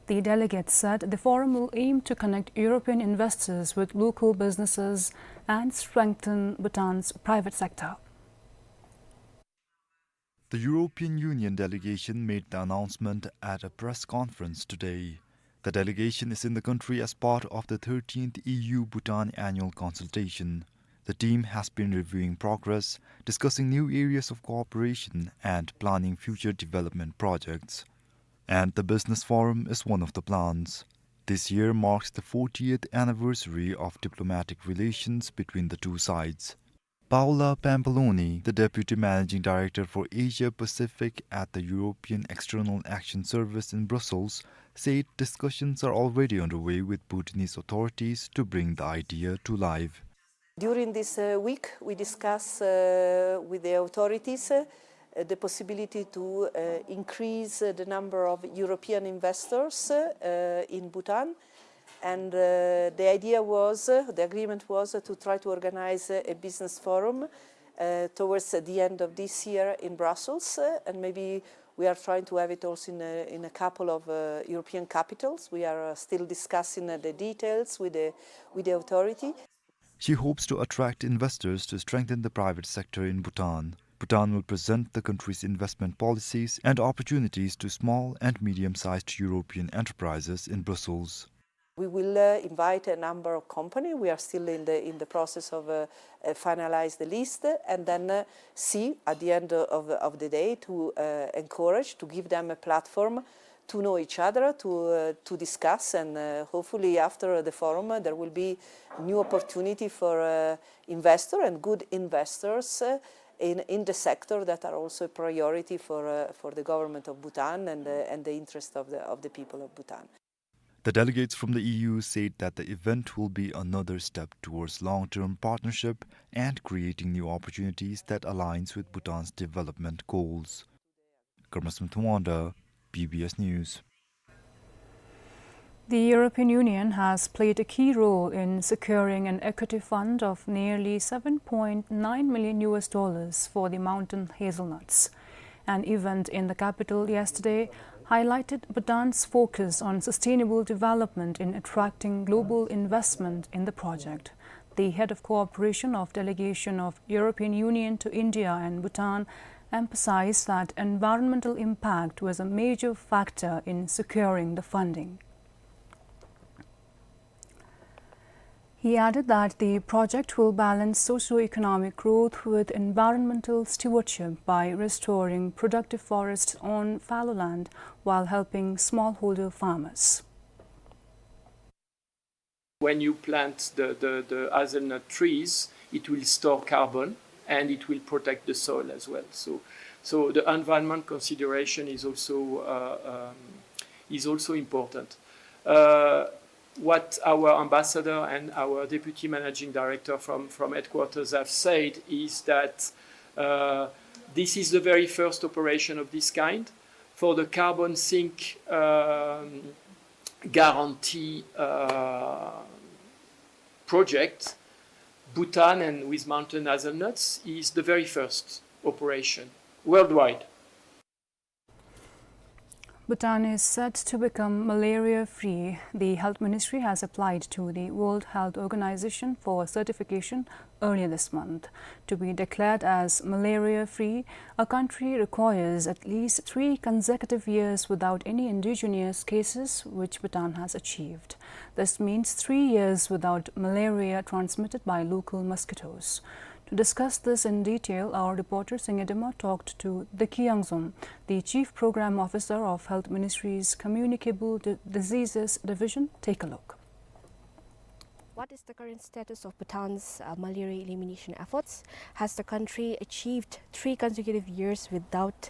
The delegates said the forum will aim to connect European investors with local businesses and strengthen Bhutan's private sector. The European Union delegation made the announcement at a press conference today. The delegation is in the country as part of the thirteenth E U Bhutan annual consultation. The team has been reviewing progress, discussing new areas of cooperation, and planning future development projects. And the business forum is one of the plans. This year marks the fortieth anniversary of diplomatic relations between the two sides. Paola Pampalone, the Deputy Managing Director for Asia Pacific at the European External Action Service in Brussels, said discussions are already underway with Bhutanese authorities to bring the idea to life. During this, uh, week, we discuss, uh, with the authorities, uh, the possibility to, uh, increase, uh, the number of European investors, uh, in Bhutan. And, uh, the idea was, uh, the agreement was, uh, to try to organize, uh, a business forum, uh, towards the end of this year in Brussels, uh, and maybe we are trying to have it also in a, in a couple of, uh, European capitals. We are, uh, still discussing, uh, the details with the, with the authority. She hopes to attract investors to strengthen the private sector in Bhutan. Bhutan will present the country's investment policies and opportunities to small and medium-sized European enterprises in Brussels. We will, uh, invite a number of company. We are still in the, in the process of, uh, uh, finalize the list, and then, uh, see at the end of, of the day to, uh, encourage, to give them a platform to know each other, to, uh, to discuss, and, uh, hopefully after the forum, uh, there will be new opportunity for, uh, investor and good investors, uh, in, in the sector that are also a priority for, uh, for the government of Bhutan and the, and the interest of the, of the people of Bhutan. The delegates from the E U said that the event will be another step towards long-term partnership and creating new opportunities that aligns with Bhutan's development goals. Karmasam Thongwanda, B B S News. The European Union has played a key role in securing an equity fund of nearly seven point nine million U S dollars for the mountain hazelnuts. An event in the capital yesterday highlighted Bhutan's focus on sustainable development in attracting global investment in the project. The head of cooperation of delegation of European Union to India and Bhutan emphasized that environmental impact was a major factor in securing the funding. He added that the project will balance socio-economic growth with environmental stewardship by restoring productive forests on fallow land while helping smallholder farmers. When you plant the, the, the hazelnut trees, it will store carbon and it will protect the soil as well. So, so the environment consideration is also, uh, um, is also important. Uh, what our ambassador and our deputy managing director from, from headquarters have said is that, uh, this is the very first operation of this kind. For the carbon sink, um, guarantee, uh, project, Bhutan and with mountain hazelnuts is the very first operation worldwide. Bhutan is set to become malaria-free. The Health Ministry has applied to the World Health Organization for certification earlier this month. To be declared as malaria-free, a country requires at least three consecutive years without any indigenous cases, which Bhutan has achieved. This means three years without malaria transmitted by local mosquitoes. To discuss this in detail, our reporter Singye Dema talked to Deki Yangzom, the Chief Program Officer of Health Ministry's Communicable Di-, Diseases Division. Take a look. What is the current status of Bhutan's, uh, malaria elimination efforts? Has the country achieved three consecutive years without,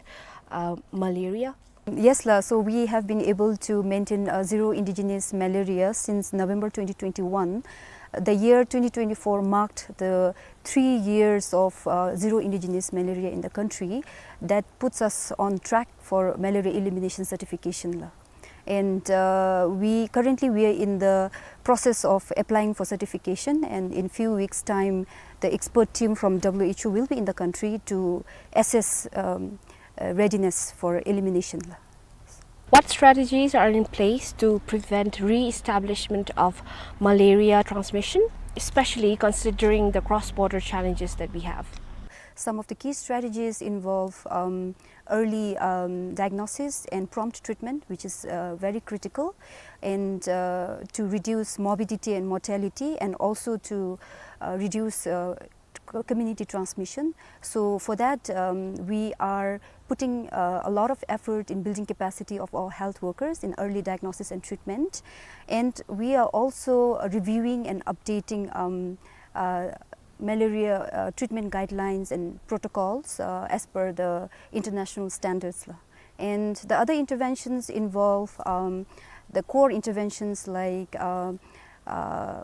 uh, malaria? Yes, la. So we have been able to maintain, uh, zero indigenous malaria since November twenty twenty-one. The year twenty twenty-four marked the three years of, uh, zero indigenous malaria in the country. That puts us on track for malaria elimination certification, la. And, uh, we currently, we are in the process of applying for certification, and in few weeks' time, the expert team from W H O will be in the country to assess, um, uh, readiness for elimination. What strategies are in place to prevent re-establishment of malaria transmission, especially considering the cross-border challenges that we have? Some of the key strategies involve, um, early, um, diagnosis and prompt treatment, which is, uh, very critical, and, uh, to reduce morbidity and mortality, and also to, uh, reduce, uh, c-, community transmission. So for that, um, we are putting, uh, a lot of effort in building capacity of our health workers in early diagnosis and treatment. And we are also reviewing and updating, um, uh, malaria, uh, treatment guidelines and protocols, uh, as per the international standards, la. And the other interventions involve, um, the core interventions like, uh, uh,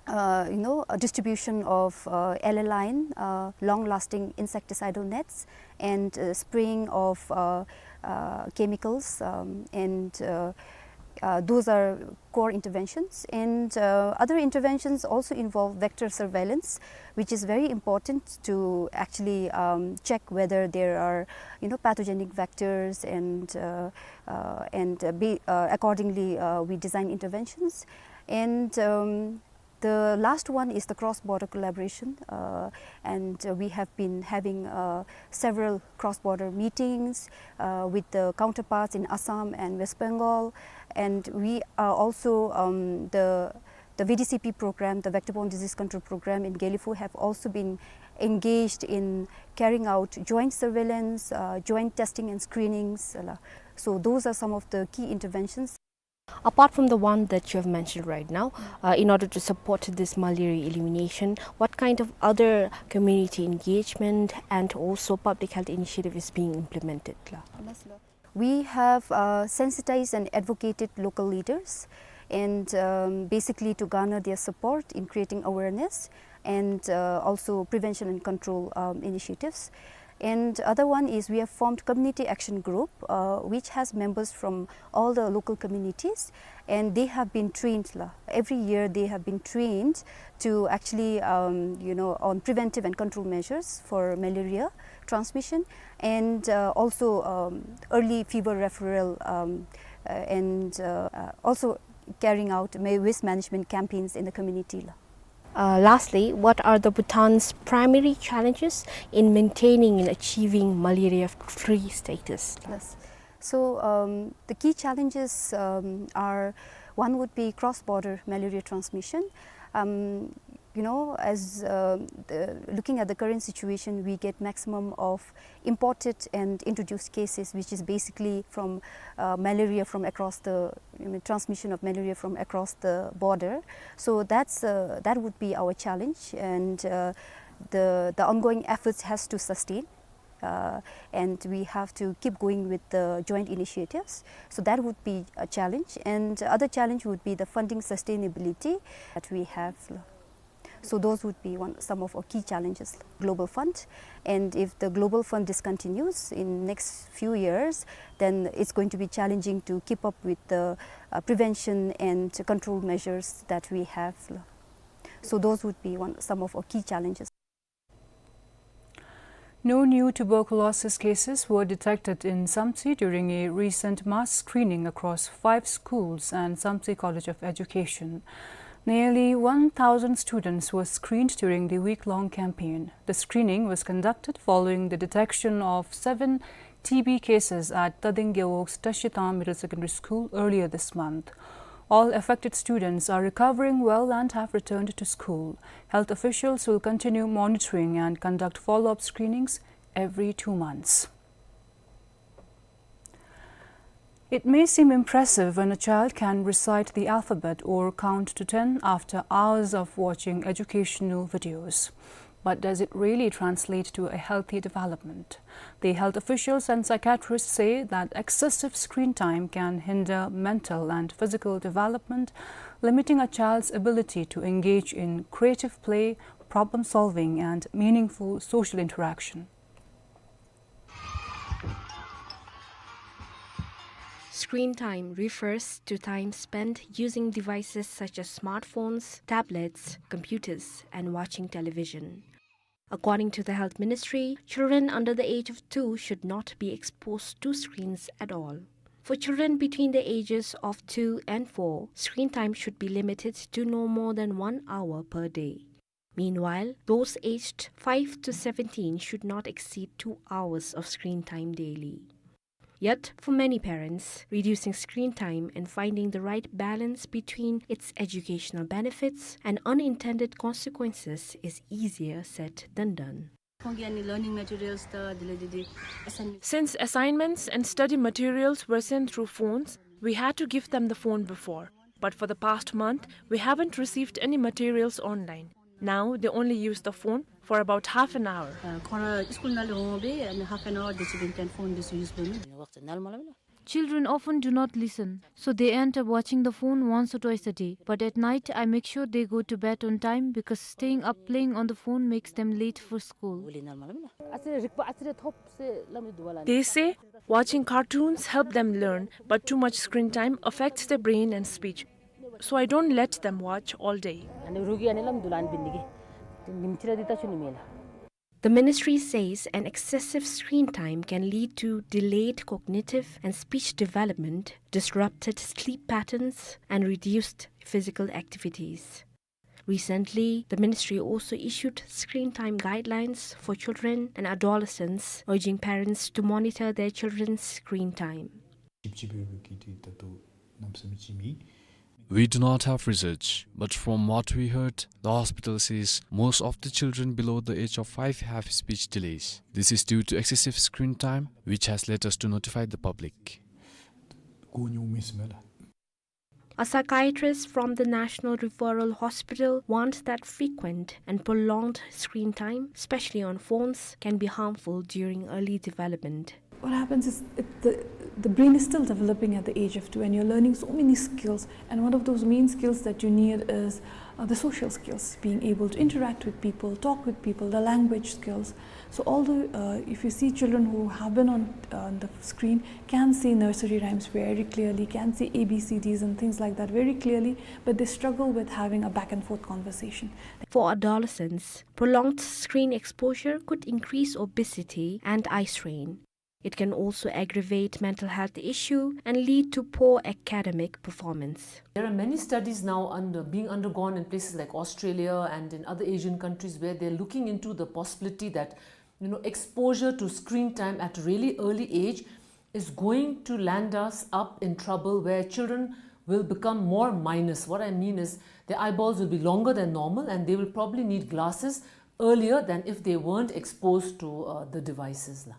uh, you know, a distribution of, uh, L L I N, uh, long-lasting insecticidal nets, and, uh, spraying of, uh, uh, chemicals, um, and, uh, uh, those are core interventions. And, uh, other interventions also involve vector surveillance, which is very important to actually, um, check whether there are, you know, pathogenic vectors, and, uh, uh, and, uh, be, uh, accordingly, uh, we design interventions. And, um, the last one is the cross-border collaboration, uh, and, uh, we have been having, uh, several cross-border meetings, uh, with the counterparts in Assam and West Bengal, and we are also, um, the, the V D C P program, the Vector-Borne Disease Control Program in Gelephu, have also been engaged in carrying out joint surveillance, uh, joint testing and screenings, uh, so those are some of the key interventions. Apart from the one that you have mentioned right now, uh, in order to support this malaria elimination, what kind of other community engagement and also public health initiative is being implemented la? We have, uh, sensitized and advocated local leaders, and, um, basically to garner their support in creating awareness and, uh, also prevention and control, um, initiatives. And other one is we have formed community action group, uh, which has members from all the local communities, and they have been trained la. Every year they have been trained to actually, um, you know, on preventive and control measures for malaria transmission, and, uh, also, um, early fever referral, um, uh, and, uh, uh, also carrying out ma-, waste management campaigns in the community la. Uh, lastly, what are the Bhutan's primary challenges in maintaining and achieving malaria-free status? Yes. So, um, the key challenges, um, are, one would be cross-border malaria transmission. Um, you know, as, uh, the, looking at the current situation, we get maximum of imported and introduced cases, which is basically from, uh, malaria from across the, I mean, transmission of malaria from across the border. So that's, uh, that would be our challenge, and, uh, the, the ongoing efforts has to sustain, uh, and we have to keep going with the joint initiatives. So that would be a challenge, and other challenge would be the funding sustainability that we have. So those would be one, some of our key challenges. Global Fund, and if the Global Fund discontinues in next few years, then it's going to be challenging to keep up with the, uh, prevention and control measures that we have. So those would be one, some of our key challenges. No new tuberculosis cases were detected in Samtse during a recent mass screening across five schools and Samtse College of Education. Nearly one thousand students were screened during the week-long campaign. The screening was conducted following the detection of seven T B cases at Tading Gewog's Tashitang Middle Secondary School earlier this month. All affected students are recovering well and have returned to school. Health officials will continue monitoring and conduct follow-up screenings every two months. It may seem impressive when a child can recite the alphabet or count to ten after hours of watching educational videos. But does it really translate to a healthy development? The health officials and psychiatrists say that excessive screen time can hinder mental and physical development, limiting a child's ability to engage in creative play, problem solving, and meaningful social interaction. Screen time refers to time spent using devices such as smartphones, tablets, computers, and watching television. According to the Health Ministry, children under the age of two should not be exposed to screens at all. For children between the ages of two and four, screen time should be limited to no more than one hour per day. Meanwhile, those aged five to seventeen should not exceed two hours of screen time daily. Yet, for many parents, reducing screen time and finding the right balance between its educational benefits and unintended consequences is easier said than done. Phone-གི་ཨ་ནི་learning materials དང་དེ་ལས་དེ་དེ་assignment. Since assignments and study materials were sent through phones, we had to give them the phone before. But for the past month, we haven't received any materials online. Now they only use the phone for about half an hour. ཨ་ཁོང་ར་སི་ཀུལ་ནང་ལས་འོང་སྦེ་ཨ་ནི་half an hour དེ་ཅིག་གི་ཏེ་ཕོན་དེ་ཚུ་ཡུ་སི་འབད་ནི། Children often do not listen, so they end up watching the phone once or twice a day. But at night, I make sure they go to bed on time because staying up playing on the phone makes them late for school. They say watching cartoons help them learn, but too much screen time affects their brain and speech. So I don't let them watch all day. The ministry says an excessive screen time can lead to delayed cognitive and speech development, disrupted sleep patterns, and reduced physical activities. Recently, the ministry also issued screen time guidelines for children and adolescents, urging parents to monitor their children's screen time. We do not have research, but from what we heard, the hospital says most of the children below the age of five have speech delays. This is due to excessive screen time, which has led us to notify the public. A psychiatrist from the National Referral Hospital warned that frequent and prolonged screen time, especially on phones, can be harmful during early development. What happens is it, the, the brain is still developing at the age of two, and you're learning so many skills. And one of those main skills that you need is, uh, the social skills, being able to interact with people, talk with people, the language skills. So although, uh, if you see children who have been on, uh, the screen, can say nursery rhymes very clearly, can say A B C Ds and things like that very clearly, but they struggle with having a back and forth conversation. For adolescents, prolonged screen exposure could increase obesity and eye strain. It can also aggravate mental health issue and lead to poor academic performance. There are many studies now under, being undergone in places like Australia and in other Asian countries where they're looking into the possibility that, you know, exposure to screen time at a really early age is going to land us up in trouble where children will become more minus. What I mean is their eyeballs will be longer than normal and they will probably need glasses earlier than if they weren't exposed to, uh, the devices la.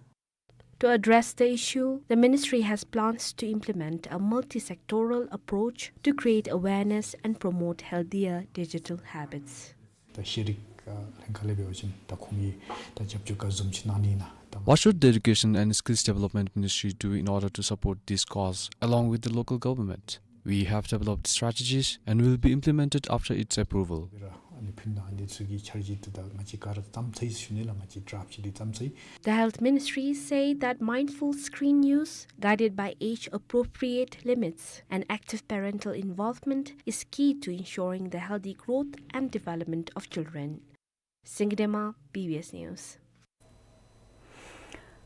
To address the issue, the ministry has plans to implement a multi-sectoral approach to create awareness and promote healthier digital habits. ད་ཤེས་རིག་ཨ་ལྷན་ཁག་ལས་འབད་བ་ཅིན་ད་ཁོང་གིས་ད་རྒྱབ་སྐྱོར་ག་བཟུམ་ཅིག་གནང་ནི་ཨིན་ན་ད། What should the Education and Skills Development Ministry do in order to support this cause along with the local government? We have developed strategies and will be implemented after its approval. ཨ་ནི་ཕུལ་ནི་ཨ་ནི་ཚུ་གི་འཆར་གཞི་དེ་ད་ང་བཅས་ག་ར་བརྩམས་ཚར་ཡི་ཟེར་ཞུ་ནི་ལགས། ང་བཅས་ཌྲབཊ་ཅིག་དེ་བརྩམས་ཚར་ཡི། The health ministry say that mindful screen use, guided by age-appropriate limits and active parental involvement, is key to ensuring the healthy growth and development of children. Singdema, B B S News.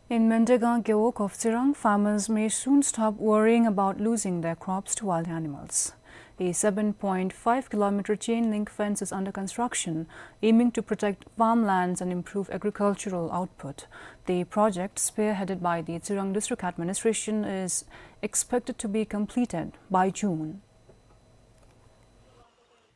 In Mendelgang Gewog of Tsirang, farmers may soon stop worrying about losing their crops to wild animals. A seven point five kilometer chain link fence is under construction, aiming to protect farmlands and improve agricultural output. The project, spearheaded by the Tsirang District Administration, is expected to be completed by June.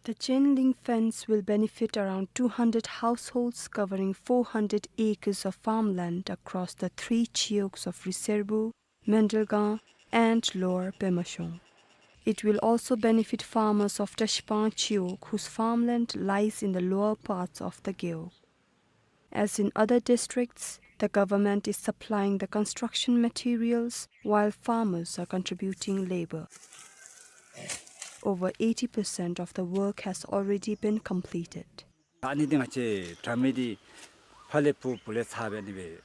The chain link fence will benefit around two hundred households covering four hundred acres of farmland across the three chiyogs of Riserbu, Mendelgang, and Lower Pemashong. It will also benefit farmers of Tashpang Chiyog, whose farmland lies in the lower parts of the Gewog. As in other districts, the government is supplying the construction materials while farmers are contributing labor. Over eighty percent of the work has already been completed. ཨ་ནི་འདི་ང་བཅས་དྲ་མི་འདི་ཕར་ལས་བུ་བུ་ལས་ཚར་བའི་ཨ་ནི་སྦེ།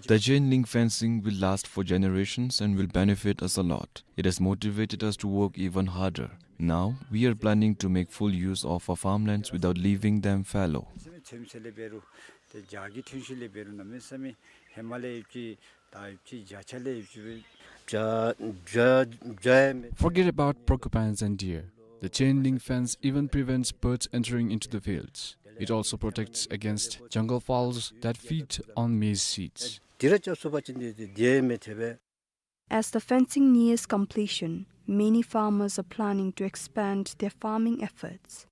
The chain link fencing will last for generations and will benefit us a lot. It has motivated us to work even harder. Now, we are planning to make full use of our farmlands without leaving them fallow. ཚོད་ཚོད་ལས་འབད་རུང་ཏེ་རྒྱ་གི་ཐོན་ཤུགས་ལས་འབད་རུང་གནམ་མེད་ས་མེད་ཧེ་མ་ལས་ཡོད་ཀྱི་ད་ཡོད་ཀྱི་བརྒྱ་ཆ་ལས་ཡོད་ཀྱི་བརྒྱ་བརྒྱ་བརྒྱ་ཡང་མེད། Forget about porcupines and deer. The chain link fence even prevents birds entering into the fields. It also protects against jungle fowls that feed on maize seeds. དེ་ར་ཅིག་སོང་པ་ཅིན་དེ་དེ་དེ་མེད་ཐེ་བས། As the fencing nears completion, many farmers are planning to expand their farming efforts.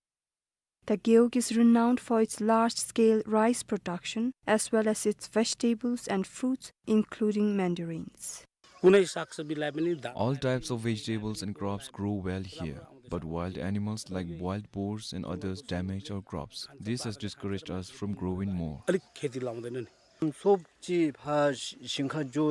The Gewog is renowned for its large-scale rice production as well as its vegetables and fruits, including mandarins. कुनै सागसब्जी लाए पनि दा- All types of vegetables and crops grow well here, but wild animals like wild boars and others damage our crops. This has discouraged us from growing more. अलिक खेती लाउँदैनन्। सोब चिज फा सिंखा जो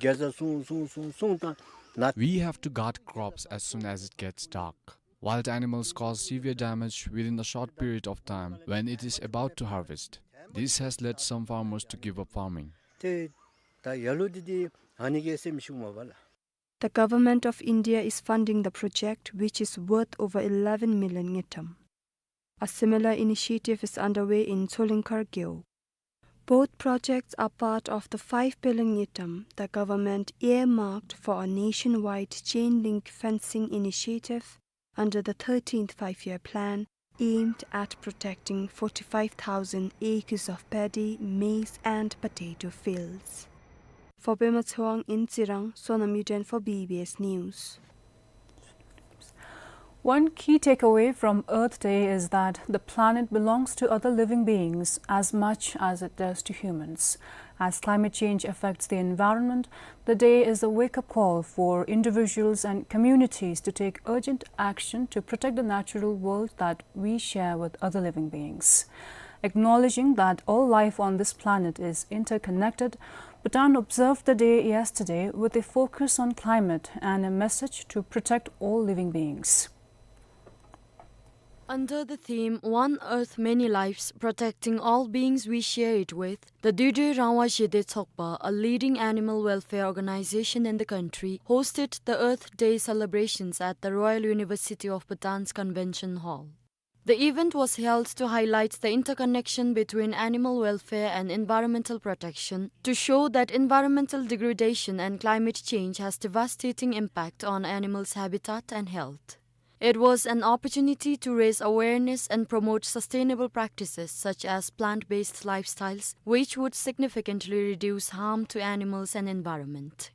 गेजा सुं सुं सुं सुं ता ना- We have to guard crops as soon as it gets dark. Wild animals cause severe damage within a short period of time when it is about to harvest. This has led some farmers to give up farming. ཏེ་ད་ཡར་ལུ་འདི་འདི་ཨ་ནི་གི་སེམས་ཤུགས་མ་བ་ལ། The Government of India is funding the project, which is worth over eleven million ngultrum. A similar initiative is underway in Tsolingkhar Gewog. Both projects are part of the five billion ngultrum the government earmarked for a nationwide chain link fencing initiative under the thirteenth Five-Year Plan, aimed at protecting forty-five thousand acres of paddy, maize and potato fields. For Pema Tsewang in Tsirang, Sonam Yuden for B B S News. One key takeaway from Earth Day is that the planet belongs to other living beings as much as it does to humans. As climate change affects the environment, the day is a wake-up call for individuals and communities to take urgent action to protect the natural world that we share with other living beings. Acknowledging that all life on this planet is interconnected, Bhutan observed the day yesterday with a focus on climate and a message to protect all living beings. Under the theme One Earth, Many Lives, Protecting All Beings We Share It With, the Dudui Rangwa Shide Tsokpa, a leading animal welfare organization in the country, hosted the Earth Day celebrations at the Royal University of Bhutan's Convention Hall. The event was held to highlight the interconnection between animal welfare and environmental protection, to show that environmental degradation and climate change has devastating impact on animals' habitat and health. It was an opportunity to raise awareness and promote sustainable practices such as plant-based lifestyles, which would significantly reduce harm to animals and environment.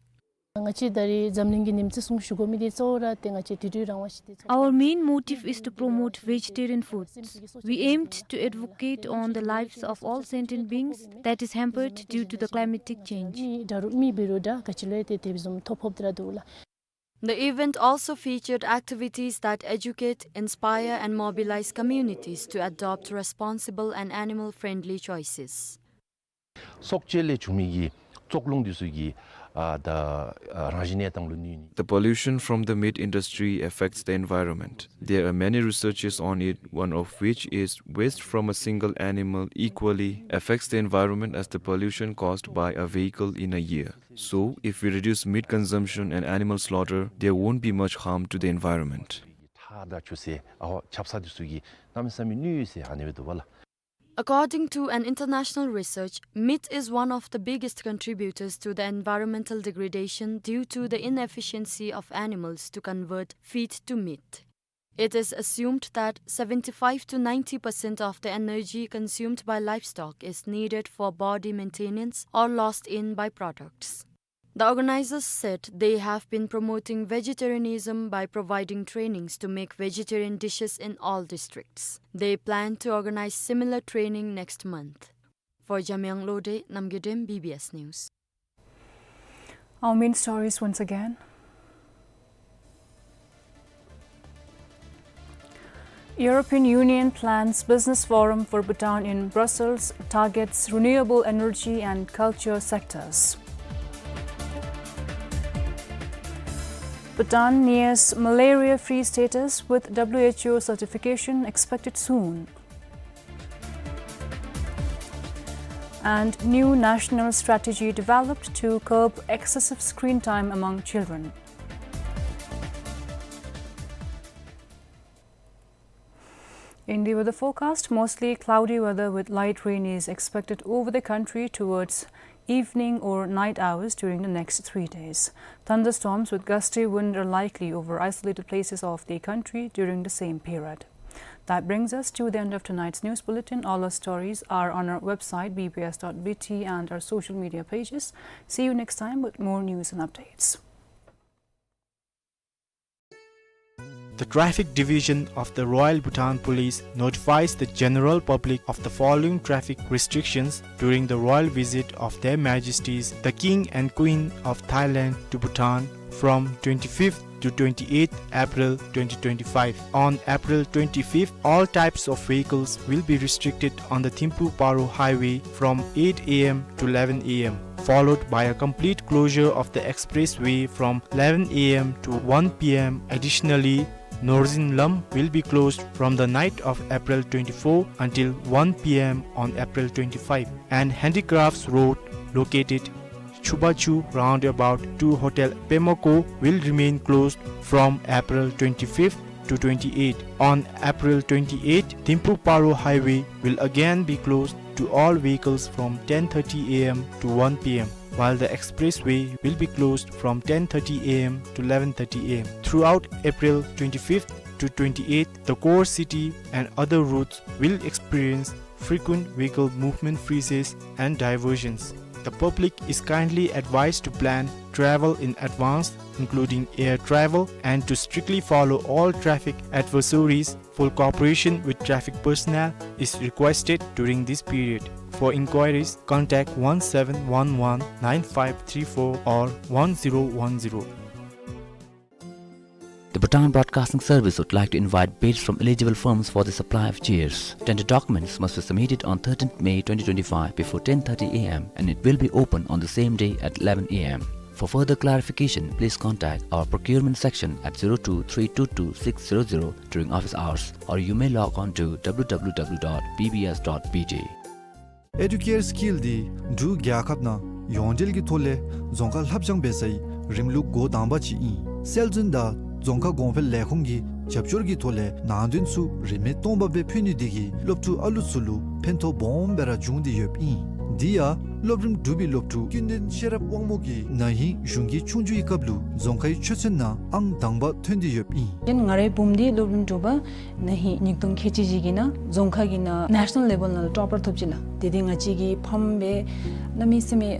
ང་བཅས་ད་རེས་འཛམ་གླིང་གི་ཉིམ་བརྩི་སྲུང་ཞུ་དགོ་མི་འདི་གཙོ་བོ་ར་ཏེ་ང་བཅས་དུས་དྲུག་རང་དབང་ཞི་བདེ་ཚོགས། Our main motive is to promote vegetarian foods. We aimed to advocate on the lives of all sentient beings that is hampered due to the climatic change. ད་རུང་མི་འབད་རུང་ད་ག་ཅི་ལས་ཏེ་དེ་བཟུམ་ཐོ་ཕོག་སྟེ་ར་འདུག་ལགས། The event also featured activities that educate, inspire, and mobilize communities to adopt responsible and animal-friendly choices. སྲོག་གཅོད་ལས་བྱུང་མི་གི་བཙོག་རླུང་འདི་ཚུ་གིས་ཨ་ད་ཨ་རང་བཞིན་གནས་སྟངས་ལུ་གནོད་ནི། The pollution from the meat industry affects the environment. There are many researches on it, one of which is waste from a single animal equally affects the environment as the pollution caused by a vehicle in a year. So, if we reduce meat consumption and animal slaughter, there won't be much harm to the environment. ཁྲག་དང་ཆུ་སེར་ཨ་ཆབ་གསང་འདི་ཚུ་གིས་གནམ་མེད་ས་མེད་གནོད་ཡོད་ཟེར་ཨ་ནི་སྦེ་འདུག་པ་ལགས། According to an international research, meat is one of the biggest contributors to the environmental degradation due to the inefficiency of animals to convert feed to meat. It is assumed that seventy-five to ninety percent of the energy consumed by livestock is needed for body maintenance or lost in byproducts. The organizers said they have been promoting vegetarianism by providing trainings to make vegetarian dishes in all districts. They plan to organize similar training next month. For Jamyang Lode, Namgay Dem, B B S News. Our main stories once again. European Union plans business forum for Bhutan in Brussels, targets renewable energy and culture sectors. Bhutan nears malaria-free status with W H O certification expected soon. And new national strategy developed to curb excessive screen time among children. In the weather forecast, mostly cloudy weather with light rain is expected over the country towards evening or night hours during the next three days. Thunderstorms with gusty wind are likely over isolated places of the country during the same period. That brings us to the end of tonight's news bulletin. All our stories are on our website, B B S dot B T, and our social media pages. See you next time with more news and updates. The Traffic Division of the Royal Bhutan Police notifies the general public of the following traffic restrictions during the royal visit of Their Majesties the King and Queen of Thailand to Bhutan from twenty-fifth to twenty-eighth April twenty twenty-five. On April twenty-fifth, all types of vehicles will be restricted on the Thimphu Paro Highway from eight A M to eleven A M, followed by a complete closure of the expressway from eleven A M to one P M. Additionally, Norzin Lam will be closed from the night of April twenty-four until one P M on April twenty-five, and Handicrafts Road, located Chubachu roundabout to Hotel Pemako, will remain closed from April twenty-fifth to twenty-eighth. On April twenty-eighth, Thimphu Paro Highway will again be closed to all vehicles from ten thirty A M to one P M, while the expressway will be closed from ten thirty A M to eleven thirty A M. Throughout April twenty-fifth to twenty-eighth, the core city and other routes will experience frequent vehicle movement freezes and diversions. The public is kindly advised to plan travel in advance, including air travel, and to strictly follow all traffic advisories. Full cooperation with traffic personnel is requested during this period. For inquiries, contact one seven one one nine five three four or one zero one zero. The Bhutan Broadcasting Service would like to invite bids from eligible firms for the supply of chairs. Tender documents must be submitted on thirteenth May twenty twenty-five before ten thirty A M and it will be open on the same day at eleven A M. For further clarification, please contact our procurement section at zero two three two two six zero zero during office hours, or you may log on to W W W dot B B S dot B T. ཨེ་ཌུ་ཀེར་སི་ཀིལ་འདི་འབྲུག་རྒྱལ་ཁབ་ནང་ཡོངས་འབྲེལ་གྱི་ཐོག་ལས་རྫོང་ཁ་ལྷབ་སྦྱང་འབད་སའི་རིམ་ལུགས་འགོ་དང་པ་ཅིག་ཨིན། སྲོལ་འཛིན་དང་རྫོང་ཁ་གོང་འཕེལ་ལས་ཁུངས་ཀྱི་རྒྱབ་སྐྱོར་གྱི་ཐོག་ལས་ནང་དོན་ཚུ་རིན་མེད་སྟོང་པ་སྦེ་ཕུལ་ནི་འདི་གིས་སློབ་ཕྲུག་ཨ་ལུ་ཚུ་ལུ་ཕན་ཐོགས་སྦོམ་སྦེ་ར་བྱུང་སྟེ་ཡོདཔ་ཨིན། འདི་ཡང་སློབ་རིམ་དྲུག་པའི་སློབ་ཕྲུག་ཀུན་ལྡན་ཤེས་རབ་དབང་མོ་གིས་ན་ཧིང་གཞུང་གི་ཆོས་རྒྱུགས་ཀྱི་སྐབས་ལུ་རྫོང་ཁའི་ཆོས་ཚན་ནང་ཨང་དང་པ་ཐོན་ཏེ་ཡོདཔ་ཨིན། ཡང་ང་རའི་བུམོ་འདི་སློབ་རིམ་དྲུག་པ་ན་ཧིང་ཉིས་སྟོང་ཁལ་གཅིག་བཞི་གི་ནང་རྫོང་ཁ་གི་ནང་ནེ་ཤ་ནཱལ་ལེ་བཱལ་ནང་ལུ་ཊོ་པར་ཐོབ་ཅི་ལགས། དེ་འདི་ང་བཅས་ཀྱི་ཕམ་སྦེ་གནམ་མེད་ས་མེད་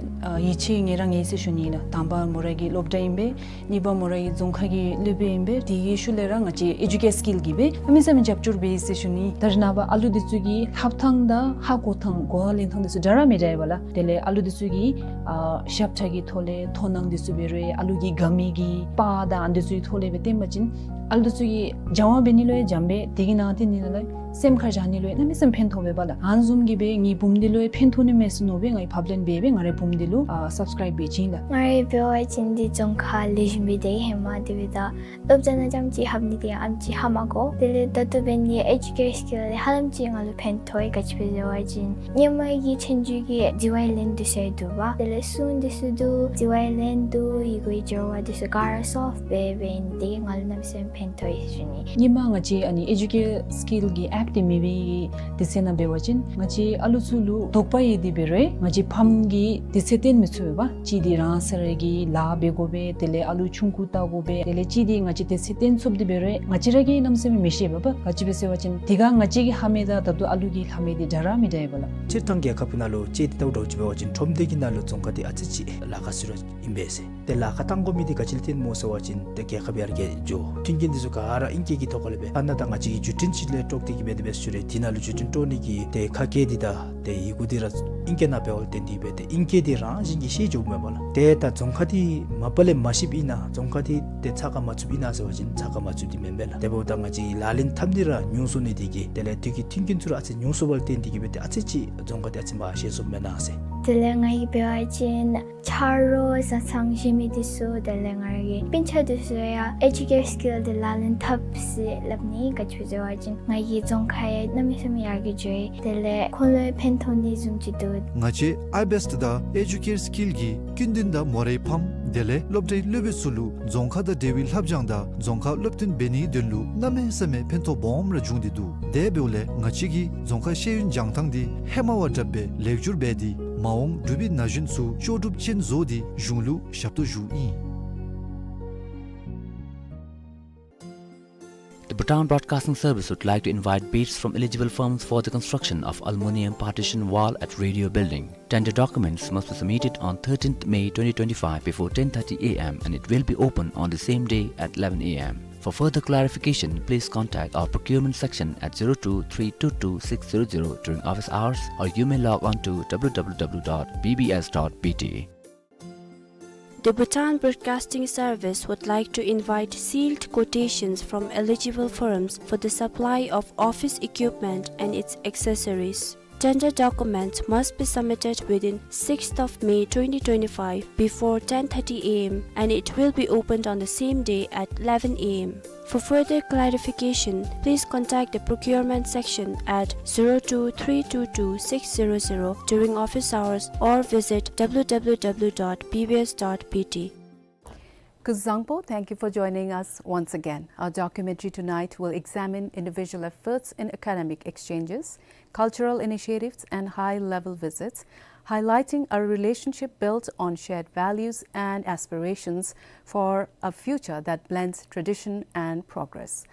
ཡིད་ཆེས་ངེ་རང་ངེ་ཟེར་ཞུ་ནི་ལགས། དང་པ་མོ་ར་གི་སློབ་གྲྭ་ཨིན་པས། གཉིས་པ་མོ་ར་གི་རྫོང་ཁ་གི་སློབ་དཔོན་ཨིན་པས། དེ་གི་ཤུལ་ལས་ར་ང་བཅས་ཨེ་ཌུ་ཀེར་སི་ཀིལ་གྱིས་སྦེ་གནམ་མེད་ས་མེད་རྒྱབ་སྐྱོར་འབད་ཡི་ཟེར་ཞུ་ནི། ད་རེས་ནངས་པ་ཨ་ལུ་འདི་ཚུ་གི་ལྷབ་ཐངས་དང་ཧ་གོ་ཐངས་གོ་བ་ལེན་ཐངས་འདི་ཚུ་འདྲ་ར་མི་འདྲ་བས་ལགས། དེ་ལས་ཨ་ལུ་འདི་ཚུ་གི་ཨ་ཞབས་ཁྲ་གི་ཐོག་ལས་མཐོང་སྣང་འདི་ཚུ་འབད་རུང་ཨ་ལུ་གི་དགའ་མི་གི་པར་དང་ཨ་འདི་ཚུ་གི་ཐོག་ལས་སྦེ་སྟོན་པ་ཅིན་ཨ་ལུ་འདི་ཚུ་གིས་སྦྱང་བ་འབད་ནི་ལུ་ཡང་འཇམ་པས། དེ་གི་ནང་དེ་ནི་ལགས་སེམས་ཁར་བཞག་ནི་ལུ་ཡང་གནམ་མེད་ས་མེད་ཕན་ཐོགས་པས་ལགས། ཨ་ནི་བཟུམ་གྱིས་སྦེ་ངེའི་བུམོ་འདི་ལུ་ཡང་ཕན་ཐོགས་ནི་མས་ཟེར་མནོ་སྦེ་ངེའི་ཕབ་ལེན་འབད་སྦེ་ང་རའི་བུམོ་འདི་ལུ་ཨ་སབ་སི་ཀརའིབ་འབད་བྱིན་ལགས། ང་ར་འབད་བ་ཅིན་འདི་རྫོང་ཁ་ལེགས་ཤོམ་སྦེ་དེ་ཧེ་མ་དེ་སྦེ་ད་སློབ་གྲྭ་ནང་རྐྱངམ་ཅིག་ལྷབ་ནི་དེ་ཨེམ་ཅིག་ཧ་མ་གོ། དེ་ལས་ད་ལྟོ་འབད་ནི་ཨེ་ཌུ་ཀེར་སི་ཀིལ་ཧ་ལམ་ཅིག་ང་ལུ་ཕན་ཐོགས་ཡི། ག་ཅི་སྦེ་ཟེར་བ་ཅིན་ཧེ་མ་གི་ཆོས་རྒྱུགས་ཀྱི་ཌི་ཝའི་ལེན་འདི་ཚུ་འདུག་པ། དེ་ལས་སྲུང་འདི་ཚུ་འདུག། ཌི་ཝའི་ལེན་འདུག། ཡི་གུའི་སྦྱོར་བ་འདི་ཚུ་ག་ར་སོལབ་འབད་འབད་ནི་དེ་གིས་ང་ལུ་གནམ་མེད་ས་མེད་ཕན་ཐོགས་ཡི་ཟེར་ཞུ་ནི། ཧེ་མ་ང་བཅས་ཨ་ནི་ཨེ་ཌུ་ཀེར་སི་ཀིལ་གྱི་ཨེཔ་འདི་མེད་པའི་དུས་ཚོད་ནང་འབད་བ་ཅིན་ང་བཅས་ཨ་ལུ་ཚུ་ལུ་དོགས་པ་ཡོད་དེ་འབད་རུང་ང་བཅས་ཕམ་གྱིས་དུས་ཚོད་སྟོན་མི་ཚུགས་པས་པ། གཅིག་འདི་རང་སོ་ར་གི་ལཱ་འབད་དགོ་པས། དེ་ལས་ཨ་ལུ་ཆུང་ཀུ་བལྟ་དགོ་པས། དེ་ལས་གཅིག་འདི་ང་བཅས་དུས་ཚོད་སྟོན་ཚུགསཔ་དེ་འབད་རུང་ང་བཅས་ར་གིས་གནམ་མེད་ས་མེད་མི་ཤེས་པས་པ། ག་ཅི་སྦེ་ཟེར་བ་ཅིན་དེ་སྒང་ང་བཅས་ཀྱིས་ལྷབ་མི་དང་ད་ལྟོ་ཨ་ལུ་གིས་ལྷབ་མི་འདི་འདྲ་ར་མི་འདྲ་བས་པ་ལགས། སྤྱིར་བཏང་རྒྱལ་ཁབ་ཀྱི་ནང་ལུ་ཅིག་འདི་ལྟཝ་འདྲཝ་ཅིག་འབད་བ་ཅིན་ཁྲོམ་སྡེ་གི་ནང་ལུ་རྫོང་ཁ་འདི་ཨ་ཙི་ཅིག་ལཱ་ཁག་ཚུད་ར་ཨིན་པས་ཟེར། ཏེ་ལཱ་ཁག་བཏང་དགོ་མི་འདི་ག་ཅི་ལུ་བརྟེན་སྨོ་ཟེར་བ་ཅིན་ཏེ་རྒྱལ་ཁབ་ཡར་རྒྱས་འགྱོ། མཐུན་རྐྱེན་འདི་ཚུ་ག་ར་ཨིང་སྐད་ཀྱི་ཐོག་ཁ་ལས་འབད། ཨ་ནཱ་ད་ང་བཅས་ཀྱིས་བརྒྱུད་འཕྲིན་ཅིག་ལས་དཀྲོགས་ཏེ་གི་འབད་དེ་འབད་ཟེར་ཞུ་རུང་དེ་ནང་ལུ་བརྒྱུད་འཕྲིན་དཀྲོག་ནི་གི་ཏེ་ཁ་སྐད་འདི་དང་ཏེ་ཡི་གུ་འདི་ར་ཨིང་སྐད་ནང་འབདཝ་ལས་བརྟེན་ཏེ་འབད་ཏེ་ཨིང་སྐད་འདི་རང་བཞིན་གྱིས་ཤེས་འགྱོཝ་མས་པ་ལགས། ཏེ་ད་རྫོང་ཁ་འདི་མ་པ་ལས་མ་ཤེསཔ་ཨིན་ན་རྫོང་ཁ་འདི་ཏེ་ཚ་ཁ་མ་ཚུདཔ་ཨིན་ན་ཟེར་བ་ཅིན་ཚ་ཁ་མ་ཚུདཔ་འདི་མེན་པས་ལགས། དེ་འབདཝ་ད་ང་བཅས་ལག་ལེན་འཐབ་ནི་ར་ཉུང་སོང་ནི་དེ་གིས་དེ་ལས་དུས་ཀྱི་མཐུན་རྐྱེན་ཚུ་ར་ཨ་ཙི་ཉུང་སོང་བ་ལས་བརྟེན་ཏེ་གི་འབད་ཏེ་ཨ་ཙི་ཅིག་རྫོང་ཁ་འདི་ཨ་ཙི་མ་ཤེས་སོངམ་མེན་ན་ཟེར། དེ་ལས་ང་གིས་འབད་བ་ཅིན་ཆ་རོགས་བཟའ་ཚང་གཞན་མི་འདི་ཚུ་དེ་ལས་ང་ར་གི་སྤུན་ཆ་འདི་ཚུ་ཡང་ཨེ་ཌུ་ཀེར་སི་ཀིལ་འདི་ལག་ལེན་འཐབ་ཟེར་སླབ་ནི། ག་ཅི་སྦེ་ཟེར་བ་ཅིན་ང་གི་རྫོང་ཁ་ཡང་གནམ་མེད་ས་མེད་ཡར་རྒྱས་འགྱོ་ཡི། དེ་ལས་ཁོང་ལུ་ཡང་ཕན་ཐོགས་ནི་བཟུམ་ཅིག་འདུག། ང་བཅས་ཨའི་བེསཊ་དང་ཨེ་ཌུ་ཀེར་སི་ཀིལ་གྱིས་ཀུན་ལྡན་དང་མོ་རའི་ཕམ་དེ་ལས་སློབ་གྲྭའི་སློབ་དཔོན་ཚུ་ལུ་རྫོང་ཁ་དང་འབྲེལ་བའི་ལྷབ་སྦྱང་དང་རྫོང་ཁ་སློབ་སྟོན་འབད་ནིའི་དོན་ལུ་གནམ་མེད་ས་མེད་ཕན་ཐོགས་སྦོམ་ར་བྱུང་སྟེ་འདུག། དེ་འབདཝ་ལས་ང་བཅས་ཀྱིས་རྫོང་ཁ་ཤེས་ཡོན་སྦྱང་ཐངས་འདི་ཧེ་མ་བ་དྲགཔ་སྦེ་ལེགས་བསྒྱུར་འབད་དེ་མ་འོངས་འབྲུག་པའི་ན་གཞོན་ཚུ་ལྕོགས་གྲུབ་ཅན་བཟོ་སྟེ་གཞུང་ལུ་ཞབས་ཏོག་ཞུཝ་ཨིན། The Bhutan Broadcasting Service would like to invite bids from eligible firms for the construction of aluminium partition wall at Radio Building. Tender documents must be submitted on thirteenth May twenty twenty-five before ten thirty A M and it will be open on the same day at eleven A M. For further clarification, please contact our procurement section at zero two three two two six zero zero during office hours, or you may log on to W W W dot B B S dot B T. The Bhutan Broadcasting Service would like to invite sealed quotations from eligible firms for the supply of office equipment and its accessories. Tender documents must be submitted within sixth of May twenty twenty-five before ten thirty A M and it will be opened on the same day at eleven A M. For further clarification, please contact the procurement section at zero two three two two six zero zero during office hours or visit W W W dot B B S dot B T. Kuzuzangpo, thank you for joining us once again. Our documentary tonight will examine individual efforts in academic exchanges, cultural initiatives, and high-level visits, highlighting a relationship built on shared values and aspirations for a future that blends tradition and progress.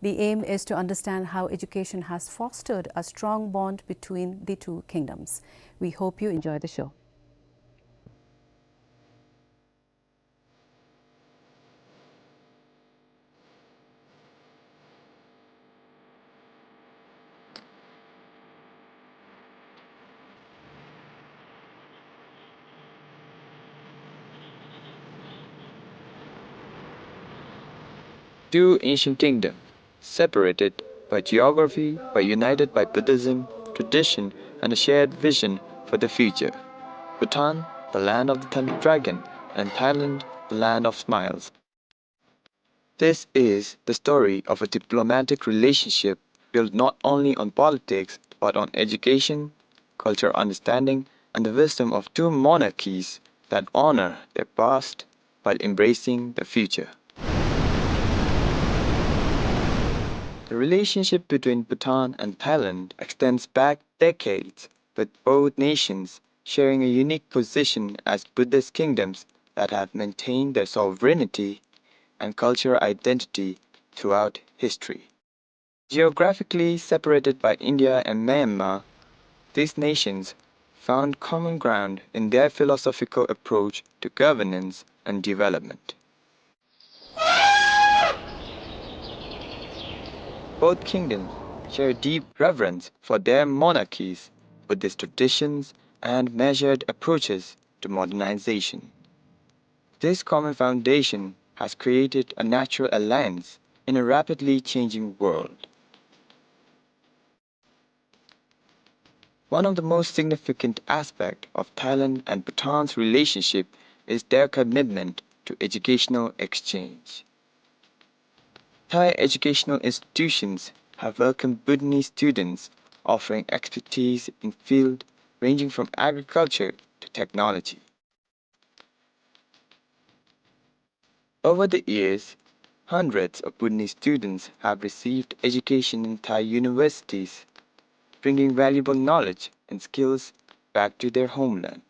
The aim is to understand how education has fostered a strong bond between the two kingdoms. We hope you enjoy the show. Two ancient kingdoms, separated by geography but united by Buddhism, tradition, and a shared vision for the future. Bhutan, the land of the thunder dragon, and Thailand, the land of smiles. This is the story of a diplomatic relationship built not only on politics but on education, cultural understanding, and the wisdom of two monarchies that honor their past while embracing the future. The relationship between Bhutan and Thailand extends back decades, with both nations sharing a unique position as Buddhist kingdoms that have maintained their sovereignty and cultural identity throughout history. Geographically separated by India and Myanmar, these nations found common ground in their philosophical approach to governance and development. Both kingdoms share deep reverence for their monarchies, Buddhist traditions, and measured approaches to modernization. This common foundation has created a natural alliance in a rapidly changing world. One of the most significant aspects of Thailand and Bhutan's relationship is their commitment to educational exchange. Thai educational institutions have welcomed Bhutanese students, offering expertise in fields ranging from agriculture to technology. Over the years, hundreds of Bhutanese students have received education in Thai universities, bringing valuable knowledge and skills back to their homeland.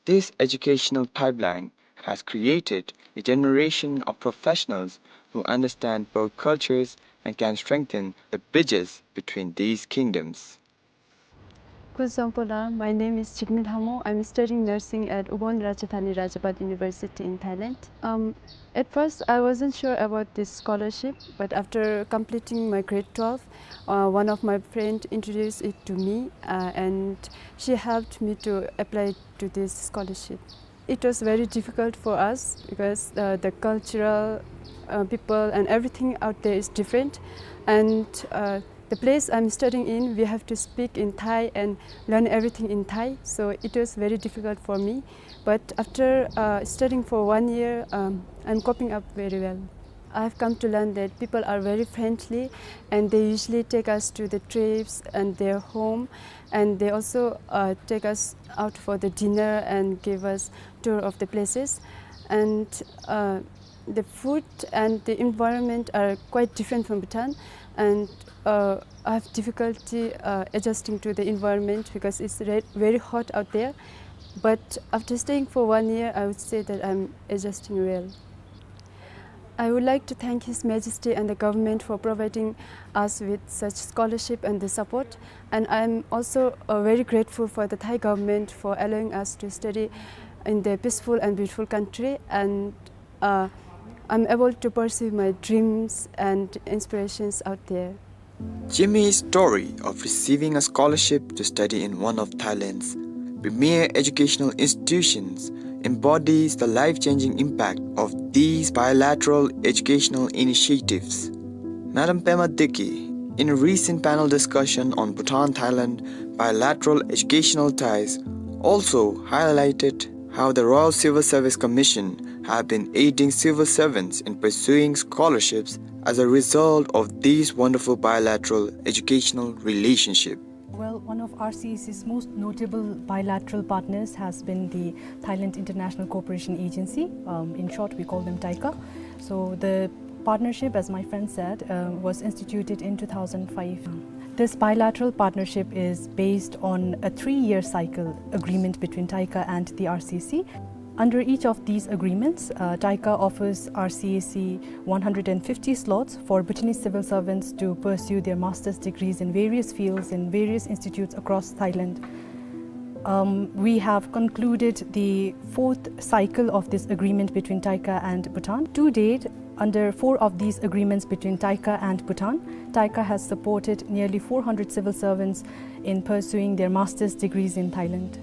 This educational pipeline has created a generation of professionals who understand both cultures and can strengthen the bridges between these kingdoms. Khun sampo la, my name is Jigme Lhamo. I'm studying nursing at Ubon Ratchathani Rangjabad University in Thailand. Um, at first, I wasn't sure about this scholarship, but after completing my grade twelve, uh, one of my friend introduced it to me, uh, and she helped me to apply to this scholarship. It was very difficult for us because, uh, the cultural, uh, people and everything out there is different, and, uh, the place I'm studying in, we have to speak in Thai and learn everything in Thai, so it was very difficult for me. But after, uh, studying for one year, um, I'm coping up very well. I've come to learn that people are very friendly and they usually take us to the trips and their home, and they also, uh, take us out for the dinner and give us tour of the places. And, uh, the food and the environment are quite different from Bhutan, and, uh, I have difficulty, uh, adjusting to the environment because it's re-, very hot out there. But after staying for one year, I would say that I'm adjusting well. I would like to thank His Majesty and the government for providing us with such scholarship and the support. And I'm also, uh, very grateful for the Thai government for allowing us to study in their peaceful and beautiful country. And, uh, I'm able to pursue my dreams and inspirations out there. Jimmy's story of receiving a scholarship to study in one of Thailand's premier educational institutions embodies the life-changing impact of these bilateral educational initiatives. Madam Pema Dickey, in a recent panel discussion on Bhutan-Thailand bilateral educational ties, also highlighted how the Royal Civil Service Commission have been aiding civil servants in pursuing scholarships as a result of these wonderful bilateral educational relationship. Well, one of R C E C's most notable bilateral partners has been the Thailand International Cooperation Agency. Um, in short, we call them TICA. So the partnership, as my friend said, uh, was instituted in two thousand five. This bilateral partnership is based on a three-year cycle agreement between TICA and the R C E C. Under each of these agreements, uh, TICA offers R C E C one hundred and fifty slots for Bhutanese civil servants to pursue their master's degrees in various fields in various institutes across Thailand. Um, we have concluded the fourth cycle of this agreement between TICA and Bhutan. To date, under four of these agreements between TICA and Bhutan, TICA has supported nearly four hundred civil servants in pursuing their master's degrees in Thailand.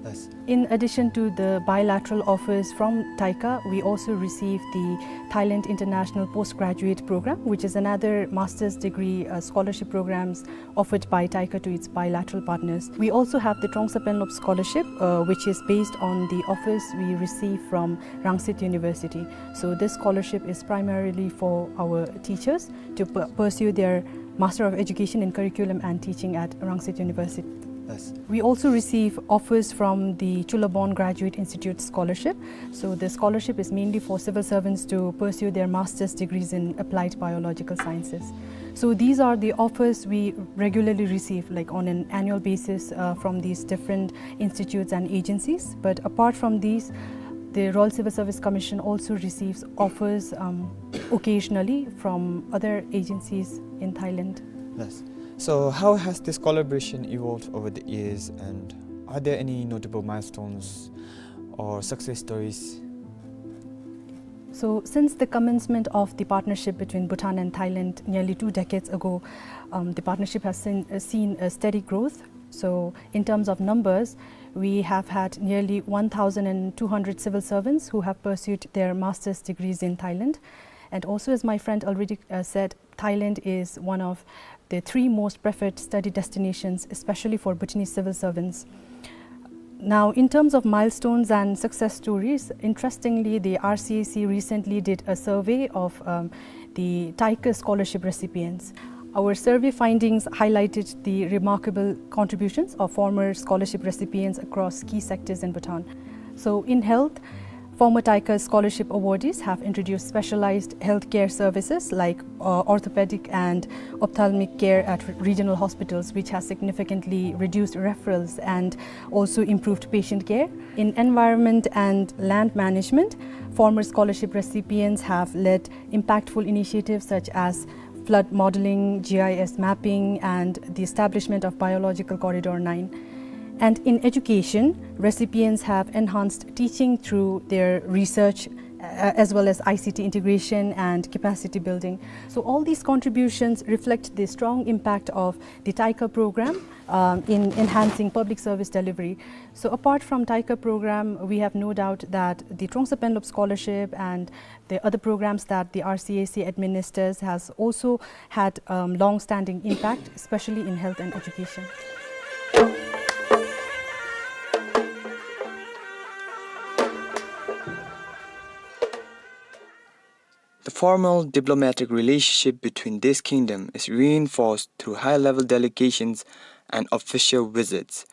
Yes. In addition to the bilateral offers from TICA, we also receive the Thailand International Postgraduate Program, which is another master's degree, uh, scholarship programs offered by TICA to its bilateral partners. We also have the Trongsa Penlop Scholarship, uh, which is based on the offers we receive from Rangsit University. So this scholarship is primarily for our teachers to pu-, pursue their Master of Education in Curriculum and Teaching at Rangsit University. Yes. We also receive offers from the Chulabhorn Graduate Institute Scholarship. So the scholarship is mainly for civil servants to pursue their master's degrees in applied biological sciences. So these are the offers we regularly receive, like, on an annual basis, uh, from these different institutes and agencies. But apart from these, the Royal Civil Service Commission also receives offers, um, occasionally from other agencies in Thailand. Yes. So how has this collaboration evolved over the years, and are there any notable milestones or success stories? So, since the commencement of the partnership between Bhutan and Thailand nearly two decades ago, um, the partnership has seen, uh, seen a steady growth. So, in terms of numbers, we have had nearly one thousand and two hundred civil servants who have pursued their master's degrees in Thailand. And also, as my friend already, uh, said, Thailand is one of the three most preferred study destinations, especially for Bhutanese civil servants. Now, in terms of milestones and success stories, interestingly, the R C A C recently did a survey of, um, the TICA scholarship recipients. Our survey findings highlighted the remarkable contributions of former scholarship recipients across key sectors in Bhutan. So, in health, former TICA scholarship awardees have introduced specialized healthcare services like, uh, orthopedic and ophthalmic care at re-, regional hospitals, which has significantly reduced referrals and also improved patient care. In environment and land management, former scholarship recipients have led impactful initiatives such as flood modeling, G I S mapping, and the establishment of Biological Corridor nine. And in education, recipients have enhanced teaching through their research, uh, as well as I C T integration and capacity building. So all these contributions reflect the strong impact of the TICA program, um, in enhancing public service delivery. So apart from TICA program, we have no doubt that the Trongsa Penlop Scholarship and the other programs that the R C A C administers has also had, um, long-standing impact, especially in health and education. The formal diplomatic relationship between this kingdom is reinforced through high-level delegations and official visits.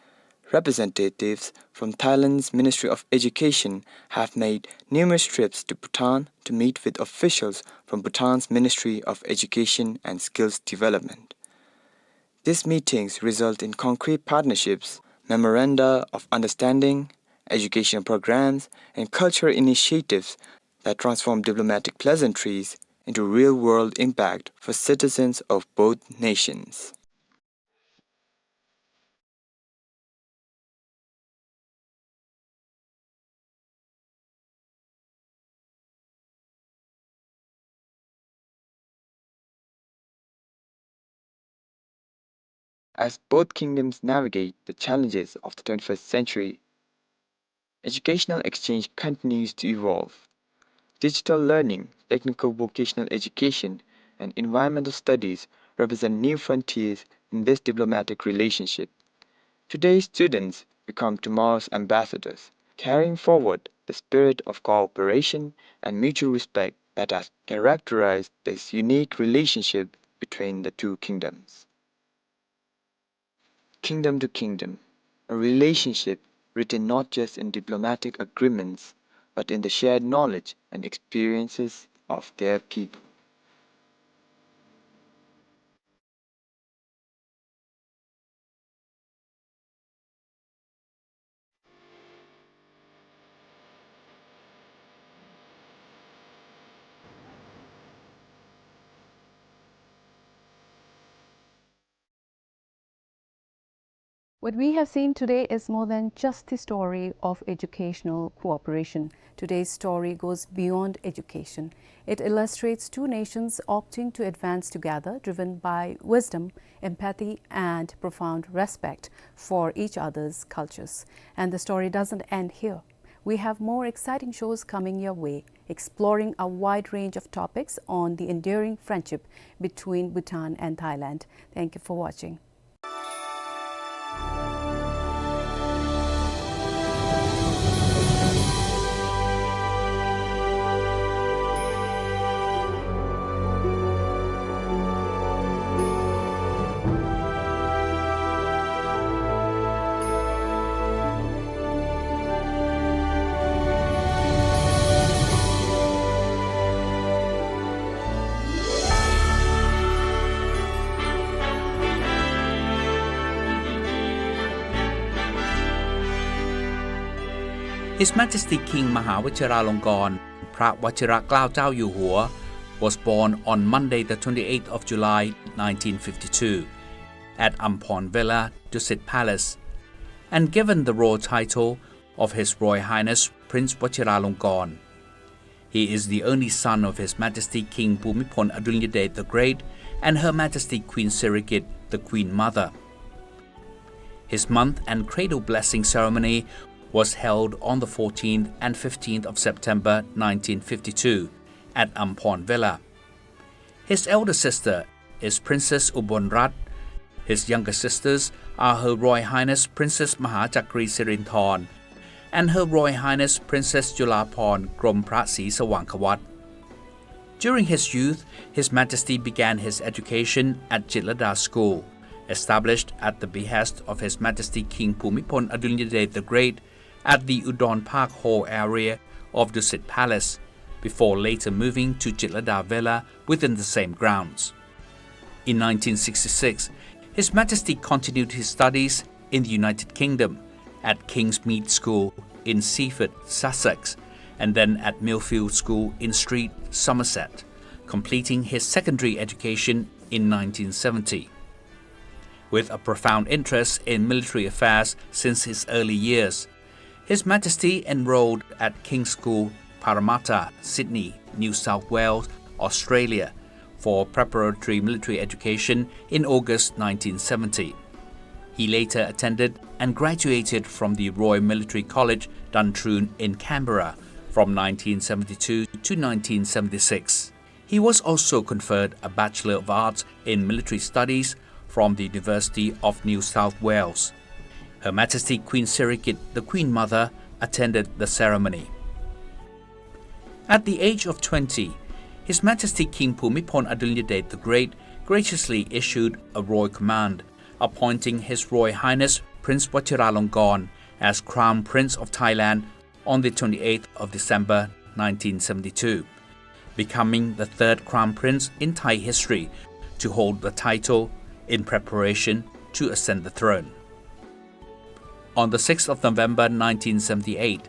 Representatives from Thailand's Ministry of Education have made numerous trips to Bhutan to meet with officials from Bhutan's Ministry of Education and Skills Development. These meetings result in concrete partnerships, memoranda of understanding, educational programs, and cultural initiatives that transform diplomatic pleasantries into real-world impact for citizens of both nations. As both kingdoms navigate the challenges of the twenty-first century, educational exchange continues to evolve. Digital learning, technical vocational education, and environmental studies represent new frontiers in this diplomatic relationship. Today's students become tomorrow's ambassadors, carrying forward the spirit of cooperation and mutual respect that has characterized this unique relationship between the two kingdoms. Kingdom to kingdom, a relationship written not just in diplomatic agreements, but in the shared knowledge and experiences of their people. What we have seen today is more than just the story of educational cooperation. Today's story goes beyond education. It illustrates two nations opting to advance together, driven by wisdom, empathy, and profound respect for each other's cultures. And the story doesn't end here. We have more exciting shows coming your way, exploring a wide range of topics on the enduring friendship between Bhutan and Thailand. Thank you for watching. His Majesty King Mahawajiralongkorn พระวชิรเกล้าเจ้าอยู่หัว was born on Monday, the twenty-eighth of July, nineteen fifty-two, at Amporn Villa, Dusit Palace, and given the royal title of His Royal Highness Prince Vajiralongkorn. He is the only son of His Majesty King Bhumibol Adulyadej the Great and Her Majesty Queen Sirikit, the Queen Mother. His month and cradle blessing ceremony was held on the fourteenth and fifteenth of September nineteen fifty-two at Amporn Villa. His elder sister is Princess Ubonrat. His younger sisters are Her Royal Highness Princess Mahachakri Sirinthorn and Her Royal Highness Princess Julaporn Gromphra Srisawangkhavat. During his youth, His Majesty began his education at Jitlada School, established at the behest of His Majesty King Bhumibol Adulyadej the Great at the Udon Park Hall area of Dusit Palace, before later moving to Jitlada Villa within the same grounds. In nineteen sixty-six, His Majesty continued his studies in the United Kingdom at Kingsmead School in Seaford, Sussex, and then at Millfield School in Street, Somerset, completing his secondary education in nineteen seventy. With a profound interest in military affairs since his early years, His Majesty enrolled at King's School, Parramatta, Sydney, New South Wales, Australia, for preparatory military education in August nineteen seventy. He later attended and graduated from the Royal Military College, Duntroon in Canberra from nineteen seventy-two to nineteen seventy-six. He was also conferred a Bachelor of Arts in Military Studies from the University of New South Wales. Her Majesty Queen Sirikit, the Queen Mother, attended the ceremony. At the age of twenty, His Majesty King Bhumibol Adulyadej the Great graciously issued a royal command, appointing His Royal Highness Prince Vajiralongkorn as Crown Prince of Thailand on the twenty-eighth of December nineteen seventy-two, becoming the third Crown Prince in Thai history to hold the title in preparation to ascend the throne. On the sixth of November nineteen seventy-eight,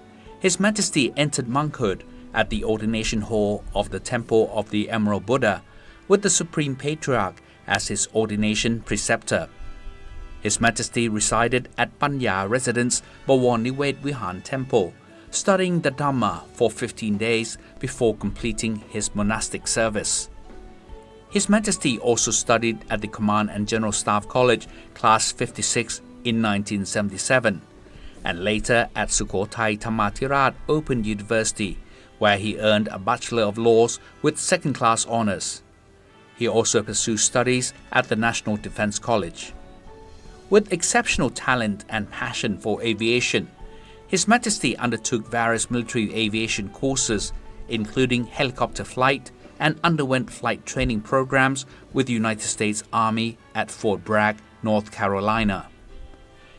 His Majesty entered monkhood at the ordination hall of the Temple of the Emerald Buddha with the Supreme Patriarch as his ordination preceptor. His Majesty resided at Panya Residence, Bawar Niwet Vihan Temple, studying the Dhamma for fifteen days before completing his monastic service. His Majesty also studied at the Command and General Staff College, Class fifty-six, in nineteen seventy-seven, and later at Sukhothai Thammathirat Open University, where he earned a Bachelor of Laws with second-class honours. He also pursued studies at the National Defence College. With exceptional talent and passion for aviation, His Majesty undertook various military aviation courses, including helicopter flight, and underwent flight training programs with the United States Army at Fort Bragg, North Carolina.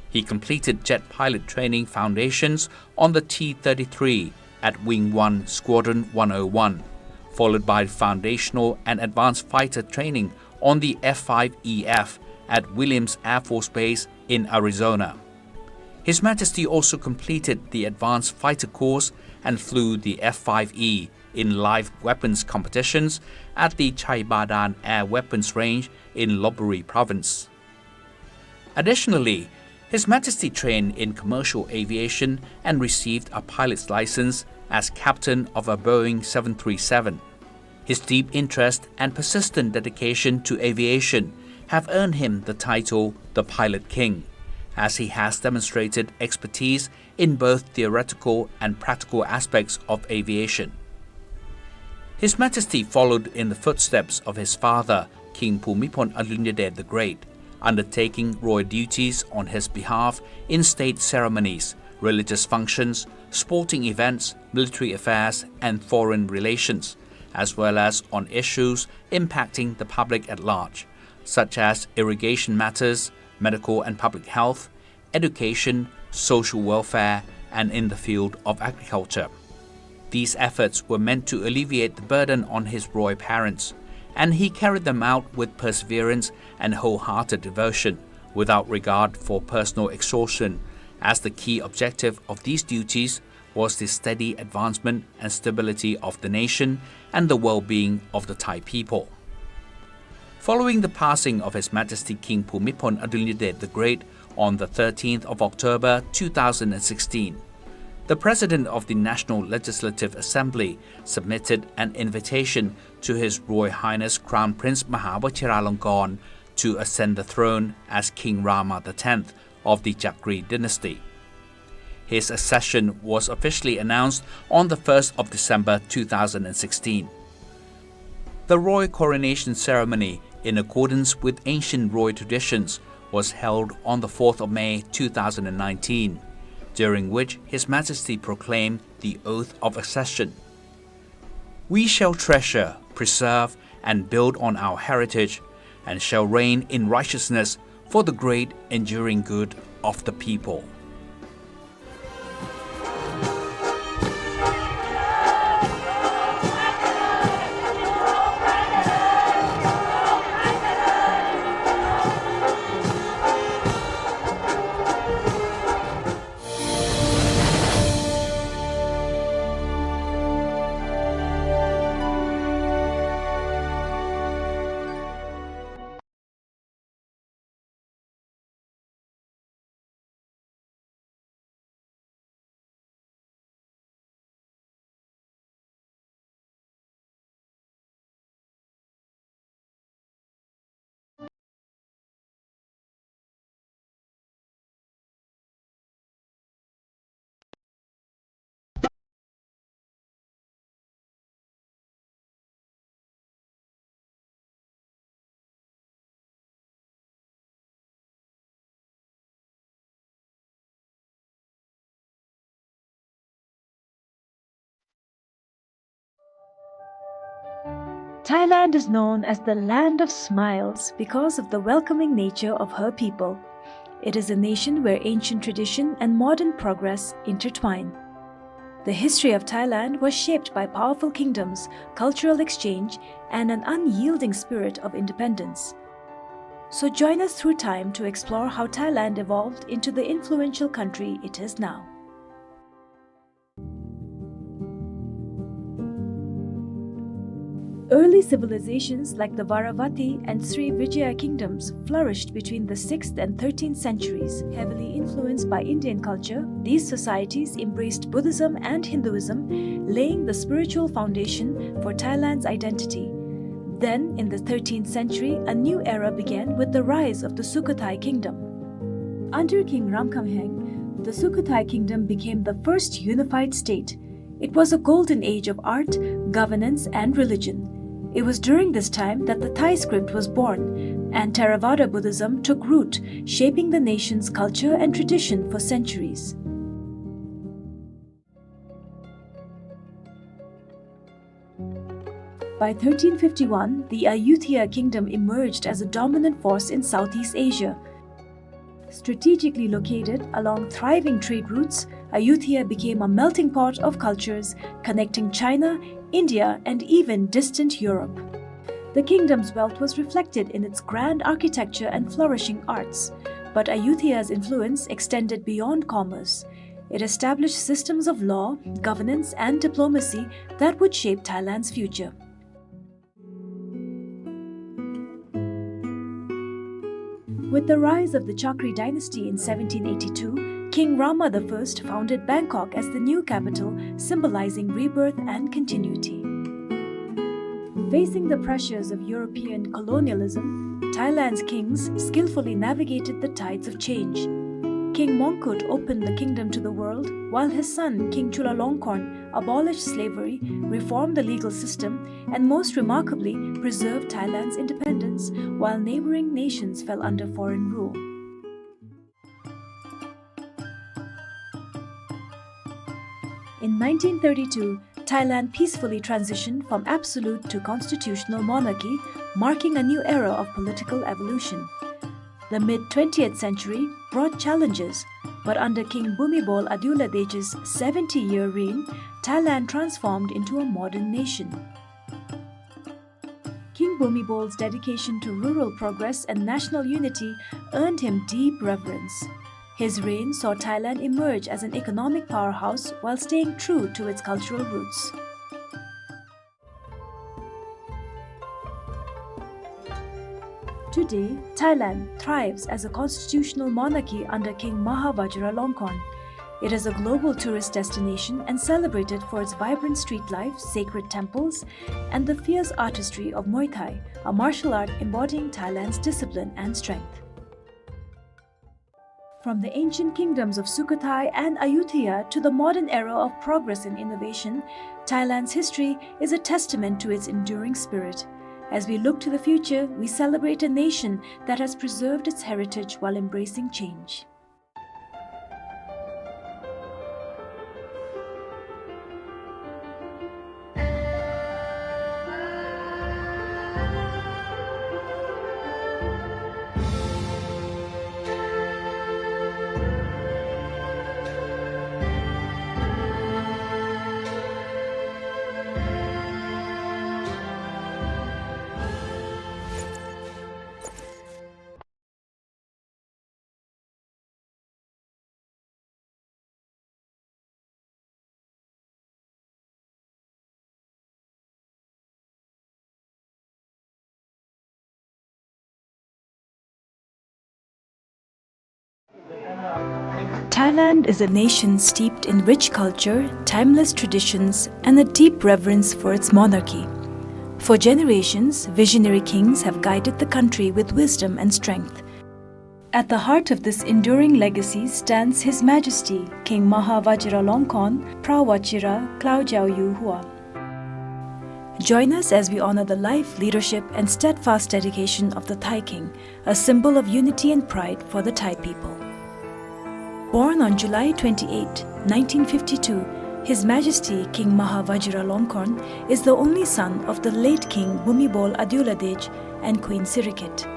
He completed jet pilot training foundations on the T thirty-three at Wing One, Squadron one oh one, followed by foundational and advanced fighter training on the F five E F at Williams Air Force Base in Arizona. His Majesty also completed the advanced fighter course and flew the F five E in live weapons competitions at the Chaibadan Air Weapons Range in Lopburi Province. Additionally, His Majesty trained in commercial aviation and received a pilot's license as captain of a Boeing seven three seven. His deep interest and persistent dedication to aviation have earned him the title the Pilot King, as he has demonstrated expertise in both theoretical and practical aspects of aviation. His Majesty followed in the footsteps of his father, King Bhumibol Adulyadej the Great, undertaking royal duties on his behalf in state ceremonies, religious functions, sporting events, military affairs, and foreign relations, as well as on issues impacting the public at large, such as irrigation matters, medical and public health, education, social welfare, and in the field of agriculture. These efforts were meant to alleviate the burden on his royal parents, and he carried them out with perseverance and wholehearted devotion, without regard for personal exhaustion, as the key objective of these duties was the steady advancement and stability of the nation and the well-being of the Thai people. Following the passing of His Majesty King Bhumibol Adulyadej the Great on the thirteenth of October two thousand and sixteen, the President of the National Legislative Assembly submitted an invitation to His Royal Highness Crown Prince Maha Vajiralongkorn to ascend the throne as King Rama the tenth of the Chakri dynasty. His accession was officially announced on the first of December two thousand and sixteen. The royal coronation ceremony, in accordance with ancient royal traditions, was held on the fourth of May two thousand and nineteen, during which His Majesty proclaimed the oath of accession. We shall treasure, preserve, and build on our heritage, and shall reign in righteousness for the great enduring good of the people. Thailand is known as the land of smiles because of the welcoming nature of her people. It is a nation where ancient tradition and modern progress intertwine. The history of Thailand was shaped by powerful kingdoms, cultural exchange, and an unyielding spirit of independence. So join us through time to explore how Thailand evolved into the influential country it is now. Early civilizations like the Varavati and Srivijaya kingdoms flourished between the sixth and thirteenth centuries. Heavily influenced by Indian culture, these societies embraced Buddhism and Hinduism, laying the spiritual foundation for Thailand's identity. Then, in the thirteenth century, a new era began with the rise of the Sukhothai kingdom. Under King Ramkhamhaeng, the Sukhothai kingdom became the first unified state. It was a golden age of art, governance, and religion. It was during this time that the Thai script was born, and Theravada Buddhism took root, shaping the nation's culture and tradition for centuries. By thirteen fifty-one, the Ayutthaya kingdom emerged as a dominant force in Southeast Asia. Strategically located along thriving trade routes, Ayutthaya became a melting pot of cultures, connecting China, India, and even distant Europe. The kingdom's wealth was reflected in its grand architecture and flourishing arts, but Ayutthaya's influence extended beyond commerce. It established systems of law, governance, and diplomacy that would shape Thailand's future. With the rise of the Chakri dynasty in seventeen eighty-two, King Rama the First founded Bangkok as the new capital, symbolizing rebirth and continuity. Facing the pressures of European colonialism, Thailand's kings skillfully navigated the tides of change. King Mongkut opened the kingdom to the world, while his son, King Chulalongkorn, abolished slavery, reformed the legal system, and most remarkably, preserved Thailand's independence while neighboring nations fell under foreign rule. In nineteen thirty-two, Thailand peacefully transitioned from absolute to constitutional monarchy, marking a new era of political evolution. The mid twentieth century brought challenges, but under King Bhumibol Adulyadej's seventy-year reign, Thailand transformed into a modern nation. King Bhumibol's dedication to rural progress and national unity earned him deep reverence. His reign saw Thailand emerge as an economic powerhouse while staying true to its cultural roots. Today, Thailand thrives as a constitutional monarchy under King Maha Vajiralongkorn. It is a global tourist destination and celebrated for its vibrant street life, sacred temples, and the fierce artistry of Muay Thai, a martial art embodying Thailand's discipline and strength. From the ancient kingdoms of Sukhothai and Ayutthaya to the modern era of progress and innovation, Thailand's history is a testament to its enduring spirit. As we look to the future, we celebrate a nation that has preserved its heritage while embracing change. Thailand is a nation steeped in rich culture, timeless traditions, and a deep reverence for its monarchy. For generations, visionary kings have guided the country with wisdom and strength. At the heart of this enduring legacy stands His Majesty King Maha Vajiralongkorn Phra Vachira Klaojao Yu Hua. Join us as we honor the life, leadership, and steadfast dedication of the Thai King, a symbol of unity and pride for the Thai people. Born on July twenty-eighth, nineteen fifty-two, His Majesty King Maha Vajiralongkorn is the only son of the late King Bhumibol Adulyadej and Queen Sirikit.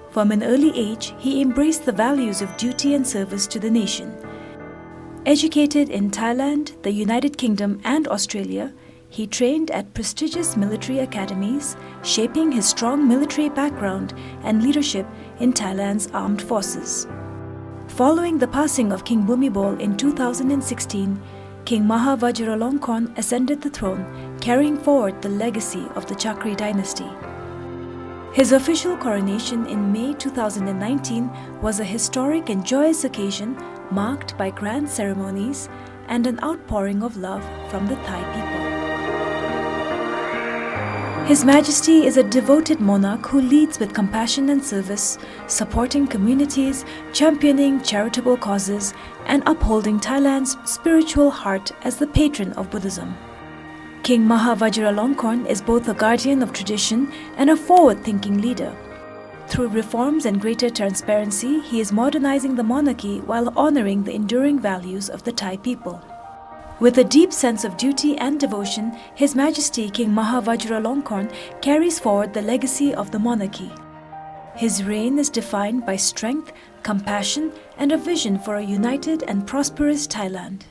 From an early age, he embraced the values of duty and service to the nation. Educated in Thailand, the United Kingdom, and Australia, he trained at prestigious military academies, shaping his strong military background and leadership in Thailand's armed forces. Following the passing of King Bhumibol in two thousand and sixteen, King Maha Vajiralongkorn ascended the throne, carrying forward the legacy of the Chakri dynasty. His official coronation in May two thousand and nineteen was a historic and joyous occasion marked by grand ceremonies and an outpouring of love from the Thai people. His Majesty is a devoted monarch who leads with compassion and service, supporting communities, championing charitable causes, and upholding Thailand's spiritual heart as the patron of Buddhism. King Maha Vajiralongkorn is both a guardian of tradition and a forward-thinking leader. Through reforms and greater transparency, he is modernizing the monarchy while honoring the enduring values of the Thai people. With a deep sense of duty and devotion, His Majesty King Maha Vajiralongkorn carries forward the legacy of the monarchy. His reign is defined by strength, compassion, and a vision for a united and prosperous Thailand.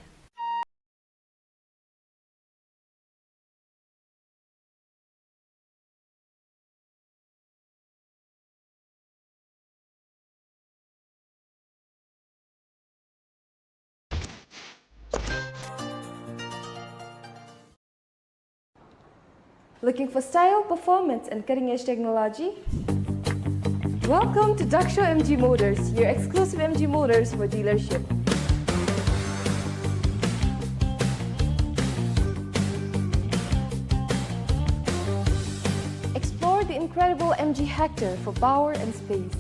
Looking for style, performance, and cutting-edge technology? Welcome to Daksho M G Motors, your exclusive M G Motors for dealership. Explore the incredible M G Hector for power and space.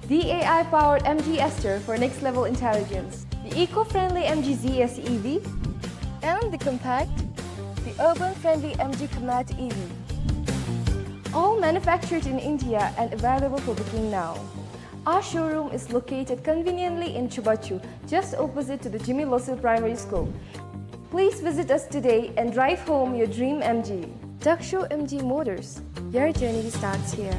The A I-powered M G Aster for next-level intelligence. The eco-friendly M G Z S E V. And the compact, the urban-friendly M G Comet E V. All manufactured in India and available for booking now. Our showroom is located conveniently in Chubachu, just opposite to the Jigme Losel Primary School. Please visit us today and drive home your dream M G. Daksho M G Motors, your journey starts here.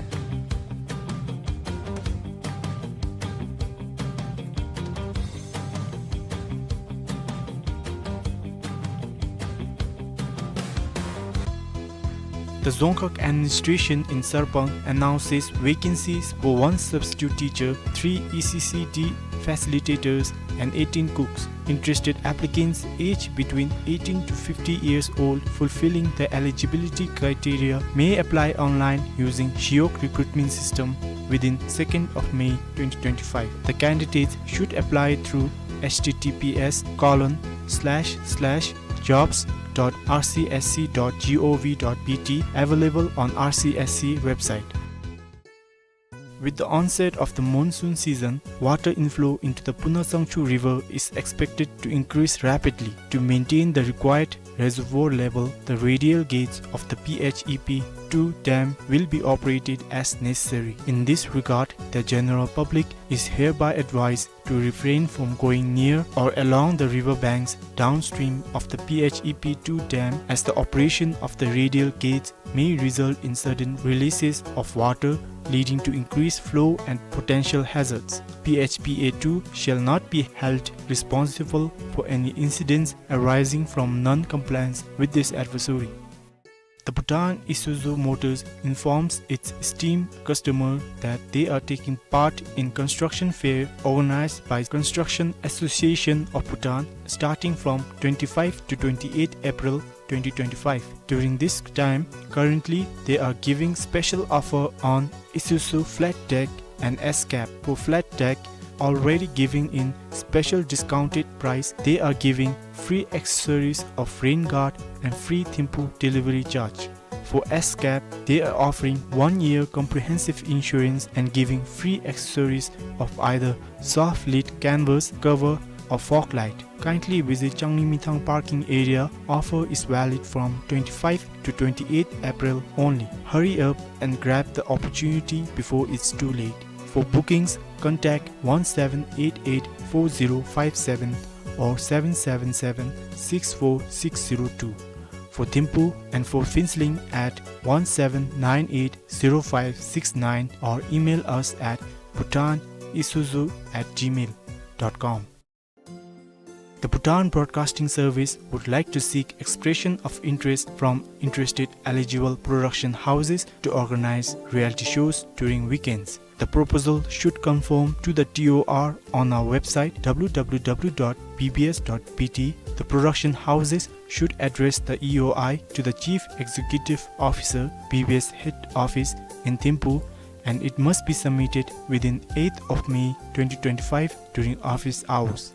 The Dzongkhag administration in Sarpang announces vacancies for one substitute teacher, three E C C D facilitators, and eighteen cooks. Interested applicants aged between eighteen to fifty years old fulfilling the eligibility criteria may apply online using Shiok recruitment system within second of May twenty twenty-five. The candidates should apply through H T T P S colon slash slash jobs dot R C S C dot G O V dot B T, available on R C S C website. With the onset of the monsoon season, water inflow into the Punatsangchu River is expected to increase rapidly. To maintain the required reservoir level, the radial gates of the P H E P two dam will be operated as necessary. In this regard, the general public is hereby advised to refrain from going near or along the river banks downstream of the P H E P two dam, as the operation of the radial gates may result in sudden releases of water, leading to increased flow and potential hazards. P H P A two shall not be held responsible for any incidents arising from non-compliance with this advisory. The Bhutan Isuzu Motors informs its esteemed customer that they are taking part in construction fair organized by Construction Association of Bhutan starting from twenty-five to twenty-eight April twenty twenty-five. During this time, currently they are giving special offer on Isuzu flat deck and S-Cab. For flat deck, already giving in special discounted price, they are giving free accessories of rain guard and free Thimphu delivery charge. For S-Cab, they are offering one year comprehensive insurance and giving free accessories of either soft lid canvas cover or fog light. Kindly visit Changlimithang parking area. Offer is valid from twenty-five to twenty-eight April only. Hurry up and grab the opportunity before it's too late. For bookings, contact one seven eight eight four zero five seven or seven seven seven six four six zero two. For Thimphu and for Phuentsholing at one seven nine eight zero five six nine or email us at bhutan isuzu at gmail dot com. The Bhutan Broadcasting Service would like to seek expression of interest from interested eligible production houses to organize reality shows during weekends. The proposal should conform to the T O R on our website, W W W dot B B S dot B T. The production houses should address the E O I to the Chief Executive Officer, B B S Head Office in Thimphu, and it must be submitted within eighth of May twenty twenty-five during office hours.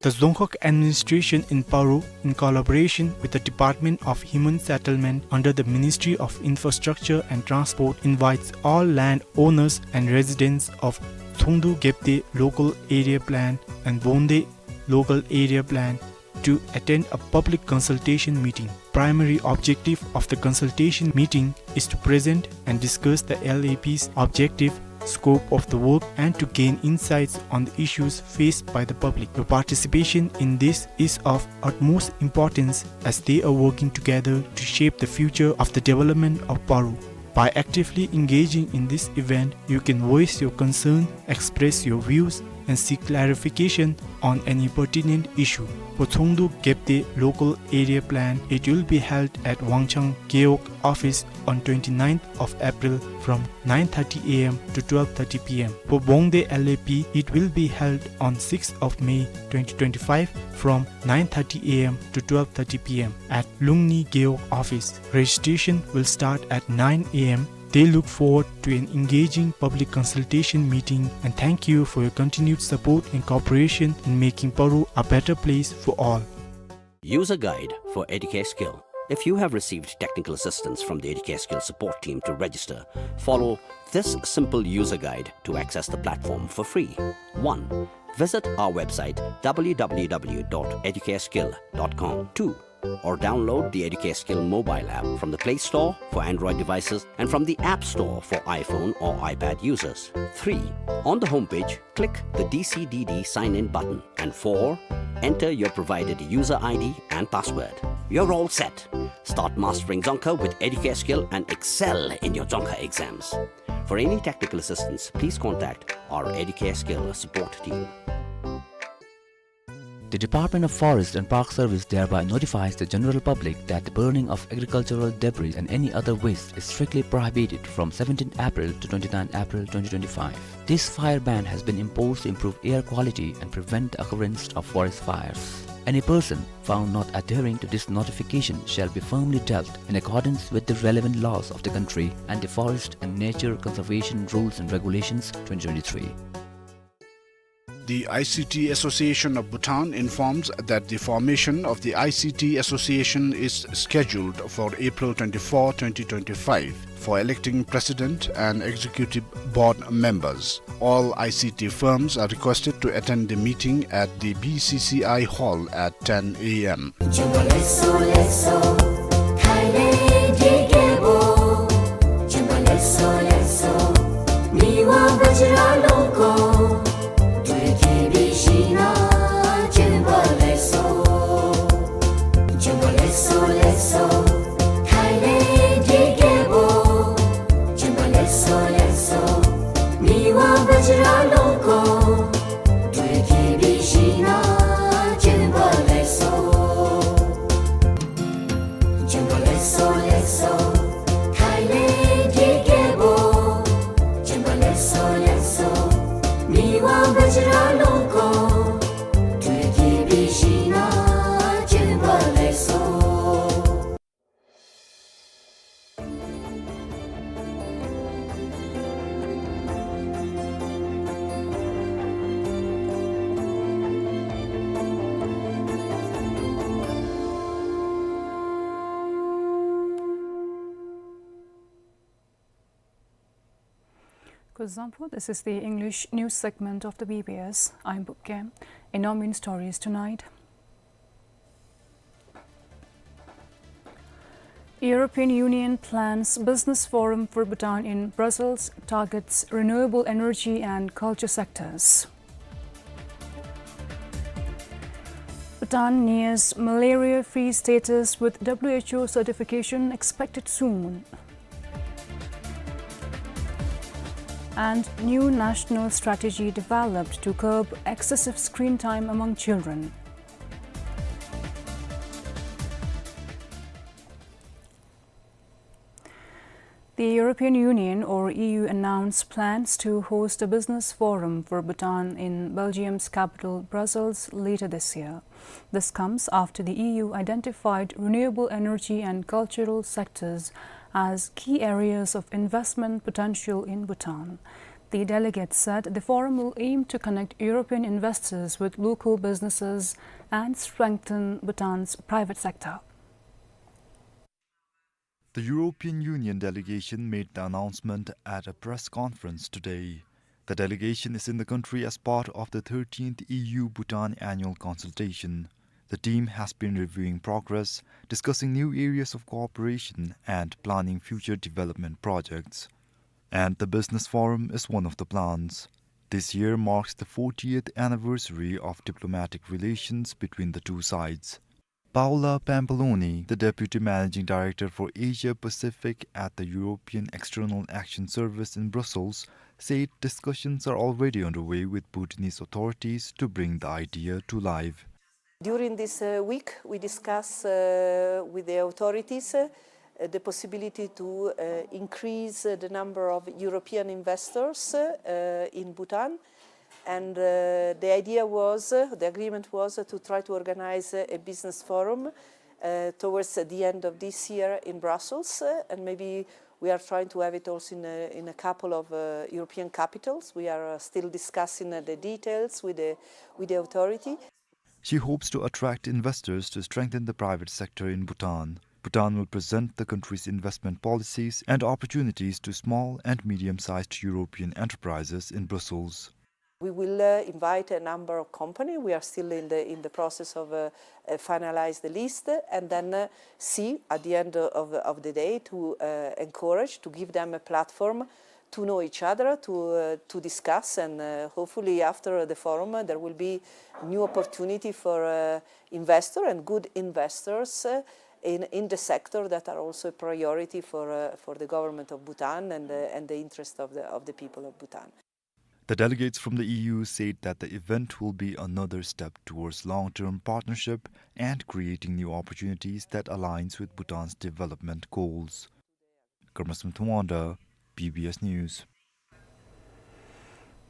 The Dzongkhag administration in Paro, in collaboration with the Department of Human Settlement under the Ministry of Infrastructure and Transport, invites all land owners and residents of Tsongdu Gebde Local Area Plan and Bongde Local Area Plan to attend a public consultation meeting. Primary objective of the consultation meeting is to present and discuss the L A P's objective, scope of the work, and to gain insights on the issues faced by the public. Your participation in this is of utmost importance as they are working together to shape the future of the development of Paro. By actively engaging in this event, you can voice your concern, express your views, and seek clarification on any pertinent issue. For Tsongdu Gebde Local Area Plan, it will be held at Wangchang Gewog office on twenty-ninth of April from nine thirty A M to twelve thirty P M. For Bongde L A P, it will be held on sixth of May twenty twenty-five from nine thirty A M to twelve thirty P M at Lungni Gewog office. Registration will start at nine A M They look forward to an engaging public consultation meeting and thank you for your continued support and cooperation in making Paro a better place for all. User guide for Educare Skill. If you have received technical assistance from the Educare Skill support team to register, follow this simple user guide to access the platform for free. One, visit our website w w w dot educareskill dot com. Two, or download the Educare Skill mobile app from the Play Store for Android devices and from the App Store for iPhone or iPad users. Three, on the homepage, click the D C D D sign-in button. And four, enter your provided user I D and password. You're all set. Start mastering Dzongkha with Educare Skill and excel in your Dzongkha exams. For any technical assistance, please contact our Educare Skill support team. The Department of Forest and Park Service thereby notifies the general public that the burning of agricultural debris and any other waste is strictly prohibited from seventeenth April to twenty-ninth April twenty twenty-five. This fire ban has been imposed to improve air quality and prevent the occurrence of forest fires. Any person found not adhering to this notification shall be firmly dealt in accordance with the relevant laws of the country and the Forest and Nature Conservation Rules and Regulations twenty twenty-three. The I C T Association of Bhutan informs that the formation of the I C T Association is scheduled for April twenty-four, twenty twenty-five, for electing president and executive board members. All I C T firms are requested to attend the meeting at the B C C I hall at ten a m. Kuzuzangpo, this is the English news segment of the B B S. I'm Bukge. In our main stories tonight, European Union plans business forum for Bhutan in Brussels, targets renewable energy and culture sectors. Bhutan nears malaria-free status with W H O certification expected soon. And new national strategy developed to curb excessive screen time among children. The European Union, or E U, announced plans to host a business forum for Bhutan in Belgium's capital, Brussels, later this year. This comes after the E U identified renewable energy and cultural sectors as key areas of investment potential in Bhutan. The delegates said the forum will aim to connect European investors with local businesses and strengthen Bhutan's private sector. The European Union delegation made the announcement at a press conference today. The delegation is in the country as part of the thirteenth E U Bhutan annual consultation. The team has been reviewing progress, discussing new areas of cooperation, and planning future development projects. And the business forum is one of the plans. This year marks the fortieth anniversary of diplomatic relations between the two sides. Paola Pampalone, the Deputy Managing Director for Asia Pacific at the European External Action Service in Brussels, said discussions are already underway with Bhutanese authorities to bring the idea to life. During this, uh, week, we discuss, uh, with the authorities, uh, the possibility to, uh, increase, uh, the number of European investors, uh, in Bhutan. And, uh, the idea was, uh, the agreement was, uh, to try to organize, uh, a business forum, uh, towards the end of this year in Brussels, uh, and maybe We are trying to have it also in a, in a couple of, uh, European capitals. We are, uh, still discussing, uh, the details with the, with the authority. She hopes to attract investors to strengthen the private sector in Bhutan. Bhutan will present the country's investment policies and opportunities to small and medium-sized European enterprises in Brussels. We will, uh, invite a number of company. We are still in the, in the process of, uh, uh, finalize the list, and then, uh, see at the end of, of the day to, uh, encourage, to give them a platform to know each other, to, uh, to discuss, and, uh, hopefully after the forum, uh, there will be new opportunity for, uh, investor and good investors, uh, in, in the sector that are also a priority for, uh, for the government of Bhutan and, uh, and the interest of the, of the people of Bhutan. The delegates from the E U said that the event will be another step towards long-term partnership and creating new opportunities that aligns with Bhutan's development goals. Karmasam Thongwanda, B B S News.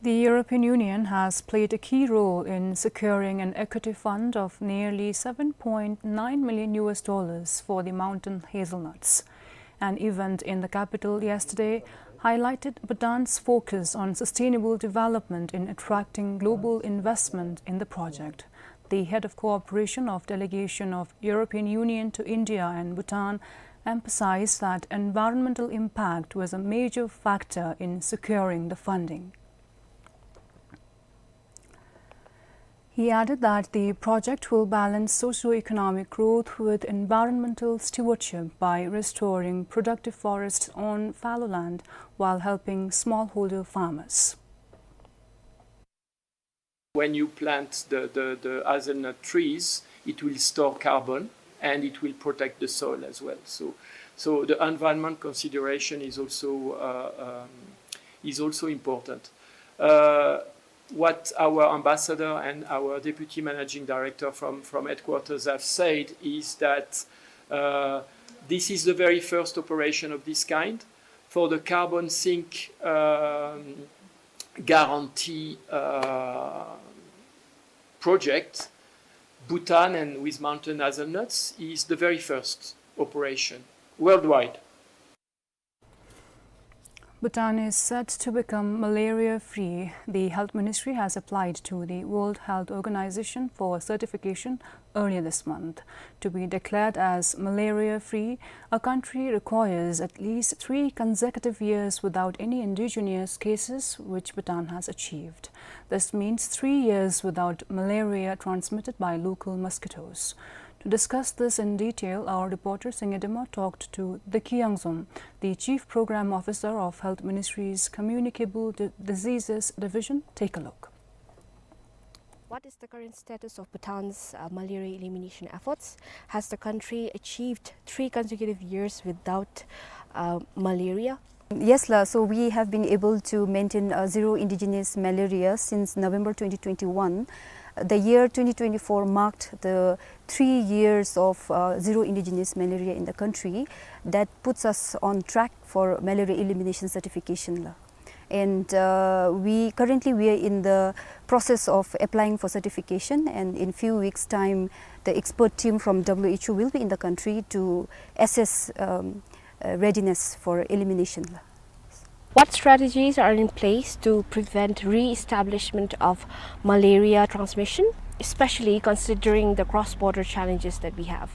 The European Union has played a key role in securing an equity fund of nearly seven point nine million U S dollars for the mountain hazelnuts. An event in the capital yesterday highlighted Bhutan's focus on sustainable development in attracting global investment in the project. The head of cooperation of delegation of European Union to India and Bhutan emphasized that environmental impact was a major factor in securing the funding. He added that the project will balance socio-economic growth with environmental stewardship by restoring productive forests on fallow land while helping smallholder farmers. When you plant the, the, the hazelnut trees, it will store carbon and it will protect the soil as well. So, so the environment consideration is also, uh, um, is also important. Uh, what our ambassador and our deputy managing director from, from headquarters have said is that, uh, this is the very first operation of this kind. For the carbon sink, um, guarantee, uh, project, Bhutan and with mountain hazelnuts is the very first operation worldwide. Bhutan is set to become malaria-free. The Health Ministry has applied to the World Health Organization for certification earlier this month. To be declared as malaria-free, a country requires at least three consecutive years without any indigenous cases, which Bhutan has achieved. This means three years without malaria transmitted by local mosquitoes. To discuss this in detail, our reporter Singye Dema talked to Deki Yangzom, the Chief Program Officer of Health Ministry's Communicable Di-, Diseases Division. Take a look. What is the current status of Bhutan's, uh, malaria elimination efforts? Has the country achieved three consecutive years without, uh, malaria? Yes, la. So we have been able to maintain, uh, zero indigenous malaria since November twenty twenty-one. The year twenty twenty-four marked the three years of, uh, zero indigenous malaria in the country. That puts us on track for malaria elimination certification, la. And, uh, we currently, we are in the process of applying for certification, and in few weeks' time, the expert team from W H O will be in the country to assess, um, uh, readiness for elimination. What strategies are in place to prevent re-establishment of malaria transmission, especially considering the cross-border challenges that we have?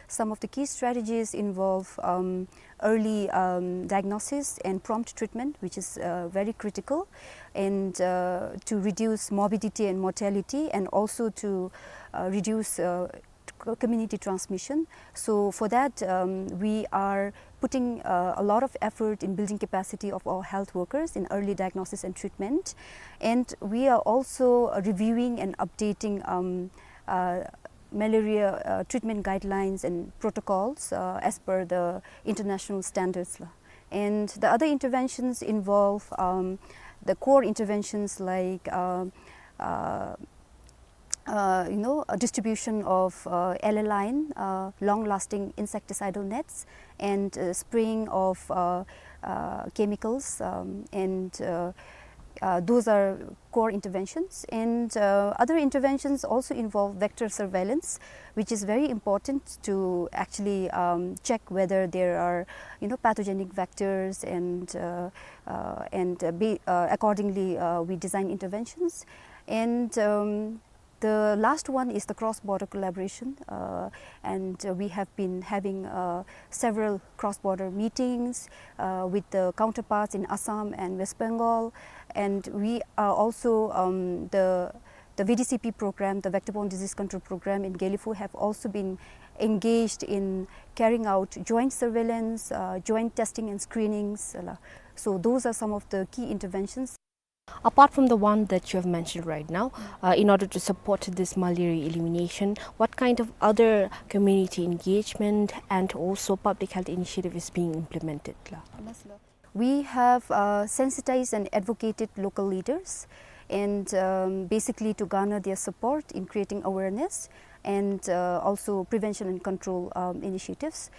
Some of the key strategies involve, um, early, um, diagnosis and prompt treatment, which is, uh, very critical, and, uh, to reduce morbidity and mortality, and also to, uh, reduce, uh, c-, community transmission. So for that, um, we are putting, uh, a lot of effort in building capacity of our health workers in early diagnosis and treatment. And we are also, uh, reviewing and updating, um, uh, malaria, uh, treatment guidelines and protocols, uh, as per the international standards, la. And the other interventions involve, um, the core interventions like, uh, uh, uh, you know, a distribution of, uh, aniline, uh, long-lasting insecticidal nets, and, uh, spraying of, uh, uh, chemicals, um, and, uh, Uh, those are core interventions, and uh, other interventions also involve vector surveillance, which is very important to actually um, check whether there are, you know, pathogenic vectors, and uh, uh, and uh, be, uh, accordingly uh, we design interventions. And um, the last one is the cross-border collaboration, uh, and uh, we have been having uh, several cross-border meetings uh, with the counterparts in Assam and West Bengal, and we are also um, the the V D C P program, the vector-borne disease control program in Gelephu, have also been engaged in carrying out joint surveillance, uh, joint testing and screenings. Uh, so those are some of the key interventions. Apart from the one that you have mentioned right now, uh, in order to support this malaria elimination, what kind of other community engagement and also public health initiative is being implemented, la? We have uh, sensitized and advocated local leaders, and um, basically to garner their support in creating awareness and uh, also prevention and control um, initiatives.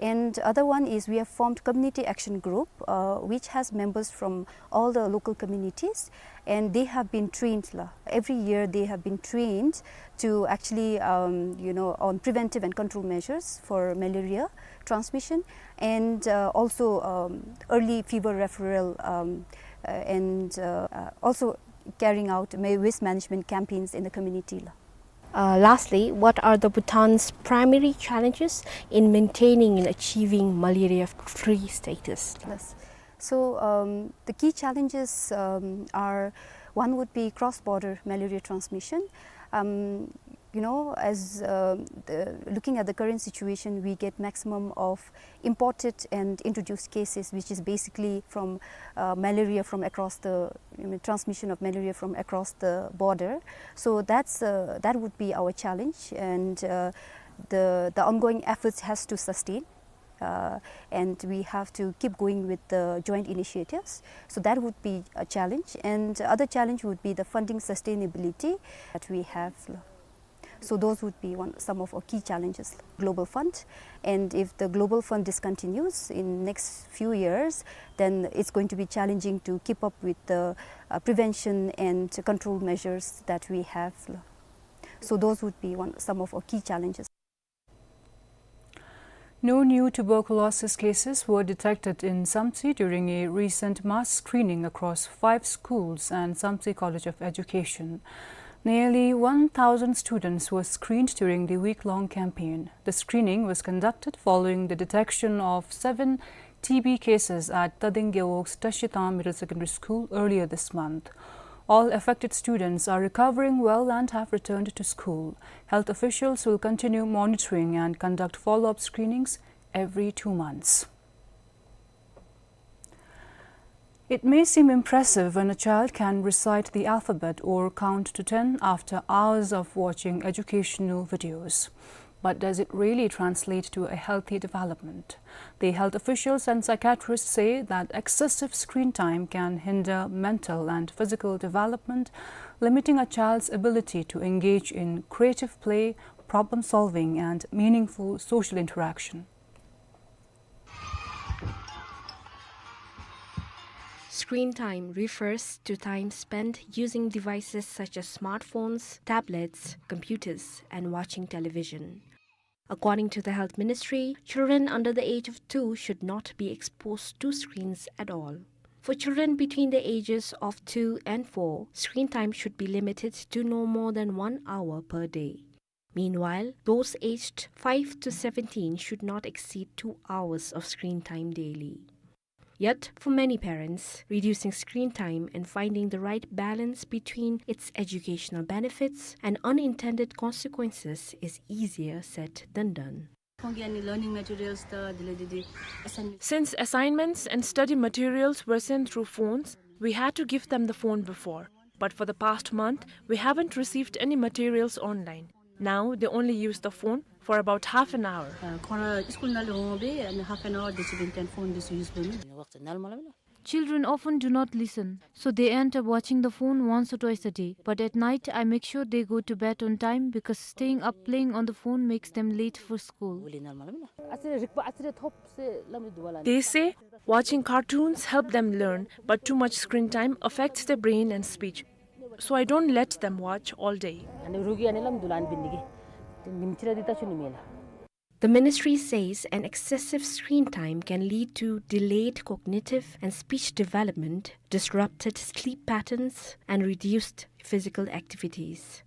And other one is we have formed community action group, uh, which has members from all the local communities, and they have been trained, la. Every year they have been trained to actually, um, you know, on preventive and control measures for malaria transmission, and uh, also um, early fever referral um, uh, and uh, uh, also carrying out ma-, waste management campaigns in the community, la. Uh, lastly, what are the Bhutan's primary challenges in maintaining and achieving malaria-free status? Yes. So um, the key challenges um, are, one would be cross-border malaria transmission. Um, you know, as uh, the, looking at the current situation, we get maximum of imported and introduced cases, which is basically from uh, malaria from across the, I mean, transmission of malaria from across the border. So that's uh, that would be our challenge, and uh, the the ongoing efforts has to sustain, uh, and we have to keep going with the joint initiatives. So that would be a challenge, and other challenge would be the funding sustainability that we have. So those would be one, some of our key challenges, Global Fund. And if the Global Fund discontinues in next few years, then it's going to be challenging to keep up with the uh, prevention and control measures that we have. So those would be one, some of our key challenges. No new tuberculosis cases were detected in Samtse during a recent mass screening across five schools and Samtse College of Education. Nearly one thousand students were screened during the week-long campaign. The screening was conducted following the detection of seven T B cases at Tading Gewog's Tashitan Middle Secondary School earlier this month. All affected students are recovering well and have returned to school. Health officials will continue monitoring and conduct follow-up screenings every two months. It may seem impressive when a child can recite the alphabet or count to ten after hours of watching educational videos. But does it really translate to a healthy development? The health officials and psychiatrists say that excessive screen time can hinder mental and physical development, limiting a child's ability to engage in creative play, problem solving, and meaningful social interaction. Screen time refers to time spent using devices such as smartphones, tablets, computers, and watching television. According to the Health Ministry, children under the age of two should not be exposed to screens at all. For children between the ages of two and four, screen time should be limited to no more than one hour per day. Meanwhile, those aged five to seventeen should not exceed two hours of screen time daily. Yet, for many parents, reducing screen time and finding the right balance between its educational benefits and unintended consequences is easier said than done. Since assignments and study materials were sent through phones, we had to give them the phone before. But for the past month, we haven't received any materials online. Now they only use the phone for about half an hour. Uh, ཁོང་ར་སི་ཀུལ་ནང་ལས་འོང་སྦེ་half an hour དེ་ཅིག་བན་ཏེ་ཕོན་དེ་ཚུ་ཡུས་འབད་ནི། Children often do not listen, so they end up watching the phone once or twice a day. But at night, I make sure they go to bed on time because staying up playing on the phone makes them late for school. They say watching cartoons help them learn, but too much screen time affects their brain and speech. So I don't let them watch all day. The ministry says an excessive screen time can lead to delayed cognitive and speech development, disrupted sleep patterns, and reduced physical activities.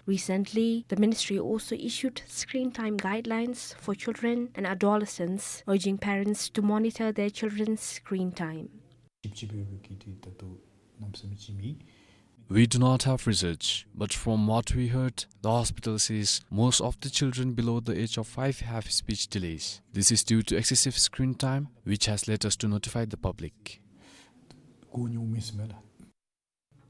Recently, the ministry also issued screen time guidelines for children and adolescents, urging parents to monitor their children's screen time. We do not have research, but from what we heard, the hospital says most of the children below the age of five have speech delays. This is due to excessive screen time, which has led us to notify the public.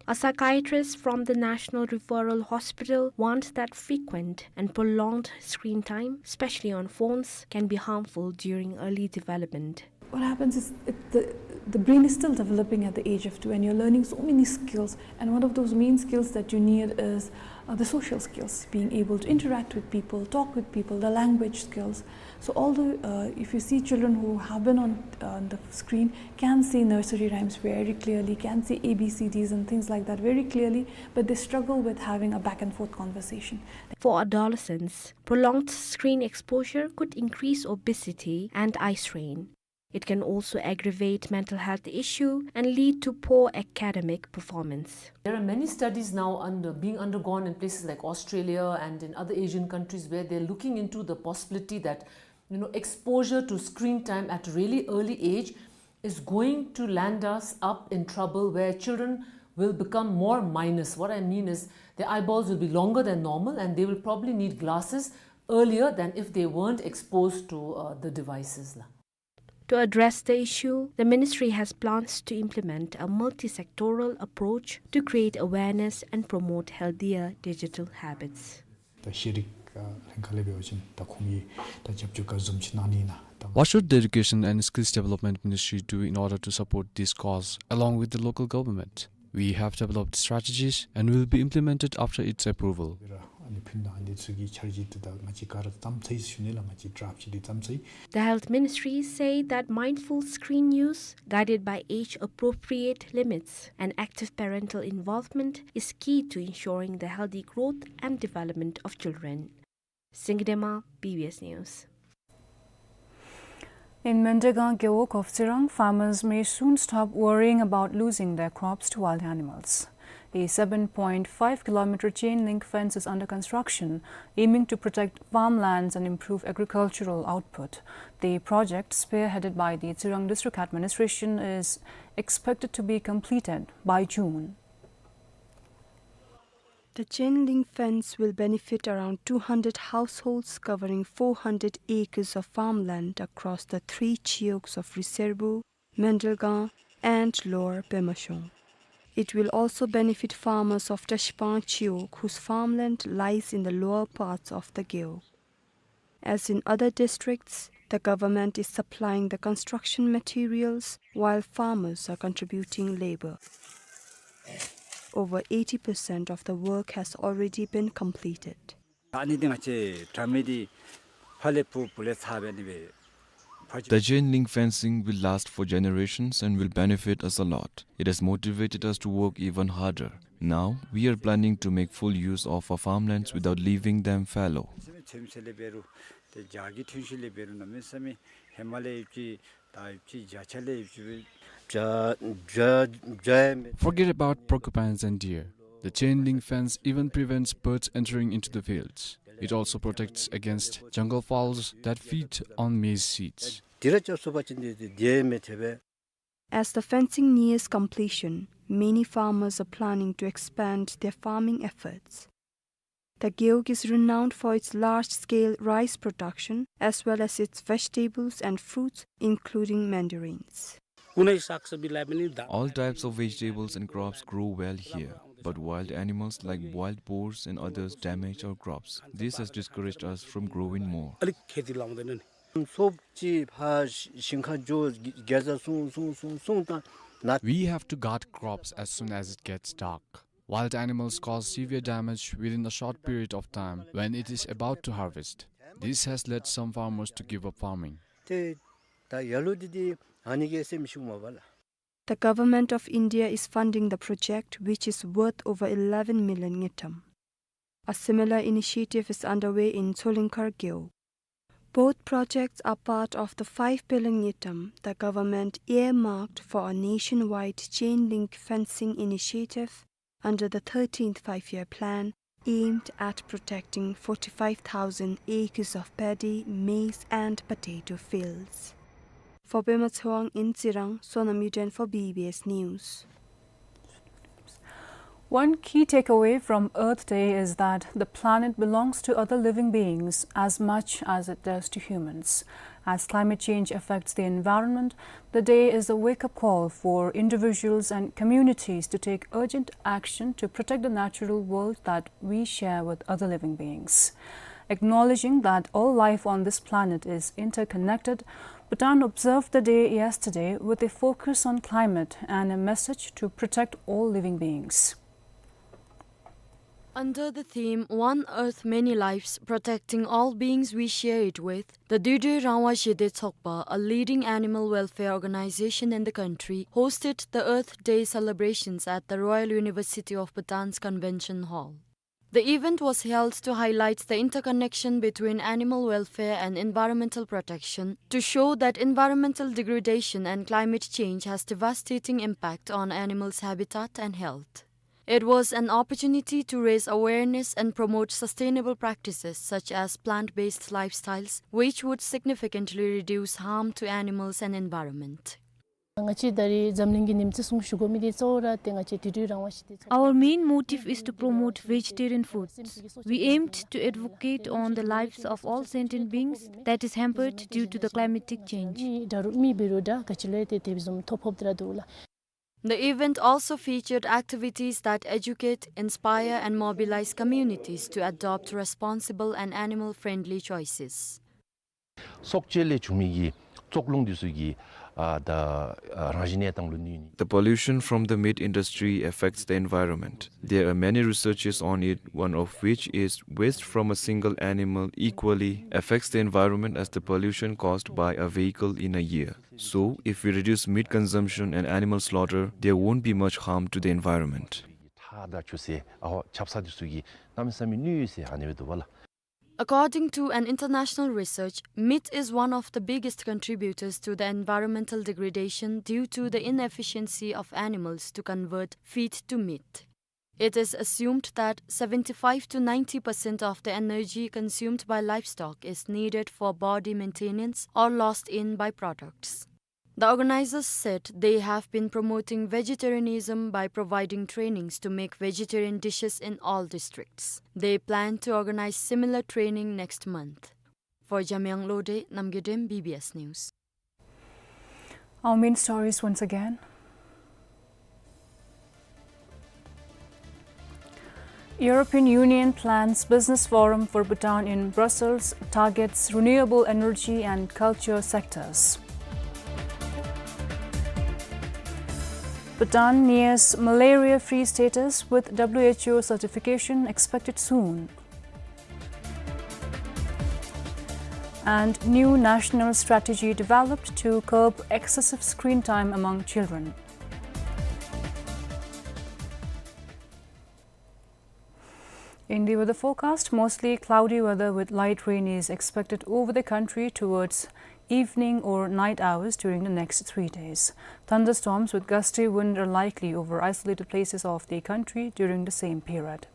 A psychiatrist from the National Referral Hospital warned that frequent and prolonged screen time, especially on phones, can be harmful during early development. What happens is it, the, the brain is still developing at the age of two, and you're learning so many skills. And one of those main skills that you need is, uh, the social skills, being able to interact with people, talk with people, the language skills. So although, uh, if you see children who have been on, uh, the screen can say nursery rhymes very clearly, can say A B C Ds and things like that very clearly, but they struggle with having a back and forth conversation. For adolescents, prolonged screen exposure could increase obesity and eye strain. It can also aggravate mental health issue and lead to poor academic performance. There are many studies now under, being undergone in places like Australia and in other Asian countries where they're looking into the possibility that, you know, exposure to screen time at a really early age is going to land us up in trouble where children will become more minus. What I mean is their eyeballs will be longer than normal and they will probably need glasses earlier than if they weren't exposed to, uh, the devices la. To address the issue, the ministry has plans to implement a multi-sectoral approach to create awareness and promote healthier digital habits. ད་ཤེས་རིག་ཨ་ལྷན་ཁག་ལས་འབད་བ་ཅིན་ད་ཁོང་གིས་ད་རྒྱབ་སྐྱོར་ག་བཟུམ་ཅིག་གནང་ནི་ཨིན་ན་ད། What should the Education and Skills Development Ministry do in order to support this cause along with the local government? We have developed strategies and will be implemented after its approval. ཨ་ནི་ཕུལ་གནང་། ཨ་ནི་ཚུ་གི་འཆར་གཞི་འདི་ད་ང་བཅས་ག་ར་བརྩམས་ཚར་ཡི་ཟེར་ཞུ་ནི་ལགས། ང་བཅས་ཌྲབཊ་ཅིག་འདི་བརྩམས་ཚར་ཡི། The health ministry say that mindful screen use, guided by age-appropriate limits and active parental involvement, is key to ensuring the healthy growth and development of children. Singdema, B B S News. In Mendelgang Gewog of Tsirang, farmers may soon stop worrying about losing their crops to wild animals. A seven point five kilometer chain link fence is under construction, aiming to protect farmlands and improve agricultural output. The project, spearheaded by the Tsirang District Administration, is expected to be completed by June. The chain link fence will benefit around two hundred households covering four hundred acres of farmland across the three chiyogs of Riserbu, Mendelgang, and Lower Pemashong. It will also benefit farmers of Tashpang Chiyok, whose farmland lies in the lower parts of the Gewog. As in other districts, the government is supplying the construction materials while farmers are contributing labor. Over eighty percent of the work has already been completed. ཨ་ནི་འདི་ང་བཅས་དྲ་མིག་འདི་ཕར་ལས་བུ་བུ་ལས་ཚར་བས་ནི་སྦེ། The chain link fencing will last for generations and will benefit us a lot. It has motivated us to work even harder. Now, we are planning to make full use of our farmlands without leaving them fallow. ཚོད་མི་ཚོད་མི་ཚེ་ལས་འབད་རུང་ཏེ་རྒྱ་གི་ཐོན་ཤུགས་ལས་འབད་རུང་གནམ་མེད་ས་མེད་ཧེ་མ་ལས་ཡོད་ཀྱི་ད་ཡོད་ཀྱི་བྱ་ཆ་ལས་ཡོད་ཀྱི་བྱ་བྱ་བྱ་ཡང་མེད། Forget about porcupines and deer. The chain link fence even prevents birds entering into the fields. It also protects against jungle fowls that feed on maize seeds. དེ་ར་ཅོག་སུ་བ་ཅིན་དེ་དེ་དེ་མེད་ཐེ་བས། As the fencing nears completion, many farmers are planning to expand their farming efforts. The Gewog is renowned for its large-scale rice production as well as its vegetables and fruits, including mandarins. कुनै सागसब्जीलाई पनि दा- All types of vegetables and crops grow well here, but wild animals like wild boars and others damage our crops. This has discouraged us from growing more. अलिक खेती लाउँदैन नि। སོབ་ཅིག་ཕར་ཞིང་ཁར་འགྱོ་གེ་ཟ་སྲུང་སྲུང་སྲུང་སྲུང་དང་ནཱ། We have to guard crops as soon as it gets dark. Wild animals cause severe damage within a short period of time when it is about to harvest. This has led some farmers to give up farming. ཏེ་ད་ཡ་ལུ་འདི་འདི་ཨ་ནི་གི་སེམས་ཤུགས་མ་པ་ལགས། The Government of India is funding the project, which is worth over eleven million ngultrum. A similar initiative is underway in Tsolingkhar Geo. Both projects are part of the five billion ngultrum the government earmarked for a nationwide chain link fencing initiative under the thirteenth Five-Year Plan, aimed at protecting forty-five thousand acres of paddy, maize, and potato fields. For Pema Tshewang in Tsirang, Sonam Yuden for B B S News. One key takeaway from Earth Day is that the planet belongs to other living beings as much as it does to humans. As climate change affects the environment, the day is a wake-up call for individuals and communities to take urgent action to protect the natural world that we share with other living beings. Acknowledging that all life on this planet is interconnected, Bhutan observed the day yesterday with a focus on climate and a message to protect all living beings. Under the theme One Earth, Many Lives, Protecting All Beings We Share It With, the Duidui Rangwa Shide Tsokpa, a leading animal welfare organization in the country, hosted the Earth Day celebrations at the Royal University of Bhutan's Convention Hall. The event was held to highlight the interconnection between animal welfare and environmental protection, to show that environmental degradation and climate change has devastating impact on animals' habitat and health. It was an opportunity to raise awareness and promote sustainable practices such as plant-based lifestyles, which would significantly reduce harm to animals and environment. ང་བཅས་ད་རེས་འཛམ་གླིང་གི་ཉིནམ་བརྩི་སྲུང་ཞུ་དགོ་མི་འདི་གཙོ་བོ་ར་ཏེ་ང་བཅས་དུས་དྲུག་རང་དབང་ཞི་བདེ་ཚོགས། Our main motive is to promote vegetarian foods. We aimed to advocate on the lives of all sentient beings that is hampered due to the climatic change. ནི་ད་རུང་མི་འབད་རུང་ད་ག་ཅི་ལས་ཏེ་དེ་བཟུམ་ཐོ་ཕོག་སྟེ་ར་འདུག་ལགས། The event also featured activities that educate, inspire, and mobilize communities to adopt responsible and animal-friendly choices. སྲོག་གཅོད་ལས་བྱུང་མི་གི་བཙོག་རླུང་འདི་ཚུ་གི་ཨ་ད་ཨ་རང་བཞིན་གནས་སྟངས་ལུ་གནོད་ནི། The pollution from the meat industry affects the environment. There are many researches on it, one of which is waste from a single animal equally affects the environment as the pollution caused by a vehicle in a year. So, if we reduce meat consumption and animal slaughter, there won't be much harm to the environment. ཁྲག་དང་ཆུ་སེར་ཨ་ཧོ་ཆབ་གསང་འདི་ཚུ་གིས་གནམ་མེད་ས་མེད་གནོད་ཡོད་ཟེར་ཨ་ནི་སྦེ་འདུག་པ་ལགས། According to an international research, meat is one of the biggest contributors to the environmental degradation due to the inefficiency of animals to convert feed to meat. It is assumed that seventy-five to ninety percent of the energy consumed by livestock is needed for body maintenance or lost in byproducts. The organizers said they have been promoting vegetarianism by providing trainings to make vegetarian dishes in all districts. They plan to organize similar training next month. For Jamyang Lode, Namgay Dem, B B S News. Our main stories once again. European Union plans business forum for Bhutan in Brussels, targets renewable energy and culture sectors. Bhutan nears malaria-free status with W H O certification expected soon. And new national strategy developed to curb excessive screen time among children. In the weather forecast, mostly cloudy weather with light rain is expected over the country towards evening or night hours during the next three days. Thunderstorms with gusty wind are likely over isolated places of the country during the same period.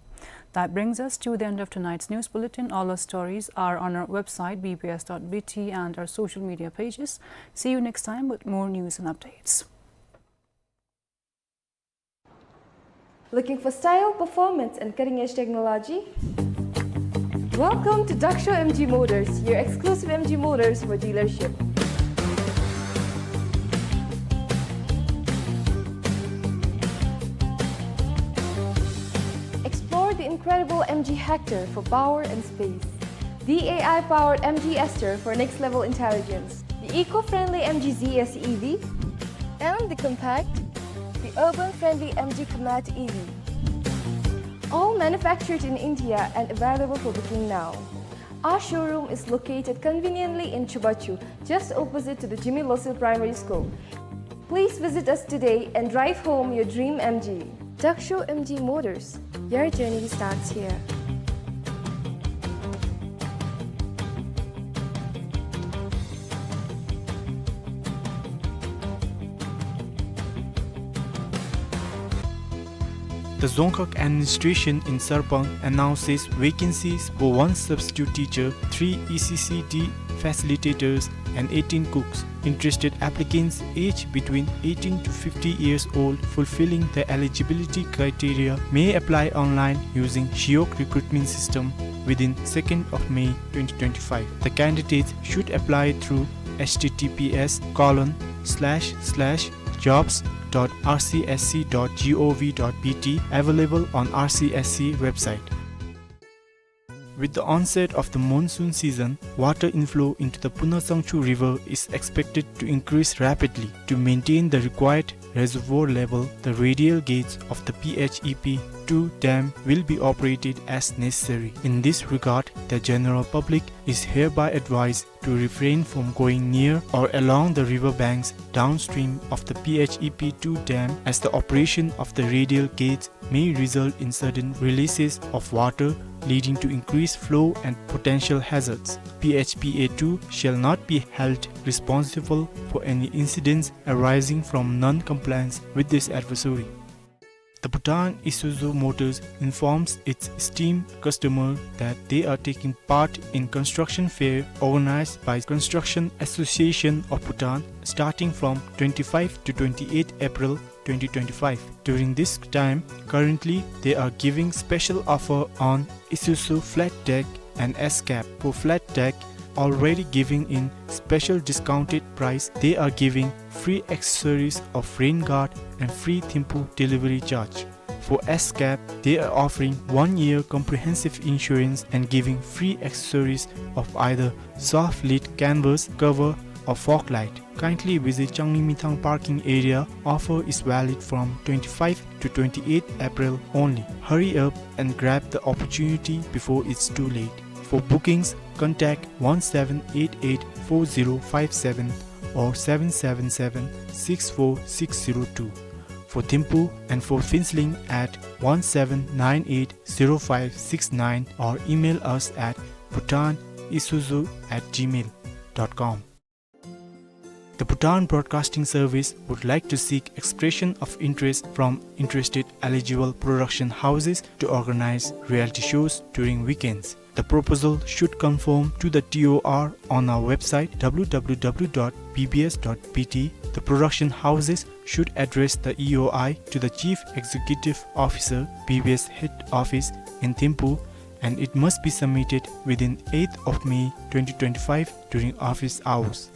That brings us to the end of tonight's news bulletin. All our stories are on our website, B B S dot B T, and our social media pages. See you next time with more news and updates. Looking for style, performance, and cutting-edge technology? Welcome to Daksho M G Motors, your exclusive M G Motors for dealership. Explore the incredible M G Hector for power and space. The A I-powered M G Aster for next-level intelligence, the eco-friendly M G Z S E V, and the compact, the urban-friendly M G Comet E V. All manufactured in India and available for booking now. Our showroom is located conveniently in Chubachu, just opposite to the Jigme Losel Primary School. Please visit us today and drive home your dream M G. Daksho M G Motors, your journey starts here. The Dzongkhag administration in Sarpang announces vacancies for one substitute teacher, three E C C D facilitators, and eighteen cooks. Interested applicants aged between eighteen to fifty years old, fulfilling the eligibility criteria, may apply online using Shiok recruitment system within second of May twenty twenty-five. The candidates should apply through H T T P S colon slash slash jobs dot R C S C dot G O V dot B T, available on R C S C website. With the onset of the monsoon season, water inflow into the Puna Sangchu River is expected to increase rapidly. To maintain the required reservoir level, the radial gates of the P H E P two dam will be operated as necessary. In this regard, the general public is hereby advised to refrain from going near or along the river banks downstream of the P H E P two dam, as the operation of the radial gates may result in sudden releases of water, leading to increased flow and potential hazards. P H P A two shall not be held responsible for any incidents arising from non-compliance with this advisory. The Bhutan Isuzu Motors informs its esteemed customer that they are taking part in construction fair organized by Construction Association of Bhutan, starting from twenty-five to twenty-eight April twenty twenty-five. During this time, currently, they are giving special offer on Isuzu flat deck and S-Cab. For flat deck, already giving in special discounted price, they are giving free accessories of rain guard and free Thimphu delivery charge. For S-Cab, they are offering one year comprehensive insurance and giving free accessories of either soft lid canvas cover or fog light. Kindly visit Changlimithang parking area. Offer is valid from twenty-five to twenty-eight April only. Hurry up and grab the opportunity before it's too late. For bookings, contact one seven eight eight four zero five seven or seven seven seven six four six zero two. For Thimphu and for Phuentsholing at one seven nine eight zero five six nine, or email us at bhutan isuzu at gmail dot com. The Bhutan Broadcasting Service would like to seek expression of interest from interested eligible production houses to organize reality shows during weekends. The proposal should conform to the T O R on our website, W W W dot B B S dot B T. The production houses should address the E O I to the Chief Executive Officer, B B S Head Office in Thimphu, and it must be submitted within eighth of May twenty twenty-five during office hours.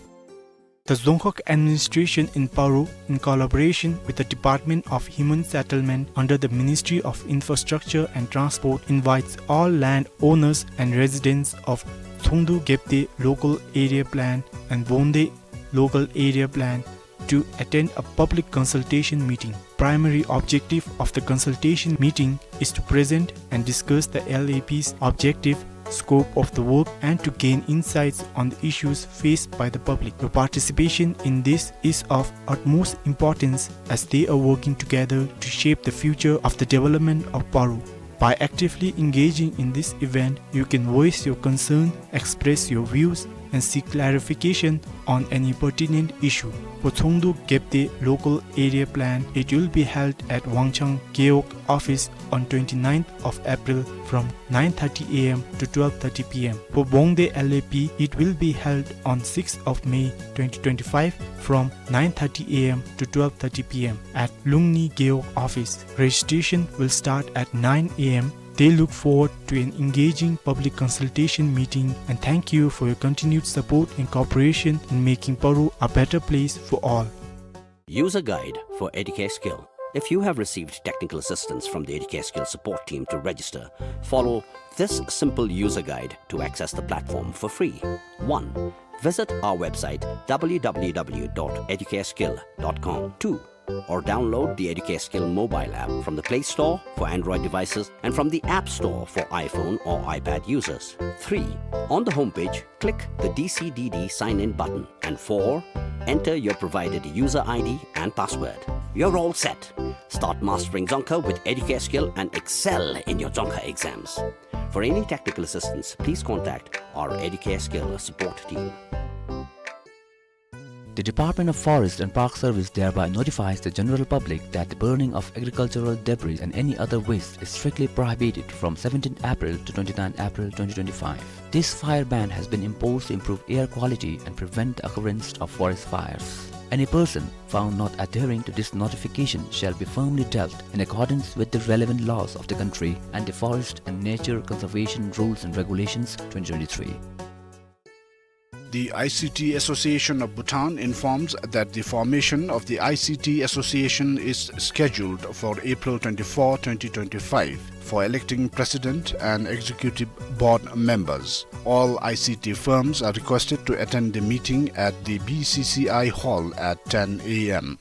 The Dzongkhag administration in Paro, in collaboration with the Department of Human Settlement under the Ministry of Infrastructure and Transport, invites all land owners and residents of Tsongdu Gebde Local Area Plan and Bongde Local Area Plan to attend a public consultation meeting. Primary objective of the consultation meeting is to present and discuss the L A P's objective, scope of the work, and to gain insights on the issues faced by the public. Your participation in this is of utmost importance, as they are working together to shape the future of the development of Paro. By actively engaging in this event, you can voice your concern, express your views, and seek clarification on any pertinent issue. For Tsongdu Gebde Local Area Plan, it will be held at Wangchang Gewog office on twenty-ninth of April from nine thirty A M to twelve thirty P M. For Bongde L A P, it will be held on sixth of May twenty twenty-five from nine thirty A M to twelve thirty P M at Lungni Gewog office. Registration will start at nine A M. They look forward to an engaging public consultation meeting and thank you for your continued support and cooperation in making Paro a better place for all. User guide for Educare Skill. If you have received technical assistance from the Educare Skill support team to register, follow this simple user guide to access the platform for free. One, visit our website, w w w dot educareskill dot com. Two, or download the Educare Skill mobile app from the Play Store for Android devices and from the App Store for iPhone or iPad users. Three, on the homepage, click the D C D D sign-in button. And four, enter your provided user I D and password. You're all set. Start mastering Dzongkha with Educare Skill and excel in your Dzongkha exams. For any technical assistance, please contact our Educare Skill support team. The Department of Forest and Park Service thereby notifies the general public that the burning of agricultural debris and any other waste is strictly prohibited from seventeenth April to twenty-ninth April twenty twenty-five. This fire ban has been imposed to improve air quality and prevent the occurrence of forest fires. Any person found not adhering to this notification shall be firmly dealt in accordance with the relevant laws of the country and the Forest and Nature Conservation Rules and Regulations twenty twenty-three. The I C T Association of Bhutan informs that the formation of the I C T Association is scheduled for April twenty-four, twenty twenty-five, for electing president and executive board members. All I C T firms are requested to attend the meeting at the B C C I hall at ten a m.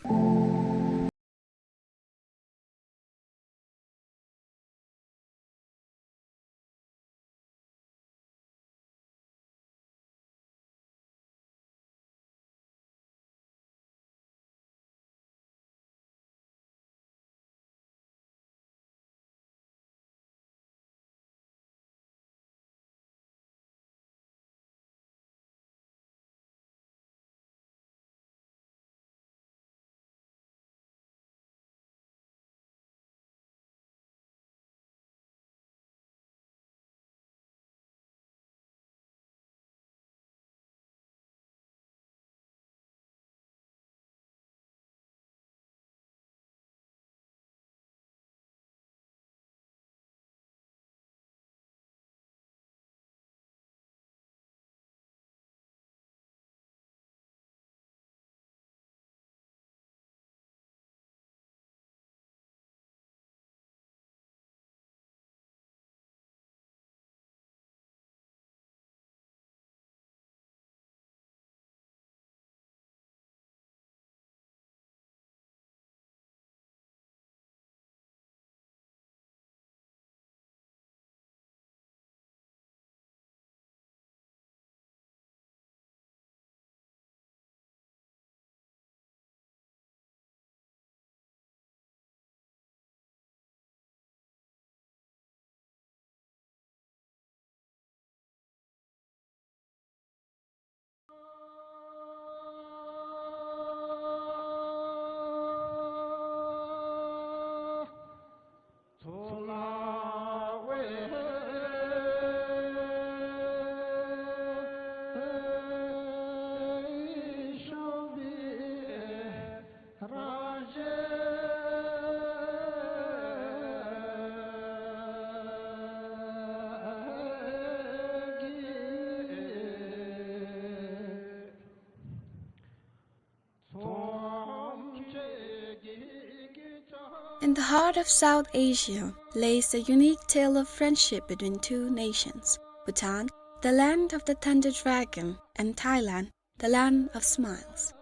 In the heart of South Asia lays a unique tale of friendship between two nations, Bhutan, the land of the thunder dragon, and Thailand, the land of smiles.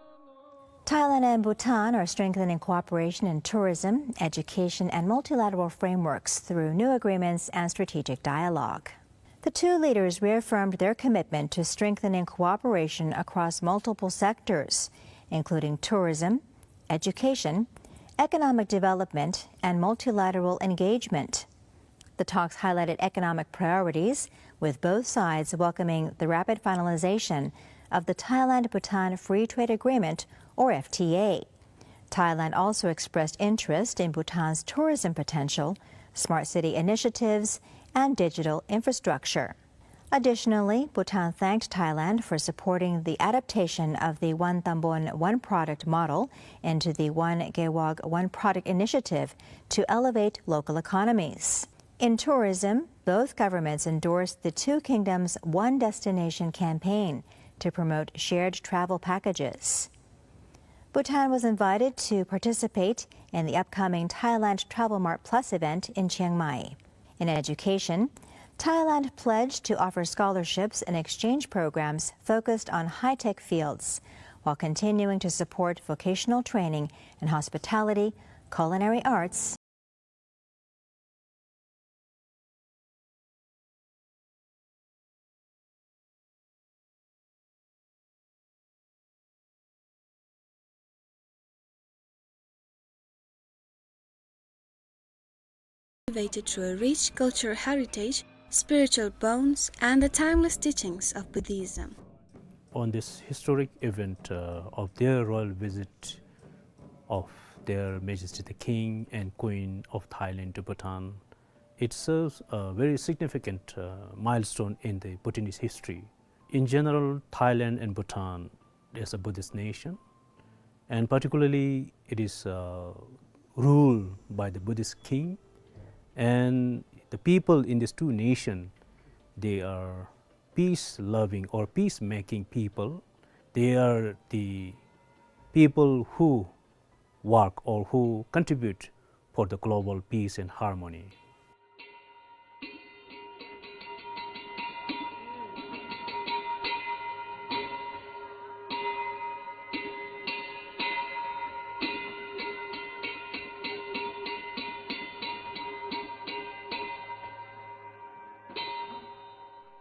Thailand and Bhutan are strengthening cooperation in tourism, education, and multilateral frameworks through new agreements and strategic dialogue. The two leaders reaffirmed their commitment to strengthening cooperation across multiple sectors, including tourism, education, economic development, and multilateral engagement. The talks highlighted economic priorities, with both sides welcoming the rapid finalization of the Thailand-Bhutan Free Trade Agreement, or F T A. Thailand also expressed interest in Bhutan's tourism potential, smart city initiatives, and digital infrastructure. Additionally, Bhutan thanked Thailand for supporting the adaptation of the One Tambon, One Product model into the One Gewog, One Product initiative to elevate local economies. In tourism, both governments endorsed the Two Kingdoms, One Destination campaign to promote shared travel packages. Bhutan was invited to participate in the upcoming Thailand Travel Mart Plus event in Chiang Mai. In education, Thailand pledged to offer scholarships and exchange programs focused on high-tech fields, while continuing to support vocational training in hospitality, culinary arts, elevated through a rich cultural heritage, spiritual bonds, and the timeless teachings of Buddhism. On this historic event, uh, of their royal visit of Their Majesty the King and Queen of Thailand to Bhutan, it serves a very significant, uh, milestone in the Bhutanese history. In general, Thailand and Bhutan is a Buddhist nation, and particularly it is, uh, ruled by the Buddhist king, and the people in these two nations, they are peace-loving or peace-making people. They are the people who work or who contribute for the global peace and harmony.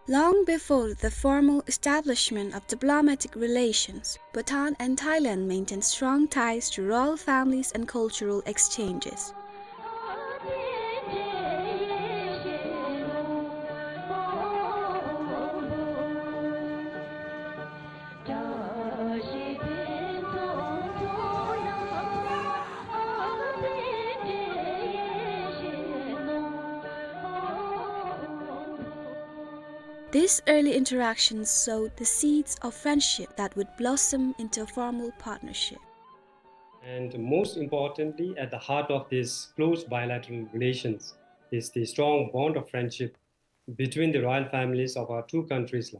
Long before the formal establishment of diplomatic relations, Bhutan and Thailand maintained strong ties through royal families and cultural exchanges. These early interactions sowed the seeds of friendship that would blossom into a formal partnership. And most importantly, at the heart of these close bilateral relations is the strong bond of friendship between the royal families of our two countries.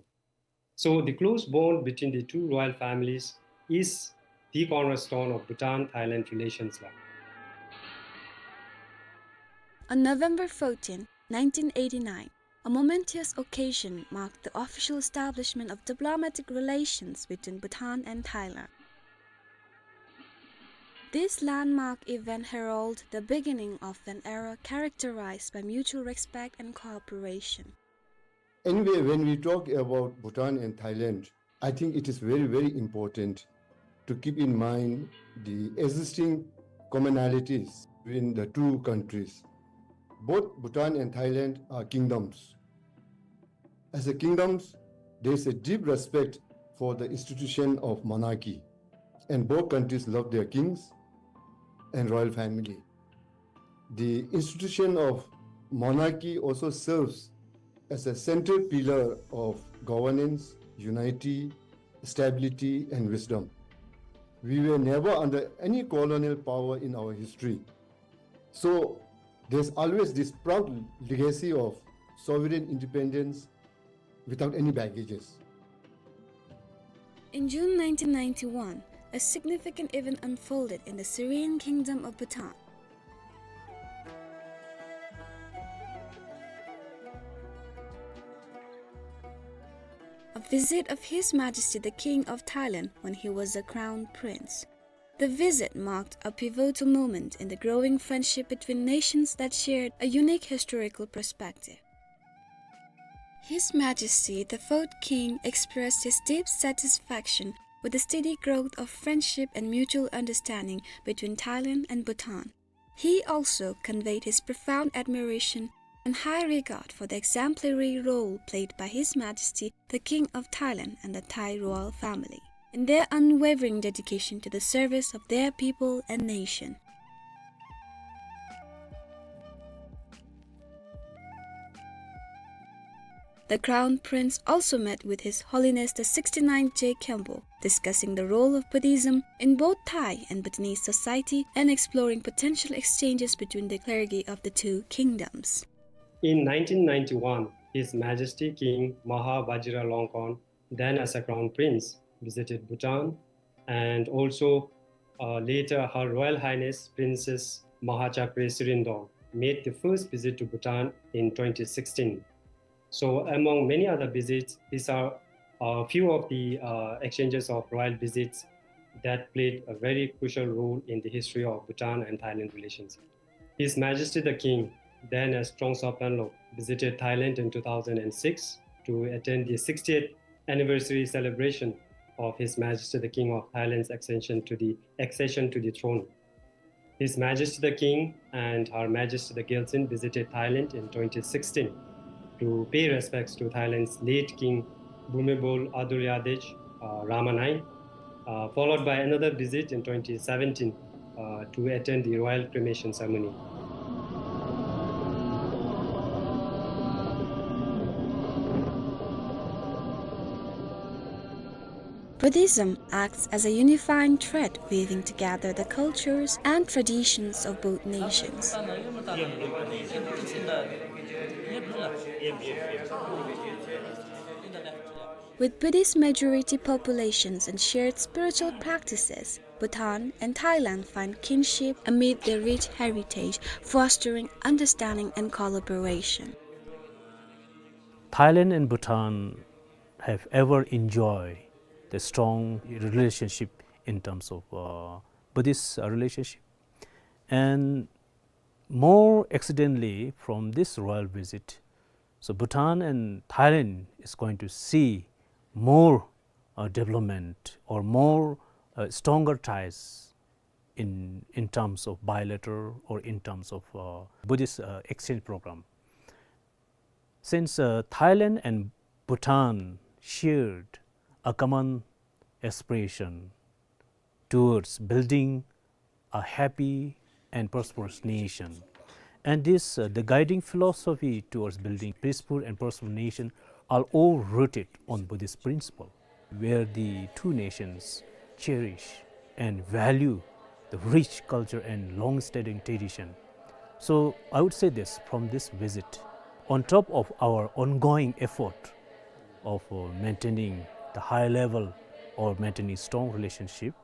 So the close bond between the two royal families is the cornerstone of Bhutan-Thailand relations. On November fourteenth, nineteen eighty-nine, a momentous occasion marked the official establishment of diplomatic relations between Bhutan and Thailand. This landmark event heralded the beginning of an era characterized by mutual respect and cooperation. Anyway, when we talk about Bhutan and Thailand, I think it is very, very important to keep in mind the existing commonalities between the two countries. Both Bhutan and Thailand are kingdoms. As a kingdoms, there is a deep respect for the institution of monarchy, and both countries love their kings and royal family. The institution of monarchy also serves as a central pillar of governance, unity, stability, and wisdom. We were never under any colonial power in our history. So there's always this proud legacy of sovereign independence without any baggages. In June nineteen ninety-one, a significant event unfolded in the serene kingdom of Bhutan. A visit of His Majesty the King of Thailand when he was a crown prince. The visit marked a pivotal moment in the growing friendship between nations that shared a unique historical perspective. His Majesty the Fourth King expressed his deep satisfaction with the steady growth of friendship and mutual understanding between Thailand and Bhutan. He also conveyed his profound admiration and high regard for the exemplary role played by His Majesty the King of Thailand and the Thai royal family in their unwavering dedication to the service of their people and nation. The Crown Prince also met with His Holiness the sixty-ninth Jay Khenpo, discussing the role of Buddhism in both Thai and Bhutanese society and exploring potential exchanges between the clergy of the two kingdoms. In nineteen ninety-one, His Majesty King Maha Vajiralongkorn, then as a Crown Prince, visited Bhutan and also, Uh, later, Her Royal Highness Princess Mahachakri Tserindol made the first visit to Bhutan in twenty sixteen. So, among many other visits, these are a few of the, uh, exchanges of royal visits that played a very crucial role in the history of Bhutan and Thailand relations. His Majesty the King, then as Trongsa Panlok, visited Thailand in two thousand six to attend the sixtieth anniversary celebration of His Majesty the King of Thailand's accession to the, accession to the throne. His Majesty the King and Her Majesty the Gyaltsuen visited Thailand in twenty sixteen to pay respects to Thailand's late King Bhumibol Adulyadej, uh, Rama nine, uh, followed by another visit in twenty seventeen, uh, to attend the royal cremation ceremony. Buddhism acts as a unifying thread weaving together the cultures and traditions of both nations. With Buddhist majority populations and shared spiritual practices, Bhutan and Thailand find kinship amid their rich heritage, fostering understanding and collaboration. Thailand and Bhutan have ever enjoyed the strong relationship in terms of, uh, Buddhist, uh, relationship. And more accidentally, from this royal visit, so Bhutan and Thailand is going to see more, uh, development or more, uh, stronger ties in, in terms of bilateral or in terms of, uh, Buddhist, uh, exchange program. Since, uh, Thailand and Bhutan shared a common aspiration towards building a happy and prosperous nation. And this, uh, the guiding philosophy towards building peaceful and prosperous nation are all rooted on Buddhist principle, where the two nations cherish and value the rich culture and long-standing tradition. So I would say this from this visit, on top of our ongoing effort of, uh, maintaining the high level or maintaining strong relationship,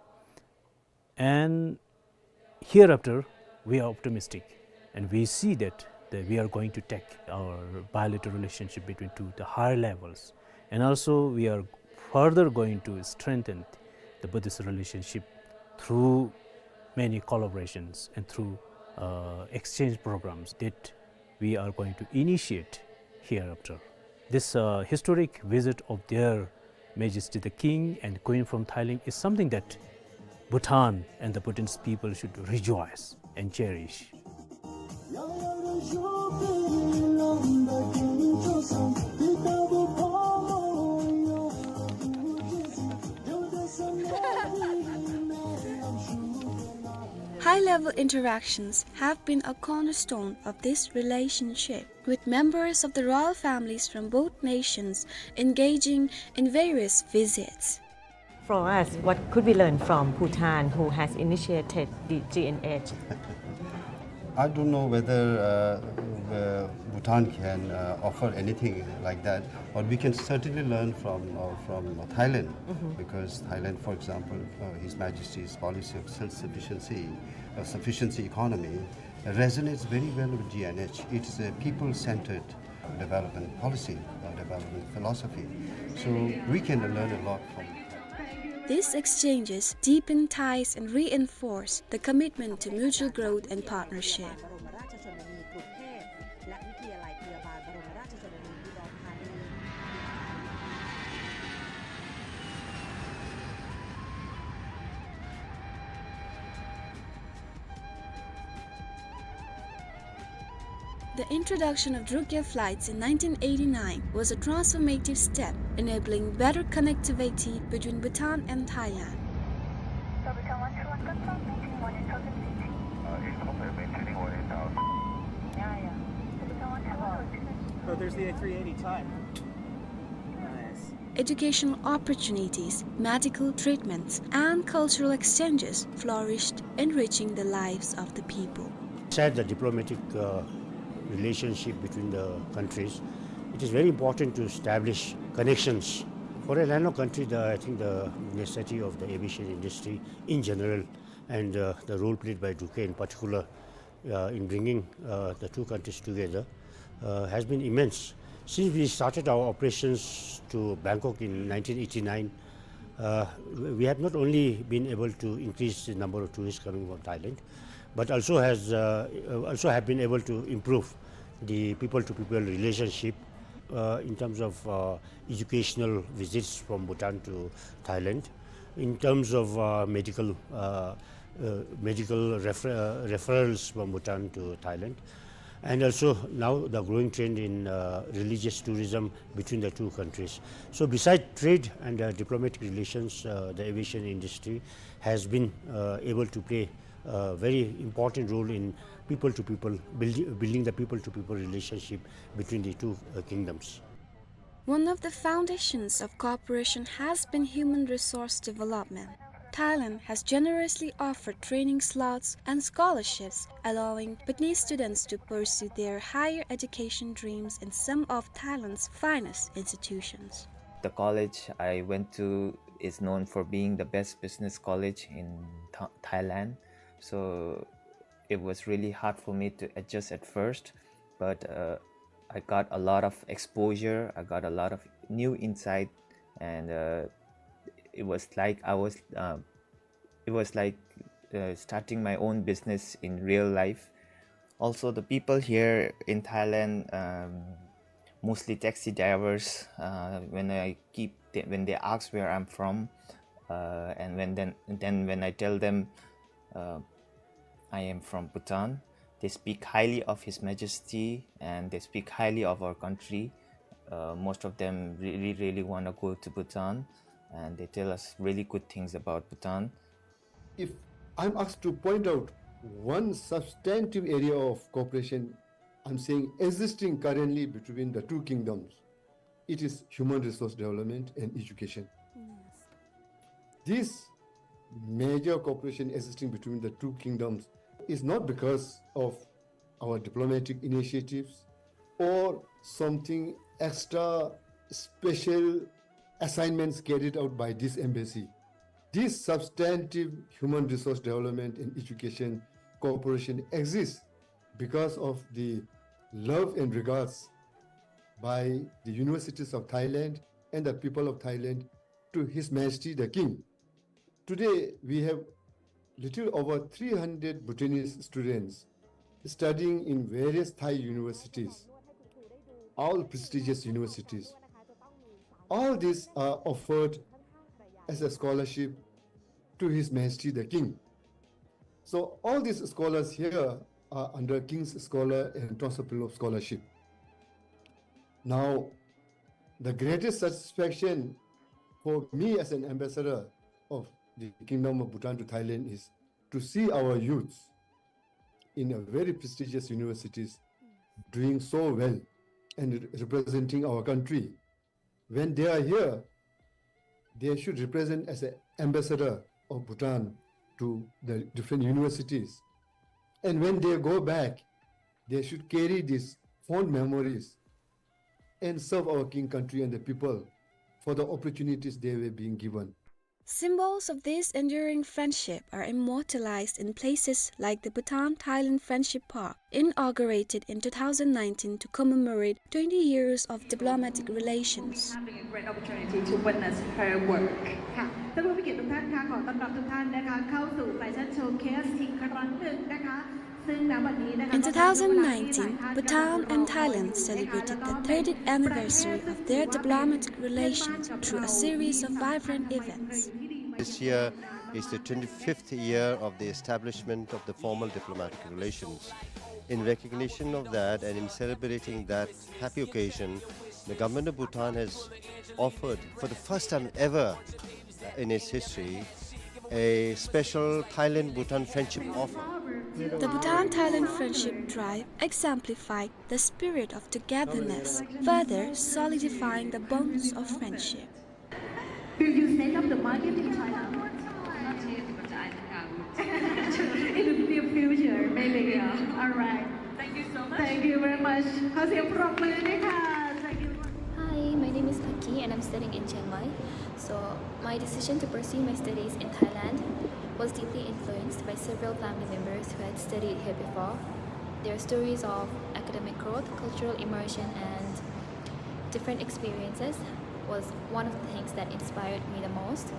and hereafter, we are optimistic, and we see that, that we are going to take our bilateral relationship between two to higher levels. And also, we are further going to strengthen the Buddhist relationship through many collaborations and through, uh, exchange programs that we are going to initiate hereafter. This, uh, historic visit of Their Majesty the King and Queen from Thailand is something that Bhutan and the Bhutanese people should rejoice and cherish. High-level interactions have been a cornerstone of this relationship, with members of the royal families from both nations engaging in various visits. For us, what could we learn from Bhutan, who has initiated the G N H? I don't know whether, uh, uh, Bhutan can, uh, offer anything like that, but we can certainly learn from, uh, from Thailand, mm-hmm, because Thailand, for example, uh, His Majesty's policy of self-sufficiency, uh, sufficiency economy, resonates very well with G N H. It's a people-centered development policy, uh, development philosophy. So we can learn a lot from it. These exchanges deepen ties and reinforce the commitment to mutual growth and partnership. และวิทยาลัยพยาบาลบรมราชชนนีบุดรธานี The introduction of Druk Air flights in nineteen eighty-nine was a transformative step, enabling better connectivity between Bhutan and Thailand. So there's the A three eighty time. Nice. Educational opportunities, medical treatments, and cultural exchanges flourished, enriching the lives of the people. Aside the diplomatic, uh, relationship between the countries, it is very important to establish connections. For a landlocked country, the, I think the necessity of the aviation industry in general and, uh, the role played by Duque in particular, uh, in bringing, uh, the two countries together, uh, has been immense. Since we started our operations to Bangkok in nineteen eighty-nine, uh, we have not only been able to increase the number of tourists coming from Thailand, but also has, uh, also have been able to improve the people-to-people relationship, uh, in terms of, uh, educational visits from Bhutan to Thailand, in terms of, uh, medical, uh, uh, medical refer-, uh, referrals from Bhutan to Thailand, and also now the growing trend in, uh, religious tourism between the two countries. So, besides trade and, uh, diplomatic relations, uh, the aviation industry has been, uh, able to play a very important role in people-to-people, build-, building the people-to-people relationship between the two, uh, kingdoms. One of the foundations of cooperation has been human resource development. Thailand has generously offered training slots and scholarships, allowing Bhutanese students to pursue their higher education dreams in some of Thailand's finest institutions. The college I went to is known for being the best business college in Tha-, Thailand. So it was really hard for me to adjust at first, but, uh, I got a lot of exposure. I got a lot of new insight, and, uh, it was like I was, uh, it was like, uh, starting my own business in real life. Also, the people here in Thailand, um, mostly taxi drivers. Uh, when I keep, when they ask where I'm from, uh, and when then, then when I tell them, uh, I am from Bhutan, they speak highly of His Majesty and they speak highly of our country. Uh, most of them really, really wanna go to Bhutan, and they tell us really good things about Bhutan. If I'm asked to point out one substantive area of cooperation, I'm saying existing currently between the two kingdoms, it is human resource development and education. Yes. This major cooperation existing between the two kingdoms is not because of our diplomatic initiatives or something extra special assignments carried out by this embassy. This substantive human resource development and education cooperation exists because of the love and regards by the universities of Thailand and the people of Thailand to His Majesty the King. Today, we have little over three hundred Bhutanese students studying in various Thai universities, all prestigious universities. All these are offered as a scholarship to His Majesty the King. So all these scholars here are under King's Scholar and Tongsa Philroz Scholarship. Now, the greatest satisfaction for me as an ambassador of the Kingdom of Bhutan to Thailand is to see our youths in a very prestigious universities doing so well and re-, representing our country. When they are here, they should represent as an ambassador of Bhutan to the different universities. And when they go back, they should carry these fond memories and serve our king, country, and the people for the opportunities they were being given. Symbols of this enduring friendship are immortalized in places like the Bhutan-Thailand Friendship Park, inaugurated in two thousand nineteen to commemorate twenty years of diplomatic relations. Having a great opportunity to witness her work. ค่ะ ท่านผู้มีเกียรติทุกท่านคะ ขอต้อนรับทุกท่านนะคะ เข้าสู่แฟชั่นโชว์เคสอีกครั้งหนึ่งนะคะ In two thousand nineteen, Bhutan and Thailand celebrated the thirtieth anniversary of their diplomatic relations through a series of vibrant events. This year is the twenty-fifth year of the establishment of the formal diplomatic relations. In recognition of that and in celebrating that happy occasion, the government of Bhutan has offered, for the first time ever in its history, a special Thailand-Bhutan friendship offer. The Bhutan-Thailand Friendship Drive exemplified the spirit of togetherness, further solidifying the bonds of friendship. Will you set up the market in China? Not yet, but I think I would. In the near future, maybe. Yeah. All right. Thank you so much. Thank you very much. ขอเสียงปรบมือด้วยค่ะ Thank you. Hi, my name is Lucky and I'm studying in Chiang Mai. So, my decision to pursue my studies in Thailand was deeply influenced by several family members who had studied here before. Their stories of academic growth, cultural immersion, and different experiences was one of the things that inspired me the most.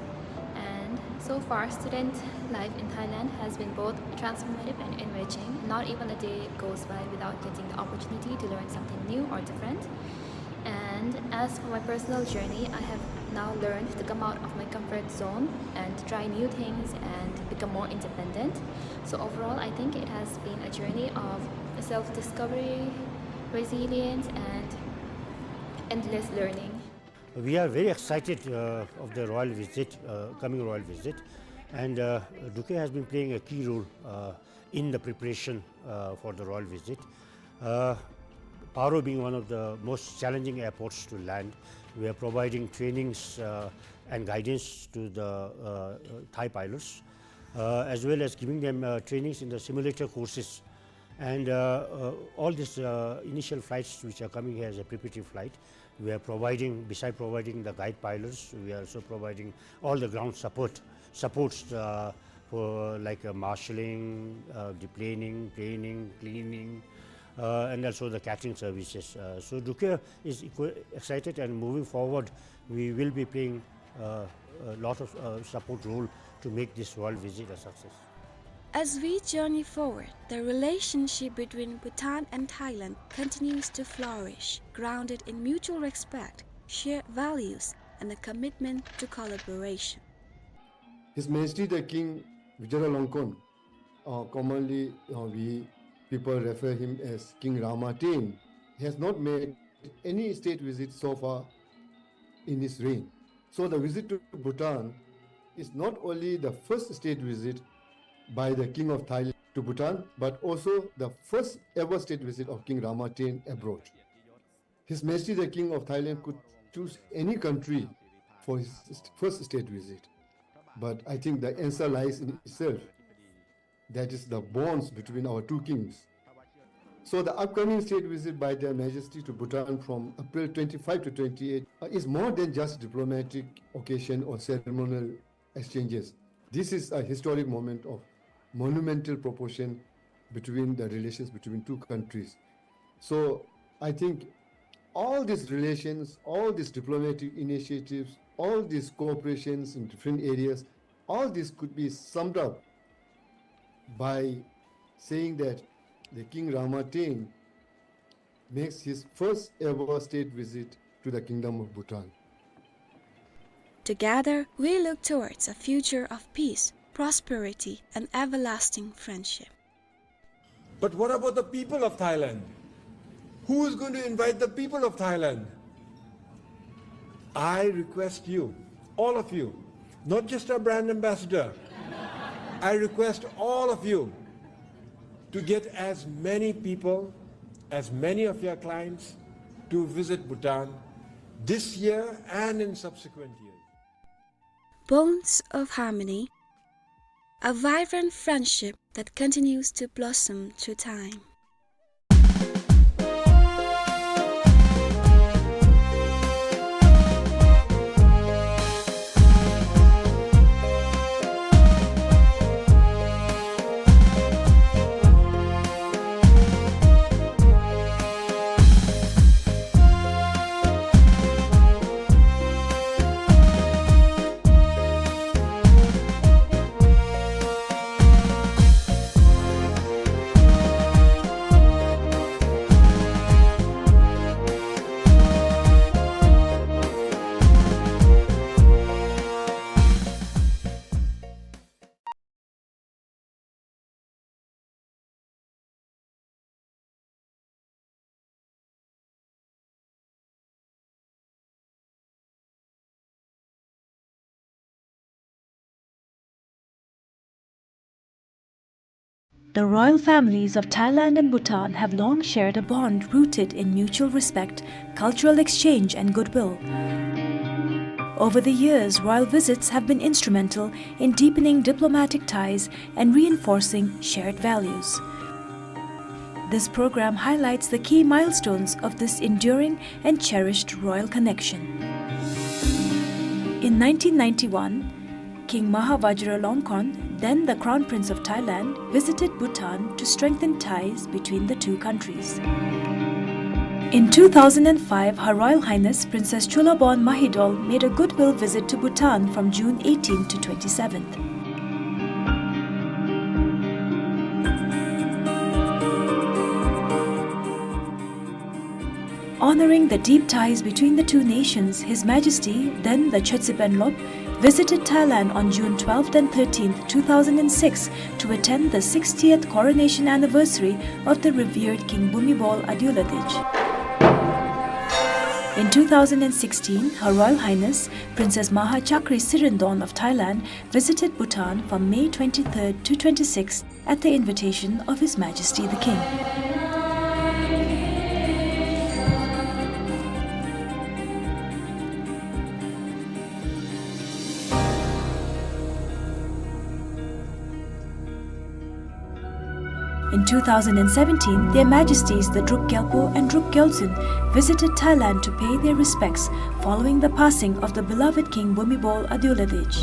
And so far, student life in Thailand has been both transformative and enriching. Not even a day goes by without getting the opportunity to learn something new or different. And as for my personal journey, I have now learned to come out of my comfort zone and try new things and become more independent. So overall, I think it has been a journey of self-discovery, resilience, and endless learning. We are very excited, uh, of the royal visit, uh, coming royal visit, and, uh, Dukhae has been playing a key role, uh, in the preparation, uh, for the royal visit. Uh, Paro being one of the most challenging airports to land, we are providing trainings, uh, and guidance to the, uh, Thai pilots, uh, as well as giving them, uh, trainings in the simulator courses. And, uh, uh, all these, uh, initial flights which are coming here as a preparatory flight, we are providing, beside providing the guide pilots, we are also providing all the ground support, supports, uh, for, like, uh, marshalling, uh, deplaning, planing, cleaning, uh, and also the catering services. Uh, so Dukhae is equi-, excited, and moving forward, we will be playing, uh, a lot of, uh, support role to make this royal visit a success. As we journey forward, the relationship between Bhutan and Thailand continues to flourish, grounded in mutual respect, shared values, and a commitment to collaboration. His Majesty the King Vajiralongkorn, uh, commonly, uh, we people refer him as King Rama ten, has not made any state visit so far in his reign. So the visit to Bhutan is not only the first state visit by the King of Thailand to Bhutan, but also the first ever state visit of King Rama ten abroad. His Majesty the King of Thailand could choose any country for his st-, first state visit. But I think the answer lies in itself. That is the bonds between our two kings. So the upcoming state visit by Their Majesty to Bhutan from April twenty-five to twenty-eight, uh, is more than just diplomatic occasion or ceremonial exchanges. This is a historic moment of monumental proportion between the relations between two countries. So I think all these relations, all these diplomatic initiatives, all these cooperations in different areas, all this could be summed up by saying that the King Rama ten makes his first ever state visit to the Kingdom of Bhutan. Together, we look towards a future of peace, prosperity, and everlasting friendship. But what about the people of Thailand? Who is going to invite the people of Thailand? I request you, all of you, not just our brand ambassador, I request all of you to get as many people, as many of your clients to visit Bhutan this year and in subsequent years. Bonds of harmony, a vibrant friendship that continues to blossom through time. The royal families of Thailand and Bhutan have long shared a bond rooted in mutual respect, cultural exchange, and goodwill. Over the years, royal visits have been instrumental in deepening diplomatic ties and reinforcing shared values. This program highlights the key milestones of this enduring and cherished royal connection. In nineteen ninety-one, King Maha Vajiralongkorn, then the Crown Prince of Thailand, visited Bhutan to strengthen ties between the two countries. In two thousand and five, Her Royal Highness Princess Chulabon Mahidol made a goodwill visit to Bhutan from June eighteenth to twenty-seventh. Honoring the deep ties between the two nations, His Majesty, then the Chökyi Penlop, visited Thailand on June twelfth and thirteenth, two thousand and six, to attend the sixtieth coronation anniversary of the revered King Bhumibol Adulyadej. In two thousand and sixteen, Her Royal Highness Princess Maha Chakri Sirindorn of Thailand visited Bhutan from May twenty-third to twenty-sixth at the invitation of His Majesty the King. In two thousand and seventeen, Their Majesties the Druk Gyalpo and Druk Gyaltsuen visited Thailand to pay their respects following the passing of the beloved King Bhumibol Adulyadej.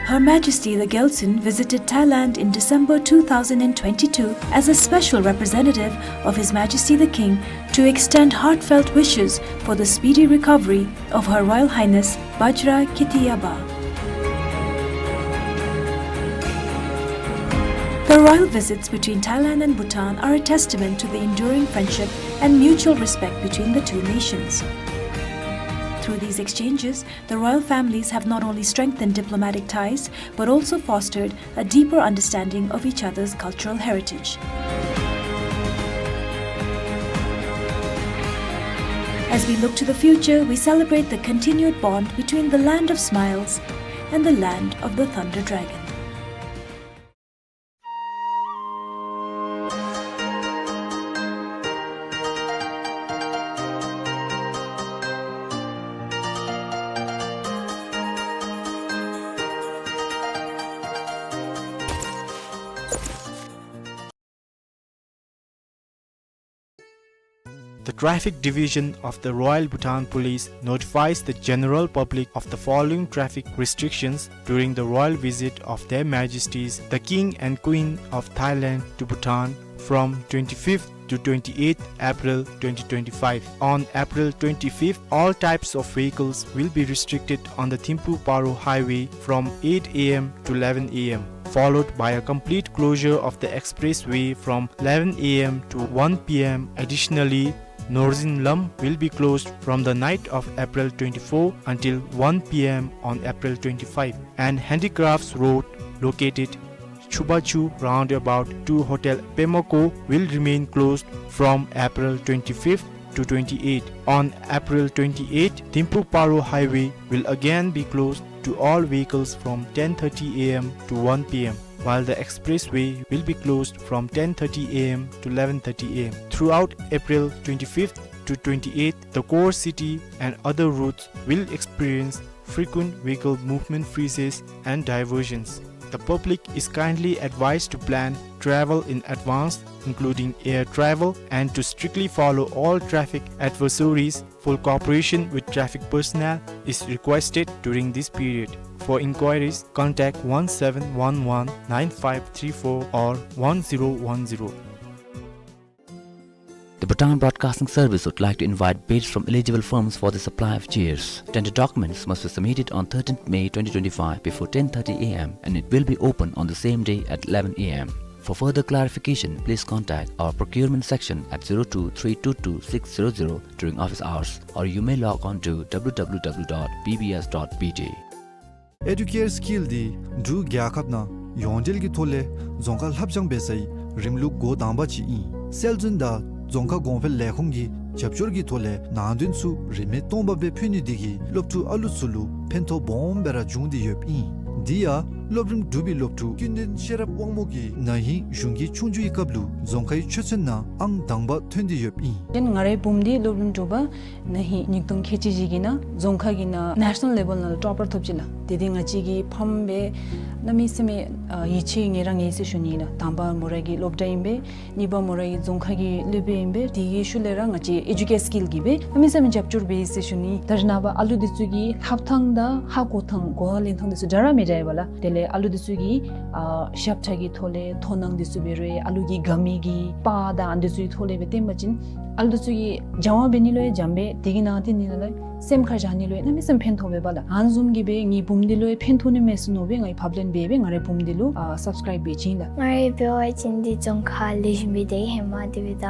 Her Majesty the Gyaltsuen visited Thailand in December two thousand and twenty-two as a special representative of His Majesty the King to extend heartfelt wishes for the speedy recovery of Her Royal Highness Bajra Ketiaba. The royal visits between Thailand and Bhutan are a testament to the enduring friendship and mutual respect between the two nations. Through these exchanges, the royal families have not only strengthened diplomatic ties, but also fostered a deeper understanding of each other's cultural heritage. As we look to the future, we celebrate the continued bond between the Land of Smiles and the Land of the Thunder Dragon. The Traffic Division of the Royal Bhutan Police notifies the general public of the following traffic restrictions during the royal visit of Their Majesties the King and Queen of Thailand to Bhutan from twenty-fifth to twenty-eighth April twenty twenty-five. On April twenty-fifth, all types of vehicles will be restricted on the Thimphu Paro Highway from eight A M to eleven A M, followed by a complete closure of the expressway from eleven A M to one P M. Additionally, Norzin Lam will be closed from the night of April twenty-four until one P M on April twenty-five, and Handicrafts Road, located Chubachu roundabout to Hotel Pemako, will remain closed from April twenty-fifth to twenty-eighth. On April twenty-eighth, Thimphu Paro Highway will again be closed to all vehicles from ten thirty A M to one P M, while the expressway will be closed from ten thirty A M to eleven thirty A M. Throughout April twenty-fifth to twenty-eighth, the core city and other routes will experience frequent vehicle movement freezes and diversions. The public is kindly advised to plan travel in advance, including air travel, and to strictly follow all traffic advisories. Full cooperation with traffic personnel is requested during this period. For inquiries, contact one seven one one nine five three four or one zero one zero. The Bhutan Broadcasting Service would like to invite bids from eligible firms for the supply of chairs. Tender documents must be submitted on thirteenth May twenty twenty-five before ten thirty A M, and it will be open on the same day at eleven A M. For further clarification, please contact our procurement section at zero two three two two six zero zero during office hours, or you may log on to W W W dot B B S dot B T. Educare Skill འདི་འབྲུག་རྒྱལ་ཁབ་ནང་ཡོངས་འབྲེལ་གྱི་ཐོག་ལས་རྫོང་ཁ་ལྷབ་སྦྱང་འབད་སའི་རིམ་ལུགས་འགོ་དང་པ་ཅིག་ཨིན། སྲོལ་འཛིན་དང་རྫོང་ཁ་གོང་འཕེལ་ལས་ཁུངས་ཀྱི་རྒྱབ་སྐྱོར་གྱི་ཐོག་ལས་ནང་དོན་ཚུ་རིན་མེད་སྟོང་པ་སྦེ་ཕུལ་ནི་འདི་གིས་སློབ་ཕྲུག་ཨ་ལུ་ཚུ་ལུ་ཕན་ཐོགས་སྦོམ་སྦེ་ར་འབྱུང་སྟེ་ཡོདཔ་ཨིན། འདི་ཡང་སློབ་རིམ་དྲུག་པའི་སློབ་ཕྲུག་ཀུན་ལྡན་ཤེས་རབ་དབང་མོ་གིས་ན་ཧིང་གཞུང་གི་ཆོས་རྒྱུགས་ཀྱི་སྐབས་ལུ་རྫོང་ཁའི་ཆོས་ཚན་ནང་ཨང་དང་པ་ཐོན་ཏེ་ཡོདཔ་ཨིན། ཏེ་ང་རའི་བུམོ་འདི་སློབ་རིམ་དྲུག་པ་ན་ཧིང་ཉིས་སྟོང་ཁལ་གཅིག་བཞི་གི་ནང་རྫོང་ཁ་གི་ནང་ནེ་ཤ་ནཱལ་ལེ་བཱལ་ནང་ལུ་ཊོ་པར་ཐོབ་ཅི་ལགས། ཏེ་འདི་ང་བཅས་ཀྱི་ཕམ་སྦེ་ གནམ་མེད་ས་མེད་ཨ་ཡིད་ཆེས་ངེ་ར་ངེས་ཟེར་ཞུ་ནི་ལགས། དང་པ་མོ་རའི་གི་སློབ་གྲྭ་ཨིན་པས། གཉིས་པ་མོ་རའི་གི་རྫོང་ཁ་གི་སློབ་དཔོན་ཨིན་པས། དེ་གི་ཤུལ་ལས་ར་ང་བཅས་ཨེ་ཇུ་ཀེར་སི་ཀིལ་གྱིས་སྦེ་གནམ་མེད་ས་མེད་རྒྱབ་སྐྱོར་འབད་ཡི་ཟེར་ཞུ་ནི། ད་རེས་ནངས་པ་ཨ་ལུ་འདི་ཚུ་གི་ལྷབ་ཐངས་དང་ཧ་གོ་ཐངས་གོ་བ་ལེན་ཐངས་འདི་ཚུ་འདྲ་ར་མི་འདྲ་བས་ལགས། དེ་ལས་ཨ་ལུ་འདི་ཚུ་གི་ཨ་ཞབས་ཁྲ་གི་ཐོག་ལས་མཐོང་སྣང་འདི་ཚུ་འབད་རུང་ཨ་ལུ་གི་དགའ་མི་གི་པར་དང་ཨ་འདི་ཚུ་གི་ཐོག་ལས་སྦེ་སྟོན་པ་ཅིན་ཨ་ལུ་འདི་ཚུ་གིས་སྦྱང་བ་འབད་ནི་ལུ་ཡང་འཇམ་པས། དེ་གི་ནང་དེ་ནི་ལགས་སེམས་ཁར་བཞག་ནི་ལུ་ཡང་གནམ་མེད་ས་མེད་ཕན་ཐོགས་པས་པ་ལགས། ཨ་ནི་བཟུམ་གྱི་སྦེ་ངེའི་བུམོ་འདི་ལུ་ཡང་ཕན་ཐོགས་ནི་མས་ཟེར་མནོ་སྦེ་ང་གིས་ཕབ་ལེན་འབད་སྦེ་ང་རའི་བུམོ་འདི་ལུ་ཨ་སབ་སི་ཀརའིབ་འབད་བྱིན་ལགས། ང་ར་འབད་བ་ཅིན་འདི་རྫོང་ཁ་ལེགས་ཤོམ་སྦེ་སྡོད་ཧེ་མ་དེ་སྦེ་ད་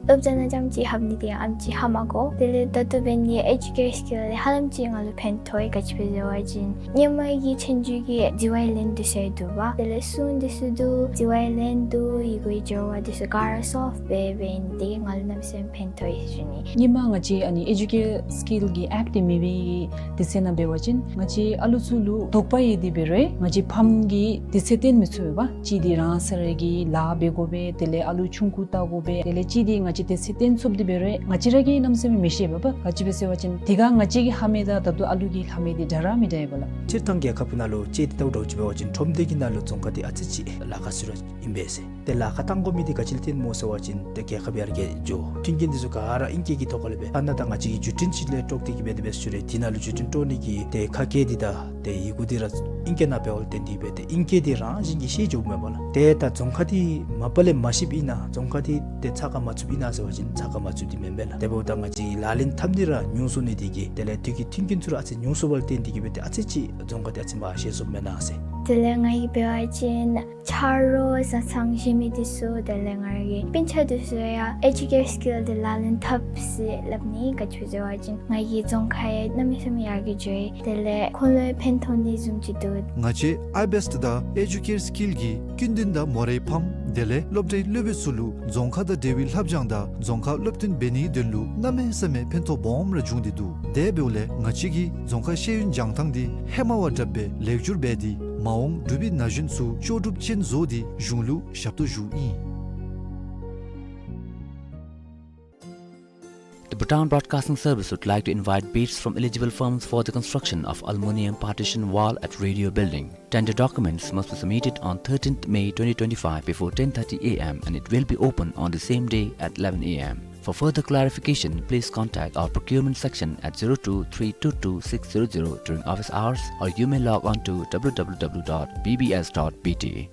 སློབ་གྲྭ་ནང་རྐྱངམ་ཅིག་ལྷབ་ནི་དེ་ཨེམ་ཅིག་ཧ་མ་གོ། དེ་ལས་ད་ལྟོ་འབད་ནི་ཨེ་ཇུ་ཀེར་སི་ཀིལ་ལས་ཧ་ལམ་ཅིག་ང་ལུ་ཕན་ཐོགས་ཡི། ག་ཅི་སྦེ་ཟེར་བ་ཅིན་སྔོན་མ་གི་ཆོས་རྒྱུགས་ཀྱི་འགྱུར་བ་ལེན་འདི་ཚུ་འདུག་པ། དེ་ལས་སྲུང་འདི་ཚུ་འདུག། འགྱུར་བ་ལེན་འདུག། ཡི་གུའི་སྦྱོར་བ་འདི་ཚུ་ག་ར་སོལབ་འབད་འབད་ནི་དེ་ང་ལུ་གནམ་མེད་ས་མེད་ཕན་ཐོགས་ཡི་ཟེར་ཞུ་ནི། སྔོན་མ་ང་བཅས་ཨ་ནི་ཨེ་ཇུ་ཀེར་སི་ཀིལ་གྱི་ཨེཔ་འདི་མེད་པའི་དུས་ཚོད་ནང་འབད་བ་ཅིན་ང་བཅས་ཨ་ལུ་ཚུ་ལུ་དོགས་པ་ཡོད་དེ་འབད་རུང་ང་བཅས་ཕམ་གྱིས་དུས་ཚོད་བཏོན་མི་ཚུགས་པས་པ། གཅིག་འདི་རང་སོ་ར་གི་ལཱ་འབད་དགོ་པས། དེ་ལས་ཨ་ལུ་ཆུང་ཀུ་བལྟ་དགོ་པས། དེ་ལས་གཅིག་འདི་ང་བཅས་དུས་ཚོད་བཏོན་ཚུགསཔ་འདི་འབད་རུང་ང་བཅས་ར་གིས་གནམ་མེད་ས་མེད་མི་ཤེས་པས་པ། ག་ཅི་སྦེ་ཟེར་བ་ཅིན་དེ་སྒང་ང་བཅས་ཀྱིས་ལྷབ་མི་དང་ད་ལྟོ་ཨ་ལུ་གིས་ལྷབ་མི་འདི་འདྲ་ར་མི་འདྲ་བས་པ་ལགས། སྤྱིར་བཏང་རྒྱལ་ཁབ་ཀྱི་ནང་ལུ་དཔྱེ་འདི་བལྟཝ་འདྲཝ་ཅིག་འབད་བ་ཅིན་ཁྲོམ་སྡེ་གི་ནང་ལུ་རྫོང་ཁ་འདི་ཨ་ཙི་ཅིག་ལཱ་ཁག་ཚུད་ར་ཨིན་པས་ཟེར། ཏེ་ལཱ་ཁག་བཏང་དགོ་མི་འདི་ག་ཅི་ལུ་བརྟེན་སྨོ་ཟེར་བ་ཅིན་ཏེ་རྒྱལ་ཁབ་ཡར་རྒྱས་འགྱོ། མཐུན་རྐྱེན་འདི་ཚུ་ག་ར་ཨིང་སྐད་ཀྱི་ཐོག་ཁ་ལས་སྦེ། ཐ་ན་ད་ང་བཅས་ཀྱིས་བརྒྱུད་འཕྲིན་ཅིག་ལས་དཀྲོག་སྟེ་གི་འབད་དེ་འབད་ཞུ་རུང་དེ་ནང་ལུ་བརྒྱུད་འཕྲིན་དཀྲོག་ནི་གི་ཏེ་ཁ་སྐད་འདི་དང་ཏེ་ཡི་གུ་འདི་ར་ཨིང་སྐད་ནང་འབདཝ་ལས་བརྟེན་ཏེ་སྦེ་ཏེ་ཨིང་སྐད་འདི་རང་བཞིན་གྱིས་ཤེས་འགྱོཝ་མས་པ་ལགས། ཏེ་ད་རྫོང་ཁ་འདི་མ་པ་ལས་མ་ཤེསཔ་ཨིན་ན་རྫོང་ཁ་འདི་ཏེ་ཚགས་ཁར་མ་ཚུདཔ་ཨིན་ན་ཟེར་བ་ཅིན་ཚགས་ཁར་མ་ཚུདཔ་འདི་མེན་པས་ལགས། དེ་འབདཝ་ད་ང་བཅས་ལག་ལེན་འཐབ་ནི་ར་ཉུང་སོང་ནི་དེ་གིས་དེ་ལས་དེ་གི་མཐུན་རྐྱེན་ཚུ་ར་ཨ་ཙི་ཉུང་སོང་བ་ལས་བརྟེན་ཏེ་གི་སྦེ་ཏེ་ཨ་ཙི་ཅིག་རྫོང་ཁ་འདི་ཨ་ཙི་མ་ཤེས་སོངམ་མེན་ན་ཟེར། དེ་ལས་ང་གིས་འབད་བ་ཅིན་ཆ་རོགས་བཟའ་ཚང་གཞན་མི་འདི་ཚུ་དེ་ལས་ང་རའི་སྤུན་ཆ་འདི་ཚུ་ཡང་ཨེ་ཇུ་ཀེར་སི་ཀིལ་འདི་ལག་ལེན་འཐབ་ཟེར་སླབ་ནི། ག་ཅི་སྦེ་ཟེར་བ་ཅིན་ང་གི་རྫོང་ཁ་ཡང་གནམ་མེད་ས་མེད་ཡར་རྒྱས་འགྱོ་ཡི། དེ་ལས་ཁོང་ལུ་ཡང་ཕན་ཐོགས་ནི་བཟུམ་ཅིག་འདུག། ང་བཅས་ཨའི་བེསཊ་དང་ཨེ་ཇུ་ཀེར་སི་ཀིལ་གྱིས་ཀུན་ལྡན་དང་མོ་རའི་ཕམ་དེ་ལས་སློབ་གྲྭའི་སློབ་དཔོན་ཚུ་ལུ་རྫོང་ཁ་དང་འབྲེལ་བའི་ལྷབ་སྦྱང་དང་རྫོང་ཁར་སློབ་སྟོན་འབད་ནིའི་དོན་ལུ་གནམ་མེད་ས་མེད་ཕན་ཐོགས་སྦོམ་ར་བྱུང་སྟེ་འདུག། དེ་འབདཝ་ལས་ང་བཅས་ཀྱི་རྫོང་ཁ་ཤེས་ཡོན་སྦྱང་ཐངས་འདི་ཧེ་མ་བ་དྲགཔ་སྦེ་ལེགས་བསྒྱུར་འབད་དེ་མ་འོངས་འབྲུག་པའི་ན་གཞོན་ཚུ་ལྕོགས་གྲུབ་ཅན་བཟོ་སྟེ་གཞུང་ལུ་ཞབས་ཏོག་ཞུ་ཨིན། The Bhutan Broadcasting Service would like to invite bids from eligible firms for the construction of aluminium partition wall at Radio Building. Tender documents must be submitted on thirteenth May twenty twenty-five before ten thirty A M and it will be open on the same day at eleven A M. For further clarification, please contact our procurement section at zero two three two two six zero zero during office hours, or you may log on to W W W dot B B S dot B T.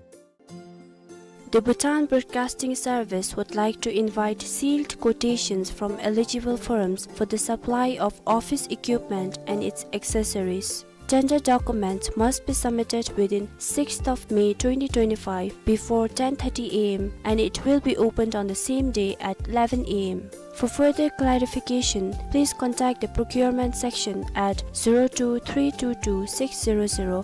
The Bhutan Broadcasting Service would like to invite sealed quotations from eligible firms for the supply of office equipment and its accessories. Tender documents must be submitted within sixth of May twenty twenty-five before ten thirty A M and it will be opened on the same day at eleven A M. For further clarification, please contact the procurement section at zero two three two two six zero zero